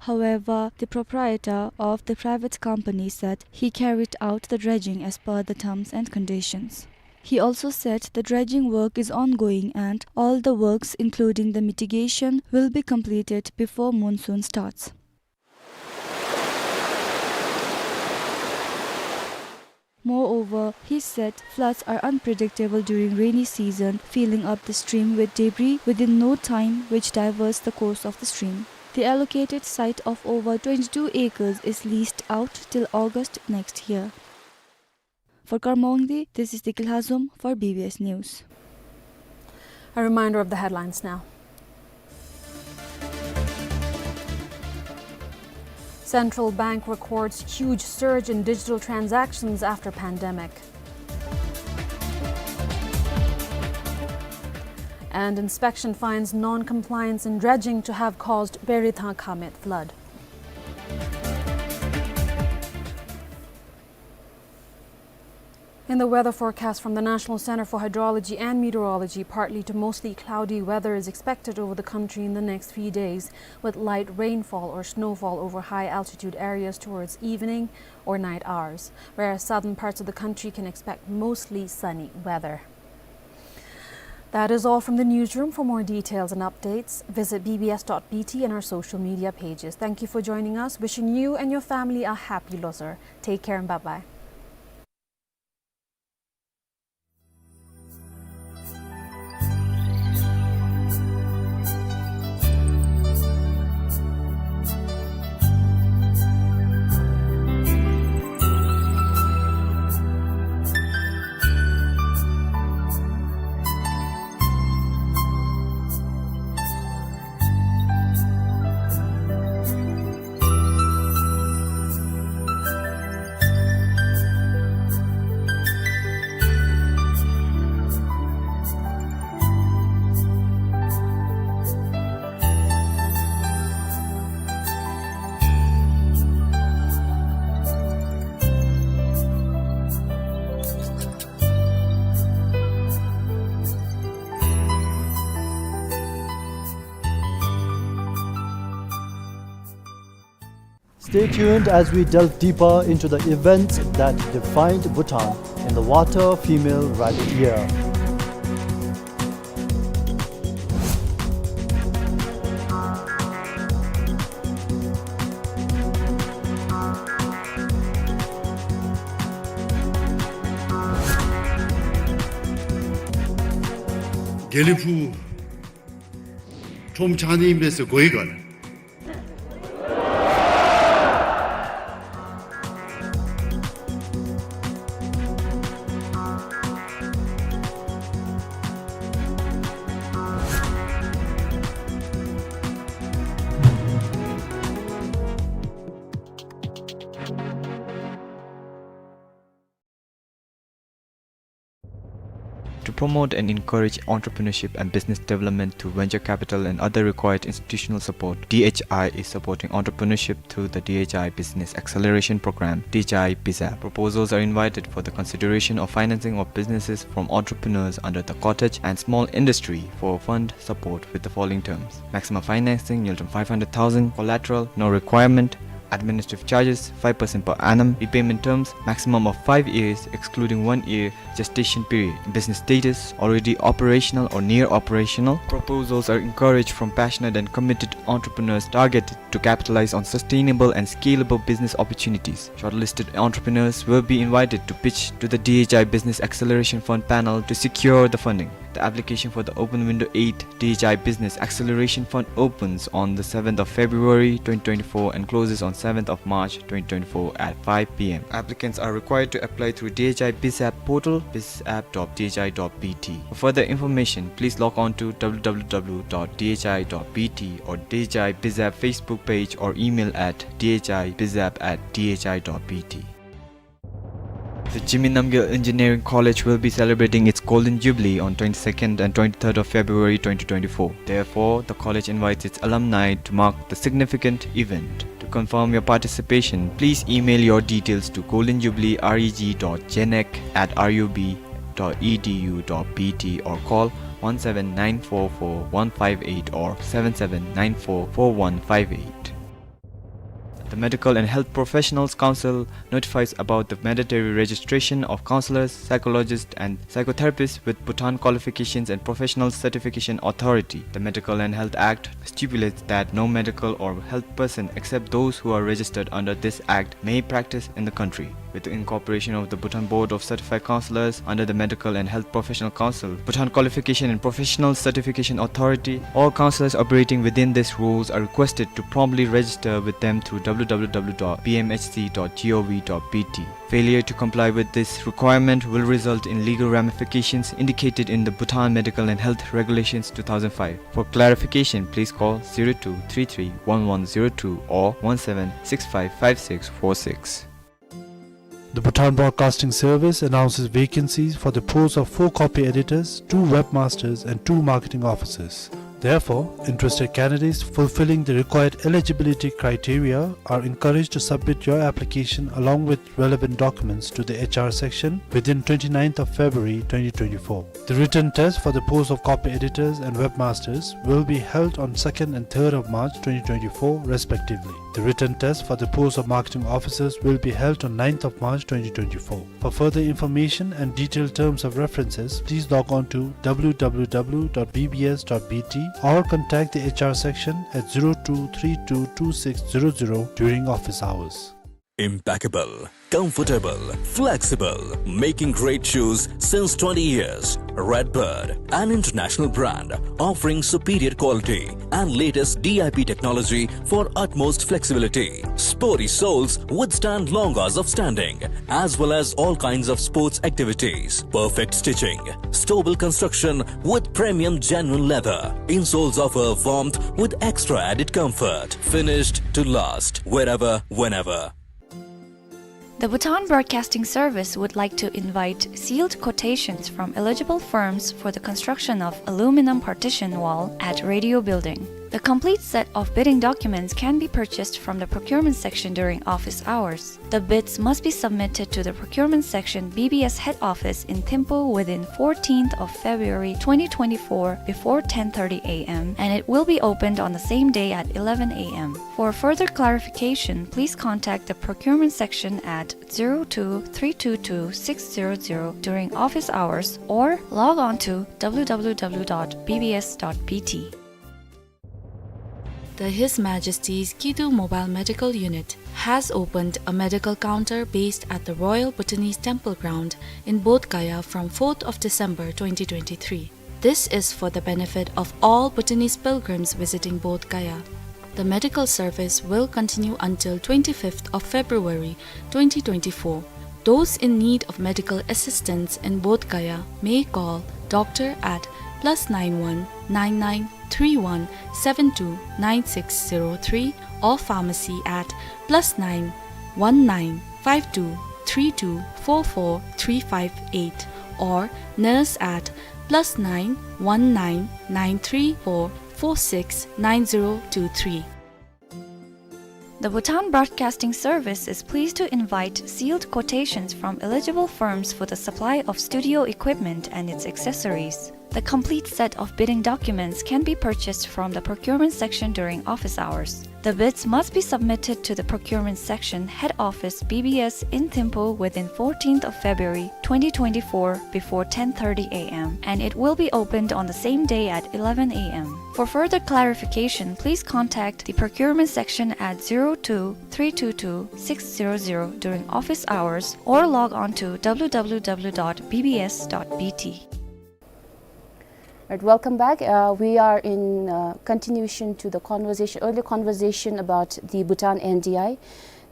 However, the proprietor of the private company said he carried out the dredging as per the terms and conditions. He also said the dredging work is ongoing and all the works, including the mitigation, will be completed before monsoon starts. Moreover, he said floods are unpredictable during rainy season, filling up the stream with debris within no time, which diverts the course of the stream. The allocated site of over twenty-two acres is leased out till August next year. For Karma Wangdi, this is Deki Lhazom for B B S News. A reminder of the headlines now. Central Bank records huge surge in digital transactions after pandemic. And inspection finds non-compliance in dredging to have caused Bheritang Khamet flood. In the weather forecast from the National Center for Hydrology and Meteorology, partly to mostly cloudy weather is expected over the country in the next few days, with light rainfall or snowfall over high altitude areas towards evening or night hours, whereas southern parts of the country can expect mostly sunny weather. That is all from the newsroom. For more details and updates, visit B B S dot B T and our social media pages. Thank you for joining us. Wishing you and your family a happy Losar. Take care and bye-bye. Stay tuned as we delve deeper into the events that defined Bhutan in the Water Female Rabbit Year. དགེ་ལེགས་ཕུ་ཁྲོམ་ཆགས་ནི་ཨིན་པས་ཟེར་གོ་ཡི་ག་ལགས། To promote and encourage entrepreneurship and business development through venture capital and other required institutional support, D H I is supporting entrepreneurship through the D H I Business Acceleration Program, D H I BizApp. Proposals are invited for the consideration of financing of businesses from entrepreneurs under the Cottage and Small Industry for fund support with the following terms: maximum financing, nil to five hundred thousand, collateral, no requirement, administrative charges, five percent per annum, repayment terms, maximum of five years, excluding one year gestation period, business status, already operational or near operational. Proposals are encouraged from passionate and committed entrepreneurs targeted to capitalize on sustainable and scalable business opportunities. Shortlisted entrepreneurs will be invited to pitch to the D H I Business Acceleration Fund panel to secure the funding. The application for the open window eight D H I Business Acceleration Fund opens on the seventh of February twenty twenty-four and closes on seventh of March twenty twenty-four at five P M. Applicants are required to apply through D H I BizApp portal, bizapp dot D H I dot B T. For further information, please log on to W W W dot D H I dot B T or D H I BizApp Facebook page or email at D H I BizApp at D H I dot B T. The Jigme Namgyel Engineering College will be celebrating its Golden Jubilee on twenty-second and twenty-third of February twenty twenty-four. Therefore, the college invites its alumni to mark the significant event. To confirm your participation, please email your details to golden jubilee R E G dot genec at R U B dot E D U dot B T or call one seven nine four four one five eight or seven seven nine four four one five eight. The Medical and Health Professionals Council notifies about the mandatory registration of counselors, psychologists, and psychotherapists with Bhutan qualifications and professional certification authority. The Medical and Health Act stipulates that no medical or health person except those who are registered under this act may practice in the country. With the incorporation of the Bhutan Board of Certified Counselors under the Medical and Health Professional Council, Bhutan Qualification and Professional Certification Authority, all counselors operating within these rules are requested to promptly register with them through w w w dot b m h c dot g o v dot b t. Failure to comply with this requirement will result in legal ramifications indicated in the Bhutan Medical and Health Regulations two thousand five. For clarification, please call zero two three three one one zero two or one seven six five five six four six. The Bhutan Broadcasting Service announces vacancies for the post of four copy editors, two webmasters, and two marketing officers. Therefore, interested candidates fulfilling the required eligibility criteria are encouraged to submit your application along with relevant documents to the H R section within twenty-ninth of February twenty twenty-four. The written test for the post of copy editors and webmasters will be held on second and third of March twenty twenty-four respectively. The written test for the post of marketing officers will be held on ninth of March twenty twenty-four. For further information and detailed terms of references, please log on to w w w dot b b s dot b t or contact the H R section at zero two three two two six zero zero during office hours. Impeccable, comfortable, flexible, making great shoes since twenty years. Redbird, an international brand offering superior quality and latest D I P technology for utmost flexibility. Sporty soles withstand long hours of standing, as well as all kinds of sports activities. Perfect stitching, stable construction with premium genuine leather. Insoles offer warmth with extra added comfort. Finished to last, wherever, whenever. The Bhutan Broadcasting Service would like to invite sealed quotations from eligible firms for the construction of aluminum partition wall at Radio Building. The complete set of bidding documents can be purchased from the procurement section during office hours. The bids must be submitted to the procurement section B B S head office in Thimphu within fourteenth of February twenty twenty-four before ten thirty a m, and it will be opened on the same day at eleven a m. For further clarification, please contact the procurement section at zero two three two two six zero zero during office hours or log on to w w w dot b b s dot b t. The His Majesty's Kidu Mobile Medical Unit has opened a medical counter based at the Royal Bhutanese Temple Ground in Bodh Gaya from fourth of December twenty twenty-three. This is for the benefit of all Bhutanese pilgrims visiting Bodh Gaya. The medical service will continue until twenty-fifth of February twenty twenty-four. Those in need of medical assistance in Bodh Gaya may call doctor at plus nine one nine nine three one seven two nine six zero three or pharmacy at plus nine one nine five two three two four four three five eight or nurse at plus nine one nine nine three four four six nine zero two three. The Bhutan Broadcasting Service is pleased to invite sealed quotations from eligible firms for the supply of studio equipment and its accessories. The complete set of bidding documents can be purchased from the procurement section during office hours. The bids must be submitted to the procurement section, head office, B B S, in Thimphu within fourteenth of February twenty twenty-four before ten thirty a m, and it will be opened on the same day at eleven a m. For further clarification, please contact the procurement section at zero two three two two six zero zero during office hours or log on to w w w dot b b s dot b t. Right, welcome back. Uh, we are in, uh, continuation to the conversation, earlier conversation about the Bhutan N D I.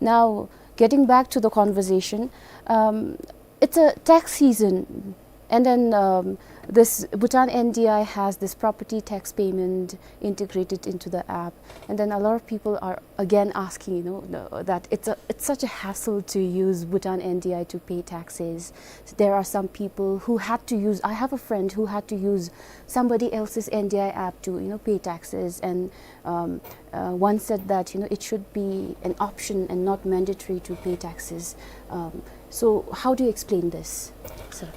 Now, getting back to the conversation, um, it's a tax season, and then, um, this Bhutan N D I has this property tax payment integrated into the app, and then a lot of people are again asking, you know, the, that it's a, it's such a hassle to use Bhutan N D I to pay taxes. There are some people who had to use, I have a friend who had to use somebody else's N D I app to, you know, pay taxes, and, um, uh, one said that, you know, it should be an option and not mandatory to pay taxes. Um, so how do you explain this, sir?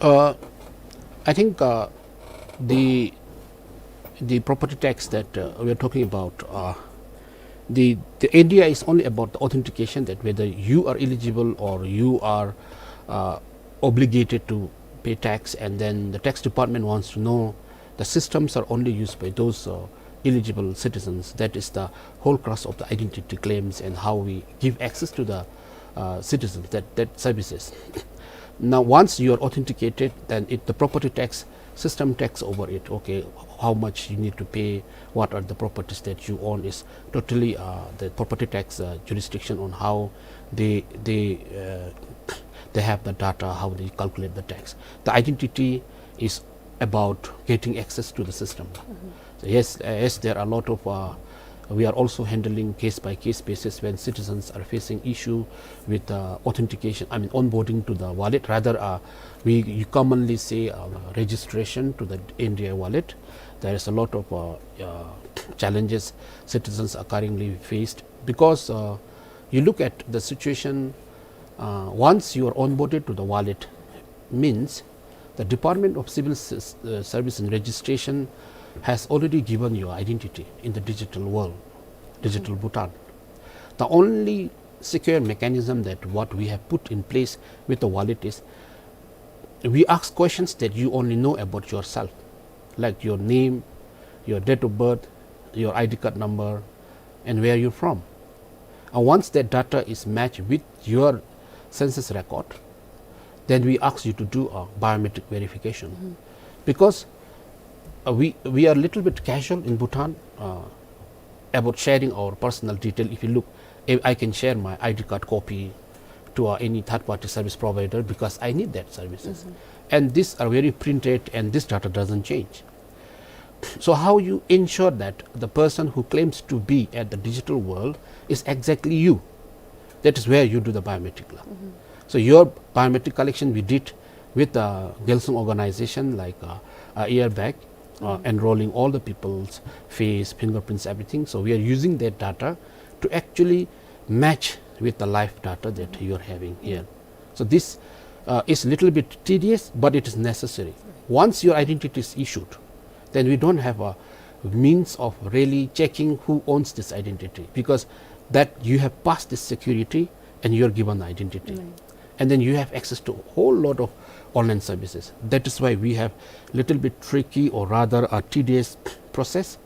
Uh, I think, uh, the, the property tax that, uh, we are talking about, uh, the, the N D I is only about the authentication, that whether you are eligible or you are, uh, obligated to pay tax, and then the tax department wants to know the systems are only used by those, uh, eligible citizens. That is the whole crux of the identity claims and how we give access to the, uh, citizens that, that services. Now, once you are authenticated, then it, the property tax system takes over it. Okay, how much you need to pay, what are the properties that you own is totally, uh, the property tax, uh, jurisdiction on how they, they, uh, they have the data, how they calculate the tax. The identity is about getting access to the system. So yes, uh, yes, there are a lot of, uh, we are also handling case by case basis when citizens are facing issue with, uh, authentication, I mean, onboarding to the wallet. Rather, uh, we, you commonly say, uh, registration to the N D I wallet. There is a lot of, uh, uh, challenges citizens are currently faced because, uh, you look at the situation, uh, once you are onboarded to the wallet, means the Department of Civil S-, uh, Service and Registration has already given your identity in the digital world, digital Bhutan. The only secure mechanism that what we have put in place with the wallet is we ask questions that you only know about yourself, like your name, your date of birth, your I D card number, and where you're from. And once that data is matched with your census record, then we ask you to do a biometric verification. Because, uh, we, we are a little bit casual in Bhutan, uh, about sharing our personal detail. If you look, I, I can share my I D card copy to, uh, any third-party service provider because I need that services. And these are very printed, and this data doesn't change. So how you ensure that the person who claims to be at the digital world is exactly you? That is where you do the biometric la. So your biometric collection we did with the Gelsung organization, like, uh, a year back, uh, enrolling all the people's face, fingerprints, everything. So we are using that data to actually match with the live data that you are having here. So this, uh, is little bit tedious, but it is necessary. Once your identity is issued, then we don't have a means of really checking who owns this identity, because that you have passed this security and you are given the identity. And then you have access to a whole lot of online services. That is why we have little bit tricky or rather a tedious process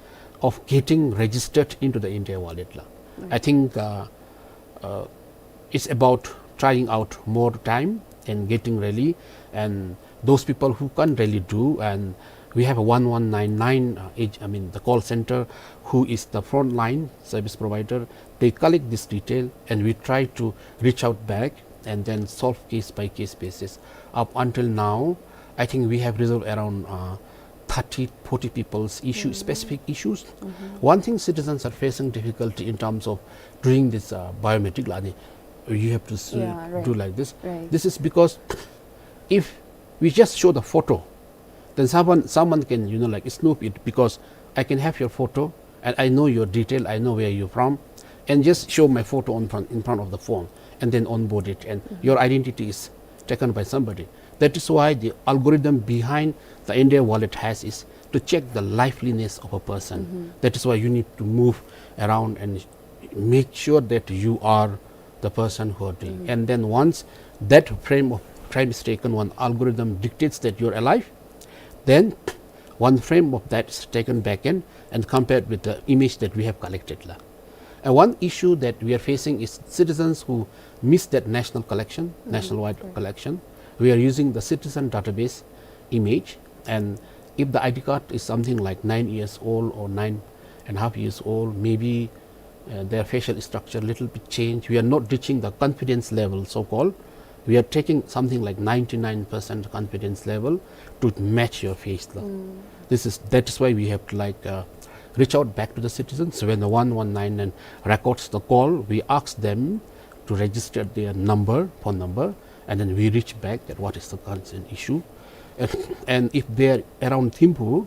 of getting registered into the N D I wallet la. I think, uh, uh, it's about trying out more time and getting ready, and those people who can't really do, and we have a one one nine nine, uh, ag-, I mean, the call center, who is the frontline service provider. They collect this detail, and we try to reach out back and then solve case by case basis. Up until now, I think we have resolved around, uh, thirty, forty people's issue, specific issues. One thing citizens are facing difficulty in terms of doing this, uh, biometric la, you have to s-, do like this. This is because if we just show the photo, then someone, someone can, you know, like, snoop it, because I can have your photo and I know your detail, I know where you're from, and just show my photo on front, in front of the phone, and then onboard it, and your identity is taken by somebody. That is why the algorithm behind the N D I wallet has is to check the liveliness of a person. That is why you need to move around and make sure that you are the person who are doing. And then once that frame of time is taken, one algorithm dictates that you're alive, then one frame of that is taken back in and compared with the image that we have collected la. And one issue that we are facing is citizens who miss that national collection, nationwide collection. We are using the citizen database image, and if the I D card is something like nine years old or nine and a half years old, maybe, uh, their facial structure little bit change. We are not reaching the confidence level, so-called. We are taking something like ninety-nine percent confidence level to match your face la. This is, that is why we have to, like, uh, reach out back to the citizens. So when the one one nine nine records the call, we ask them to register their number, phone number, and then we reach back that what is the concern issue. And, and if they are around Thimphu,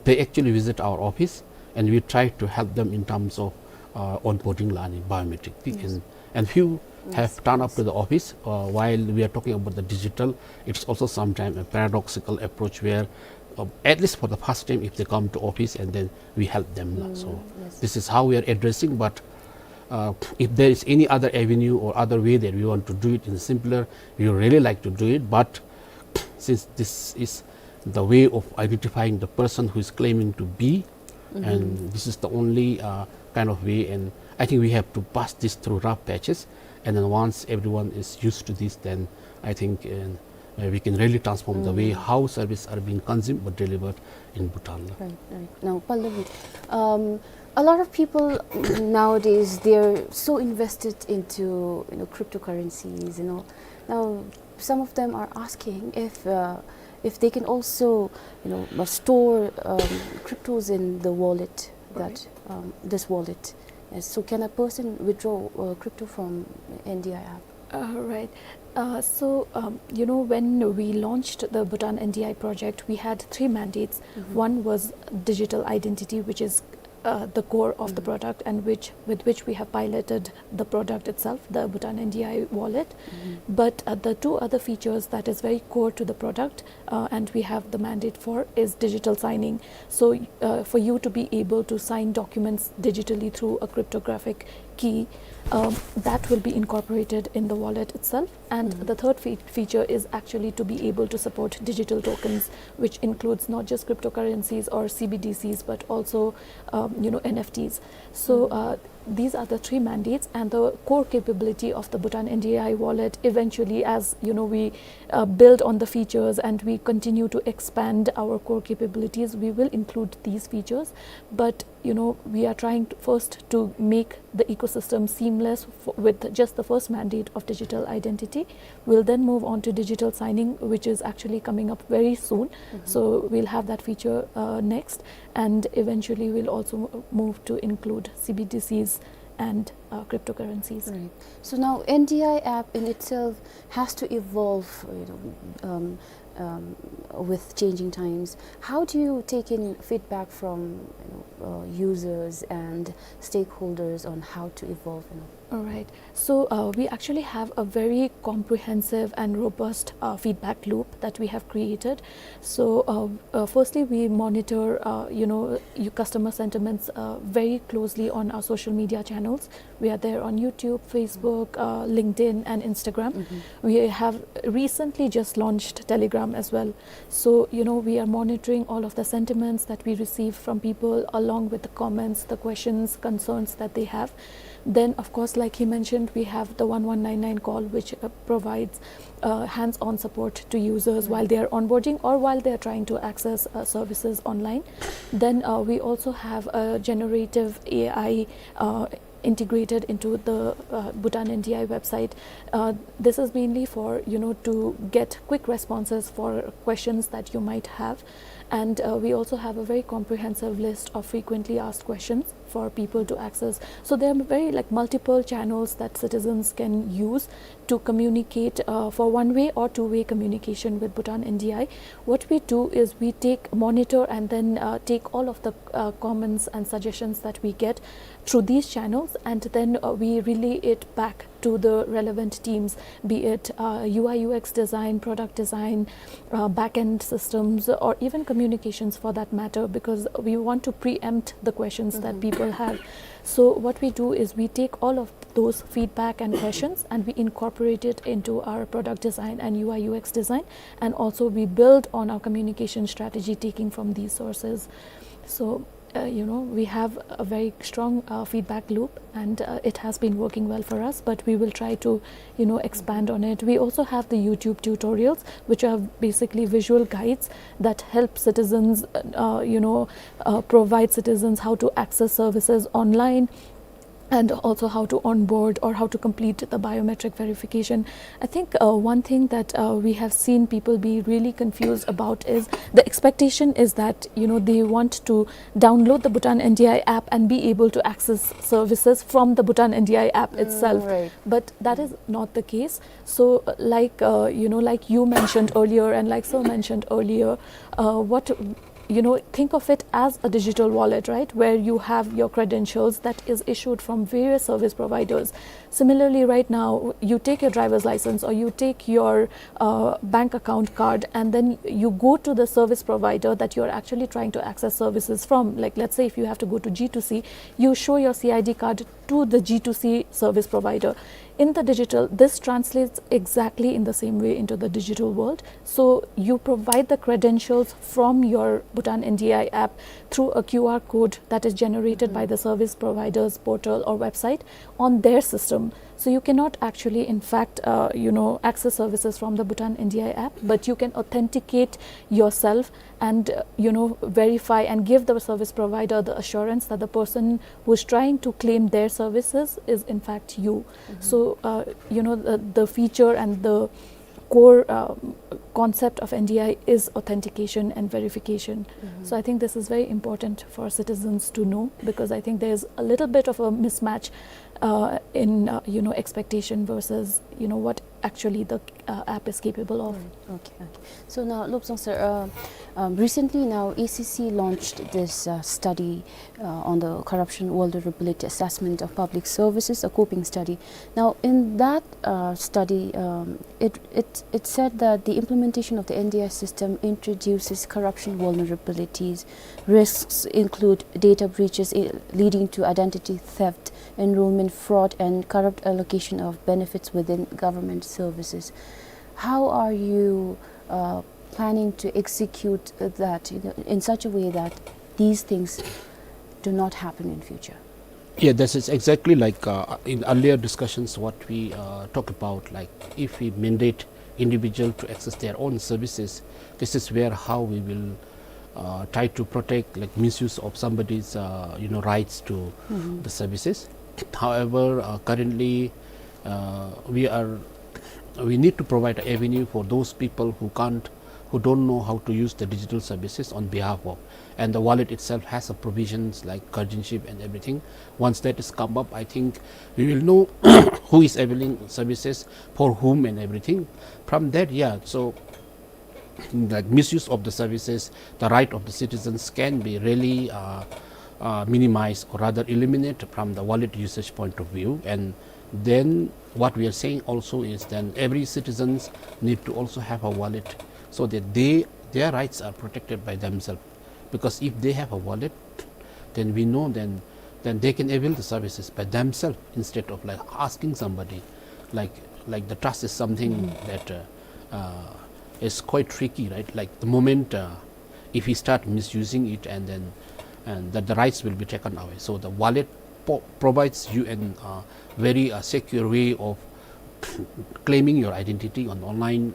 they actually visit our office, and we try to help them in terms of, uh, onboarding la ni biometric thing. And, and few have turned up to the office. Uh, while we are talking about the digital, it's also sometimes a paradoxical approach where, uh, at least for the first time, if they come to office and then we help them la. So this is how we are addressing, but, uh, if there is any other avenue or other way that we want to do it in simpler, we would really like to do it, but since this is the way of identifying the person who is claiming to be, and this is the only, uh, kind of way, and I think we have to pass this through rough patches, and then once everyone is used to this, then I think, uh, uh, we can really transform the way how services are being consumed but delivered in Bhutan. Right, right. Now, Pallavi, um, a lot of people nowadays, they're so invested into, you know, cryptocurrencies and all. Now, some of them are asking if, uh, if they can also, you know, uh, store, um, cryptos in the wallet that, um, this wallet. Yes, so can a person withdraw, uh, crypto from N D I app? Uh, right. Uh, so, um, you know, when we launched the Bhutan N D I project, we had three mandates. One was digital identity, which is, uh, the core of the product, and which, with which we have piloted the product itself, the Bhutan N D I wallet. But, uh, the two other features that is very core to the product, uh, and we have the mandate for, is digital signing. So, uh, for you to be able to sign documents digitally through a cryptographic key, um, that will be incorporated in the wallet itself. And the third fe-, feature is actually to be able to support digital tokens, which includes not just cryptocurrencies or C B D Cs, but also, um, you know, N F Ts. So, uh, these are the three mandates, and the core capability of the Bhutan N D I wallet, eventually, as, you know, we, uh, build on the features and we continue to expand our core capabilities, we will include these features. But, you know, we are trying to, first to make the ecosystem seamless f-, with just the first mandate of digital identity. We'll then move on to digital signing, which is actually coming up very soon. So we'll have that feature, uh, next, and eventually we'll also mo-, move to include C B D Cs and, uh, cryptocurrencies. Right. So now N D I app in itself has to evolve, you know, um, um, with changing times. How do you take in feedback from, you know, uh, users and stakeholders on how to evolve, you know? All right. So, uh, we actually have a very comprehensive and robust, uh, feedback loop that we have created. So, uh, uh, firstly, we monitor, uh, you know, your customer sentiments, uh, very closely on our social media channels. We are there on YouTube, Facebook, uh, LinkedIn, and Instagram. We have recently just launched Telegram as well. So, you know, we are monitoring all of the sentiments that we receive from people, along with the comments, the questions, concerns that they have. Then, of course, like he mentioned, we have the one one nine nine call, which, uh, provides, uh, hands-on support to users while they are onboarding or while they are trying to access, uh, services online. Then, uh, we also have a generative A I, uh, integrated into the, uh, Bhutan N D I website. Uh, this is mainly for, you know, to get quick responses for questions that you might have. And, uh, we also have a very comprehensive list of frequently asked questions for people to access. So there are very, like, multiple channels that citizens can use to communicate, uh, for one-way or two-way communication with Bhutan N D I. What we do is we take, monitor, and then, uh, take all of the, uh, comments and suggestions that we get through these channels, and then, uh, we relay it back to the relevant teams, be it, uh, U I U X design, product design, uh, back-end systems, or even communications for that matter, because we want to preempt the questions that people have. So what we do is we take all of those feedback and questions and we incorporate it into our product design and U I U X design, and also we build on our communication strategy taking from these sources. So, uh, you know, we have a very strong, uh, feedback loop, and, uh, it has been working well for us, but we will try to, you know, expand on it. We also have the YouTube tutorials, which are basically visual guides that help citizens, uh, you know, uh, provide citizens how to access services online, and also how to onboard or how to complete the biometric verification. I think, uh, one thing that, uh, we have seen people be really confused about is the expectation is that, you know, they want to download the Bhutan N D I app and be able to access services from the Bhutan N D I app itself. Right. But that is not the case. So, uh, like, uh, you know, like you mentioned earlier and like Sir mentioned earlier, uh, what you know, think of it as a digital wallet, right? Where you have your credentials that is issued from various service providers. Similarly, right now, you take your driver's license or you take your, uh, bank account card, and then you go to the service provider that you're actually trying to access services from. Like, let's say if you have to go to G two C, you show your C I D card to the G two C service provider. In the digital, this translates exactly in the same way into the digital world. So you provide the credentials from your Bhutan N D I app through a Q R code that is generated by the service provider's portal or website on their system. So you cannot actually, in fact, uh, you know, access services from the Bhutan N D I app, but you can authenticate yourself and, uh, you know, verify and give the service provider the assurance that the person who is trying to claim their services is in fact you. So, uh, you know, the, the feature and the core, um, concept of N D I is authentication and verification. So I think this is very important for citizens to know, because I think there's a little bit of a mismatch, uh, in, uh, you know, expectation versus, you know, what actually the, uh, app is capable of. Right. Okay, okay. So now, Lobsang sir, uh, um, recently now A C C launched this, uh, study, uh, on the corruption vulnerability assessment of public services, a coping study. Now, in that, uh, study, um, it, it, it said that the implementation of the N D I system introduces corruption vulnerabilities. Risks include data breaches, eh, leading to identity theft, enrollment fraud, and corrupt allocation of benefits within government services. How are you, uh, planning to execute, uh, that, you know, in such a way that these things do not happen in future? Yeah, this is exactly like, uh, in earlier discussions what we, uh, talk about, like, if we mandate individual to access their own services, this is where how we will, uh, try to protect, like, misuse of somebody's, uh, you know, rights to the services. However, uh, currently, uh, we are, we need to provide an avenue for those people who can't, who don't know how to use the digital services on behalf of. And the wallet itself has a provisions like guardianship and everything. Once that is come up, I think we will know who is availing services, for whom and everything. From that, yeah, so that misuse of the services, the right of the citizens can be really, uh, uh, minimized or rather eliminated from the wallet usage point of view. And then what we are saying also is then every citizens need to also have a wallet so that they, their rights are protected by themselves. Because if they have a wallet, then we know then, then they can avail the services by themselves instead of, like, asking somebody. Like, like, the trust is something that, uh, uh, is quite tricky, right? Like, the moment, uh, if we start misusing it, and then, and that the rights will be taken away. So the wallet po-, provides you an, uh, very, uh, secure way of claiming your identity on online,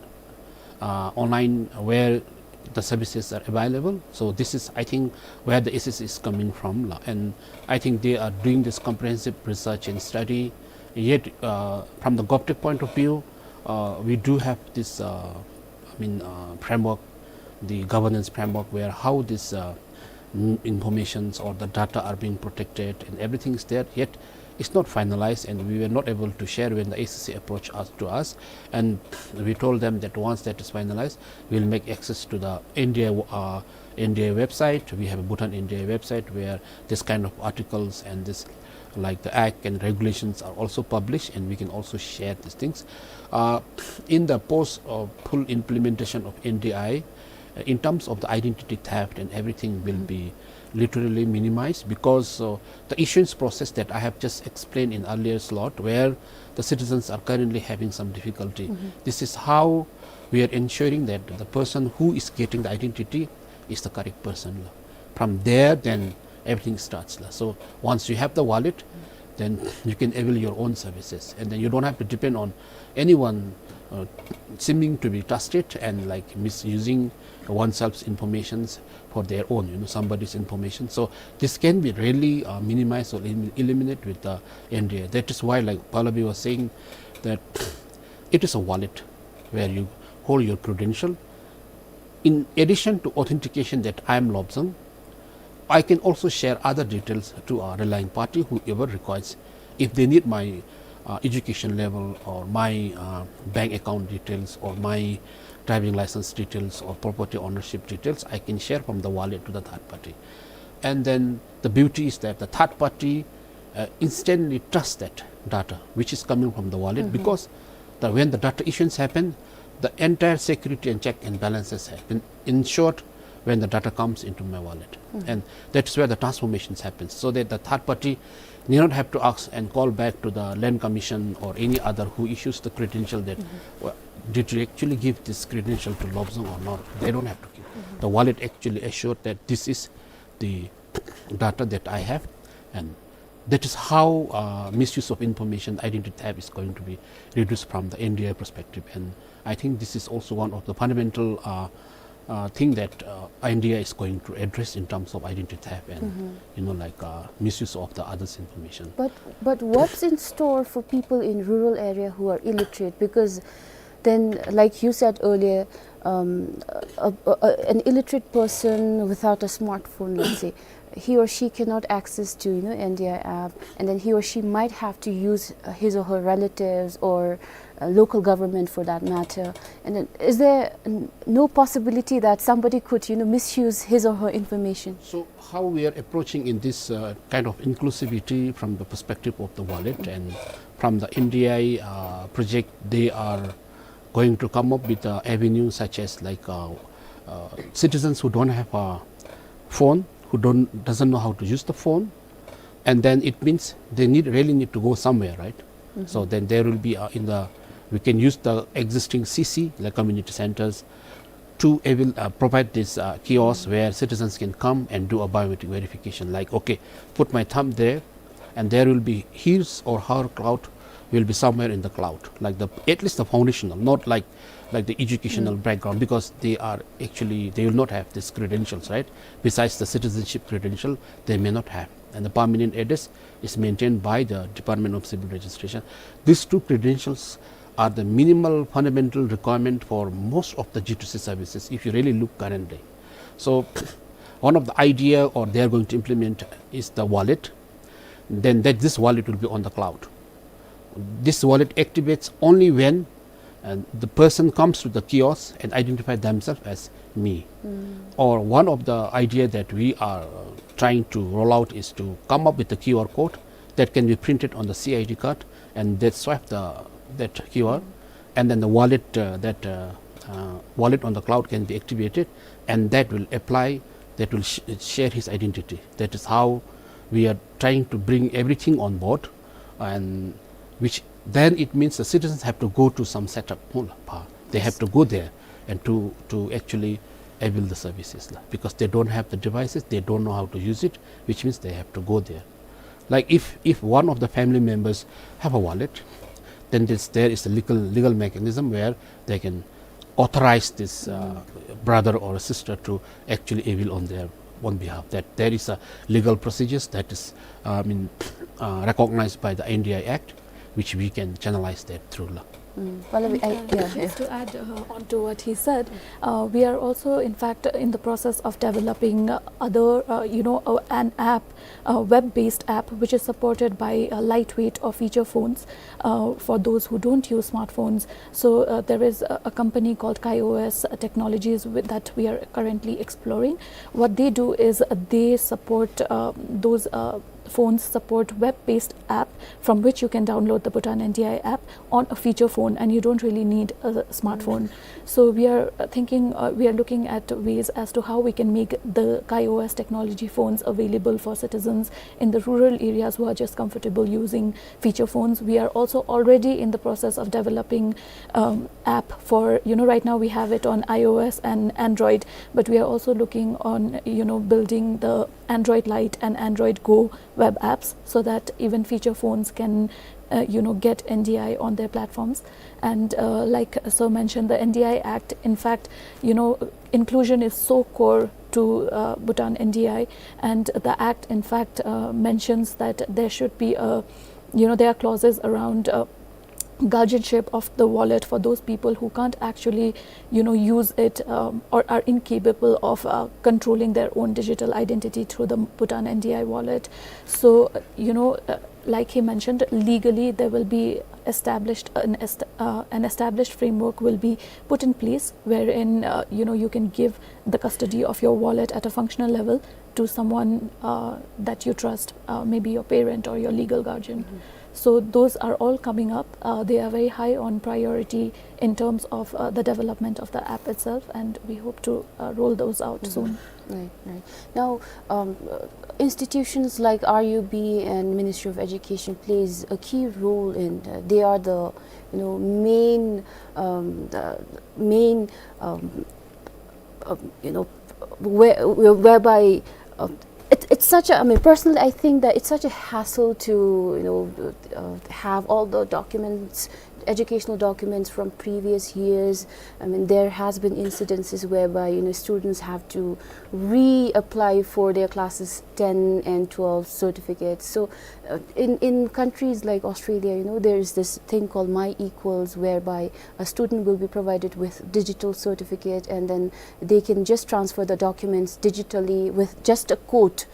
uh, online where the services are available. So this is, I think, where the A C C is coming from, la. And I think they are doing this comprehensive research and study. Yet, uh, from the GovTech point of view, uh, we do have this, uh, I mean, uh, framework, the governance framework, where how this, uh, n-, informations or the data are being protected and everything is there. Yet it's not finalized, and we were not able to share when the A C C approached us, to us, and we told them that once that is finalized, we'll make access to the N D I, uh, N D I website. We have a Bhutan N D I website where this kind of articles and this, like, the act and regulations are also published, and we can also share these things. Uh, in the post, uh, full implementation of N D I, uh, in terms of the identity theft and everything will be literally minimized, because, uh, the issuance process that I have just explained in earlier slot, where the citizens are currently having some difficulty. This is how we are ensuring that the person who is getting the identity is the correct person. From there, then everything starts, la. So once you have the wallet, then you can avail your own services, and then you don't have to depend on anyone, uh, seeming to be trusted and, like, misusing oneself's informations for their own, you know, somebody's information. So this can be really, uh, minimized or elim-, eliminated with the N D I. That is why, like Pallavi was saying, that it is a wallet where you hold your credential. In addition to authentication that I am Lobsang, I can also share other details to a relying party, whoever requires. If they need my, uh, education level or my, uh, bank account details or my driving license details or property ownership details, I can share from the wallet to the third party. And then the beauty is that the third party, uh, instantly trust that data which is coming from the wallet, because the, when the data issuance happen, the entire security and check and balances have been ensured when the data comes into my wallet. And that's where the transformations happens, so that the third party need not have to ask and call back to the Land Commission or any other who issues the credential that, "Well, did you actually give this credential to Lobsang or not?" They don't have to give. The wallet actually assured that this is the data that I have, and that is how, uh, misuse of information, identity theft, is going to be reduced from the N D I A perspective. And I think this is also one of the fundamental, uh, uh, thing that, uh, N D I A is going to address in terms of identity theft and, you know, like, uh, misuse of the others' information. But, but what's in store for people in rural area who are illiterate? Because then, like you said earlier, um, a, a, a, an illiterate person without a smartphone, let's say, he or she cannot access to, you know, N D I A app, and then he or she might have to use, uh, his or her relatives or, uh, local government for that matter. And then is there n-, no possibility that somebody could, you know, misuse his or her information? So how we are approaching in this, uh, kind of inclusivity from the perspective of the wallet and from the N D I A, uh, project, they are going to come up with a avenue such as, like, uh, uh, citizens who don't have a phone, who don't, doesn't know how to use the phone, and then it means they need, really need to go somewhere, right? So then there will be, uh, in the, we can use the existing C C, like community centers, to able, uh, provide this, uh, kiosk where citizens can come and do a biometric verification. Like, okay, put my thumb there, and there will be his or her cloud will be somewhere in the cloud, like the, at least the foundational, not like, like the educational background, because they are actually, they will not have these credentials, right? Besides the citizenship credential, they may not have. And the permanent address is maintained by the Department of Civil Registration. These two credentials are the minimal fundamental requirement for most of the G two C services, if you really look currently. So one of the idea or they are going to implement is the wallet. Then that this wallet will be on the cloud. This wallet activates only when, uh, the person comes to the kiosk and identify themselves as me. Or one of the idea that we are, uh, trying to roll out is to come up with a Q R code that can be printed on the C I D card, and they swipe the, that Q R, and then the wallet, uh, that, uh, uh, wallet on the cloud can be activated, and that will apply, that will sh-, share his identity. That is how we are trying to bring everything on board, and which then it means the citizens have to go to some setup. They have to go there and to, to actually avail the services, lah, because they don't have the devices, they don't know how to use it, which means they have to go there. Like, if, if one of the family members have a wallet, then this, there is a legal, legal mechanism where they can authorize this, uh, brother or sister to actually avail on their own behalf. That there is a legal procedures that is, uh, I mean, uh, recognized by the N D I A Act, which we can channelize that through, lah. Mm. Well, I, I, And, uh, yeah, just yeah. to add, uh, on to what he said, uh, we are also, in fact, in the process of developing, uh, other, uh, you know, uh, an app, a web-based app, which is supported by, uh, lightweight or feature phones, uh, for those who don't use smartphones. So, uh, there is a, a company called KaiOS Technologies with, that we are currently exploring. What they do is, uh, they support, uh, those, uh, phones support web-based app from which you can download the Bhutan N D I A app on a feature phone, and you don't really need a smartphone. So we are, uh, thinking, uh, we are looking at ways as to how we can make the KaiOS technology phones available for citizens in the rural areas who are just comfortable using feature phones. We are also already in the process of developing, um, app for, you know, right now we have it on iOS and Android, but we are also looking on, you know, building the Android Lite and Android Go web apps so that even feature phones can, uh, you know, get N D I A on their platforms. And, uh, like Sir mentioned, the N D I A Act, in fact, you know, inclusion is so core to, uh, Bhutan N D I A, and the Act, in fact, uh, mentions that there should be a, you know, there are clauses around, uh, guardianship of the wallet for those people who can't actually, you know, use it, um, or are incapable of, uh, controlling their own digital identity through the Bhutan N D I A wallet. So, uh, you know, uh, like he mentioned, legally there will be established an est-, uh, an established framework will be put in place wherein, uh, you know, you can give the custody of your wallet at a functional level to someone, uh, that you trust, uh, maybe your parent or your legal guardian. So those are all coming up. Uh, they are very high on priority in terms of, uh, the development of the app itself, and we hope to, uh, roll those out soon. Right, right. Now, um, uh, institutions like R U B and Ministry of Education plays a key role in, uh, they are the, you know, main, um, the main, um, um, you know, where, where- whereby uh, it, it's such a, I mean, personally, I think that it's such a hassle to, you know, uh, have all the documents, educational documents from previous years. I mean, there has been incidences whereby, you know, students have to reapply for their classes ten and twelve certificates. So, uh, in, in countries like Australia, you know, there is this thing called MyEquals, whereby a student will be provided with digital certificate, and then they can just transfer the documents digitally with just a quote,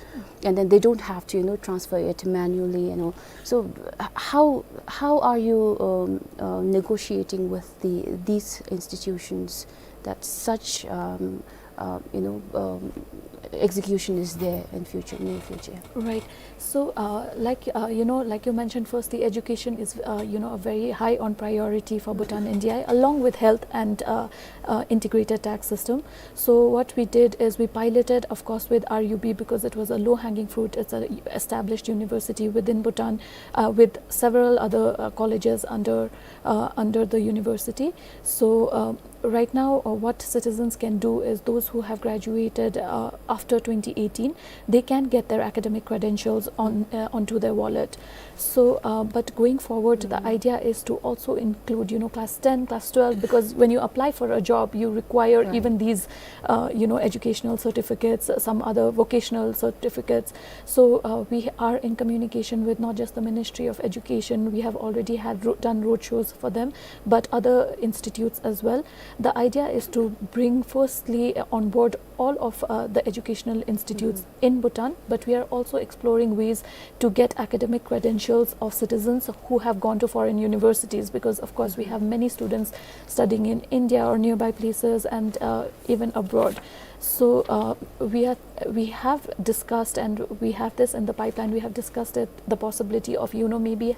and then they don't have to, you know, transfer it manually and all. So, h- how, how are you, um, uh, negotiating with the, these institutions that such, um, uh, you know, um, execution is there in future, near future? Right. So, uh, like, uh, you know, like you mentioned, firstly, education is, uh, you know, a very high on priority for Bhutan N D I, along with health and, uh, uh, integrated tax system. So what we did is we piloted, of course, with R U B, because it was a low-hanging fruit. It's a established university within Bhutan, uh, with several other, uh, colleges under, uh, under the university. So, uh, right now, uh, what citizens can do is those who have graduated, uh, after twenty eighteen, they can get their academic credentials on, uh, onto their wallet. So, uh, but going forward, the idea is to also include, you know, class ten, class twelve, because when you apply for a job, you require even these, uh, you know, educational certificates, uh, some other vocational certificates. So, uh, we are in communication with not just the Ministry of Education. We have already had ro- done roadshows for them, but other institutes as well. The idea is to bring firstly, uh, on board all of, uh, the educational institutes in Bhutan, but we are also exploring ways to get academic credentials of citizens who have gone to foreign universities, because of course we have many students studying in India or nearby places and, uh, even abroad. So, uh, we are, we have discussed, and we have this in the pipeline, we have discussed it, the possibility of, you know, maybe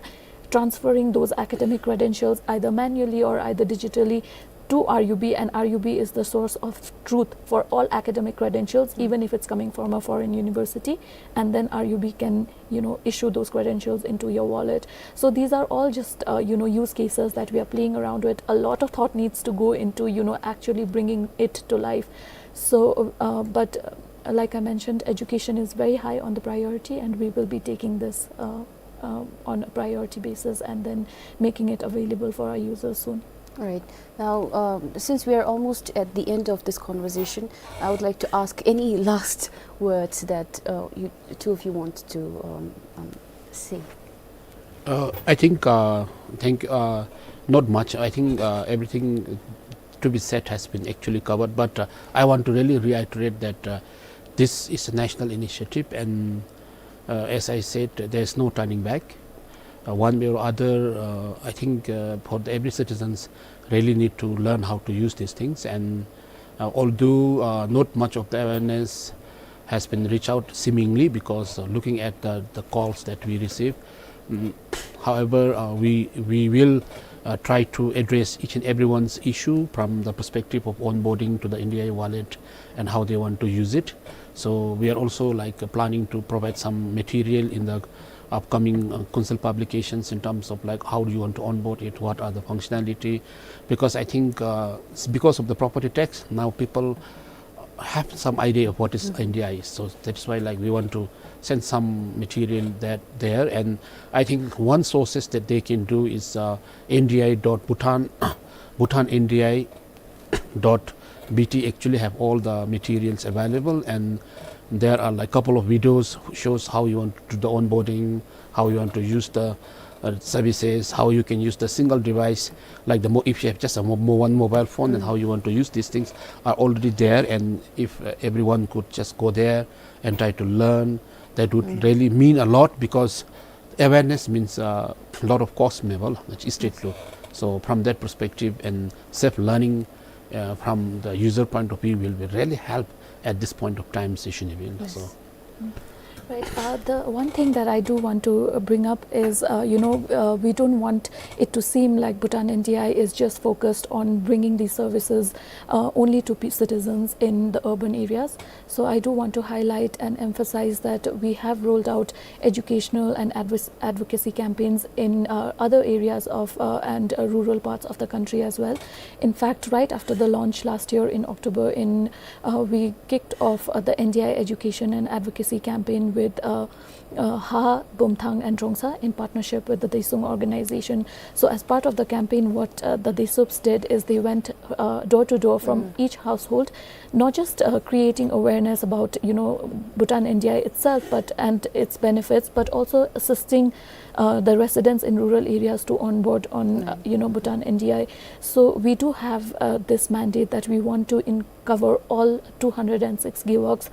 transferring those academic credentials either manually or either digitally to R U B, and R U B is the source of truth for all academic credentials, even if it's coming from a foreign university, and then R U B can, you know, issue those credentials into your wallet. So these are all just, uh, you know, use cases that we are playing around with. A lot of thought needs to go into, you know, actually bringing it to life. So, uh, but, uh, like I mentioned, education is very high on the priority, and we will be taking this, uh, uh, on a priority basis and then making it available for our users soon. All right. Now, um, since we are almost at the end of this conversation, I would like to ask any last words that, uh, you, two of you want to, um, um, say. Uh, I think, uh, thank, uh, not much. I think, uh, everything to be said has been actually covered, but, uh, I want to really reiterate that, uh, this is a national initiative, and, uh, as I said, there is no turning back. Uh, one way or other, uh, I think, uh, for the, every citizens really need to learn how to use these things, and, uh, although, uh, not much of the awareness has been reached out seemingly, because, uh, looking at the, the calls that we receive, mm, however, uh, we, we will, uh, try to address each and everyone's issue from the perspective of onboarding to the N D I wallet and how they want to use it. So we are also, like, uh, planning to provide some material in the upcoming, uh, council publications in terms of, like, how do you want to onboard it, what are the functionality, because I think, uh, s- because of the property tax, now people have some idea of what is N D I is. So that's why, like, we want to send some material that there. And I think one sources that they can do is, uh, N D I dot Bhutan, Bhutan N D I dot B T actually have all the materials available, and there are, like, couple of videos shows how you want to do the onboarding, how you want to use the, uh, services, how you can use the single device, like the mo- if you have just a mo- mo- one mobile phone, and how you want to use these things are already there. And if, uh, everyone could just go there and try to learn, that would really mean a lot, because awareness means, uh, a lot of cost, memang, which is straight through. So from that perspective, and self learning, uh, from the user point of view will be really help at this point of time, Sri Shinibin. Yes. So. Right. Uh, the one thing that I do want to, uh, bring up is, uh, you know, uh, we don't want it to seem like Bhutan N D I is just focused on bringing these services, uh, only to pe-, citizens in the urban areas. So I do want to highlight and emphasize that we have rolled out educational and advoc-, advocacy campaigns in, uh, other areas of, uh, and, uh, rural parts of the country as well. In fact, right after the launch last year in October, in, uh, we kicked off, uh, the N D I education and advocacy campaign with, uh, uh, Ha, Bumthang and Drongsa in partnership with the Daesung organization. So as part of the campaign, what, uh, the Daesups did is they went, uh, door to door from each household, not just, uh, creating awareness about, you know, Bhutan N D I itself, but, and its benefits, but also assisting, uh, the residents in rural areas to onboard on, uh, you know, Bhutan N D I. So we do have, uh, this mandate that we want to in-, cover all two hundred and six gewogs,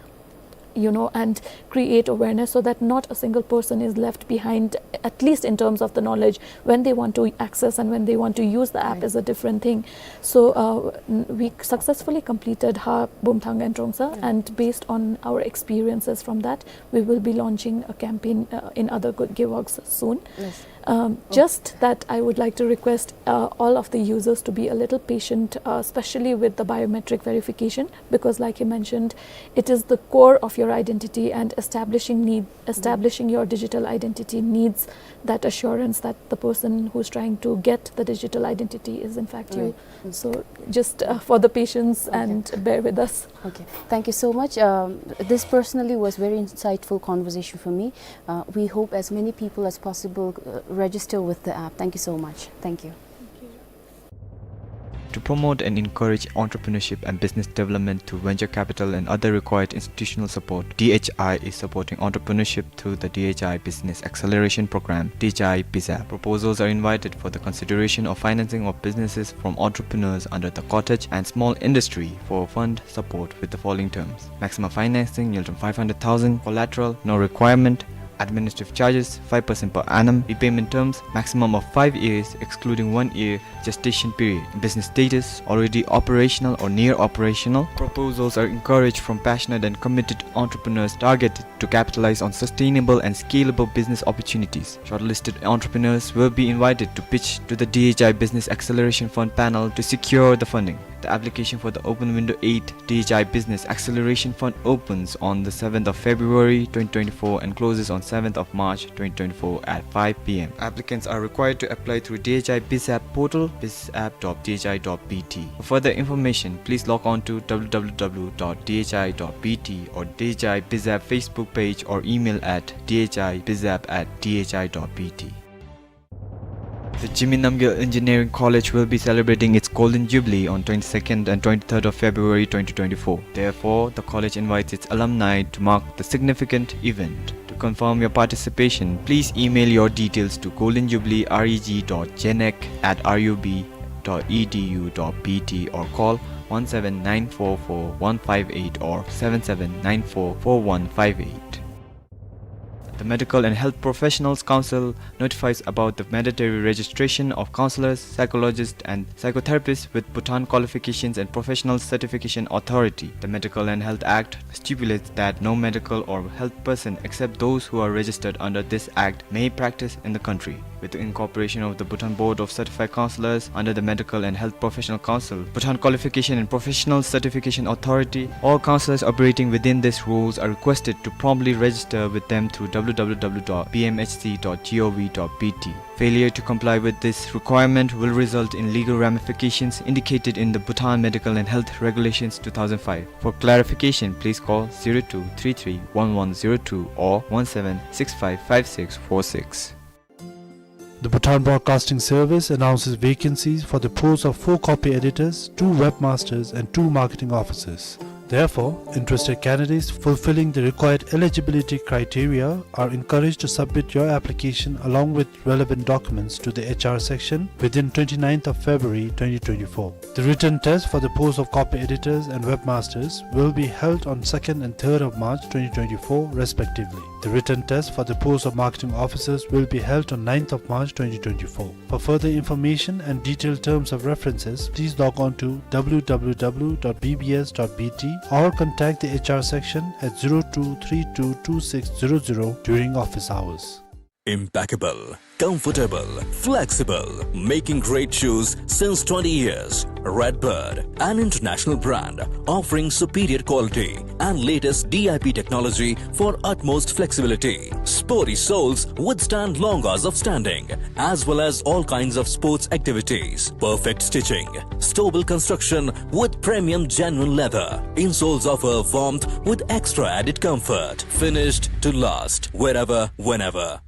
you know, and create awareness so that not a single person is left behind, at least in terms of the knowledge. When they want to access and when they want to use the app is a different thing. So, uh, n-, we successfully completed Ha, Bumthang and Drongsa, and based on our experiences from that, we will be launching a campaign, uh, in other ge-, gewogs soon. Yes. Um, just that I would like to request, uh, all of the users to be a little patient, uh, especially with the biometric verification, because like you mentioned, it is the core of your identity, and establishing need, establishing your digital identity needs that assurance that the person who's trying to get the digital identity is in fact you. Right. So just, uh, for the patience and bear with us. Okay. Thank you so much. Um, this personally was very insightful conversation for me. Uh, we hope as many people as possible, uh, register with the app. Thank you so much. Thank you. To promote and encourage entrepreneurship and business development through venture capital and other required institutional support, D H I is supporting entrepreneurship through the D H I Business Acceleration Program, D H I BizApp. Proposals are invited for the consideration of financing of businesses from entrepreneurs under the cottage and small industry for fund support with the following terms: maximum financing, ཉིས་སྟོང་ཕའིབ་ཧན་ཌེཌ་ཐའུ་ཛེནཌ, collateral, no requirement, administrative charges, five percent per annum, repayment terms, maximum of five years, excluding one year gestation period, business status, already operational or near operational. Proposals are encouraged from passionate and committed entrepreneurs targeted to capitalize on sustainable and scalable business opportunities. Shortlisted entrepreneurs will be invited to pitch to the D H I Business Acceleration Fund panel to secure the funding. The application for the Open Window eight D H I Business Acceleration Fund opens on the seventh of February twenty twenty-four and closes on seventh of March twenty twenty-four at five P M. Applicants are required to apply through D H I BizApp portal, bizapp dot D H I dot B T. For further information, please log on to W W W dot D H I dot B T or D H I BizApp Facebook page or email at D H I BizApp at D H I dot B T. The Jigme Namgyel Engineering College will be celebrating its Golden Jubilee on twenty-second and twenty-third of February twenty twenty-four. Therefore, the college invites its alumni to mark the significant event. To confirm your participation, please email your details to golden jubilee R E G dot genec at R U B dot E D U dot B T or call one seven nine four four one five eight or seven seven nine four four one five eight. The Medical and Health Professionals Council notifies about the mandatory registration of counselors, psychologists, and psychotherapists with Bhutan Qualifications and Professional Certification Authority. The Medical and Health Act stipulates that no medical or health person except those who are registered under this act may practice in the country. With the incorporation of the Bhutan Board of Certified Counselors under the Medical and Health Professional Council, Bhutan Qualification and Professional Certification Authority, all counselors operating within these rules are requested to promptly register with them through W W W dot B M H C dot gov dot B T. Failure to comply with this requirement will result in legal ramifications indicated in the Bhutan Medical and Health Regulations two thousand five. For clarification, please call zero two three three one one zero two or one seven six five five six four six. The Bhutan Broadcasting Service announces vacancies for the post of four copy editors, two webmasters, and two marketing officers. Therefore, interested candidates fulfilling the required eligibility criteria are encouraged to submit your application along with relevant documents to the H R section within twenty-ninth of February twenty twenty-four. The written test for the post of copy editors and webmasters will be held on second and third of March twenty twenty-four respectively. The written test for the post of marketing officers will be held on ninth of March twenty twenty-four. For further information and detailed terms of references, please log on to W W W dot B B S dot B T or contact the H R section at zero two three two two six zero zero during office hours. Impeccable, comfortable, flexible, making great shoes since twenty years. Redbird, an international brand offering superior quality and latest D I P technology for utmost flexibility. Sporty soles withstand long hours of standing, as well as all kinds of sports activities. Perfect stitching, stable construction with premium genuine leather. Insoles offer warmth with extra added comfort. Finished to last, wherever, whenever.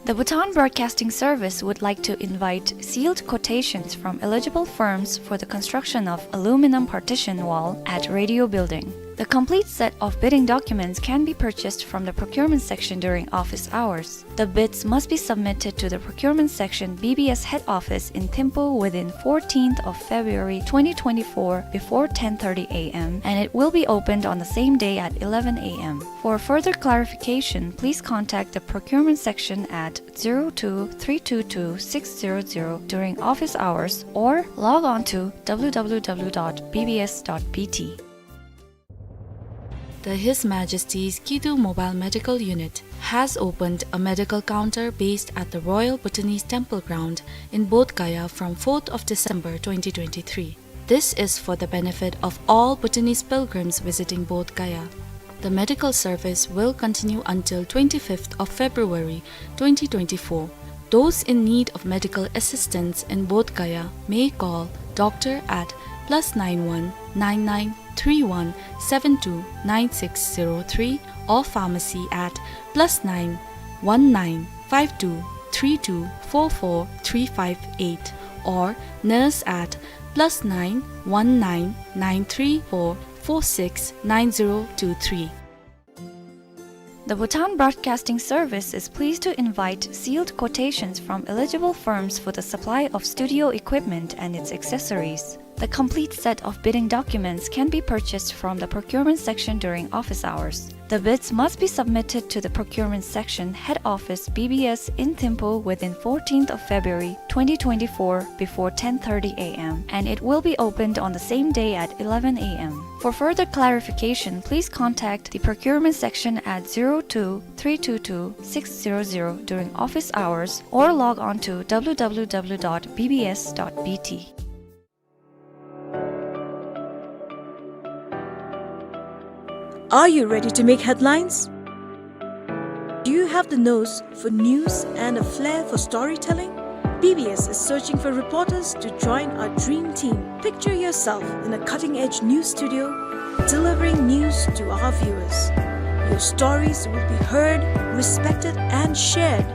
The Bhutan Broadcasting Service would like to invite sealed quotations from eligible firms for the construction of aluminum partition wall at Radio Building. The complete set of bidding documents can be purchased from the procurement section during office hours. The bids must be submitted to the procurement section, B B S head office in Thimphu within fourteenth of February twenty twenty-four before ten thirty A M, and it will be opened on the same day at eleven A M. For further clarification, please contact the procurement section at zero two three two two six zero zero during office hours or log on to W W W dot B B S dot B T. The His Majesty's Kidu Mobile Medical Unit has opened a medical counter based at the Royal Bhutanese Temple Ground in Bodh Gaya from fourth of December twenty twenty-three. This is for the benefit of all Bhutanese pilgrims visiting Bodh Gaya. The medical service will continue until twenty-fifth of February twenty twenty-four. Those in need of medical assistance in Bodh Gaya may call doctor at plus nine one nine nine three one seven two nine six zero three or pharmacy at plus nine one nine five two three two four four three five eight or nurse at plus nine one nine nine three four four six nine zero two three. The Bhutan Broadcasting Service is pleased to invite sealed quotations from eligible firms for the supply of studio equipment and its accessories. The complete set of bidding documents can be purchased from the procurement section during office hours. The bids must be submitted to the procurement section, head office, B B S in Thimphu within fourteenth of February twenty twenty-four before ten thirty A M, and it will be opened on the same day at eleven A M. For further clarification, please contact the procurement section at zero two three two two six zero zero during office hours or log on to W W W dot B B S dot B T. Are you ready to make headlines? Do you have the nose for news and a flair for storytelling? B B S is searching for reporters to join our dream team. Picture yourself in a cutting-edge news studio, delivering news to our viewers. Your stories will be heard, respected, and shared.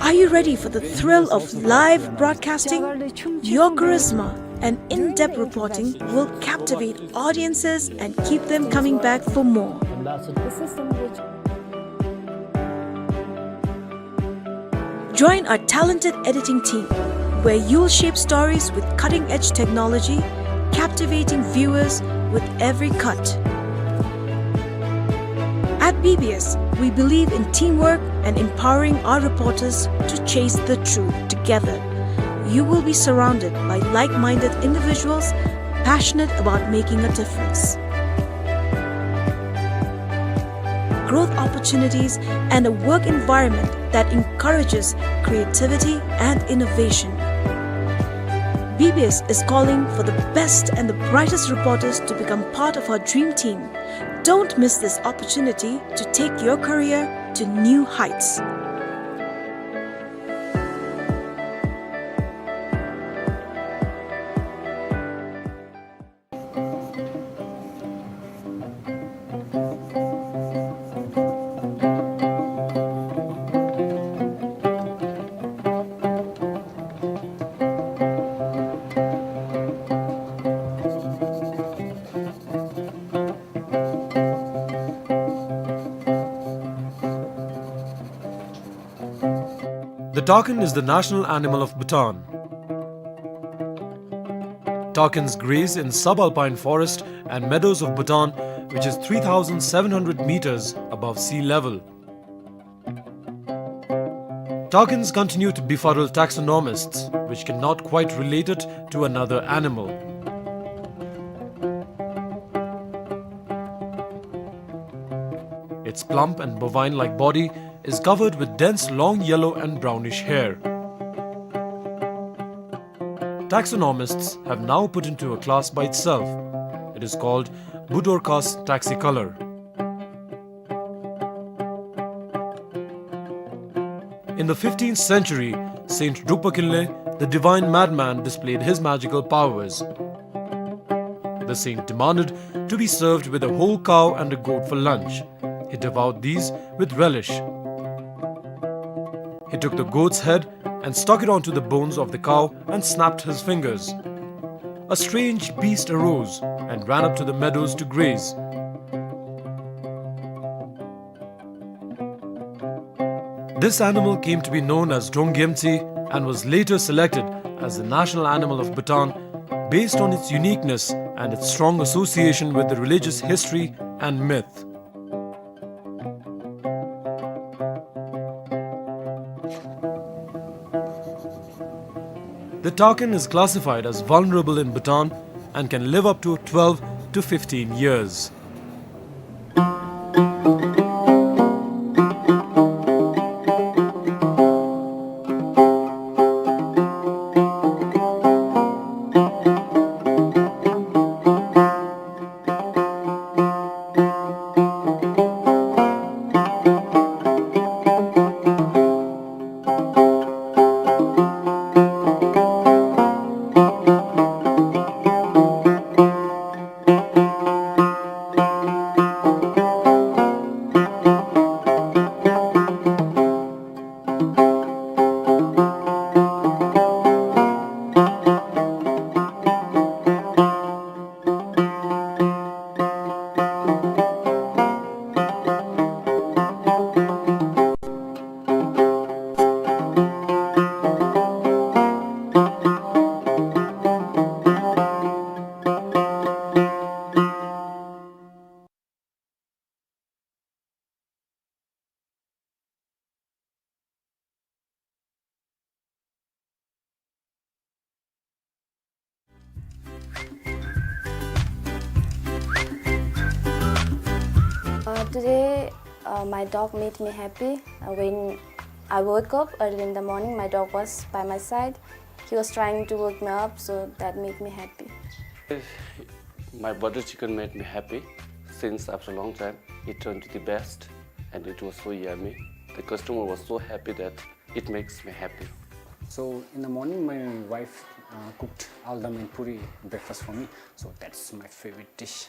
Are you ready for the thrill of live broadcasting? Your charisma and in-depth reporting will captivate audiences and keep them coming back for more. Join our talented editing team, where you'll shape stories with cutting-edge technology, captivating viewers with every cut. At B B S, we believe in teamwork and empowering our reporters to chase the truth together. You will be surrounded by like-minded individuals passionate about making a difference. Growth opportunities, and a work environment that encourages creativity and innovation. B B S is calling for the best and the brightest reporters to become part of our dream team. Don't miss this opportunity to take your career to new heights. The takin is the national animal of Bhutan. Takins graze in subalpine forest and meadows of Bhutan, which is three thousand seven hundred meters above sea level. Takins continue to befuddle taxonomists, which cannot quite relate it to another animal. Its plump and bovine-like body is covered with dense long yellow and brownish hair. Taxonomists have now put into a class by itself. It is called Budorcas taxicolor. In the fifteenth century, Saint Drukpa Kinley, the divine madman, displayed his magical powers. The saint demanded to be served with a whole cow and a goat for lunch. He devoured these with relish. He took the goat's head and stuck it onto the bones of the cow and snapped his fingers. A strange beast arose and ran up to the meadows to graze. This animal came to be known as Drongyemtsi and was later selected as the national animal of Bhutan based on its uniqueness and its strong association with the religious history and myth. The takin is classified as vulnerable in Bhutan and can live up to twelve to fifteen years. Uh, today, uh, my dog made me happy. Uh, when I woke up early in the morning, my dog was by my side. He was trying to wake me up, so that made me happy. My butter chicken made me happy since after a long time. It turned to the best and it was so yummy. The customer was so happy that it makes me happy. So in the morning, my wife, uh, cooked aldam and puri breakfast for me. So that's my favorite dish.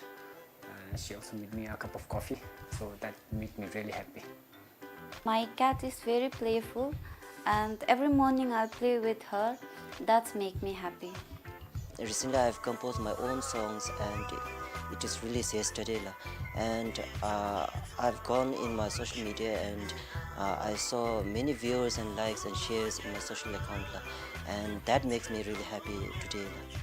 Uh, she also made me a cup of coffee. So that made me really happy. My cat is very playful, and every morning I'll play with her. That make me happy. Recently, I've composed my own songs, and it is released yesterday, la. And, uh, I've gone in my social media, and, uh, I saw many viewers and likes and shares in my social account, la. And that makes me really happy today, la.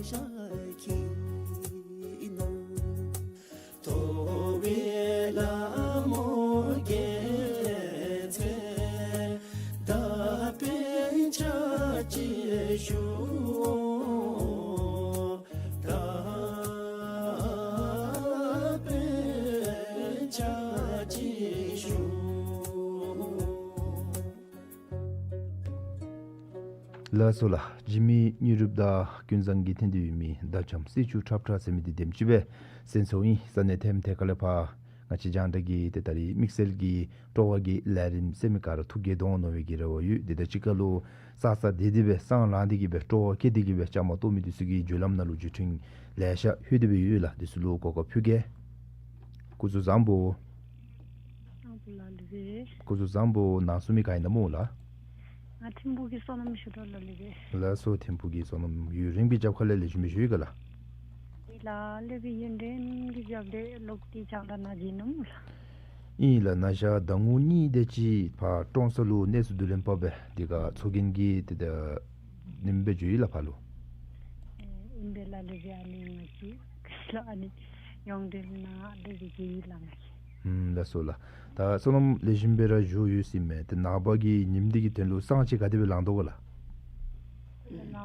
ཤཱཀྱའི་ནོར། ཐོབ་པའི་ལྷ་མོ་རྒྱལ་མཚན། དག་པའི་ཕྱག་རྒྱ་ཞུ། དག་པའི་ཕྱག་རྒྱ་ཞུ། ལགས་སོ་ལགས། འཇིགས་མེད་དངོས་གྲུབ་དང་ཀུན་བཟང་གི་རྟེན་འབྲེལ་ཡོད་མི་དག་ཆམ་སེ་ཆུ་ཁྲབ་ཁྲ་ཟེར་མི་འདི་དེམ་ཅིག་སྦེ་གསན་སོང་ཡི། ས་གནས་ཐེམ་ཐེ་ཁ་ལས་ཕར་ང་བཅས་རྒྱང་བསྒྲགས་ཀྱི་ཏེ་ད་རིས་དམིགས་བསལ་གྱི་སྤྲོ་བ་གི་ལས་རིམ་ཟེར་མི་ག་ར་ཐུགས་དགྱེས་དོ་མནོ་བའི་གི་རེ་བ་ཡོད། དེ་དང་གཅིག་ཁར་ལུ་ས་ས་དེ་དེ་སྦེ་སང་ལངས་ཏེ་གི་སྦེ་སྤྲོ་བ་བསྐྱེད་དེ་གི་སྦེ་བཅའ་མར་གཏོགས་མི་འདི་ཚུ་གི་བརྒྱུད་ལམ་ནང་ལུ་བརྒྱུད་འཕྲིན་ལེ་ཤ་ལྷོད་དེ་སྦེ་ཡོད་ལགས། འདི་ཚུ་ལུ་གོ་སྐབས་ཕུལ་གེ། སྐུ་གཟུགས་བཟང་པོ། བཟང་པོ་ལགས་ལེགས་པས། སྐུ་གཟུགས་བཟང་པོ། ནང་གཟིམ་མི་ག་ཨིན་ན་སྨོ་ལགས། ང་ཐིམ་ཕུག་གི་བསོད་ནམས་ཞུ་དོ་ལགས་ལེགས་པས། ལགས་སོ། ཐིམ་ཕུག་གི་བསོད་ནམས། ཡུན་རིང་པོའི་རྒྱབ་ཁ་ལས་ལེགས་ཤོམ་སྦེ་བཞུགས་ཡི་ག་ལགས། ལགས་ལེགས་པས། ཡུན་རིང་གི་རྒྱབ་ལས་ལོག་སྟེ་རྒྱང་བསྒྲགས་ནང་བྱོན་ནུག་ལགས། ཨིན་ལགས། ན་ཞག་ཟླ་ངོ་གཉིས་དེ་ཅིག་ཕར་ཀྲོང་གསར་ལུ་གནས་ཚུལ་བསྡུ་ལེན་འབད་སྦེ་དེ་ཁར་ཚོགས་རྒྱན་གྱི་ཏེ་ད་ཉིནམ་སྦེ་བྱོན་ཡི་ལགས་ཕར་ལུ། ཨེ་ཨིན་པས་ལགས་ལེགས་པས། ཨ་ནི་ང་བཅས་ལགས་ཨ་ནི་ཡོངས་འབྲེལ་ནང་ལེགས་པས་བྱོན་ཡི་ལགས་ང་བཅས། ཨུམ་ལགས་སོ་ལགས། ད་བསོད་ནམས་ལེགས་ཤོམ་སྦེ་ར་བཞུགས་ཡོད་ཟེར་མས། ཏེ་ནངས་པ་གི་ཉིནམ་འདི་གི་དོན་ལུ་བསང་ཅིག་ག་དེ་སྦེ་ལང་དོ་ག་ལགས། ནངས་